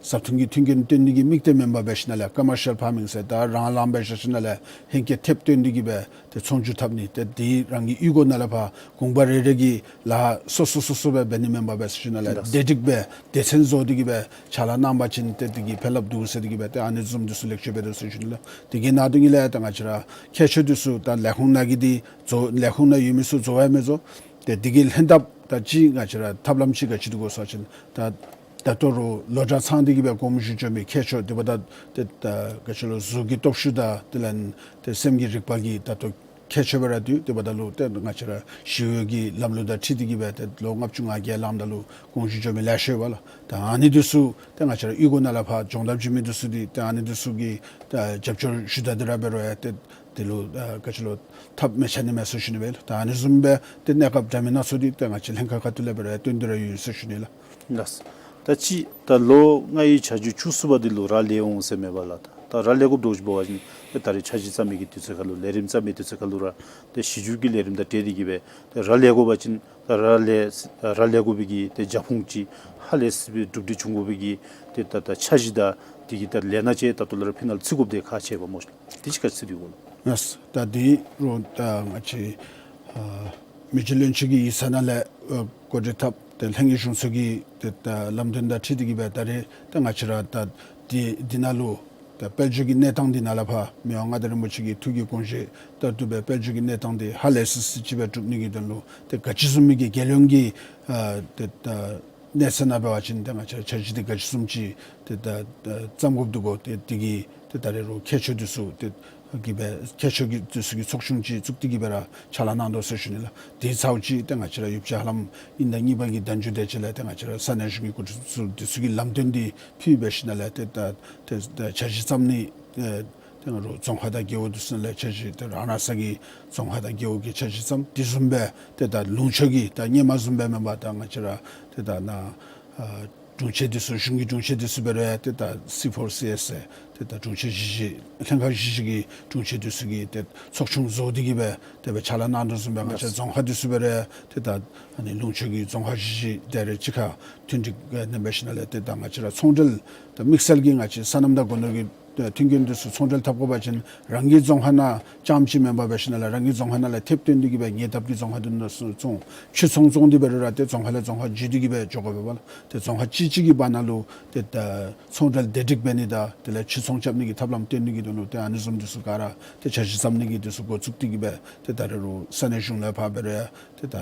བཟའ་འཐུང་གི་མཐུན་རྐྱེན་བཏོན་ནི་གི་དམིགས་གཏད་མེན་པར་འབད་ཞིནམ་ལས་commercial farming ཟེར་ད་རང་ལང་པའི་བཞག་ཞིནམ་ལས་ཧེང་སྐལ་ཐེབས་བཏོན་ཏེ་གི་སྦེ་ཏེ་ཚོང་སྒྱུར་འཐབ་ནི། ཏེ་དེ་རང་གི་གཡུས་སྒོ་ནང་ལས་ཕར་གུང་པ་རེ་རེ་གིས་ལཱ་སོ་སོ་སོ་སོ་སྦེ་འབད་ནི་མེན་པར་འབད་ཞིནམ་ལས་ལགས། བདེ་སྒྲིག་སྦེ་སྡེ་ཚན་བཟོ་སྟེ་གི་སྦེ་ཕྱག་ལཱ་གནང་པ་ཅིན་ཏེ་དེ་གིས་ཕན་རླབས་འདུག་ཟེར་ཏེ་གི་སྦེ་ཏེ་ཨ་ནི་བཟུམ་འདི་ཚུ་ལེགས་བཅོས་འབད་དོ་ཟེར་ཞུ་ནི་ལགས། དེ་གི་ནང་དོན་གྱི་ལས་ད་ང་བཅས་ར་ཁྱད་ཆོས་འདི་ཚུ་ད་ལས་ཁུངས་ནང་གི་འདི་བཟོ་ལས་ཁུངས་ནང་ཡོད་མི་ཚུ་བཟོ་ཡང་མི་བཟོ། ཏེ་དེ་གི་ལྷན་ཐབས་ད་ཅི་ང་བཅས་ར་ཐབས་ལམ་ཅིག་ག་ཅི་འདུག་གོ་ཟེར་བ་ཅིན་ད་ད་ལྟོ་རུང་ལོ་གྲངས་ཚང་སྟེ་གི་སྦེ་དགོངསམ་ཞུ་འགྱོ་མི་ཁྱད་ཆོས་དེ་འབདཝ་ད་ཏེ་ད་ག་ཅི་ལོ་གཟུགས་ཀྱི་སྟོབས་ཤུགས་དང་དེ་ལས་ཏེ་སེམས་ཀྱི་རིག་པ་གི་ད་ལྟོ་ཁྱད་ཆོས་སྦེ་ར་འདུག། དེ་འབདཝ་ད་ལུ་ཏེ་ང་བཅས་ར་ཞི་གཡོག་གི་ལམ་ལུགས་དང་འཁྲིལ་ཏེ་གི་སྦེ་ཏེ་ལོ་ལྔ་བཅུ་ང་བརྒྱད་ལངམ་ད་ལུ་དགོངསམ་ཞུ་འགྱོ་མི་ལེ་ཤ་ཡོད་པ་ལགས། ད་ཨ་ནི་འདི་ཚུ་ཏེ་ང་བཅས་ར་གཡུས་སྒོ་ནང་ལས་ཕར་སྦྱོང་བརྡར་བྱིན་མི་འདི་ཚུ་འདི་ཏེ་ཨ་ནི་འདི་ཚུ་གི་ད་རྒྱབ་སྐྱོར་ཞུ་ད་འདི་ར་འབད་རུང་ཡང་ཏེ་དེ་ལུ་ཨ་ག་ཅི་ལོ་ཐབས་མེད་ཆ་ནི་མས་ཟེར་ཞུ་ནི་སྦེ་ལགས། ད་ཨ་ནི་བཟུམ་སྦེ་ཏེ་གནས་སྐབས་འདྲ་མིན་སྣ་ཚོགས་འདི་ཏེ་ང་བཅས་ལྷན་ཁག་ཁ་ཐུག་ལས་སྦེ་ར་ཡང་བཏོན་ཏེ་ར་ཡོད་ཟེར་ཞུ་ནི་ལགས། ལགས། ད་ཅི་ད་ལོ་ལྔའི་ཆར་ཆུ་བཙུགས་པ་འདི་ལུ་ར་ལས་འོང་ཟེར་མེད་པ་ལགས། ད་ད་ར་ལས་དགོཔ་འདྲཝ་ཅིག་འབད་བ་ཅིན་ཏེ་ད་རེས་འཆར་གཞི་བརྩམ་མི་གི་དུས་ཚོད་ཁར་ལུ་ལས་རིམ་བརྩམ་མི་དུས་ཚོད་ཁར་ལུ་ར་ཏེ་གཞི་འགྱུར་གྱི་ལས་རིམ་དང་འབྲེལ་ཏེ་གི་སྦེ་ཏེ་ར་ལས་དགོ་པ་ཅིན་ད་ར་ལས་ར་ལས་དགོ་པའི་གི་ཏེ་རྒྱབ་ཁུངས་ཅིག་ཧ་ལས་སི་སི་པའི་གྲུབ་འབྲས་འབྱུང་དགོ་པའི་གི་ཏེ་ད་ད་འཆར་གཞི་དང་དེ་གི་ད་ལས་སྣ་ཅིག་ད་ལྟོ་ལས་ར་ཕི་ནཱ་ལུ་བརྩི་དགོཔ་དེ་ཁག་ཆེ་བས་སྨོ་ཤིག་ལགས། དེ་ཅིག་ག་ཅི་ཟེར་དོ་གོ་ལགས། ལགས། ད་དེ་རུང་ད་ང་བཅས་ཨ་མི་རྗེ་བློན་ཆེན་གྱི་ཡིག་ཚང་ནང་ལས་ཨ་གོ་སྒྲིག་འཐབ་ཏེ་ལྷན་རྒྱས་གཞུང་ཚོགས་ཀྱི་ཏེ་ད་ལམ་སྟོན་དང་འཁྲིལ་ཏེ་གི་སྦེ་ད་རེས་ད་ང་བཅས་ར་ད་འདི་འདི་ནང་ལུ་ད་དཔལ་འབྱོར་གྱི་གནས་སྟངས་འདི་ནང་ལས་ཕར་མི་དབང་མངའ་བདག་རིན་པོ་ཆེ་གི་ཐུགས་ཀྱི་དགོངས་བཞེད་ལྟར་དུ་སྦེ་དཔལ་འབྱོར་གྱི་གནས་སྟངས་འདི་ཧ་ལས་སི་སི་ཅིག་སྦེ་གྲུབ་ནི་གི་དོན་ལུ་ཏེ་ག་ཅི་བཟུམ་མའི་གི་རྒྱལ་ཡོངས་ཀྱི་ཨ་ཏེ་ད་གནས་ཚད་ནང་འབད་བ་ཅིན་ཏེ་ང་བཅས་འཆར་གཞི་འདི་ག་ཅི་བཟུམ་ཅིག་ཏེ་ད་ད་བརྩམ་དགོཔ་འདུག་གོ། ཏེ་དེ་གི་ཏེ་ད་རེས་རུང་ཁྱད་ཆོས་འདི་ཚུ་ཏེ་གི་སྦེ་ཁྱད་ཆོས་ཀྱི་འདི་ཚུ་གི་ཚོགས་ཆུང་ཅིག་བཙུགས་ཏེ་གི་སྦེ་ར་ཕྱག་ལཱ་གནང་དོ་ཟེར་ཞུ་ནི་ལགས། དེ་ཚརཝ་ཅིག་ཏེ་ང་བཅས་ར་ཡོདཔ་ཅིག་ཧ་ལམ་དབྱིན་ཟླ་གཉིས་པ་གི་ཟླ་མཇུག་དེ་ཅིག་ལས་ཏེ་ང་བཅས་ར་ས་གནས་གཞུང་གི་འགོ་ཁྲིདཔ་ཚུ་འདི་ཚུ་གི་ལམ་སྟོན་འདི་ཕུལ་འབད་ཞིནམ་ལས་ཏེ་ད་ཏེ་ད་འཆར་གཞི་བརྩམ་ནི་ཨེ་ཏེ་ང་རོགས་རྫོང་ཁག་དང་རྒེད་འོག་འདི་ཚུ་ནང་ལས་འཆར་གཞི་ཏེ་རང་རང་སོའི་རྫོང་ཁག་དང་རྒེད་འོག་གི་འཆར་གཞི་བརྩམ། དེ་བཟུམ་སྦེ་ཏེ་ད་ལུང་ཕྱོགས་ཀྱི་ད་སྔོན་མ་བཟུམ་སྦེ་མེན་པར་ད་ང་བཅས་ར་ཏེ་ད་ནཱ་ཨ་དྲུང་ཆེ་འདི་ཚུ་གཞུང་གི་དྲུང་ཆེ་འདི་ཚུ་འབད་རུང་ཡང་ཏེ་ད་སི་ཕོར་སི་ཨེས་ཟེར་ཏེ་ད་དྲུང་ཆེ་གཞི་བཞི་ལྷན་ཁག་གཞི་བཞི་གི་དྲུང་ཆེ་འདི་ཚུ་གིས་ཏེ་ཚོགས་ཆུང་བཟོ་སྟེ་གི་སྦེ་དེ་སྦེ་ཕྱག་ལཱ་གནང་དོ་བཟུམ་སྦེ་ང་བཅས་རྫོང་ཁག་འདི་ཚུ་འབད་རུང་ཡང་ཏེ་ད་ཨ་ནི་ལུང་ཕྱོགས་ཀྱི་རྫོང་ཁག་གཞི་བཞི་དེ་རེ་གཅིག་ཁར་མཐུན་སྒྲིག་ཨེ་གནང་འབད་ཞིནམ་ལས་ཏེ་ད་ང་བཅས་ར་ཚོང་འབྲེལ་ད་དམིགས་བསལ་གྱིས་ང་བཅས་སོ་ནམ་དང་སྒོ་ནོར་གྱི་ མཐུན་རྐྱེན་འདི་ཚུ་ཚོང་འབྲེལ་འཐབ་དགོ་པ་ཅིན་རང་གི་རྫོང་ཁག་ནང་རྐྱངམ་ཅིག་མེན་པར་འབད་ཞིནམ་ལས་རང་གི་རྫོང་ཁག་ནང་ལས་ཐེབས་བཏོན་ཏེ་གིས་སྦེ་ཉེ་འདབས་ཀྱི་རྫོང་ཁག་འདི་ཚུ་ནང་བཙོང་ཕྱིར་ཚོང་བཙོང་སྟེ་འབད་རུང་ར་ཏེ་རྫོང་ཁག་ལས་རྫོང་ཁག་བརྒྱུད་དེ་གིས་སྦེ་འགྱོ་དགོ་པས་ལགས། ཏེ་རྫོང་ཁག་གཅིག་གཅིག་གི་བར་ན་ལུ་ཏེ་ད་ཚོང་འབྲེལ་བདེ་སྒྲིག་འབད་ནི་དང་དེ་ལས་ཕྱིར་ཚོང་རྐྱབ་ནི་གི་ཐབས་ལམ་སྟོན་ནི་གི་དོན་ལུ་ཏེ་ཨ་ནི་བཟུམ་འདི་ཚུ་ག་ར་ཏེ་འཆར་གཞི་བརྩམ་ནི་གི་འདི་ཚུ་འགོ་བཙུགས་ཏེ་གིས་སྦེ་ཏེ་ད་རེས་རུང་ས་གནས་གཞུང་ལས་ཕར་འབད་རུང་ཡང་ཏེ་ད་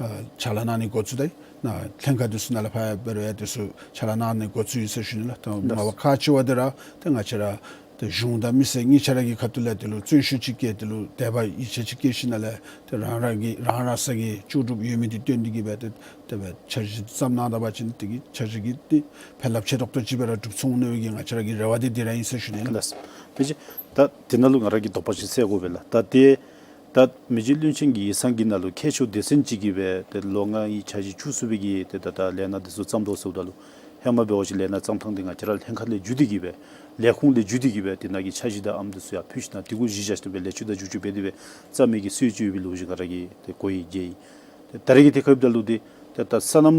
ཨ་ཕྱག་ལཱ་གནང་ནི་འགོ་བཙུགས་ད་ཡི། ནཱ་ལྷན་ཁག་འདི་ཚུ་ནང་ལས་ཕར་འབད་རུང་ཡང་འདི་ཚུ་ཕྱག་ལཱ་གནང་ནི་འགོ་བཙུགས་ཡི་ཟེར་ཞུ་ནི་ལགས། ད་ལགས། མ་པ་ཁག་ཆེ་བ་འདི་ར་ཏེ་ང་བཅས་ར་ཏེ་གཞུང་དང་མི་སེར་གཉིས་ཆ་ར་གི་ཁ་ཐུག་ལས་འདི་ལུ་བརྩོན་ཤུགས་ཅིག་བསྐྱེད་དེ་ལུ་དད་པ་ཡིད་ཆེས་ཅིག་བསྐྱེད་ཞིནམ་ལས་ཏེ་རང་རང་གི་རང་རང་སོ་གི་ལྕོགས་གྲུབ་ཡོད་མི་འདི་བཏོན་ཏེ་གིས་སྦེ་ཏེ་དེ་སྦེ་འཆར་གཞི་བརྩམས་གནང་ད་པ་ཅིན་དེ་གི་འཆར་གཞི་གི་ཏེ་ཕན་རླབས་ཆེ་ཏོག་ཏོ་ཅིག་སྦེ་ར་འགྲུབ་ཚུགས་འོང་ནི་གི་ང་བཅས་ར་གི་རེ་བ་འདི་འདི་ར་ཨིན་ཟེར་ཞུ་ནི་ལགས། ལགས། མི་རྗེ་ད་དེ་ནང་ལུ་ང་ར་གིས་དོགས་པ་ཅིག་སེལ་དགོ་པས་ལགས། ད་དེ་ད་མི་རྗེ་བློན་ཆེན་གྱི་ཡིག་ཚང་གི་ནང་ལུ་མཁས་མཆོག་སྡེ་ཚན་ཅིག་གིས་སྦེ་ཏེ་ལོ་ལྔའི་འཆར་གཞི་བཅུ་གསུམ་པའི་གི་ཏེ་ད་ད་ལས་སྣ་འདི་ཚུ་བརྩམ་དོ་ཟེརཝ་ད་ལུ་ཧེ་མ་འབད་བ་ཅིན་ལས་སྣ་བརྩམ་ཐངས་འདི་ང་བཅས་ར་ལྷན་ཁག་ལས་བརྒྱུད་དེ་གིས་སྦེ་ལས་ཁུངས་ལས་བརྒྱུད་དེ་གིས་སྦེ་དེ་ནང་གི་འཆར་གཞི་དང་ཨམ་འདི་ཚུ་ཡང་ཕུལ་ཞིནམ་དེ་གུ་གཞི་བཞག་སྟེ་སྦེ་ལས་བྱེདཔ་དང་བརྒྱུད་བརྒྱུདཔ་འབད་དེ་སྦེ་བརྩམ་མི་གི་སྲོལ་ཅིག་ཡོད་པའི་ལོ་རྒྱུས་ང་ར་གིས་ཏེ་གོ་ཡི་མཇལ་ཡི། ད་རེས་ཀྱི་དུས་སྐབས་འདི་ལུ་འདི་ད་ད་སོ་ནམ་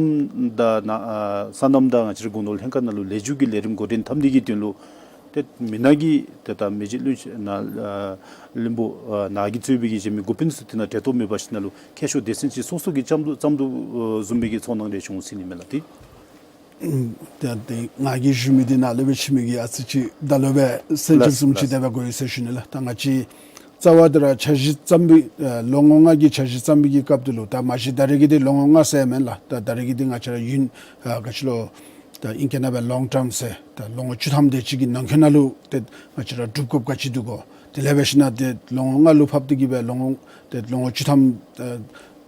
དང་ནཱ་ཨ་སོ་ནམ་དང་ང་བཅས་ར་སྒོ་ནོར་ལྷན་ཁག་ནང་ལུ་ལས་འགུལ་གྱི་ལས་རིམ་འགོ་འདྲེན་འཐབ་ནི་གི་དོན་ལུ་ཏེ་མི་ནང་གི་ཏེ་ད་མི་རྗེ་བློན་ཆེན་ནཱ་ཨ་བློན་པོ་ཨ་ནཱ་གིས་གཙོས་པའི་གི་གཞན་མི་འགོ་དཔོན་ཚུ་དེ་ནང་གྲལ་གཏོགས་མེད་པར་ཞིནམ་ལས་མཁས་མཆོག་སྡེ་ཚན་ཅིག་སོ་སོ་གིས་བརྩམ་དོ་བརྩམ་དོ་བཟུམ་མའི་གི་ཚོར་སྣང་རེ་བྱུང་ཟེར་ནི་མས་ལགས། ཏེ་ད་ཏེ་ང་གིས་ཞུ་མི་འདི་ནཱ་ལས་སྦེ་ཕྱི་མི་གིས་ཨ་ཙི་ཅིག་ད་ལོག་སྦེ་སེམས་ཅན་ལགས་བཟུམ་ཅིག་ལགས། དེ་སྦེ་གོ་ཡི་ཟེར་ཞུ་ནི་ལགས། ད་ང་བཅས་རྩ་བ་འདི་ར་འཆར་གཞི་བརྩམ་པའི་ཨ་ལོ་ངོ་ལྔ་གི་འཆར་གཞི་བརྩམ་པའི་གི་སྐབས་འདི་ལུ་ད་མ་གཞི་ད་རེས་ཀྱི་འདི་ལོ་ངོ་ལྔ་ཟེར་མེན་ལགས། ད་ད་རེས་ཀྱི་འདི་ང་བཅས་ར་ཡུན་ཨ་ག་ཅི་ལོ་ད་ཨིང་སྐད་ནང་སྦེ་ལོང་ཊརམ་ཟེར་ད་ལོ་ངོ་བཅུ་ཐམ་དེ་ཅིག་གི་ནང་འཁོད་ནང་ལུ་ཏེ་ང་བཅས་ར་སྒྲུབ་དགོཔ་ག་ཅི་འདུག་གོ། དེ་ལས་འབད་ཞིནམ་ཏེ་ལོ་ངོ་ལྔ་ལུ་ཕབ་སྟེ་གིས་སྦེ་ལོ་ངོ་ཏེ་ལོ་ངོ་བཅུ་ཐམ་ཨ་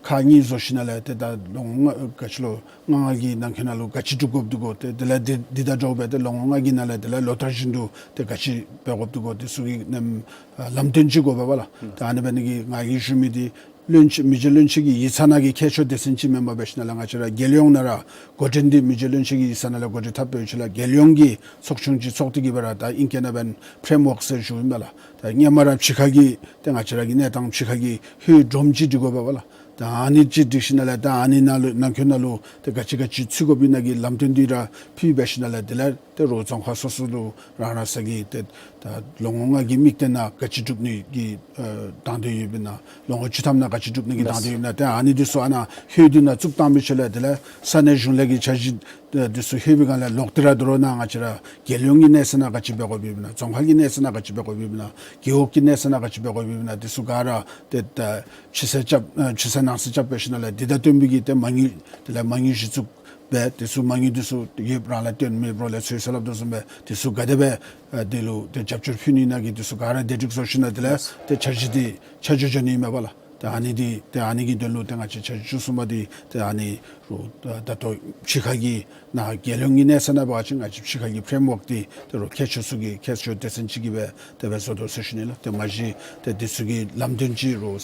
ཁག་གཉིས་བཟོ་ཞིནམ་ལས་ཏེ་ད་ལོ་ངོ་ལྔ་ག་ཅི་ལོ་ལྔ་ལྔ་གི་ནང་འཁོད་ནང་ལུ་ག་ཅི་སྒྲུབ་དགོཔ་འདུག་གོ། ཏེ་དེ་ལས་འདི་འདི་དང་འདྲཝ་སྦེ་ཏེ་ལོ་ངོ་ལྔ་གི་ནང་ལས་དེ་ལས་ལོ་ལྟར་བཞིན་དུ་ཏེ་ག་ཅི་འབད་དགོཔ་འདུག་གོ། དེ་ཚུ་གི་ནམ་ཨ་ལམ་སྟོན་ཅིག་དགོ་པས་ལགས། ད་ཨ་ནི་འབད་ནི་གིས་ང་གིས་ཞུ་མི་འདི་བློན་ཆེན་མི་རྗེ་བློན་ཆེན་གྱི་ཡིག་ཚང་ནང་གི་མཁས་མཆོག་སྡེ་ཚན་ཅིག་མེན་པར་འབད་ཞིནམ་ལས་ང་བཅས་ར་རྒྱལ་ཡོངས་ནང་ར་འགོ་འདྲེན་འདི་མི་རྗེ་བློན་ཆེན་གྱི་ཡིག་ཚང་ནང་ལས་འགོ་འདྲེན་འཐབ་འབད་ཞིནམ་ལས་རྒྱལ་ཡོངས་ཀྱི་ཚོགས་ཆུང་ཅིག་ཚོགས་ཏེ་གིས་སྦེ་ར་ད་ཨིང་སྐད་ནང་འབདན་ཕྲེམ་ཝརཀ་ཟེར་ཞུཝ་ཨིན་པས་ལགས། ད་སྔོན་མ་ར་ཕྱི་ཁ་གི་ཏེ་ང་བཅས་ར་གི་གནས་སྟངས་ཕྱི་ཁ་གི་ཧེ་སྒྲོམ་ཅིག་སྒྲིག་དགོ་པས་ལགས། ད་ཨ་ནི་ཅིག་སྒྲིག་ཞིནམ་ལས་ད་ཨ་ནི་ནང་ལུ་ནང་འཁོད་ནང་ལུ་ཏེ་ག་ཅི་ག་ཅི་ཚུད་དགོཔ་ཨིན་ན་གི་ལམ་སྟོན་འདི་ར་ཕུལ་འབད་ཞིནམ་ལས་དེ་ལས་ཏེ་རོགས་རྫོང་ཁག་སོ་སོ་ལུ་རང་རང་སོ་གི་ཏེ་ད་ལོ་ངོ་ལྔ་གི་དམིགས་གཏད་ནང་ག་ཅི་སྒྲུབ་ནི་གི་ཨ་དང་འདོད་ཡོདཔ་ཨིན་ན་ལོ་ངོ་བཅུ་ཐམ་ནང་ག་ཅི་སྒྲུབ་ནི་གི་དང་འདོད་ཡོདཔ་ཨིན་ན་ཏེ་ཨ་ནི་འདི་ཚུ་ཨ་ནཱ་ཧེ་འདི་ནང་བཙུགས་བཏང་པའི་ཤུལ་ལས་དེ་ལས་ས་གནས་གཞུང་ལས་ཀྱི་འཆར་གཞི་ཨ་འདི་ཚུ་ཧེ་བའི་སྒང་ལས་ལོག་སྟེ་ར་དོ་རུང་ནཱ་ང་བཅས་ར་རྒྱལ་ཡོངས་ཀྱི་གནས་ཚད་ནང་ག་ཅི་འབད་དགོཔ་ཡོདཔ་ཨིན་ན་རྫོང་ཁག་གི་གནས་ཚད་ནང་ག་ཅི་འབད་དགོཔ་ཡོདཔ་ཨིན་ན་རྒེད་འོག་གི་གནས་ཚད་ནང་ག་ཅི་འབད་དགོཔ་ཡོདཔ་ཨིན་ན་འདི་ཚུ་ག་ར་ཏེ་ད་ཕྱི་གསལ་རྐྱབ་ཨ་ཕྱི་གསལ་ནང་གསལ་རྐྱབ་འབད་ཞིནམ་ལས་འདི་དང་བསྟུན་པའི་གི་ཏེ་མ་དངུལ་དེ་ལས་མ་དངུལ་གཞི་བཙུགས་འབད་དེ་ཚུ་མ་དངུལ་འདི་ཚུ་ཡོདཔ་རང་ལས་བཏོན་མེད་པ་ལས་ཚུར་སོང་སླབ་དོ་བཟུམ་སྦེ་དེ་ཚུ་ག་དེ་སྦེ་ཨ་དེ་ལུ་ཏེ་རྒྱབ་སྐྱོར་ཕུལ་ནི་ཨིན་ན་གི་དེ་ཚུ་ག་ར་བདེ་སྒྲིག་བཟོ་ཞིནམ་ལས་དེ་ལས་ཏེ་འཆར་གཞི་འདི་ཆ་འཇོག་འགྱོ་ནི་ཨིན་མས་པ་ལགས། ཏེ་ཨ་ནི་འདི་ཏེ་ཨ་ནི་གི་དོན་ལུ་ཏེ་ང་བཅས་འཆར་གཞི་བཅུ་གསུམ་པ་འདི་ཏེ་ཨ་ནི་རུ་ད་ད་ལྟོ་ཕྱི་ཁ་གི་ནཱ་རྒྱལ་ཡོངས་ཀྱི་གནས་ཚད་ནང་འབད་བ་ཅིན་ང་བཅས་ཕྱི་ཁ་གི་ཕྲེམ་ཝརཀ་འདི་ཏེ་རུ་མཁས་མཆོག་ཚུ་གིས་མཁས་མཆོག་སྡེ་ཚན་ཅིག་གིས་སྦེ་དེ་སྦེ་བཟོ་དོ་ཟེར་ཞུ་ནི་ལགས། ཏེ་མ་གཞི་ཏེ་འདི་ཚུ་གི་ལམ་སྟོན་ཅིག་རུ་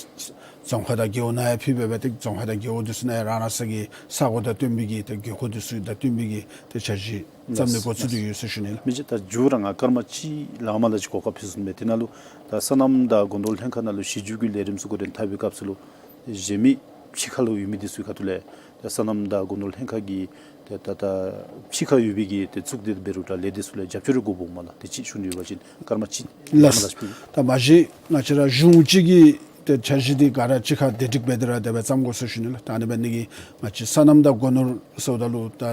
རྫོང་ཁག་དང་རྒེད་འོག་ནང་ཡང་ཕུལ་འབད་བས། ཏེ་རྫོང་ཁག་དང་རྒེད་འོག་འདི་ཚུ་ནང་ཡང་རང་རང་སོ་གི་ས་གོ་དང་བསྟུན་པའི་གི་ཏེ་དགོས་མཁོ་འདི་ཚུ་དང་བསྟུན་པའི་གི་ཏེ་འཆར་གཞི་བརྩམ་ནི་འགོ་བཙུགས་ཏེ་ཡོད་ཟེར་ཞུ་ནི་ལགས། མི་རྗེ་ད་མཇུག་ར་ང་སྐར་མ་གཅིག་ལང་མ་ལང་ཅིག་གོ་སྐབས་ཕུལ་ཟེར་མས། དེ་ནང་ལུ་ད་སོ་ནམ་དང་སྒོ་ནོར་ལྷན་ཁག་ནང་ལུ་གཞི་བཅོལ་གྱི་ལས་རིམ་ཚུ་འགོ་འདྲེན་འཐབ་པའི་སྐབས་སུ་ལུ་གཞན་མི་ཕྱི་ཁ་ལུ་ཡོད་མི་འདི་ཚུ་གི་ཁ་ཐུག་ལས་ད་སོ་ནམ་དང་སྒོ་ནོར་ལྷན་ཁག་གི་ད་ད་ད་ཕྱི་ཁར་ཡོད་པའི་གི་ཏེ་གཙུག་སྡེ་འབད་རུང་ད་ལས་སྡེ་ཚུ་ལས་རྒྱབ་སྐྱོར་རེ་དགོཔ་འོང་མས་ལགས། དེ་ཅིག་ཞུ་ནི་ཡོད་པ་ཅིན་སྐར་མ་གཅིག་ལང་མ་ལང་ཅིག་ཕུལ། ད་མ་གཞི་ང་བཅས་ར་གཞུང་གཅིག་གི་ཏེ་འཆར་གཞི་འདི་ག་ར་གཅིག་ཁར་བདེ་སྒྲིག་འབད་དེ་ར་དེ་སྦེ་བརྩམ་དགོ་ཟེར་ཞུ་ནི་ལགས། ད་ཨ་ནི་འབད་ནི་གིས་ང་བཅས་སོ་ནམ་དང་སྒོ་ནོར་ཟེརཝ་ད་ལུ་ད་ཨ་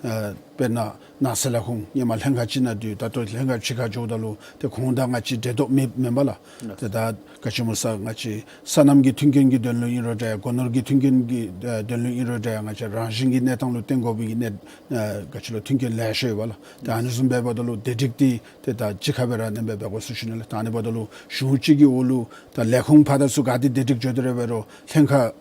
དཔེར་ན་ནགས་ཚལ་ལས་ཁུངས་སྔོན་མ་ལྷན་ཁག་ཅིག་ནང་འདུག། ད་ལྟོ་ལྷན་ཁག་ཕྱི་ཁར་འགྱོཝ་ད་ལུ་ཏེ་ཁོང་དང་ང་བཅས་འབྲེལ་གཏོགས་མེད་མེན་པ་ལགས། ཏེ་ད་ག་ཅི་སྨོ་ཟེར་ང་བཅས་སོ་ནམ་གྱི་མཐུན་རྐྱེན་གྱི་དོན་ལུ་ཨིན་རུང་འདྲ་ཡང་སྒོ་ནོར་གྱི་མཐུན་རྐྱེན་གྱི་ཨ་དོན་ལུ་ཨིན་རུང་འདྲ་ཡང་ང་བཅས་རང་བཞིན་གྱི་གནས་སྟངས་ལུ་བརྟེན་དགོ་པའི་གི་གནས་ཨ་ག་ཅི་ལོ་མཐུན་རྐྱེན་ལེ་ཤ་ཡོད་པ་ལགས། ཏེ་ཨ་ནི་བཟུམ་འབདཝ་ད་ལུ་བདེ་སྒྲིག་འདི་ཏེ་ད་གཅིག་ཁར་སྦེ་ར་ཨ་ནེམ་སྦེ་འབད་དགོ་ཟེར་ཞུ་ནི་ལགས། ད་ཨ་ནི་འབདཝ་ད་ལུ་གཞུང་གཅིག་གི་འོག་ལུ་ད་ལས་ཁུངས་ཕར་དང་ཚུར་ག་ཏེ་བདེ་སྒྲིག་འགྱོ་སྟེ་ར་འབད་རུང་ལྷན་ཁག་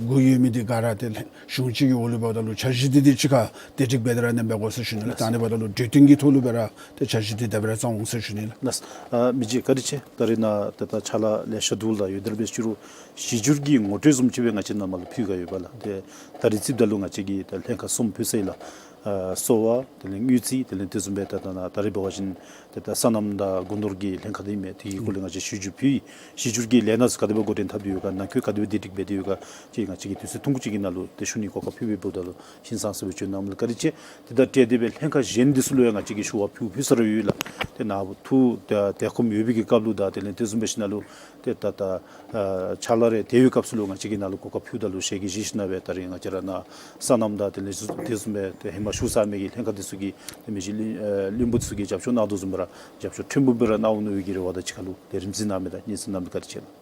དགུ་ཡོད་མི་འདི་ག་ར་ཏེ་གཞུང་གཅིག་གི་འོག་ལུ་འབདཝ་ད་ལུ་འཆར་གཞི་འདི་ཏེ་གཅིག་ཁར་བདེ་སྒྲིག་འབད་དེ་ར་ཨ་ནེམ་སྦེ་འབད་དགོ་ཟེར་ཞུ་ནི་ལགས། ད་ཨ་ནི་འབདཝ་ད་ལུ་གྲོས་བསྟུན་གྱི་ཐོག་ལུ་སྦེ་ར་ཏེ་འཆར་གཞི་འདི་དེ་སྦེ་ར་བརྩམ་འོང་ཟེར་ཞུ་ནི་ལགས། ལགས། ཨ་མི་རྗེ་བཀའ་དྲིན་ཆེ། ད་རེས་ནཱ་ད་ད་ཕྱག་ལཱ་ལེ་ཤ་འདུག་ལགས། ཡོད་དེ་འབད་རུང་གཞི་བསྒྱུར་གྱི་ངོ་སྤྲོད་བཟུམ་ཅིག་སྦེ་ང་བཅས་ནཱ་མར་ལུ་ཕུལ་ག་ཡོད་པ་ལགས། ཏེ་ད་རེས་རྩིསཔ་ད་ལུ་ང་བཅས་ཀྱི་ད་ལྷན་ཁག་གསུམ་ཕུལ་ཚར་ཡི་ལགས། ཨ་གསོ་བ་དེ་ལས་དངུལ་རྩིས་དེ་ལས་དེ་བཟུམ་སྦེ་ད་ད་ན་ད་རེས་འབད་བ་ཅིན་ཏེ་ད་སོ་ནམ་དང་སྒོ་ནོར་གྱི་ལྷན་ཁག་འདི་མས། དེ་གི་སྐོར་ལས་ང་བཅས་ཞིབ་འཇུག་ཕུལ་ཡི། ཞིབ་འཇུག་གི་ལས་སྣ་ཚུ་ག་དེ་སྦེ་འགོ་འདྲེན་འཐབ་སྟེ་ཡོད་ག། ནང་འཁོད་ག་དེ་སྦེ་བདེ་སྒྲིག་འབད་དེ་ཡོད་ག་ཅིག་ང་བཅས་ཀྱིས་དུས་ཚོད་ཐུང་ཀུ་ཅིག་གི་ནང་ལུ་ཏེ་ཞུ་ནི་གོ་སྐབས་ཕུལ་བའི་འབདཝ་ད་ལུ་ཧིང་སངས་ས་སྦེ་བྱོན་གནང་མི་ལུ་བཀའ་དྲིན་ཆེ། ཏེ་ད་ཏེ་དེ་སྦེ་ལྷན་ཁག་གཞན་འདི་ཚུ་ལུ་ཡང་ང་བཅས་ཀྱིས་ཞུ་བ་ཕུལ་ཕུལ་ས་ར་ཡོད་ལགས། ཏེ་ནཱ་ཐུགས་ཏེ་དལ་ཁོམ་ཡོད་པའི་གི་སྐབས་ལུ་དང་དེ་ལས་དེ་བཟུམ་སྦེ་ཞིནམ་ལས་ཏེ་ད་ད་ཨ་ཕྱག་ལཱ་རེ་དེ་བའི་སྐབས་སུ་ལུ་ང་བཅས་ཀྱིས་ནཱ་ལུ་གོ་སྐབས་ཕུལཝ་ད་ལུ་ཞལ་གྱིས་བཞེས་ཞིནམ་སྦེ་ད་རེས་ང་བཅས་ར་ནཱ་སོ་ནམ་དང་དེ་ལས་དེ་བཟུམ་སྦེ་ཏེ་ཧེ་མ་ཞུ་ཚར་མི་གི་ལྷན་ཁག་འདི་ཚུ་གིས་ཏེ་མི་རྗེ་བློན་ཨ་བློན་པོ་འདི་ཚུ་གིས་རྒྱབ་སྐྱོར་གནང་དོ་བཟུམ་སྦེ་ར་རྒྱབ་སྐྱོར་ཕྲན་བུ་སྦེ་ར་གནང་འོང་མནོ་བའི་གི་རེ་བ་དང་གཅིག་ཁར་ལུ་ལས་རིམ་གཟིགས་གནང་མི་དང་སྙན་གསན་གནང་མི་བཀའ་དྲིན་ཆེ་ལགས།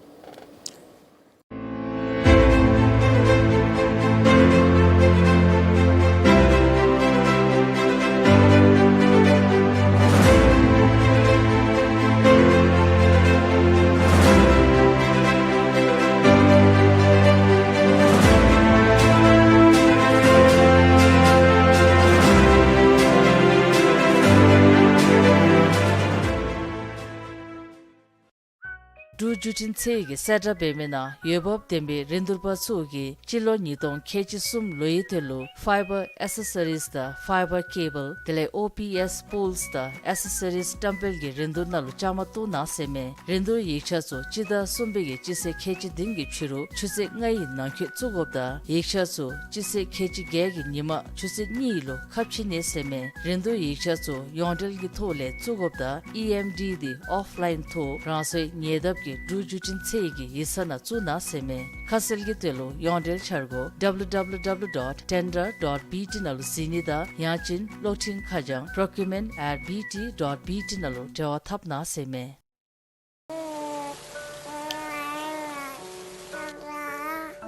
འབྲུག་བརྒྱུད་འཕྲིན་ཚད་ཀྱིས་གསལ་བསྒྲགས་འབད་མི་ནང་འོས་འབབ་ལྡན་པའི་རིན་བསྡུར་པ་ཚུ་གིས་སྤྱི་ལོ་ཉིས་སྟོང་ཁལ་གཅིག་གསུམ་ལོའི་དོན་ལུ་ཕའི་བར་ཨེག་སེ་སོ་རིས་དང་ཕའི་བར་ཀེ་བལ་དེ་ལས་ཨོ་པི་ཨེསི་པོལསི་དང་ཨེག་སེ་སོ་རིས་བཀྲམ་སྤེལ་གྱི་རིན་བསྡུར་ནང་ལུ་བཅའ་མར་གཏོགས་གནང་ཟེར་མས། རིན་བསྡུར་ཡིག་ཆ་ཚུ་སྤྱི་ཟླ་གསུམ་པའི་གི་སྤྱི་ཚེས་ཁལ་གཅིག་བདུན་གྱི་ཕྱི་རུ་ཆུ་ཚོད་ལྔ་ཡི་ནང་འཁོད་བཙུགས་དགོཔ་དང་ཡིག་ཆ་ཚུ་སྤྱི་ཚེས་ཁལ་གཅིག་བརྒྱད་ཀྱི་ཉིན་མ་ཆུ་ཚོད་གཉིས་ལུ་ཁ་ཕྱེ་ནི་ཟེར་མས། རིན་བསྡུར་ཡིག་ཆ་ཚུ་ཡོངས་འབྲེལ་གྱི་ཐོག་ལས་བཙུགས་དགོཔ་དང་ཨི་ཨེམ་ཌི་འདི་ཨོཕ་ལའིན་ཐོག་རང་སོའི་ཉེ་འདབས་ཀྱི་འབྲུག་བརྒྱུད་འཕྲིན་ཚད་ཀྱི་ཡིག་ཚང་ནང་བཙུགས་གནང་ཟེར་མས། ཁ་གསལ་གྱི་དོན་ལུ་ཡོངས་འབྲེལ་འཆར་སྒོ་W W W dot tender dot B T ནང་ལུ་གཟིགས་ནི་དང་ཡང་ཅིན་གློག་འཕྲིན་ཁ་བྱང་procurement at B T dot B T ནང་ལུ་འབྲེལ་བ་འཐབ་གནང་ཟེར་མས།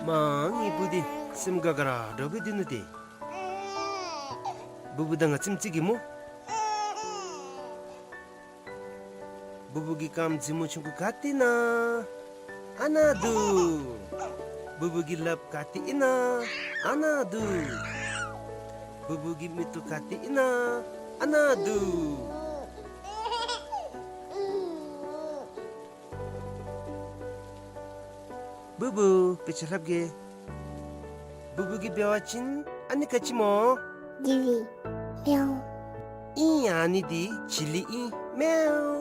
མ་ངེའི་བུ་འདི་སེམས་དགའ་དགའ་ར་འདྲཝ་སྦེ་སྡོད་ནུག་ཏེ། བུ་བུ་དང་ང་ཙིམ་ཅིག་གེ་སྨོ། བུ་བུ་གི་རྐངམ་རྫི་མོ་ཆུང་ཀུ་ག་ཏེ་ཨིན་ན། ཨ་ནཱ་འདུག། བུ་བུ་གི་ལགཔ་ག་ཏེ་ཨིན་ན། ཨ་ནཱ་འདུག། བུ་བུ་གི་མིག་ཏོ་ག་ཏེ་ཨིན་ན། ཨ་ནཱ་འདུག། བུ་བུ་དཔེ་ཆ་ལྷབ་གེ། བུ་བུ་གིས་འབད་བ་ཅིན་ཨ་ནི་ག་ཅི་སྨོ། ཇི་ལི། མེའོ། ཨིན། ཨ་ནི་འདི་ཇི་ལི་ཨིན། མེའོ།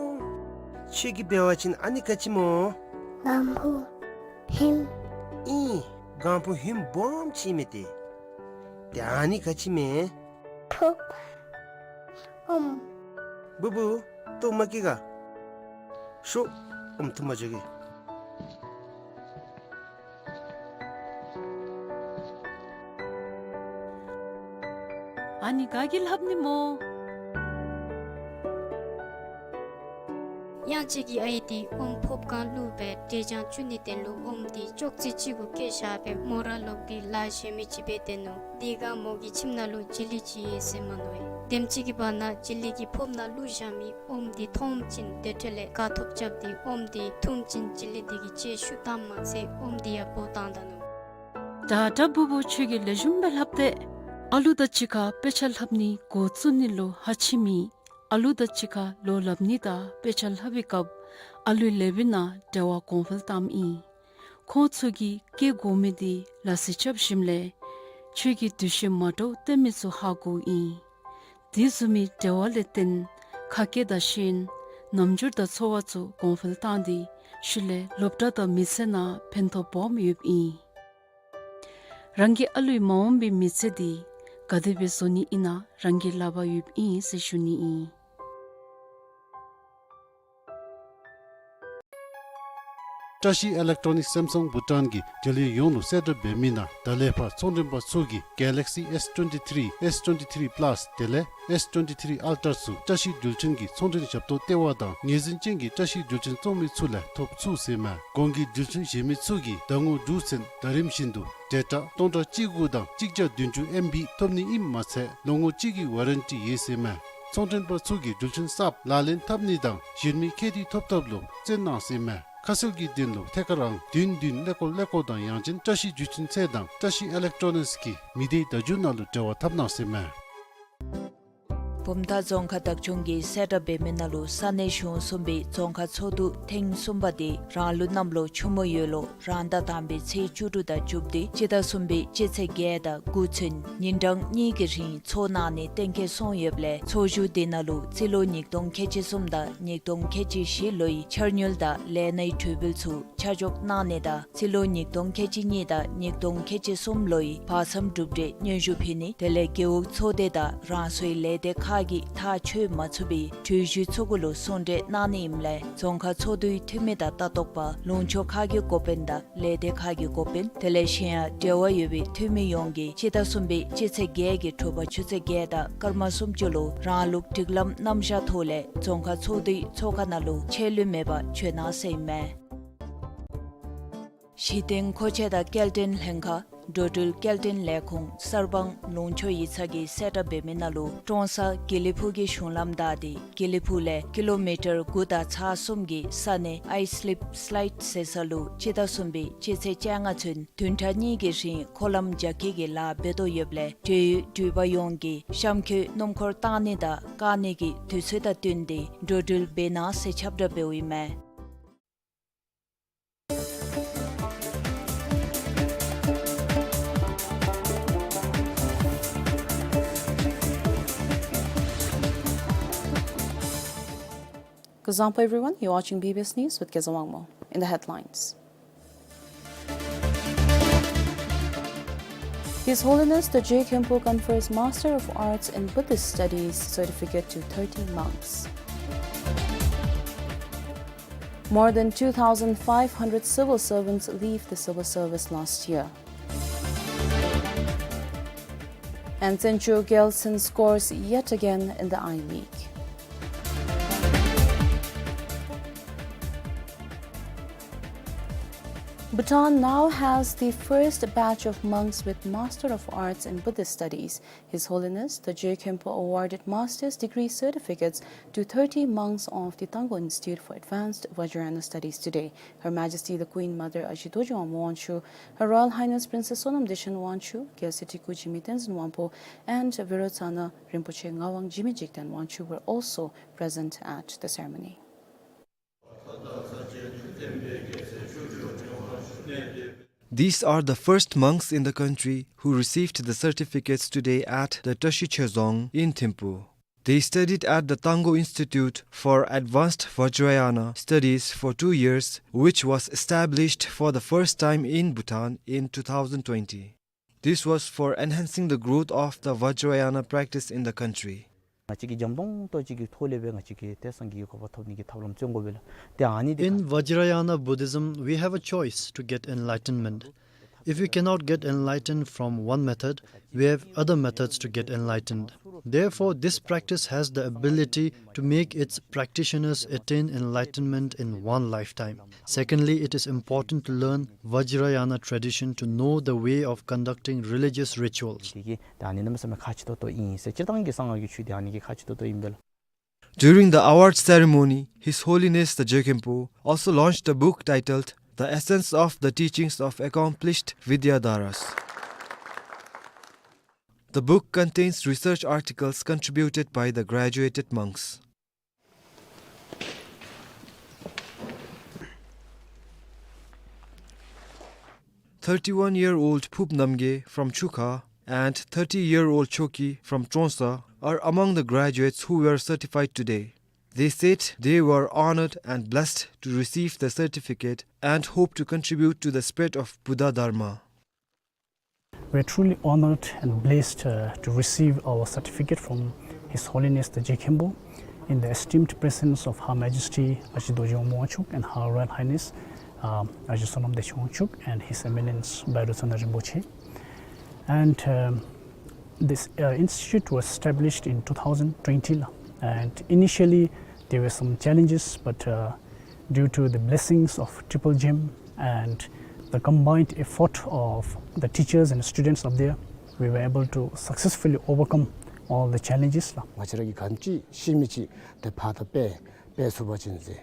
ཁྱོད་ཀྱིས་འབད་བ་ཅིན་ཨ་ནི་ག་ཅི་སྨོ། སྒང་ཕུ། ཧིམ། ཨིན། སྒང་ཕུ་ཧིམ་སྦོམ་ཅིག་མས་ཏེ། ཏེ་ཨ་ནི་ག་ཅི་མས། ཕོརཔ། ཨོམ། བུ་བུ་ལྟོཝ་མ་བཀྱེས་ག། ཤོག། ཨོམ་འཐུ་མ་འགྱོ་གེ། ཨ་ནི་ག་གིས་ལྷབ་ནི་སྨོ། གཡང་སྐྱིད་ཀྱི་ཨའི་འདི་ཨོམ་ཕོརཔ་སྒང་བླུགས་སྦེ་འབྲས་ལྗང་བཙུགས་ནིའི་དོན་ལུ་ཨོམ་འདི་ཅོག་ཙེ་གཅིག་གུ་བཀལ་བཞག་སྦེ་མོ་ར་ལོག་སྟེ་ལཱ་གཞན་མི་ཅིག་འབད་དེ་ནུག། དེ་སྒང་མོ་གི་ཁྱིམ་ནང་ལུ་ཇི་ལི་ཅིག་ཡོད་ཟེར་མ་མནོ་བས། དེམ་ཅིག་གི་བར་ན་ཇི་ལི་གིས་ཕོརཔ་ནང་བླུགས་བཞག་མི་ཨོམ་འདི་མཐོངམ་ཅིག་དེ་འཕྲོ་ལས་དགའ་ཐོབ་རྐྱབ་སྟེ་ཨོམ་འདི་འཐུངམ་ཅིག་ཇི་ལི་འདི་གིས་ལྕེ་བཤུ་བཏངམ་མ་ཚད་ཨོམ་འདི་ཡང་བོ་བཏང་ད་ནུག། ད་ད་བུ་བུ་ཁྱོད་ཀྱིས་ལེགས་ཤོམ་སྦེ་ལྷབ་སྟེ། ཨ་ལུ་དང་གཅིག་ཁར་དཔེ་ཆ་ལྷབ་ནི་འགོ་བཙུགས་ནི་ལུ་ཧ་ཆི་མེད། ཨ་ལུ་དང་གཅིག་ཁར་ལོ་ལྷབ་ནི་དང་དཔེ་ཆ་ལྷབ་པའི་སྐབས་ཨ་ལུའི་ལེའུ་ནང་འབྲེལ་བ་གོང་འཕེལ་བཏངམ་ཨིན། ཁོང་ཚུ་གིས་སྐྱེ་དགོ་མི་འདི་ལ་སི་རྐྱབ་ཞིནམ་ལས་ཁྱོད་ཀྱིས་འདུ་ཤེས་མ་འདྲཝ་སྟོན་མི་ཚུ་ཧ་གོཝ་ཨིན། དེ་བཟུམ་མའི་འབྲེལ་བ་ལས་བརྟེན་ཁ་སྐད་དང་ཤེས་ཡོན་རྣམ་འགྱུར་དང་འཚོ་བ་ཚུ་གོང་འཕེལ་བཏང་སྟེ་ཤུལ་ལས་སློབ་གྲྭ་དང་མི་ཚེ་ནང་ཕན་ཐོགས་སྦོམ་ཡོདཔ་ཨིན། རང་གི་ཨ་ལུའི་མ་འོངས་པའི་མི་ཚེ་འདི་ག་དེ་སྦེ་བཟོ་ནི་ཨིན་ན་རང་གི་ལག་པར་ཡོདཔ་ཨིན་ཟེར་ཞུ་ནི་ཨིན། བཀྲ་ཤིས་ཨི་ལེག་ཊོ་ནིཀསི་སེམ་སུང་བྷུ་ཊཱན་གྱིས་འབྲེལ་ཡོད་ཡོངས་ལུ་གསལ་བསྒྲགས་འབད་མི་ནང་ད་ལས་ཕར་ཚོང་མགྲོན་པ་ཚུ་གིས་གེ་ལེག་སི་ཨེསི་ཊུ་ཝེན་ཊི་ཐིརི་ཨེསི་ཊུ་ཝེན་ཊི་ཐིརི་པ་ལཱསི་དེ་ལས་ཨེསི་ཊུ་ཝེན་ཊི་ཐིརི་ཨལ་ཊར་ཚུ་བཀྲ་ཤིས་རྡུལ་ཕྲན་གྱི་ཚོང་འབྲེལ་ཞབས་ཏོག་ལྟེ་བ་དང་ངོས་འཛིན་ཅན་གྱི་བཀྲ་ཤིས་རྡུལ་ཕྲན་བཙོང་མི་ཚུ་ལས་ཐོབ་ཚུགས་ཟེར་མས། གོང་གི་རྡུལ་ཕྲན་གཞན་མི་ཚུ་གིས་ཟླ་ངོ་དྲུག་ཚུན་ཟླ་རིམ་བཞིན་དུ་ཌེ་ཊ་སྟོང་ཕྲག་གཅིག་དགུ་དང་གཅིག་བརྒྱ་བདུན་ཅུ་ཨེམ་བི་ཐོབ་ནི་ཨིནམ་མ་ཚད་ལོ་ངོ་གཅིག་གི་ཝ་རེན་ཊི་ཡོད་ཟེར་མས། ཚོང་མགྲོན་པ་ཚུ་གིས་རྡུལ་ཕྲན་གསརཔ་ལག་ལེན་འཐབ་ནི་དང་གཞན་མི་ཁེ་དེ་ཐོབ་ཐབས་ལུ་བརྩོན་གནང་ཟེར་མས། ཁ་གསལ་གྱི་དོན་ལུ་ཐད་ཀར་ཨང་བདུན་བདུན་ཀླད་ཀོར་ཀླད་ཀོར་དང་ཡང་ཅིན་བཀྲ་ཤིས་རྡུལ་ཕྲན་ཚད་དང་བཀྲ་ཤིས་ཨི་ལེག་ཊོ་ནིཀསི་གི་མི་སྡེའི་བརྡ་བརྒྱུད་ནང་ལུ་འབྲེལ་བ་འཐབ་གནང་ཟེར་མས། བུ་ གོམ་ཐང་རྫོང་ཁག་བདག་སྐྱོང་གིས་གསལ་བསྒྲགས་འབད་མི་ནང་ལུ་ས་གནས་གཞུང་གསུམ་པའི་རྫོང་ཁག་ཚོགས་འདུ་ཐེངས་གསུམ་པ་དེ་རང་ལུགས་གནམ་ལོ་ཆུ་མོ་ཡོས་ལོ་རང་ཟླ་དང་པའི་ཚེས་བཅུ་དྲུག་དང་བཅུ་བདུན་སྤྱི་ཟླ་གསུམ་པའི་སྤྱི་ཚེས་བརྒྱད་དང་དགུ་ཚུན་ཉིན་གྲངས་གཉིས་ཀྱི་རིང་ཚོགས་གནང་ནི་གཏན་འཁེལ་སོང་ཡོདཔ་ལས་ཚོགས་བཞུགས་དེ་ནང་ལུ་རྩིས་ལོ་ཉིས་སྟོང་ཁལ་གཅིག་གསུམ་དང་ཉིས་སྟོང་ཁལ་གཅིག་བཞི་ལོའི་འཆར་དངུལ་དང་ལས་སྣའི་གྲོས་འབུལ་ཚུ་ཆ་འཇོག་གནང་ནི་དང་རྩིས་ལོ་ཉིས་སྟོང་ཁལ་གཅིག་གཉིས་དང་ཉིས་སྟོང་ཁལ་གཅིག་གསུམ་ལོའི་བར་མཚམས་གྲུབ་འབྲས་སྙན་ཞུ་ཕུལ་ནི་དེ་ལས་རྒེད་འོག་ཚོགས་སྡེ་དང་རང་སོའི་ལས་སྡེ་ཁག་གིས་ཐག་ཆོད་མ་ཚུགས་པའི་གྲོས་གཞི་ཚུ་གུ་ལུ་གསུང་གྲོས་གནང་ནི་ཨིནམ་ལས་རྫོང་ཁག་ཚོགས་འདུའི་འཐུས་མི་དང་ལྟ་རྟོག་པ་ལུང་ཕྱོགས་ཁག་གི་འགོ་དཔོན་དང་ལས་སྡེ་ཁག་གི་འགོ་དཔོན་དེ་ལས་གཞན་ཡང་འབྲེལ་བ་ཡོད་པའི་འཐུས་མི་ཡོངས་ཀྱིས་སྤྱི་ཟླ་གསུམ་པའི་སྤྱི་ཚེས་བརྒྱད་ཀྱི་དྲོ་པ་ཆུ་ཚོད་བརྒྱད་དང་སྐར་མ་སུམ་ཅུ་ལུ་རང་ལུགས་སྒྲིག་ལམ་རྣམ་གཞག་ཐོག་ལས་རྫོང་ཁག་ཚོགས་འདུའི་ཚོགས་ཁང་ནང་ལུ་ཆད་ལུས་མེད་པར་འབྱོན་གནང་ཟེར་ཨིན་མས། གཞི་རྟེན་མཁོ་ཆས་དང་སྐྱེལ་འདྲེན་ལྷན་ཁག་འགྲོ་འགྲུལ་སྐྱེལ་འདྲེན་ལས་ཁུངས་གསར་སྤང་ལུང་ཕྱོགས་ཡིག་ཚང་གིས་གསལ་བསྒྲགས་འབད་མི་ནང་ལུ་ཀྲོང་གསར་དགེ་ལེགས་ཕུག་གི་གཞུང་ལམ་བདའ་སྟེ་དགེ་ལེགས་ཕུག་ལས་ཀི་ལོ་མི་ཊར་དགུ་དང་ཚེག་གསུམ་གྱི་ས་གནས་ཨའི་སི་ལིབ་སི་ལའིཌ་ཟེར་ས་ལུ་སྤྱི་ཟླ་གསུམ་པའི་སྤྱི་ཚེས་བཅོ་ལྔ་ཚུན་བདུན་ཕྲག་གཉིས་ཀྱི་རིང་འཁོར་ལམ་རྒྱ་སྐྱེད་ཀྱི་ལཱ་འབད་དོ་ཡོདཔ་ལས་འབྲེལ་ཡོད་འགྲུལ་པ་ཡོངས་ཀྱིས་གཤམ་འཁོད་སྣུམ་འཁོར་བཏང་ནི་དང་བཀག་ནི་གི་དུས་ཚོད་དང་བསྟུན་ཏེ་འགྲོ་འགྲུལ་འབད་གནང་ཟེར་ཁྱབ་བསྒྲགས་འབདཝ་ཨིན་མས། Kuzuzangpo everyone, you're watching B B S News with Keza Wangmo. In the headlines. His Holiness the Je Khenpo confers Master of Arts in Buddhist Studies certificate to thirty monks. More than two thousand five hundred civil servants leave the civil service last year. And Tsinchuo Gyaltsen scores yet again in the I-League. Bhutan now has the first batch of monks with Master of Arts in Buddhist Studies. His Holiness the Je Khenpo awarded master's degree certificates to thirty monks of the Tango Institute for Advanced Vajrayana Studies today. Her Majesty the Queen Mother Aji Dorji Wangmo Wangchuck, Her Royal Highness Princess Sonam Dechen Wangchuck, Gyalse Tiku Jigme Tenzin Wangpo, and Vero Tsana Rinpoche Ngawang Jigme Jigten Wangchuck were also present at the ceremony. These are the first monks in the country who received the certificates today at the Tashi Chezong in Thimphu. They studied at the Tango Institute for Advanced Vajrayana Studies for two years, which was established for the first time in Bhutan in two thousand twenty. This was for enhancing the growth of the Vajrayana practice in the country. ང་བཅས་ཀྱིས་འཇམ་ཏོང་ཏོ་ཅིག་གི་ཐོག་ལས་སྦེ་ང་བཅས་ཀྱིས་ཏེ་སངས་རྒྱས་ཀྱི་གོ་འཕང་ཐོབ་ནི་གི་ཐབས་ལམ་བརྩོན་དགོ་པས་ལགས། ཏེ་ཨ་ནི་འདི། In Vajrayana Buddhism, we have a choice to get enlightenment. If we cannot get enlightened from one method, we have other methods to get enlightened. Therefore, this practice has the ability to make its practitioners attain enlightenment in one lifetime. Secondly, it is important to learn Vajrayana tradition to know the way of conducting religious rituals. འདི་གིས་ད་ཨ་ནི་གནམ་མེད་ས་མེད་ཁག་ཆེ་ཏོག་ཏོ་ཨིན་ཟེར། སྤྱིར་བཏང་གི་གསང་སྔགས་ཀྱི་ཆོས་འདི་ཨ་ནི་གིས་ཁག་ཆེ་ཏོག་ཏོ་ཨིན་པས་ལགས། During the award ceremony, His Holiness the Je Khenpo also launched a book titled The Essence of the Teachings of Accomplished Vidyadharas. The book contains research articles contributed by the graduated monks. Thirty-one-year-old Phup Namgay from Chukha and thirty-year-old Choki from Trongsa are among the graduates who were certified today. They said they were honored and blessed to receive the certificate and hope to contribute to the spread of Buddha Dharma. We are truly honored and blessed, uh, to receive our certificate from His Holiness the Je Khenpo in the esteemed presence of Her Majesty Aji Dorji Wangmo Wangchuck and Her Royal Highness, uh, Aji Sonam Dechen Wangchuck and His Eminence Bhayero Tsana Rinpoche. And, um, this, uh, institute was established in two thousand twenty, la, and initially there were some challenges, but, uh, due to the blessings of Triple Gem and the combined effort of the teachers and students up there, we were able to successfully overcome all the challenges, la. ང་བཅས་ར་གིས་ག་དེམ་ཅིག་ཤེས་མི་ཅིག་ཏེ་ཕར་ད་སྤེལ་སྤེལ་ཚུགས་པ་ཅིན་ཟེར།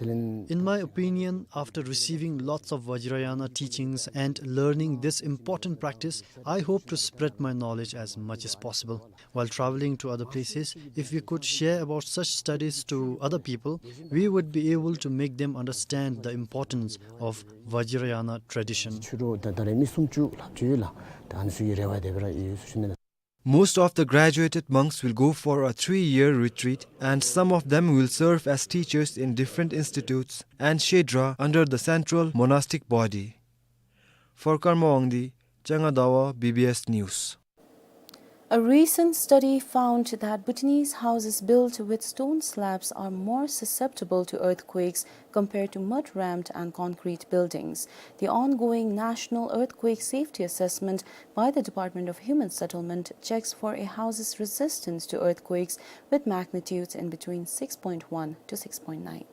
In my opinion, after receiving lots of Vajrayana teachings and learning this important practice, I hope to spread my knowledge as much as possible. While traveling to other places, if we could share about such studies to other people, we would be able to make them understand the importance of Vajrayana tradition. Most of the graduated monks will go for a three-year retreat, and some of them will serve as teachers in different institutes and Shedra under the central monastic body. For Karma Wangdi, Changa Dawa, B B S News. A recent study found that Bhutanese houses built with stone slabs are more susceptible to earthquakes compared to mud-rammed and concrete buildings. The ongoing National Earthquake Safety Assessment by the Department of Human Settlement checks for a house's resistance to earthquakes with magnitudes in between six point one to six point nine.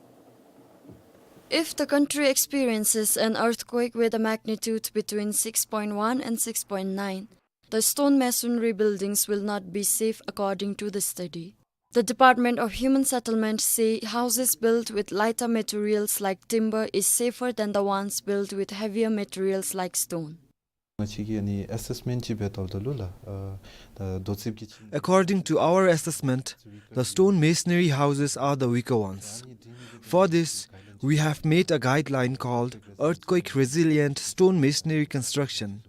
If the country experiences an earthquake with a magnitude between six point one and six point nine, the stone masonry buildings will not be safe, according to the study. The Department of Human Settlement say houses built with lighter materials like timber is safer than the ones built with heavier materials like stone. According to our assessment, the stone masonry houses are the weaker ones. For this, we have made a guideline called Earthquake Resilient Stone Masonry Construction.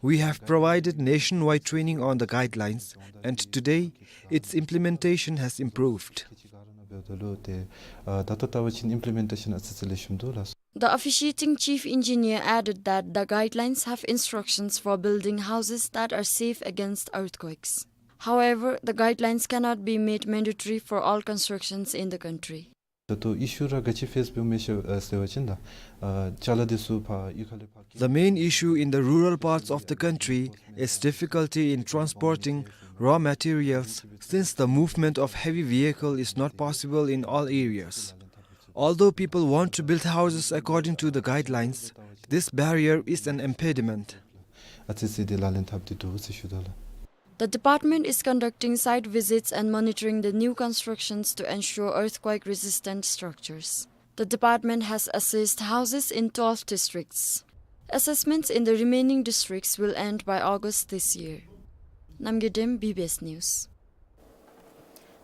We have provided nationwide training on the guidelines, and today its implementation has improved. The officiating chief engineer added that the guidelines have instructions for building houses that are safe against earthquakes. However, the guidelines cannot be made mandatory for all constructions in the country. The main issue in the rural parts of the country is difficulty in transporting raw materials, since the movement of heavy vehicle is not possible in all areas. Although people want to build houses according to the guidelines, this barrier is an impediment. The department is conducting site visits and monitoring the new constructions to ensure earthquake-resistant structures. The department has assessed houses in twelve districts. Assessments in the remaining districts will end by August this year. Namgay Dem, B B S News.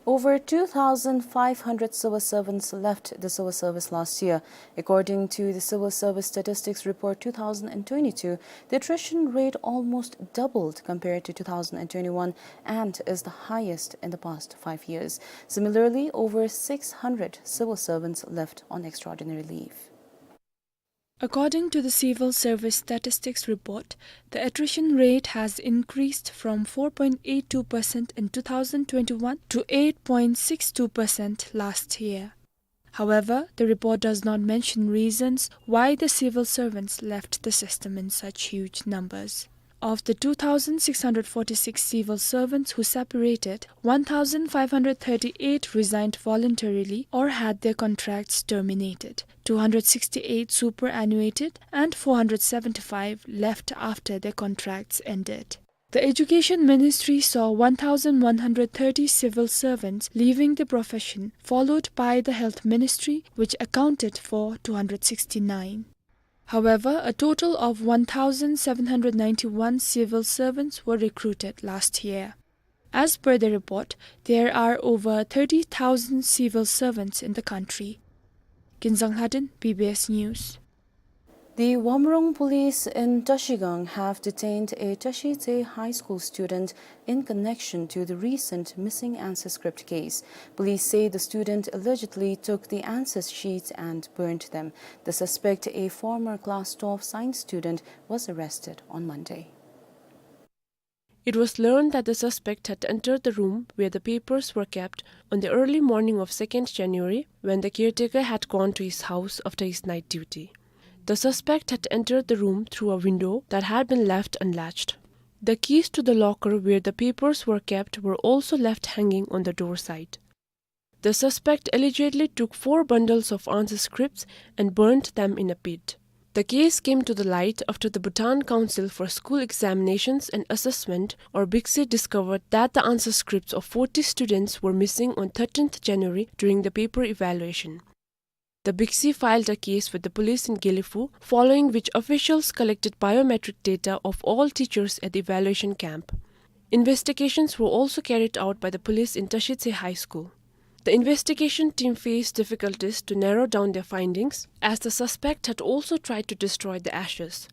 Over two thousand five hundred civil servants left the civil service last year. According to the Civil Service Statistics Report two thousand twenty-two, the attrition rate almost doubled compared to two thousand twenty-one and is the highest in the past five years. Similarly, over six hundred civil servants left on extraordinary leave. According to the Civil Service Statistics Report, the attrition rate has increased from four point eight two percent in two thousand twenty-one to eight point six two percent last year. However, the report does not mention reasons why the civil servants left the system in such huge numbers. Of the two thousand six hundred forty-six civil servants who separated, one thousand five hundred thirty-eight resigned voluntarily or had their contracts terminated, two hundred sixty-eight superannuated, and four hundred seventy-five left after their contracts ended. The Education Ministry saw one thousand one hundred thirty civil servants leaving the profession, followed by the Health Ministry, which accounted for two hundred sixty-nine. However, a total of one thousand seven hundred ninety-one civil servants were recruited last year. As per the report, there are over thirty thousand civil servants in the country. Kinzang Lhaden, B B S News. The Wamrung police in Trashigang have detained a Trashitse High School student in connection to the recent missing answer script case. Police say the student allegedly took the answer sheets and burned them. The suspect, a former class twelve science student, was arrested on Monday. It was learned that the suspect had entered the room where the papers were kept on the early morning of second January, when the caretaker had gone to his house after his night duty. The suspect had entered the room through a window that had been left unlatched. The keys to the locker where the papers were kept were also left hanging on the door side. The suspect allegedly took four bundles of answer scripts and burned them in a pit. The case came to the light after the Bhutan Council for School Examinations and Assessment, or BICSE, discovered that the answer scripts of forty students were missing on thirteenth January during the paper evaluation. The Big C filed a case with the police in Gelephu, following which officials collected biometric data of all teachers at the evaluation camp. Investigations were also carried out by the police in Tashitse High School. The investigation team faced difficulties to narrow down their findings, as the suspect had also tried to destroy the ashes.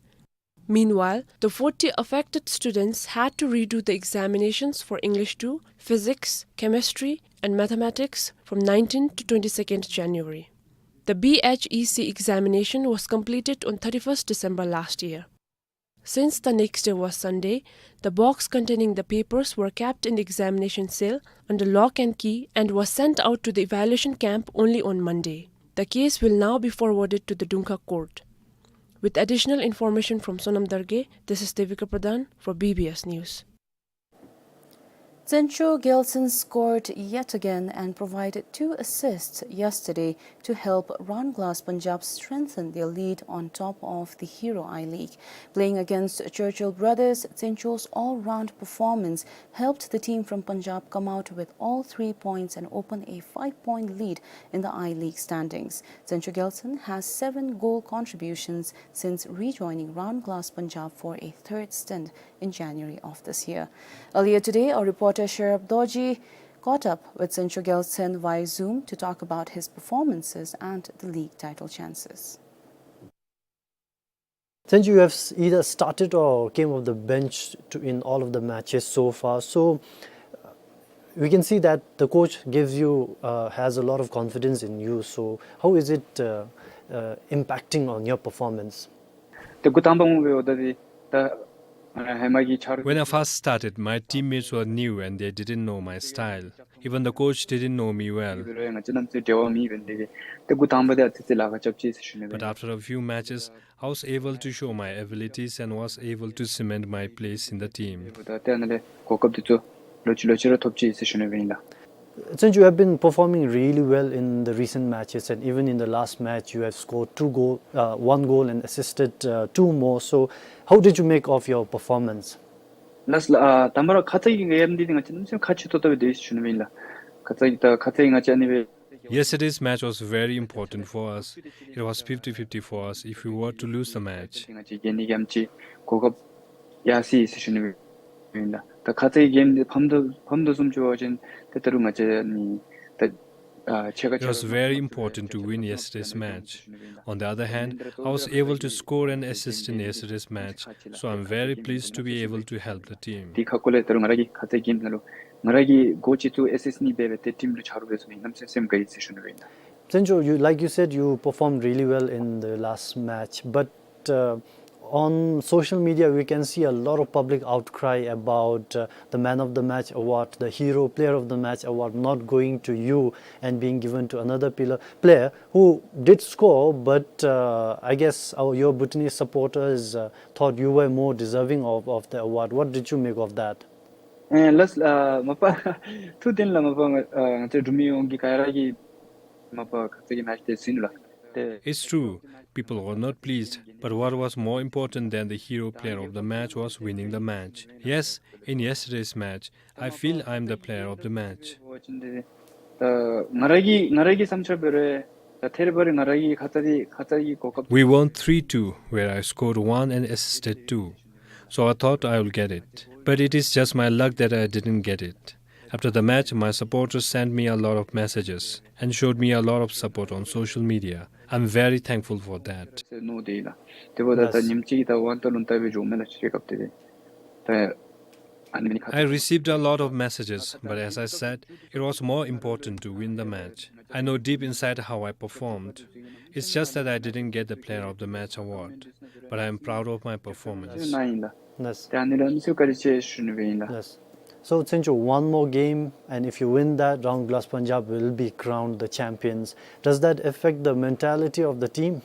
Meanwhile, the forty affected students had to redo the examinations for English two, Physics, Chemistry, and Mathematics from nineteenth to twenty-second January. The B H E C examination was completed on thirty-first December last year. Since the next day was Sunday, the box containing the papers were kept in the examination cell under lock and key and was sent out to the evaluation camp only on Monday. The case will now be forwarded to the Dungkha court. With additional information from Sonam Darge, this is Devika Pradhan for B B S News. Tsencho Gyaltsen scored yet again and provided two assists yesterday to help Round Glass Punjab strengthen their lead on top of the Hero I-League. Playing against Churchill Brothers, Tsencho's all-round performance helped the team from Punjab come out with all three points and open a five-point lead in the I-League standings. Tsencho Gyaltsen has seven goal contributions since rejoining Round Glass Punjab for a third stint in January of this year. Earlier today, our reporter Sherab Dorji caught up with Tsencho Gyaltsen via Zoom to talk about his performances and the league title chances. Tsencho, you have s-, either started or came off the bench to, in all of the matches so far. So, uh, we can see that the coach gives you, uh, has a lot of confidence in you. So, how is it, uh, uh, impacting on your performance? ཏེ་འགོ་དང་པ་ངོ་སྦེ་འོ་ད་དེ་ད་ཨ་ཧེ་མ་གི་ཆ་རོགས། When I first started, my teammates were new and they didn't know my style. Even the coach didn't know me well. ང་བཅས་རྣམ་ཚུ་འབྲེལ་བ་མེད་པས། ཏེ་འགོ་དང་པ་དེ་ཨ་ཙི་ཙི་ལཱ་ཁག་རྐྱབ་ཅི་ཟེར་ཞུ་ནི་སྦེ། But after a few matches, I was able to show my abilities and was able to cement my place in the team. ཏེ་ཨ་ནཱ་ལས་གོ་སྐབས་དེ་ཚུ་ལོག་ཅི་ལོག་ཅི་ར་ཐོབ་ཅི་ཟེར་ཞུ་ནི་སྦེ་ཨིན་ལགས། Tsencho, you have been performing really well in the recent matches, and even in the last match, you have scored two goal, uh, one goal and assisted, uh, two more. So, how did you make of your performance? ལགས་ལགས། ཨ་དང་པ་ར་ཁ་ཙ་གི་གེམ་འདི་ང་བཅས་རྣམ་ཅོ་ཁག་ཆེ་ཏོག་ཏོ་སྦེ་སྡོད་ཡི་ཟེར་ཞུ་ནི་སྦེ་ཨིན་ལགས། ཁ་ཙ་གི་ད་ཁ་ཙ་གི་ང་བཅས་ཨ་ནི་སྦེ། Yesterday's match was very important for us. It was fifty fifty for us if we were to lose the match. ང་བཅས་གེམ་འདི་གེམ་ཅིག་གོ་སྐབས་ཡར་སོ་ཡི་ཟེར་ཞུ་ནི་སྦེ་ཨིན་ལགས། ད་ཁ་ཙ་གི་གེམ་འདི་ཕམ་དོ་ཕམ་དོ་བཟུམ་ཅིག་འབད་བ་ཅིན་ཏེ་ད་རུང་ང་བཅས་ནི་ད་ཨ་ཕྱེད་ཀ་ཕྱེད་ཀ། It was very important to win yesterday's match. On the other hand, I was able to score an assist in yesterday's match, so I'm very pleased to be able to help the team. དེ་ཁ་སྐོར་ལས་ད་རུང་ང་ར་གིས་ཁ་ཙ་གི་གེམ་ནང་ལུ་ང་ར་གིས་གོལ་གཅིག་ཚུ་ཨེ་སིསཊ་གཉིས་འབད་སྦེ་ཏེ་ཊིམ་ལུ་ཆ་རོགས་འབད་ཚུགས་མི་གནམ་མེད་ས་མེད་དགའ་ཡི་ཟེར་ཞུ་ནི་སྦེ་ཨིན་ལགས། Tsencho, you, like you said, you performed really well in the last match, but, uh, on social media, we can see a lot of public outcry about, uh, the Man of the Match award, the Hero Player of the Match award not going to you and being given to another pla-, player who did score, but, uh, I guess our, your Bhutanese supporters, uh, thought you were more deserving of, of the award. What did you make of that? ཨེ་ལགས་ལགས། མ་པ་ཐུགས་བདེན་ལགས། མ་པ་ང་ཨ་ང་བཅས་འབྲུག་མི་ཡོངས་ཀྱིས་ག་ར་གིས་མ་པ་ཁ་ཙ་གི་མེཆ་དེ་ཟིན་ལགས། ཏེ། It's true, people were not pleased, but what was more important than the Hero Player of the Match was winning the match. Yes, in yesterday's match, I feel I'm the player of the match. ད་ང་ར་གི་ང་ར་གི་བསམ་འཆར་འབད་རུང་ད་ཐད་རི་བ་རི་ང་ར་གི་ཁ་ཙ་དེ་ཁ་ཙ་གི་གོ་སྐབས། We won three two, where I scored one and assisted two. So I thought I will get it. But it is just my luck that I didn't get it. After the match, my supporters sent me a lot of messages and showed me a lot of support on social media. I'm very thankful for that. ཟེར་མནོ་སྟེ་ལགས། དེ་འབདཝ་ད་ད་ལགས། ཉིནམ་གཅིག་ད་ཝང་ཏ་ལུང་ཏ་སྦེ་འགྱོཝ་མས་ལགས། ཅིག་སྐབས་དེ་ད་ཨ་ནི་ཁ། I received a lot of messages, but as I said, it was more important to win the match. I know deep inside how I performed. It's just that I didn't get the Player of the Match award, but I am proud of my performance. ཨིན་ལགས། ལགས། ད་ཨ་ནི་ལུ་ཨ་ནི་ཚུ་བཀའ་དྲིན་ཆེ་ཞུ་ནི་སྦེ་ཨིན་ལགས། ལགས། So, Tsencho, one more game, and if you win that, Round Glass Punjab will be crowned the champions. Does that affect the mentality of the team?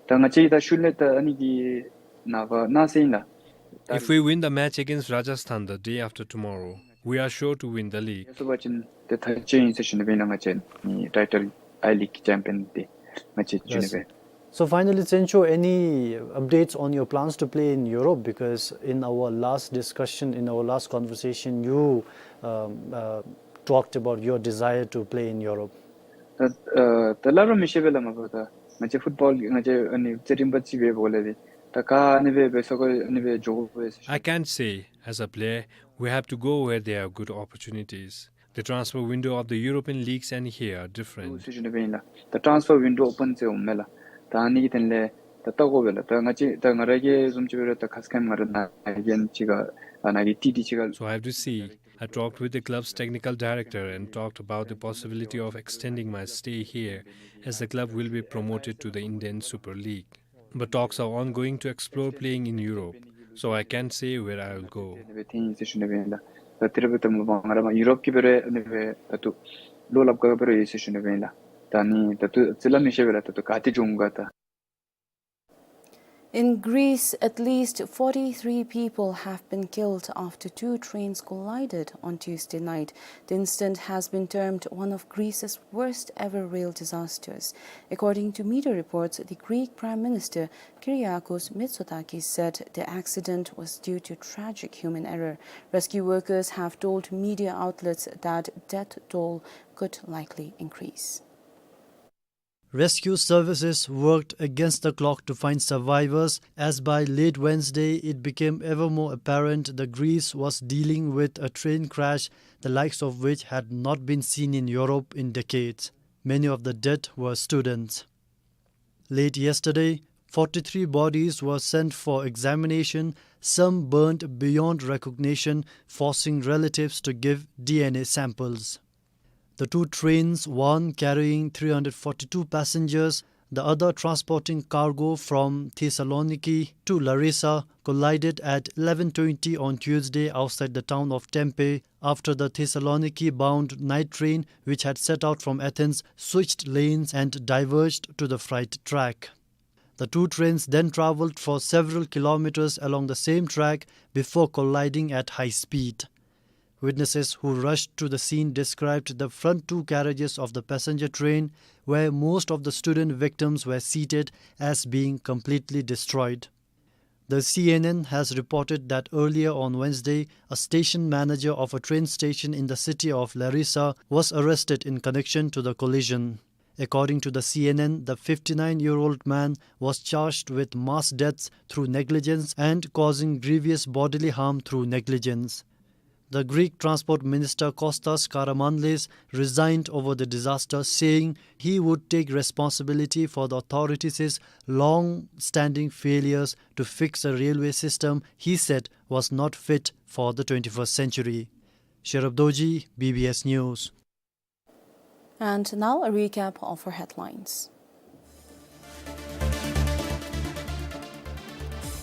ད་ང་བཅས་ད་ཤུལ་ལས་ད་ཨ་ནི་གི་ནངས་པ་གནངས་ཚེ་ཨིན་ལགས། If we win the match against Rajasthan the day after tomorrow, we are sure to win the league. ཡར་སོང་པ་ཅིན་ཏེ་མཐར་ཕྱིན་ཨིན་ཟེར་ཞུ་ནི་སྦེ་ཨིན་ལགས། ང་བཅས་ནི་ཊའི་ཊལ་ཨའི་ལིག་ཅེམ་པིའོན་འདི་ང་བཅས་ཞུ་ནི་སྦེ། Yes. So finally, Tsencho, any updates on your plans to play in Europe? Because in our last discussion, in our last conversation, you, um, uh, talked about your desire to play in Europe. ད་ཨ་ད་སླབ་ར་མི་ཤེས་པས་ལགས། མ་པ་ད་ང་བཅས་ཕུཊ་བཱོལ་ང་བཅས་ཨ་ནི་རྩེད་རིམ་པ་ཅིག་འབདཝ་ལས་ཏེ་ད་ག་ཨ་ནི་སྦེ་འབད་ས་གོ་ཨ་ནི་སྦེ་འགྱོ་དགོ་པས་ཟེར། I can't say. As a player, we have to go where there are good opportunities. The transfer window of the European leagues and here are different. ཟེར་ཞུ་ནི་སྦེ་ཨིན་ལགས། ད་ཊཱནསི་ཕར་ཝིན་ཌོ་ཨོ་པཱན་ཟེར་འོང་མས་ལགས། ད་ཨ་ནི་གི་དོན་ལས་ད་བལྟ་དགོ་པས་ལགས། ད་ང་བཅས་ད་ང་ར་གིས་བཟུམ་ཅིག་འབད་རུང་ད་ཁ་ཙ་ཁ་ཉིནམ་ང་ར་ནཱ་གི་ཨ་ནི་ཅིག་ཁར་ཨ་ནཱ་གི་ཊི་ཌི་ཅིག་ཁར། So I have to see. I talked with the club's technical director and talked about the possibility of extending my stay here, as the club will be promoted to the Indian Super League. But talks are ongoing to explore playing in Europe, so I can't say where I'll go. ཨ་ནི་སྦེ་ཐོན་ཡི་ཟེར་ཞུ་ནི་སྦེ་ཨིན་ལགས། ད་དེ་ར་འབདཝ་ད་མ་པ་ང་ར་མར་ཡུ་རོབ་ཀྱི་འབད་རུང་ཨ་ནི་སྦེ་ད་ལྟོ་བློ་སླབ་དགའ་འབད་རུང་ཡོད་ཟེར་ཞུ་ནི་སྦེ་ཨིན་ལགས། ད་ཨ་ནི་ད་ལྟོ་རྩིས་སླབ་མི་ཤེས་པས་ལགས། ད་ལྟོ་ག་ཏེ་འགྱོ་འོང་ག་ད། In Greece, at least forty-three people have been killed after two trains collided on Tuesday night. The incident has been termed one of Greece's worst ever rail disasters. According to media reports, the Greek Prime Minister Kyriakos Mitsotakis said the accident was due to tragic human error. Rescue workers have told media outlets that death toll could likely increase. Rescue services worked against the clock to find survivors, as by late Wednesday it became ever more apparent that Greece was dealing with a train crash, the likes of which had not been seen in Europe in decades. Many of the dead were students. Late yesterday, forty-three bodies were sent for examination, some burned beyond recognition, forcing relatives to give D N A samples. The two trains, one carrying three hundred forty-two passengers, the other transporting cargo from Thessaloniki to Larissa, collided at eleven twenty on Tuesday outside the town of Tempe after the Thessaloniki-bound night train, which had set out from Athens, switched lanes and diverged to the freight track. The two trains then traveled for several kilometers along the same track before colliding at high speed. Witnesses who rushed to the scene described the front two carriages of the passenger train, where most of the student victims were seated, as being completely destroyed. The C N N has reported that earlier on Wednesday, a station manager of a train station in the city of Larissa was arrested in connection to the collision. According to the C N N, the fifty-nine-year-old man was charged with mass deaths through negligence and causing grievous bodily harm through negligence. The Greek Transport Minister Kostas Karamanlis resigned over the disaster, saying he would take responsibility for the authorities' long-standing failures to fix a railway system he said was not fit for the twenty-first century. Sherab Dorji, B B S News. And now a recap of our headlines.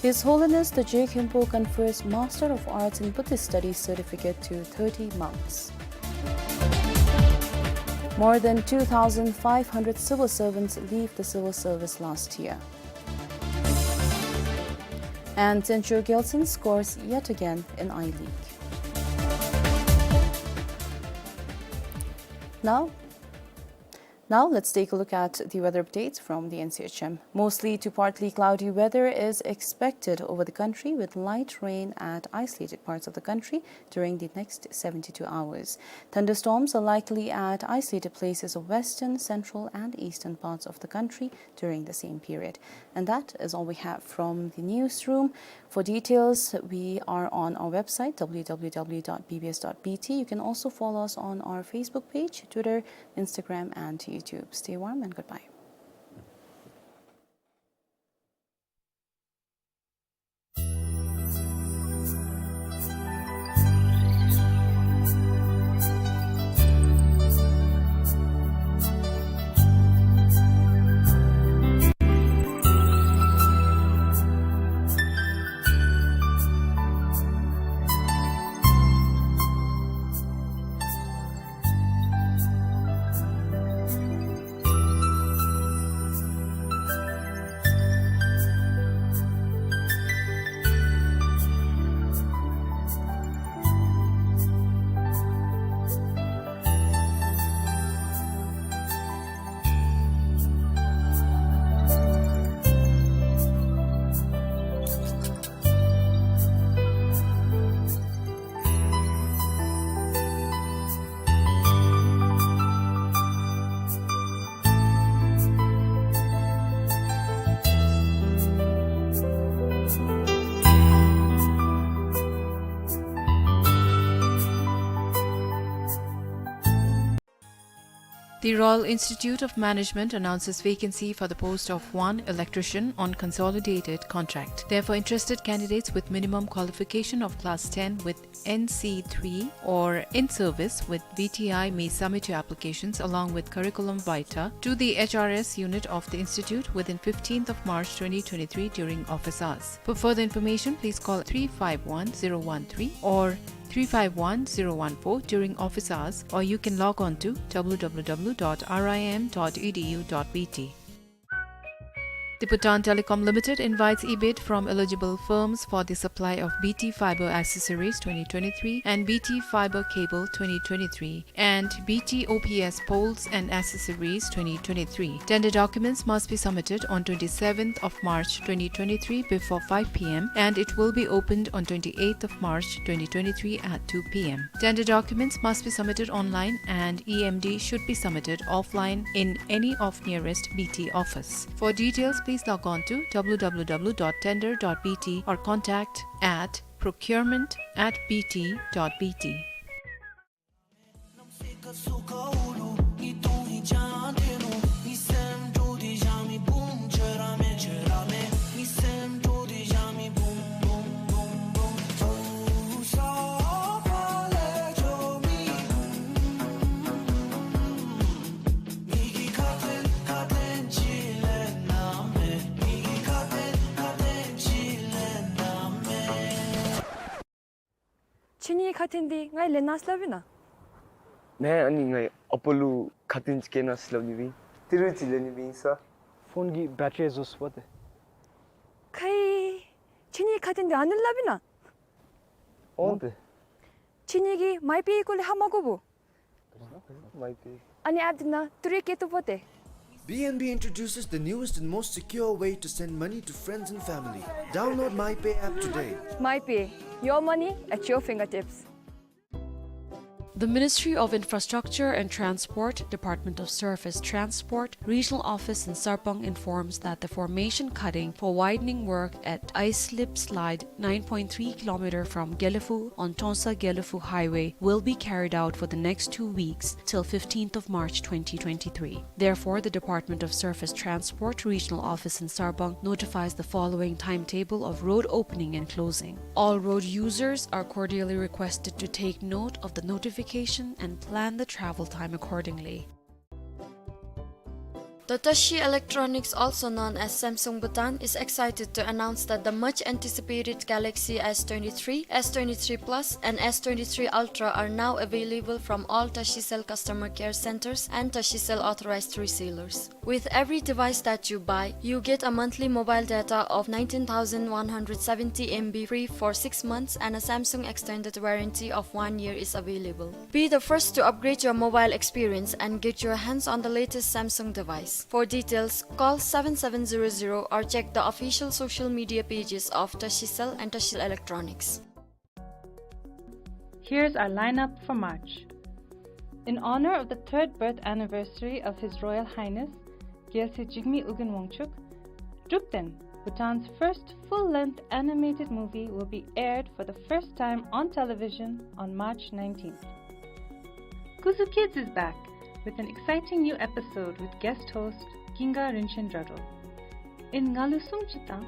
His Holiness the Je Khenpo confers Master of Arts in Buddhist Studies certificate to thirty monks. More than two thousand five hundred civil servants leave the civil service last year. And Central Gyaltsuen scores yet again in I-League. Now, now let's take a look at the weather updates from the N C H M. Mostly to partly cloudy weather is expected over the country, with light rain at isolated parts of the country during the next seventy-two hours. Thunderstorms are likely at isolated places of western, central, and eastern parts of the country during the same period. And that is all we have from the newsroom. For details, we are on our website, W W W dot B B S dot B T. You can also follow us on our Facebook page, Twitter, Instagram, and YouTube. Stay warm and goodbye. The Royal Institute of Management announces vacancy for the post of one electrician on consolidated contract. Therefore, interested candidates with minimum qualification of class ten with N C three or in service with B T I may submit your applications along with curriculum vitae to the H R S unit of the institute within fifteenth of March twenty twenty-three during office hours. For further information, please call three five one zero one three or three five one zero one four during office hours, or you can log on to W W W dot R I M dot E D U dot B T. The Bhutan Telecom Limited invites e-bid from eligible firms for the supply of B T Fiber Accessories twenty twenty-three and B T Fiber Cable twenty twenty-three and B T O P S Poles and Accessories twenty twenty-three. Tender documents must be submitted on twenty-seventh of March twenty twenty-three before five P M, and it will be opened on twenty-eighth of March twenty twenty-three at two P M. Tender documents must be submitted online and E M D should be submitted offline in any of nearest B T office. For details, please log on to W W W dot tender dot B T or contact at procurement at B T dot B T. ཁྱེད་གཉིས་ཁ་ཏོན་འདི་ངེའི་ལེན་གནང་ཟེར་སླབ་ཨིན་ན། ནེ་ཨ་ནི་ངེའི་ཨ་པ་ལུ་ཁ་ཏོན་ཅིག་བཀལ་གནང་ཟེར་སླབ་ནི་སྦེ་ཨིན། ཏི་རུ་ཅིག་ལེན་ནི་སྦེ་ཨིན་ས། ཕོན་གྱི་བེ་ཊ་རི་རྫོགས་སོཔ་ཏེ། ཁེ། ཁྱེད་གཉིས་ཁ་ཏོན་འདི་ཨ་ནི་སླབ་ཨིན་ན། འོང་ཏེ། ཁྱེད་གཉིས་ཀྱིས་མའི་པེ་སྐོར་ལས་ཧ་མ་གོ་བོ། མའི་པེ། ཨ་ནི་ཨེཔ་འདི་ནང་ཏི་རུ་བཀལ་བཏུབ་པ་ཏེ། B N B introduces the newest and most secure way to send money to friends and family. Download MyPay app today. MyPay, your money at your fingertips. The Ministry of Infrastructure and Transport, Department of Surface Transport, Regional Office in Sarpang informs that the formation cutting for widening work at Ice Slip Slide nine point three kilometer from Gelephu on Tongsa-Gelephu Highway will be carried out for the next two weeks till fifteenth of March twenty twenty-three. Therefore, the Department of Surface Transport Regional Office in Sarpang notifies the following timetable of road opening and closing. All road users are cordially requested to take note of the notification and plan the travel time accordingly. The Tashi Electronics, also known as Samsung Bhutan, is excited to announce that the much anticipated Galaxy S twenty-three, S twenty-three Plus, and S twenty-three Ultra are now available from all Tashicell customer care centers and Tashicell authorized resellers. With every device that you buy, you get a monthly mobile data of nineteen thousand one hundred seventy M B free for six months and a Samsung extended warranty of one year is available. Be the first to upgrade your mobile experience and get your hands on the latest Samsung device. For details, call seven seven zero zero or check the official social media pages of Tashicell and Tashi Electronics. Here's our lineup for March. In honor of the third birth anniversary of His Royal Highness Gyalse Jigme Ugin Wangchuck, Drukten, Bhutan's first full-length animated movie, will be aired for the first time on television on March nineteenth. Kuzu Kids is back with an exciting new episode with guest host Ginga Rinchen Dradro. In Ngalu Sung Chitang,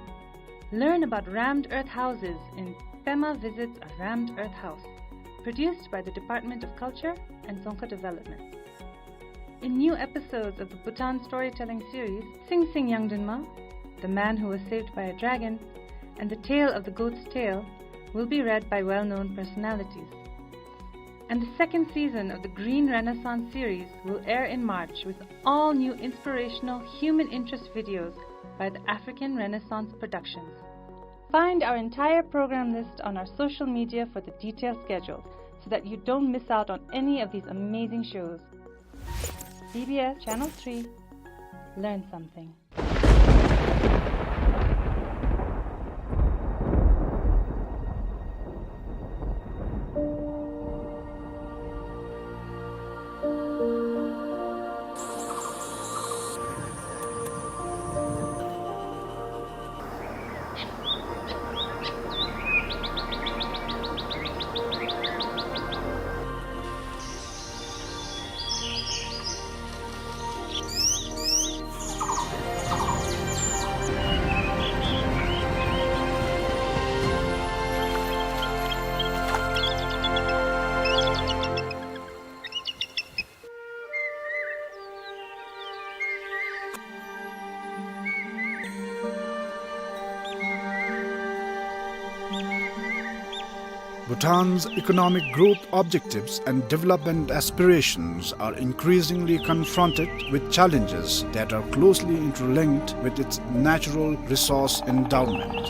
learn about rammed earth houses in Pema Visits a Rammed Earth House, produced by the Department of Culture and Dzongkha Development. In new episodes of the Bhutan storytelling series, Sing Sing Yangdinma, The Man Who Was Saved by a Dragon, and The Tale of the Goat's Tail will be read by well-known personalities. And the second season of the Green Renaissance series will air in March with all new inspirational human interest videos by the African Renaissance Productions. Find our entire program list on our social media for the detailed schedule so that you don't miss out on any of these amazing shows. B B S Channel three. Learn something. Bhutan's economic growth objectives and development aspirations are increasingly confronted with challenges that are closely interlinked with its natural resource endowment.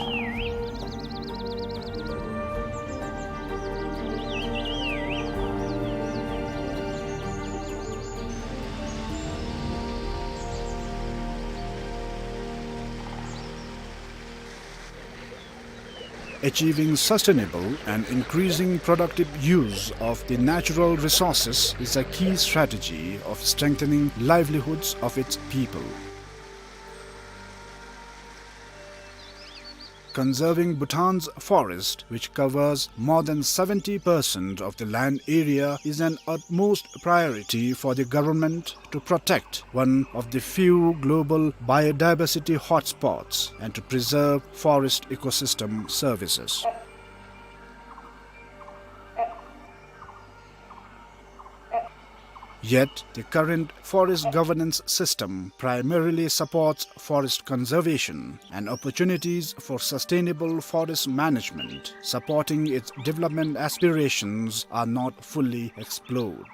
Achieving sustainable and increasing productive use of the natural resources is a key strategy of strengthening livelihoods of its people. Conserving Bhutan's forest, which covers more than seventy percent of the land area, is an utmost priority for the government to protect one of the few global biodiversity hotspots and to preserve forest ecosystem services. Yet, the current forest governance system primarily supports forest conservation, and opportunities for sustainable forest management supporting its development aspirations are not fully explored.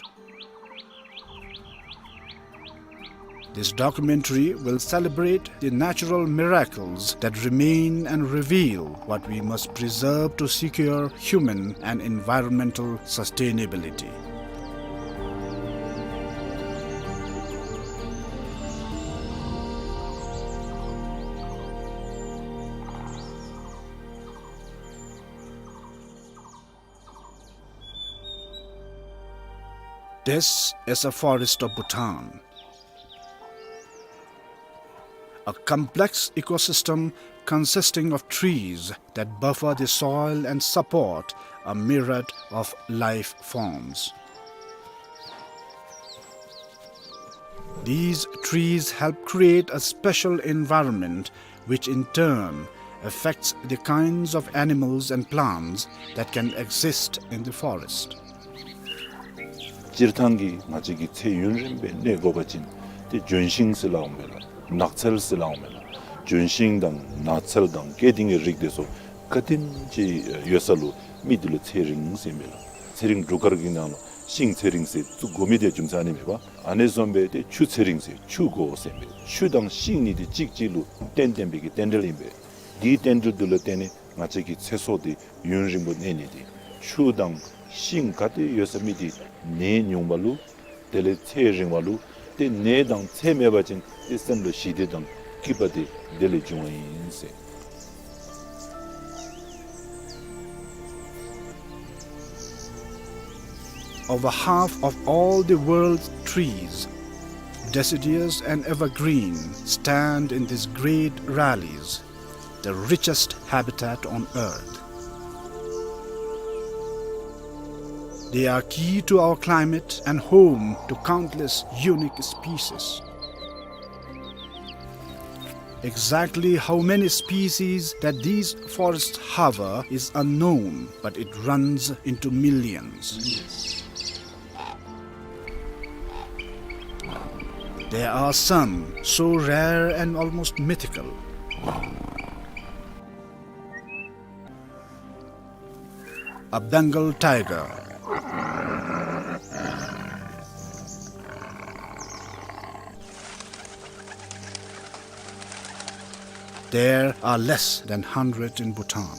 This documentary will celebrate the natural miracles that remain and reveal what we must preserve to secure human and environmental sustainability. This is a forest of Bhutan, a complex ecosystem consisting of trees that buffer the soil and support a myriad of life forms. These trees help create a special environment which in turn affects the kinds of animals and plants that can exist in the forest. སྤྱིར་བཏང་གི་ང་བཅས་ཀྱི་ཚེ་ཡུན་རིང་པོ་གནས་དགོ་པ་ཅིན་ཏེ་ལྗོན་ཤིང་ཟེར་སླབ་འོང་མས་ལགས། ནགས་ཚལ་ཟེར་སླབ་འོང་མས་ལགས། ལྗོན་ཤིང་དང་ནགས་ཚལ་དང་སྐྱེ་ལྡན་གྱི་རིགས་དེ་ཚུ་ག་དེམ་ཅིག་ཡོད་ས་ལུ་མི་དེ་ལུ་ཚེ་རིང་ཟེར་མས་ལགས། ཚེ་རིང་སྒྲུབ་སྐར་གྱི་ནང་ལུ་ཤིང་ཚེ་རིང་ཟེར་བཙུགས་དགོ་མི་དེ་རྒྱུ་མཚན་ཨ་ནི་མས་པ། ཨ་ནི་བཟུམ་སྦེ་ཏེ་ཆུ་ཚེ་རིང་ཟེར་ཆུ་དགོ་ཟེར་མས། ཆུ་དང་ཤིང་གཉིས་དེ་གཅིག་གཅིག་ལུ་བརྟེན་བརྟེན་པའི་གི་རྟེན་འབྲེལ་ཨིན་པས། དེའི་རྟེན་འབྲེལ་དེ་ལུ་བརྟེན་ནས་ང་བཅས་ཀྱི་ཚེ་སྲོག་དེ་ཡུན་རིང་པོ་གནས་ནི་དེ། ཆུ་དང་ཤིང་ག་ཏེ་ཡོད་ས་མི་དེ་ནད་ཉུང་བ་ལུ་དེ་ལས་ཚེ་རིང་བ་ལུ་ཏེ་ནད་དང་ཚེ་མེད་པ་ཅིན་ཏེ་སེམས་ལུ་ཞི་བདེ་དང་སྐྱིད་པ་དེ་དེ་ལས་འབྱུང་བ་ཨིན་ཟེར། Over half of all the world's trees, deciduous and evergreen, stand in these great valleys, the richest habitat on earth. They are key to our climate and home to countless unique species. Exactly how many species that these forests harbor is unknown, but it runs into millions. There are some so rare and almost mythical. A Bengal tiger. There are less than hundred in Bhutan.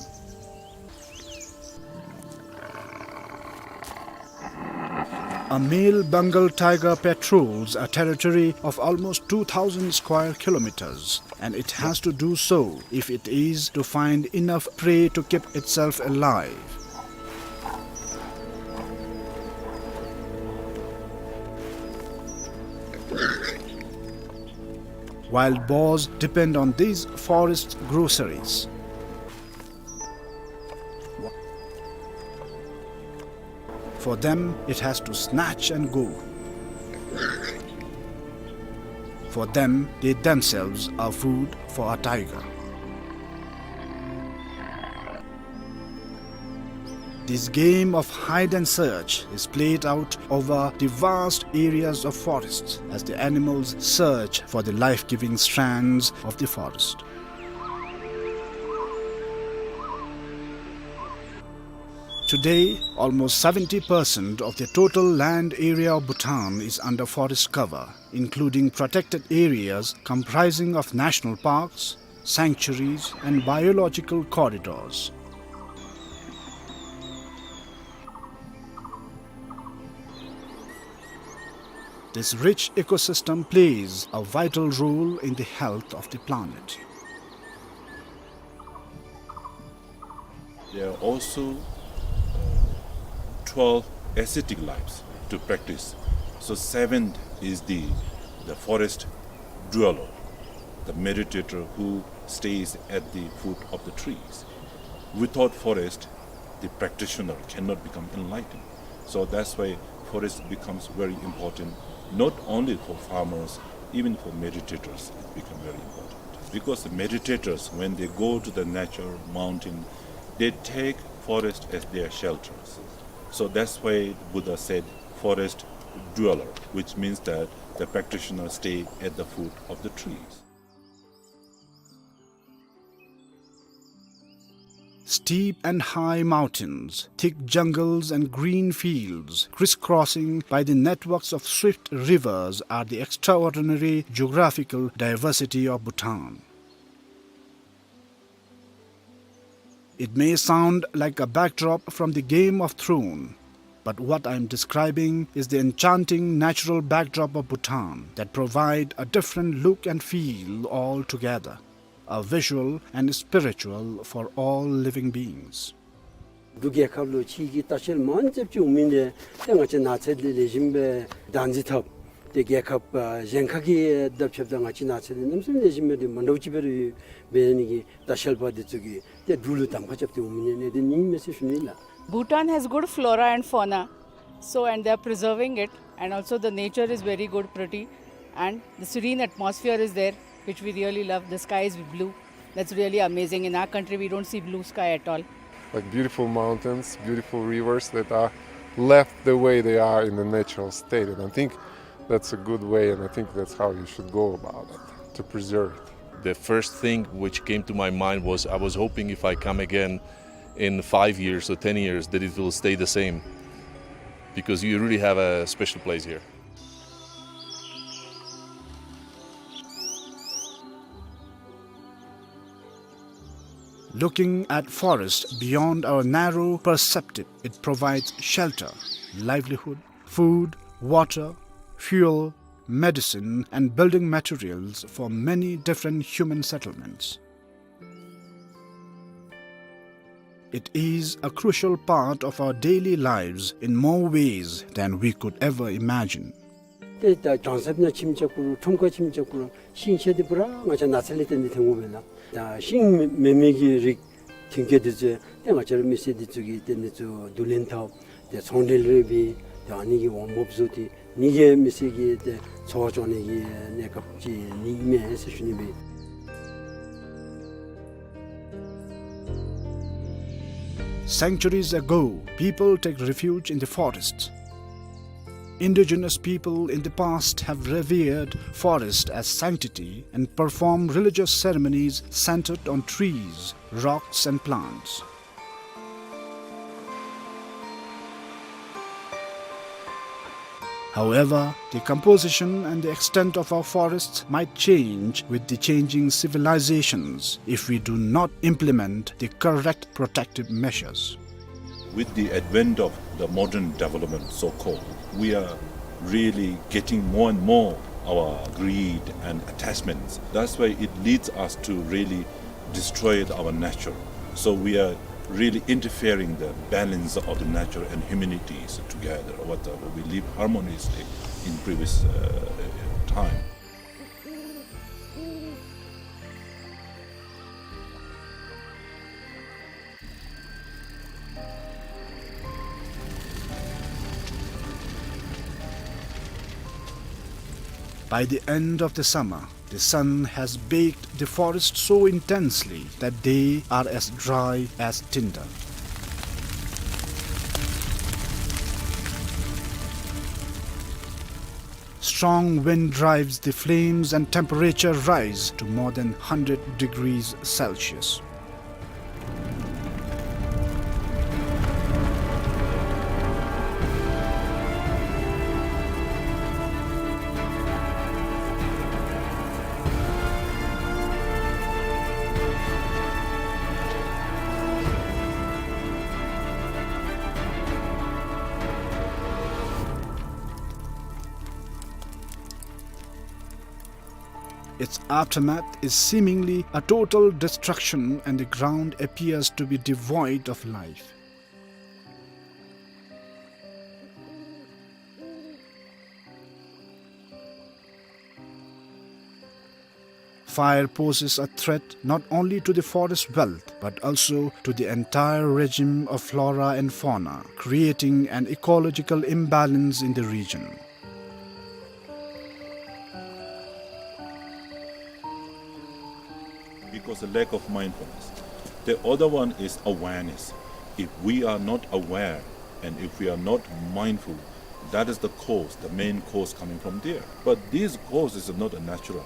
A male Bengal tiger patrols a territory of almost two thousand square kilometers, and it has to do so if it is to find enough prey to keep itself alive. Wild boars depend on these forest groceries. For them, it has to snatch and go. For them, they themselves are food for a tiger. This game of hide and search is played out over the vast areas of forests as the animals search for the life-giving strands of the forest. Today, almost seventy percent of the total land area of Bhutan is under forest cover, including protected areas comprising of national parks, sanctuaries, and biological corridors. This rich ecosystem plays a vital role in the health of the planet. There are also, uh, twelve ascetic lives to practice. So seventh is the, the forest dweller, the meditator who stays at the foot of the trees. Without forest, the practitioner cannot become enlightened. So that's why forest becomes very important, not only for farmers, even for meditators, it becomes very important. Because the meditators, when they go to the nature, mountain, they take forest as their shelters. So that's why Buddha said, "Forest dweller," which means that the practitioners stay at the foot of the trees. Steep and high mountains, thick jungles and green fields, crisscrossing by the networks of swift rivers, are the extraordinary geographical diversity of Bhutan. It may sound like a backdrop from the Game of Thrones, but what I am describing is the enchanting natural backdrop of Bhutan that provide a different look and feel altogether, a visual and spiritual for all living beings. འབྲུག་རྒྱལ་ཁབ་ལུ་ཕྱི་གི་ལྟ་བཤལ་མང་ཙམ་ཅིག་འོང་མི་འདི་ཏེ་ང་བཅས་ནགས་ཚལ་འདི་ལེགས་ཤོམ་སྦེ་བདག་འཛིན་འཐབ། ཏེ་རྒྱལ་ཁབ་ཨ་གཞན་ཁ་གི་དང་ཕྱདཔ་ད་ང་བཅས་ནགས་ཚལ་འདི་གནམ་མེད་ས་མེད་ལེགས་ཤོམ་སྦེ་འདི་མ་འདྲཝ་ཅིག་སྦེ་ར་ཡོད་པའི་ནི་གི་ལྟ་བཤལ་པ་འདི་ཚུ་གིས་ཏེ་འབྲུག་ལུ་གདམ་ཁ་རྐྱབ་སྟེ་འོང་མི་འདི་ཨ་ནི་འདི་ཨིན་མས་ཟེར་ཞུ་ནི་ལགས། Bhutan has good flora and fauna, so, and they are preserving it, and also the nature is very good, pretty, and the serene atmosphere is there, which we really love. The sky is blue. That's really amazing. In our country, we don't see blue sky at all. Like beautiful mountains, beautiful rivers that are left the way they are in the natural state. And I think that's a good way, and I think that's how you should go about it, to preserve it. The first thing which came to my mind was, I was hoping if I come again in five years or ten years that it will stay the same, because you really have a special place here. Looking at forest beyond our narrow perspective, it provides shelter, livelihood, food, water, fuel, medicine, and building materials for many different human settlements. It is a crucial part of our daily lives in more ways than we could ever imagine. ཏེ་ད་གྲང་ཟམ་ནང་ཁྱིམ་རྐྱབ་དགོ་རུང་ཁྲོམ་ཁར་ཁྱིམ་རྐྱབ་དགོ་རུང་ཤིང་ཆས་འདི་པུ་ར་ང་བཅས་ནགས་ཚལ་ལས་བརྟེན་ཏེ་ཐོན་དགོ་པས་ལགས། ད་ཤིང་མེད་མི་གི་རིགས་ཐོན་སྐྱེད་འདི་ཚུ་ཏེ་ང་བཅས་ར་མི་སེར་འདི་ཚུ་གིས་ཏེ་འདི་ཚུ་བསྡུ་ལེན་འཐབ། ཏེ་ཚོང་འབྲེལ་རེ་འབད། ཏེ་ཨ་ནི་གི་འོང་འབབ་བཟོ་སྟེ་ནི་གི་མི་སེར་གྱི་ཏེ་འཚོ་བ་སྐྱོང་ནི་གི་གནས་སྐབས་ཅིག་ནི་ཨིན་མས་ཟེར་ཞུ་ནི་སྦེ། Centuries ago, people take refuge in the forest. Indigenous people in the past have revered forest as sanctity and performed religious ceremonies centered on trees, rocks, and plants. However, the composition and the extent of our forests might change with the changing civilizations if we do not implement the correct protective measures. With the advent of the modern development, so-called, we are really getting more and more our greed and attachments. That's why it leads us to really destroy our nature. So we are really interfering the balance of the nature and humanities together, what, uh, we live harmoniously in previous, uh, time. By the end of the summer, the sun has baked the forest so intensely that they are as dry as tinder. Strong wind drives the flames and temperature rise to more than hundred degrees Celsius. Its aftermath is seemingly a total destruction, and the ground appears to be devoid of life. Fire poses a threat not only to the forest wealth, but also to the entire regime of flora and fauna, creating an ecological imbalance in the region. Because the lack of mindfulness. The other one is awareness. If we are not aware and if we are not mindful, that is the cause, the main cause coming from there. But these causes are not a natural.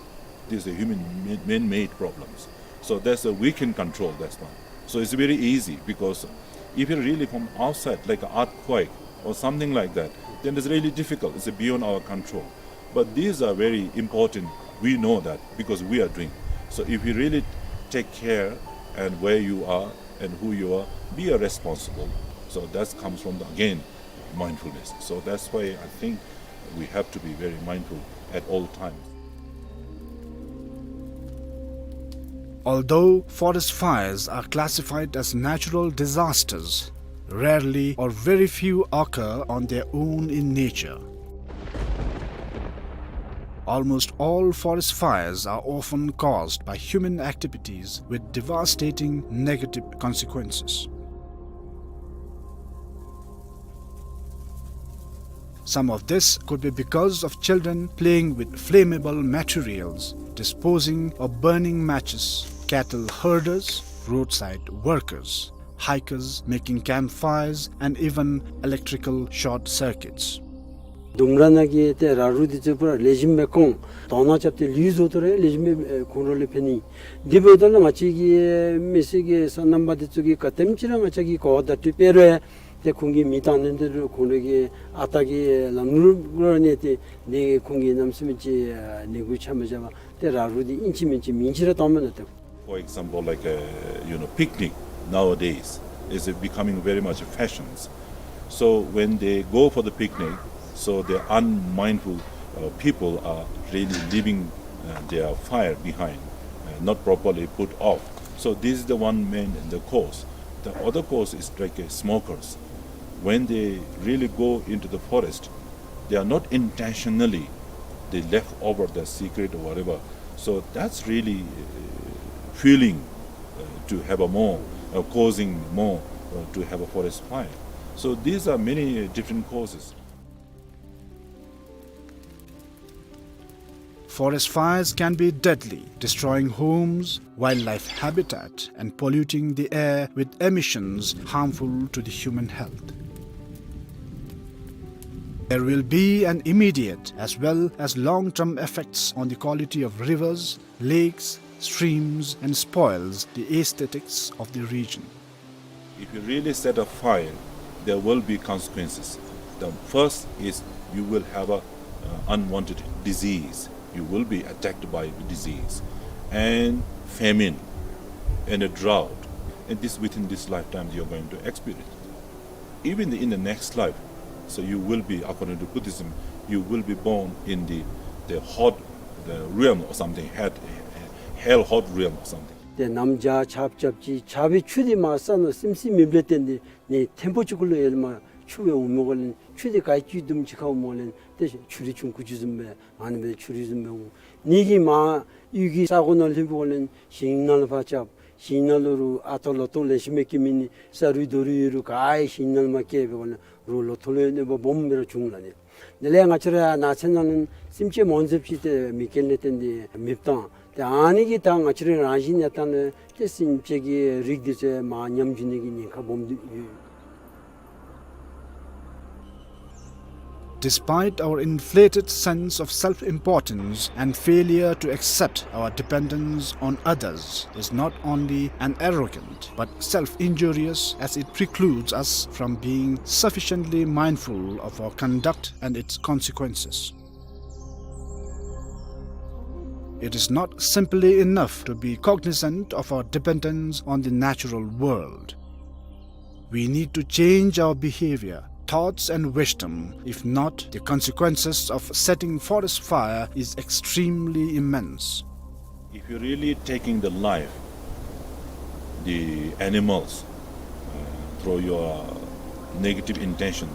These are human ma-, man-made problems. So that's a, we can control that one. So it's very easy, because if you really from outside, like an earthquake or something like that, then it's really difficult. It's beyond our control. But these are very important. We know that because we are doing. So if you really take care and where you are and who you are, be a responsible. So that comes from the, again, mindfulness. So that's why I think we have to be very mindful at all times. Although forest fires are classified as natural disasters, rarely or very few occur on their own in nature. Almost all forest fires are often caused by human activities with devastating negative consequences. Some of this could be because of children playing with flammable materials, disposing or burning matches, cattle herders, roadside workers, hikers making campfires, and even electrical short circuits. ལྡུམ་ར་ནང་གི་ཏེ་ར་རུ་འདི་ཚུ་པུ་ར་ལེགས་ཤོམ་མེད་ཁོང་དོ་སྣང་རྐྱབ་སྟེ་ལུས་བཟོ་དོ་རུང་ལེགས་ཤོམ་མེད་ཁོང་ར་ལུ་ཕན་ནི། དེ་འབདཝ་ད་ལུ་ང་བཅས་ཀྱི་མི་སེར་གྱི་སོ་ནམ་པ་འདི་ཚུ་གིས་ག་དེམ་ཅིག་ར་ང་བཅས་ཀྱིས་གོ་བརྡ་སྤྲོད་པ་རུང་ཏེ་ཁོང་གིས་མེ་བཏང་ནི་འདི་རུང་ཁོང་ར་གི་ཨ་རྟག་གི་ལམ་ལུགས་ལུ་གནས་ཏེ་ནི་ཁོང་གིས་གནམ་མེད་ས་མེད་ཅིག་ནད་འབུ་ཆ་མ་བཞག་པར་ཏེ་ར་རུ་འདི་ཨིན་ཅི་མིན་ཅི་མིང་ཅིག་ར་བཏངམ་མས་ལགས་ཏེ། For example, like, uh, you know, picnic nowadays is becoming very much a fashions. So when they go for the picnic, so the unmindful, uh, people are really leaving, uh, their fire behind, uh, not properly put off. So this is the one main, the cause. The other cause is like, uh, smokers. When they really go into the forest, they are not intentionally, they left over the cigarette or whatever. So that's really, uh, fueling, uh, to have a more, uh, causing more, uh, to have a forest fire. So these are many, uh, different causes. Forest fires can be deadly, destroying homes, wildlife habitat, and polluting the air with emissions harmful to the human health. There will be an immediate as well as long-term effects on the quality of rivers, lakes, streams, and spoils the aesthetics of the region. If you really set a fire, there will be consequences. The first is you will have a, uh, unwanted disease. You will be attacked by the disease and famine and a drought. And this, within this lifetime, you're going to experience. Even in the next life, so you will be, according to Buddhism, you will be born in the, the hot, the realm or something, hell, hell hot realm or something. ཏེ་གནམ་བྱཱར་ཆརཔ་རྐྱབ་ཅི། ཆར་པའི་ཆུ་འདི་མར་ས་ནང་སིམ་སིམ་མེདཔ་ལས་བརྟེན་ཏེ་ནི་ཐེམ་པོ་ཅིག་གུ་ལུ་ཡར་མར་ཆུ་སྦེ་འོངམ་འོང་ལས་ཆུ་འདི་ག་ཅི་དུམ་ཅིག་ཁར་འོངམ་འོང་ལས་ཏེ་ཆུ་རུད་ཆུང་ཀུ་ཅིག་བཟུམ་སྦེ་ཨ་ནི་སྦེ་ཆུ་རུད་བཟུམ་སྦེ་འོང་། ནི་གིས་མར་གཡུས་ཀྱི་ས་གོ་ནང་ལྷོདཔ་འོང་ལས་ཞིང་ནང་ལུ་ཕར་རྐྱབ། ཞིང་ནང་ལུ་རུང་ཨ་རྟག་ལོ་ཐོག་ལེགས་ཤོམ་སྦེ་སྐྱེ་མི་ནི་ས་རུད་རྡོ་རུད་ཡོད་རུང་ག་ཡང་ཞིང་ནང་མར་སྐྱེ་འབད་འོང་ལས་རུང་ལོ་ཐོག་ལུ་གནོད་པ་སྦོམ་སྦེ་ར་འབྱུང་ལགས་ནི། དེ་ལས་ང་བཅས་ར་ནགས་ཚལ་ནང་ལུ་སེམས་ཅན་མང་ཙམ་ཅིག་ཏེ་མེ་རྐྱེན་ལས་བརྟེན་ཏེ་མེདཔ་བཏང་། ཏེ་ཨ་ནི་གིས་ད་ང་བཅས་ར་རང་བཞིན་གནས་སྟངས་ལུ་ཏེ་སེམས་ཅན་གྱི་རིགས་འདི་ཚུ་མར་ཉམས་འགྱོ་ནི་གི་ཉེན་ཁ་སྦོམ་འདུག་ཡོད། Despite our inflated sense of self-importance and failure to accept our dependence on others is not only an arrogant but self-injurious, as it precludes us from being sufficiently mindful of our conduct and its consequences. It is not simply enough to be cognizant of our dependence on the natural world. We need to change our behavior, thoughts and wisdom. If not, the consequences of setting forest fire is extremely immense. If you're really taking the life, the animals, uh, through your negative intention,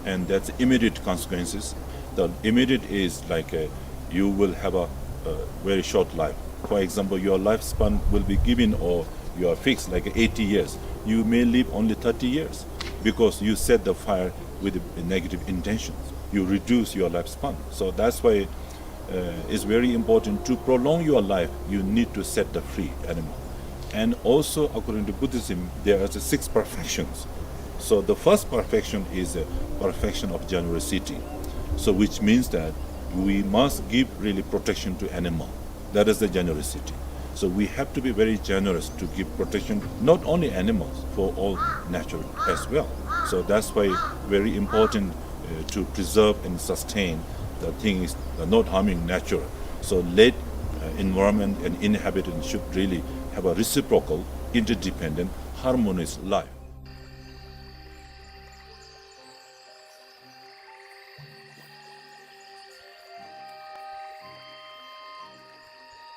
and that's immediate consequences. The immediate is like, uh, you will have a, a very short life. For example, your lifespan will be given or you are fixed like eighty years. You may live only thirty years because you set the fire with the negative intentions. You reduce your lifespan. So that's why uh, it's very important to prolong your life. You need to set the free animal. And also, according to Buddhism, there are the six perfections. So the first perfection is a perfection of generosity. So which means that we must give really protection to animal. That is the generosity. So we have to be very generous to give protection, not only animals, for all nature as well. So that's why very important, uh, to preserve and sustain the thing is the not harming nature. So let, uh, environment and inhabitant should really have a reciprocal, interdependent, harmonious life.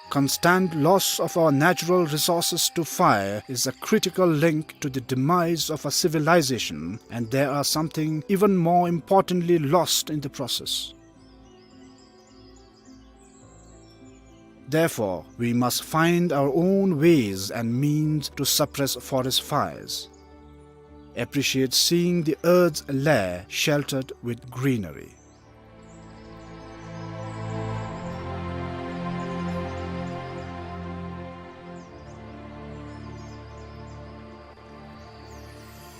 Constant loss of our natural resources to fire is a critical link to the demise of a civilization, and there are something even more importantly lost in the process. Therefore, we must find our own ways and means to suppress forest fires. Appreciate seeing the earth's lair sheltered with greenery.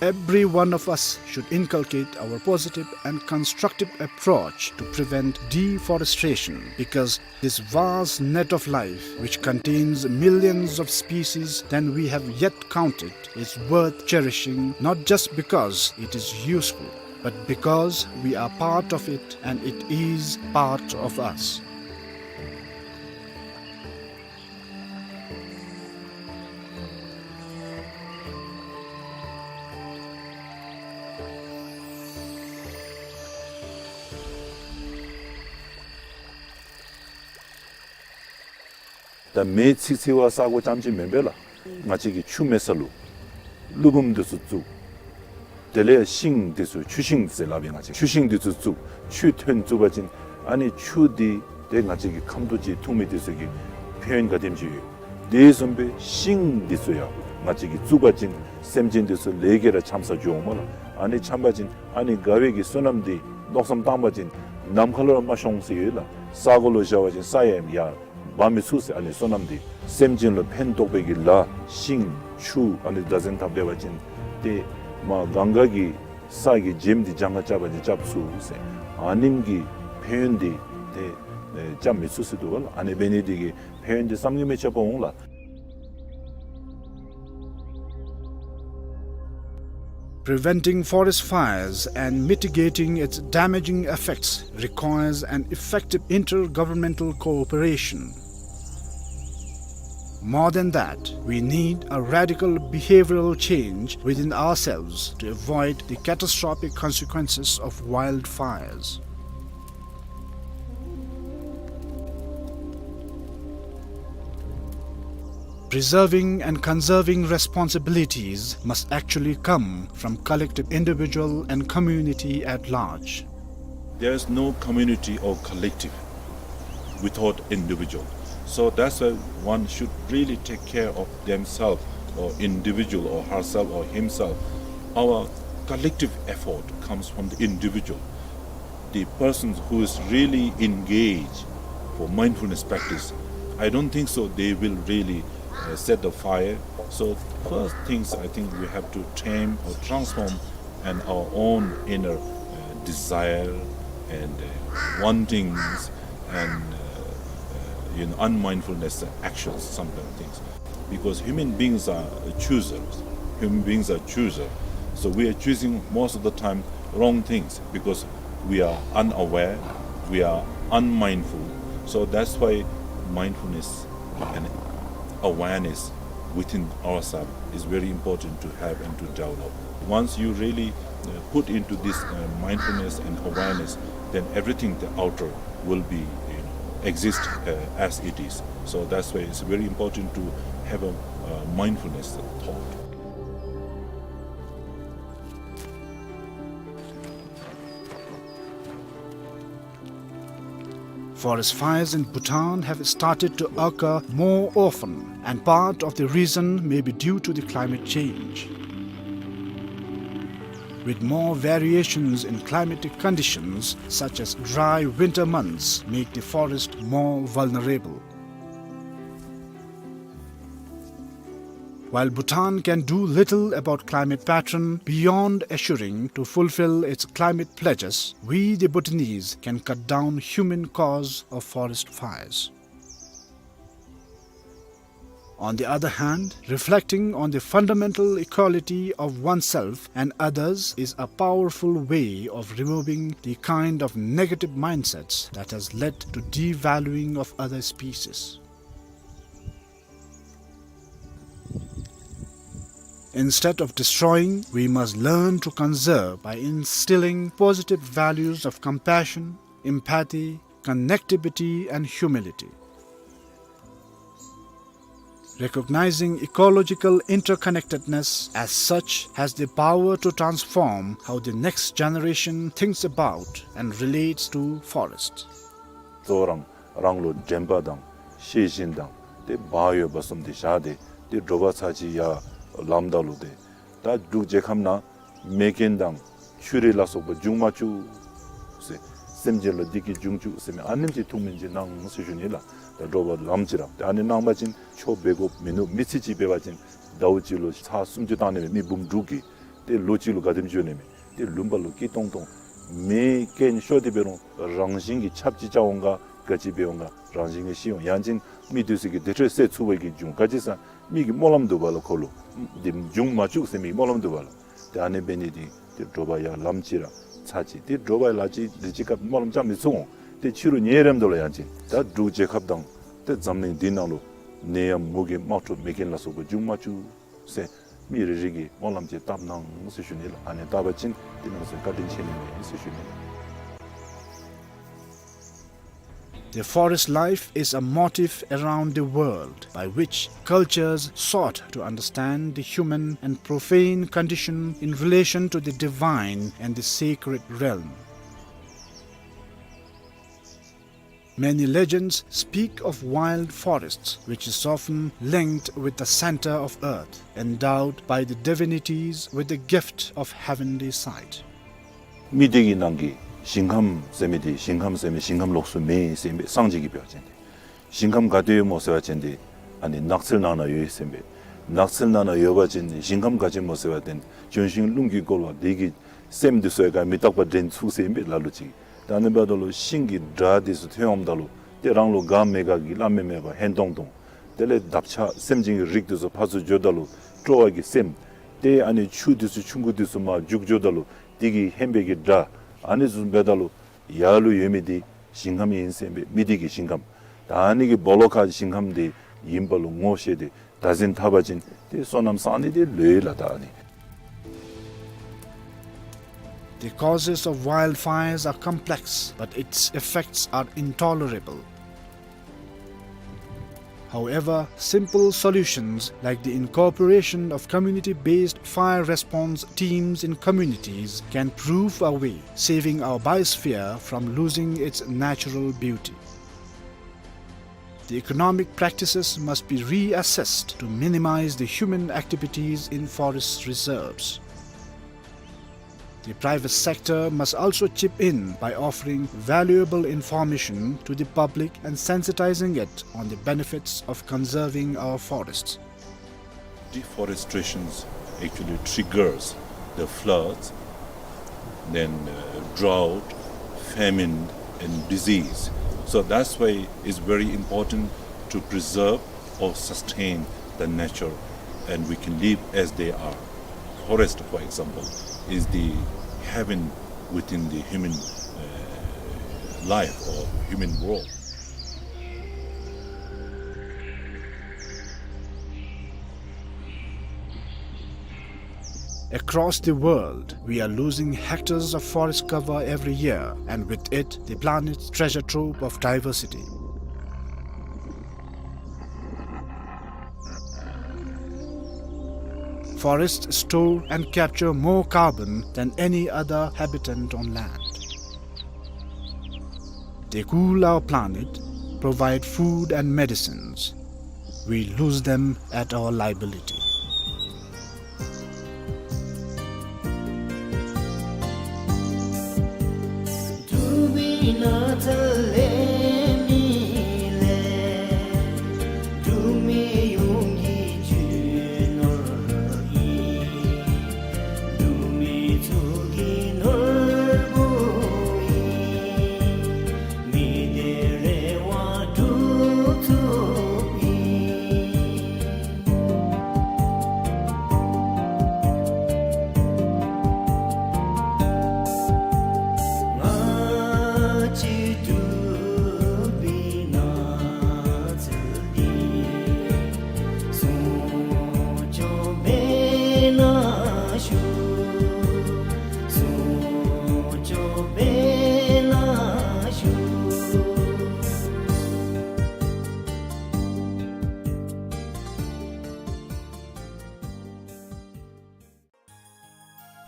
Every one of us should inculcate our positive and constructive approach to prevent deforestation, because this vast net of life, which contains millions of species than we have yet counted, is worth cherishing, not just because it is useful, but because we are part of it and it is part of us. ད་མེ་འཚིག་འཚིག་པ་ས་གོ་རྐྱངམ་ཅིག་མེན་པས་ལགས། ང་བཅས་ཀྱིས་ཆུ་མེད་ས་ལུ་ཀླུ་འབུམ་འདི་ཚུ་བཙུགས། དེ་ལས་ཤིང་འདི་ཚུ་ཆུ་ཤིང་ཟེར་སླབ་ཨིན། ང་བཅས་ཆུ་ཤིང་འདི་ཚུ་བཙུགས། ཆུ་ཐོན་བཙུགས་པ་ཅིན་ཨ་ནི་ཆུ་འདི་ཏེ་ང་བཅས་ཀྱི་ཁམ་ཐོག་ཅིག་འཐུང་མི་འདི་ཚུ་གི་ཕན་ཡོན་ག་དེམ་ཅིག་ཡོད། དེ་བཟུམ་སྦེ་ཤིང་འདི་ཚུ་ཡང་ང་བཅས་ཀྱིས་བཙུགས་པ་ཅིན་སེམས་ཅན་འདི་ཚུ་ལས་ཀྱི་ར་འཆམ་ས་འགྱོཝ་མས་ལགས། ཨ་ནི་འཆམ་པ་ཅིན་ཨ་ནི་དགའ་བའི་གི་བསོད་ནམས་འདི་མནོ་བསམ་བཏང་པ་ཅིན་ནམ་མཁའ་ལུ་ར་མ་ཤོང་ཟེར་ཡོད་ལགས། ས་གོ་ལུ་བཞག་པ་ཅིན་ས་ཡང་ཡར་འབག་མི་ཚུགས་ཟེར། ཨ་ནི་བསོད་ནམས་འདི་སེམས་ཅན་ལུ་ཕན་ཐོགས་པའི་གི་ལཱ་ཤིང་ཆུ་ཨ་ནི་བདག་འཛིན་འཐབ་སྡོད་པ་ཅིན་ཏེ་མར་གངྒཱ་གི་ས་གི་བྱེམ་འདི་གྱངས་ཁ་རྐྱབ་པ་ཅིན་རྐྱབ་ཚུགས་ཟེར། ཨ་ནེམ་གི་ཕན་ཡོན་འདི་ཏེ་ཨེ་རྐྱབ་མི་ཚུགས་ཟེར་འདུག་པ་ལགས། ཨ་ནི་འབད་ནི་འདི་གིས་ཕན་ཡོན་འདི་བསམ་གྱིས་མི་ཁྱབ་པ་འོང་ལགས། Preventing forest fires and mitigating its damaging effects requires an effective intergovernmental cooperation. More than that, we need a radical behavioral change within ourselves to avoid the catastrophic consequences of wildfires. Preserving and conserving responsibilities must actually come from collective individual and community at large. There is no community or collective without individual. So that's why one should really take care of themselves or individual or herself or himself. Our collective effort comes from the individual. The person who is really engaged for mindfulness practice, I don't think so they will really, uh, set the fire. So first things, I think we have to tame or transform and our own inner, uh, desire and, uh, wantings and, uh, uh, you know, unmindfulness actions, some kind of things. Because human beings are choosers. Human beings are choosers. So we are choosing most of the time wrong things because we are unaware, we are unmindful. So that's why mindfulness and awareness within ourselves is very important to have and to develop. Once you really, uh, put into this, uh, mindfulness and awareness, then everything the outer will be, you know, exist, uh, as it is. So that's why it's very important to have a, uh, mindfulness thought. Forest fires in Bhutan have started to occur more often, and part of the reason may be due to the climate change, with more variations in climatic conditions, such as dry winter months, make the forest more vulnerable. While Bhutan can do little about climate pattern beyond assuring to fulfill its climate pledges, we the Bhutanese can cut down human cause of forest fires. On the other hand, reflecting on the fundamental equality of oneself and others is a powerful way of removing the kind of negative mindsets that has led to devaluing of other species. Instead of destroying, we must learn to conserve by instilling positive values of compassion, empathy, connectivity, and humility. Recognizing ecological interconnectedness as such has the power to transform how the next generation thinks about and relates to forests. གཙོ་བོ་རང་རང་ལུ་དྲན་པ་དང་ཤེས་བཞིན་དང་ཏེ་བག་ཡོད་པ་གསུམ་དེ་བཞག་སྟེ་ཏེ་དྲོ་པ་ཚར་གཅིག་ཡར་ལངམ་ད་ལུ་ཏེ་ད་འབྲུག་རྒྱལ་ཁབ་ནང་མེ་རྐྱེན་དང་ཆུ་རུད་ལ་སོགས་པ་འབྱུང་མ་བཅུག་ཟེར། སེམས་ཅན་ལུ་བདེ་སྐྱིད་འབྱུང་བཅུག་ཟེར་མི་ཨ་ནེམ་ཅིག་ཐུགས་སྨོན་ཅིག་གནང་ཟེར་ཞུ་ནི་ལགས། ད་དྲོ་པ་ལངམ་ཅིག་ར་ཏེ་ཨ་ནི་གནང་པ་ཅིན་ཆོ་འབད་དགོཔ་མིན་འདུག། མི་ཚེ་གཅིག་འབད་བ་ཅིན་ཟླཝ་གཅིག་ལུ་ཚར་སུམ་ཅུ་བཏང་ནི་མས། མི་འབུམ་དྲུག་གིས་ཏེ་ལོ་གཅིག་ལུ་ག་དེམ་འགྱོ་ནི་མས། ཏེ་ལུང་པ་ལུ་སྐྱིད་ཏོང་ཏོ། མེ་རྐྱེན་ཤོར་ཏེ་འབད་རུང་རང་བཞིན་གྱིས་ཆརཔ་ཅིག་རྐྱབ་འོང་ག་ག་ཅི་འབད་འོང་ག་རང་བཞིན་གྱིས་ཤི་འོང་། ཡང་ཅིན་མི་འདི་ཚུ་གིས་དེ་འཕྲོ་སེལ་ཚུགས་པའི་གི་འབྱུང་ག་ཅི་ཟེར་མི་གི་སྨོན་ལམ་འདུག་པ་ལགས། ཁོ་ལུ་དེ་འབྱུང་མ་བཅུག་ཟེར་མི་གི་སྨོན་ལམ་འདུག་པ་ལགས། ཏེ་ཨ་ནི་འབད་ནི་དེ་ཏེ་དྲོ་པ་ཡར་ལངམ་ཅིག་ར་ཚར་གཅིག་ཏེ་དྲོ་པ་ལ་ཅིག་དེ་ཅིག་སྐབས་སྨོན་ལམ་རྐྱབ་མི་ཚུགས་འོང་། ཏེ་ཕྱི་རུ་ཉལ་རནམ་ད་ལུ་ཡང་ཅིན་ད་འབྲུག་རྒྱལ་ཁབ་དང་ཏེ་འཛམ་གླིང་འདི་ནང་ལུ་ནད་ཡམས་མུ་གེ་དམག་འཁྲུག་མེ་རྐྱེན་ལ་སོགས་པ་འབྱུང་མ་བཅུག་ཟེར་མི་རེ་རེ་གིས་སྨོན་ལམ་ཅིག་བཏབ་གནང་ཟེར་ཞུ་ནི་ལགས། ཨ་ནི་བཏབ་པ་ཅིན་དེ་ནང་སེ་བཀའ་དྲིན་ཆེ་ནི་མས་ཟེར་ཞུ་ནི་ལགས། The forest life is a motif around the world by which cultures sought to understand the human and profane condition in relation to the divine and the sacred realm. Many legends speak of wild forests, which is often linked with the center of earth, endowed by the divinities with the gift of heavenly sight. མི་སྡེ་གི་ནང་གི་ཞིང་ཁམས་ཟེར་མི་དེ་ཞིང་ཁམས་ཟེར་མི་ཞིང་ཁམས་ལོགས་སུ་མེད་ཟེར་ཨིན་པས། སངས་རྒྱས་ཀྱིས་འབད་བ་ཅིན་ཏེ་ཞིང་ཁམས་ག་ཏེ་ཡོདཔ་སྨོ་ཟེར་བ་ཅིན་ཏེ་ཨ་ནི་ནགས་ཚལ་ནང་ན་ཡོད་ཟེར་ཨིན་པས། ནགས་ཚལ་ནང་ན་ཡོད་པ་ཅིན་ཞིང་ཁམས་ག་ཅི་སྨོ་ཟེར་བ་ཅིན་ལྗོན་ཤིང་རླུང་གིས་བསྐོར་བ་དེ་གི་སེམས་དེ་ཚུ་ཡང་ག་མི་རྟག་པ་དྲན་ཚུགས་ཟེར་ཨིན་པས་ལ་ལུ་ཅིག། ད་ཨ་ནི་འབདཝ་ད་ལུ་ཤིང་གི་སྒྲ་དེ་ཚུ་ཐོན་འོངམ་ད་ལུ་ཏེ་རང་ལུ་དགའ་མི་དགའ་གི་སླབ་མི་མེད་པར་ཧན་ཏོང་ཏོ། དེ་ལས་འདབ་ཆགས་སེམས་ཅན་གྱི་རིགས་དེ་ཚུ་ཕར་ཚུར་འགྱོཝ་ད་ལུ་སྤྲོ་བ་གི་སེམས། ཏེ་ཨ་ནི་ཆུ་དེ་ཚུ་ཆུང་ཀུ་དེ་ཚུ་མར་རྒྱུག་འགྱོཝ་ད་ལུ་དེ་གི་ཧན་པའི་གི་སྒྲ། ཨ་ནི་ཚུ་འབདཝ་ད་ལུ་ཡར་ལུ་ཡོད་མི་དེ་ཞིང་ཁམས་ཨིན་ཟེར་ཨིན་པས། མི་སྡེ་གི་ཞིང་ཁམས། ད་ཨ་ནི་གི་སྦོ་ལོགས་ཁར་ཞིང་ཁམས་དེ་ཨིནམ་ལུ་ངོ་ཤེས་ཏེ་བདག་འཛིན་འཐབ་པ་ཅིན་ཏེ་བསོད་ནམས་བསག་ནི་དེ་ལོས་ལགས། ད་ཨ་ནི། The causes of wildfires are complex, but its effects are intolerable. However, simple solutions like the incorporation of community-based fire response teams in communities can prove a way, saving our biosphere from losing its natural beauty. The economic practices must be reassessed to minimize the human activities in forest reserves. The private sector must also chip in by offering valuable information to the public and sensitizing it on the benefits of conserving our forests. Deforestation actually triggers the floods, then, uh, drought, famine, and disease. So that's why it's very important to preserve or sustain the nature, and we can live as they are. Forest, for example, is the heaven within the human, uh, life or human world. Across the world, we are losing hectares of forest cover every year, and with it, the planet's treasure trove of diversity. Forests store and capture more carbon than any other habitant on land. They cool our planet, provide food and medicines. We lose them at our liability.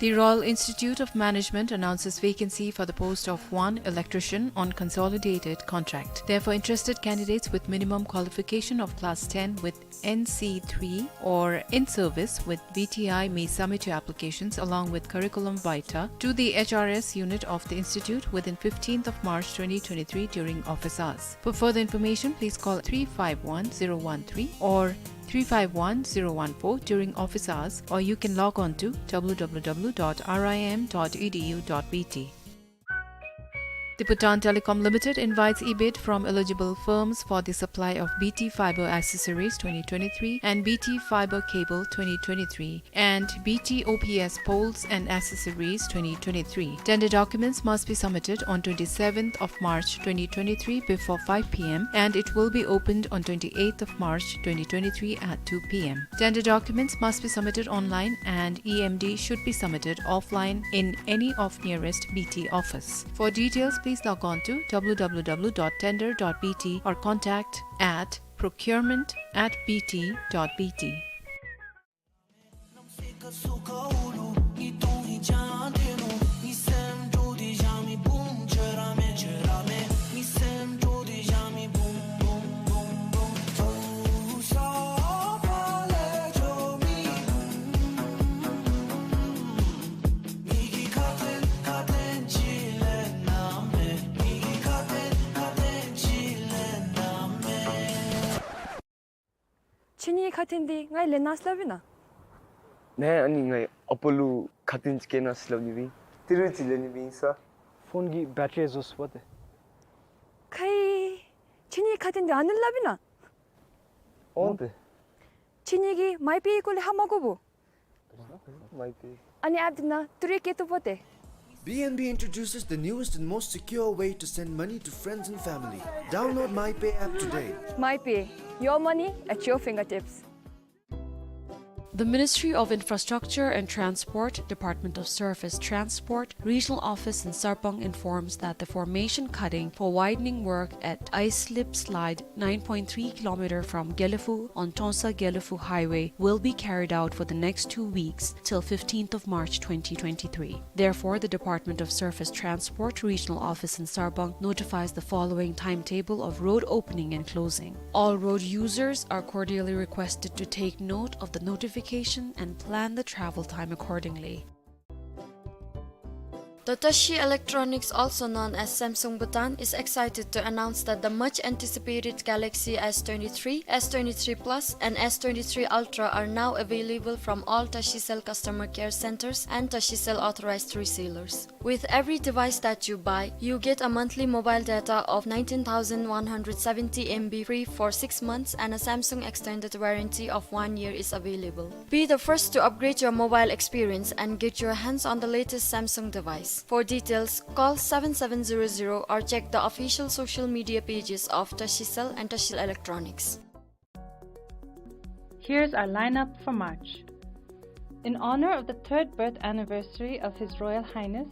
The Royal Institute of Management announces vacancy for the post of one electrician on consolidated contract. Therefore, interested candidates with minimum qualification of class ten with N C three or in service with B T I may submit your applications along with curriculum vitae to the H R S unit of the institute within fifteenth of March twenty twenty-three during office hours. For further information, please call three five one zero one three or three five one zero one four during office hours, or you can log on to W W W dot R I M dot E D U dot B T. The Bhutan Telecom Limited invites e-bid from eligible firms for the supply of B T Fiber Accessories twenty twenty-three and B T Fiber Cable twenty twenty-three and B T O P S Poles and Accessories twenty twenty-three. Tender documents must be submitted on twenty-seventh of March twenty twenty-three before five P M, and it will be opened on twenty-eighth of March twenty twenty-three at two P M. Tender documents must be submitted online and E M D should be submitted offline in any of nearest B T office. For details, please log on to W W W dot tender dot B T or contact at procurement at B T dot B T. ཁྱེད་གཉིས་ཁ་འཕྲིན་འདི་ང་ལེན་གནང་སླབ་ཨིན་ན། ནེ་ཨ་ནི་ང་ཨ་པ་ལུ་ཁ་འཕྲིན་ཅིག་བསྐྱལ་གནང་ཟེར་སླབ་ནི་སྦེ་ཨིན། ཏི་རུ་ཅིག་ལེན་ནི་སྦེ་ཨིན་ས། ཕོན་གྱི་བེ་ཊ་རི་རྫོགས་སོཔ་ཏེ། ཁའི། ཁྱེད་གཉིས་ཁ་འཕྲིན་འདི་ཨ་ནི་སླབ་ཨིན་ན། འོང་ཏེ། ཁྱེད་གཉིས་ཀྱིས་མའི་པེ་སྐོར་ལས་ཧ་མ་གོ་བོ། མའི་པེ། ཨ་ནི་ཨེཔ་འདི་ནང་ཏི་རུ་བསྐྱལ་བཏུབ་པ་ཏེ། B N B introduces the newest and most secure way to send money to friends and family. Download MyPay app today. MyPay, your money at your fingertips. The Ministry of Infrastructure and Transport, Department of Surface Transport, Regional Office in Sarpang informs that the formation cutting for widening work at Ice Slip Slide nine point three kilometer from Gelephu on Tongsa-Gelephu Highway will be carried out for the next two weeks till fifteenth of March twenty twenty-three. Therefore, the Department of Surface Transport Regional Office in Sarpang notifies the following timetable of road opening and closing. All road users are cordially requested to take note of the notification and plan the travel time accordingly. The Tashi Electronics, also known as Samsung Bhutan, is excited to announce that the much anticipated Galaxy S twenty-three, S twenty-three Plus, and S twenty-three Ultra are now available from all Tashicell customer care centers and Tashicell authorized resellers. With every device that you buy, you get a monthly mobile data of nineteen thousand one hundred seventy M B free for six months and a Samsung extended warranty of one year is available. Be the first to upgrade your mobile experience and get your hands on the latest Samsung device. For details, call seven seven zero zero or check the official social media pages of Tashicell and Tashicell Electronics. Here's our lineup for March. In honor of the third birth anniversary of His Royal Highness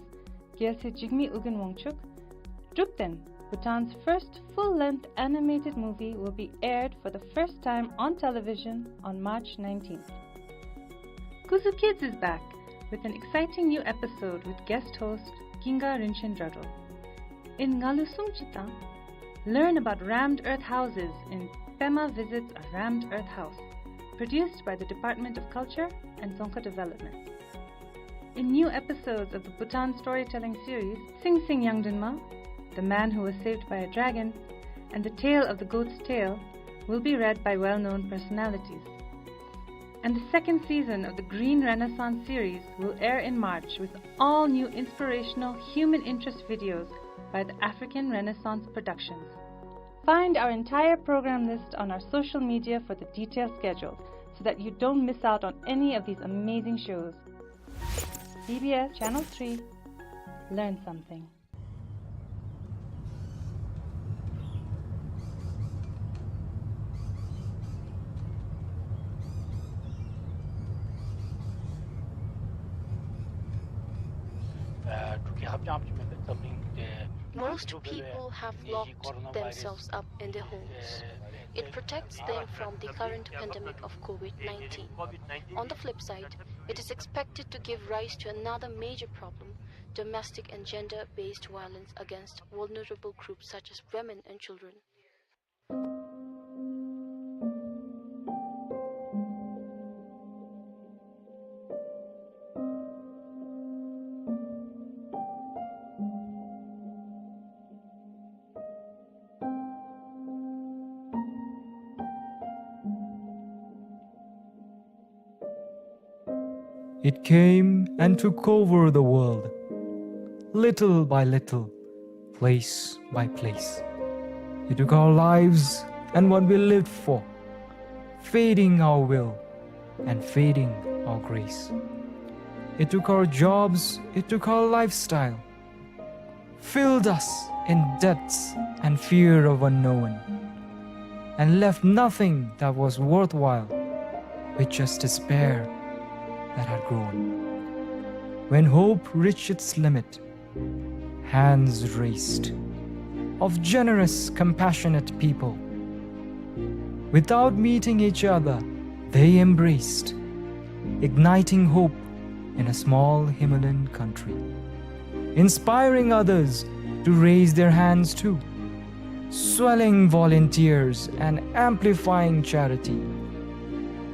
Gyalse Jigme Ugin Wangchuck, Drukten, Bhutan's first full-length animated movie, will be aired for the first time on television on March nineteenth. Kuzu Kids is back with an exciting new episode with guest host Ginga Rinchen Jadrol. In Ngalu Sum Chitang, learn about rammed earth houses in Pema Visits a Rammed Earth House, produced by the Department of Culture and Dzongkha Development. In new episodes of the Bhutan storytelling series, Sing Sing Yangdinma, The Man Who Was Saved by a Dragon, and The Tale of the Goat's Tail will be read by well-known personalities. And the second season of the Green Renaissance series will air in March with all new inspirational human interest videos by the African Renaissance Productions. Find our entire program list on our social media for the detailed schedule so that you don't miss out on any of these amazing shows. B B S Channel three, learn something. Most people have locked themselves up in their homes. It protects them from the current pandemic of COVID nineteen. On the flip side, it is expected to give rise to another major problem, domestic and gender-based violence against vulnerable groups such as women and children. It came and took over the world, little by little, place by place. It took our lives and what we lived for, fading our will and fading our grace. It took our jobs, it took our lifestyle, filled us in debts and fear of unknown, and left nothing that was worthwhile, with just despair that had grown. When hope reached its limit, hands raised of generous, compassionate people. Without meeting each other, they embraced, igniting hope in a small Himalayan country, inspiring others to raise their hands too, swelling volunteers and amplifying charity,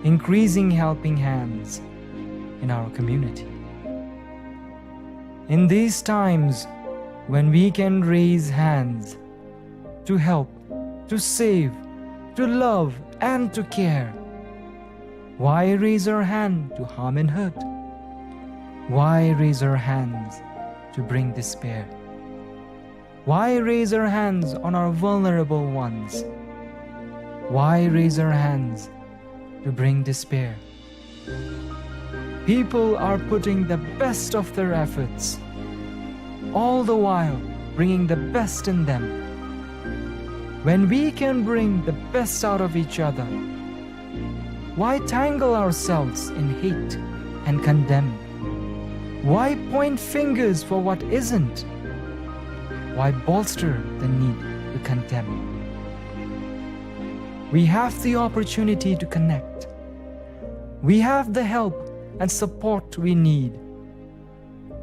increasing helping hands in our community. In these times, when we can raise hands to help, to save, to love, and to care, why raise our hand to harm and hurt? Why raise our hands to bring despair? Why raise our hands on our vulnerable ones? Why raise our hands to bring despair? People are putting the best of their efforts, all the while bringing the best in them. When we can bring the best out of each other, why tangle ourselves in hate and condemn? Why point fingers for what isn't? Why bolster the need to condemn? We have the opportunity to connect. We have the help and support we need.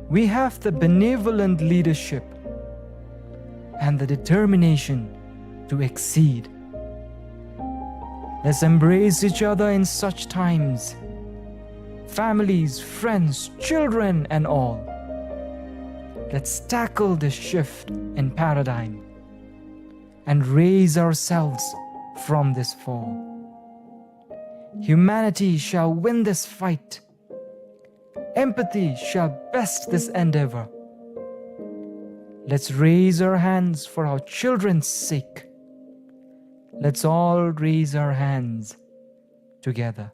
We have the benevolent leadership and the determination to exceed. Let's embrace each other in such times. Families, friends, children, and all. Let's tackle this shift in paradigm and raise ourselves from this fall. Humanity shall win this fight. Empathy shall best this endeavor. Let's raise our hands for our children's sake. Let's all raise our hands together.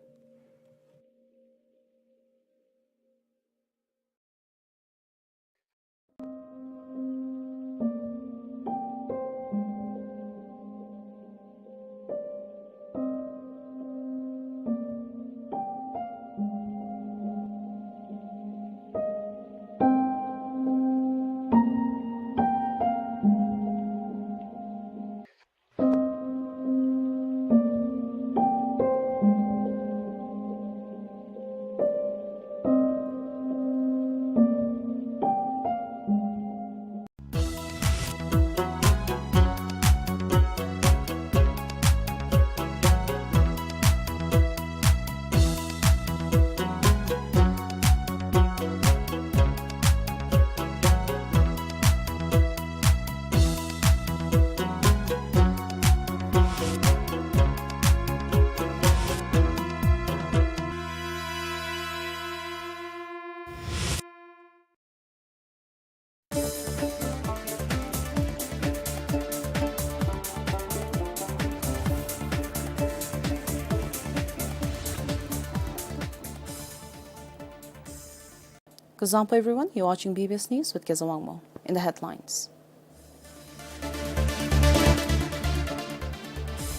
Kuzuzangpo everyone, you're watching B B S News with Keza Wangmo. In the headlines.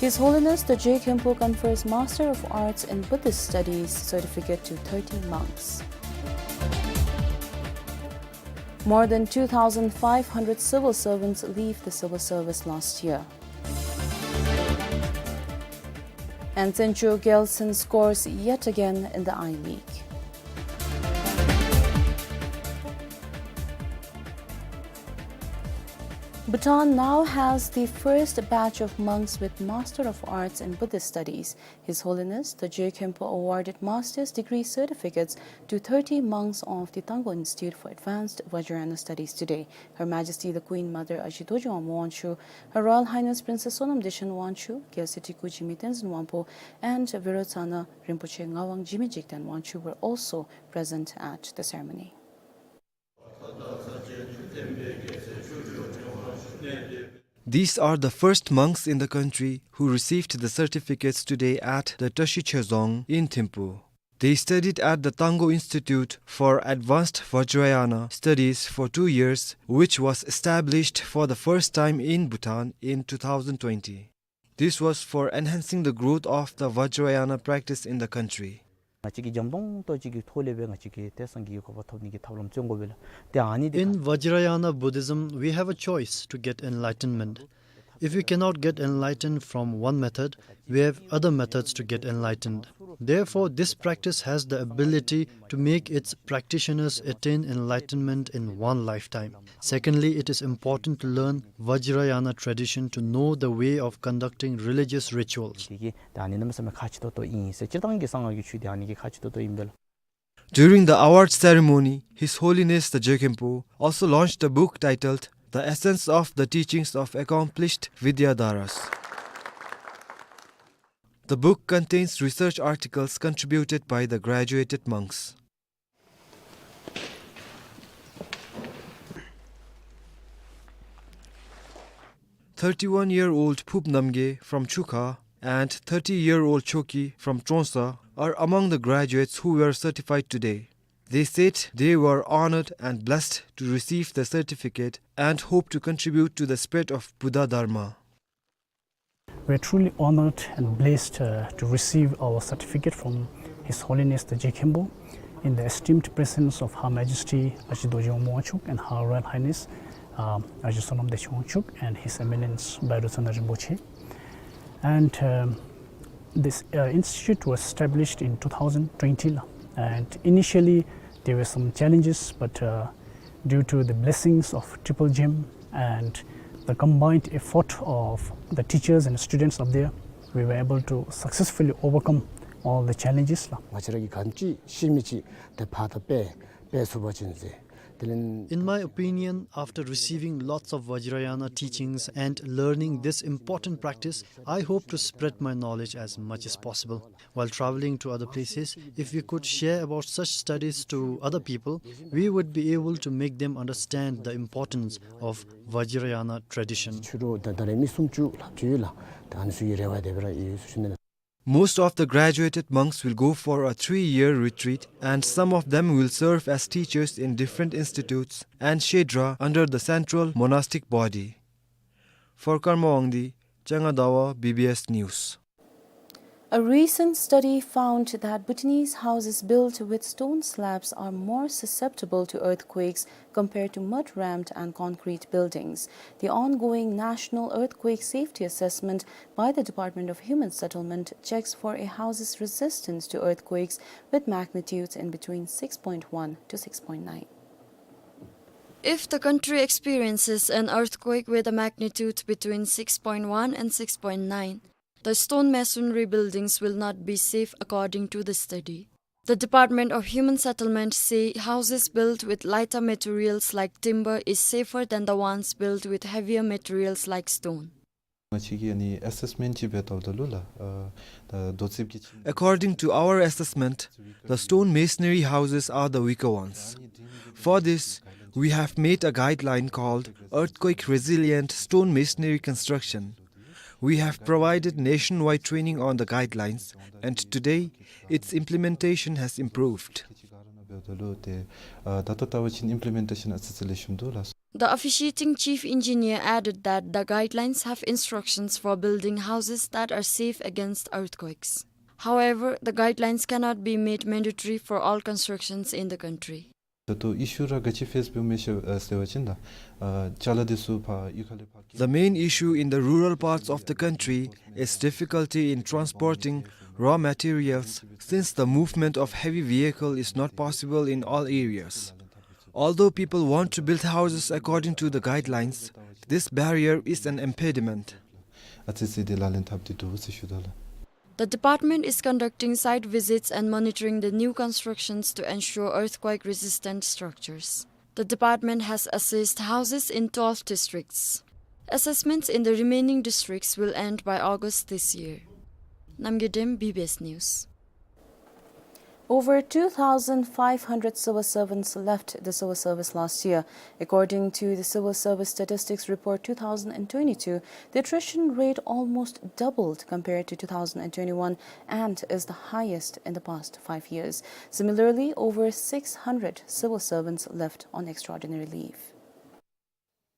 His Holiness the Je Khenpo confers Master of Arts in Buddhist Studies certificate to thirty monks. More than two thousand five hundred civil servants leave the civil service last year. And Tsinchuh Gyeltshen scores yet again in the I-League. Bhutan now has the first batch of monks with Master of Arts in Buddhist Studies. His Holiness the Je Khenpo awarded master's degree certificates to thirty monks of the Tangkhul Institute for Advanced Vajrayana Studies today. Her Majesty the Queen Mother Ashi Dorji Wangmo Wangchuck, Her Royal Highness Princess Sonam Dechen Wangchuck, Gyalseti Kuji Tenzin Wangpo, and Verotsana Rinpoche Ngawang Jigme Jigten Wangchuck were also present at the ceremony. These are the first monks in the country who received the certificates today at the Tashi Chezong in Thimphu. They studied at the Tangkhul Institute for Advanced Vajrayana Studies for two years, which was established for the first time in Bhutan in two thousand twenty. This was for enhancing the growth of the Vajrayana practice in the country. ང་བཅས་ཀྱིས་འཇམ་ཏོང་ཏོ་ཅིག་གི་ཐོག་ལས་སྦེ་ང་བཅས་ཀྱིས་ཏེ་སངས་རྒྱས་ཀྱི་གོ་འཕང་ཐོབ་ནི་གི་ཐབས་ལམ་བརྩོན་དགོ་པས་ལགས། ཏེ་ཨ་ནི་འདི། In Vajrayana Buddhism, we have a choice to get enlightenment. If we cannot get enlightenment, we have other methods to get enlightened. Therefore, this practice has the ability to make its practitioners attain enlightenment in one lifetime. Secondly, it is important to learn Vajrayana tradition to know the way of conducting religious rituals. དེ་གིས་ད་ཨ་ནི་གནམ་མེད་ས་མེད་ཁག་ཆེ་ཏོག་ཏོ་ཨིན་ཟེར། སྤྱིར་བཏང་གི་གསང་སྔགས་ཀྱི་ཆོས་དེ་ཨ་ནི་གི་ཁག་ཆེ་ཏོག་ཏོ་ཨིན་པས་ལགས། During the award ceremony, His Holiness the Je Khenpo also launched a book titled The Essence of the Teachings of Accomplished Vidyadharas. The book contains research articles contributed by the graduated monks. Thirty-one-year-old Phup Namgay from Chukha and thirty-year-old Choki from Trongsa are among the graduates who were certified today. They said they were honored and blessed to receive the certificate and hope to contribute to the spread of Buddha Dharma. We are truly honored and blessed, uh, to receive our certificate from His Holiness the Je Khenpo in the esteemed presence of Her Majesty Ashi Dorji Wangmo Wangchuck and Her Royal Highness, uh, Ashi Sonam Dechen Wangchuck and His Eminence Vairocana Rinpoche. And, um, this, uh, institute was established in two thousand twenty, la, and initially there were some challenges, but, uh, due to the blessings of Triple Gem and the combined effort of the teachers and students up there, we were able to successfully overcome all the challenges, la. ང་བཅས་ར་གིས་ག་ཅི་ཤེས་མི་ཅིག་ཏེ་ཕར་ད་སྤེལ་སྤེལ་ཚུགས་པ་ཅིན་ཟེར། དེ་ལས། In my opinion, after receiving lots of Vajrayana teachings and learning this important practice, I hope to spread my knowledge as much as possible. While traveling to other places, if we could share about such studies to other people, we would be able to make them understand the importance of Vajrayana tradition. ཕྱི་རུ་ད་ད་རེས་མི་སུམ་ཅུ་ལྷགཔ་ཅིག་ཡོད་ལགས། ད་ཨ་ནི་ཚུ་གི་རེ་བ་དེ་སྦེ་ར་ཡོད་ཟེར་ཞུ་ནི་ལགས། Most of the graduated monks will go for a three-year retreat, and some of them will serve as teachers in different institutes and shedra under the central monastic body. For Karma Wangdi, Changa Dawa, B B S News. A recent study found that Bhutanese houses built with stone slabs are more susceptible to earthquakes compared to mud-rammed and concrete buildings. The ongoing National Earthquake Safety Assessment by the Department of Human Settlement checks for a house's resistance to earthquakes with magnitudes in between six point one to six point nine. If the country experiences an earthquake with a magnitude between six point one and six point nine, the stone masonry buildings will not be safe, according to the study. The Department of Human Settlement say houses built with lighter materials like timber is safer than the ones built with heavier materials like stone. ང་བཅས་ཀྱིས་ཨ་ནི་ཨེ་སེས་མེནཊ་ཅིག་འབད་བལྟཝ་ད་ལུ་ལགས། ཨ་ད་རྡོ་རྩིགཔ་གི་ཁྱིམ། According to our assessment, the stone masonry houses are the weaker ones. For this, we have made a guideline called Earthquake Resilient Stone Masonry Construction. We have provided nationwide training on the guidelines, and today, its implementation has improved. འབདཝ་ད་ལུ་ཏེ་ཨ་ད་ལྟོ་བལྟ་བ་ཅིན་ཨིམ་པི་ལི་མེན་ཊེ་ཤཱན་ཨ་ཙི་ཙི་ལེགས་ཤོམ་འདུག་ལགས། The officiating chief engineer added that the guidelines have instructions for building houses that are safe against earthquakes. However, the guidelines cannot be made mandatory for all constructions in the country. ད་ལྟོ་ཨི་ཤུ་ར་ག་ཅི་ཕེསི་འབདཝ་མས་ཟེར་བ་ཅིན་ད་ཨ་ཅ་ལ་འདི་ཚུ་ཕར་གཡུས་ཁ་ལས་ཕར། The main issue in the rural parts of the country is difficulty in transporting raw materials, since the movement of heavy vehicle is not possible in all areas. Although people want to build houses according to the guidelines, this barrier is an impediment. ཨ་ཙི་ཙི་འདི་ལག་ལེན་འཐབ་སྟེ་འདུག་ཟེར་ཞུ་དོ་ལགས། The department is conducting site visits and monitoring the new constructions to ensure earthquake-resistant structures. The department has assessed houses in twelve districts. Assessments in the remaining districts will end by August this year. Namgay Dem, B B S News. Over two thousand five hundred civil servants left the civil service last year. According to the Civil Service Statistics Report two thousand twenty-two, the attrition rate almost doubled compared to two thousand twenty-one and is the highest in the past five years. Similarly, over six hundred civil servants left on extraordinary leave.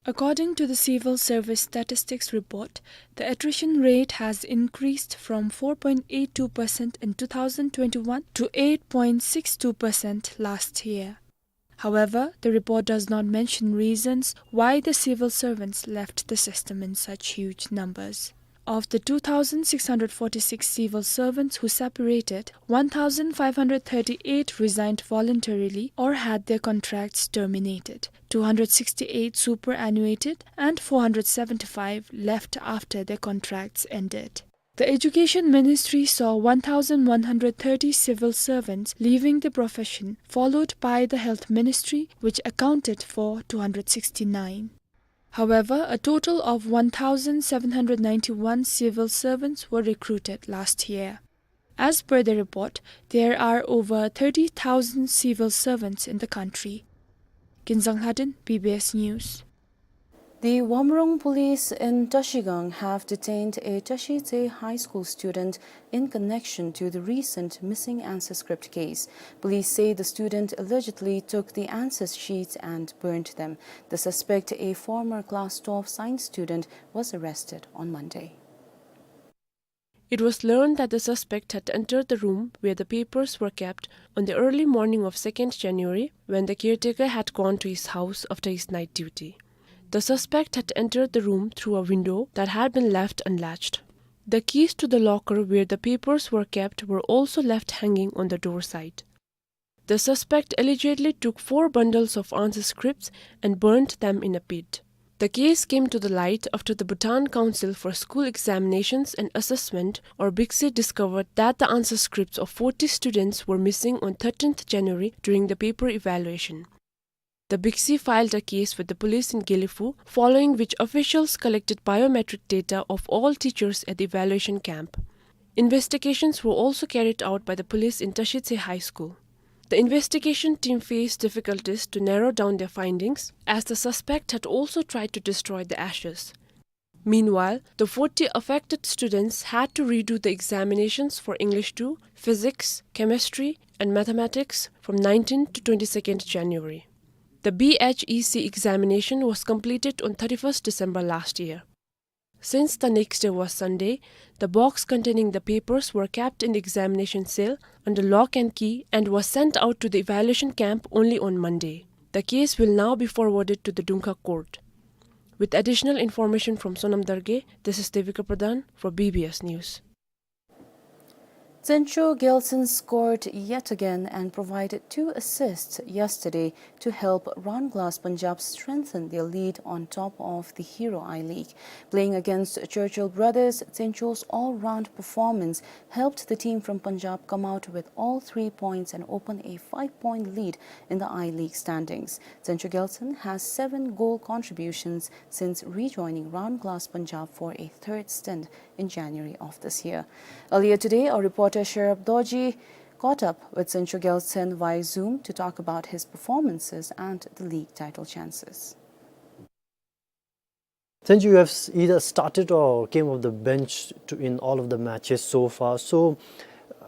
According to the Civil Service Statistics Report, the attrition rate has increased from four point eight two percent in two thousand twenty-one to eight point six two percent last year. However, the report does not mention reasons why the civil servants left the system in such huge numbers. Of the two thousand six hundred forty-six civil servants who separated, one thousand five hundred thirty-eight resigned voluntarily or had their contracts terminated, two hundred sixty-eight superannuated, and four hundred seventy-five left after their contracts ended. The Education Ministry saw one thousand one hundred thirty civil servants leaving the profession, followed by the Health Ministry, which accounted for two hundred sixty-nine. However, a total of one thousand seven hundred ninety-one civil servants were recruited last year. As per the report, there are over thirty thousand civil servants in the country. Kinzang Lhaden, B B S News. The Wamrung police in Trashigang have detained a Trashitse High School student in connection to the recent missing answer script case. Police say the student allegedly took the answer sheets and burned them. The suspect, a former class twelve science student, was arrested on Monday. It was learned that the suspect had entered the room where the papers were kept on the early morning of second January, when the caretaker had gone to his house after his night duty. The suspect had entered the room through a window that had been left unlatched. The keys to the locker where the papers were kept were also left hanging on the door side. The suspect allegedly took four bundles of answer scripts and burned them in a pit. The case came to the light after the Bhutan Council for School Examinations and Assessment, or BICSE, discovered that the answer scripts of forty students were missing on thirteenth January during the paper evaluation. The BICSE filed a case with the police in Gelephu, following which officials collected biometric data of all teachers at the evaluation camp. Investigations were also carried out by the police in Trashitse High School. The investigation team faced difficulties to narrow down their findings, as the suspect had also tried to destroy the ashes. Meanwhile, the forty affected students had to redo the examinations for English two, Physics, Chemistry, and Mathematics from nineteenth to twenty-second January. The BHEC examination was completed on thirty-first December last year. Since the next day was Sunday, the box containing the papers were kept in the examination cell under lock and key and was sent out to the evaluation camp only on Monday. The case will now be forwarded to the Dungkha court. With additional information from Sonam Darge, this is Devika Pradhan for B B S News. Tsencho Gyaltshen scored yet again and provided two assists yesterday to help Round Glass Punjab strengthen their lead on top of the Hero I-League. Playing against Churchill Brothers, Tsencho's all-round performance helped the team from Punjab come out with all three points and open a five-point lead in the I-League standings. Tsencho Gyaltshen has seven goal contributions since rejoining Round Glass Punjab for a third stint in January of this year. Earlier today, our reporter Sherab Dorji caught up with Tsencho Gyaltshen via Zoom to talk about his performances and the league title chances. Tsencho, you have s-, either started or came off the bench to, in all of the matches so far. So, uh,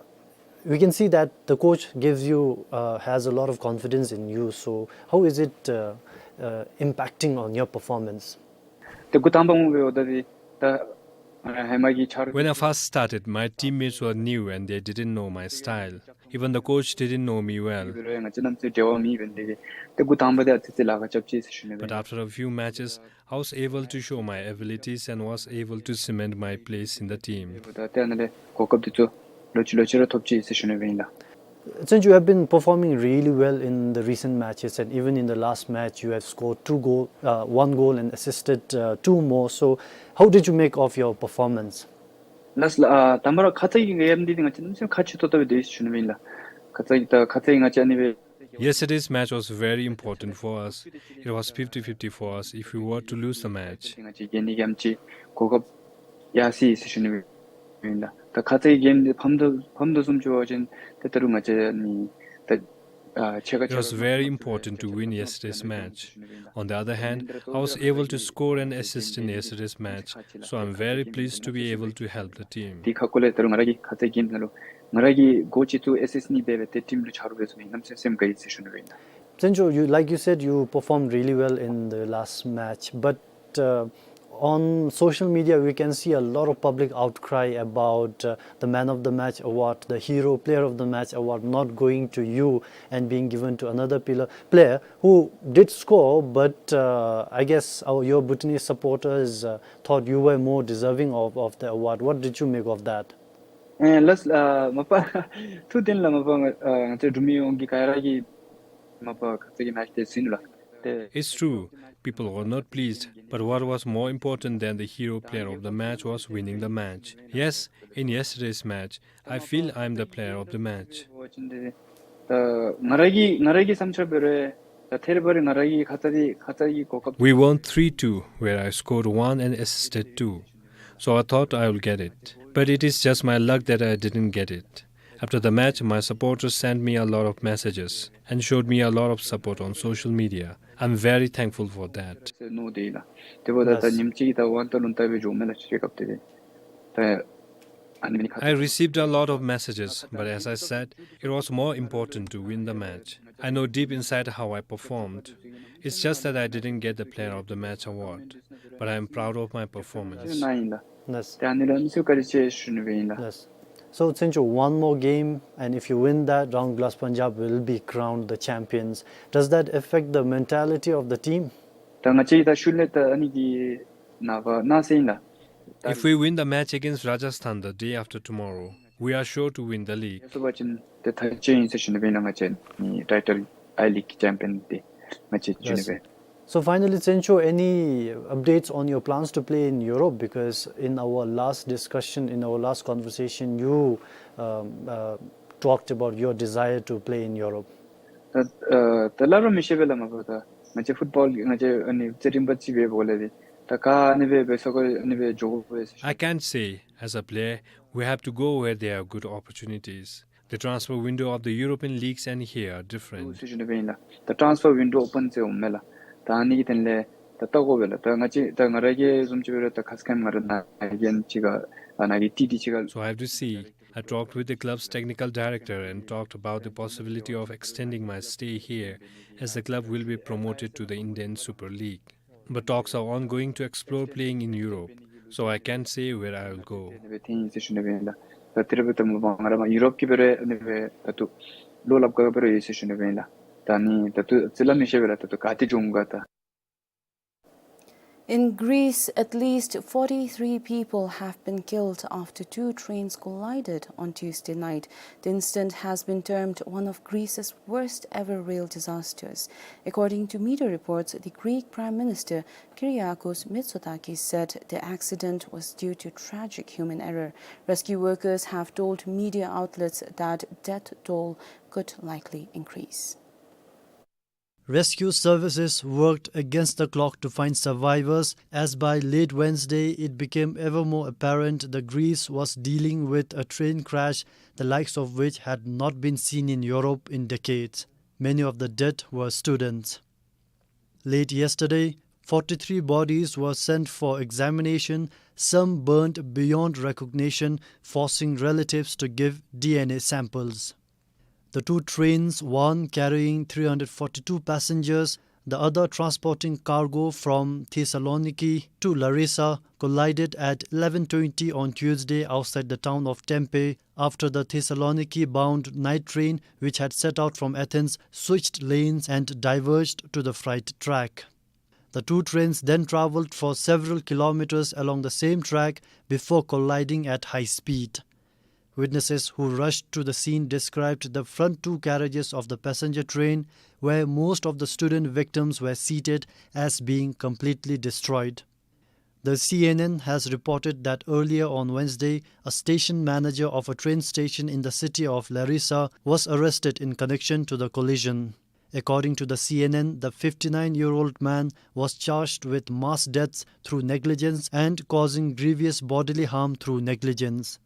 We can see that the coach gives you, uh, has a lot of confidence in you. So how is it, uh, uh, impacting on your performance? ཏེ་འགོ་དང་པ་ངོ་སྦེ་འོ་ད་དེ་ད་ཨ་ཧེ་མ་གི་ཆ་རོགས། When I first started, my teammates were new and they didn't know my style. Even the coach didn't know me well. ང་བཅས་རྣམས་ཚུ་འབྲེལ་བ་མེད་པས། ཏེ་འགོ་དང་པ་དེ་ཨ་ཙི་ཙི་ལཱ་ཁག་རྐྱབ་ཅི་ཟེར་ཞུ་ནི་སྦེ། But after a few matches, I was able to show my abilities and was able to cement my place in the team. ད་ཏེ་ཨ་ནཱ་ལས་གོ་སྐབས་དེ་ཚུ་ལོག་ཅི་ལོག་ཅི་ར་ཐོབ་ཅི་ཟེར་ཞུ་ནི་སྦེ་ཨིན་ལགས། Since you have been performing really well in the recent matches, and even in the last match, you have scored two goal, uh, one goal and assisted, uh, two more. So, how did you make of your performance? ལགས་ལགས། ཨ་དང་པ་ར་ཁ་ཙ་གི་གེམ་འདི་ང་བཅས་རྣམ་ཅིག་ཁག་ཆེ་ཏོག་ཏོ་སྦེ་སྡོད་ཡི་ཟེར་ཞུ་ནི་སྦེ་ཨིན་ལགས། ཁ་ཙ་གི་ད་ཁ་ཙ་གི་ང་བཅས་ཨ་ནི་སྦེ། Yesterday's match was very important for us. It was fifty fifty for us if we were to lose the match. ང་བཅས་གེམ་འདི་གེམ་ཅིག་གོ་སྐབས་ཡར་སོ་ཡི་ཟེར་ཞུ་ནི་སྦེ་ཨིན་ལགས། ད་ཁ་ཙ་གི་གེམ་འདི་ཕམ་དོ་ཕམ་དོ་བཟུམ་ཅིག་འབད་བ་ཅིན་ཏེ་ད་རུང་ང་བཅས་ནི་ད་ཨ་ཕྱེད་ཀ། It was very important to win yesterday's match. On the other hand, I was able to score and assist in yesterday's match, so I'm very pleased to be able to help the team. དེ་ཁ་སྐོར་ལས་ད་རུང་ང་ར་གིས་ཁ་ཙ་གི་གེམ་ནང་ལུ་ང་ར་གིས་གོལ་ཅིག་ཚུ་ཨེ་སིསཊ་གཉིས་འབད་སྦེ་ཏེ་ཊིམ་ལུ་ཆ་རོགས་འབད་ཚུགས་མི་གནམ་མེད་ས་མེད་དགའ་ཡི་ཟེར་ཞུ་ནི་སྦེ་ཨིན་ལགས། Sancho, you, like you said, you performed really well in the last match, but, uh, on social media, we can see a lot of public outcry about, uh, the man of the match award, the hero player of the match award not going to you and being given to another pla-, player who did score, but, uh, I guess our, your Bhutanese supporters, uh, thought you were more deserving of, of the award. What did you make of that? ཨེ་ལགས། ཨ་མ་པ་ཐུགས་བདེན་ལགས། མ་པ་ང་ཨ་ང་བཅས་འབྲུག་མི་ཡོངས་ཀྱིས་ག་ར་གིས་མ་པ་ཁ་ཙ་གི་མེཆ་དེ་ཟིན་ལགས། ཏེ། It's true, people were not pleased, but what was more important than the hero player of the match was winning the match. Yes, in yesterday's match, I feel I am the player of the match. ད་ང་ར་གི་ང་ར་གི་བསམ་འཆར་འབད་རུང་ད་ཐད་རི་བ་རི་ང་ར་གི་ཁ་ཙ་དེ་ཁ་ཙ་གི་གོ་སྐབས། We won three two, where I scored one and assisted two. So I thought I will get it. But it is just my luck that I didn't get it. After the match, my supporters sent me a lot of messages and showed me a lot of support on social media. I'm very thankful for that. ཟེར་མནོ་སྟེ་ལགས། དེ་འབདཝ་ད་ད་ལགས། ཉིནམ་གཅིག་ད་ཝང་ཏ་ལུང་ཏ་སྦེ་འགྱོཝ་མས་ལགས། ཅིག་སྐབས་དེ་ད་ཨ་ནི་མེན་ཁ། I received a lot of messages, but as I said, it was more important to win the match. I know deep inside how I performed. It's just that I didn't get the Player of the Match award, but I am proud of my performance. ཨིན་ལགས། ལགས། ད་ཨ་ནི་ལུ་མི་སེར་བཀའ་དྲིན་ཆེ་ཞུ་ནི་སྦེ་ཨིན་ལགས། ལགས། So, Tsencho, one more game, and if you win that round, Glass Punjab will be crowned the champions. Does that affect the mentality of the team? ད་ང་བཅས་ད་ཤུལ་ལས་ད་ཨ་ནི་གི་ནངས་པ་ནངས་ཚེ་ཨིན་ལགས། If we win the match against Rajasthan the day after tomorrow, we are sure to win the league. ཡ་སོ་བ་ཅིན་ཏེ་ཐག་བཅད་ཡི་ཟེར་ཞུ་ནི་སྦེ་ཨིན་ལགས། ང་བཅས་ནི་ཊའི་ཊལ་ཨའི་ལིག་ཅེམ་པི་ཡོན་འདི་ང་བཅས་ཞུ་ནི་སྦེ། Yes. So finally, Tsencho, any updates on your plans to play in Europe? Because in our last discussion, in our last conversation, you, um, uh, talked about your desire to play in Europe. ད་ཨ་ད་སླབ་རུང་མི་ཤེས་པས་ལགས། མ་པ་ད་ང་བཅས་ཕུཊ་བཱོལ་ང་བཅས་ཨ་ནི་རྩེད་རིམ་པ་ཅིག་འབདཝ་ལས་ཏེ་ད་ག་ཨ་ནི་སྦེ་འབད་ས་གོ་ཨ་ནི་སྦེ་འགྱོ་དགོ་པས་ཟེར། I can't say. As a player, we have to go where there are good opportunities. The transfer window of the European leagues and here are different. ཟེར་ཞུ་ནི་སྦེ་ཨིན་ལགས། ད་ཊཱནསི་ཕར་ཝིན་ཌོ་ཨོ་པཱན་ཟེར་འོངམ་མས་ལགས། ད་ཨ་ནི་གི་དོན་ལས་ད་བལྟ་དགོ་པས་ལགས། ད་ང་བཅས་ད་ང་ར་གི་བཟུམ་ཅིག་འབད་རུང་ད་ཁ་སྐམ་ང་ར་ནཱ་གི་ཨ་ནི་ཅིག་ཁར་ཨ་ནཱ་གི་ཊི་ཊི་ཅིག་ཁར། So I have to see. I talked with the club's technical director and talked about the possibility of extending my stay here as the club will be promoted to the Indian Super League. But talks are ongoing to explore playing in Europe, so I can't say where I will go. ཨ་ནི་སྦེ་ཐོན་ཡི་ཟེར་ཞུ་ནི་སྦེ་ཨིན་ལགས། ད་དེ་ར་འབདཝ་ད་མ་པ་ང་ར་མར་ཡུ་རོབ་ཀྱི་འབད་རུང་ཨ་ནི་སྦེ་ད་ལྟོ་ལོག་སླབ་དགོཔ་འབད་རུང་ཡོད་ཟེར་ཞུ་ནི་སྦེ་ཨིན་ལགས། ད་ཨ་ནི་ད་ལྟོ་རྩིས་ལ་མི་ཤེས་པས་ལགས། ད་ལྟོ་ག་ཏེ་འགྱོ་འོང་ག་ད། In Greece, at least forty-three people have been killed after two trains collided on Tuesday night. The incident has been termed one of Greece's worst ever rail disasters. According to media reports, the Greek Prime Minister Kyriakos Mitsotakis said the accident was due to tragic human error. Rescue workers have told media outlets that death toll could likely increase. Rescue services worked against the clock to find survivors, as by late Wednesday it became ever more apparent that Greece was dealing with a train crash the likes of which had not been seen in Europe in decades. Many of the dead were students. Late yesterday, forty-three bodies were sent for examination, some burned beyond recognition, forcing relatives to give D N A samples. The two trains, one carrying three hundred forty-two passengers, the other transporting cargo from Thessaloniki to Larissa, collided at eleven twenty on Tuesday outside the town of Tempe after the Thessaloniki-bound night train, which had set out from Athens, switched lanes and diverged to the freight track. The two trains then traveled for several kilometers along the same track before colliding at high speed. Witnesses who rushed to the scene described the front two carriages of the passenger train, where most of the student victims were seated, as being completely destroyed. The C N N has reported that earlier on Wednesday, a station manager of a train station in the city of Larissa was arrested in connection to the collision. According to the C N N, the fifty-nine-year-old man was charged with mass deaths through negligence and causing grievous bodily harm through negligence.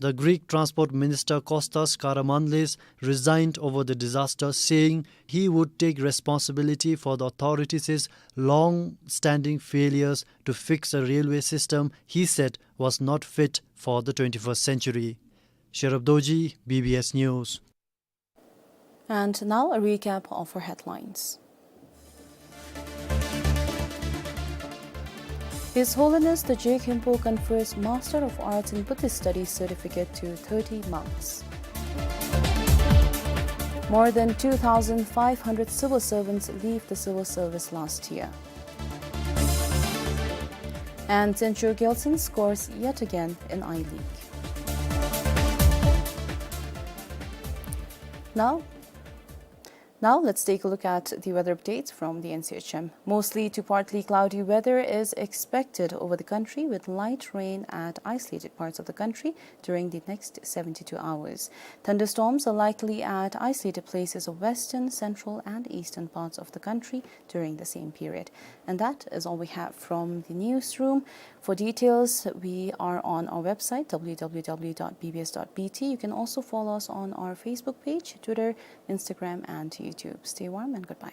The Greek Transport Minister Kostas Karamanlis resigned over the disaster, saying he would take responsibility for the authorities' long-standing failures to fix a railway system he said was not fit for the twenty-first century. Sherab Dorji, B B S News. And now a recap of our headlines. His Holiness the Je Khenpo confers Master of Arts in Buddhist Studies certificate to thirty monks. More than two thousand five hundred civil servants leave the civil service last year. And Zhenjiu Gyeltshen scores yet again in I-League. Now, now let's take a look at the weather updates from the N C H M. Mostly to partly cloudy weather is expected over the country, with light rain at isolated parts of the country during the next seventy-two hours. Thunderstorms are likely at isolated places of western, central, and eastern parts of the country during the same period. And that is all we have from the newsroom. For details, we are on our website, W W W dot B B S dot B T. You can also follow us on our Facebook page, Twitter, Instagram, and YouTube. Stay warm and goodbye.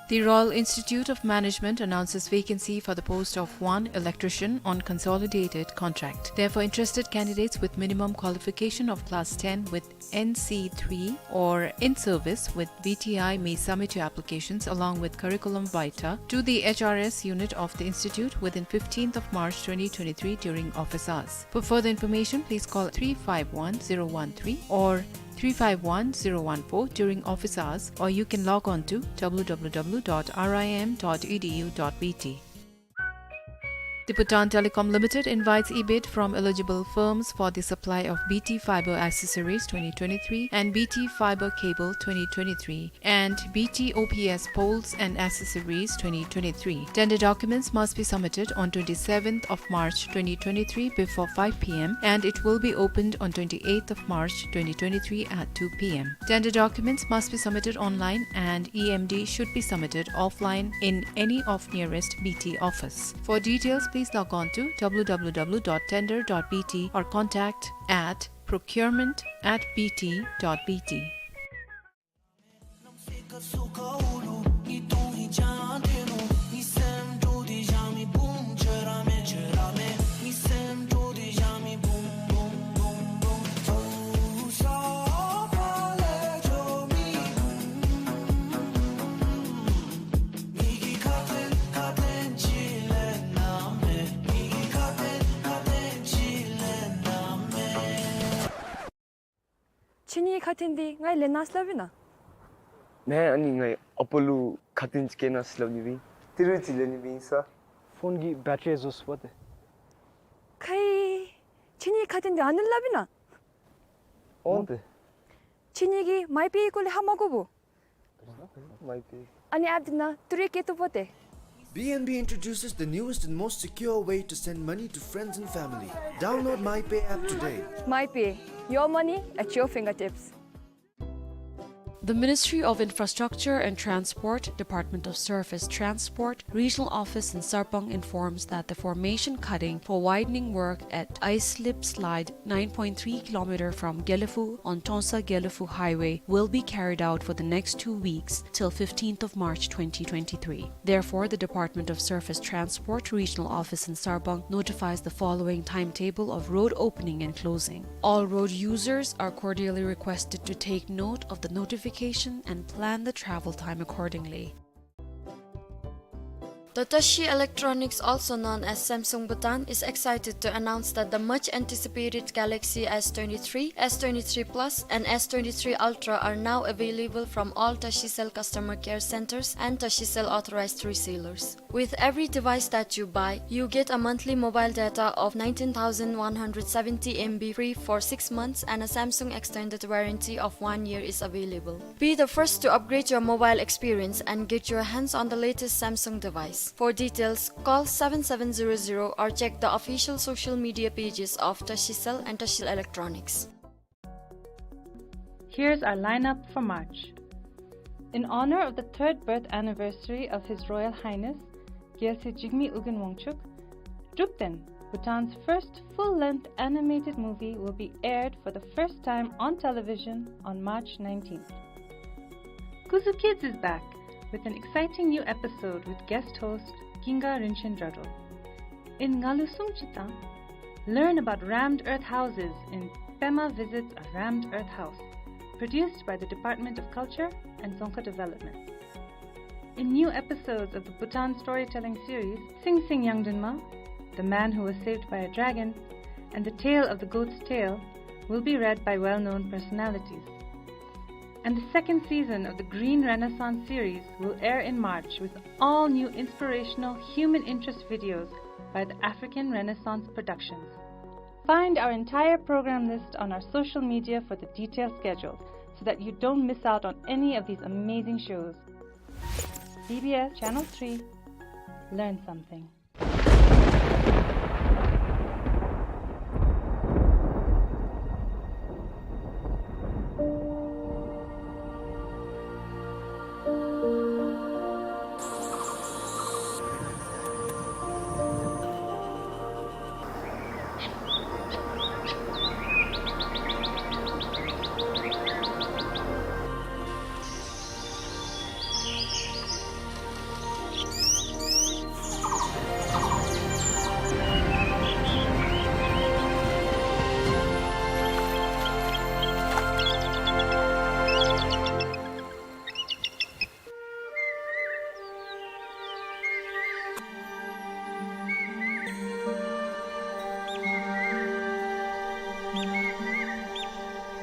The Royal Institute of Management announces vacancy for the post of one electrician on consolidated contract. Therefore, interested candidates with minimum qualification of class ten with N C three or in service with B T I may submit your applications along with curriculum vitae to the H R S unit of the institute within fifteenth of March twenty twenty-three during office hours. For further information, please call three five one zero one three or three five one zero one four during office hours, or you can log on to W W W dot R I M dot E D U dot B T. The Bhutan Telecom Limited invites e-bid from eligible firms for the supply of B T Fiber Accessories twenty twenty-three and B T Fiber Cable twenty twenty-three and B T O P S Poles and Accessories twenty twenty-three. Tender documents must be submitted on twenty-seventh of March twenty twenty-three before five P M and it will be opened on twenty-eighth of March twenty twenty-three at two P M. Tender documents must be submitted online and E M D should be submitted offline in any of nearest B T office. For details, please log on to W W W dot tender dot B T or contact at procurement at B T dot B T. ཁ་ཐུན་འདི་ང་ལེན་གནང་ཟེར་སླབ་ཨིན་ན། མེན། ཨ་ནི་ང་ཨ་པ་ལུ་ཁ་ཐུན་ཅིག་བསྐྱལ་གནང་ཟེར་སླབ་ནི་སྦེ་ཨིན། ཏི་རུ་ཅིག་ལེན་ནི་སྦེ་ཨིན་ས། ཕོན་གྱི་བེ་ཊ་རི་རྫོགས་སོ་པ་ཏེ། ཁའི་ཁྱེད་གཉིས་ཁ་ཐུན་འདི་ཨ་ནི་སླབ་ཨིན་ན། འོང་ཏེ། ཁྱེད་གཉིས་ཀྱིས་མའི་པེ་སྐོར་ལས་ཧ་མ་གོ་བོ། མའི་པེ། ཨ་ནི་ཨེཔ་འདི་ནང་ཏི་རུ་བསྐྱལ་བཏུབ་པ་ཏེ། B N B introduces the newest and most secure way to send money to friends and family. Download MyPay app today. MyPay, your money at your fingertips. The Ministry of Infrastructure and Transport, Department of Surface Transport, Regional Office in Sarpang informs that the formation cutting for widening work at Ice Slip Slide nine point three kilometer from Gelephu on Tonsa-Gelephu Highway will be carried out for the next two weeks till fifteenth of March twenty twenty-three. Therefore, the Department of Surface Transport Regional Office in Sarpang notifies the following timetable of road opening and closing. All road users are cordially requested to take note of the notification and plan the travel time accordingly. The Tashi Electronics, also known as Samsung Bhutan, is excited to announce that the much anticipated Galaxy S twenty-three, S twenty-three Plus, and S twenty-three Ultra are now available from all Tashicell customer care centers and Tashicell authorized resellers. With every device that you buy, you get a monthly mobile data of nineteen thousand one hundred seventy M B free for six months and a Samsung extended warranty of one year is available. Be the first to upgrade your mobile experience and get your hands on the latest Samsung device. For details, call seven seven zero zero or check the official social media pages of Tashicell and Tashicell Electronics. Here's our lineup for March. In honor of the third birth anniversary of His Royal Highness Gyalse Jigme Ugyen Wangchuck, Drukten, Bhutan's first full-length animated movie, will be aired for the first time on television on March nineteenth. Kuzu Kids is back with an exciting new episode with guest host Ginga Rinchen Dradro. In Ngalu Sum Chitang, learn about rammed earth houses in Pema Visits a Rammed Earth House, produced by the Department of Culture and Dzongkha Development. In new episodes of the Bhutan storytelling series, Sing Sing Yangdrunma, The Man Who Was Saved by a Dragon, and The Tale of the Goat's Tail will be read by well-known personalities. And the second season of the Green Renaissance series will air in March with all new inspirational human interest videos by the African Renaissance Productions. Find our entire program list on our social media for the detailed schedule so that you don't miss out on any of these amazing shows. B B S Channel three. Learn something.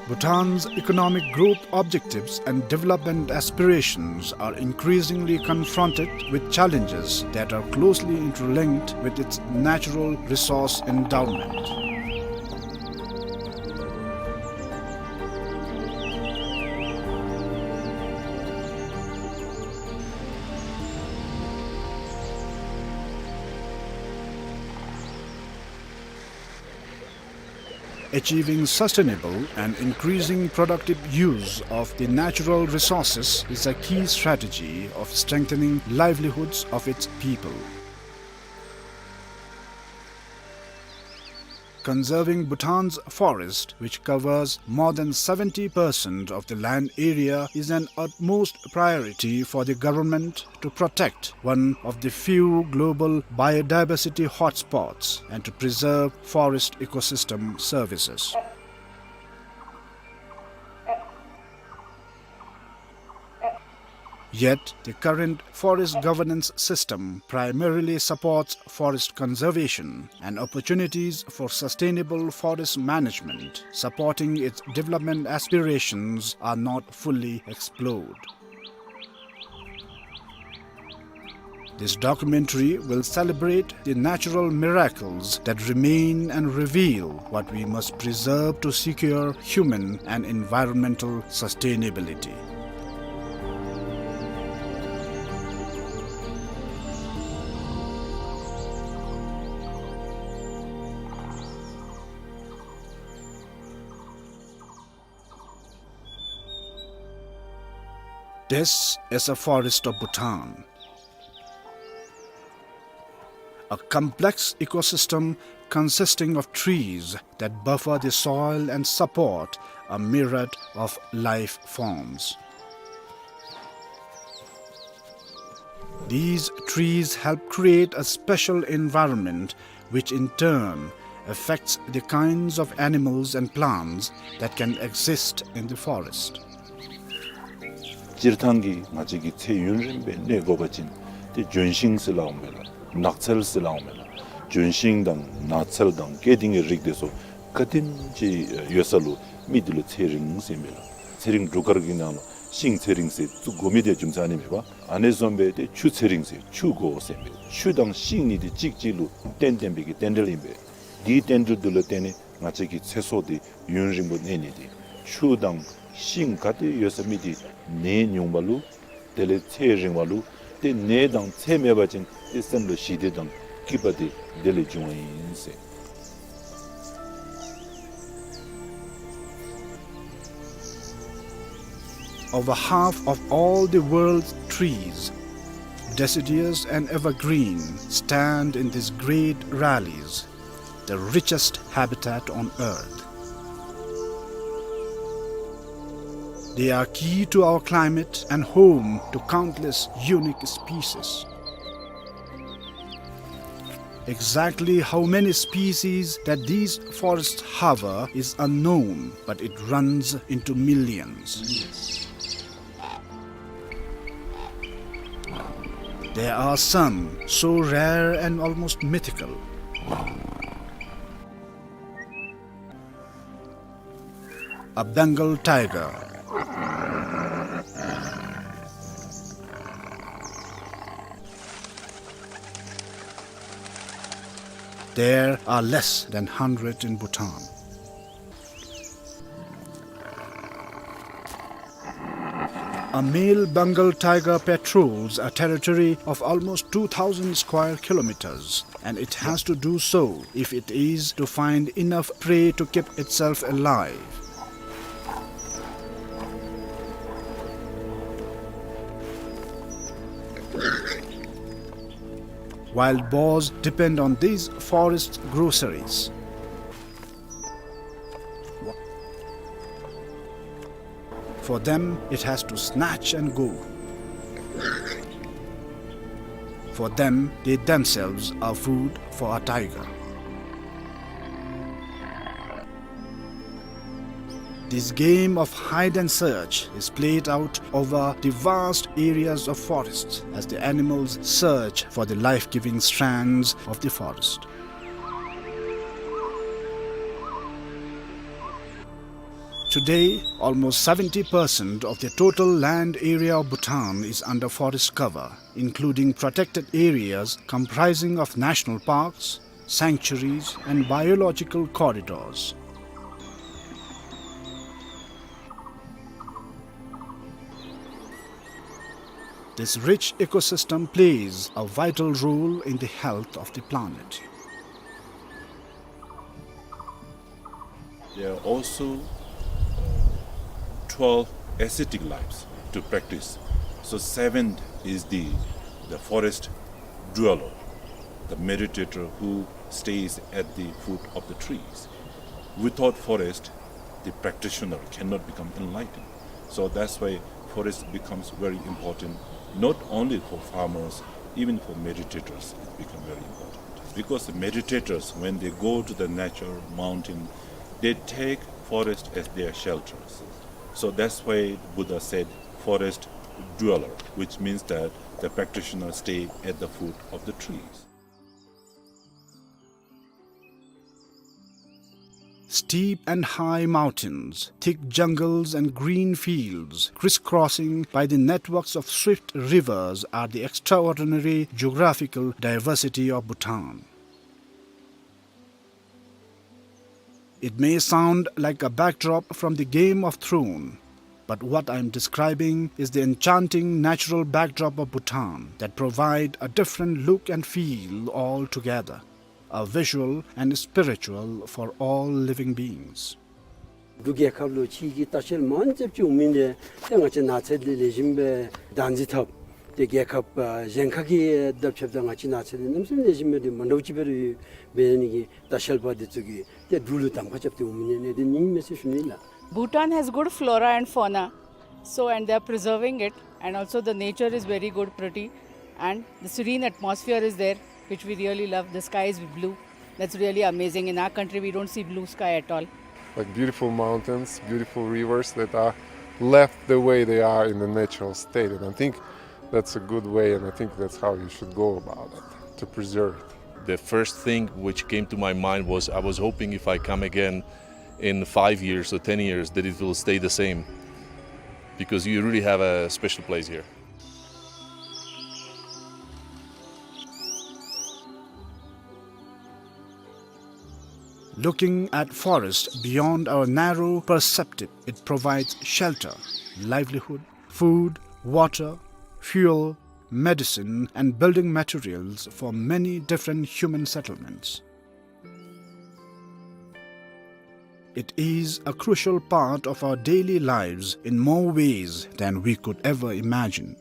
Bhutan's economic growth objectives and development aspirations are increasingly confronted with challenges that are closely interlinked with its natural resource endowment. Achieving sustainable and increasing productive use of the natural resources is a key strategy of strengthening livelihoods of its people. Conserving Bhutan's forest, which covers more than seventy percent of the land area, is an utmost priority for the government to protect one of the few global biodiversity hotspots and to preserve forest ecosystem services. Yet, the current forest governance system primarily supports forest conservation and opportunities for sustainable forest management, supporting its development aspirations, are not fully explored. This documentary will celebrate the natural miracles that remain and reveal what we must preserve to secure human and environmental sustainability. This is a forest of Bhutan, a complex ecosystem consisting of trees that buffer the soil and support a myriad of life forms. These trees help create a special environment which in turn affects the kinds of animals and plants that can exist in the forest. སྤྱིར་བཏང་གི་ང་བཅས་ཀྱི་ཚེ་ཡུན་རིངམོ་སྦེ་གནས་དགོ་པ་ཅིན་ཏེ་ལྗོན་ཤིང་ཟེར་སླབ་འོང་མས་ལགས། ནགས་ཚལ་ཟེར་སླབ་འོང་མས་ལགས། ལྗོན་ཤིང་དང་ནགས་ཚལ་དང་སྐྱེ་ལྡན་གྱི་རིགས་དེ་ཚུ་ག་དེམ་ཅིག་ཡོད་ས་ལུ་མི་དེ་ལུ་ཚེ་རིང་ཟེར་མས་ལགས། ཚེ་རིང་འབྲུག་སྐད་ཀྱི་ནང་ལུ་ཤིང་ཚེ་རིང་ཟེར་བཙུགས་དགོ་མི་དེ་རྒྱུ་མཚན་ཨ་ནི་མས་པ། ཨ་ནི་བཟུམ་སྦེ་ཏེ་ཆུ་ཚེ་རིང་ཟེར་ཆུ་དགོ་ཟེར་མས། ཆུ་དང་ཤིང་གཉིས་དེ་གཅིག་གཅིག་ལུ་བརྟེན་བརྟེན་པའི་གི་རྟེན་འབྲེལ་ཨིན་པས། དེའི་རྟེན་འབྲེལ་དེ་ལུ་བརྟེན་ནས་ང་བཅས་ཀྱི་ཚེ་སྲོག་དེ་ཡུན་རིང་པོ་གནས་ནི་དེ། ཆུ་དང་ཤིང་ག་ཏེ་ཡོད་ས་མི་དེ་ནད་ཉུང་བ་ལུ་དེ་ལས་ཚེ་རིང་བ་ལུ། ཏེ་ནད་དང་ཚེ་མེད་པ་ཅིན་ཏེ་སེམས་ལུ་ཞི་བདེ་དང་སྐྱིད་པ་དེ་དེ་ལས་འབྱུང་བ་ཨིན་ཟེར། Over half of all the world's trees, deciduous and evergreen, stand in these great valleys, the richest habitat on earth. They are key to our climate and home to countless unique species. Exactly how many species that these forests harbor is unknown, but it runs into millions. There are some so rare and almost mythical. A Bengal tiger. There are less than hundred in Bhutan. A male Bengal tiger patrols a territory of almost two thousand square kilometers, and it has to do so if it is to find enough prey to keep itself alive. Wild boars depend on these forest groceries. For them, it has to snatch and go. For them, they themselves are food for a tiger. This game of hide and search is played out over the vast areas of forests as the animals search for the life-giving strands of the forest. Today, almost seventy percent of the total land area of Bhutan is under forest cover, including protected areas comprising of national parks, sanctuaries, and biological corridors. This rich ecosystem plays a vital role in the health of the planet. There are also twelve ascetic lives to practice. So seventh is the, the forest dweller, the meditator who stays at the foot of the trees. Without forest, the practitioner cannot become enlightened. So that's why forest becomes very important, not only for farmers, even for meditators, it becomes very important. Because the meditators, when they go to the nature, mountain, they take forest as their shelters. So that's why Buddha said, "Forest dweller, which means that the practitioners stay at the foot of the trees. Steep and high mountains, thick jungles and green fields, crisscrossing by the networks of swift rivers, are the extraordinary geographical diversity of Bhutan. It may sound like a backdrop from the Game of Thrones, but what I am describing is the enchanting natural backdrop of Bhutan that provide a different look and feel altogether, a visual and spiritual for all living beings. འབྲུག་རྒྱལ་ཁབ་ལུ་ཕྱི་གི་ལྟ་བཤལ་མང་ཙམ་ཅིག་འོང་མི་འདི་ཏེ་ང་བཅས་ནགས་ཚལ་འདི་ལེགས་ཤོམ་སྦེ་བདག་འཛིན་འཐབ་སྟེ་རྒྱལ་ཁབ་ཨ་གཞན་ཁ་གི་དང་ཕྱདཔ་ད་ང་བཅས་ནགས་ཚལ་འདི་གནམ་མེད་ས་མེད་ལེགས་ཤོམ་སྦེ་འདི་མ་འདྲཝ་ཅིག་སྦེ་ར་ཡོད། འབད་ནི་གིས་ལྟ་བཤལ་པ་འདི་ཚུ་གིས་ཏེ་འབྲུག་ལུ་གདམ་ཁ་རྐྱབ་སྟེ་འོང་མི་འདི་ཨ་ནི་འདི་ཨིན་མས་ཟེར་ཞུ་ནི་ལགས། Bhutan has good flora and fauna, so, and they are preserving it, and also the nature is very good, pretty, and the serene atmosphere is there, which we really love. The sky is blue. That's really amazing. In our country, we don't see blue sky at all. Like beautiful mountains, beautiful rivers that are left the way they are in the natural state. And I think that's a good way, and I think that's how you should go about it, to preserve it. The first thing which came to my mind was, I was hoping if I come again in five years or ten years, that it will stay the same, because you really have a special place here. Looking at forest beyond our narrow perspective, it provides shelter, livelihood, food, water, fuel, medicine, and building materials for many different human settlements. It is a crucial part of our daily lives in more ways than we could ever imagine.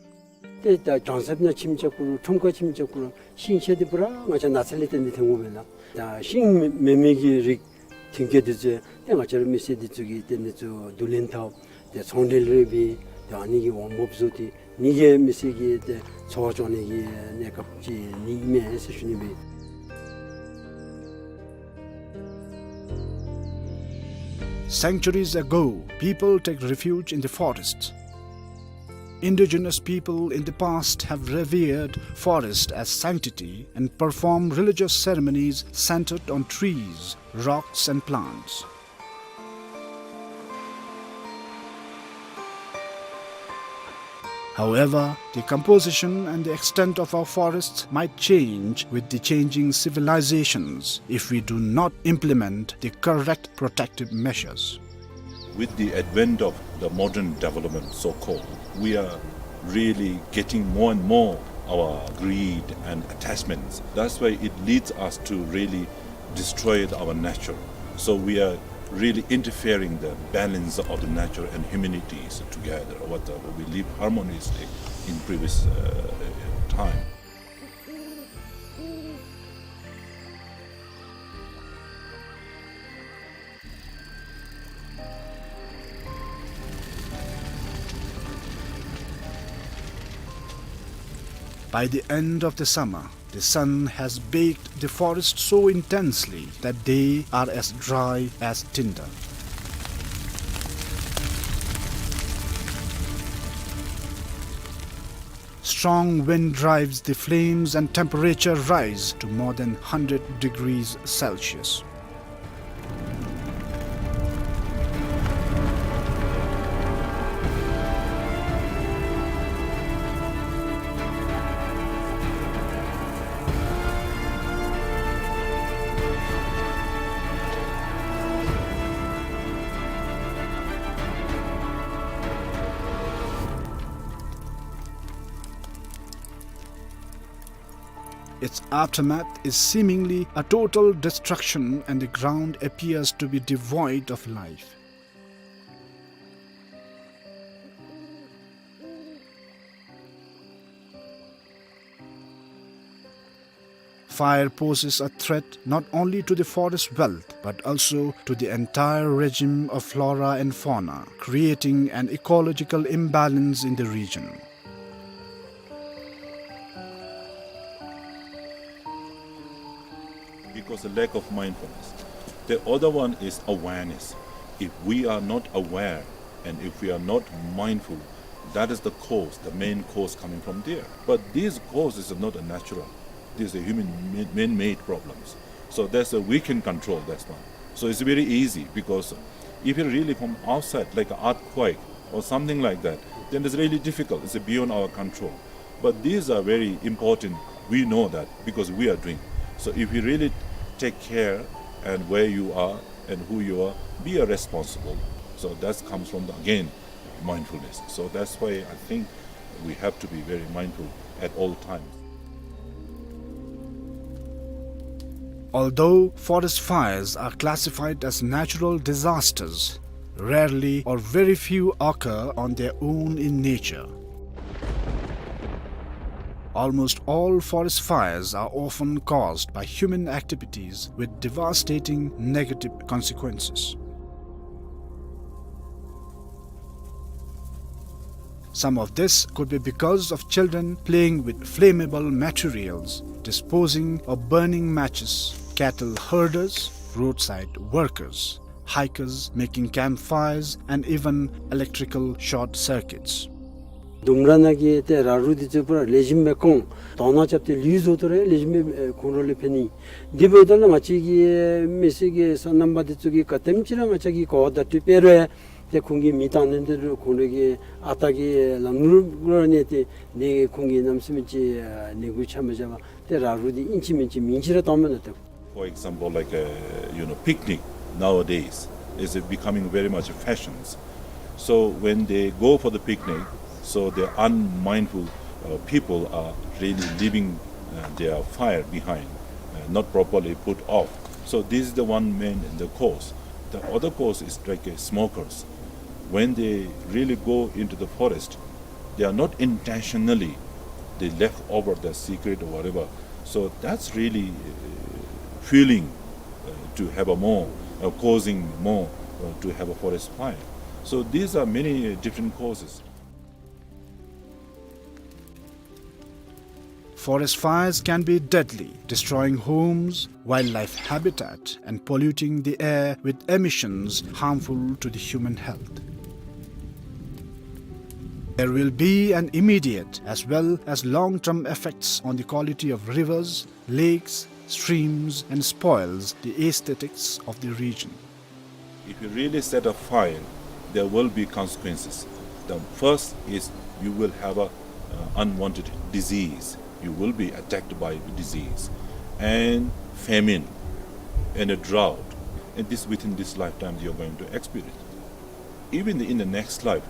ཏེ་ད་གྱང་ཟབ་ནང་ཁྱིམ་རྐྱབ་དགོ་རུང་ཁྲོམ་ཁར་ཁྱིམ་རྐྱབ་དགོ་རུང་ཤིང་ཆ་འདི་པུ་ར་ང་བཅས་ནགས་ཚལ་ལས་བརྟེན་ཏེ་ཐོན་དགོ་པས་ལགས། ད་ཤིང་མེན་མི་གི་རིགས་མཐུན་རྐྱེན་འདི་ཚུ་ཏེ་ང་བཅས་ར་མི་སེར་འདི་ཚུ་གིས་ཏེ་འདི་ཚུ་བསྡུ་ལེན་འཐབ་སྟེ་ཚོང་འབྲེལ་རེ་འབད་ཏེ་ཨ་ནི་གི་འོང་འབབ་བཟོ་སྟེ་ཨ་ནི་གིས་མི་སེར་གྱི་ཏེ་འཚོ་བ་སྐྱོང་ནི་གི་གནས་སྐབས་ཅིག་ཨ་ནི་ཨིན་མས་ཟེར་ཞུ་ནི་ཨིན་པས། Centuries ago, people take refuge in the forests. Indigenous people in the past have revered forest as sanctity and performed religious ceremonies centered on trees, rocks, and plants. However, the composition and the extent of our forests might change with the changing civilizations if we do not implement the correct protective measures. With the advent of the modern development, so-called, we are really getting more and more our greed and attachments. That's why it leads us to really destroy our nature. So we are really interfering the balance of the nature and humanities together. What, uh, we live harmoniously in previous, uh, time. By the end of the summer, the sun has baked the forest so intensely that they are as dry as tinder. Strong wind drives the flames and temperature rise to more than hundred degrees Celsius. Its aftermath is seemingly a total destruction, and the ground appears to be devoid of life. Fire poses a threat not only to the forest wealth, but also to the entire regime of flora and fauna, creating an ecological imbalance in the region. Because the lack of mindfulness. The other one is awareness. If we are not aware and if we are not mindful, That is the cause, the main cause coming from there. But these causes are not a natural. These are human ma-, man-made problems. So that's a, we can control that one. So it's very easy, because if it really from outside, like an earthquake or something like that, then it's really difficult. It's beyond our control. But these are very important. We know that because we are doing. So if you really take care and where you are and who you are, be a responsible. So that comes from the, again, mindfulness. So that's why I think we have to be very mindful at all times. Although forest fires are classified as natural disasters, rarely or very few occur on their own in nature. Almost all forest fires are often caused by human activities with devastating negative consequences. Some of this could be because of children playing with flammable materials, disposing or burning matches, cattle herders, roadside workers, hikers making campfires, and even electrical short circuits. ལྡུམ་ར་ནང་གི་ཏེ་ར་རུ་འདི་ཚུ་པུ་ར་ལེགས་ཤོམ་སྦེ་བཀང་། དོང་ནང་རྐྱབ་སྟེ་ལུད་བཟོ་སྟེ་ར་ལེགས་ཤོམ་སྦེ་ཁོང་ར་ལུ་ཕན་ནི། དེ་འབདཝ་ད་ལུ་ང་བཅས་ཀྱི་མི་སེར་གྱི་སོ་ནམ་པ་འདི་ཚུ་གིས་ག་དེམ་ཅིག་ར་ང་བཅས་ཀྱིས་གོ་བ་བརྡ་སྤྲོད་འབད་རུང་ཏེ་ཁོང་གིས་མེ་བཏང་ནི་འདི་རུང་ཁོང་ར་གི་ཨ་རྟག་གི་ལམ་ལུགས་ལུ་གནས་ཏེ་ནི་ཁོང་གིས་གནམ་མེད་ས་མེད་ཅིག་ནད་འབུ་ཆ་མི་བཞག་པར་ཏེ་ར་རུ་འདི་ཨིན་ཅི་མིན་ཅི་མིང་ཅིག་ར་བཏངམ་མས་ལགས་ཏེ། For example, like, uh, you know, picnic nowadays is becoming very much fashions. So when they go for the picnic, so the unmindful, uh, people are really leaving, uh, their fire behind, uh, not properly put off. So this is the one main, the cause. The other cause is like, uh, smokers. When they really go into the forest, they are not intentionally, they left over the cigarette or whatever. So that's really, uh, fueling, uh, to have a more, uh, causing more, uh, to have a forest fire. So these are many, uh, different causes. Forest fires can be deadly, destroying homes, wildlife habitat, and polluting the air with emissions harmful to the human health. There will be an immediate as well as long-term effects on the quality of rivers, lakes, streams, and spoils the aesthetics of the region. If you really set a fire, there will be consequences. The first is you will have a, uh, unwanted disease. You will be attacked by the disease, and famine, and a drought. And this, within this lifetime, you're going to experience. Even in the next life,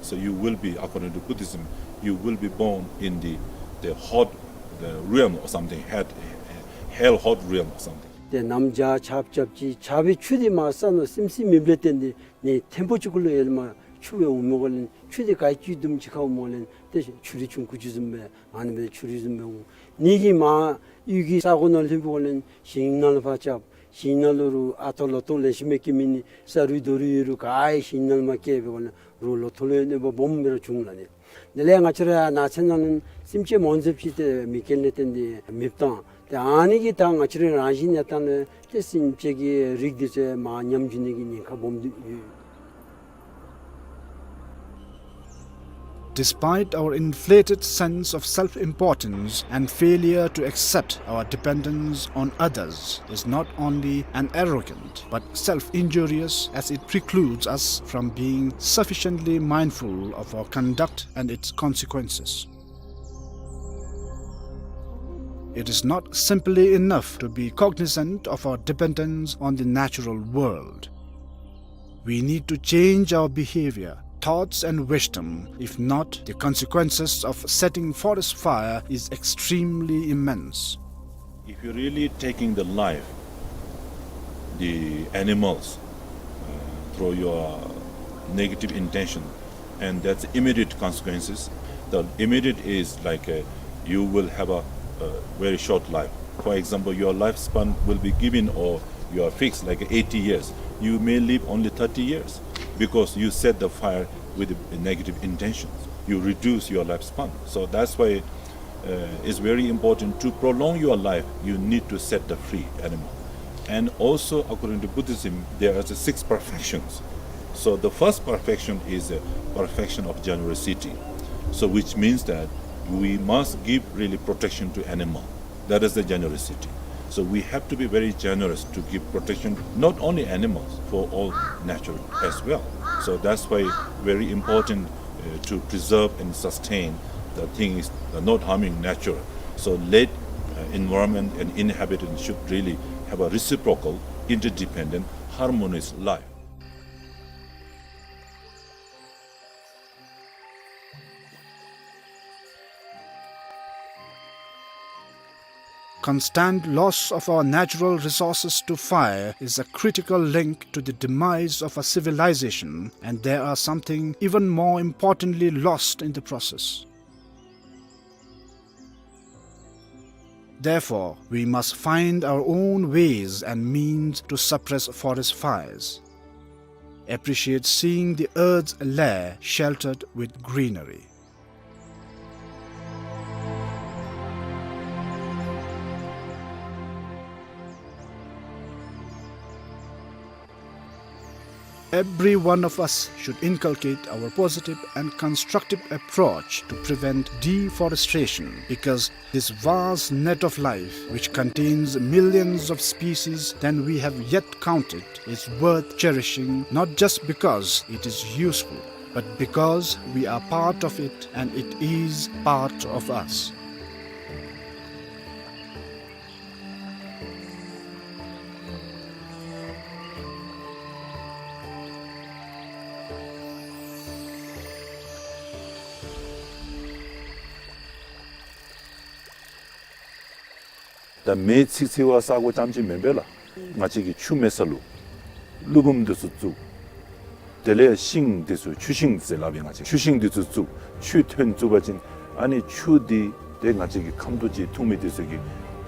so you will be, according to Buddhism, you will be born in the, the hot, the realm or something, hell, hell hot realm or something. ཏེ་གནམ་བྱཱར་ཆརཔ་རྐྱབ་ཅི། ཆར་པའི་ཆུ་འདི་མར་ས་ནང་སིམ་སིམ་མེདཔ་ལས་བརྟེན་ཏེ་ནི་ཐེམ་པོ་ཅིག་གུ་ལུ་ཡར་ལས་མར་ཆུ་སྦེ་འོངམ་འོང་ལས་ཆུ་འདི་ག་ཅི་དུམ་ཅིག་ཁར་འོངམ་འོང་ལས་ཏེ་ཆུ་རུད་ཆུང་ཀུ་ཅིག་བཟུམ་སྦེ་ཨ་ནི་སྦེ་ཆུ་རུད་བཟུམ་སྦེ་འོང་། ནི་གིས་མར་གཡུས་ཀྱི་ས་གོ་ནང་ལྷོདཔ་འོང་ལས་ཞིང་ནང་ལུ་ཕར་རྐྱབ། ཞིང་ནང་ལུ་རུང་ཨ་ཐོ་ལོ་ཐོ་ལེགས་ཤོམ་སྦེ་སྐྱེ་མི་ནི་ས་རུད་རྡོ་རུད་ཡོད་རུང་ག་ཡང་ཞིང་ནང་མར་སྐྱེ་འབད་འོང་ལས་རུང་ལོ་ཐོ་ལུ་གནོད་པ་སྦོམ་སྦེ་ར་འབྱུང་ལགས་ནི། དེ་ལས་ང་བཅས་ར་ནགས་ཚལ་ནང་ལུ་སེམས་ཅན་མང་ཙམ་ཅིག་ཏེ་མེ་རྐྱེན་ལས་བརྟེན་ཏེ་མེདཔ་བཏང་། ཏེ་ཨ་ནི་གིས་ད་ང་བཅས་ར་རང་བཞིན་གནས་སྟངས་ལུ་ཏེ་སེམས་ཅན་གྱི་རིགས་འདི་ཚུ་མར་ཉམས་འགྱོ་ནི་གི་ཉེན་ཁ་སྦོམ་འདུག་ཡོད། Despite our inflated sense of self-importance and failure to accept our dependence on others is not only an arrogant but self-injurious, as it precludes us from being sufficiently mindful of our conduct and its consequences. It is not simply enough to be cognizant of our dependence on the natural world. We need to change our behavior, thoughts and wisdom. If not, the consequences of setting forest fire is extremely immense. If you're really taking the life, the animals, uh, through your negative intention, and that's immediate consequences. The immediate is like, uh, you will have a, a very short life. For example, your lifespan will be given or you are fixed like eighty years. You may live only thirty years because you set the fire with a negative intention. You reduce your lifespan. So that's why, uh, it's very important to prolong your life. You need to set the free animal. And also, according to Buddhism, there are the six perfections. So the first perfection is a perfection of generosity. So which means that we must give really protection to animal. That is the generosity. So we have to be very generous to give protection, not only animals, for all nature as well. So that's why very important, uh, to preserve and sustain the thing is, uh, not harming nature. So let, uh, environment and inhabitants should really have a reciprocal, interdependent, harmonious life. Constant loss of our natural resources to fire is a critical link to the demise of a civilization, and there are something even more importantly lost in the process. Therefore, we must find our own ways and means to suppress forest fires. Appreciate seeing the earth's lair sheltered with greenery. Every one of us should inculcate our positive and constructive approach to prevent deforestation, because this vast net of life, which contains millions of species than we have yet counted, is worth cherishing, not just because it is useful, but because we are part of it and it is part of us. ད་མེ་འཚིག་འཚིག་པ་ས་གོ་རྐྱངམ་ཅིག་མེན་པས་ལགས། ང་བཅས་ཀྱིས་ཆུ་མེད་ས་ལུ་ཀླུ་འབུམ་འདི་ཚུ་བཙུགས། དེ་ལས་ཤིང་འདི་ཚུ་ཆུ་ཤིང་ཟེར་སླབ་པས། ང་བཅས་ཆུ་ཤིང་འདི་ཚུ་བཙུགས། ཆུ་ཐོན་བཙུགས་པ་ཅིན་ཨ་ནི་ཆུ་འདི་ཏེ་ང་བཅས་ཀྱི་ཁམ་ཏོ་ཅིག་འཐུང་མི་འདི་ཚུ་གི་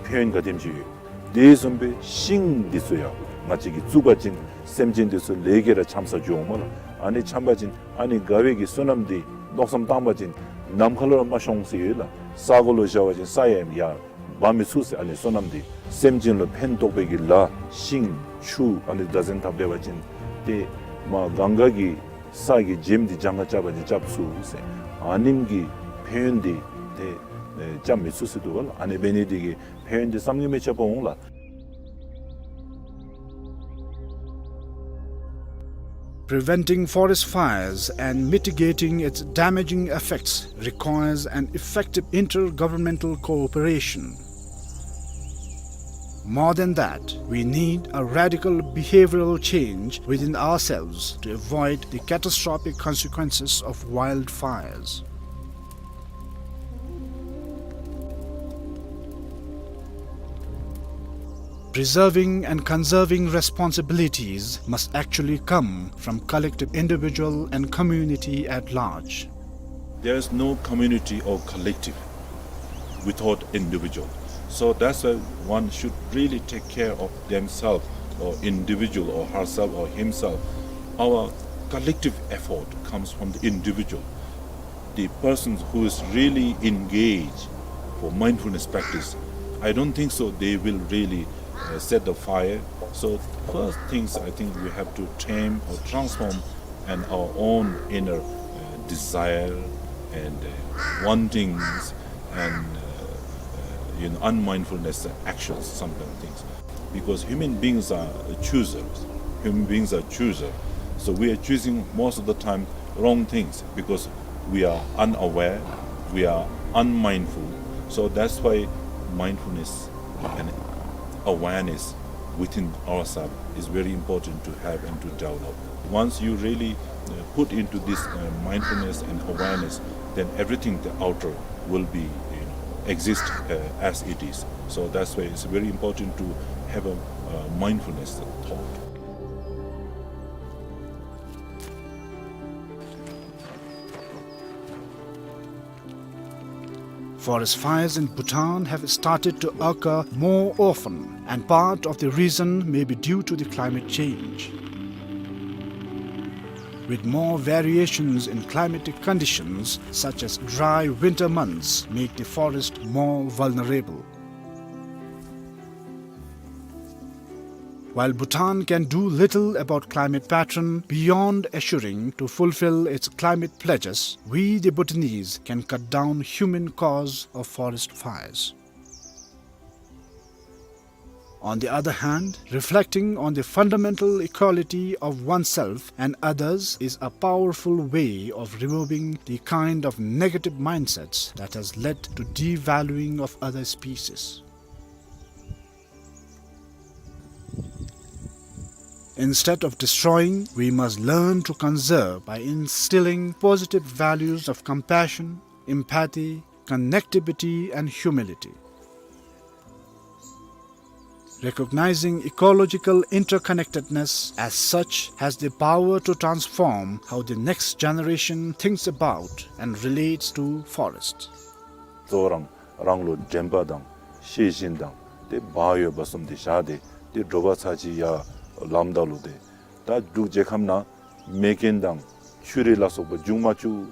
ཕན་ཡོན་ག་དེམ་ཅིག་ཡོད། དེ་བཟུམ་སྦེ་ཤིང་འདི་ཚུ་ཡང་ང་བཅས་ཀྱིས་བཙུགས་པ་ཅིན་སེམས་ཅན་འདི་ཚུ་ལེགས་སྐྱེས་ར་འཆམ་ས་འགྱོཝ་སྨོ་ལགས། ཨ་ནི་འཆམ་པ་ཅིན་ཨ་ནི་དགའ་བའི་གི་བསོད་ནམས་འདི་མནོ་བསམ་བཏང་པ་ཅིན་ནམ་མཁའ་ལུ་ར་མ་ཤོང་ཟེར་ཡོད་ལགས། ས་གོ་ལུ་བཞག་པ་ཅིན་ས་ཡང་ཡར་འབག་མི་ཚུགས་ཟེར། ཨ་ནི་བསོད་ནམས་འདི་སེམས་ཅན་ལུ་ཕན་ཐོགས་པའི་གི་ལཱ་ཤིང་ཆུ་ཨ་ནི་བདག་འཛིན་འཐབ་སྡོད་པ་ཅིན་ཏེ་མར་གངྒཱ་གི་ས་གི་རྗེམ་འདི་ལྗང་ཁ་རྐྱབ་པ་ཅིན་རྐྱབ་ཚུགས་ཟེར། ཨ་ནེམ་གི་ཕན་ཡོན་འདི་ཏེ་ཨེ་རྐྱབ་མི་ཚུགས་ཟེར་འདུག་པ་ལགས། ཨ་ནི་འབད་ནི་འདི་གིས་ཕན་ཡོན་འདི་བསམ་གྱིས་མི་ཁྱབ་པ་འོང་ལགས། Preventing forest fires and mitigating its damaging effects requires an effective intergovernmental cooperation. More than that, we need a radical behavioral change within ourselves to avoid the catastrophic consequences of wildfires. Preserving and conserving responsibilities must actually come from collective, individual and community at large. There is no community or collective without individual. So that's why one should really take care of themselves or individual or herself or himself. Our collective effort comes from the individual. The persons who is really engaged for mindfulness practice, I don't think so they will really, uh, set the fire. So first things, I think we have to tame or transform and our own inner, uh, desire and, uh, wantings and, uh, uh, you know, unmindfulness actions, some kind of things. Because human beings are choosers. Human beings are choosers. So we are choosing most of the time wrong things because we are unaware, we are unmindful. So that's why mindfulness and awareness within ourselves is very important to have and to develop. Once you really, uh, put into this, uh, mindfulness and awareness, then everything the outer will be, you know, exist, uh, as it is. So that's why it's very important to have a, uh, mindfulness thought. Forest fires in Bhutan have started to occur more often, and part of the reason may be due to the climate change, with more variations in climatic conditions, such as dry winter months make the forest more vulnerable. While Bhutan can do little about climate pattern beyond assuring to fulfill its climate pledges, we the Bhutanese can cut down human cause of forest fires. On the other hand, reflecting on the fundamental equality of oneself and others is a powerful way of removing the kind of negative mindsets that has led to devaluing of other species. Instead of destroying, we must learn to conserve by instilling positive values of compassion, empathy, connectivity, and humility. Recognizing ecological interconnectedness as such has the power to transform how the next generation thinks about and relates to forests. གཙོ་བོ་རང་རང་ལུ་དྲན་པ་དང་ཤེས་བཞིན་དང་ཏེ་བག་ཡོད་པ་བཟུམ་དེ་བཞག་སྟེ་ཏེ་དྲོ་པ་ཚར་གཅིག་ཡར་ལངམ་ད་ལུ་ཏེ་ད་འབྲུག་རྒྱལ་ཁབ་ནང་མེ་རྐྱེན་དང་ཆུ་རུད་ལ་སོགས་པ་འབྱུང་མ་བཅུག་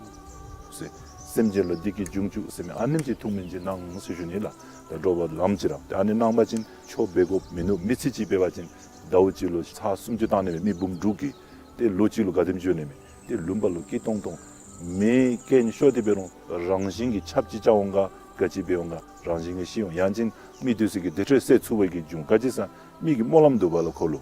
ཟེར། སེམས་ཅན་ལུ་བདེ་སྐྱིད་འབྱུང་བཅུག་ཟེར་མི་ཨ་ནེམ་ཅིག་ཐུགས་སྨོན་ཅིག་གནང་ཟེར་ཞུ་ནི་ལགས། ད་དྲོ་པ་ལངམ་ཅིག་ར་ཏེ་ཨ་ནི་གནང་པ་ཅིན་ཆོ་འབད་དགོཔ་མིན་ནུག། མི་ཚེ་གཅིག་འབད་བ་ཅིན་ཟླཝ་གཅིག་ལུ་ཚར་སུམ་ཅུ་བཏང་ནི་མས། མི་འབུམ་དྲུག་གིས་ཏེ་ལོ་གཅིག་ལུ་ག་དེམ་འགྱོ་ནི་མས། ཏེ་ལུངམ་ལུ་སྐྱིད་ཏོང་ཏོ་མེ་རྐྱེན་ཤོར་ཏེ་འབད་རུང་རང་བཞིན་གྱིས་ཆརཔ་ཅིག་རྐྱབ་འོང་ག་ག་ཅི་འབད་འོང་ག་རང་བཞིན་གྱིས་ཤི་འོང་། ཡང་ཅིན་མི་དེ་ཚུ་གི་དེ་འཕྲོ་སེལ་ཚུགས་པའི་གི་འབྱུང་། ག་ཅི་ཟེར་མི་གི་སྨོན་ལམ་འདུག་པ་ལགས། ཁོ་ལུ་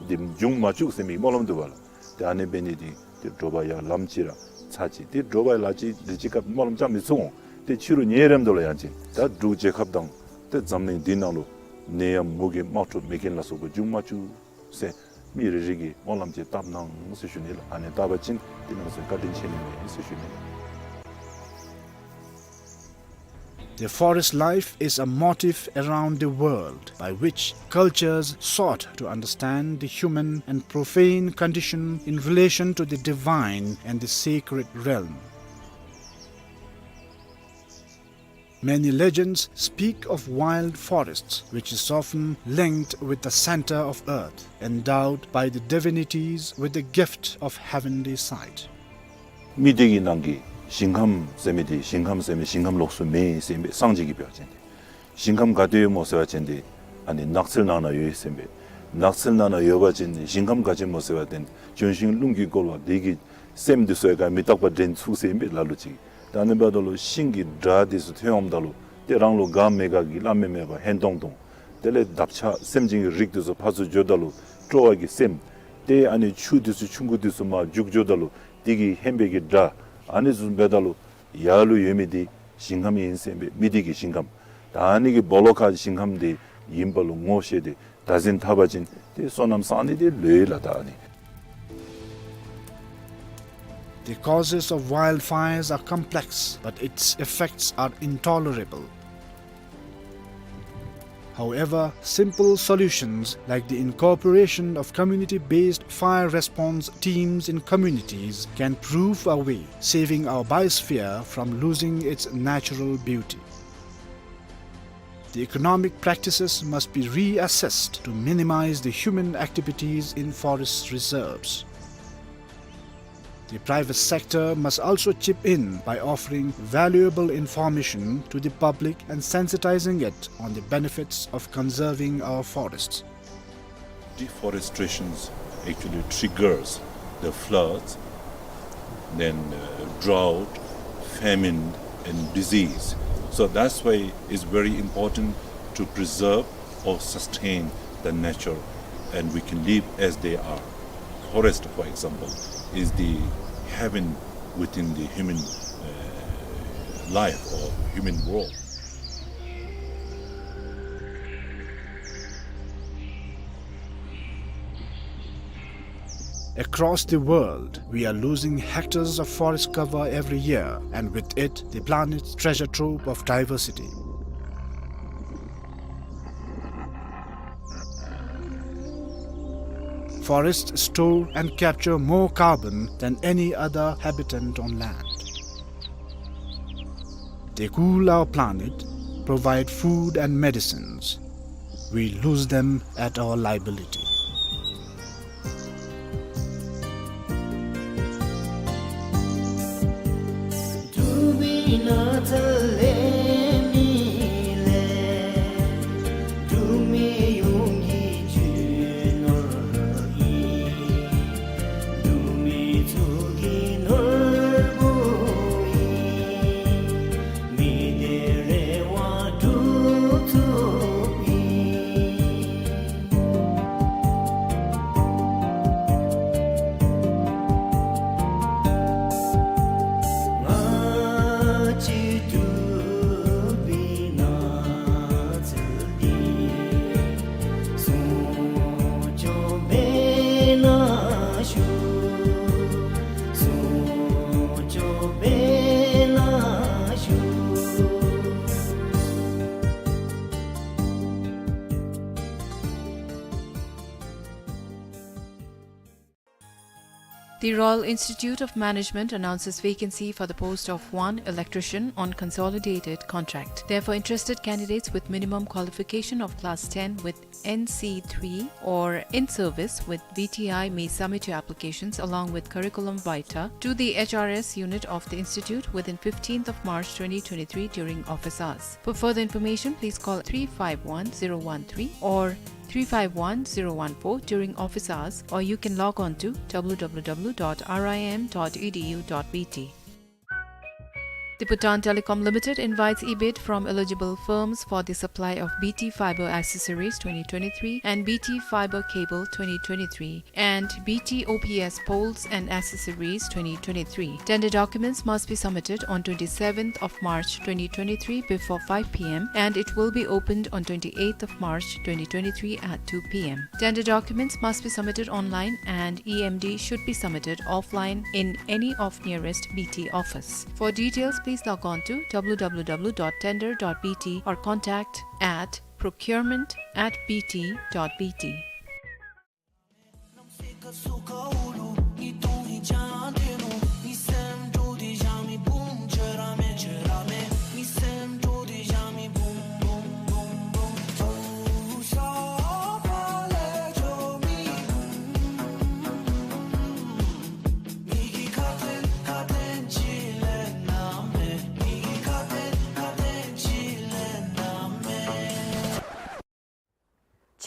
དེ་འབྱུང་མ་བཅུག་ཟེར་མི་གི་སྨོན་ལམ་འདུག་པ་ལགས། ཏེ་ཨ་ནི་འབད་ནི་དེ་ཏེ་དྲོ་པ་ཡར་ལངམ་ཅིག་ར་ཚར་གཅིག་ཏེ་དྲོ་པ་ལ་ཅིག་དེ་ཅིག་སྐབས་སྨོན་ལམ་རྐྱབ་མི་ཚུགས་འོང་། ཏེ་ཕྱི་རུ་ཉལ་རནམ་ད་ལུ་ཡང་ཅིན་ད་འབྲུག་རྒྱལ་ཁབ་དང་ཏེ་འཛམ་གླིང་འདི་ནང་ལུ་ནད་ཡམས་མུ་གེ་དམག་འཁྲུག་མེ་རྐྱེན་ལ་སོགས་པ་འབྱུང་མ་བཅུག་ཟེར་མི་རེ་རེ་གིས་སྨོན་ལམ་ཅིག་བཏབ་གནང་ཟེར་ཞུ་ནི་ལགས། ཨ་ནི་བཏབ་པ་ཅིན་ཏེ་ང་བཅས་བཀའ་དྲིན་ཆེ་ནི་མས་ཟེར་ཞུ་ནི་ལགས། The forest life is a motif around the world by which cultures sought to understand the human and profane condition in relation to the divine and the sacred realm. Many legends speak of wild forests, which is often linked with the center of earth, endowed by the divinities with the gift of heavenly sight. མི་སྡེ་གི་ནང་གི་ཞིང་ཁམས་ཟེར་མི་དེ་ཞིང་ཁམས་ཟེར་མི་ཞིང་ཁམས་ལོགས་སུ་མེད་ཟེར་ཨིན་པས། སངས་རྒྱས་ཀྱིས་འབད་བ་ཅིན་ཏེ་ཞིང་ཁམས་ག་ཏེ་ཡོད་སྨོ་ཟེར་བ་ཅིན་ཏེ་ཨ་ནི་ནགས་ཚལ་ནང་ན་ཡོད་ཟེར་ཨིན་པས། ནགས་ཚལ་ནང་ན་ཡོད་པ་ཅིན་ཞིང་ཁམས་ག་ཅི་སྨོ་ཟེར་བ་ཅིན་ལྗོན་ཤིང་རླུང་གིས་བསྐོར་བ་དེ་གི་སེམས་དེ་ཚུ་ཡང་ག་མི་རྟག་པ་འདྲེན་ཚུགས་ཟེར་ཨིན་པས་ལ་ལུ་ཅིག། ད་ཨ་ནི་འབདཝ་ད་ལུ་ཤིང་གི་སྒྲ་དེ་ཚུ་ཐོན་འོངམ་ད་ལུ་ཏེ་རང་ལུ་དགའ་མི་དགའ་གི་སླབ་མི་མེད་པར་ཧན་ཏོང་ཏོ། དེ་ལས་འདབ་ཆགས་སེམས་ཅན་གྱི་རིགས་དེ་ཚུ་ཕར་ཚུར་འགྱོཝ་ད་ལུ་སྤྲོ་བ་གི་སེམས། ཏེ་ཨ་ནི་ཆུ་དེ་ཚུ་ཆུང་ཀུ་དེ་ཚུ་མར་རྒྱུག་འགྱོཝ་ད་ལུ་དེ་གི་ཧན་པའི་གི་སྒྲ། ཨ་ནི་ཚུ་འབདཝ་ད་ལུ་ཡར་ལུ་ཡོད་མི་དེ་ཞིང་ཁམས་ཨིན་ཟེར་ཨིན་པས། མི་སྡེ་གི་ཞིང་ཁམས། ད་ཨ་ནི་གི་སྦོ་ལོགས་ཁར་ཞིང་ཁམས་དེ་ཨིནམ་ལུ་ངོ་ཤེས་ཏེ་བདག་འཛིན་འཐབ་པ་ཅིན་ཏེ་བསོད་ནམས་བསག་ནི་དེ་ལོས་ལགས། ད་ཨ་ནི། The causes of wildfires are complex, but its effects are intolerable. However, simple solutions like the incorporation of community-based fire response teams in communities can prove a way, saving our biosphere from losing its natural beauty. The economic practices must be reassessed to minimize the human activities in forest reserves. The private sector must also chip in by offering valuable information to the public and sensitizing it on the benefits of conserving our forests. Deforestation actually triggers the floods, then, uh, drought, famine, and disease. So that's why it's very important to preserve or sustain the nature, and we can live as they are. Forest, for example, is the heaven within the human, uh, life or human world. Across the world, we are losing hectares of forest cover every year, and with it, the planet's treasure trove of diversity. Forests store and capture more carbon than any other habitant on land. They cool our planet, provide food and medicines. We lose them at our liability. The Royal Institute of Management announces vacancy for the post of one electrician on consolidated contract. Therefore, interested candidates with minimum qualification of class ten with N C three or in service with B T I may submit your applications along with curriculum vitae to the H R S unit of the institute within fifteenth of March twenty twenty-three during office hours. For further information, please call three five one zero one three or three five one zero one four during office hours, or you can log on to W W W dot R I M dot E D U dot B T. The Bhutan Telecom Limited invites e-bid from eligible firms for the supply of B T Fiber Accessories twenty twenty-three and B T Fiber Cable twenty twenty-three and B T O P S Poles and Accessories twenty twenty-three. Tender documents must be submitted on twenty-seventh of March twenty twenty-three before five p m and it will be opened on twenty-eighth of March twenty twenty-three at two p m. Tender documents must be submitted online and E M D should be submitted offline in any of nearest B T office. For details, please log on to W W W dot tender dot B T or contact at procurement at B T dot B T.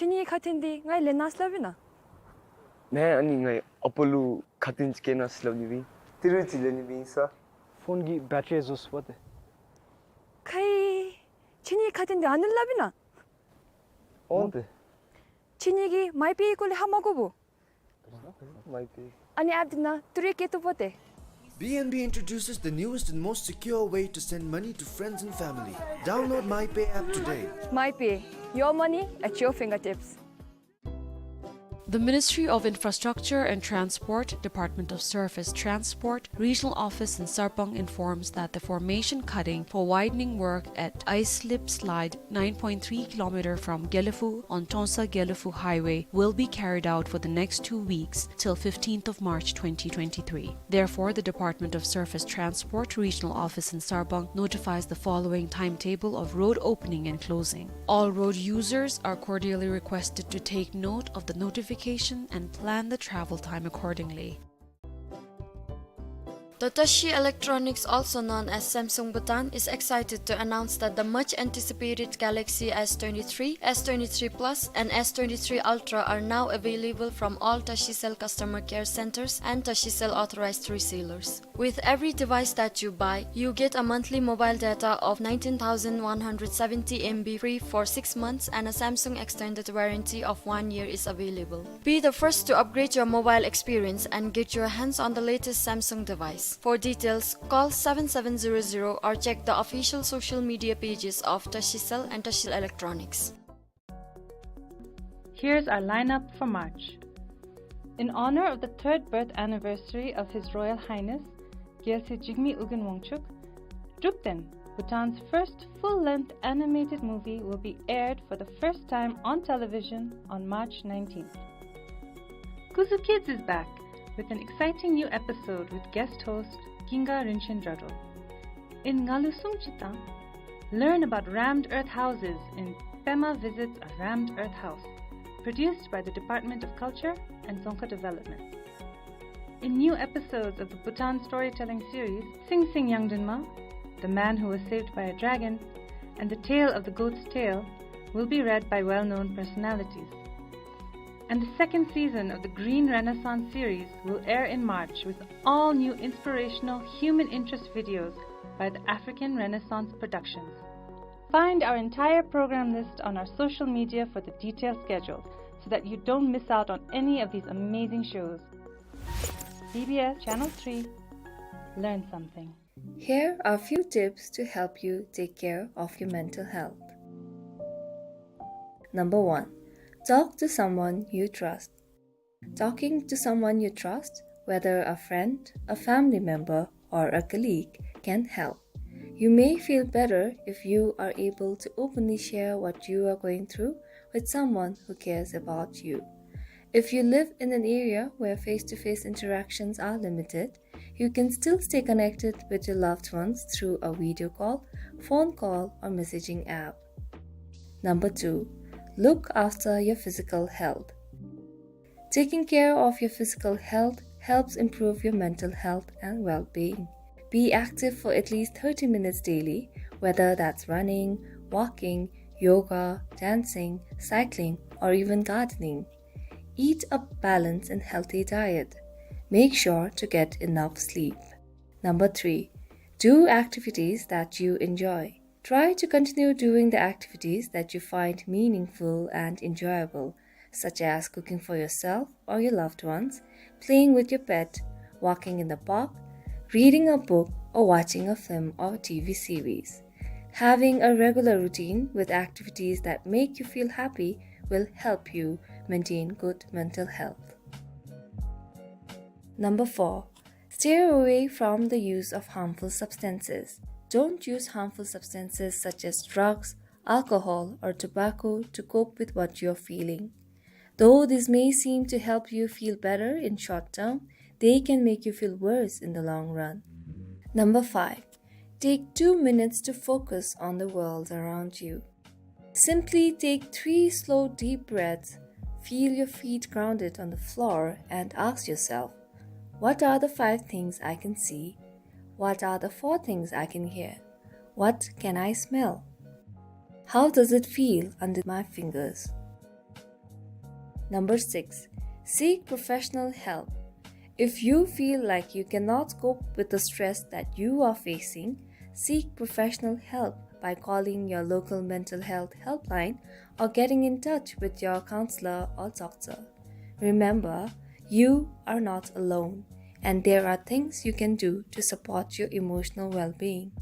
ཁྱེད་གཉིས་ཁ་ཏོན་འདི་ངའི་ལེན་གནང་ཟེར་སླབ་ཨིན་ན། མེན། ཨ་ནི་ངའི་ཨ་པ་ལུ་ཁ་ཏོན་ཅིག་བསྐྱལ་གནང་ཟེར་སླབ་ནི་སྦེ་ཨིན། ཏི་རུ་ཅིག་ལེན་ནི་སྦེ་ཨིན་ས། ཕོན་གྱི་བེ་ཊ་རི་རྫོགས་སོཔ་ཏེ། ཁའི། ཁྱེད་གཉིས་ཁ་ཏོན་འདི་ཨ་ནི་སླབ་ཨིན་ན། འོང་ཏེ། ཁྱེད་གཉིས་ཀྱིས་མའི་པེ་སྐོར་ལས་ཧ་མ་གོ་བོ། མའི་པེ། ཨ་ནི་ཨེཔ་འདི་ནང་ཏི་རུ་བསྐྱལ་བཏུབ་བོ་ཏེ། B N B introduces the newest and most secure way to send money to friends and family. Download MyPay app today. MyPay, your money at your fingertips. The Ministry of Infrastructure and Transport, Department of Surface Transport, Regional Office in Sarpang informs that the formation cutting for widening work at Ice Slip Slide nine point three kilometer from Gelephu on Tongsa-Gelephu Highway will be carried out for the next two weeks till fifteenth of March twenty twenty-three. Therefore, the Department of Surface Transport Regional Office in Sarpang notifies the following timetable of road opening and closing. All road users are cordially requested to take note of the notification and plan the travel time accordingly. The Tashi Electronics, also known as Samsung Bhutan, is excited to announce that the much anticipated Galaxy S twenty-three, S twenty-three Plus, and S twenty-three Ultra are now available from all Tashicell customer care centers and Tashicell authorized resellers. With every device that you buy, you get a monthly mobile data of nineteen thousand one hundred seventy M B free for six months and a Samsung extended warranty of one year is available. Be the first to upgrade your mobile experience and get your hands on the latest Samsung device. For details, call seven seven zero zero or check the official social media pages of Tashicell and Tashicell Electronics. Here's our lineup for March. In honor of the third birth anniversary of His Royal Highness Gyalse Jigme Ugin Wangchuck, Drukten, Bhutan's first full-length animated movie, will be aired for the first time on television on March nineteenth. Kuzu Kids is back with an exciting new episode with guest host Ginga Rinchen Dradro. In Ngalu Sung Chitang, learn about rammed earth houses in Pema Visits a Rammed Earth House, produced by the Department of Culture and Dzongkha Development. In new episodes of the Bhutan storytelling series, Sing Sing Yangdinma, The Man Who Was Saved by a Dragon, and The Tale of the Goat's Tail will be read by well-known personalities. And the second season of the Green Renaissance series will air in March with all new inspirational human interest videos by the African Renaissance Productions. Find our entire program list on our social media for the detailed schedule so that you don't miss out on any of these amazing shows. B B S Channel three. Learn something. Here are a few tips to help you take care of your mental health. Number one, talk to someone you trust. Talking to someone you trust, whether a friend, a family member, or a colleague, can help. You may feel better if you are able to openly share what you are going through with someone who cares about you. If you live in an area where face-to-face interactions are limited, you can still stay connected with your loved ones through a video call, phone call, or messaging app. Number two, look after your physical health. Taking care of your physical health helps improve your mental health and well-being. Be active for at least thirty minutes daily, whether that's running, walking, yoga, dancing, cycling, or even gardening. Eat a balanced and healthy diet. Make sure to get enough sleep. Number three, do activities that you enjoy. Try to continue doing the activities that you find meaningful and enjoyable, such as cooking for yourself or your loved ones, playing with your pet, walking in the park, reading a book, or watching a film or T V series. Having a regular routine with activities that make you feel happy will help you maintain good mental health. Number four, steer away from the use of harmful substances. Don't use harmful substances such as drugs, alcohol, or tobacco to cope with what you're feeling. Though this may seem to help you feel better in short term, they can make you feel worse in the long run. Number five, take two minutes to focus on the world around you. Simply take three slow, deep breaths, feel your feet grounded on the floor, and ask yourself, "What are the five things I can see? What are the four things I can hear? What can I smell? How does it feel under my fingers?" Number six, seek professional help. If you feel like you cannot cope with the stress that you are facing, seek professional help by calling your local mental health helpline or getting in touch with your counselor or doctor. Remember, you are not alone, and there are things you can do to support your emotional well-being.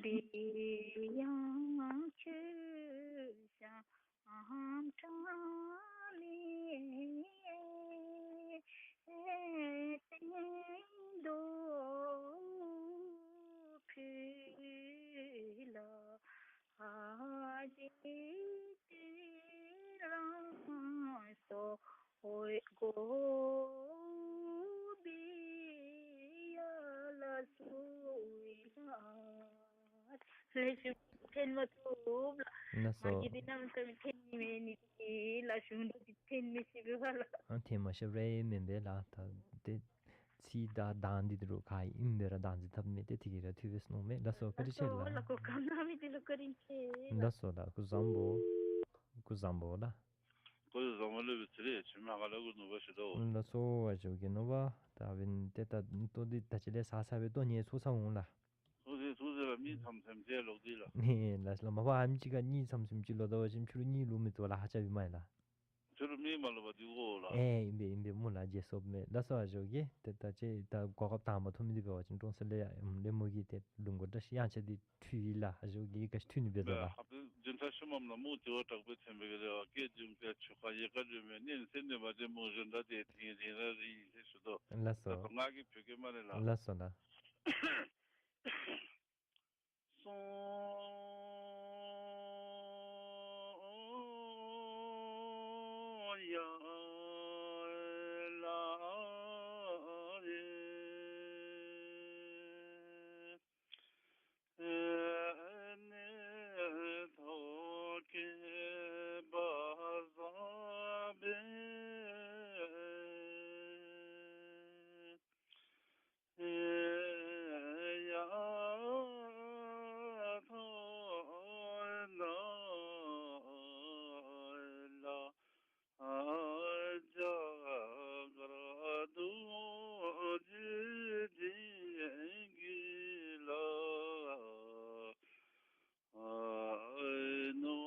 དེ་ཡང་ཆོས་བཤམས་གྲྭ་ལས་སྟོན་དུ་ཕུལ་ལ། རྗེ་བཙུན་ལ་སོགས་དགོངས་པའི་ཡ་ལ་སོགས་ཡ། ལེགས་ཤོམ་འཐེན་མ་ཐུབ་ལགས། ལགས་སོ། མ་གི་འདི་གནམ་མེད་ས་མེད་འཐེན་ནི་མེད་ནི་འདི་ལགས། གཞུང་འདི་འཐེན་མི་ཤེས་པས་ལགས། ཨ་འཐེན་མ་ཤེསཔ་ར་མེན་པས་ལགས། ད་དེ་ཚིག་དང་གདངས་འདི་དེ་རུ་ག་ཨིནམ་སྦེ་ར་བདག་འཛིན་འཐབ་མི་འདི་དེ་གིས་ར་འཐུས་པས་མནོཝ་མས། ལགས་སོ། བཀའ་དྲིན་ཆེ་ལགས། ལགས་སོ་ལགས། གོ་སྐབས་གནང་མི་འདི་ལུ་བཀའ་དྲིན་ཆེ་ལགས། ལགས་སོ་ལགས། སྐུ་གཟུགས་བཟང་པོ། སྐུ་གཟུགས་བཟང་པོ་ལགས། སྐུ་གཟུགས་བཟང་པོ་ལགས། སྦེ་ཚེ་རིང་ཆེ་མ་ག་ལ་གུ་ནུབ་པ་ཞུ་དོ། ལགས་སོ། ཨ་ཞོ་གི་ནུབ་པ། ད་འབདན་ཏེ་ད་ལྟོ་འདི་ད་ཅི་ལས་ས་ས་སྦེ་ལྟོ་ཉལ་ཚུགས་ཚར་འོང་ལགས། ཐུགས་རྗེ་ཆེ། ཐུགས་རྗེ་ཆེ་ལགས། གཉིད་ཚམ་ཚིམ་ཅིག་ལོག་སྟེ་ལགས། ནི་ལགས་ལགས། མ་པ་ཨ་ནེམ་ཅིག་ཁར་གཉིད་ཚམ་ཚིམ་ཅིག་ལོག་ད་པ་ཅིན་ཕྱི་རུ་གཉིད་ལོག་མི་བཏུབ་ལགས། ཧ་ཅང་ཨིན་མས་ལགས། ཕྱི་རུ་མི་མ་ལོག་པར་སྡོད་དགོ་ལགས། ཨེ་ཨིན་པས་ཨིན་པས་སྨོ་ལགས། བརྗེད་སོཔ་མས། ལགས་སོ། ཨ་ཞོ་གི་ཏེ་ད་ཅི་ད་གོ་སྐབས་དང་པ་ཐོབ་མི་འདི་འབད་བ་ཅིན་ཀྲོང་གསར་ལས་ཡ་ལས་མོ་གི་ཏེ་ལུང་དགོན་བཀྲ་ཤིས་གཡང་ཆ་འདི་འཁྲུལ་ཡི་ལགས། ཨ་ཞོ་གི་ག་ཅི་འཁྲུལ་ནི་འབད་ཟེར་ལགས། ཧ་པེ་རྒྱུན་ཐག་ཤུལ་མམ་ལ་མུ་ཏིའོ་དྲག་པོ་ཐེམ་པེ་གི་རེ་བ་སྐད་འབྱུང་པའི་ཆུ་ཁ་ཡི་ག་ལུས་མེད་ནི་སེམས་ནི་མ་བྱེད་མུ་བཞིན་འདྲ་དེ་དེང་རིང་ར་རི་ཡི་ཟེར་ཞུ་དོ། ལགས་སོ། ད་ང་གིས་བོད་སྐད་སྨ་རེ་ལགས། ལགས་སོ་ལགས། སོང་ཡ་ལ་རེ་ནི་ཐོག་གི་བ་ཟ་བེ། ཡ་ཐོ་ན་ལ་ཨ་ཇ་ག་རྡོ་རྗེ་འཇིགས་གི་ལ། ཨའི་ནོ་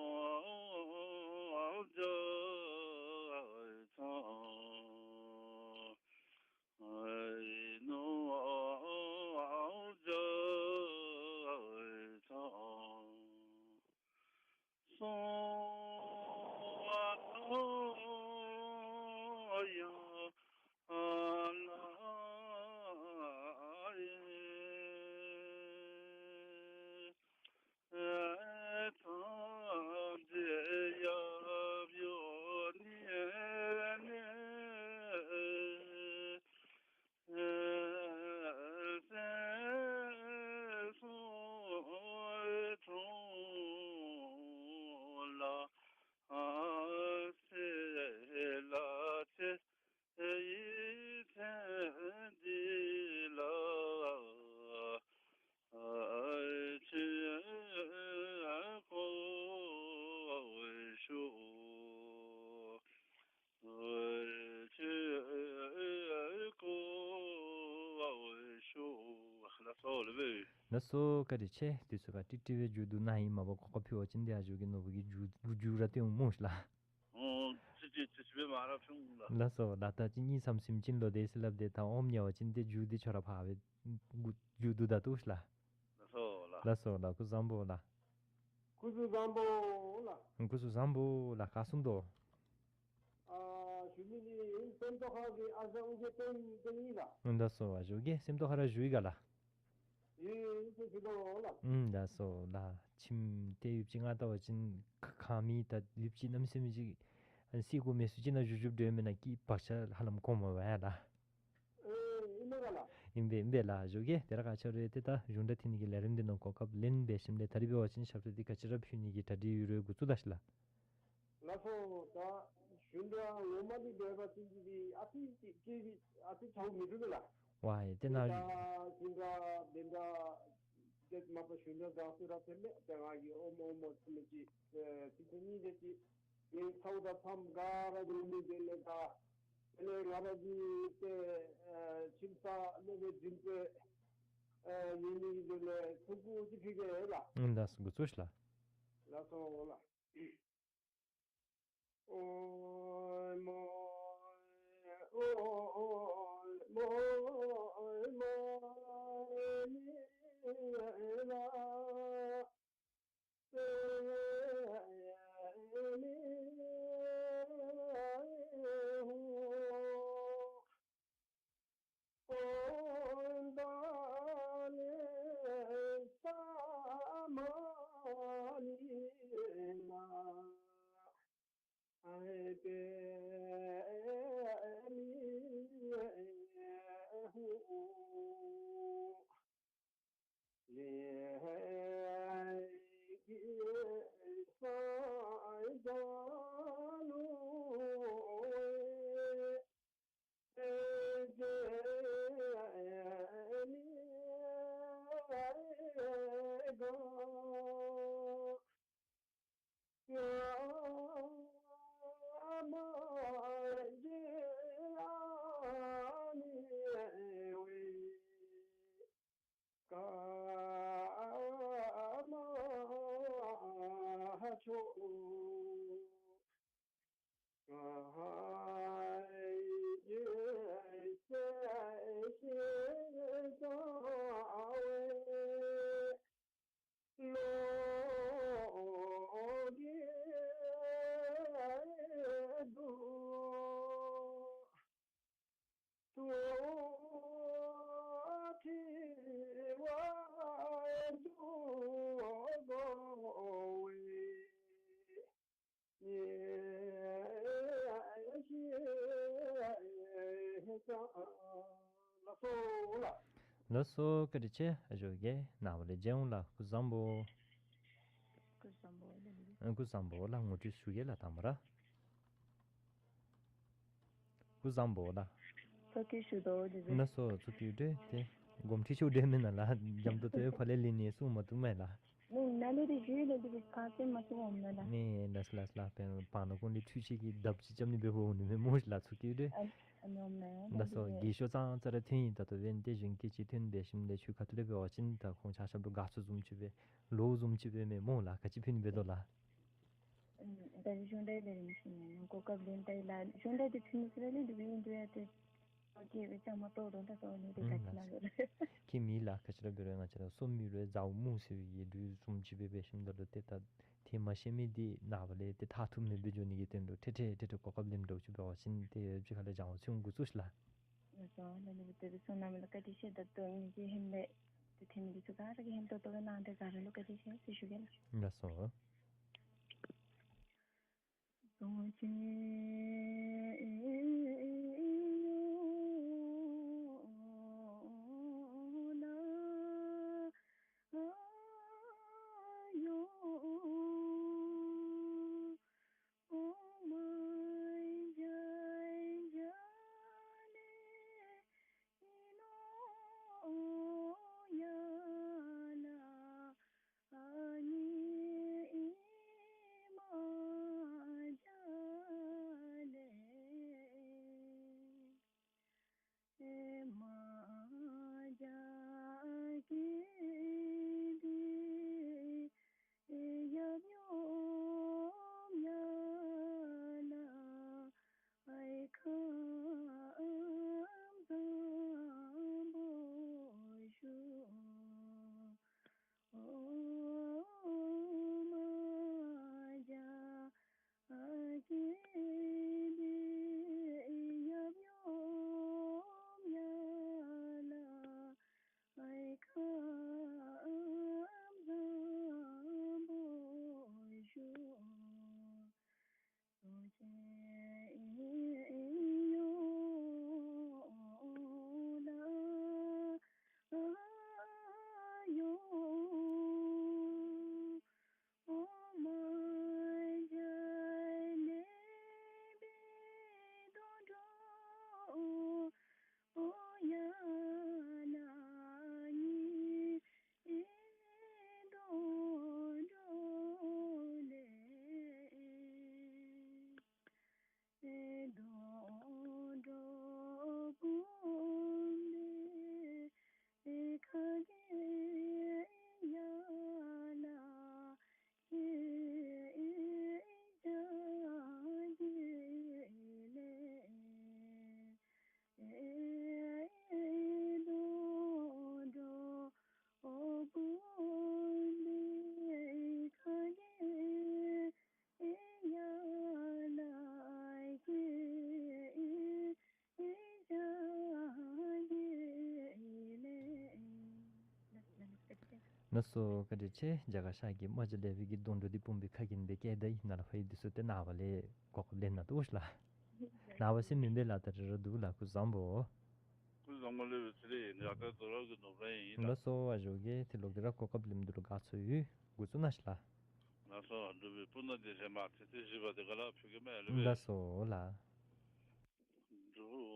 ཨའུ་ཇའི་ཚང་། ཨའི་ནོ་ཨའུ་ཇའི་ཚང་། སོང་ཡ་ལ་ཡེ། ཐམས་ཅད་ཡབ་ཡུམ་ནི་ནི་སེམས་སོང་ལ་སེ་ལ་ཚེ། ཡིད་ཚེ་འདི་ལ་ཆོས་གོ་ཤོ། ཆོས་གོ་ཤོ། ལགས་སོ་ལགས་པས། ལགས་སོ། བཀའ་དྲིན་ཆེ། དུས་ཚོད་ཁར་ཏིག་ཏིག་སྦེ་མཇུག་བསྡུ་གནང་ཡི། མ་པ་གོ་སྐབས་ཕུལ་བ་ཅིན་ཏེ་ཨ་ཞོ་གི་ནོར་བུ་གི་མཇུག་མཇུག་ར་སྟོན་འོང་སྨོ་ཤིག་ལགས། ཨོ་ཅིག་ཅིག་ཅིག་ཅིག་སྦེ་མ་ར་ཕྱུང་ལགས། ལགས་སོ་ལགས། ད་ཅི་གཉིད་ཚམ་ཚིམ་ཅིག་ལོག་སྟེ་ཟེར་སླབ་སྟེ་ད་ཨོམ་ཉལ་བ་ཅིན་ཏེ་མཇུག་འདི་ཁྱོད་ར་ཕར་སྦེ་མཇུག་བསྡུ་ད་བཏུབ་ཤིག་ལགས། ལགས་སོ་ལགས། ལགས་སོ་ལགས། སྐུ་གཟུགས་བཟང་པོ་ལགས། སྐུ་གཟུགས་བཟང་པོ་ལགས། སྐུ་གཟུགས་བཟང་པོ་ལགས། ག་གསུང་དོ། ཨ་ཞུ་ནི་འདི་སེམས་རྟོགས་ཁ་གི་ཨ་ཞང་ཨོ་རྒྱན་བསྟེན་བསྟེན་ཡི་ལགས། ལགས་སོ། ཨ་ཞང་ཨོ་རྒྱན་སེམས་རྟོགས་ཁ་ར་བཞུགས་ཡི་ག་ལགས། ཡེ་ཡེ་ཡེ་ཟེར་ཞུ་དོ་ལགས། ཨུམ་ལགས་སོ་ལགས། ཁྱིམ་ཏེ་ཡུདཔ་ཅིག་ང་བལྟ་བ་ཅིན་ཁ་ཁང་མི་ད་ཡུདཔ་ཅིག་གནམ་མེད་ས་མེད་ཅིག་ཨ་སེར་ཀོ་མེ་སྲུ་ཅིག་ནང་བཞུགས་བཞུགསཔ་འདྲཝ་མེན་ན། སྐྱིད་བག་ཆགས་ཧ་ལམ་གོང་མ་བ་ཡ་ལགས། ཨེ་ཨིན་ན་ག་ལགས། ཨིན་པས་ཨིན་པས་ལགས། ཞུ་གེ་དེ་ར་ཁ་ཆ་རེ་ཏེ་ད་གཞུང་སྒྲ་འཐེན་ནི་གི་ལས་རིམ་འདི་ནང་གོ་སྐབས་ལེན་འབད་ཞིནམ་ལས་ད་རིས་འབད་བ་ཅིན་ཞབས་ཏོག་འདི་ག་ཅི་ར་ཕུལ་ནི་གི་གྲ་སྒྲིག་ཡོད་རུང་འགོ་བཙུགས་ད་ཤིག་ལགས། ལགས་སོ། ད་གཞུང་སྒྲ་ངོ་མ་འདི་འབད་བ་ཅིན་འདི་ཨ་ཙི་ཅིག་སྐད་འདི་ཨ་ཙི་ཆ་མི་འདུག་ག་ལགས། ཝའི་དེ་ན་ད་གཞུང་སྒྲ་དེ་འདྲ་དེ་མ་པ་གཞུང་སྒྲ་དགའ་སུ་ར་ཕེབས་མས། ད་ང་གིས་ཨོ་མོ་ཨོ་མོ་ཟེར་མི་ཅིག་ཨེ་ཚིག་ཚིག་གཉིས་དེ་ཅིག་ངེའི་ཚའོ་དང་ཚམ་ག་ར་འགྱོ་མི་དེ་ལས་ད་དེ་ལས་ང་ར་གི་ཏེ་ཨེ་ཁྱིམ་ཚང་སློབ་དཔོན་འཛིན་པའི་ཨེ་ཉན་མི་དེ་ལས་ཐུགས་ཁུར་ཅིག་ཕུལ་གེ་ལགས། ཨུམ་ལགས་སོ། འགོ་བཙུགས་ཤིག་ལགས། ལགས་སོ་ལགས། ལགས་སོ། བཀའ་དྲིན་ཆེ། ཨ་ཇོ་རྒན་ནངས་པ་ལས་མཇལ་འོང་ལགས། སྐུ་གཟུགས་བཟང་པོ། སྐུ་གཟུགས་བཟང་པོ་ལགས། སྐུ་གཟུགས་བཟང་པོ་ལགས། ངོ་སྤྲོད་ཞུ་གེ་ལགས། དང་པ་ར་སྐུ་གཟུགས་བཟང་པོ་ལགས། ཚོགས་ཀྱི་ཞུ་དོ་ཇི་ཟེར། ལགས་སོ། ཚོགས་ཀྱི་འདྲེ་དེ་སྒོམ་ཁྲི་ཤོག་འདྲེ་མེན་ན་ལགས། འཇམ་ཏོང་ཏོ་ཕར་ལས་ལས་ནས་གསུང་མ་བཏུབ་མེན་ལགས། ནི་ནཱ་ལས་དེ་ཞུ་ལས་དེ་གི་ཁ་སེམས་མ་བཏུབ་འོང་ན་ལགས། ནི་ལགས་ལགས་ལགས། བར་ན་ཁོང་ལས་འཕྲུལ་ཆས་ཀྱི་བརྡབ་ཅིག་རྐྱབ་ནི་འབད་འོང་ནི་མེན་མོ་ལགས། ཚོགས་ཀྱི་འདྲེ། ཨ་ཨ་ནི་འོང་ན་ལགས་སོ། ལགས་སོ། རྒས་ཤོས་ཙང་ཙ་ར་ཐོན་ཡི། ད་ལྟོ་འབདན་ཏེ་གཞོན་སྐྱེས་ཅིག་ཐོན་འབད་ཞིནམ་ལས་ཁྱོད་ཁ་ཐུག་ལས་འབད་བ་ཅིན་ད་ཁོང་ཆ་ཁྱབ་ལུ་དགའ་ཚོར་བཟུམ་ཅིག་སྦེ་ལོ་བཟུམ་ཅིག་སྦེ་མེན་མོ་ལགས། ག་ཅི་ཕུལ་ནི་འབད་དོ་ལགས། ཨམ་ད་རིས་གཞུང་འབྲེལ་འབད་རིམ་ཤིང་ནང་གོ་སྐབས་ལེན་ཏེ་ལགས། གཞུང་འབྲེལ་འདི་ཕུལ་མི་ཚུ་ལས་ལེན་འདི་བིན་འདི་ཡ་ཏེ་ཨོ་ཀེ་སྦེ་བཅའ་མར་གཏོགས་དོ། ད་གཏོགས་ནི་འདི་ཨམ་ག་ཅི་ལགས་ལགས། ཁྱེད་མི་ལགས་ག་ཅི་ར་འབད་རུང་ང་བཅས་ར་སོ་མི་རུང་ཟཝ་མོ་ཟེར་བའི་ཡིག་འབྲུ་བཟུམ་ཅིག་སྦེ་འབད་ཞིནམ་ད་ལུ་ཏེ་ད་ཏེ་མ་ཤེས་མི་འདི་ནངས་པ་ལས་ཏེ་མཐར་ཐུག་མེདཔ་སྦེ་འགྱོ་ནི་གི་དོན་ལུ་ཏེ་ཏེ་ཏེ་ཏེ་གོ་སྐབས་ལེནམ་འདྲཝ་ཅིག་འབད་བ་ཅིན་ཏེ་ཡོདཔ་ཅིག་ཁ་ལས་སྦྱང་བ་ཚུན་འགོ་བཙུགས་ཤིག་ལགས། ལགས་སོ། ལགས་ལགས། དེ་སྦེ་གསུང་གནང་མི་ལུ་བཀའ་དྲིན་ཆེ། ད་ལྟོ་ངེ་གི་ཧེ་མ་ལས་ཏེ་ཐོན་མི་འདི་ཚུ་ག་ར་གིས་ཧེ་མ་ཏོག་ཏོ་སྦེ་གནང་སྟེ་ག་ར་ལུ་བཀའ་དྲིན་ཆེ་ཟེར་ཞུ་གེ་ལགས། ལགས་སོ། ལགས་སོ། བཀའ་དྲིན་ཆེ། རྒྱ་གར་ཤར་གྱི་རྨ་བྱ་ལེགས་པའི་གི་དོན་གྲུབ་འདི་བུམ་པའི་ཁ་གི་ཨིན་པས། སྐད་བརྡ་ཨིན་ནཱ་ལས་ཕར་འདི་ཚུ་ཏེ་ནངས་པ་ལས་གོ་སྐབས་ལེན་གནང་དོ་ལགས། ནངས་པ་ཟེར་མི་འབད་ལགས། ད་རེས་ར་འདུག་ལགས། སྐུ་གཟུགས་བཟང་པོ། སྐུ་གཟུགས་བཟང་པོ་ལགས། ཚེ་རིང་ཡར་ལྟ་རྫོང་ར་གི་ནོར་བུ་ཨིན་ལགས། ལགས་སོ། ཨ་ཞོགས་ཀྱི་ཏེ་ལོག་སྟེ་ར་གོ་སྐབས་ལེནམ་འདི་ལུ་དགའ་ཚོར་ཡོད། འགོ་བཙུགས་གནང་ཤིག་ལགས། ལགས་སོ། འབྲུག་པའི་སྤུ་ན་བདེ་ཆེན་མ་ཚེ་ཚེ་བཞི་པ་དེ་ག་ལ་ཕུལ་གེ་མས་ལགས། ལགས་སོ་ལགས། འབྲུག་པའི་སྤུ་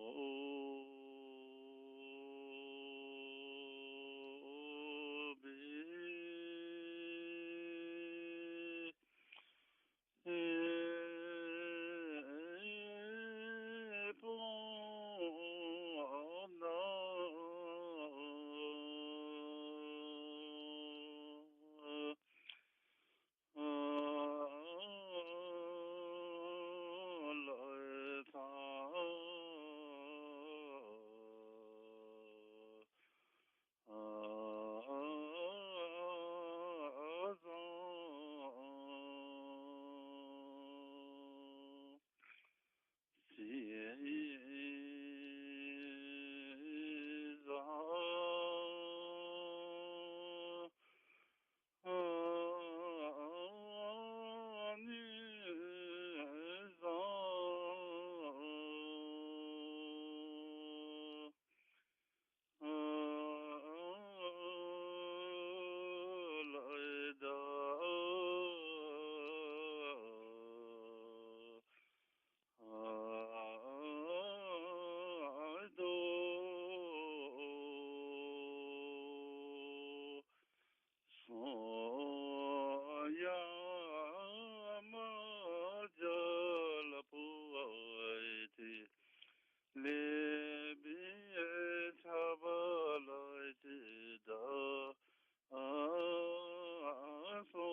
ན་ལགས་སོ།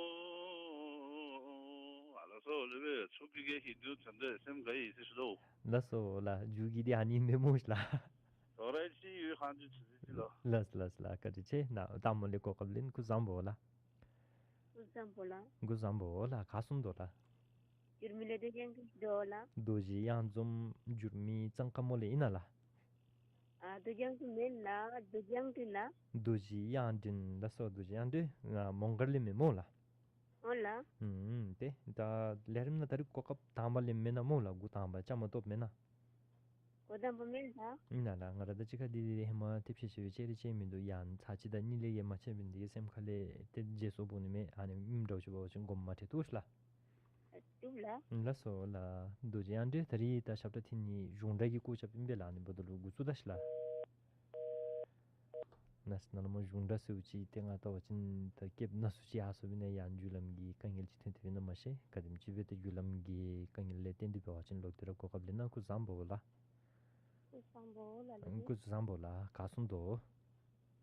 ལགས་སོ། ལགས་པས། ཚུར་ཕུལ་གེ། ཧིན་དུ་ཚན་ཏེ་སེམས་དགའ་ཡི་ཟེར་ཞུ་དོ། ལགས་སོ་ལགས། མཇུག་གི་འདི་ཨ་ནི་མེན་མོ་ལགས། ད་རེས་ཅིག་ཡོད་ཁན་ཅིག་ཅིག་ཅིག་ལགས། ལགས་ལགས་ལགས། བཀའ་དྲིན་ཆེ། ནཱ་དང་པ་ལས་གོ་སྐབས་ལེན། སྐུ་གཟུགས་བཟང་པོ་ལགས། སྐུ་གཟུགས་བཟང་པོ་ལགས། སྐུ་གཟུགས་བཟང་པོ་ལགས། ག་སོང་དོ་ལགས། འགྱུར་མེད་ལས་རྡོ་རྗེ་གཡང་འཛོམས་དོ་ལགས། རྡོ་རྗེ་གཡང་འཛོམས་འགྱུར་མེད་གཙང་ཁ་མོ་ལས་ཨིན་ན་ལགས། ཨ་རྡོ་རྗེ་གཡང་འཛོམས་མེན་ལགས། རྡོ་རྗེ་གཡང་སྒྲོན་ལགས། རྡོ་རྗེ་གཡང་སྒྲོན། ལགས་སོ། རྡོ་རྗེ་གཡང་སྒྲོན་ཨ་མོང་སྒར་ལས་མེན་མོ་ལགས། འོང་ལགས། ཨུམ་ཏེ་ད་ལས་རིམ་ནང་ད་རིས་གོ་སྐབས་དང་པ་ལེནམ་མེན་ན་མོ་ལགས། འགོ་དང་པ་བཅའ་མར་གཏོགསཔ་མེན་ན། འགོ་དང་པ་མེན་ལགས། ཨིན་ན་ལགས། ང་ར་དང་གཅིག་ཁར་འདི་ཧེ་མ་ཐེབས་ཤེས་ཤེས་པའི་ཅིག་ར་ཅིག་མིན་འདུག། ཡང་ཚར་གཅིག་དང་གཉིས་ལས་ཡང་མ་ཆད་པའི་འདི་གི་སེམས་ཁ་ལས་ཏེ་བརྗེད་སོང་པོ་ནི་མས། ཨ་ནི་ཨིནམ་འདྲཝ་ཅིག་འབད་བ་ཅིན་དགོངསམ་མ་ཁྲེལ་དོ་ལགས། བཏུབ་ལགས། ལགས་སོ་ལགས། རྡོ་རྗེ་གཡང་སྒྲོན་ད་རིས་ད་ཞབས་ཁྲ་འཐེན་ནི་གཞུང་སྒྲ་གི་སྐོར་རྐྱབ་ཨིན་པས་ལགས། ཨ་ནི་འབདཝ་ད་ལུ་འགོ་བཙུགས་ད་ཤིག་ལགས། ནཱ་ནཱ་ལས་མར་གཞུང་སྒྲ་ཟེརཝ་ཅིག་ཏེ་ང་བལྟ་བ་ཅིན་ད་སྐབས་ནང་སུ་ཅིག་ཡར་སོང་པས་ན་ཡང་བརྒྱུད་ལམ་གྱི་དཀའ་ངལ་ཅིག་ཐོན་ཏེ་འབད་ན་མ་ཤེས། ག་དེམ་ཅིག་སྦེ་ཏེ་བརྒྱུད་ལམ་གྱི་དཀའ་ངལ་ལས་བརྟེན་ཏེ་འབད་བ་ཅིན་ལོག་སྟེ་ར་གོ་སྐབས་ལེན་གནང་། སྐུ་གཟུགས་བཟང་པོ་ལགས། སྐུ་གཟུགས་བཟང་པོ་ལགས། སྐུ་གཟུགས་བཟང་པོ་ལགས། ག་སོང་དོ།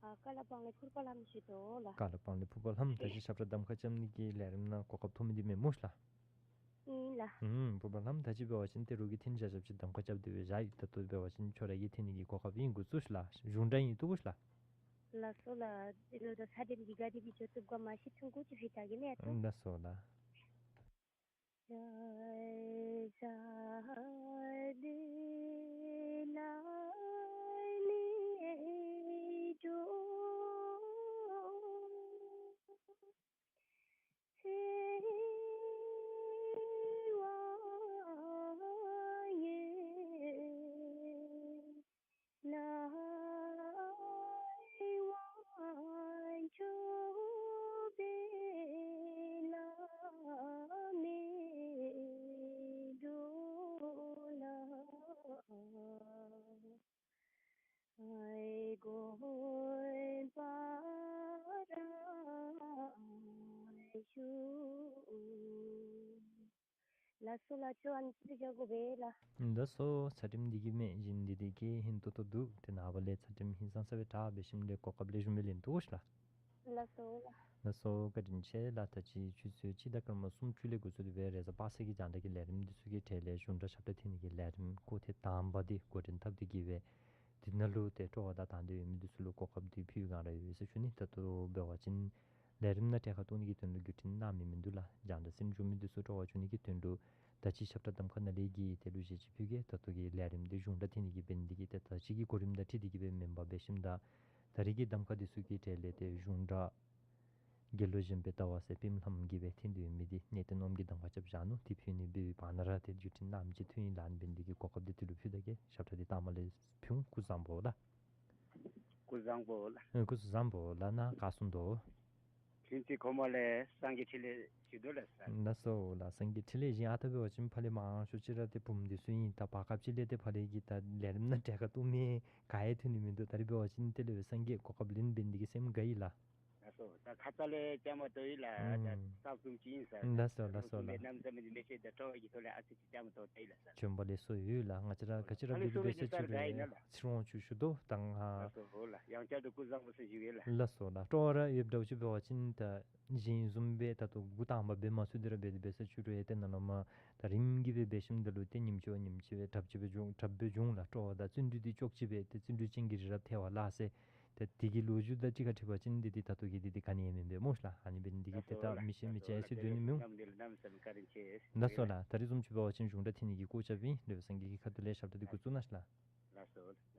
ཨ་ཀ་ལ་པང་ལས་ཕུར་པ་ལྷམ་ཞུ་དོ་ལགས། ཀ་ལ་པང་ལས་ཕུར་པ་ལྷམ། ད་ཅི་ཞབས་ཁྲ་གདམ་ཁ་རྐྱབ་ནི་གི་ལས་རིམ་ནང་གོ་སྐབས་ཐོབ་མི་འདི་མེན་མོ་ལགས། ཨིན་ལགས། ཨུམ་ཕུར་པ་ལྷམ། ད་ཅི་འབད་བ་ཅིན་ཏེ་རོགས་ཀྱིས་འཐེན་བཞག་བཞགཔ་ཅིག་གདམ་ཁ་རྐྱབ་སྟེ་སྦེ་བཞག་ཡི། ད་ལྟོ་འབད་བ་ཅིན་ཁྱོད་ར་གིས་འཐེན་ནི་གི་གོ་སྐབས་ཨིན། འགོ་བཙུགས་ཤིག་ལགས། གཞུང་སྒྲ་ཨིན། བཏུབ་ཤིག་ལགས། ལགས་སོ་ལགས། འདི་ལུ་ད་ས་དེ་འདི་ག་དེ་སྦེ་འགྱོ་བཏུབ་ག་མ་ཤེས། ཐུང་ཀུ་ཅིག་ཕུལ་ད་གེ་ལགས། ལགས་སོ་ལགས། ལགས་སོ་ལགས། ཅོ་ཨ་ནི་ཅིག་བཞག་དགོ་པས་ལགས། ལགས་སོ། ཚར་ཊེམ་འདི་གིས་མེན། གཞན་འདི་འདི་གིས་ཧིང་ཏོག་ཏོ་འདུག། ཏེ་ནངས་པ་ལས་ཚར་ཊེམ་ཧིང་སངས་ས་སྦེ་དྲག་འབད་ཞིནམ་ལས་གོ་སྐབས་ལེགས་ཤོམ་སྦེ་ལེན་དོ་ཤིག་ལགས། ལགས་སོ་ལགས། ལགས་སོ། བཀའ་དྲིན་ཆེ་ལགས། ད་ཅི་ཆུ་ཚོད་གཅིག་དང་སྐར་མ་སུམ་ཅུ་ལས་འགོ་བཙུགས་ཏེ་སྦེ་རེས་གཟའ་པ་སངས་ཀྱི་རྒྱང་བསྒྲགས་ཀྱི་ལས་རིམ་འདི་ཚུ་གི་གྲས་ལས་གཞུང་སྒྲ་ཞབས་ཁྲ་འཐེན་ནི་གི་ལས་རིམ་སྐོར་ཐེངས་དང་པ་འདི་འགོ་འདྲེན་འཐབ་སྟེ་གི་སྦེ་འདི་ནང་ལུ་ཏེ་སྤྲོ་བ་དང་དང་འདོད་ཡོད་མི་འདི་ཚུ་ལུ་གོ་སྐབས་འདི་ཕུལ་བའི་སྒང་ར་ཡོད་ཟེར་ཞུ་ནི། ད་ལྟོ་འབད་བ་ཅིན་ལས་རིམ་ནང་གྲལ་ཁར་གཏོགས་ནི་གི་དོན་ལུ་བརྒྱུད་འཕྲིན་གནང་མི་མིན་འདུག་ལགས། རྒྱང་བསྒྲགས་སེམས་བྱུང་མི་འདི་ཚུ་སྤྲོ་བ་བྱུང་ནི་གི་དོན་ལུ་ད་ཅི་ཞབས་ཁྲ་གདམ་ཁ་ནང་ལས་ཀྱི་ཏེ་གླུ་གཞས་ཅིག་ཕུལ་གེ། ད་ལྟོ་གི་ལས་རིམ་འདི་གཞུང་སྒྲ་འཐེན་ནི་གི་འབད་ནི་འདི་གིས་ཏེ་ད་ཅི་གི་གོ་རིམ་དང་འཁྲིལ་ཏེ་གི་སྦེ་མེན་པར་འབད་ཞིནམ་ད་ད་རིས་ཀྱི་གདམ་ཁ་འདི་ཚུ་གི་གྲས་ལས་ཏེ་གཞུང་སྒྲ་ དགེ་སློང་གཞོན་པའི་ལྟ་བ་ཟེར་པིམ་ལྷམ་གྱི་སྦེ་འཐེན་དོ་ཡོད་མི་འདི་གནས་བརྟན་སྣོམ་གྱིས་གདམ་ཁ་རྐྱབ་བཞག་ནུག། དེ་ཕུལ་ནི་འབད་བའི་བར་ན་ར་ཏེ་བརྒྱུད་འཕྲིན་གནངམ་ཅིག་ཐོན་ཡི་ལགས། ཨ་ནི་འབད་ནི་འདི་གིས་གོ་སྐབས་འདི་དེ་ལུ་ཕུལ་ད་གེ། ཞབས་ཁྲ་འདི་ལྟག་མ་ལས་ཕུལ་འོང་། སྐུ་གཟུགས་བཟང་པོ་ལགས། སྐུ་གཟུགས་བཟང་པོ་ལགས། ཨ་སྐུ་གཟུགས་བཟང་པོ་ལགས། ན་ག་སོང་དོ། ལྷན་ཅིག་ཁོ་མ་ལས་སངས་རྒྱས་འཕྲིན་ལས་ཞུ་དོ་ལགས་སར། ལགས་སོ་ལགས། སངས་རྒྱས་འཕྲིན་ལས་བཞིན་ཨ་ད་འབད་བ་ཅིན་ཕར་ལས་མང་ཤོས་ཅིག་ར་ཏེ་བུམོ་འདི་ཚུ་ཨིན། ད་བར་སྐབས་ཅིག་ལས་ཏེ་ཕར་ལས་ཀྱི་ད་ལས་རིམ་ནང་གྲལ་ཁར་གཏོགས་མི་ག་ཡང་ཐོན་ནི་མིན་འདུག། ད་རིས་འབད་བ་ཅིན་དེ་ལས་སངས་རྒྱས་གོ་སྐབས་ལེན་འབད་ནི་འདི་གིས་སེམས་དགའ་ཡི་ལགས། ལགས་སོ། ད་ཁ་ཙ་ལས་བཅའ་མར་གཏོགས་ཡི་ལགས། ད་ཨུམ་ཚར་བཟུམ་ཅིག་ཨིན་སར། ལགས་སོ་ལགས་སོ་ལགས། གནམ་མེད་ས་མེད་མི་ཤེས། ད་སྤྲོ་བ་གི་ཐོག་ལས་ཨ་ཙི་ཅིག་བཅའ་མར་གཏོགས་ད་ཡི་ལགས་སར། བྱོན་པ་ལེགས་སོ་ཡོད་ལགས། ང་བཅས་ར་ག་ཅི་ར་འབད་དེ་འབད་ས་ཅིག་ར་ཚེ་རིང་ཅིག་ཞུ་དོ། ད་ང་ལགས་སོ་ལགས། ཡང་བསྐྱར་དུ་སྐུ་གཟུགས་བཟང་པོ་ཟེར་ཞུ་ཡི་ལགས། ལགས་སོ་ལགས། སྤྲོ་བ་ར་ཡོདཔ་འདྲཝ་ཅིག་འབད་བ་ཅིན་ད་ཞིང་བཟུམ་སྦེ་ད་ལྟོ་འགོ་དང་པ་འབད་མ་ཚུགས་ཏེ་ར་འབད་དེ་འབད་ས་ཅིག་རུང་ཡང་ཏེ་ནཱ་ལས་མར་ད་རིམ་གྱིས་སྦེ་འབད་ཞིནམ་ད་ལུ་ཏེ་ཉིནམ་ཅིག་བ་ཉིནམ་ཅིག་སྦེ་དྲགཔ་ཅིག་སྦེ་འགྱོ་དྲགཔ་སྦེ་འགྱོ་འོང་ལགས། སྤྲོ་བ་དང་བརྩོན་འགྲུས་འདི་ཅོག་གཅིག་སྦེ་ཏེ་བརྩོན་འགྲུས་ཅན་གྱི་རི་རབ་ཐལ་བ་ལགས་ཟེར། ཏེ་དེ་གི་ལོ་རྒྱུས་དང་གཅིག་ཁར་འཁྲིལ་བ་ཅིན་འདི་འདི་ད་ལྟོ་གི་འདི་འདི་ག་ནི་ཡང་མེན་པས་སྨོ་ལགས། ཨ་ནི་འབད་ནི་འདི་གིས་ཏེ་ད་མི་ཤེས་མི་བྱ་ཟེར་སྡོད་ནི་མི་འོང་། ལགས་སོ་ལགས། ད་རིས་བཟུམ་ཅིག་འབད་བ་ཅིན་གཞུང་སྒྲ་འཐེན་ནི་གི་གོ་ཆ་སྦེ་ལྷོ་སངས་རྒྱས་ཀྱི་ཁ་ཐུག་ལས་ཞབས་ཁྲ་འདི་འགོ་བཙུགས་གནང་ཤིག་ལགས། ལགས་སོ་ལགས།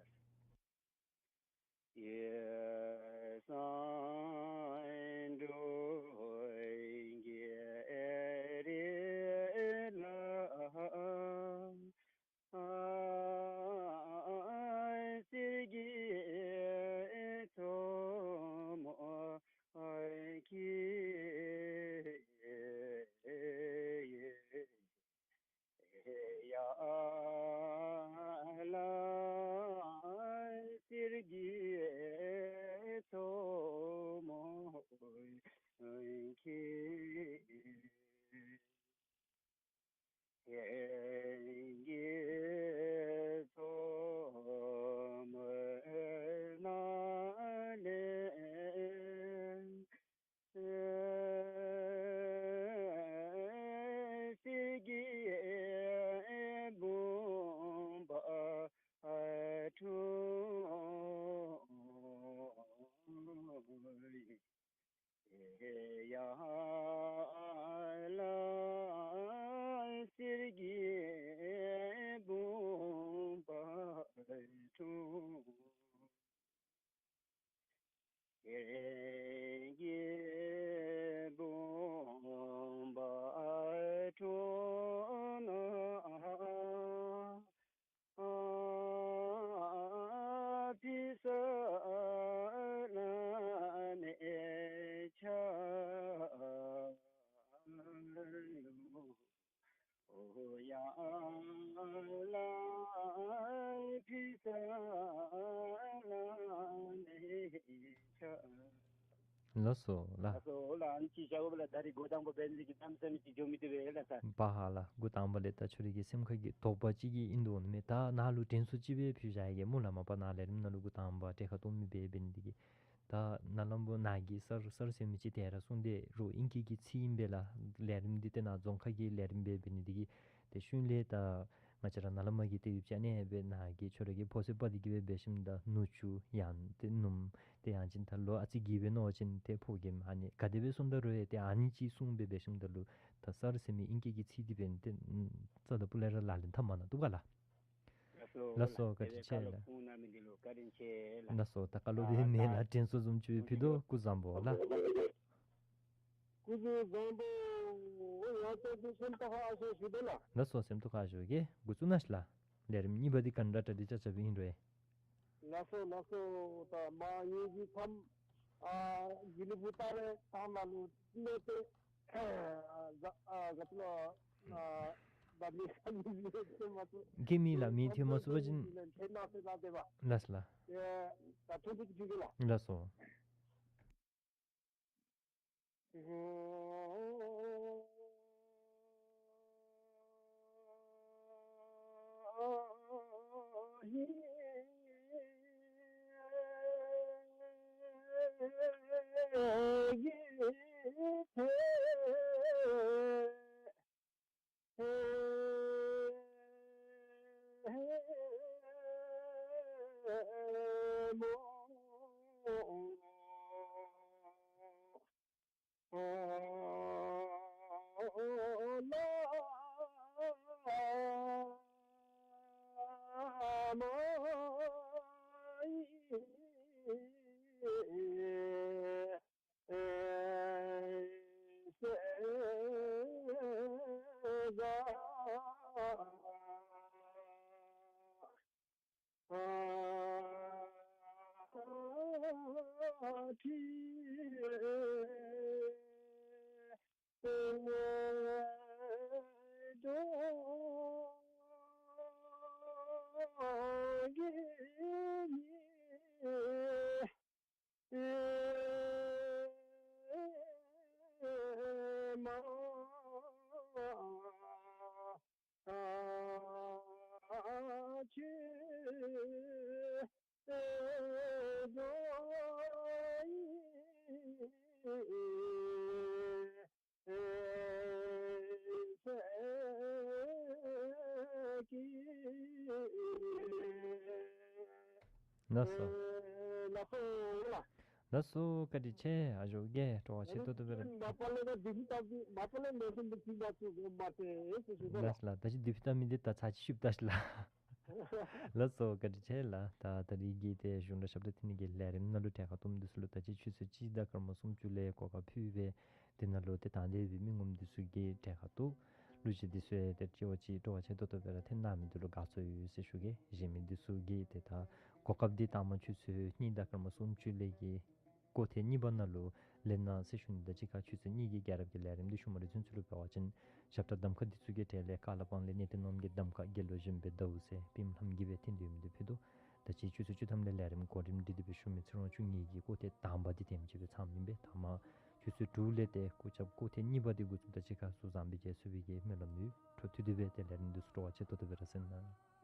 ལགས་སོ་ལགས། ལགས་སོ་ལགས། ཨ་ནི་ཅིག་བཞག་དགོ་པས་ལགས། ད་རིས་འགོ་དང་པ་འབད་ནི་འདི་གིས་གནམ་མེད་ས་མེད་ཅིག་འགྱོ་མི་བཏུབ་པས་ལགས་སར། འབད་ལགས། འགོ་དང་པ་ལས་ད་ཁྱོད་རའི་གི་སེམས་ཁ་གི་དོགས་པ་ཅིག་གི་ཨིན་དོ་མནོཝ་མས། ད་ནཱ་ལུ་དྲན་གསོ་ཅིག་སྦེ་ཕུལ་བཞག་ཡི་གེ་སྨོ་ལགས། མ་པ་ནཱ་ལས་རིམ་ནང་ལུ་འགོ་དང་པ་གྲལ་ཁར་གཏོགས་མི་འབད་འབད་ནི་འདི་གིས། ད་ནཱ་ལུ་འབདན་ནཱ་གིས་སར་སར་ཟེར་མི་ཅིག་དེ་ར་གསུངས་ཏེ་རོགས་ཨིང་སྐད་ཀྱི་ཚིག་ཨིན་པས་ལགས། ལས་རིམ་འདི་ཏེ་ནཱ་རྫོང་ཁ་གི་ལས་རིམ་སྦེ་འབད་ནི་འདི་གིས་ཏེ་ཤུལ་ལས་ད་ང་བཅས་ར་ནཱ་ལས་མར་གྱི་ཏེ་ཡུལ་ཅིག་ཨ་ནི་སྦེ་ནཱ་གི་ཁྱོད་ར་གི་ཕོ་སོད་པ་འདི་གིས་སྦེ་འབད་ཞིནམ་ད་ནུ་གཅུང་ཡང་ཏེ་ནུམོ་ཏེ་ཡང་ཅིན་ད་ལོ་ཨ་ཙི་རྒས་སྦེ་མནོ་བ་ཅིན་ཏེ་ཕོ་རྒནམ་ཨ་ནི་ག་དེ་སྦེ་སོང་ད་རུང་ཡང་ཏེ་ཨ་ནི་ཅིག་གསུངས་སྦེ་འབད་ཞིནམ་ད་ལུ་ད་སར་ཟེར་མི་ཨིང་སྐད་ཀྱི་ཚིག་འདི་འབདན་ཏེ་རྩ་དང་སྤུ་ལས་ར་ལག་ལེན་འཐབ་མ་གནང་བཏུབ་ག་ལགས། ལགས་སོ། ལགས་སོ། བཀའ་དྲིན་ཆེ་ལགས། ལགས་སོ། ད་བཀའ་སློབ་འབད་མེད་ལགས། དྲན་གསོ་བཟུམ་ཅིག་ཕུལ་དོ། སྐུ་གཟུགས་བཟང་པོ་ལགས། སྐུ་གཟུགས་བཟང་པོ། ཡང་བསྐྱར་དུ་སེམས་རྟོགས་ཁ་ཨ་ཞེ་ཞུ་དོ་ལགས། ལགས་སོ། སེམས་རྟོགས་ཁ་ཨ་ཞེ་གི་འགོ་བཙུགས་གནང་ཤིག་ལགས། ལས་རིམ་གཉིས་པ་འདི་ག་དེ་དྲག་དྲག་འདི་ཅ་ཅ་སྦེ་ཨིན་རུང་། ལགས་སོ་ལགས་སོ། ད་མ་ངེ་གི་མཚམས་ཨ་གི་ལི་བུ་ཏ་རེ་ཐང་ནང་ལུ་གནས་ཏེ་ཨ་ག་ཨ་ག་ཅི་ལོ་ཨ་ད་མི་ས་མི་མི་ཐོན་མ་ཚུགས། གི་མི་ལགས་མི་ཐོན་མ་ཚུགས་པ་ཅིན་ཐོན་ན་ཟེར་ད་དེ་བ། ལགས་ལགས། ཨེ་ད་ཐུགས་རྗེ་ཆེ་ལགས། ལགས་སོ། ལགས་སོ། ལགས་སོ། བཀའ་དྲིན་ཆེ། ཨ་ཇོ་བརྒྱད་སྤྲོ་བ་ཆེ་ཏོག་ཏོ་སྦེ་ར། མ་པ་ལས་ན་དེ་ཕི་ད་མ་པ་ལས་ན་སེམས་འདི་ཅིག་མ་བཙུགས་མ་ཏེ་ཟེར་ཞུ་ལགས་ལགས། ད་ཅི་དེ་ཕི་ད་མི་འདི་ད་ཚར་ཅིག་ཤུབ་ད་ཤི་ལགས། ལགས་སོ། བཀའ་དྲིན་ཆེ་ལགས། ད་ད་རིས་ཀྱི་ཏེ་གཞུང་སྒྲ་ཞབས་བཏགས་འཐེན་ནི་གི་ལས་རིམ་ནང་ལུ་གྲལ་ཁར་གཏོགསམ་འདི་ཚུ་ལུ་ད་ཅི་ཆུ་ཚོད་གཅིག་དང་སྐར་མ་སུམ་ཅུ་ལས་གོ་སྐབས་ཕུལ་སྦེ་དེ་ནང་ལུ་ཏེ་དང་འདོད་པའི་མི་ངོམ་འདི་ཚུ་གིས་གྲལ་ཁར་གཏོགས་གླུ་གཞས་འདི་ཚུ་ཡང་ཏེ་ཅིག་བ་ཅིག་སྤྲོ་བ་ཆེ་ཏོག་ཏོ་སྦེ་ར་འཐེན་གནང་མི་འདི་ལུ་དགའ་ཚོར་ཡོད་ཟེར་ཞུ་གེ། གཞན་མི་འདི་ཚུ་གིས་ཏེ་ད་གོ་སྐབས་འདི་དང་པ་ཆུ་ཚོད་གཉིས་དང་སྐར་མ་སུམ་ཅུ་ལས་ཀྱི་སྐོར་ཐེངས་གཉིས་པ་ནང་ལུ་ལེན་གནང་ཟེར་ཞུ་ནི། ད་ཅི་ཁར་ཆུ་ཚོད་གཉིས་ཀྱི་རྒྱལ་རབས་ཀྱི་ལས་རིམ་འདི་ཞུ་མ་རེ་ཚུན་ཚོད་ལུ་འབད་བ་ཅིན་ཞབས་ཁྲ་གདམ་ཁ་འདི་ཚུ་གི་གྲས་ལས་ཀ་ལ་པང་ལས་གནས་བརྟན་རྣམ་རྒྱལ་གདམ་ཁ་དགེ་སློང་གཞོན་པའི་ཟླཝ་ཟེར་པདྨ་ལྷམ་གྱིས་སྦེ་འཐེན་ཏེ་ཡོད་མི་འདི་ཕུལ་དོ། ད་ཅི་ཆུ་ཚོད་བཅུ་ཐམ་ལས་ལས་རིམ་གོ་རིམ་སྒྲིག་སྟེ་སྦེ་ཞུ་མི་ཚེ་རིང་བཅུ་གཉིས་ཀྱི་སྐོར་ཐེངས་དང་པ་འདི་དེམ་ཅིག་སྦེ་ཚངམ་ཨིན་པས། ད་མ་ཆུ་ཚོད་དྲུག་ལས་ཏེ་སྐོར་རྐྱབ་སྐོར་ཐེངས་གཉིས་པ་འདི་འགོ་བཙུགསཔ་ད་ཅི་ཁར་གཟུགས་བཟང་པོའི་རྒྱལ་སྲས་པོའི་གི་སྨོན་ལམ་ཡོད། འཕྲོ་མཐུད་དེ་སྦེ་ཏེ་ལས་རིམ་འདི་ཚུ་སྤྲོ་བ་ཆེ་ཏོག་ཏོ་སྦེ་ར་གསན་གནང་།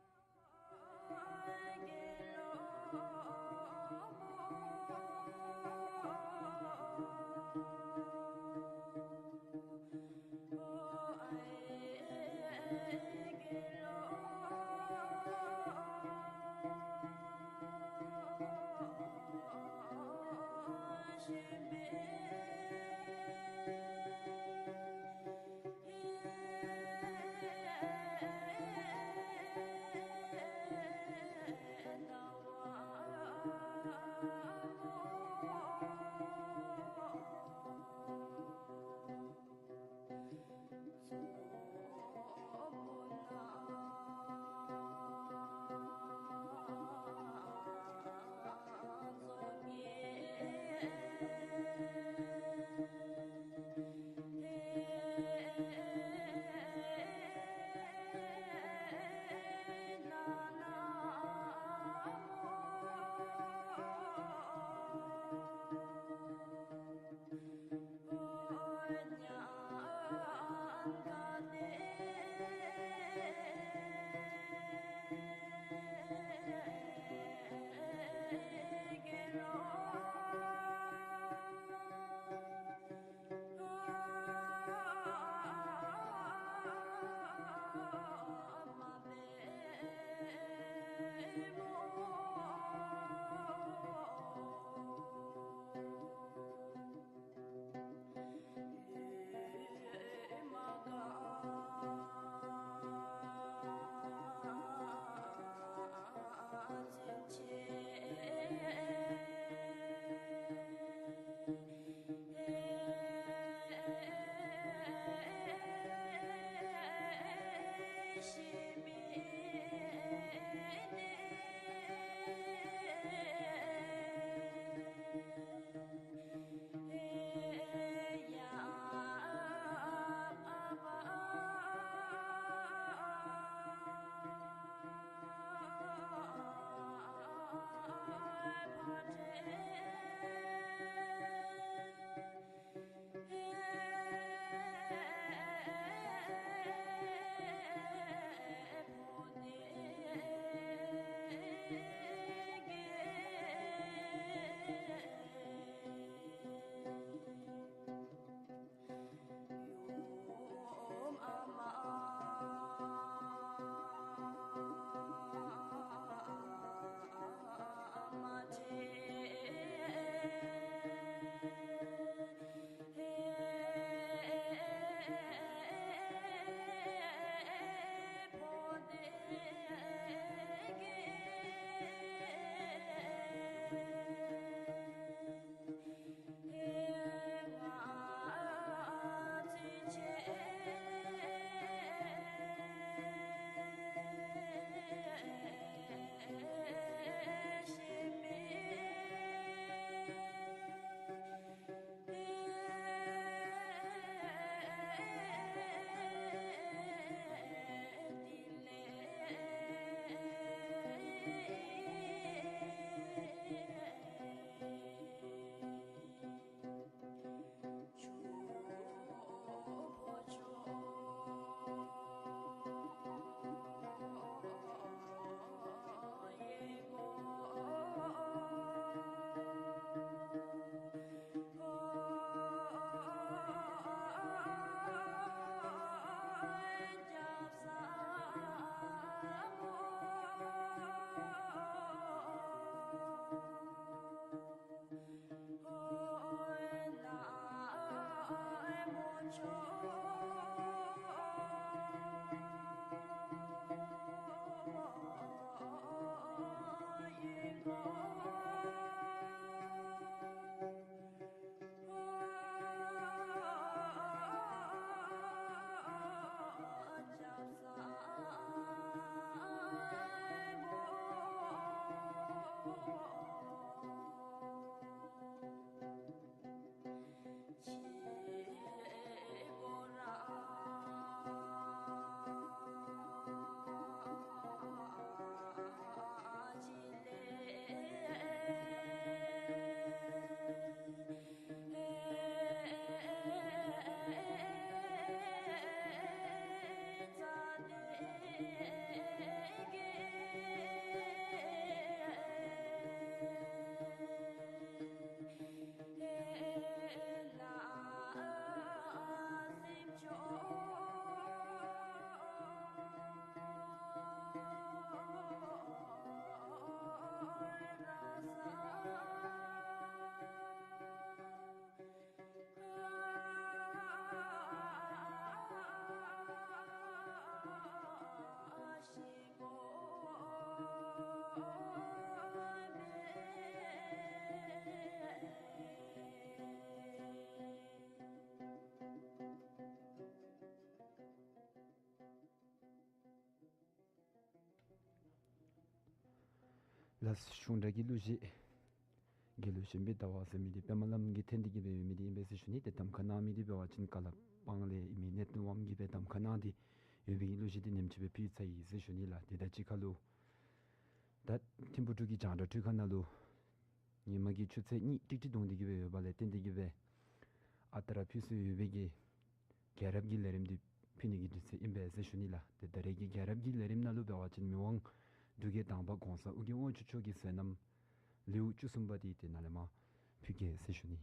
ལགས། གཞུང་གྲྭ་གི་གླུ་གཞས་དགེ་ལུགས་གཞན་པའི་ཟླ་བ་ཟེར་མི་འདི་པདྨ་ལམ་གྱི་འཐེན་ཏེ་གི་སྦེ་ཡོད་མི་འདི་ཨིན་པས་ཟེར་ཞུ་ནི། ཏེ་གདམ་ཁ་གནང་མི་འདི་འབད་བ་ཅིན་ཀ་ལ་པང་ལས་ཨིན་མི་གནས་བརྟན་དབང་གིས་སྦེ་གདམ་ཁ་གནང་སྟེ་ཡོད་པའི་གླུ་གཞས་འདི་ཉིནམ་གཅིག་སྦེ་ཕུལ་ཚར་ཡི་ཟེར་ཞུ་ནི་ལགས། ཏེ་ད་ཅི་ཁ་ལུ་ད་ཐིམ་ཕུག་འབྲུག་གི་རྒྱང་བསྒྲགས་འཕྲུལ་ཁང་ནང་ལུ་ཉིན་མ་གི་ཆུ་ཚོད་གཉིས་ཀྲིག་ཀྲི་བརྡུང་སྟེ་གི་སྦེ་ཡོདཔ་ལས་བརྟེན་ཏེ་གི་སྦེ་ཨ་རྟག་ར་ཕུལ་སྲོལ་ཡོད་པའི་གི་རྒྱལ་རབས་ཀྱི་ལས་རིམ་འདི་ཕུལ་ནི་གི་དུས་ཚོད་ཨིན་པས་ཟེར་ཞུ་ནི་ལགས། ཏེ་ད་རེས་ཀྱི་རྒྱལ་རབས་ཀྱི་ལས་རིམ་ནང་ལུ་འབད་བ་ཅིན་མི་དབང་འབྲུག་རྒྱལ་དང་པ་གོང་ས་ཨོ་རྒྱན་དབང་ཕྱུག་མཆོག་གི་མཛད་རྣམ་ལེའུ་བཅུ་གསུམ་པ་འདི་ཏེ་ནཱ་ལས་མར་ཕུལ་གེ་ཟེར་ཞུ་ནི།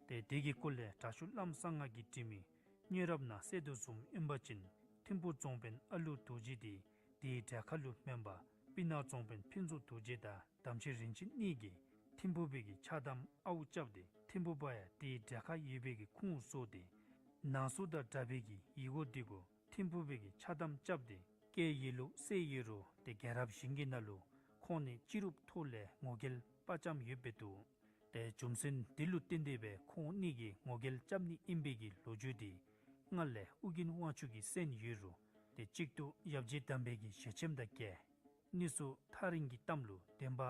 ཏེ་དེ་གི་སྐོར་ལས་དྲག་ཤོས་བླམ་གསང་སྔགས་ཀྱིས་བྲིས་མི་སྙན་རབ་ནང་གསལ་དོ་བཟུམ་ཨིན་པ་ཅིན་ཐིམ་ཕུག་རྫོང་དཔོན་ཨ་ལུ་རྡོ་རྗེ་འདི་དེའི་གྲལ་ཁ་ལུ་སྨན་པ་སྤུ་ན་རྫོང་དཔོན་ཕུན་ཚོགས་རྡོ་རྗེ་དང་དམ་ཆོས་རིན་ཆེན་གཉིས་ཀྱིས་ཐིམ་ཕུག་པའི་གི་ཕྱག་དམ་ཨརཝ་རྐྱབ་སྟེ་ཐིམ་ཕུག་པ་ཡང་དེའི་གྲལ་ཁ་ཡོད་པའི་གི་ཁུངས་བཟོ་སྟེ་ནང་སོ་དང་འདྲ་བའི་གི་ཡི་གུ་འདི་གུ་ཐིམ་ཕུག་པའི་གི་ཕྱག་དམ་རྐྱབ་སྟེ་བཀལ་ཡོད་ལུགས་གསལ་ཡོད་རུང་ཏེ་རྒྱལ་རབས་གཞན་གྱི་ནང་ལུ་ཁོང་གཉིས་སྤྱི་རུབ་ཐོག་ལས་ངོ་རྒོལ་དཔའ་བཅམ་ཡོདཔ་སྦེ་འདུག། ཏེ་རྒྱུ་མཚན་འདི་ལུ་བརྟེན་ཏེ་སྦེ་ཁོང་གཉིས་ཀྱིས་ངོ་རྒོལ་རྐྱབ་ནི་ཨིན་པའི་གི་ལོ་རྒྱུས་འདི་སྔར་ལས་ཨོ་རྒྱན་དབང་ཕྱུག་གིས་གསན་ཡོད་རུང་ཏེ་གཅིག་ཏུ་ཡབ་རྗེ་དམ་པའི་གི་ཞལ་ཆེམས་དང་འགལ། གཉིས་སུ་ཐག་རིང་གི་གཏམ་ལུ་བདེན་པ་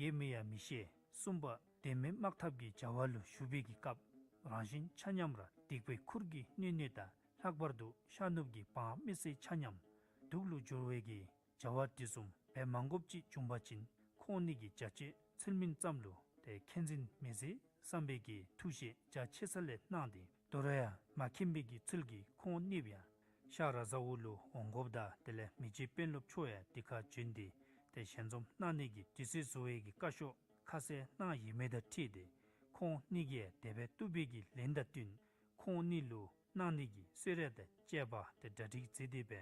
ཡོད་མེད་ཡང་མི་ཤེས། གསུམ་པ་དེ་མེན་དམག་འཐབ་ཀྱི་བྱ་བ་ལུ་ཞུགས་པའི་གི་སྐབས་རང་གཞན་ཆ་མཉམ་ར་སྡིག་པའི་ཁུར་གྱིས་མནན་ནི་དང་ལྷག་པར་དུ་ཤར་ནུབ་ཀྱི་འབངས་མི་སེར་ཆ་མཉམ་སྡུག་ལུ་སྦྱོར་བའི་གི་བྱ་བ་དེ་བཟུམ་འབད་མ་དགོཔ་ཅིག་བྱུང་པ་ཅིན་ཁོང་གཉིས་ཀྱི་བྱ་སྤྱོད་ཚུལ་མིན་ཙམ་ལུ་ཏེ་མཁྱེན་འཛིན་མི་བཟད་བསམ་པའི་གི་ཐུགས་བཞེད་རྒྱ་ཆེ་ས་ལས་གནང་སྟེ་དོ་རུང་ཡང་མ་མཁྱེན་པའི་གི་ཚུལ་གྱིས་ཁོང་གཉིས་ཡང་ཤར་ར་ཛ་འུ་ལུ་འོང་དགོཔ་དང་དེ་ལས་མི་རྗེ་དཔོན་སློབ་མཆོག་ཡང་དེ་ཁར་བྱོན་ཏེ་ཏེ་ཞལ་འཛོམས་གནང་ནི་གི་དུས་ཚོད་བཟོ་བའི་གི་བཀའ་ཤོག་ཁ་གསལ་གནང་ཡོད་མི་དང་འཁྲིལ་ཏེ་ཁོང་གཉིས་ཀྱིས་དེ་སྦེ་བཏུབ་པའི་གི་ལན་དང་བསྟུན་ཁོང་གཉིས་ལུ་གནང་ནི་གི་གསོལ་རས་དང་བཅས་པ་ཏེ་གྲ་སྒྲིག་མཛད་དེ་སྦེ་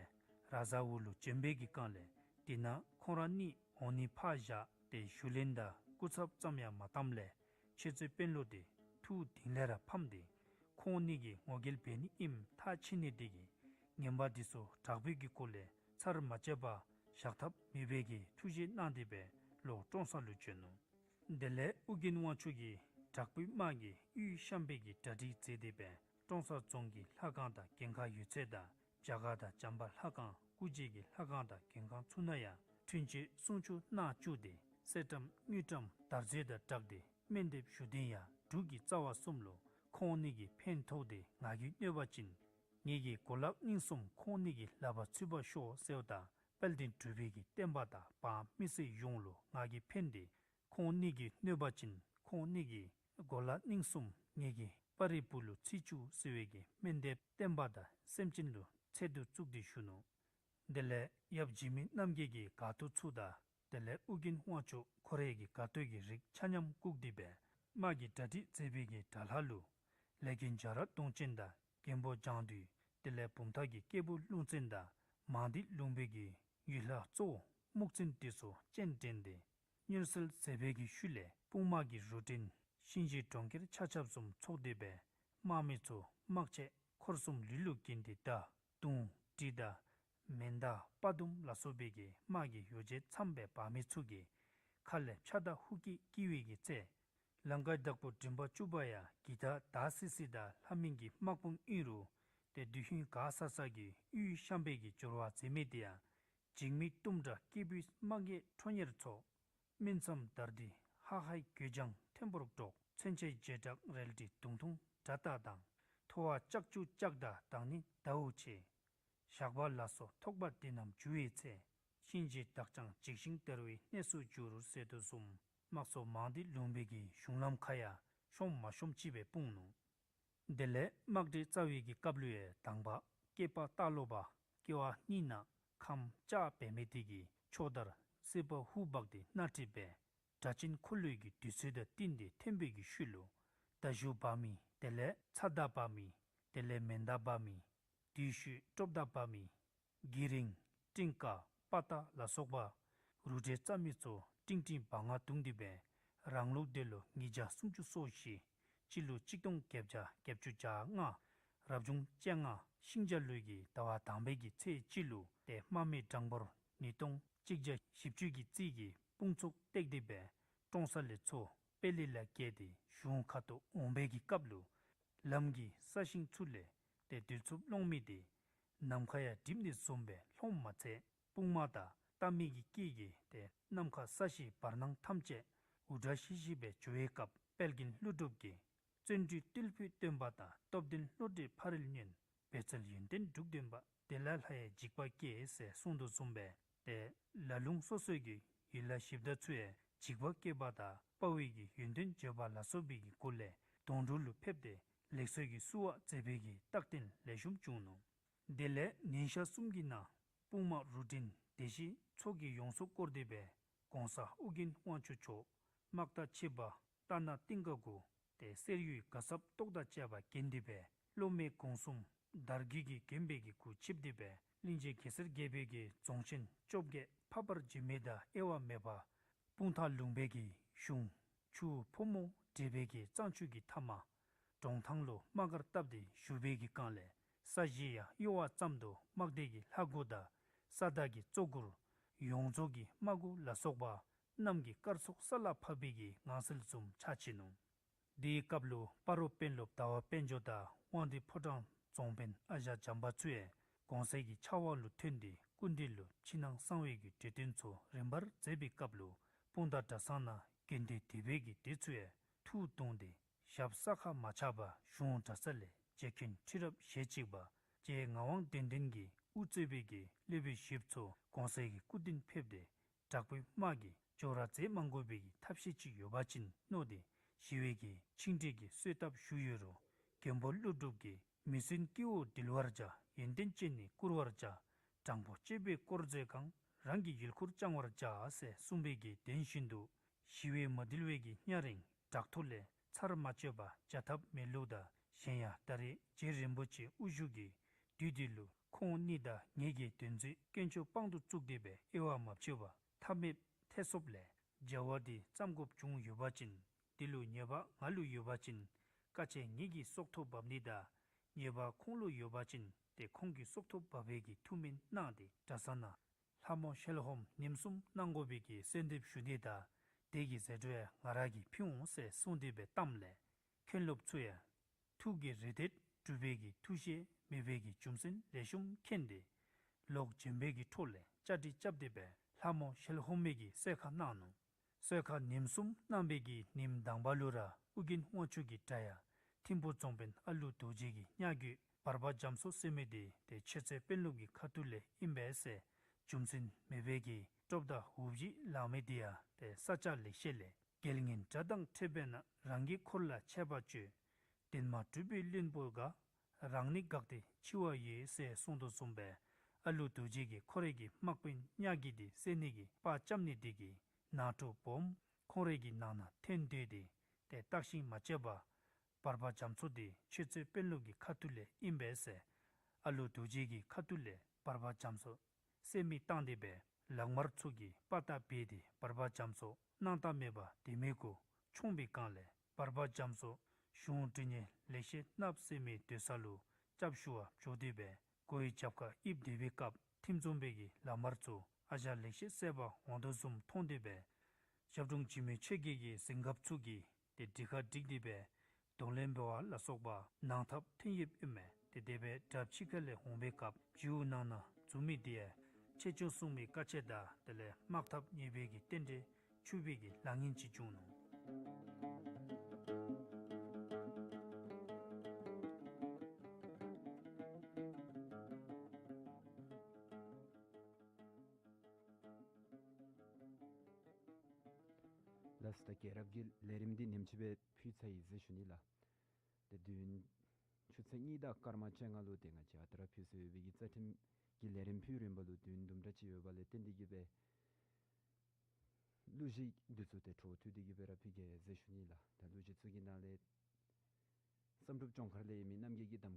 ར་ཛ་འུ་ལུ་བྱོན་པའི་གི་སྒང་ལས་དེ་ནང་ཁོང་ར་གཉིས་འོང་ནི་ཕར་བཞག་སྟེ་ཞུ་ལན་དང་སྐུ་ཚབ་ཙམ་ཡང་མ་བཏངམ་ལས་ཆོས་རྩེ་དཔོན་སློབ་དེ་ཐུགས་གཏིང་ལས་ར་ཕམ་སྟེ་ཁོང་གཉིས་ཀྱིས་ངོ་རྒོལ་འབད་ནི་ཨིནམ་ཐག་ཆོད་ནི་དེ་གིས་ངན་པ་འདི་ཚུ་དྲག་པོའི་གི་སྒོ་ལས་ཚར་མ་བཅད་པར་བཞག་ཐབས་མེད་པའི་གི་ཐུགས་བཞེད་གནང་སྟེ་སྦེ་ལོག་ཀྲོང་གསར་ལུ་བྱོན་ནུག། དེ་ལས་ཨོ་རྒྱན་དབང་ཕྱུག་གིས་དྲག་པོའི་དམག་གིས་དབུས་གཤམ་པའི་གི་གྲ་སྒྲིག་མཛད་དེ་སྦེ་ཀྲོང་གསར་རྫོང་གི་ལྷ་ཁང་དང་གྱེན་ཁ་ཡོད་ཚད་དང་བྱ་དཀར་དང་བྱམས་པ་ལྷ་ཁང་སྐུ་རྗེས་ཀྱི་ལྷ་ཁང་དང་གྱེན་ཁང་ཚུ་ནང་ཡང་འཕྲིན་བཅོལ་གསུང་ཆོག་གནང་བཅུག་སྟེ་གསེར་ཊམ་དངུལ་ཊམ་དར་ཚོན་དང་སྦྲགས་ཏེ་སྨོན་འདེབས་ཞུ་དོན་ཡང་འབྲུག་གི་རྩ་བ་གསུམ་ལུ་ཁོང་གཉིས་ཀྱིས་ཕན་ཐོགས་ཏེ་ང་རྒྱལ་གནོད་པ་ཅིན་ངེ་གི་གོ་ལག་སྙིང་གསུམ་ཁོང་གཉིས་ཀྱི་ལག་པར་ཚུད་པར་ཤོག་ཟེརཝ་ད་དཔལ་ལྡན་འབྲུག་པའི་གི་བསྟན་པ་དང་འབངས་མི་སེར་ཡོངས་ལུ་ང་རྒྱལ་ཕན་ཏེ་ཁོང་གཉིས་ཀྱིས་གནོད་པ་ཅིན་ཁོང་གཉིས་ཀྱི་གོ་ལག་སྙིང་གསུམ་ངེ་གི་སྤ་རི་བུ་ལུ་ཚུད་བཅུག་ཟེར་བའི་གི་སྨོན་འདེབས་བསྟན་པ་དང་སེམས་ཅན་ལུ་ཚད་དུ་བཙུགས་ཏེ་ཞུ་ནུག། དེ་ལས་ཡབ་འཇིགས་མེད་རྣམ་རྒྱལ་གྱི་སྒར་ཏོ་ཚུ་དང་དེ་ལས་ཨོ་རྒྱན་དབང་ཕྱུག་ཁོ་རའི་གི་སྒར་ཏོ་གི་རིགས་ཆ་མཉམ་བཀུག་སྟེ་སྦེ་དམག་གི་གྲ་སྒྲིག་མཛད་པའི་གི་དགྲ་ལྷ་ལུ་ལས་མགོན་རྒྱ་རས་གདོང་ཅན་དང་མགོན་པོ་བྱང་འདུས་དེ་ལས་བུམ་ཐང་གི་སྐྱེས་བུ་ཀླུ་བཙན་དང་མང་སྡེ་ལུང་པའི་གི་ཡུལ་ལྷ་གཙོ་བོ་སྨུག་ཅན་དེ་ཚུ་སྤྱན་འདྲེན་ཏེ་མངོན་གསལ་མཛད་པའི་གི་ཤུལ་ལས་དཔུང་དམག་གི་རུ་འདྲེན་གཤིན་རྗེའི་གྲོང་ཁྱེར་ཆ་ཁྱབ་གསུམ་ཚོགས་ཏེ་སྦེ་དམག་མི་ཚུ་དམག་ཆས་འཁོར་གསུམ་ལུས་ལུ་གྱོན་ཏེ་མདའ་མདུང་གྲི་དང་མེ་མདའ་དཔའ་གདུང་ལ་སོགས་པའི་གི་དམག་གི་ཡོ་བྱད་ཚངམ་སྦེ་འབག་མི་ཚུ་གིས་ཁ་ལས་ཕྱག་དང་ཧུ་སྐད་བཀྱེ་བའི་གི་ཚེ་ལང་ཀའི་བདག་པོ་མགྲིན་པ་བཅུ་པ་ཡང་གི་དར་དར་སི་སི་དང་ལྷ་མིན་གྱི་དམག་དཔུང་ཨིན་རུང་ཏེ་དུས་ཧིང་ག་ས་ས་གི་དབུས་གཤམ་པའི་གི་འབྱོར་བ་མཛད་མི་དེ་ཡང་འཇིགས་མེད་གཏུམ་དྲག་སྐྱེས་བུའི་དམག་གི་ཁྲོ་གཉེར་ཚོགས། སྨིན་མཚམས་དར་དི་ཧ་ཧའི་གོས་ལྗང་ཐོན་པོར་སྒྲོག། མཚོན་ཆའི་རྗེས་འབྲང་རལ་གྲི་མདུང་ཐུང་དགྲ་རྟགས་དང་། ཐོ་བ་ལྕགས་ཀྱུ་ལྕགས་དང་དང་ནི་ཟླཝ་ཆེ། ཞགས་པ་ལ་སོགས་ཐོགས་པ་འདི་རྣམས་འཇུ་བའི་ཚེ། གཤིན་རྗེའི་བདག་ཅག་འཇིགས་ཤིང་སྟེར་བའི་གནས་སུ་འགྱུར་ཟེར་དོ་བཟུམ་དམག་ཚོགས་མང་སྡེ་ལུང་པའི་གི་གཞུང་ལམ་ཁར་ཡང་ཤོམ་མ་ཤོམ་ཅིག་སྦེ་སྤུངས་ནུག། དེ་ལས་དམག་གྲ་རྩ་བའི་གི་སྐབས་ལུ་ཡང་དང་པ་སྐྱེས་པ་སྟག་ལོ་པ་སྐྱེ་བ་སྙིང་ནག་ཁམས་ལྕགས་འབད་མི་དེ་གིས་ཕྱོགས་མཐར་སྲིད་པ་ཧུ་འབག་སྟེ་སྣ་ཁྲིད་པས་དགྲ་ཆེན་འཁོར་ལོའི་གི་དུས་ཚོད་དང་བསྟུན་ཏེ་འཐོན་པའི་གི་ཤུལ་ལུ་མདའ་གཞུ་འབག་མི་དེ་ལས་ཚ་མདའ་འབག་མི་དེ་ལས་མེ་མདའ་འབག་མི་དུས་ཤུད་ཀྲོབ་མདའ་འབག་མི་གི་རིང་སྤྲིན་དཀར་པ་ཏ་ལ་སོགས་པ་རུ་འདྲེན་རྩ་མི་ཚུ་ཀྲིང་ཀྲིང་བ་ང་བརྡུངས་ཏེ་སྦེ་རང་ལུགས་དེ་ལུ་ཉིས་བརྒྱ་སུམ་ཅུ་སོ་བཞི་སྤྱི་ལོ་གཅིག་སྟོང་བརྒྱད་བརྒྱ་བརྒྱད་ཅུ་གྱ་ལྔ་རབ་བྱུང་བཅོ་ལྔ་ཤིང་བྱ་ལོའི་གི་ཟླ་བ་དང་པའི་གི་ཚེས་གཅིག་ལུ་ཏེ་དམག་མི་གྲངས་འབོར་ ཉིས་སྟོང་གཅིག་བརྒྱ་བཞི་བཅུ་གི་རྩིས་ཀྱི་དཔུང་ཚོགས་བཏེགས་ཏེ་སྦེ་ཀྲོང་གསར་ལས་ཚུར་དཔལ་ལི་ལ་བརྒལ་ཏེ་གཞུང་ཁ་ཐུག་འོང་པའི་གི་སྐབས་ལུ་ལམ་གྱི་ས་ཞིང་ཚུ་ལས་ཏེ་རྡུལ་འཚུབ་སློང་མི་དེ་ནམ་མཁའ་ཡང་འགྲིབ་ནི་བཟུམ་སྦེ་ལྷོངམ་མ་ཚད་དཔུང་དམག་དང་རྟ་མི་གི་སྐད་ཀྱིས་ཏེ་ནམ་མཁའ་ས་གཞི་བར་སྣང་ཐམས་ཅད་འུར་སྒྲ་ཤི་ཤི་སྦེ་རྒྱུ་བའི་སྐབས་དཔལ་མགོན་ཀླུ་སྒྲུབ་ཀྱིས་བརྩོན་འགྲུས་རྟུལ་ཕོད་སྟོན་པ་དང་སྟོབས་ལྡན་བློ་གྲོས་ཕ་རོལ་སྙོན། འབད་རྩལ་ཡོན་ཏན་དྲུག་ལྡན་པ། དེ་ལ་ལྷ་ཡི་འཇིགས་པ་སྐྱེ་ཟེར་གསུངས་དོ་བཟུམ་སྦེ་ཏེ་ལ་ལུང་སོ་སོའི་གི་ཡུལ་ལྷ་གཞི་བདག་ཚུ་ཡང་འཇིགས་པ་སྐྱེ་བ་དང་དཔའ་བོའི་གི་ཡོན་ཏན་བརྗོད་པ་ལ་སོགས་པའི་གི་སྒོ་ལས་དོང་གྲུ་ལུ་ཕེབས་ཏེ་ལེགས་གསོལ་གྱི་བསུ་བ་མཛད་པའི་གི་རྟགས་རྟེན་ལེགས་ཤོམ་བྱུང་ནུག། དེ་ལས་ཉིན་ཞག་གསུམ་གྱི་ནང་དཔུང་དམག་རུ་འདྲེན་སྡེ་བཞི་ཚོགས་ཀྱིས་ཡོངས་སུ་བསྐོར་ཏེ་སྦེ་གོང་ས་ཨོ་རྒྱན་དབང་ཕྱུག་མཆོག་དམག་རྟ་ཆིབས་པ་རྟ་ནག་ཏིང་ཀ་གུ་ཏེ་གསེར་གཡུའི་ག་སརཔ་ཏོག་དང་བཅས་པ་གྱོན་ཏེ་སྦེ་སློབ་མའི་གོང་གསུམ་དར་རྒྱས་ཀྱི་རྒྱན་པའི་གི་གུ་ཆིབས་ཏེ་སྦེ་གླིང་རྗེ་གེ་སར་རྒྱལ་པོའི་གི་རྫོང་ཆེན་བཅོ་བརྒྱད་ཕབ་པར་བྱོན་མི་དང་དབྱེ་བ་མེད་པ། སྤུངས་ཐང་ལུང་པའི་གི་གཞུང་ཆུ་བོ་ཕོ་མོ་འདྲེས་པའི་གི་གཙང་ཆུ་གི་མཐའ་མ་གྲོང་ཐང་ལུ་དམག་སྒར་བཏབ་སྟེ་བཞུགས་པའི་གི་སྒང་ལས་ས་གཞི་ཡང་གཡོ་བ་ཙམ་དུ་དམག་སྡེ་གི་ལྷ་སྐུ་དང་ས་བདག་གི་གཙོ་སྐུ་ཡོངས་རྫོགས་ཀྱི་དམག་སྐུ་ལ་སོགས་པ་རྣམས་ཀྱི་སྐར་ཚོགས་ས་ལ་ཕབ་པའི་གི་ངང་ཚུལ་བཟུམ་ཆགས་ཅི་ནུག། དེའི་སྐབས་ལུ་སྤ་རོ་དཔོན་སློབ་ཟླ་བ་དཔལ་འབྱོར་དང་དབང་འདུས་ཕོ་བྲང་རྫོང་དཔོན་ཨ་ཞང་བྱམས་པ་ཚུ་ཡང་གོང་ས་གི་ཕྱག་དབང་ལུ་ཐོན་ཏེ་སྐུ་མདུན་ལུ་ཕྱི་ནང་གསང་བའི་གི་གྲོས་བསྟུན་ཚུ་རིམ་པར་མཛད་པའི་སྐབས་ལུ་སྤུངས་ཐང་གྲྭ་ཚང་ནང་དགོན་སྡེ་སྡེ་པའི་གི་སྡེ་ཚུ་ཡང་ཐུགས་གདུང་སྟེ་ཞབས་ས་ཁར་མ་ཆག་པར་གཞུང་གྲྭ་ཚང་ལས་རྗེ་མཁན་ཁྲི་རབས་ཞེ་གཅིག་པ་རྗེ་ངག་དབང་གདན་འདྲེན་གྱིས་དབུ་གཙོས་པའི་གི་སློབ་དཔོན་བཞིཔོ་ཚུ་གོང་ས་གི་སྐུ་མདུན་ཕེབས་ཏེ་དྲག་པོའི་དམག་གིས་ཇོ་ར་མཛད་མ་དགོ་པའི་གི་ཐབས་ཤེས་ཅིག་ཡོད་པ་ཅིན་མནོ་སྟེ་ཞི་བའི་གི་ཆིངས་འགྲིག་གི་གསོལ་ཐབ་ཞུ་ཡོད་རུང་མགོན་པོ་ཀླུ་སྒྲུབ་ཀྱིས་མི་བསྲུན་སྐྱེ་བོ་འདུལ་བར་བྱ། ཡོན་ཏན་ཅན་ནི་བཀུར་བར་བྱ། དྲང་པོ་སྤྱོད་པས་དཀོར་མཛོད་གང་། རང་གི་ཡུལ་འཁོར་བཅང་བར་བྱ་ཟེར་གསུངས་པའི་གི་དོན་བཞིན་དུ་ཞི་བའི་མ་དུལ་བའི་གི་གཉའ་རེངས་བྲག་ཐོག་ལས་ཚར་མ་ཆོད་པར་བྱ་ཐབས་མེད་ལུགས་དང་གཞན་ཡང་ད་རེས་རྗེ་རིན་པོ་ཆེ་དབུ་བཞུགས་ཀྱི་དུས་འདི་ལུ་ཁོང་གཉིས་དང་ངེད་ཀྱི་དོན་མཛད་དཀོན་མཆོག་དཔང་དུ་བཙུགས་ཏེ་སྦེ་དབྱེ་བ་མ་ཕྱེ་བར་ཐབས་མེདཔ་ཐེ་ཚོམ་ལས་བྱ་བ་འདི་བརྩམ་དགོཔ་བྱུང་ཡོད་པ་ཅིན་འདི་ལུ་ཉེས་པ་ང་ལུ་ཡོད་པ་ཅིན་དཀའ་སྤྱད་ངེད་ཀྱི་སྲོག་ཐོག་བབ་ནི་དང་ཉེས་པ་ཁོང་ལུ་ཡོད་པ་ཅིན་ཏེ་ཁོང་གི་སྲོག་ཐོག་བབ་པའི་གི་ཐུགས་སྨོན་གནང་སྟེ་གྲྭ་ཚང་ནང་ལྷ་མོ་ཤེལ་ཧོམ་ཉིནམ་གསུམ་གནང་དགོ་པའི་གི་གསོལ་འདེབས་ཞུ་ནི་དང་དེ་གི་ཟད་འགྲོ་ཡང་ང་ར་གིས་ཕུལ་འོང་ཟེར་གསུངས་ཏེ་སྦེ་བཏངམ་ལས་མཁན་སློབ་ཚུ་ཡང་ཐུགས་ཀྱི་རེ་འདོད་སྒྲུབ་པའི་གི་ཐུགས་བཞེད་མེད་པའི་གི་རྒྱུ་མཚན་ལེགས་ཤོམ་མཁྱེན་ཏེ་ལོག་བྱོན་པའི་གི་འཕྲོ་ལས་བཅའ་སྒྲིག་རྐྱབ་སྟེ་སྦེ་ལྷ་མོ་ཤེལ་ཧོམ་མའི་གི་གསོལ་ཁ་གནང་ནུག། གསོལ་ཁ་ཉིནམ་གསུམ་གནང་བའི་གི་ཉིནམ་དང་པ་ལུ་ར་ཨོ་རྒྱན་དབང་ཕྱུག་གི་དགྲ་ཡང་ཐིམ་ཕུ་རྫོང་དཔོན་ཨ་ལུ་རྡོ་རྗེ་གི་གཉའ་རྒོད་བར་པ་རྒྱ་མཚོ་ཟེར་མི་དེ་ཏེ་ཆོས་རྩེ་དཔོན་སློབ་ཀྱི་ཁ་ཐུག་ལས་ཨིན་པས་ཟེར་རྒྱུ་མཚན་མེད་པའི་གི་སྟོབས་དང་འུ་བརྗིད་ལང་མི་དེ་ཡང་ཏེ་ས་སྐྱ་ལེགས་བཤད་ལས། རྒྱལ་ངན་དགྲ་དང་ཕྲད་པས་ན། རང་གི་འཁོར་ལ་ཆད་པ་གཅོད། བདེན་མ་གྲུབ་པའི་བླུན་པོ་འགའ། རང་ནི་འགགས་ཏེ་འཆི་བ་ཡི་ཟེར་གསུངས་དོ་བཟུམ་སྦེ་ཨ་ལུ་རྡོ་རྗེ་གིས་ཁོ་རའི་གི་དམག་དཔོན་གཉའ་རྒོད་དེ་བསད་ནི་གི་དཔའ་བཅམ་ནི་དེ་གིས་ནང་འཁྲུག་སྦོམ་ཁོང་རའི་གི་ནང་ན་ཐོན་སྡོད་དེ་ཏེ་བརྟག་ཞིབ་མ་བྱས་པར་བར་པ་རྒྱ་མཚོ་དེ་ཆོས་རྩེ་དཔོན་སློབ་ཀྱི་ཁ་ཐུག་ལས་ཨིན་པས་ཟེར་ཨ་ལུ་རྡོ་རྗེ་གི་ཁ་ཐུག་ལས་བར་པ་རྒྱ་མཚོ་བསད་མི་བཏང་སྟེ་སྦེ་ལག་དམར་ཚུ་གིས་དཔའ་རྟགས་འབད་དེ་བར་པ་རྒྱ་མཚོ་སྣང་དག་མེད་པར་དེ་མི་གུ་མཆོངས་པའི་སྒང་ལས་བར་པ་རྒྱ་མཚོ་གཞུང་འབྲི་མཁན་ལེགས་བཤད་ནགཔོ་ཟེར་མི་སྡོད་ས་ལུ་སྐྱབས་ཞུ་བར་འགྱོ་སྟེ་སྦེ་སྒོ་ཡི་རྒྱབ་ཁར་ཡིབ་སྡོད་པའི་སྐབས་ཐིམ་རྫོང་དཔོན་གྱི་ལག་དམར་ཚུ་ཨ་ཞང་ལེགས་བཤད་བསད་པར་འོང་དོ་བཟུམ་མཐོང་སྟེ་སྦེ་ཞབས་དྲུང་འཇིགས་མེད་ཆོས་རྒྱལ་གྱི་གཟིམ་འགགཔ་ཚུ་གིས་ཏེ་སྒྲིག་ཁ་སྒྲིག་སྟེ་སྦེ་གདོང་ལེན་འབད་བ་ལ་སོགས་པ་གནང་ཐབས་ཐོན་ཡོདཔ་ཨིན་མས། ཏེ་དེ་སྦེ་དྲགཔ་ཕྱི་ཁ་ལས་འོང་པའི་སྐབས་བྱིའུ་ནང་ན་འཛུལ་མི་དེ་ཡང་ཆེ་ཆུང་སྲུང་མའི་དཀའ་སྤྱད་དང་དེ་ལས་དམག་འཐབ་ཉེས་པའི་གི་རྟེན་འབྲེལ་འཆུགས་པའི་གི་ལཱ་ངན་ཅིག་བྱུང་ནུག། ལགས་སོ། ད་རྒྱལ་རབས་ཀྱི་ལས་རིམ་འདི་ཉིནམ་གཅིག་སྦེ་ཕུལ་ཚར་ཡི་ཟེར་ཞུ་ནི་ལགས། ཏེ་བདུན་ཆུ་ཚོད་གཉིས་དང་སྐར་མ་བཅོ་ལྔ་ལུ་ཏེ་ང་བཅས་ཨ་རྟག་ར་ཕུལ་སྲོལ་ཡོད་པའི་གི་རྩ་ཁྲིམས་ཀྱི་ལས་རིམ་ཕུལ་རན་པ་ལུ་བདུན་དུམ་གྲ་ཅིག་ཡོད་པ་ལས་བརྟེན་ཏེ་གིས་སྦེ་གླུ་གཞས་འདི་ཚུ་ཏེ་འཕྲོ་མཐུད་དེ་གིས་སྦེ་ར་ཕུལ་གེ་ཟེར་ཞུ་ནི་ལགས། ད་གླུ་གཞས་ཚུ་གི་ནང་ལས་བསམ་གྲུབ་ལྗོངས་མཁར་ལས་ཡོད་མི་རྣམ་རྒྱལ་གྱི་གདམ་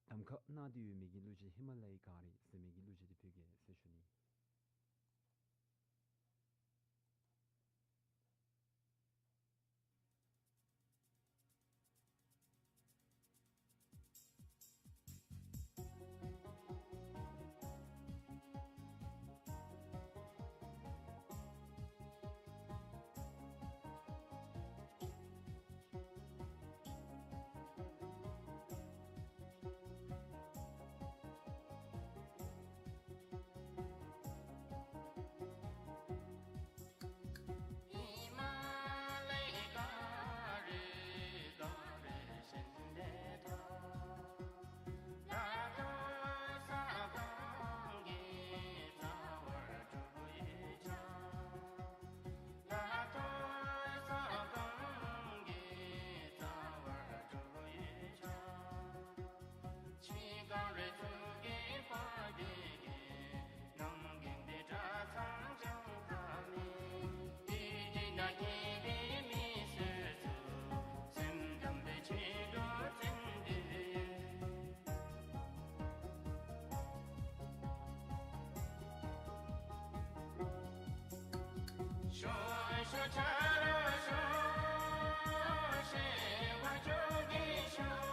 གདམ་ཁ་གནང་སྟེ་ཡོད་མི་གི་གླུ་གཞས་ཧི་མ་ལ་ཡའི་གངས་རི་ཟེར་མི་གི་གླུ་གཞས་འདི་ཕུལ་གེ་ཟེར་ཞུ་ནི། ཤོག་ཤོག་ཆ་རོགས་ཤོག། ཤེས་པ་ཅོ་གི་ཤོག།